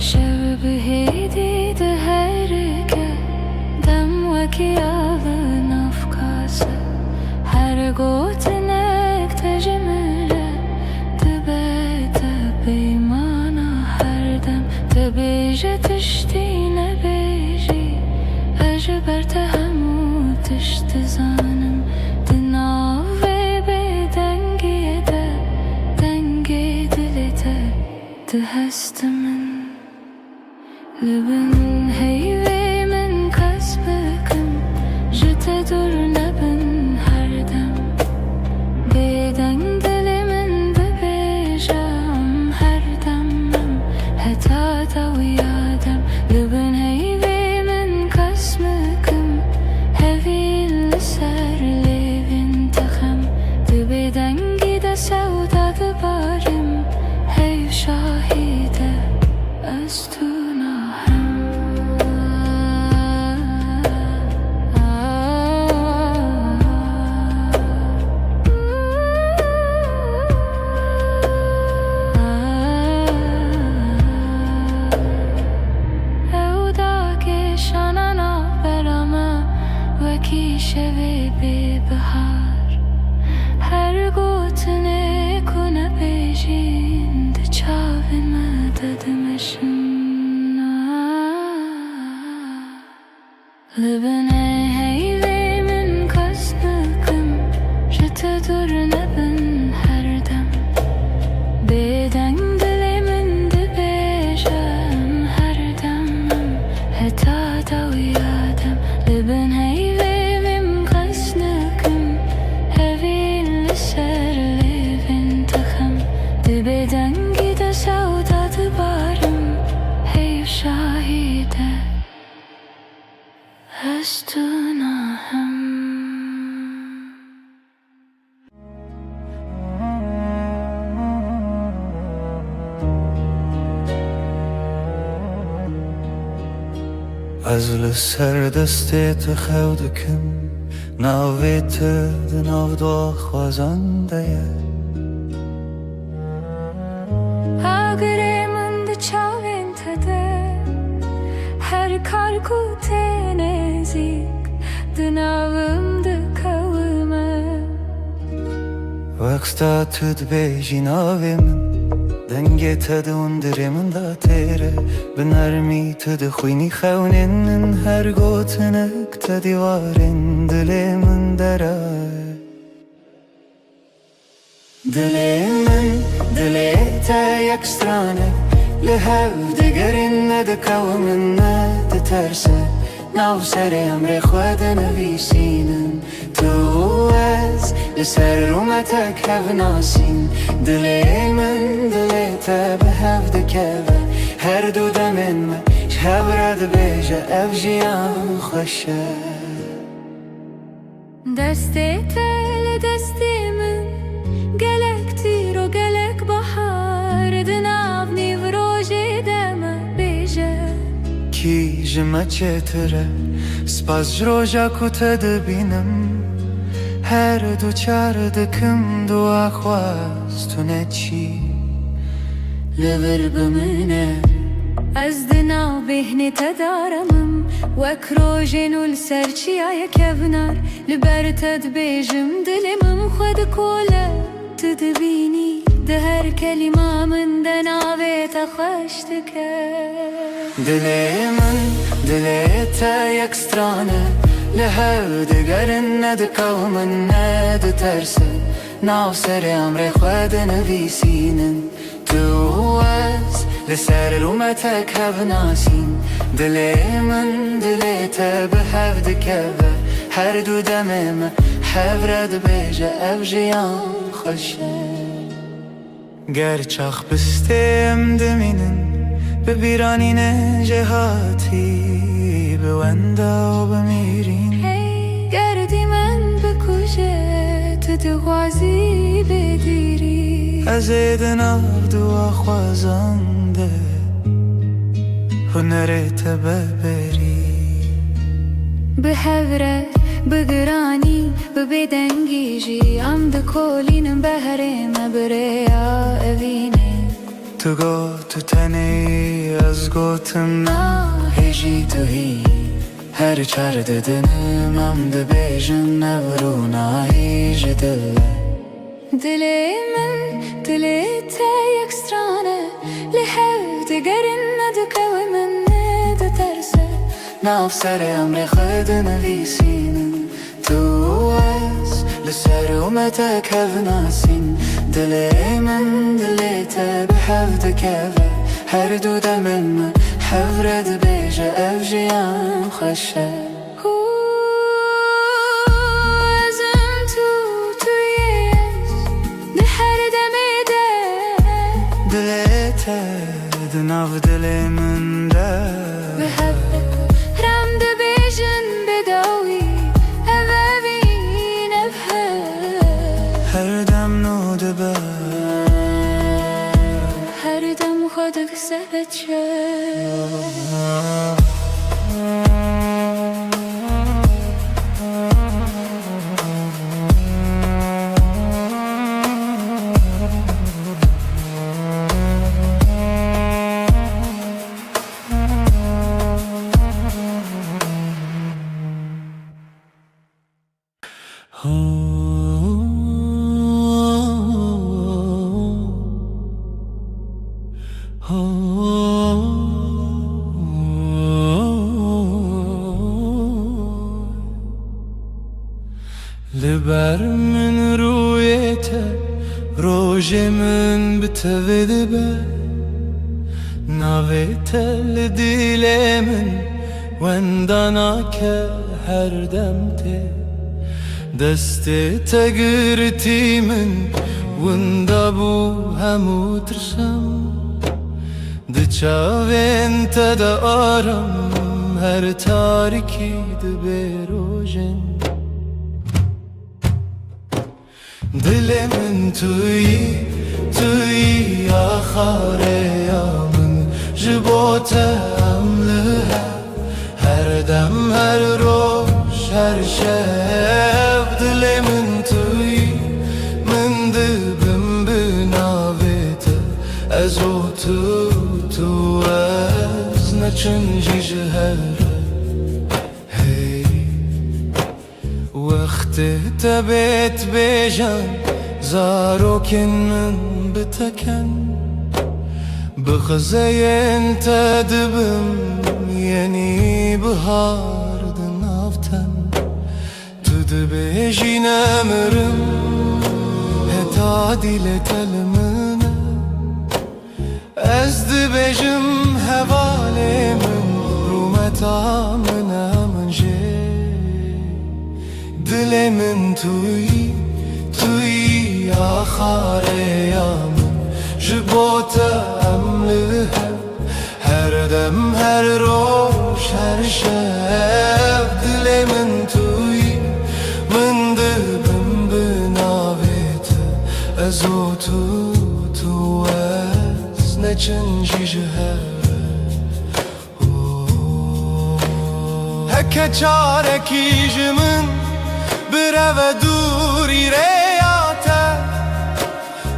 Şev bi hêdî diherike, dem wekî av li nav qase. Her gotinek te ji min re dibe te peymana her dem. Dibêje tiştî nebêjî, ez ji ber te hemû tişt dizanim. Di nav vê bêdengiyê de, dengê dilê te diheste min. Li bin heyvê min qas bikim, ji te dûr nebin her dem. Bêdeng dilê min dibêje, em her dem em, heta dawiya dem. Li bin heyvê min qas bikim, hevîn li ser lêvên te xem. Di bêdengî de sewda dibarim, heyv şahî de. Ez tu nahem. Ew dakêşana navbera me wekî şevê bê bihar. Her gotinê ku nebêjîn di çavên me de dimeşin. Li binê heyvê min qas bikim, ji te dûr nebin her dem. Bêdeng dilê min dibêje, em her dem em, heta dawiya dem. Li bin heyvê min qas nikim, hevîn li ser lêvên te xem. Di bêdengî de sewda dibarim, heyv şahî de. Ez tu nahem. Ez li ser destê te xew dikim, navê te di nav daxwazan de ye. Agirê min di çavên te de, her kar ku tê nêzîk, di navim dikewime. Wexta tu dibêjî navê min, dengê te di hundirê min de têr e. Bi nermî tu dixwînî xewnên min, her gotinek te dîwarên dilê min dera ye. Dilê min, dilê te yek stran e, li hev digerin, ne dikewim, ne diterse. Nav serê emrê xwe dinivîsînim. Tu û ez li ser rûmetek hev nasîn. Dilê min, dilê te bi hev dikeve. Her du demên me ji hev re dibêje, ev jiyan xweş e. Destê te li destê min, gelek tîro, gelek bahar, di nav nîvrojê de me bêje. Kî ji me çêtir e, spas ji roja ku te dibînim, her du çar dikim dua xwaz tu neçî. Li vir bimîne. Ez di nav bêhnê te darimim, Wek rojên û li ser çiyayê kevnar, li ber te dibêjim, dilê min xwe dikole. Tu dibînî, di her kelîma min de navê te xweş dike. Dilê min, dilê te yek stran e, li hev digerin, ne dikewimin, ne ditersin, nav serê emrê xwe dinivîsînin. Tu û ez li ser rûmetek hev nasîn. Dilê min, dilê te bi hev dikeve. Her du demê me hev re dibêje, ev jiyan xweş e. Ger çax bi stêm dimînin, bi bîranînên jêhatî, bi wenda û bi mîrîn. Hey, ger dîmen bikuje, tu dixwazî bêdîrî. Ez ê di nav du axwazan de hunerê te beberî. Bi hev re, bi giranî, bi bêdengî jî, em dikolînin behrê me bi rêya evînê. Tu got tu tenê, ez gotim na, hê jî tu hî. Her çar didinim em dibêjin, ev rûnayî ji dil e. Dilê min, dilê te yek stran e, li hev digerin, ne dikewin, ne diterse. Nav serê emrê xwe dinivîsînin. Tu û ez li ser rûmetek hev nasîn. Dilê min, dilê te bi hev dikeve. Her du demên me hev re dibêje, ev jiyan xweş e. Hû, ez im tu, tu yê ez, di her demê de. Dilê te di nav dilê min de. Bi hev rem dibêjin bi dawî, ev evîn, ev hev. Her dem nû dibe. Her dem xwe dikise çi? Li ber min rûyê te, rojê min bi tevê dibe. Navê te li dilê min wenda nake, her dem tê. Destê te girtî min, winda bû hemû tirsem. Di çavên te de aram, her tarîkî dibe rojên. Dilê min tu yî, tu yî axareya min, ji bo te em li hev. Her dem, her roj, her şev, dilê min tu yî, min dibim bi navê te, ez û tu, tu ez, neçin jî ji hev re. Hey. Wextê te bêt bêjan, zarokên min bi te ken. Bi xizeyên te dibim yenî bihar di nav ten. Tu dibêjî nemirim, heta dîlê te li min e. Ez dibêjim hevalê min, rûmeta min e min jê. Dilê min tu yî, tu yî axareya min. Ji bo te em li hev, her dem, her roj, her şev. Dilê min tu yî, min dibim bi navê te. Ez û tu, tu ez, neçin jî ji hev re. Heke çarekî ji min bireve dûrî rêya te,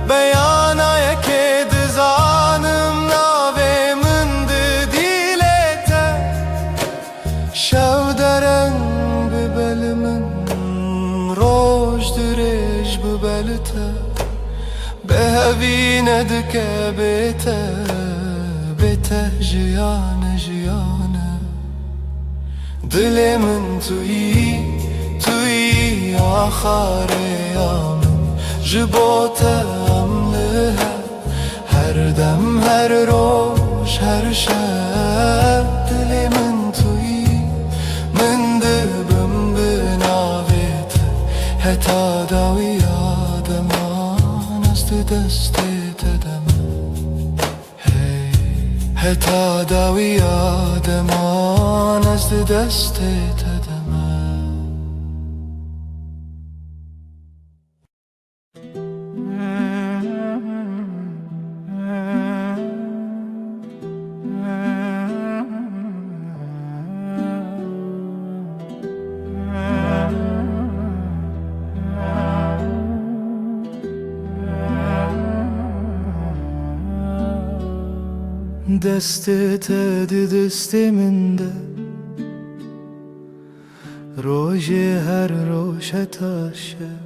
beyana yekê dizanim navê min di dîlê te. li te. Bêhevî nedike bê te, bê te jiyane jiyane. Dilê min tu yî, tu yî axarê ya min. Ji bo te em li hev, her dem, her roj, her şev. Dilê min tu yî, min dibim bi navê te. Heta dawiya deman ez di destê te de me. Hey, heta dawiya deman ez di destê te de me. Destê te di destê min de, rojê her roj heta şev.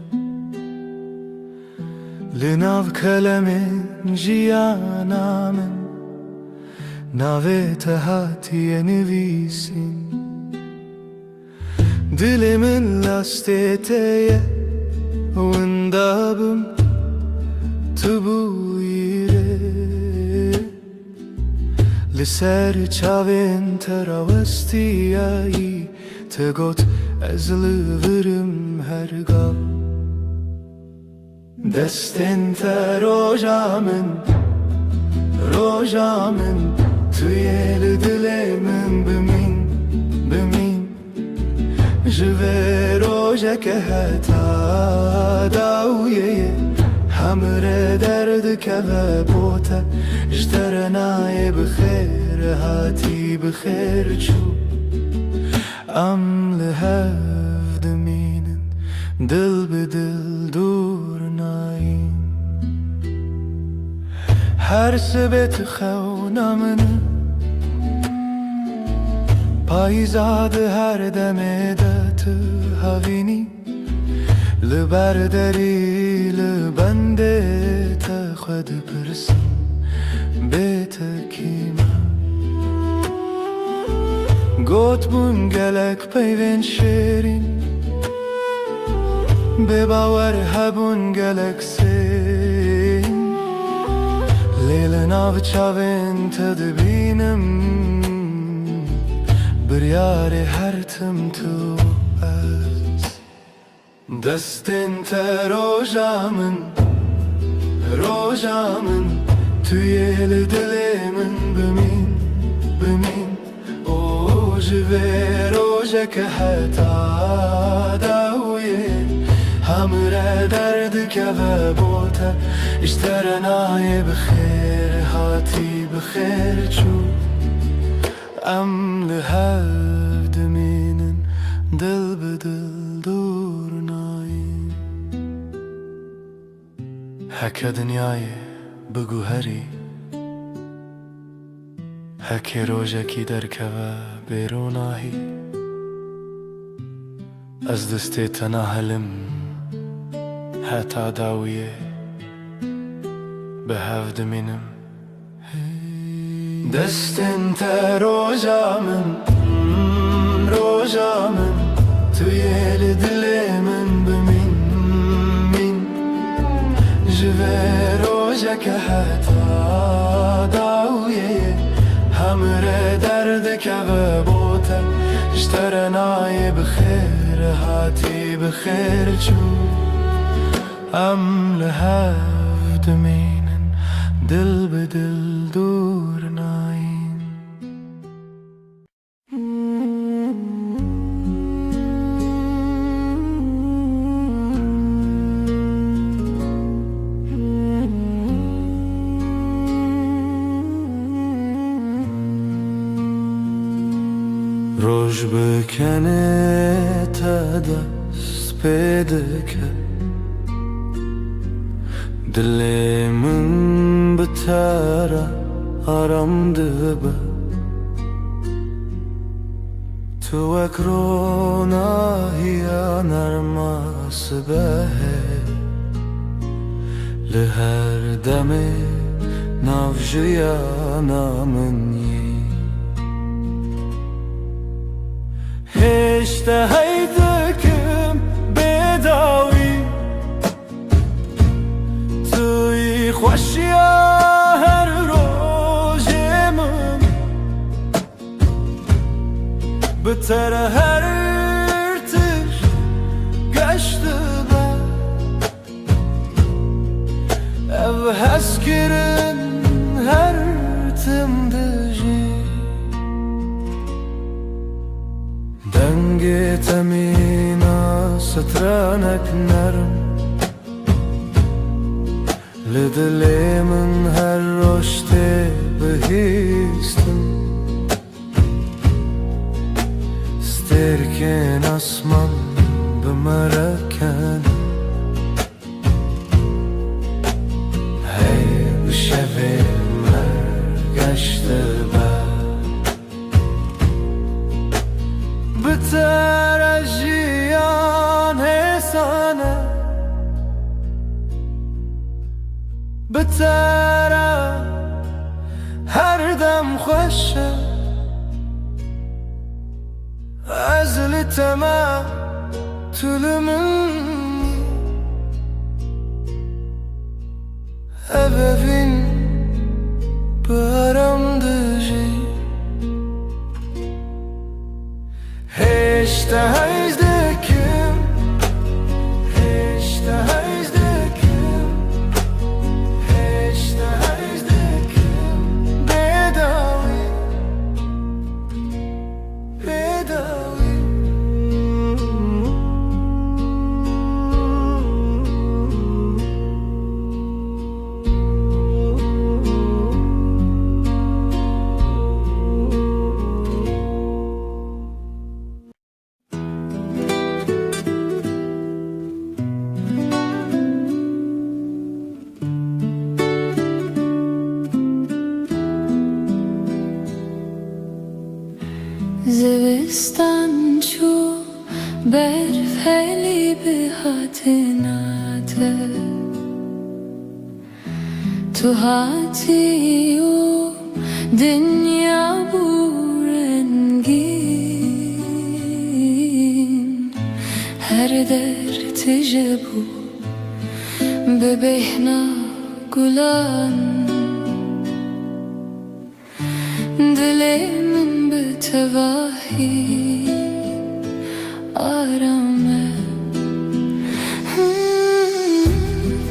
Li nav kelemên jiyana min, navê te hatiye nivîsîn. Dilê min lastê te ye, winda bim tu bûyî rê. Li ser çavên te rawestiyayî, te got ez li vir im her gal. Destên te roja min, roja min, tu yê li dilê min bimîn, bimîn. Ji vê rojeke heta dawiyê, hemre derdikeve bo te. Ji te re nayê bi xêr hatî, bi xêr çû. Em li hev dimînin, dil bi dil dûr nayîn. Her sibê tu xewna min e, payîza di her demê de tu havînî. Li ber derî, li bendê te xwe dipirsim, bê te kî me? Got bûn gelek peyvên şêrîn, bê bawer hebûn gelek sêrîn. Lê li nav çavên te dibînim, biryarê her tim tu û ez. Destên te roja min, roja min, tu yê li dilê min bimîn, bimîn. O ji vê rojeke heta dawiyê, hemre derdikeve bo te. Ji te re nayê bi xêr hatî, bi xêr çû. Em li hev dimînin, dil bi dil dûr nayîn. Heke dinyayê biguherî, heke rojekî derkeve bê ronahî, ez destê te nahelim heta dawiyê, bi hev dimînim. Destên te roja min, mm, roja min, tu yê li dilê min bimîn, mîn. Ji vê rojeke heta dawiyê, hemre derdikeve bo te. Ji te re nayê bi xêr hatî, bi xêr çû. Em li hev dimînin, dil bi dil dûr nayîn. Roj bi kenê te dest pê dike, dilê min bi te re aram dibe. Tu wek ronahiya nerma sibehê, Li her demê nav jiyana min yî. Hêşte hey dikim bêdawî. Tu yî xweşiya her rojê min. Bi te re her tişt geş dibe. Ev hezkirin her tim dijî. Dengê te mîna strenek nerm. Li dilê min her roj tê bihîstin. Stêrkên asman bi me re ken. Hey bi şevê me geş dibe. Bi te re jiyan hêsan e. Bi te re her dem xweş e. Ez li te me, tu li min î. Ev evîn bi aram dijî. Hêşte heyz dikim, hêşte heyz dikim, hêşte heyz dikim bêdawî. Bêdawî. Zivistan çû, berf helî bi hatina te. Tu hatî û dinya bû rengîn. Her der tije bû bi bêhna gulan. Dilê min bi tevahî aram e. Hmm,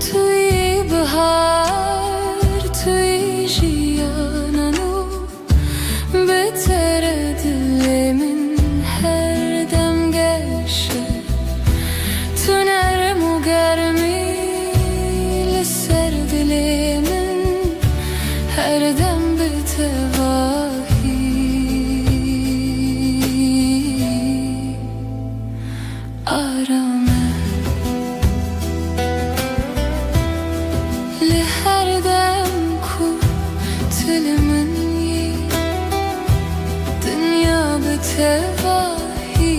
tu yî bihar, tu yî jiyana nû. Bi te re dilê min her dem geş e. Tu nerm û germ î li ser dilê min, her dem bi tevahî aram e. Li her dem ku tu li min î, dinya bi tevahî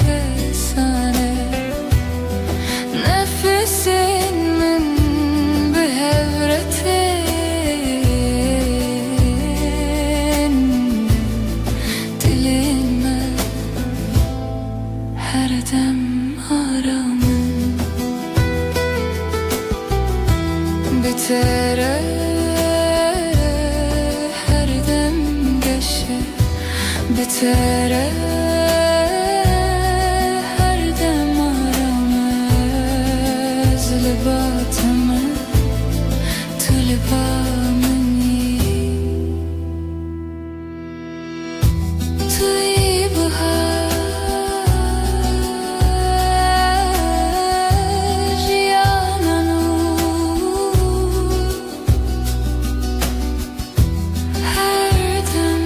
hêsan e. Nefesên min bi hev re tên. Dilê me her dem aram in. Bi te re her dem geş e. Bi te re her dem aram e. Ez li ba te me, tu li ba min î. Tu yî bihar, jiyana nû. Her dem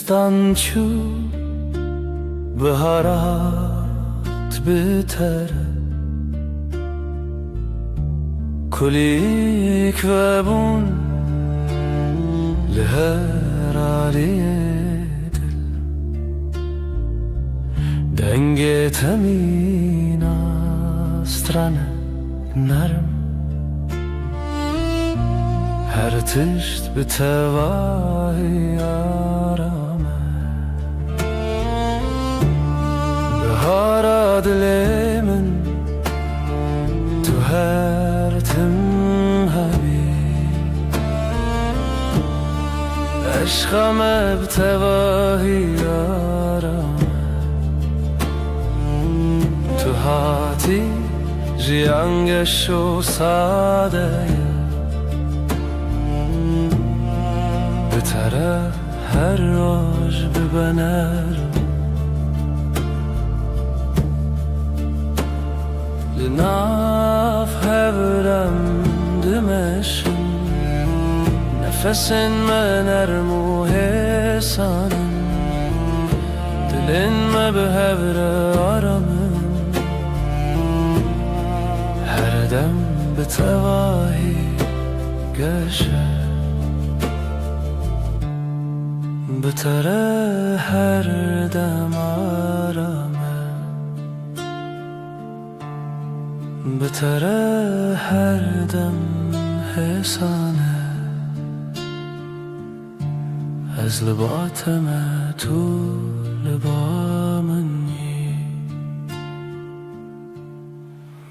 Tan çû, biharat bi te re, kulîlk vebûn li her aliyê dil. Dengê te mîna stran e, nerm. Her tişt bi tevahî aram e. Bihara dilê min, tu her tim hebî. Eşqa me bi tevahî aram e. Tu hatî, jiyan geş û sade ye. Bi te re her roj bibe nerm. Li nav hev re em dimeşin, nefesên me nerm û hêsan in. Dilên me bi hev re aram in, her dem bi tevahî geş e. Bi te re her dem aram e. Bi te re her dem hêsan e. Ez li ba te me, tu li ba min î.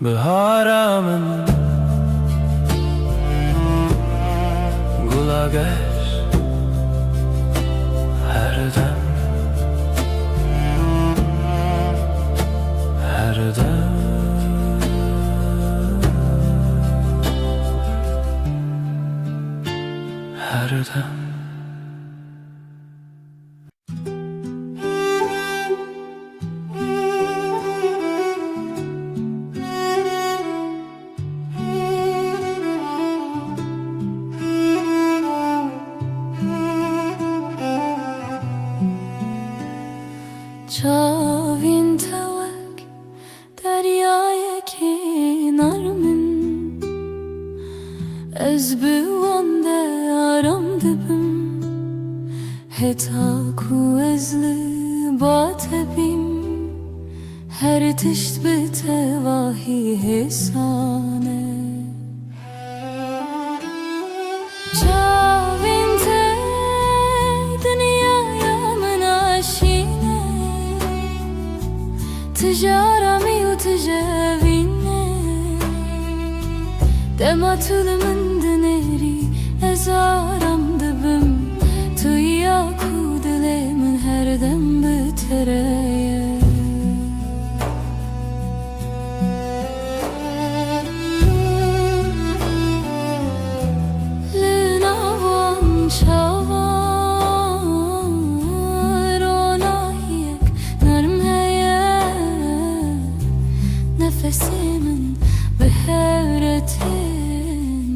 Bihara min, gula geş, her dem, her dem, her dem. Çavên te wek deryayekê nerm in, ez bi wan de aram dibim. Heta ku ez li ba te bîm, her tişt bi tevahî hêsan e. Çavên te dinyaya min aşîn e. Tije aramî û tije evîn e. Dema tu li min dinêrî, ez aram dibim. Tu ya ku dilê min her dem bi te re ye. Li nav wan çavan ronahiyek nerm heye. Nefesê min bi hev re tên,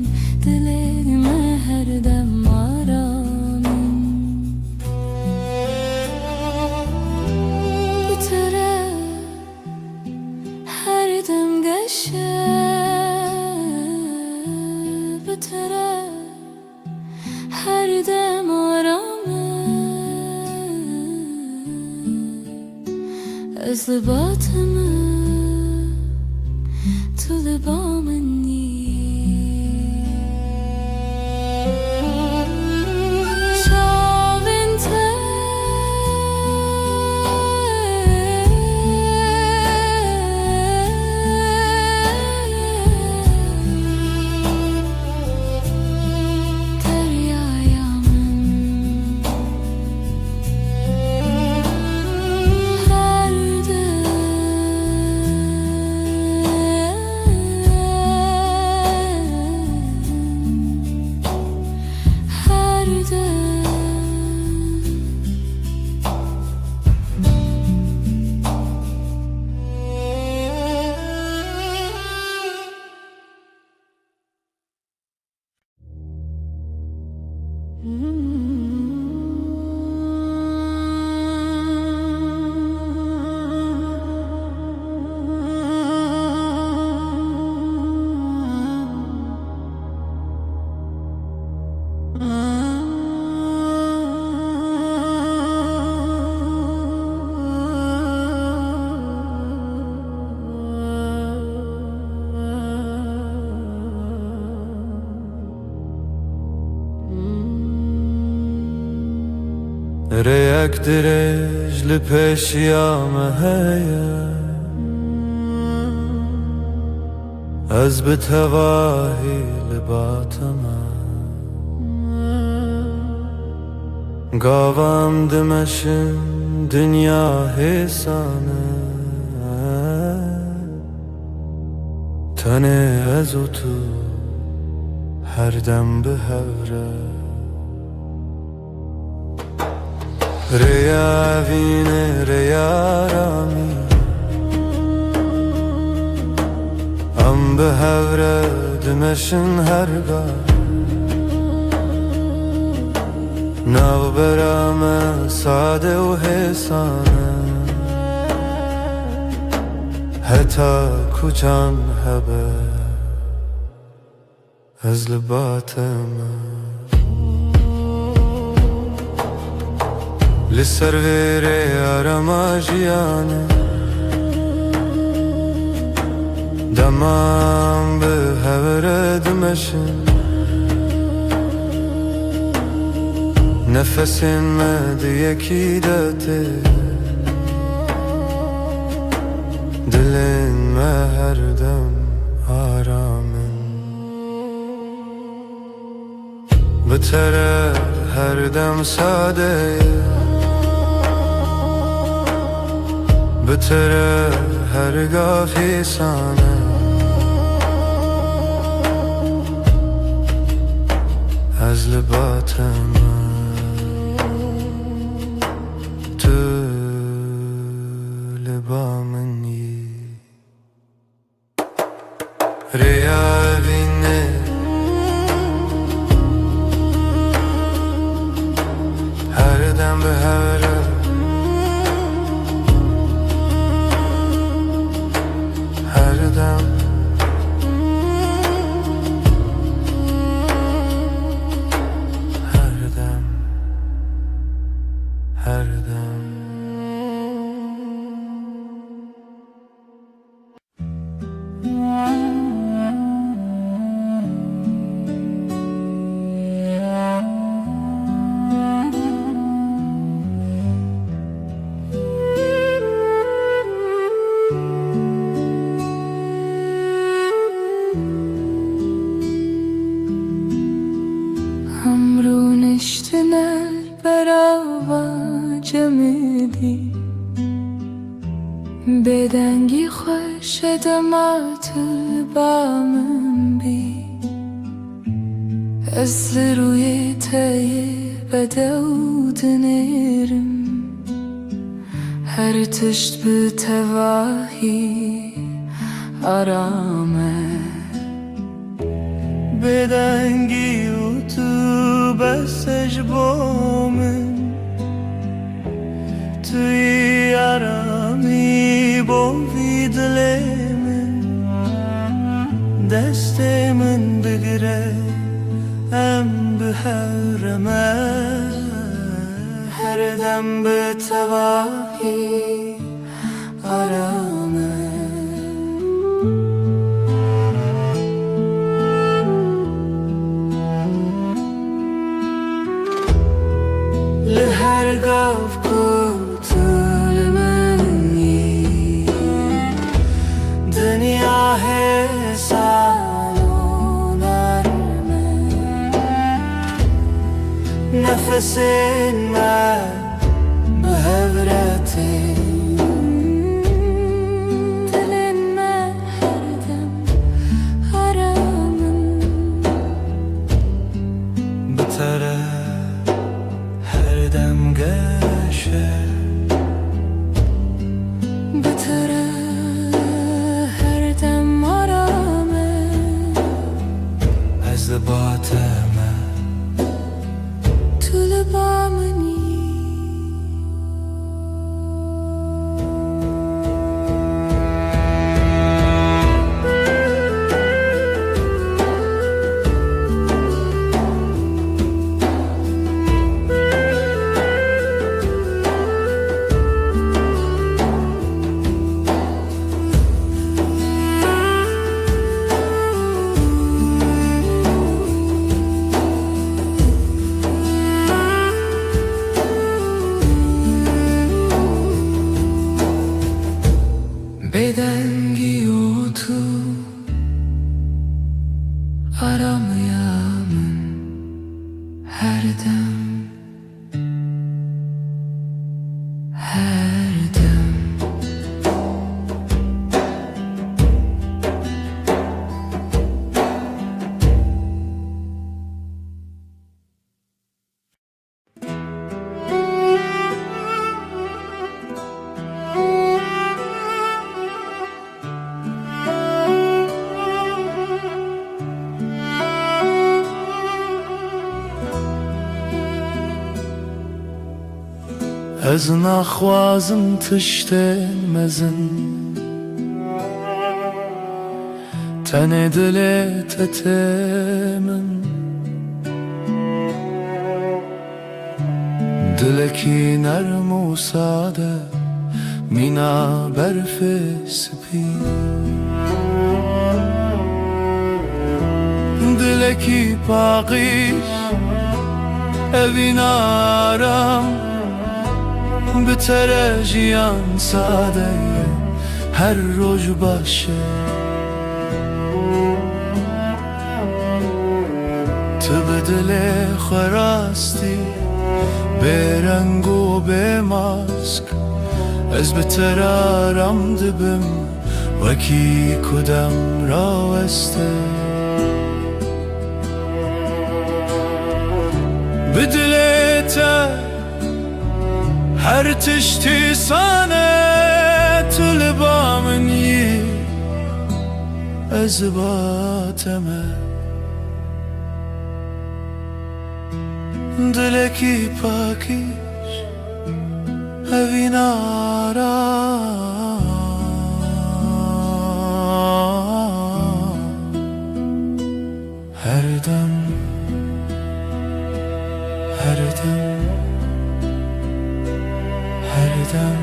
dilê me her dem aram in. Bi te re her dem geş e, bi te re her dem aram e. Ez li ba te me, tu li ba min î. Çavên te deryaya min. Her dem, her dem. Rêyek dirêj li pêşiya me heye, ez bi tevahî li ba te me. Gava em dimeşin, dinya hêsan e, tenê ez û tu her dem bi hev re. Rêya evînê, rêya aramî, em bi hev re dimeşin her ga. Navbera me sade û hêsan e, heta ku can hebe, ez li ba te me. Li ser vê rêya arama jiyanê, dema em bi hev re dimeşin, nefesên me di yekî de tê, dilên me her dem aram in. Bi te re her dem sade ye, bi te re her gav hêsan e, ez li ba te me, tu li ba min yî. Rêya evînê, her dem bi hev re, her dem, her dem, her dem. Em rûniştine berava cemidî. Bêdengî xweş e dema tu li ba min bî. Ez li rûyê te yê bedew dinêrim. Her tişt bi tevahî aram e. Bêdengî û tu bes e ji bo min. Tu yî aramî bo vî dilê min. Destê min bigire, em bi hev re me. Her dem bi tevahî aram e. Li her gav ku tu li min î, dinya hêsan û nerm e. Nefesên me bi hev re tên. Dilên me her dem aram in. Bi te re her dem geş e. Bi te re her dem aram e. Ez li ba te me. Tu li ba min î. Tu aramiya min her dem, her dem. Ez naxwazim tiştên mezin, tenê dilê te tê min. Dilekî nerm û sade, mîna berfê spî. Dilekî paqij, evîn aram, bi te re jiyan sade ye, her roj baş e. Tu bi dilê xwe rastî, bêreng û bêmask, ez bi te re aram dibim, wekî ku dem raweste. Bi dilê te her tiştî sane, tu li ba min yî, ez ba te me. Dilekî pakîj, evîn aram, her dem, her dem, her dem.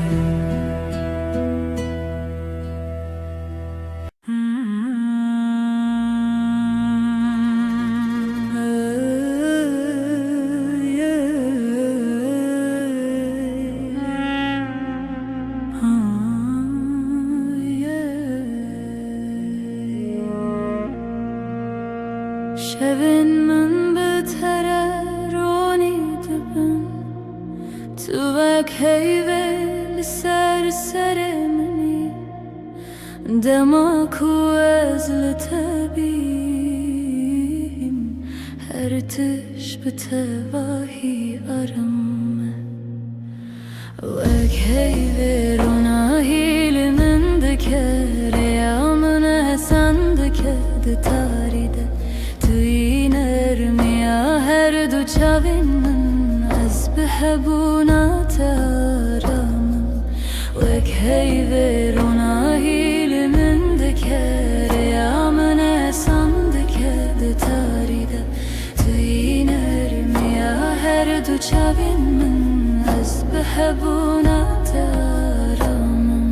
Şevên min bi te re ronî dibin, tu wek heyvê li ser serê min î. Dema ku ez li te bîm, her tişt bi tevahî aram e. Wek heyvê ronahî li min dike, rêya min hesen dike di tarî de. Tu yî nermiya her du çavên min, ez bi hebûna te aram im. Wek heyvê ronahî li min dike, rêya min hesen dike di tarî de. Tu yî nermiya her du çavên min, ez bi hebûna te aram im.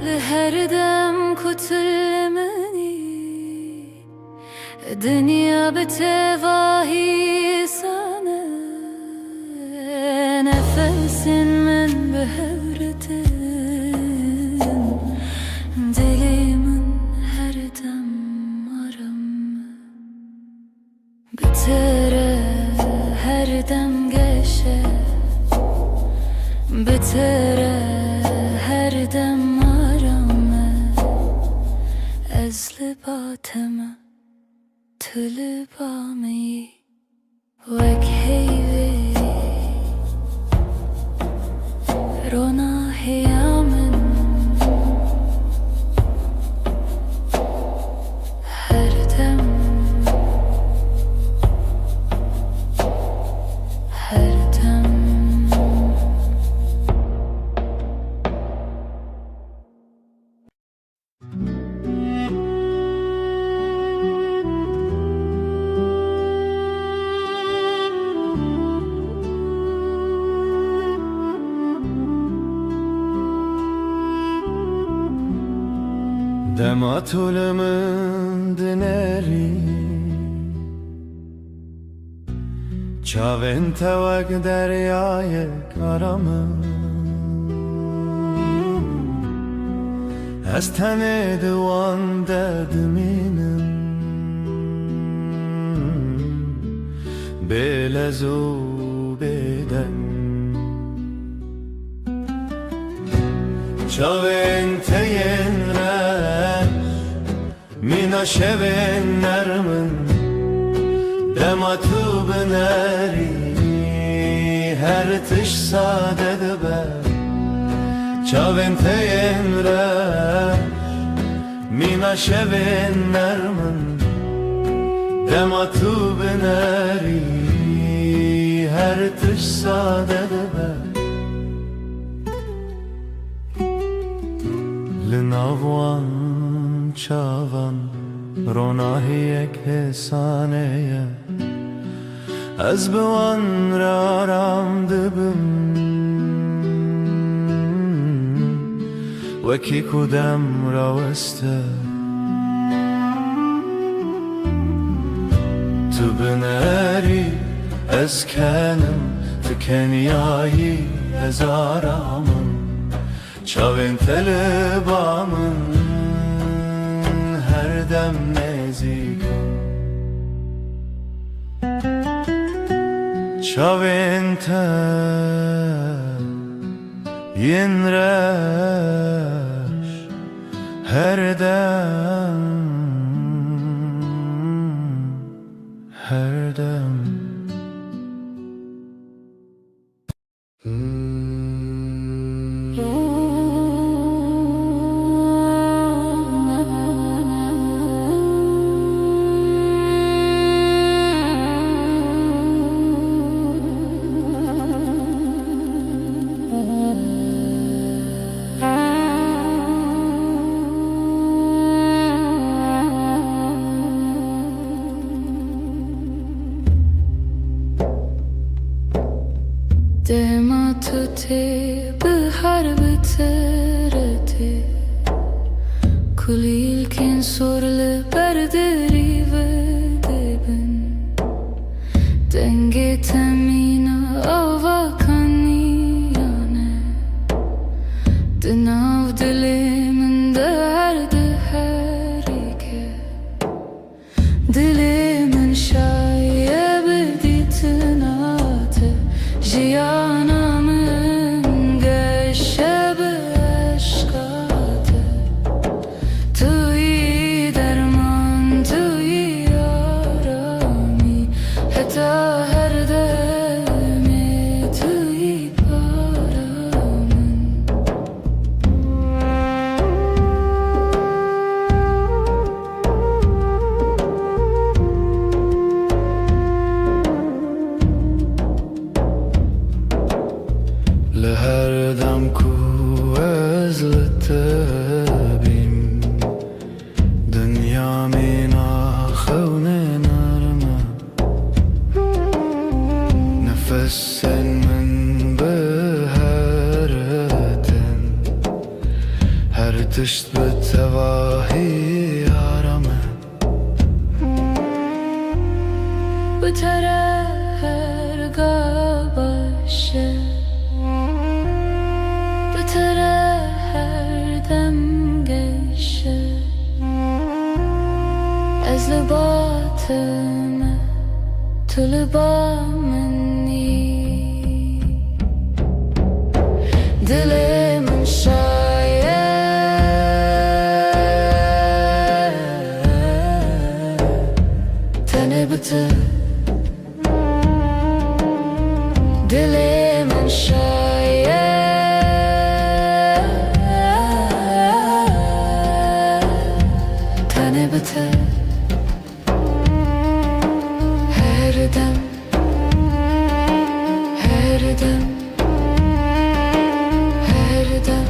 Li her dem ku tu li min î, dinya bi tevahî sane, nefesên min bi hev ditin, dilê min her dem aram e. Bi te re her dem geş e, bi te re her dem aram e. Ez li ba te me, tu li ba min yî. Wek heyvê ronahiya min, her dem, her dem. Dema tu li min dinêrî, çavên te wek deryayek aram in. Ez tenê di wan de dimînim, bê lez û bê deng. Çavên te yên reş, mîna şevên nerm in, dema tu binerî, her tişt sade dibe. Çavên te yên reş, mîna şevên nerm in, dema tu binerî, her tişt sade dibe. Li nav wan çavan ronahiyek hêsanê ye. Ez bi wan re aram dibim, wekî ku dem raweste. Tu binerî, ez kenim, tu kenyayî, ez aram im. Çavên te li ba min her dem nêzîk in. Çavên te yên reş her dem, her dem. Dema tu tê bihar bi te re tê, kulîlkên sor li ber derî ve dibin. Dengê te mîna ava kaniyane, di nav dilê min de her diherike. Dilê min şaye bi dîtina te, jiyana min geşe bi eşqa te. Tu yî derman, tu yî aramî, heta her demê tu yî para min. Li her dem ku ez li te bîm, dinya mîna xewnê nerm e. Nefesên min bi hev re tên, her tişt bi tevahî aram e. Bi te re her ga baş e, bi te re her dem geş e. Ez li ba te me, tu li ba min î. Dilê min şaye tenê bi te. Dilê min şaye tenê bi te. Her dem, her dem, her dem,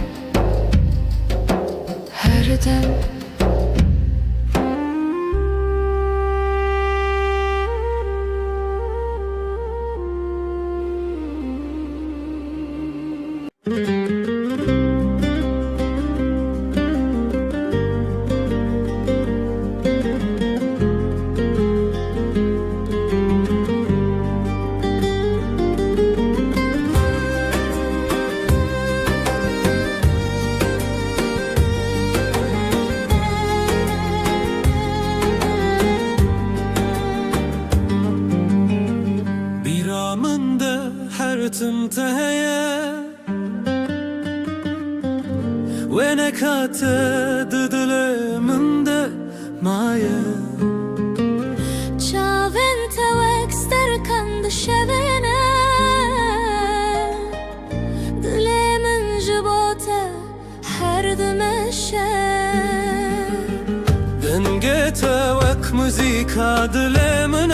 her dem. Te heye, wêneka te di dilê min de maye. Çavên te wek sterkan dişevêne, dilê min ji bo te her dimeşe. Dengê te wek muzîka dilê min e,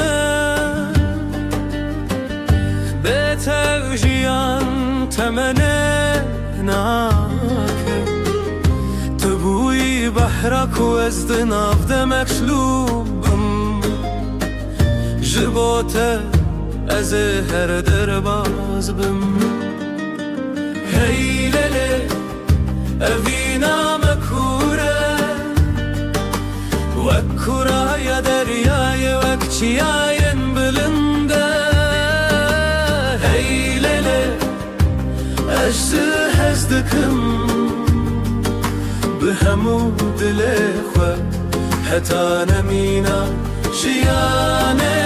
bê te jiyan temenê nake. Tu bûyî behra ku ez di nav de meşlûb bim, ji bo te ez ê her derbaz bim. Hey lele, evîna me kûr e, wek kûraya deryayê, wek çiyayên bilind e. Hey lele, ez ji hez dikim bi hemû dilê xwe, heta nemîna jiyanê.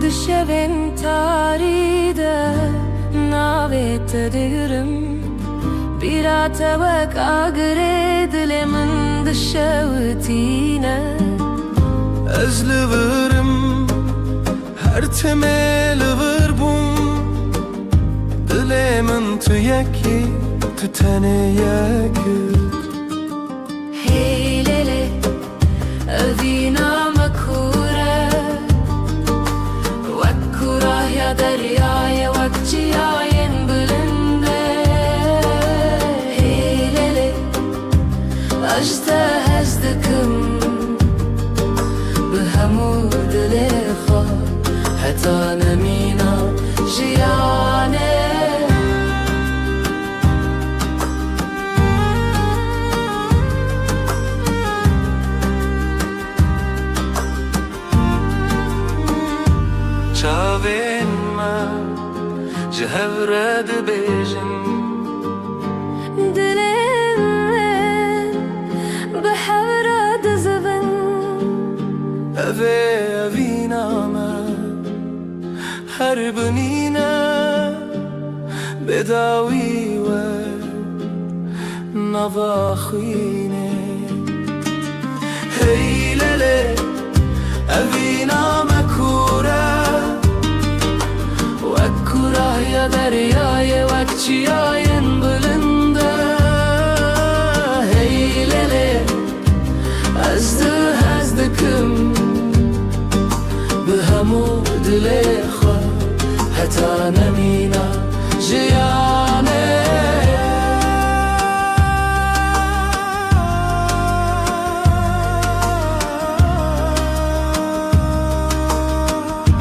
Di şevên tarî de navê te digirim, bîra te wek agirê dilê min dişewitîne. Ez li vir im, her timê li vir bûm, dilê min tu yekî, tu tenê yek î. Hey lele, evîna me kûr e, wek kûrahiya deryayê, wek çiyayên bilind e. Hey lele, ez ji te hez dikim bi hemû dilê xwe, heta nemîna jiyanê. Çavên me ji hev re dibêjin, dilê min bi hev re dizivin. Ev ê evîna me, her binîne bêdawî we nava xwînê. Hey lele, evîna me kûr e, wek kûrahiya deryayê, wek çiyayên bilind e. Hey lele, ez di hez dikim bi hemû dilê xwe, heta nemîna jiyanê.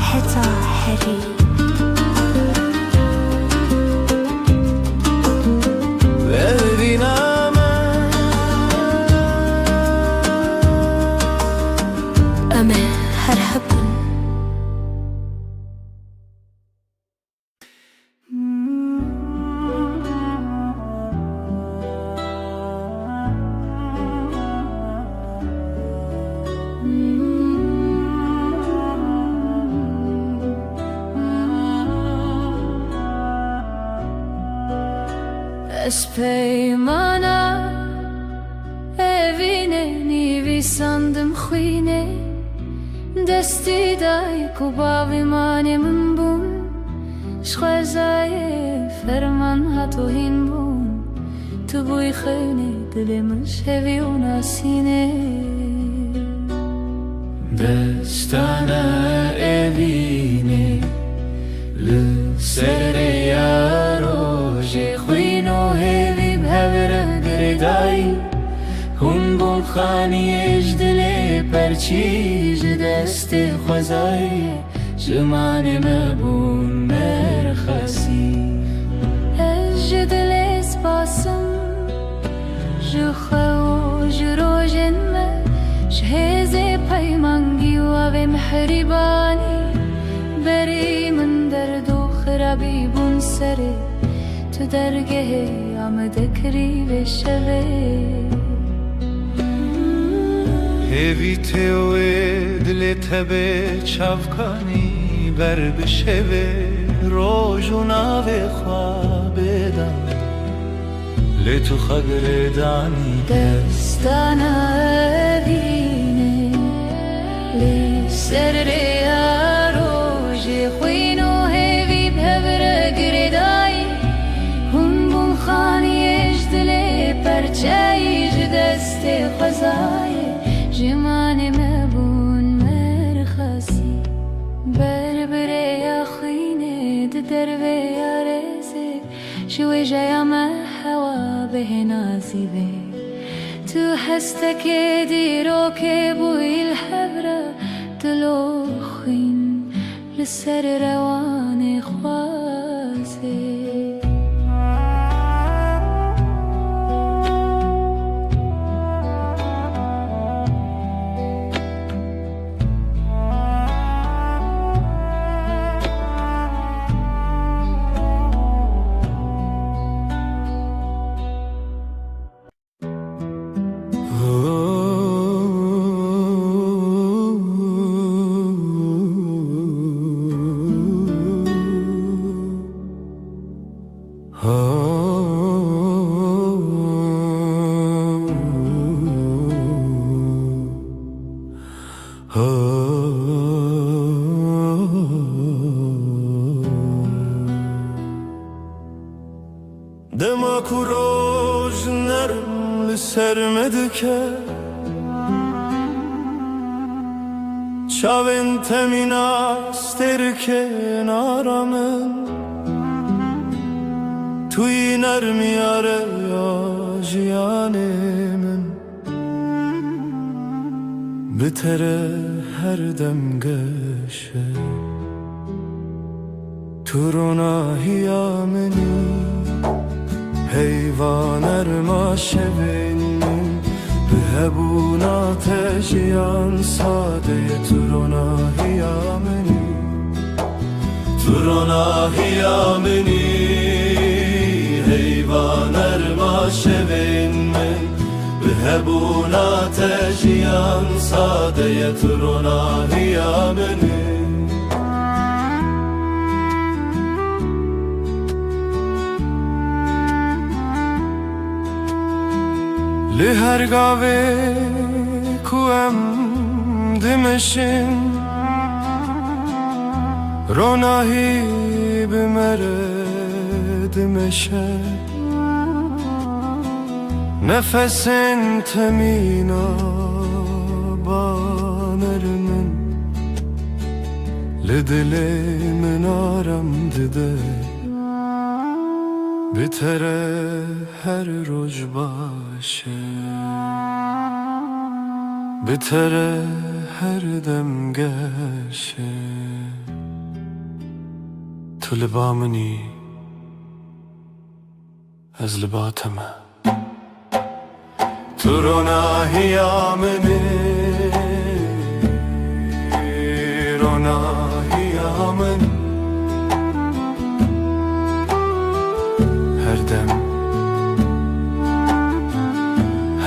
Heta herî. Evîna me. Em ê her hebin. Ez peymana evînê nivîsandim xwînê, destî dayik û bavê manê min bûn. Ji xwezayê ferman hat û hîn bûn. Tu bûyî xewnê dilê min ji hevî û nasînê. Destana evînê li ser rêya rojê, xwîn û hêvî bi hev re girêdayî. Hûn bûn xaniyê ji dilê perçî, ji destê xwezayê ji manê me bûn merxesî. Ez ji dilê spas im ji xwe û ji rojên me, ji hêzê peymangî û avê mihrîbanî. Berî min derd û xirabî bûn serê, tu Dergehê ya me dekirî vê şevê. Hêvî tê wê dilê te bê çavkanî ber bi şevê, roj û navê xwe bêdan. Lê tu xwe girêdanî. Destana evînê li ser rêya rojê, xwîn û hêvî bi hev re girêdayî. Hûn bûn xaniyê ji dilê, perçeyî ji destê xwezayê. Ji manê me bûn merxasî. Ber bi rêya xwînê di dervê ya rêzê. Ji wêjeya me hewa bihêna zîvê. Tu hestekê dîrokê bûyî li hev re, dilo xwîn li ser rewanê xwazê. Dema ku roj nerm li ser me dike, çavên te mîna stêrikên ara min, tu yî nermiya rêya jiyanê min. Bi te re her dem geş e. Tu ronahiya min î, heyva nerma şevên min. Bi hebûna te jiyan sade ye, tu ronahiya min î. Tu ronahiya min î, heyva nerma şevên min. Bi hebûna te jiyan sade ye, tu ronahiya min î. Li her gavê ku em dimeşin, ronahî bi me re dimeşe. Nefesên te mîna baner min, li dilê min aram dide. Bi te re her roj baş e, bi te re her dem geş e. Tu li ba min î, ez li ba te me. Tu ronahiya min î, ronahiya min. Her dem,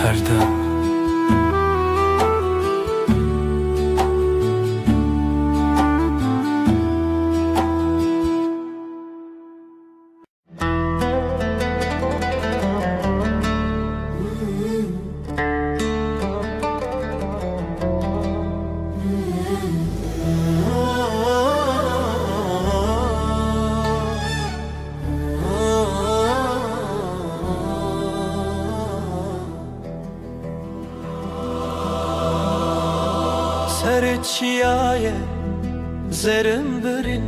her dem. Serê çiyayê zerin birîn,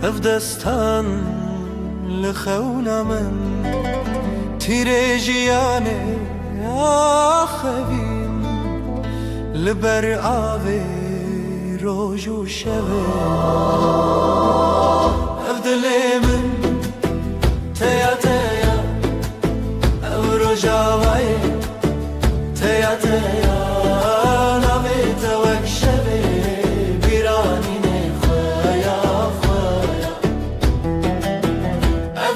ev destan li xewna min. Tîrê jiyanê axevîn li ber avê roj û şevê. Ev dilê min teya teya, ev rojavayê teya teya, navê te wek şevê bîranînê xweya xweya. Ev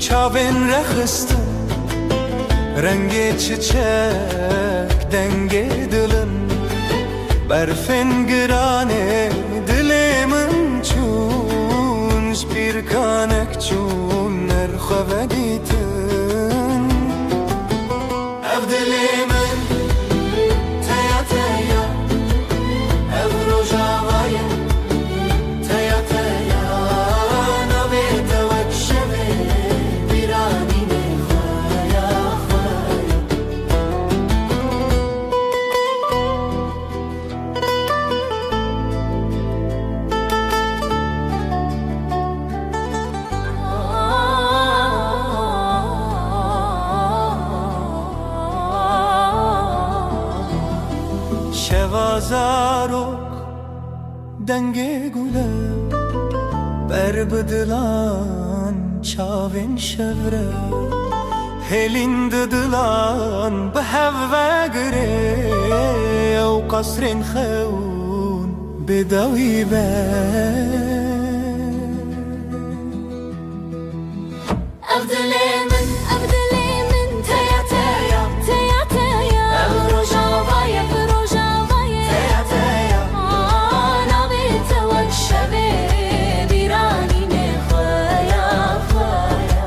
Çavên rexistin, rengê çiçek, dengê dilin, berfên giranê dilê min çûn, ji pîrkanek çûn, ner xwe vedîtin. Ev dilê min, teya teya, ev rojava ye, teya teya, navê te wek şevê, bîranînê xweya xweya. Şeva zarok, dengê gule, ber bi dilan çavên şevre, hêlîn di dilan bi hev vegirê, ew qesrên xewn bi dawî be. Ev dilê min, ev dilê min, teya teya, teya teya, ev rojava ye, ev rojava ye, teya teya, navê te wek şevê, bîranînê xweya xweya.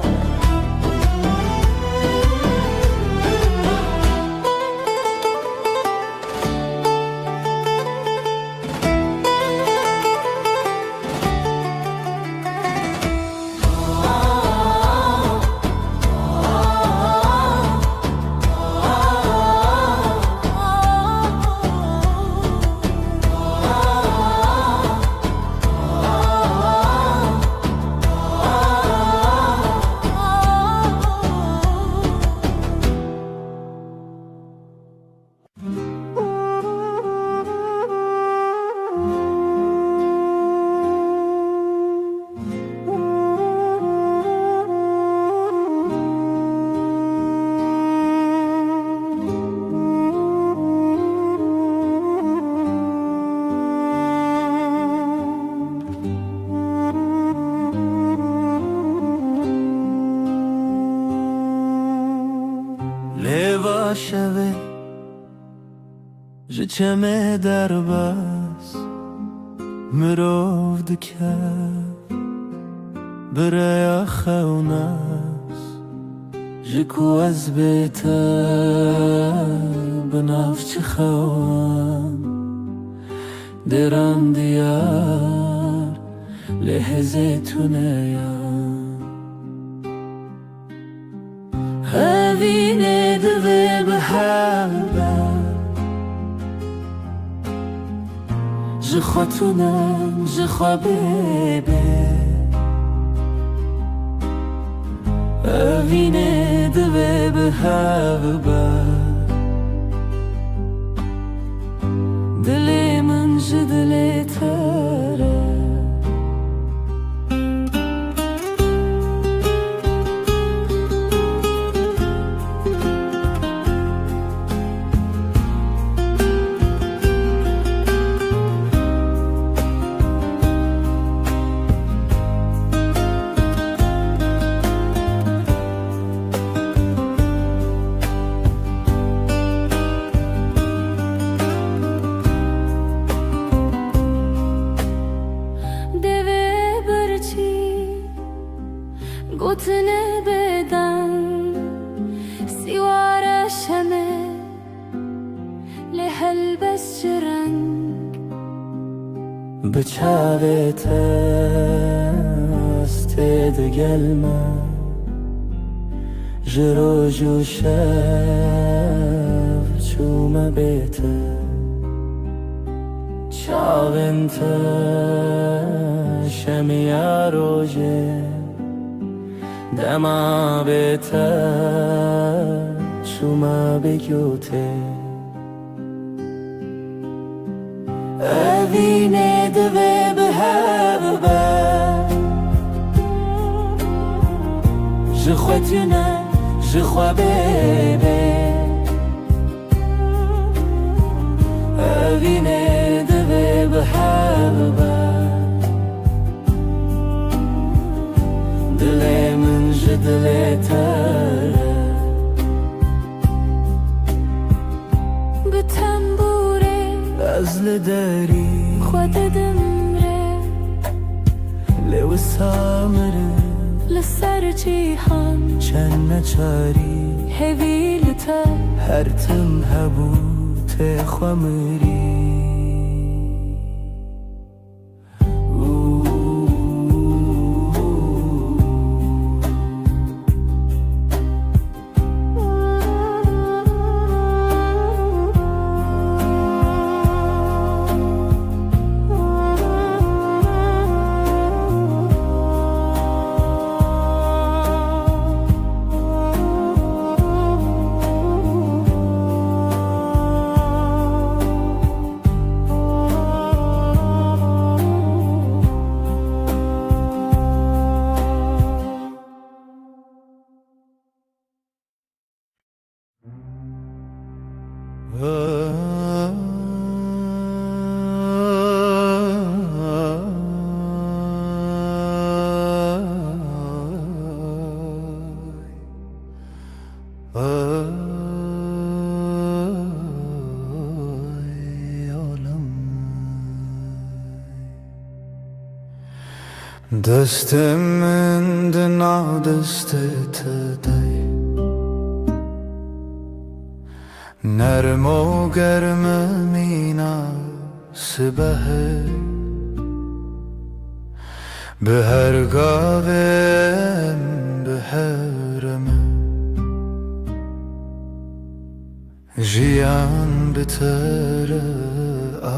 Lê va şevê ji çemê derbas mirov dikev bi rêya xewnas, ji ku ez bê te bi nav çi xewan dêran diyar, lê hêzê tune ya. Evînê divê bi hev be, ji xwe tune, ji xwe bê bê. Evînê divê bi hev be, dilê min ji dilê te re. Devê birçî gotine bêdeng, sîwara şemê, lê helbest ji reng. Bi çavê te ez tê digel me, ji roj û şev çûme bê te. Çavên te şemiya rojê, dema bê te çûme bê gotê. Evînê divê bi hev be, ji xwe tune, ji xwe bê bê. Evînê divê bi hev be, dilê min ji Dilê te re. Bi tembûrê ez li derî xwe didim rê. Lê wisa mirim li ser cîhan çend neçarî. Hêvî li te her tim hebû tê xwe mirî. Ay, alem. Destê min di nav destê te de ye. Nerm û germ e mîna sibehê. Bi her gavê em bi hev re me. Jiyan bi te re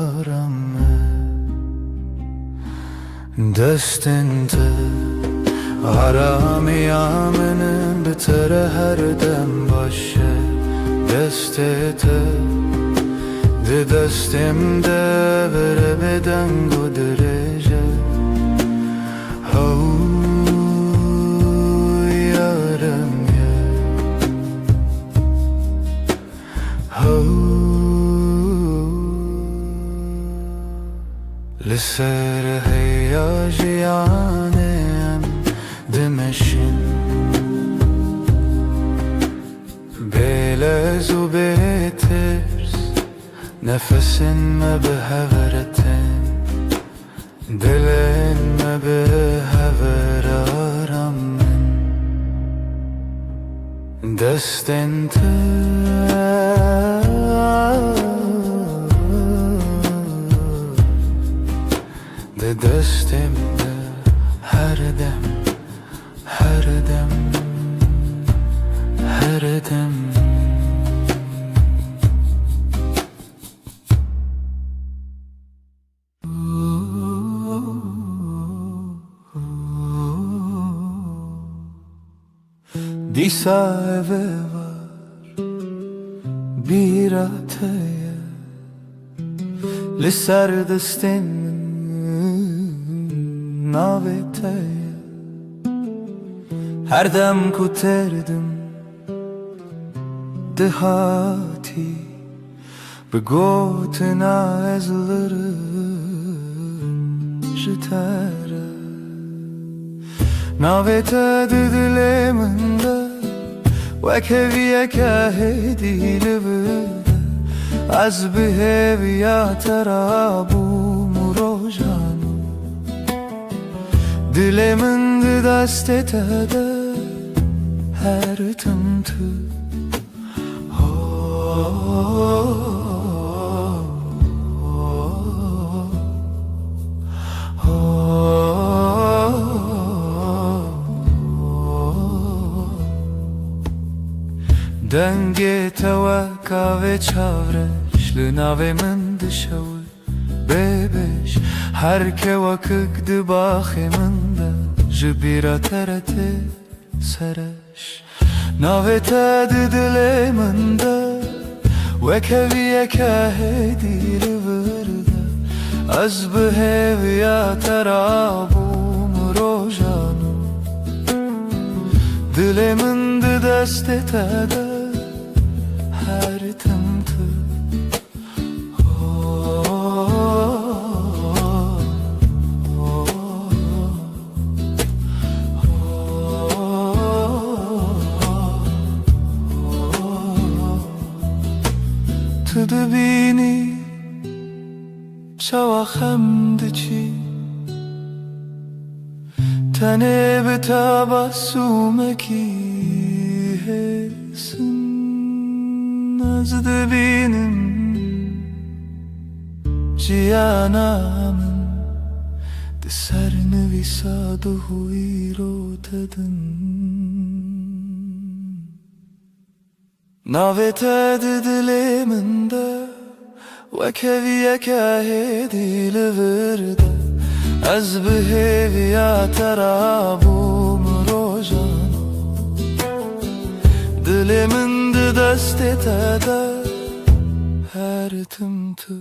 aram e. Destên te aramiya min in, bi te re her dem baş e. Destê te di destê min de bere bêdeng û dirêj e. How yarem ye. How. Li ser heya jiyanê em dimeşin. Bê lez û bê tirs nefesên me bi hev re tên. Dilên me bi hev re aram in. Destên te di destê min de her dem, her dem, her dem. Dîsa ev ê var bîra te ye, li ser destên min navê te ye. Her dem ku têr dim dihatî, bi gotina ez lirim ji te re. Navê te di dilê min de wek hêviyeke hêdî li vir de. Ez bi hêviya te re bûm rojan û dilê min di destê te de her tim tu. Dengê te wek avê çavreş li navê min dişewit. Bêbêj her kewakik di baxê min de ji bîra te re tê sereş. Navê te di dilê min de wek hêviyeke hêdî li vir de. Ez bi hêviya te re bûm rojan û dilê min di destê te de her tim tu. Dibînî çawa xem diçî, tenê bi tebasûmekî hêsin. Ez dibînim jiyana min di ser nivîsa duh û îro te din. Navê te di dilê min de, wek heviyeke hêdî li vir de. Ez bi hêviya te re bûm rojane. Dilê min di destê te de, her tim tu.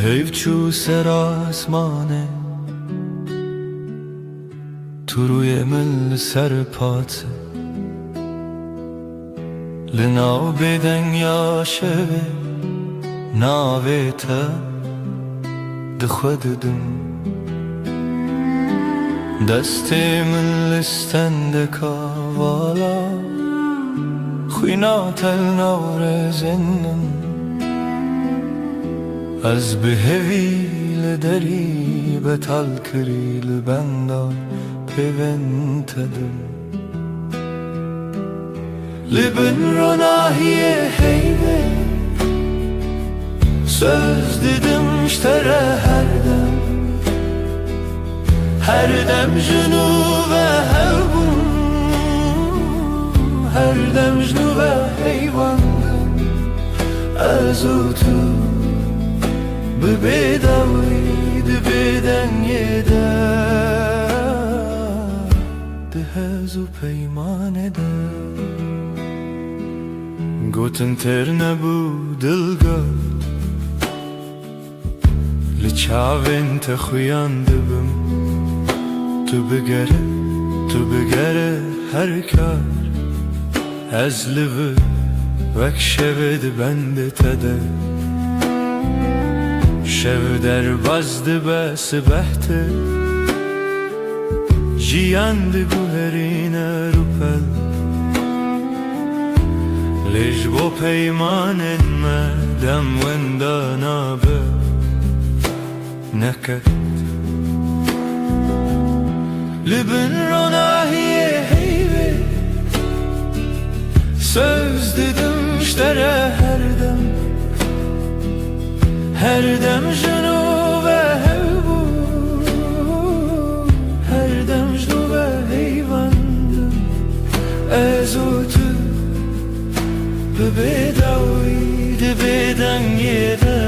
Heyv çû ser asmanê, tu rûyê min li ser pat e. Li nav bêdengiya şevê navê te di xwe didim. Destê min li stendeka vala, xwîna te li nav rêzên min. Ez bi hevî li derî betal kirî, li benda pêvên te dim. Li bin ronahiyê heyvê, söz didim ji te re her dem. Her dem ji nû ve hev bûm, her dem ji nû ve heywandim. Ez û tu bi bêdawî di bêdengê de, di hez û peymanê de. Gotin têr nebû, dil got, li çavên te xuyan dibim. Tu bigere, tu bigere her kar, ez li vir wek şevê di bendê te de. Şev derbas dibe, sibeh tê, jiyan diguherîne rûpel. Lê ji bo peymanên me dem wenda nabe, neket. Li bin ronahiyê heyvê, söz didim ji te re her dem. Her dem ji nû ve hev bûm, her dem ji nû ve heywandim. Ez û tu bi bêdawî di bêdengê de,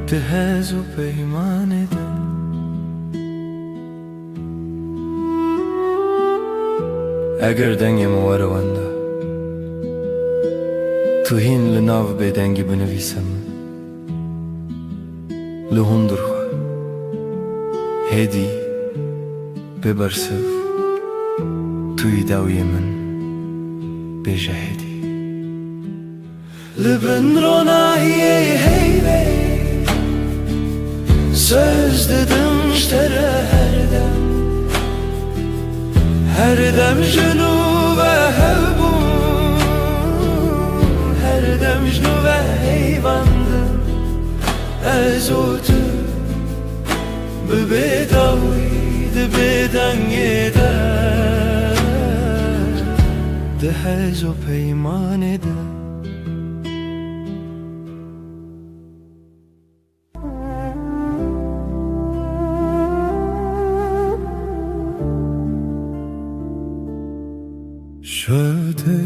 di hez û peymanê de. Eger dengê min were wenda, tu hîn li nav bêdengî binivîse min. Li hundir xwe, hêdî bê bersiv, tu yî dawiyê min, bêje hêdî. Li bin ronahiyê heyvê, söz didim ji te re her dem. Her dem ji nû ve hev bûm, her dem ji nû ve heywandim. Ez û tu bi bêdawî di bêdengê de, di hez û peymanê de. Şewdê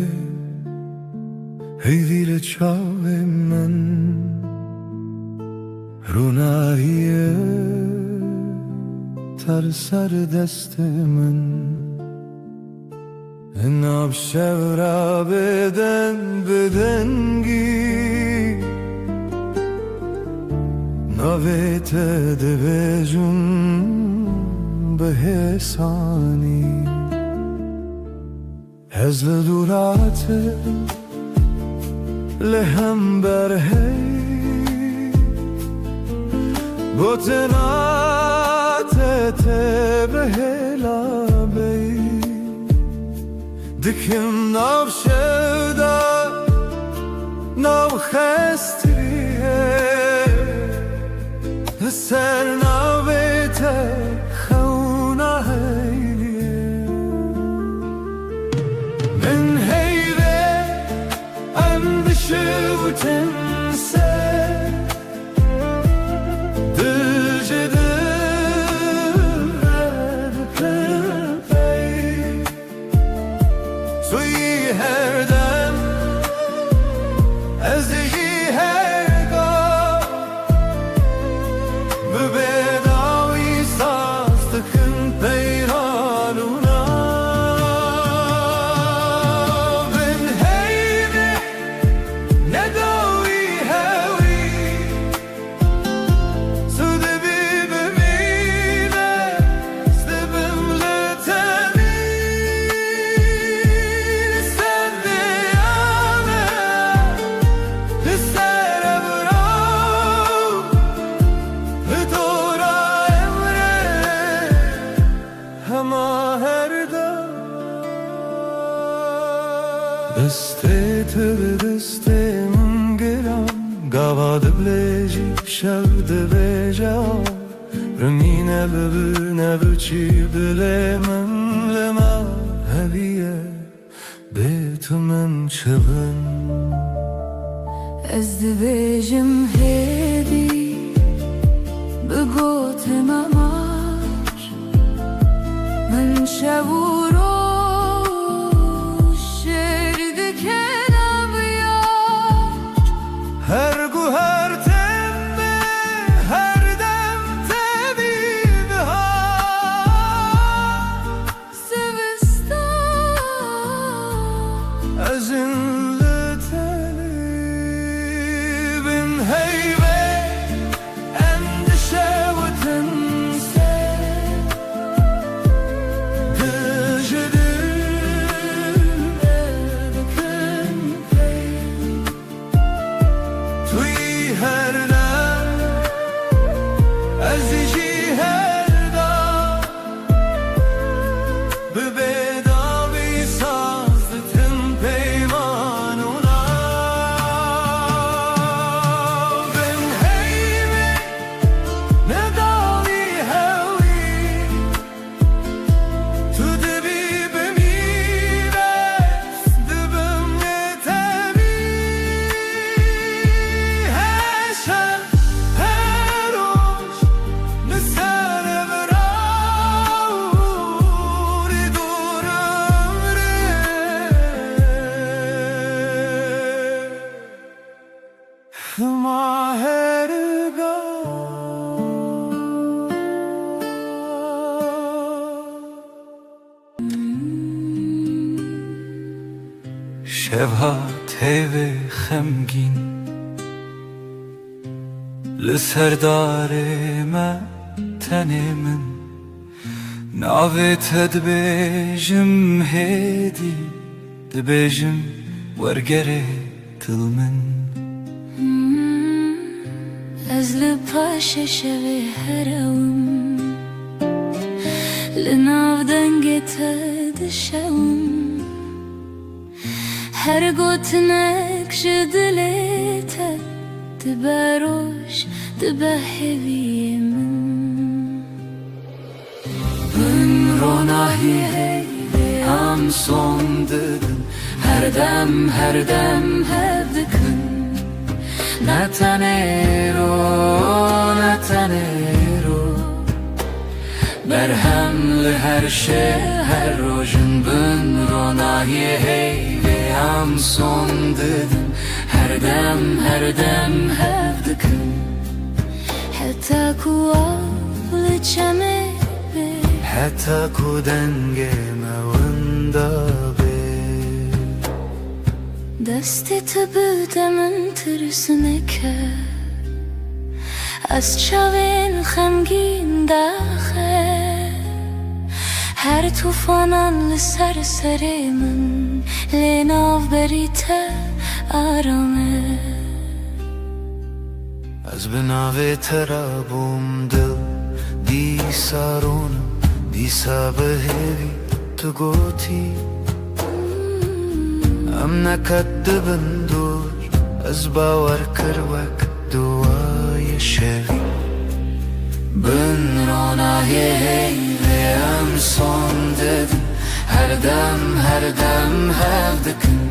heyvî li çavê min, rûnahiyê te li ser destê min. Nav şev re bêdeng bi dengî, Navê te dibêjim bi hêsanî. Ez li dûra te li hember hey. Gotina te tê bi hêla bey. Dikim nav şev de, nav xestriyê. Li ser navê te xewna heyê. Min heyvê em dişiwtin ser. Dil ji dil re dikin pey. Tu yî her dem, ez jî her gav. Bi bêdawî saz dikin peyran û nav. Bin heyvê, ne dawî hewî. Tu dibî bi mîne, ez dibim li tenî. Li ser diyane, li ser evra, li dora emrê. Hema her dem destê tu bi destê min giran. Gava dibêjî şev dibêje, rimîne bibi nebiçî dilê min li me heviye. Bê tu min çi bin? Ez dibêjim hêdî, bi gotina mar. Min şev û roj şêr dike nav yar. Her guher teme, her dem tevî bihar. Zivistan. Ez in li tenê bin heyvê, em dişewitin ser. Dil ji dil dikin pey. Tu yî her dem, ez jî her dem. Bi bêdawî saz dikin peyman û nav. Bin heyvê, ne dawî hewî. Tu dibî bi mîne, ez dibim yetebî. Her şev, her roj, li ser evra û li dor emrê. Hema her gav. Şeva tevê xemgîn, li ser darê me tenê min. Navê te dibêjim hêdî, dibêjim wergerê dil min. Ez li paşê şevê herewim, li nav dengê te dişewim. Her gotinek ji dilê te dibe roj, dibe hêviyê min. Bin ronahî heyvê em son didin, her dem, her dem hev dikin. Ne tenê ro, ne tenê ro. Berhem li her şev, her rojin bin ronahiyê heyvê em son didin. Her dem, her dem hev dikin. Heta ku av li çemê bê. Heta ku dengê me winda bê. Destê tu bide min tirs neke. Ez çavên xemgîn daxe, her tûfanan li ser serê min, lê navberî te aram e. Ez bi navê te re bûm dil, dîsa rûnim, dîsa bi hêvî tu gotî. Em neqet dibin dûr, ez bawer kir wek duwayê şevî. Bin ronahê heyvê em son didin, her dem, her dem hev dikin.